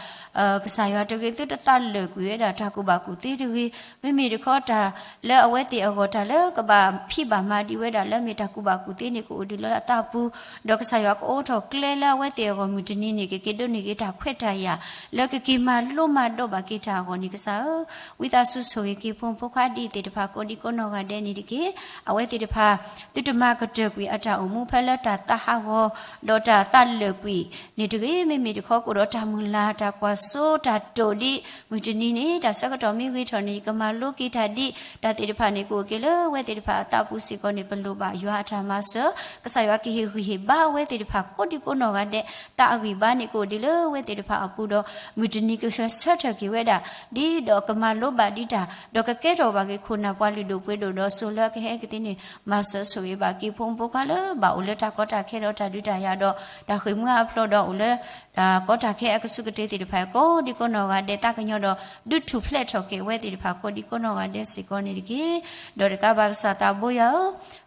ကစၢ်ယွၤတဂ့ၤ, သုတသးလၢာ်ကွံာ်ဝဲဒၣ်တၢ်ကူၣ်ဘၣ်ကူၣ်သ့တဂ့ၤ, မ့မ့ၢ်တခီတၢ်လၢအဝဲသ့ၣ်အဂီၢ် တၢ်လၢကဘၣ်ဖံးဘၣ်မၤဒံးဝဲဒၣ်လၢမ့ၢ်တၢ်ကူၣ်ဘၣ်ကူၣ်သ့န့ၣ် ကအိၣ်ဒံးလၢအသးပူၤ, ဒီးကစၢ်ယွၤကအိးထီၣ်ကျဲလၢအဝဲသ့ၣ်အဂီၢ် မုၢ်တနံၤန့ၣ် ကက့ၤဒိးန့ၢ်က့ၤတၢ်ခွဲးတၢ်ယာ် လၢကက့ၤမၤလိမၤဒိးဘၣ်က့ၤတၢ်အဂီၢ်န့ၣ် ကစၢ်ဧၢ, ဝံသးစူၤဆိၣ်ဂ့ၤက့ၤဖိမုၣ်ဖိခွါဒ်အံၤသ့ၣ်တဖၣ် ကိးဒံကိးနီၢ်ဂၤဒဲးန့ၣ်တက့ၢ်. အဝဲသ့ၣ်တဖၣ် သုတမၤကတၢၢ်ကွံာ်အတၢ်အိၣ်မူဖဲလၢတၢ်သးဟးဂီၤ ဒီးတၢ်သးလၢာ်ကွံာ်န့ၣ်တဂ့ၤ, မ့မ့ၢ်တခီကအိၣ်ဒီးတၢ်မုၢ်လၢ် တၢ်ကွၢ်စိတၢ်တိာ်ဒ် မုၢ်တနံၤန့ၣ် တၢ်ဆၢကတီၢ်မ့ၢ်ဂ့ၤထီၣ်န့ၣ် ယကမၤလိက့ၤတၢ်ဒ် တၢ်သ့ၣ်တဖၣ်န့ၣ် ကအိၣ်က့ၤလၢအဝဲသ့ၣ်တဖၣ်အသးပူၤစ့ၢ်ကီးန့ၣ် ပလိၣ်ဘၣ်ယွၤအတၢ်မၤစၢၤ, ကစၢ်ယွၤကဟ့ၣ်ဂံၢ်ဟ့ၣ်ဘါအဝဲသ့ၣ်တဖၣ် ကိးဒံကိးနီၢ်ဂၤဒဲး, သးအဂံၢ်ဘါန့ၣ် ကအိၣ်ဒံးလၢအဝဲသ့ၣ်တဖၣ်အပူၤဒီး မုၢ်တနံၤကဆၢထၢၣ်က့ၤဝဲဒၣ် ဒ်ဒီးကမၤလိဘၣ်ဒံးတၢ် ဒီးက ကဲထီၣ်ဘၣ်က့ၤခိၣ်နၢ်ပှၤလုၢ်ဒိၣ်ပှ့ၤဒိၣ်ဒီးစိၤလၢအကဟဲကသ့န့ၣ် မၤစၢၤဆိၣ်ဂ့ၤဘၣ်က့ၤဖိမုၣ်ဖိခွါလၢဘၣ်အိၣ်လၢတၢ်ကီတၢ်ခဲဒီးတၢ်ဒုးတၢ်ယၤဒီး တၢ်ဃ့ၢ်မှံဟးဖျိးဒီးအိၣ်လၢ တၢ်ကီတၢ်ခဲအကဆူးကတ့ၤသ့ၣ်တဖၣ် ကိးဒံကိးနီၢ်ဂၤဒဲး သးကညီၤဒီး ဒုးထူၣ်ဖျဲးထီၣ်က့ၤအဝဲသ့ၣ်တဖၣ် ကိးဒံကိးနီၢ်ဂၤဒဲးစ့ၢ်ကီးန့ၣ်တက့ၢ်. ဒီးတကးဘၣ်ကစၢ်သးဘိယွၤဧၢ,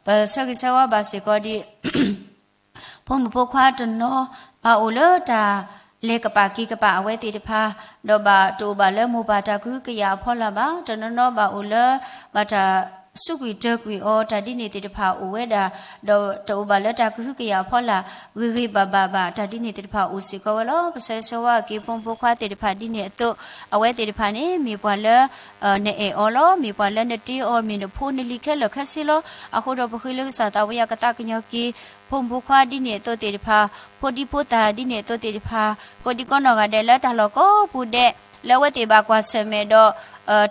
ပဆၢဂ့ၤဆၢဝါဘၣ်စ့ၢ်ကီးဒ် ဖိမုၣ်ဖိခွါတနီၤ ဘၣ်အိၣ်လၢတၢ်လဲၤကပာ်က့ၤကပာ်အဝဲသ့ၣ်တဖၣ်, ဒီးဘၣ်တအိၣ်ဘၣ်လၢမိၢ်ပၢ်တၢ်ကဟုကယာ်အဖီလာ်ဘၣ်, တနီၤနီၤဘၣ်အိၣ်လၢ ဘၣ်တၢ်စူးကွံာ်တၢၤကွံာ်အီၤ တၢ်ဒ်န့ၣ်သ့ၣ်တဖၣ်အိၣ်ဝဲဒၣ်, ဒီးတအိၣ်ဘၣ်လၢတၢ်ကဟုကယာ်အဖီလာ် ဂ့ၤဂ့ၤဘၣ်ဘၣ်ဘၣ် တၢ်ဒ်န့ၣ်သ့ၣ်တဖၣ်အိၣ်စ့ၢ်ကီးဝဲလီၤ. ပဆၢဂ့ၤဆၢဝါက့ၤဖိမုၣ်ဖိခွါသ့ၣ်တဖၣ်ဒ်န့ၣ်အသိး, အဝဲသ့ၣ်တဖၣ်န့ၣ် မ့ၢ်ပှၤလၢ နအဲၣ်အီၤလီၤ, မ့ၢ်ပှၤလၢနတ့အီၤ မ့ၢ်နဖိနလံၤခဲလၢာ်ခဲဆ့လီၤ. အဃိဒီးပဃ့လၢကစၢ်သးဝံယွၤကသးကညီၤက့ၤ ဖိမုၣ်ဖိခွါဒ်န့ၣ်အသိးသ့ၣ်တဖၣ်, ဖိဒံဖိသၣ်ဒ်န့ၣ်အသိးသ့ၣ်တဖၣ်, ကိးဒံကိးနီၢ်ဂၤဒဲးလၢတၢ်လီၢ်ကိးပူၤဒဲး လၢအဝဲသ့ၣ်ဘၣ်ကွၢ်ဆၢၣ်မဲာ်ဒီး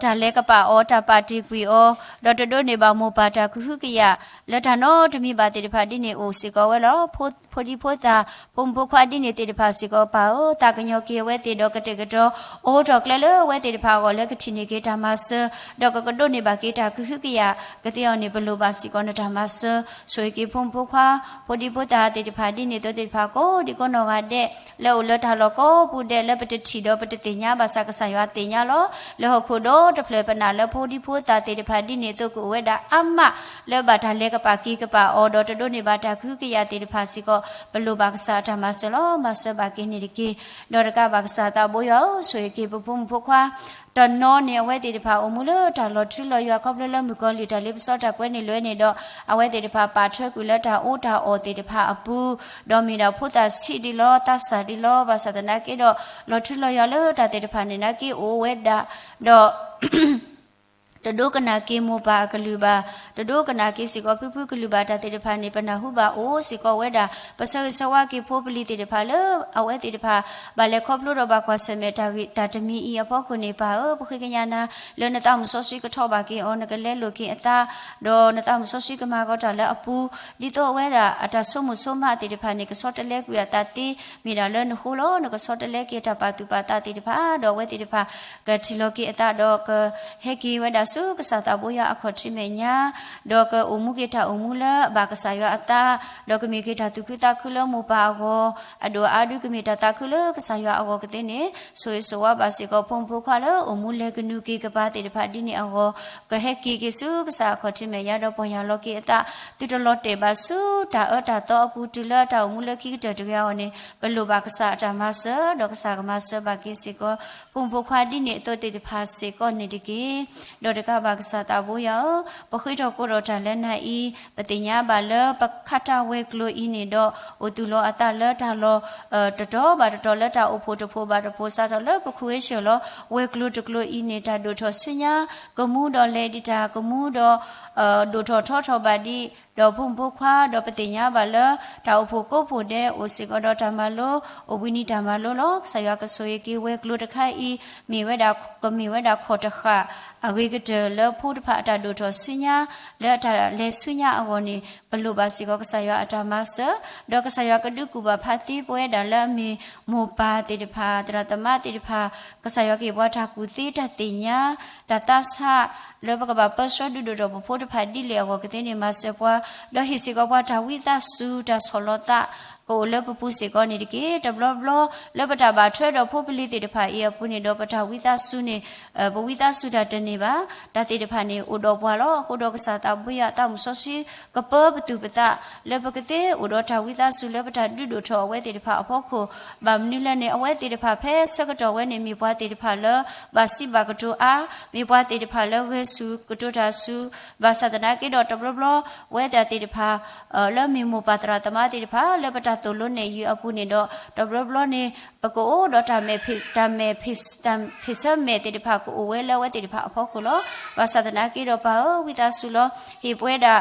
တၢ်လဲၤကပာ်အီၤ တၢ်ပာ်တ့ၢ်ကွံာ်အီၤ, ဒီးတဒိးန့ၢ်ဘၣ်မိၢ်ပၢ်တၢ်ကဟုကယာ် လၢတၢ်နီတမံၤဘၣ်သ့ၣ်တဖၣ်ဒ်န့ၣ်အိၣ်စ့ၢ်ကီးဝဲလီၤ. ဖိဒံဖိသၣ် ဖိမုၣ်ဖိခွါဒ်န့ၣ်သ့ၣ်တဖၣ်စ့ၢ်ကီးပၢ်ဧၢ, သးကညီၤက့ၤအဝဲသ့ၣ်ဒီးကတဲာ်ကတီၤ အိးထီၣ်ကျဲလၢအဝဲသ့ၣ်တဖၣ်အဂီၢ်လၢကထံၣ်န့ၢ်က့ၤတၢ်မၤစၢၤ, ဒီးကကဒိးန့ၢ်ဘၣ်က့ၤတၢ်ကဟုကယာ်ကသ့အီၤန့ၣ် ပလိၣ်ဘၣ်စ့ၢ်ကီးနတၢ်မၤစၢၤ, ဆိၣ်ဂ့ၤက့ၤဖိမုၣ်ဖိခွါ ဖိဒံဖိသၣ်သ့ၣ်တဖၣ်ဒ်န့ၣ်အသိးသ့ၣ်တဖၣ် ကိးဒံကိးနီၢ်ဂၤဒဲး လၢအိၣ်လၢတၢ်လီၢ်ကိးပူၤဒဲး လၢပတထံၣ်ဒီးပတသ့ၣ်ညါဘၣ်ဆၣ် ကစၢ်ယွၤသ့ၣ်ညါလီၤ. လၢဟီၣ်ခိၣ်ဒီတဖျၢၣ်ပနၢ်လၢဖိဒံဖိသၣ်သ့ၣ်တဖၣ်ဒ်န့ၣ်အသိးကအိၣ်ဝဲဒၣ်အါမး လၢဘၣ်တၢ်လဲၤကပာ်က့ၤကပာ်အီၤဒီးတဒိးန့ၢ်ဘၣ်တၢ်ကဟုကယာ်သ့ၣ်တဖၣ်စ့ၢ်ကီး ပလိၣ်ဘၣ်ကစၢ်အတၢ်မၤစၢၤလီၤ. မၤစၢၤဘၣ်က့ၤန့ၣ်တက့ၢ်. ဒီးတကးဘၣ်ကစၢ်သးဘိယွၤဧၢ, ဆိၣ်ဂ့ၤက့ၤပဖိမုၣ်ဖိခွါ တနီၤန့ၣ် အဝဲသ့ၣ်တဖၣ်အိၣ်မူလၢတၢ်လီၤထူလီၤယွၤ ခီဖျိလၢမုၣ်ကီၤလံၢ်တၢ်လ့ပစီတၢ်ကွဲန့ၣ်လွဲန့ၣ်ဒီး အဝဲသ့ၣ်တဖၣ်ပာ်ထွဲကွံာ်လၢတၢ်အီၣ်တၢ်အီသ့ၣ်တဖၣ်အပူၤ, ဒီးမ့ၢ်ဒၣ်ဖိသၣ်ဆံးဒ်လီၤ သးစၢ်ဒ်လီၤ ဘၣ်ဆၣ်သနာ်က့ဒီး လီၤထူလီၤယွၤလၢတၢ်သ့ၣ်တဖၣ်န့ၣ်နာ်က့အိၣ်ဝဲဒၣ်, ဒီး တဒိကနၣ်က့ၤမိၢ်ပၢ်အကလုၢ်ဘၣ်, တဒိကနၣ်က့ၤစ့ၢ်ကီးဖံဖုကလုၢ်ဘၣ် တၢ်သ့ၣ်တဖၣ်န့ၣ် ပနၢ်ဟူဘၣ်အိၣ်စ့ၢ်ကီးဝဲဒၣ်. ပဆၢဂ့ၤဆၢဝါက့ၤဖိပလံၤသ့ၣ်တဖၣ်လၢ အဝဲသ့ၣ်တဖၣ် ဘၣ်လဲၤခီဖျိဒီးဘၣ်ကွၢ်ဆၢၣ်မဲာ်တၢ်ဂ့ၢ်တၢ်တမံၤအံၤအဖီခိၣ်န့ၣ် ပၢ်ဧၢ, ပဃ့ကညးနၤ လၢနသးမုၢ်စီဆှံကထီၣ်ဘၣ်က့ၤအီၤ နကလဲလိာ်က့ၤအသး, ဒီးနသးမုၢ်စီဆှံကမၤကီးတၢ်လၢအပူၤ, ဒ်သိးအဝဲဒၣ်အတၢ်ဆိကမိၣ်ဆိကမးသ့ၣ်တဖၣ်န့ၣ် ကဆီတလဲကွံာ်အသးသ့ မ့ၢ်ဒၣ်လၢနဃိလီၤ. နကဆီတလဲက့ၤတၢ်ပာ်သူၣ်ပာ်သးသ့ၣ်တဖၣ် ဒီးအဝဲသ့ၣ်တဖၣ် ကထံၣ်လီၤက့ၤအသးဒီးကဟဲက့ၤဝဲဒၣ်ဆူကစၢ်သးဘိယွၤအခီၣ်ထံးမဲာ်ညါ, ဒီးကအိၣ်မူက့ၤတၢ်အိၣ်မူလၢအဘၣ်ကစၢ်ယွၤအသး, ဒီးကမ့ၢ်က့ၤတၢ်သူၣ်ခုသးခုလၢမိၢ်ပၢ်အဂီၢ်, အဒိၣ်အါဒုကမ့ၢ်တၢ်သးခုလၢကစၢ်ယွၤအဂီၢ်ကသ့န့ၣ် ဆိၣ်ဂ့ၤဆိၣ်ဝါဘၣ်စ့ၢ်ကီးဖိမုၣ်ဖိခွါလၢအိၣ်မူလဲၤကနူၤက့ၤကပၤသ့ၣ်တဖၣ်ဒ်န့ၣ်အဂီၢ်, ကဟဲက့ၤက့ၤဆူကစၢ်အခီၣ်ထံးမဲာ်ညါဒီးပီၢ်ယၢ်လီၤက့ၤအသး, သုတလီၤတဲာ်ဘၣ်ဆူတၢ်အၢတၢ်သီအပူၤတုၤလၢအတၢ်အိၣ်မူလၢခံကတၢၢ်တဂ့ၤအဂီၢ်န့ၣ် ပလိၣ်ဘၣ်ကစၢ်အတၢ်မၤစၢၤ ဒီးကစၢ်ကမၤစၢၤဘၣ်က့ၤစ့ၢ်ကီး ဖိမုၣ်ဖိခွါဒ်န့ၣ်အသိးသ့ၣ်တဖၣ်စ့ၢ်ကီးန့ၣ်တက့ၢ်. ဒီးတကးဘၣ်ကစၢ်သးဘိယွၤဧၢ, ပဃ့ထီၣ်ကိးထီၣ်တၢ်လၢနၤအံၤ, ပသ့ၣ်ညါဘၣ်လၢပခးတၢ်ဝဲၤကျိၤအံၤန့ၣ်ဒီး အိၣ်သူၣ်လီၤအသးလၢတၢ်လီၢ် တတီၤဘၣ်တတီၤလၢတၢ်အိၣ်ဖှိၣ်တဖှိၣ်ဘၣ်တဖှိၣ် စးထီၣ်လၢပခူၣ်ဝဲဆှၢၣ်လီၤ ဝဲၤကျိၤတကျိၤအံၤန့ၣ် တၢ်ဒိၣ်ထီၣ်ဆူညါ ကမူဒီးလဲၤဒံးတၢ်ကမူဒီး ဒိၣ်ထီၣ်ထီထီၣ်ဘၣ်ဒံး ဒီးဖိမုၣ်ဖိခွါဒီးပသ့ၣ်ညါဘၣ်လၢ တၢ်အိၣ်ဖှိၣ်ကိးဖှိၣ်ဒဲး အိၣ်စ့ၢ်ကီးဒီးတၢ်မၤလိ အိၣ်ဘှံးနံၤတၢ်မၤလိလီၤ. ကစၢ်ယွၤကဆိၣ်ဂ့ၤက့ၤဝဲၤကျိၤတခါအံၤ မ့ၢ်ဝဲဒၣ် ကမ့ၢ်ဝဲဒၣ်ခီၣ်တဃာ် အဂ့ၤကတၢၢ်လၢဖိတဖၣ်အတၢ်ဒိၣ်ထီၣ်ဆူညါ လၢအတၢ်လဲၤဆူညါအဂီၢ်န့ၣ် ပလိၣ်ဘၣ်စ့ၢ်ကီးကစၢ်ယွၤအတၢ်မၤစၢၤ ဒီးကစၢ်ယွၤကဒုးကူၣ်ဘၣ်ဖးသ့ပဝဲဒၣ်လၢအမ့ၢ်မိၢ်ပၢ်သ့ၣ်တဖၣ် သရၣ်သမါသ့ၣ်တဖၣ် ကစၢ်ယွၤကဟ့ၣ်ပှၤတၢ်ကူၣ်သ့တၢ်သ့ၣ်ညါ တၢ်သးဆး လၢပကဘၣ်ပၢဆှၢဒုးဒိၣ်ထီၣ်ပဖိတဖၣ်ဒ်လဲၣ်အဂီၢ်ကသ့န့ၣ် မၤစၢၤပှၤ ဒီးဟ့ၣ်စ့ၢ်ကီးပှၤတၢ်ဝံသးစူၤ တၢ်ဆီၣ်လီၤသး ကအိၣ်လၢပပူၤစ့ၢ်ကီးန့ၣ်တက့ၢ်. တဘျီဘျီ လၢပတၢ်ဘၣ်ထွဲဒီးဖိပလံၤသ့ၣ်တဖၣ်အံၤအပူၤန့ၣ်ဒီး ပတၢ်ဝံသးစူၤန့ၣ် ပဝံသးစူၤတၢ်တန့ၢ်ဘၣ်. တၢ်သ့ၣ်တဖၣ်န့ၣ် အိၣ်ဒီးပှၤလီၤ. အဃိဒီးကစၢ်သးဘိယွၤအသးမုၢ်စီဆှံ ကပၢပသူၣ်ပသး လၢပကသ့အိၣ်ဒီးတၢ်ဝံသးစူၤလၢပတၢ်ဒုးဒိၣ်ထီၣ်အဝဲသ့ၣ်တဖၣ်အဖီခိၣ် ဘၣ်မနုၤလဲၣ်န့ၣ် အဝဲသ့ၣ်တဖၣ်ဖဲဆၢကတီၢ်ဝဲန့ၣ် မ့ၢ်ပှၤသ့ၣ်တဖၣ်လၢ ဘၣ်စံးဘၣ်ကတိၤအါ, မ့ၢ်ပှၤသ့ၣ်တဖၣ်လၢဂဲၤဆူၣ်ကတိၤတၢ်ဆူၣ်, ဘၣ်ဆၣ်သနာ်က့ဒီးတဘျီဘျီ ဝဲဒၣ်သ့ၣ်တဖၣ် လၢမ့ၢ်မိၢ်ပၢ်သရၣ်သမါသ့ၣ်တဖၣ် လၢပတၢ်သိၣ်လိနဲၣ်ယုာ်အပူၤန့ၣ်ဒီး တဘျီဘျီန့ၣ် ပကအိၣ်ဒီးတၢ်မဲာ်ဖ့ၣ် တၢ်မဲာ်ဖ့ၣ် တၢ်ဖ့ၣ်ဆၢမဲာ်သ့ၣ်တဖၣ်ကအိၣ်ဝဲလၢအဝဲသ့ၣ်တဖၣ်အဖီခိၣ်လီၤ. ဘၣ်ဆၣ်သနာ်က့ဒီးပၢ်ဧၢ ဝံသးစူၤလီၤ. ဟ့ၣ်ပဝဲဒၣ်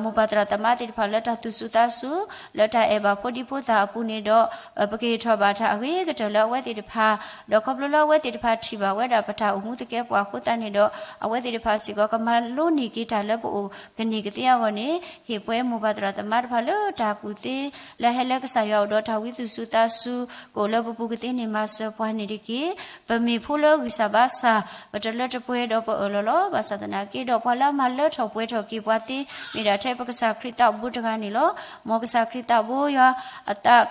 မိၢ်ပၢ်သရၣ်သမါသ့ၣ်တဖၣ်လၢတၢ်သူၣ်စူၤသးစူၤ လၢတၢ်အဲၣ်ဘၣ်ဖိဒံဖိသၣ်အပူၤန့ၣ်ဒီး ပကဟ့ၣ်ထီၣ်ဘၣ်တၢ်အဂ့ၤကတၢၢ်လၢအဝဲသ့ၣ်တဖၣ်, ဒီးခီဖျိလၢအဝဲသ့ၣ်တဖၣ်ထံၣ်ဘၣ်ဝဲဒၣ်ပတၢ်အိၣ်မူသကဲပှၤအဃိသတးန့ၣ်ဒီး အဝဲသ့ၣ်တဖၣ်စ့ၢ်ကီးကမၤလိန့ၢ်က့ၤတၢ်လၢပအိၣ်ကန့ၢ်ကသ့အဂီၢ်န့ၣ် ဟ့ၣ်ပဝဲမိၢ်ပၢ်သရၣ်သမါတဖၣ်လၢတၢ်ကူၣ်သ့ လၢဟဲ လၢကစၢ်ယွၤအိၣ်ဒီးတၢ်ဝံသူၣ်စူၤသးစူၤ ကအိၣ်လၢပပူၤကသ့န့ၣ် မၤစၢၤပှၤန့ၣ်တက့ၢ်. ပမ့ၢ်ဖိလၢဂံၢ်စၢ်ဘါစၢ် ပတလၢတပှဲၤဒီးပအၢၣ်လီၤလီၤ. ဘၣ်ဆၣ်သနာ်က့ဒီး ပှၤလၢအမၤလၢထီၣ်ပှဲၤထီၣ်က့ၤပှၤသ့ မ့ၢ်ဒၣ်ထဲပကစၢ်ခရံာ်သးဘိတဂၤန့ၣ်လီၤ. မ်ကစၢ်ခရံာ်သးဘိယွၤအသး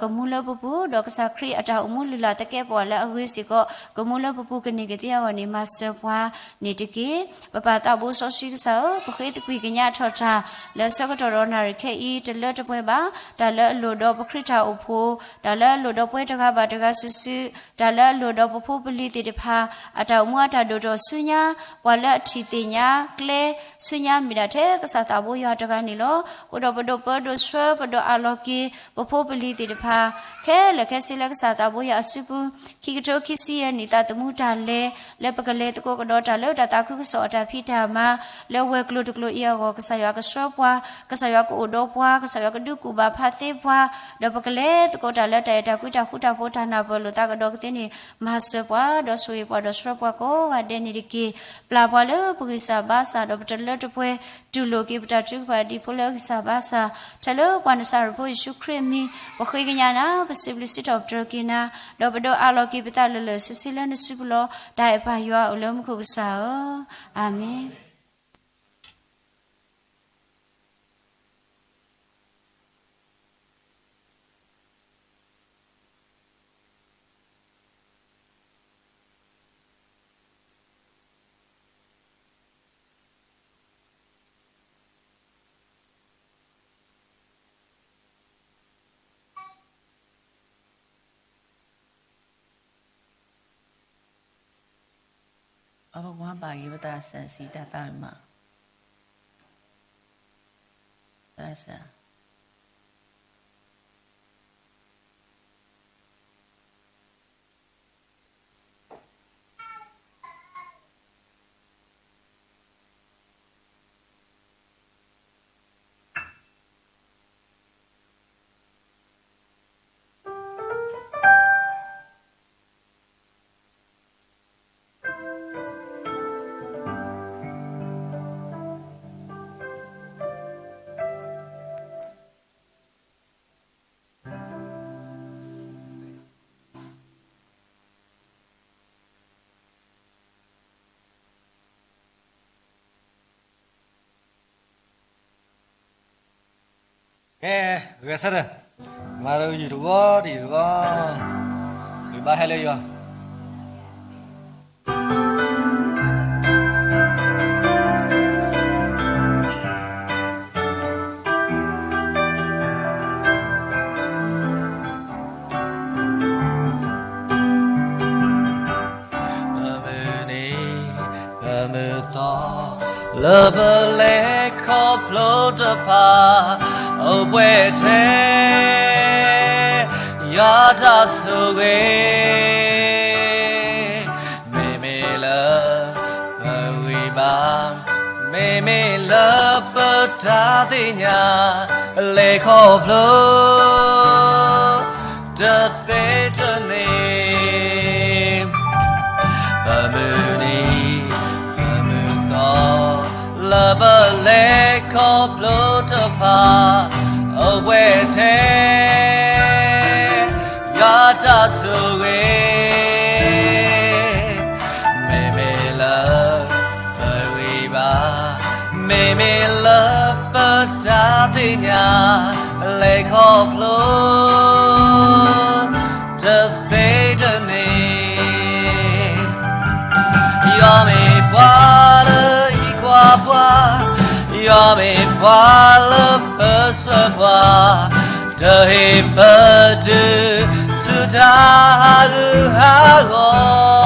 ကမူလၢပပူၤ, ဒီးကစၢ်ခရံာ်အတၢ်အိၣ်မူလုၢ်လၢ်သကဲးပဝးလၢအဂ့ၤစ့ၢ်ကီး ကမူလၢပပူၤကန့ၢ်ကသ့အဂီၢ်န့ၣ် မၤစၢၤပှၤန့ၣ်တက့ၢ်. ပပၢ်သးဘိစီဆှံကစၢ်ဧၢ, ပဃ့သကွံၢ်ကညးထီၣ်တၢ် လၢဆၢကတီၢ်ဒီးနၣ်ရံၣ်ခဲအံၤ တလၢတပှဲၤဘၣ်. တၢ်လၢအလိၣ်ဒီးပခရံာ်တၢ်အိၣ်ဖှိၣ်, တၢ်လၢအလိၣ်ဒီးပဝဲတဂၤဘၣ်တဂၤစုာ်စုာ်, တၢ်လၢအလိၣ်ဒီးပဖိပလံၤသ့ၣ်တဖၣ် အတၢ်အိၣ်မူအတၢ်ဒိၣ်ထီၣ်ဆူညါ, ပှၤလၢအထံၣ်သ့ၣ်ညါကျဲ ဆူညါ မ့ၢ်ဒၣ်ထဲကစၢ်သးဘိယွၤတဂၤန့ၣ်လီၤ. အဃိဒီးပဒိးပၢဒိးဆှၢပဒိးအးလီၤက့ၤ ပဖိပလံၤသ့ၣ်တဖၣ် ခဲလၢာ်ခဲဆ့လၢကစၢ်သးဘိယွၤအစုပူၤ, ခံကထိခံဆံယဲၢ်နံၣ် သးသမူတၢ်လဲၤ လၢပကလဲၤသကိးကဒီးတၢ်လၢတၢ်သးခုကစီၣ်အတၢ်ဖံးတၢ်မၤ လၢဝဲၤကျိၤတကျိၤအံၤအဂီၢ် ကစၢ်ယွၤကဆှၢပှၤ, ကစၢ်ယွၤကအိၣ်ဒီးပှၤ, ကစၢ်ယွၤကဒုးကူၣ်ဘၣ်ဖးသ့ပှၤ, ဒီးပကလဲၤသကိးတၢ်လၢတၢ်အဲၣ်တၢ်ကွံတၢ်ဃူတၢ်ဖိးတၢ်နၢ်ပၢၢ်လိာ်သးကဒီးကသ့န့ၣ် မၤစၢၤပှၤ ဒီးဆိၣ်ဂ့ၤပှၤဒီးဆှၢပှၤကိးဂၤဒဲးန့ၣ်တက့ၢ်. ပျၢ်ပှၤလၢပဂံၢ်စၢ်ဘါစၢ် ဒီးပတလၢတပှဲၤ တူၢ်လိာ်က့ၤပတၢ်ထုကဖၣ်ဒံးဖိလၢဂံၢ်စၢ်ဘါစၢ်, ထဲလၢပှၤနစၤရ့းဖိယ့ၣ်ၡူးခရံာ်အမံၤ ပဃ့ကညးနၤ ပစံးဘျုးစံးထီၣ်ပတြၢၤက့ၤနၤ, ဒီးပဒိးအးလီၤက့ၤပသးလၢာ်လၢာ်ဆ့ဆ့လၢနစုပူၤလီၤ. တၢ်အဲၣ်ပၢ်ယွၤအိၣ်လၢမူခိၣ်ကစၢ်ဧၢ, အၤမ့ၣ်. အဝဲဘၣ်ဂ့ၤပသးစၢ်စံးတၢ်သးမး, သးစၢ် ကဲ, ဂဲၤဆၢထၢၣ်, မၤလၢယုၢ်တဂီၤ တယုၢ်တဂီၤ, ယဘၣ်ဟဲလၢယွၤ. ပမုၢ်နံၤ ပမုၢ်သီ လၢပလဲၤခီဖျိတဖၣ် အိၣ်ပှဲၤထဲ ယွၤတၢ်ဆိၣ်ဂ့ၤ မ့မ့ၢ်လၢပဂံၢ်ဘါ, မ့မ့ၢ်လၢပတၢ်သ့ၣ်ညါ လဲၤခီဖျိ တသ့တန့ၢ်, ပမုၢ်နံၤ ပမုၢ်သီ လၢပလဲၤခီဖျိတဖၣ် အိၣ်ပှဲၤထဲ ယွၤတၢ်ဆိၣ်ဂ့ၤ မ့မ့ၢ်လၢပဂံၢ်ဘါ, မ့မ့ၢ်လၢပတၢ်သ့ၣ်ညါ လဲၤခီဖျိ တသ့တန့ၢ်, ယွၤမ့ၢ်ပှၤလၢဟံးကွၢ်ပှၤ, ယွၤမ့ၢ်ပှၤလၢပၢဆှၢပှၤ, တဟ့ၣ်ပတုၤဆူတၢ်ဟးဂူာ်ဟး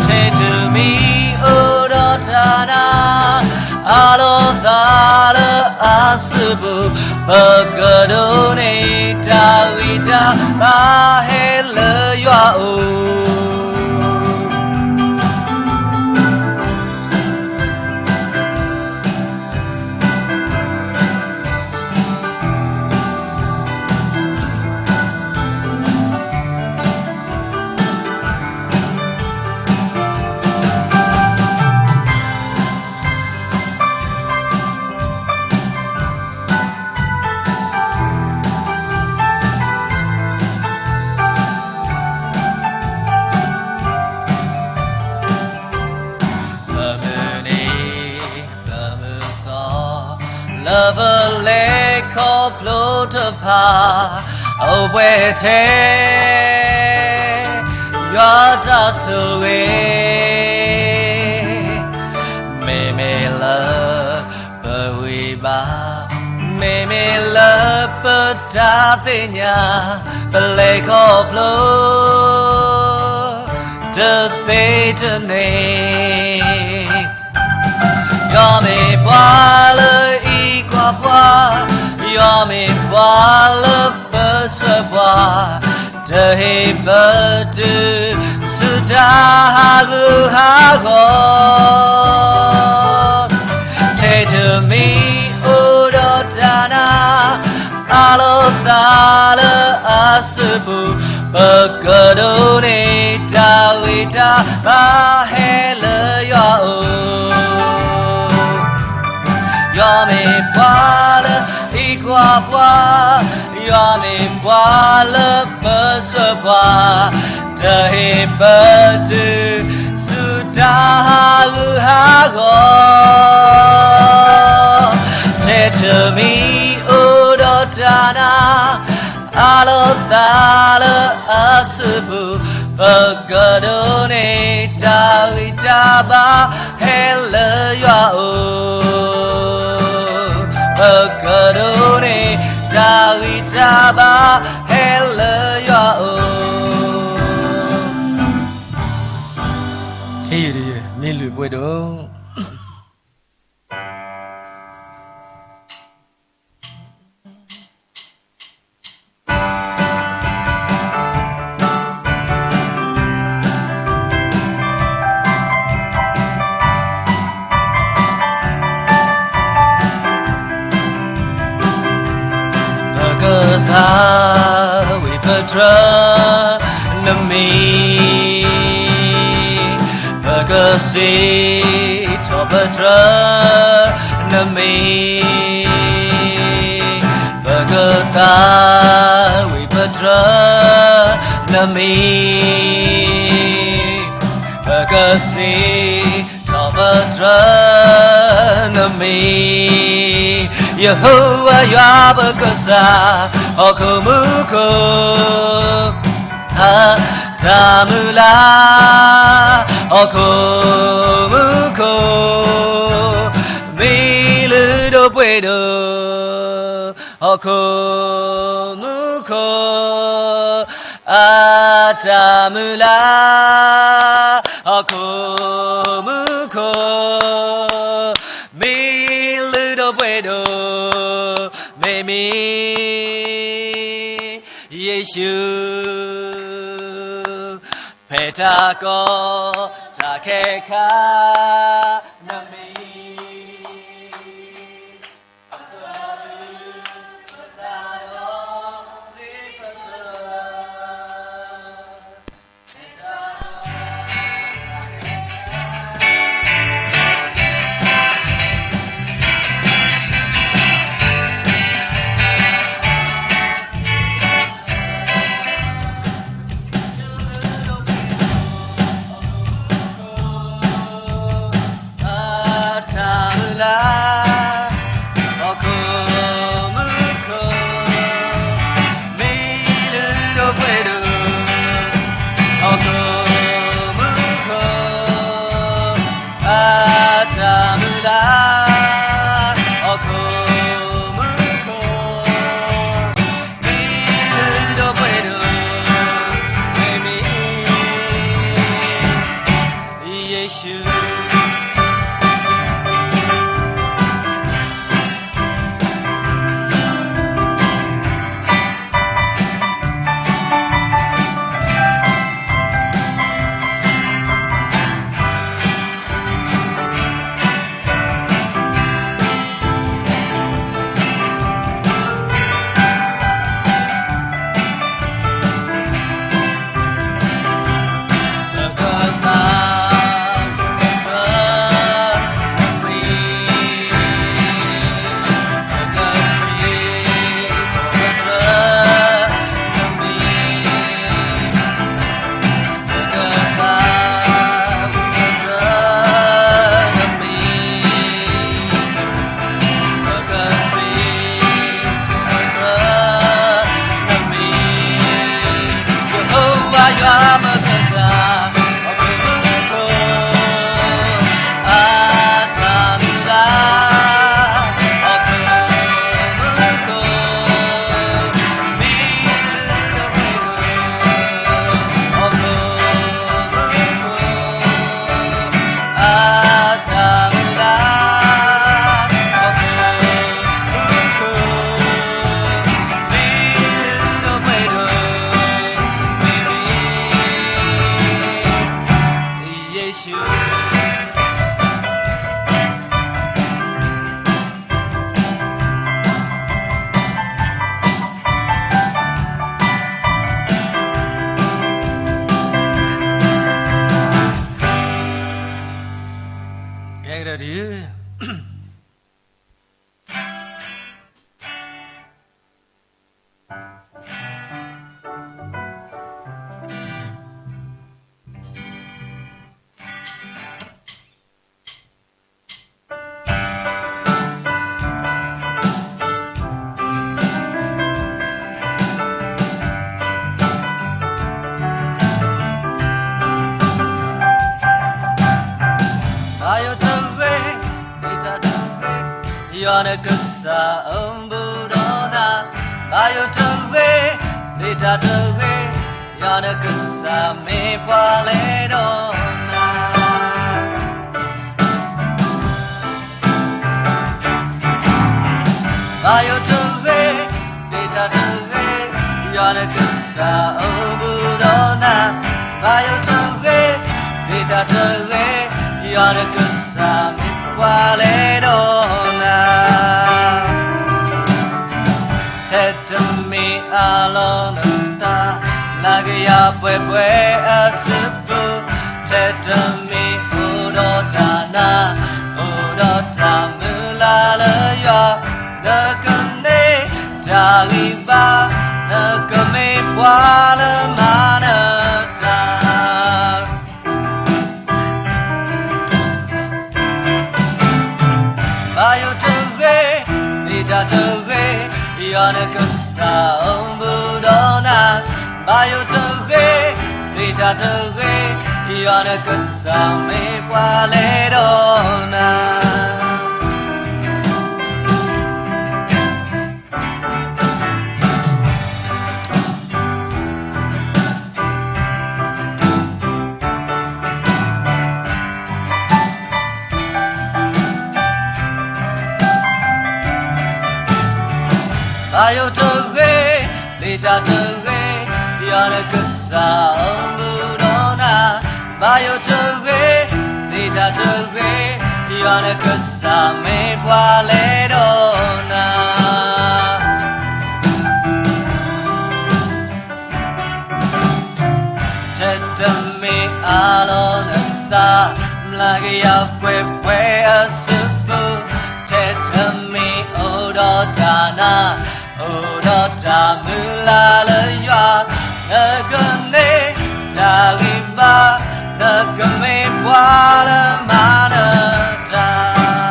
ဂီၤ ထဲတမံၤအိၣ်ဒီးတၢ်နာ် အလိာ်သးလၢအစုပူၤ, ပကဒိးန့ၢ်တၢ်ဂံၢ်တၢ်ဘါ ဟဲလၢယွၤအအိၣ်. ယွၤ ဖး အိၣ်ဘှံးထဲ ယွၤတၢ်ဆိၣ်ဂ့ၤ မ့မ့ၢ်လၢပဝံၤဘၣ်, မ့မ့ၢ်လၢပတၢ်သ့ၣ်ညါ ပလဲၤခီဖျိ တသ့တန့ၢ် ယွၤမ့ၢ်ပှၤလၢအံးကွၢ်ပှၤ, ယွၤမ့ၢ်ပှၤလၢပၢဆှၢပှၤ, တဟ့ၣ်ပတုၤဆူတၢ်ဟးဂူာ်ဟးဂီၤ, ထဲတမံၤအိၣ်ဒီးတၢ်နာ် အလီၤသးလၢအစုပူၤ, ပကဒိးန့ၢ်တၢ်ဂံၢ်တၢ်ဘါဟဲလၢယွၤအအိၣ်, ယွၤမ့ၢ်ပှၤလၢအံးကွၢ်ပှၤ, ယွၤမ့ၢ်ပှၤလၢပၢဆှၢပှၤ, တဟ့ၣ်ပတုၤဆူတၢ်ဟးဂူာ်ဟးဂီၤ, ထဲတမံၤအိၣ်ဒီးတၢ်နာ် အလီၤသးလၢအစုပူၤ, ပကဒိးန့ၢ်တၢ်ဂံၢ်တၢ်ဘါဟဲလၢယွၤအအိၣ်, ပကဒိးန့ၢ်တၢ်ဂံၢ်တၢ်ဘါဟဲလၢယွၤအအိၣ်, ဟ့ၣ်ယုာ်တယုာ် မ့ၢ်လုၢ်ပှဲၤဒိၣ် ပကသးဝံၣ်ပတြၢၤနမံၤ, ပကစံးထီၣ်ပတြၢၤနမံၤ, ပကသးဝံၣ်ပတြၢၤနမံၤ, ပကစံးထီၣ်ပတြၢၤနမံၤ, ယဟိဝၤယွၤပကစၢ်, ဟီၣ်ခိၣ်မူခိၣ် အတၢ်မုၢ်လၢ်, ဟီၣ်ခိၣ်မူခိၣ် မ့ၢ်လုၢ်ဒိၣ်ပှ့ၤဒိၣ်, ဟီၣ်ခိၣ်မူခိၣ် အတၢ်မုၢ်လၢ်, ဟီၣ်ခိၣ်မူခိၣ် မ့ၢ်လုၢ်ဒိၣ်ပှ့ၤဒိၣ်, မ့မ့ၢ် ယ့ၣ်ၡူး, ဖဲတၢ်ကီတၢ်ခဲအခါ နမံၤ ကဲကဒီးတယုၢ် ဘၣ်ယိၣ်တဂ့ၤ, မ့ၢ်တၢ်တဂ့ၤ, ယွၤနကစၢ်အိၣ်ဘူးဒီးနၤ, ဘၣ်ယိၣ်တဂ့ၤ, မ့ၢ်တၢ်တဂ့ၤ, ယွၤနကစၢ်မ့ၢ်ပှၤလဲၤဒီးနၤ ဘၣ်ယိၣ်တဂ့ၤ, မ့ၢ်တၢ်တဂ့ၤ, ယွၤနကစၢ်အိၣ်ဘူးဒီးနၤ, ဘၣ်ယိၣ်တဂ့ၤ, မ့ၢ်တၢ်တဂ့ၤ, ယွၤနကစၢ်မ့ၢ်ပှၤလဲၤဒီးနၤ ထဲတမ့ၢ်အလီၢ်နသး, လၢကယၤပှဲၤပှဲၤအစုပူၤ, ထဲတမ့ၢ်အိၣ်ဒီးတၢ်နာ်, အိၣ်ဒီးတၢ်မုၢ်လၢ်လၢယွၤ, နကန့ၢ်တၢ်ဂံၢ်ဘါ, နကမ့ၢ်ပှၤလၢမၤနတၢ် ဘၣ်ယိၣ်တဂ့ၤ, မ့ၢ်တၢ်တဂ့ၤ, ယွၤနကစၢ်အိၣ်ဘူးဒီးနၤ, ဘၣ်ယိၣ်တဂ့ၤ, မ့ၢ်တၢ်တဂ့ၤ, ယွၤနကစၢ်မ့ၢ်ပှၤလဲၤဒီးနၤ ဘၣ်ယိၣ်တဂ့ၤ, မ့ၢ်တၢ်တဂ့ၤ, ယွၤနကစၢ်အိၣ်ဘူးဒီးနၤ, ဘၣ်ယိၣ်တဂ့ၤ, မ့ၢ်တၢ်တဂ့ၤ, ယွၤနကစၢ်မ့ၢ်ပှၤလဲၤဒီးနၤ ထဲတမ့ၢ်အလီၢ်နသး, မျးကယၤပှဲၤပှဲၤအစုပူၤ, ထဲတမ့ၢ်အိၣ်ဒီးတၢ်နာ်, အိၣ်ဒီးတၢ်မုၢ်လၢ်လၢယွၤ, နကန့ၢ်တၢ်ဂံၢ်ဘါ, နကမ့ၢ်ပှၤလၢမၤနတၢ်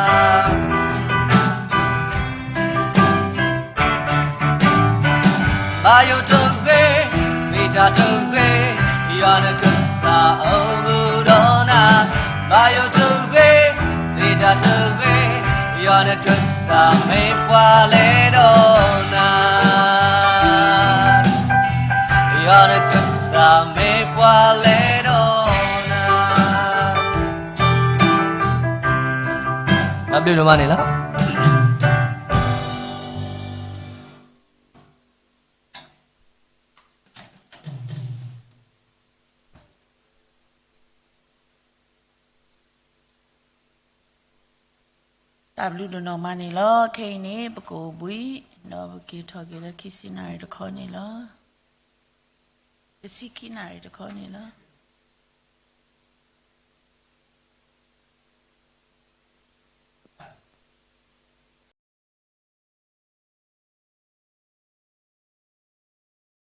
ဘၣ်ယိၣ်တဂ့ၤ, မ့ၢ်တၢ်တဂ့ၤ, ယွၤနကစၢ်အိၣ်ဘူးဒီးနၤ, ဘၣ်ယိၣ်တဂ့ၤ, မ့ၢ်တၢ်တဂ့ၤ, ယွၤနကစၢ်မ့ၢ်ပှၤလဲၤဒီးနၤ ယွၤနကစၢ်မ့ၢ်ပှၤလဲၤဒီးနၤ တၢ်ဘျုးဒိၣ်မးန့ၣ်လီၤ. တၢ်ဘျုးဒိၣ်နီၢ်မးန့ၣ်လီၤ. ခဲအံၤန့ၣ် ပကအိၣ်ဘှံး, ဒီးပက့ၤထီၣ်က့ၤလၢခံဆံနၣ်ရံၣ်တခီန့ၣ်လီၤ. တဆံခံနၣ်ရံၣ်တခီန့ၣ်လီၤ.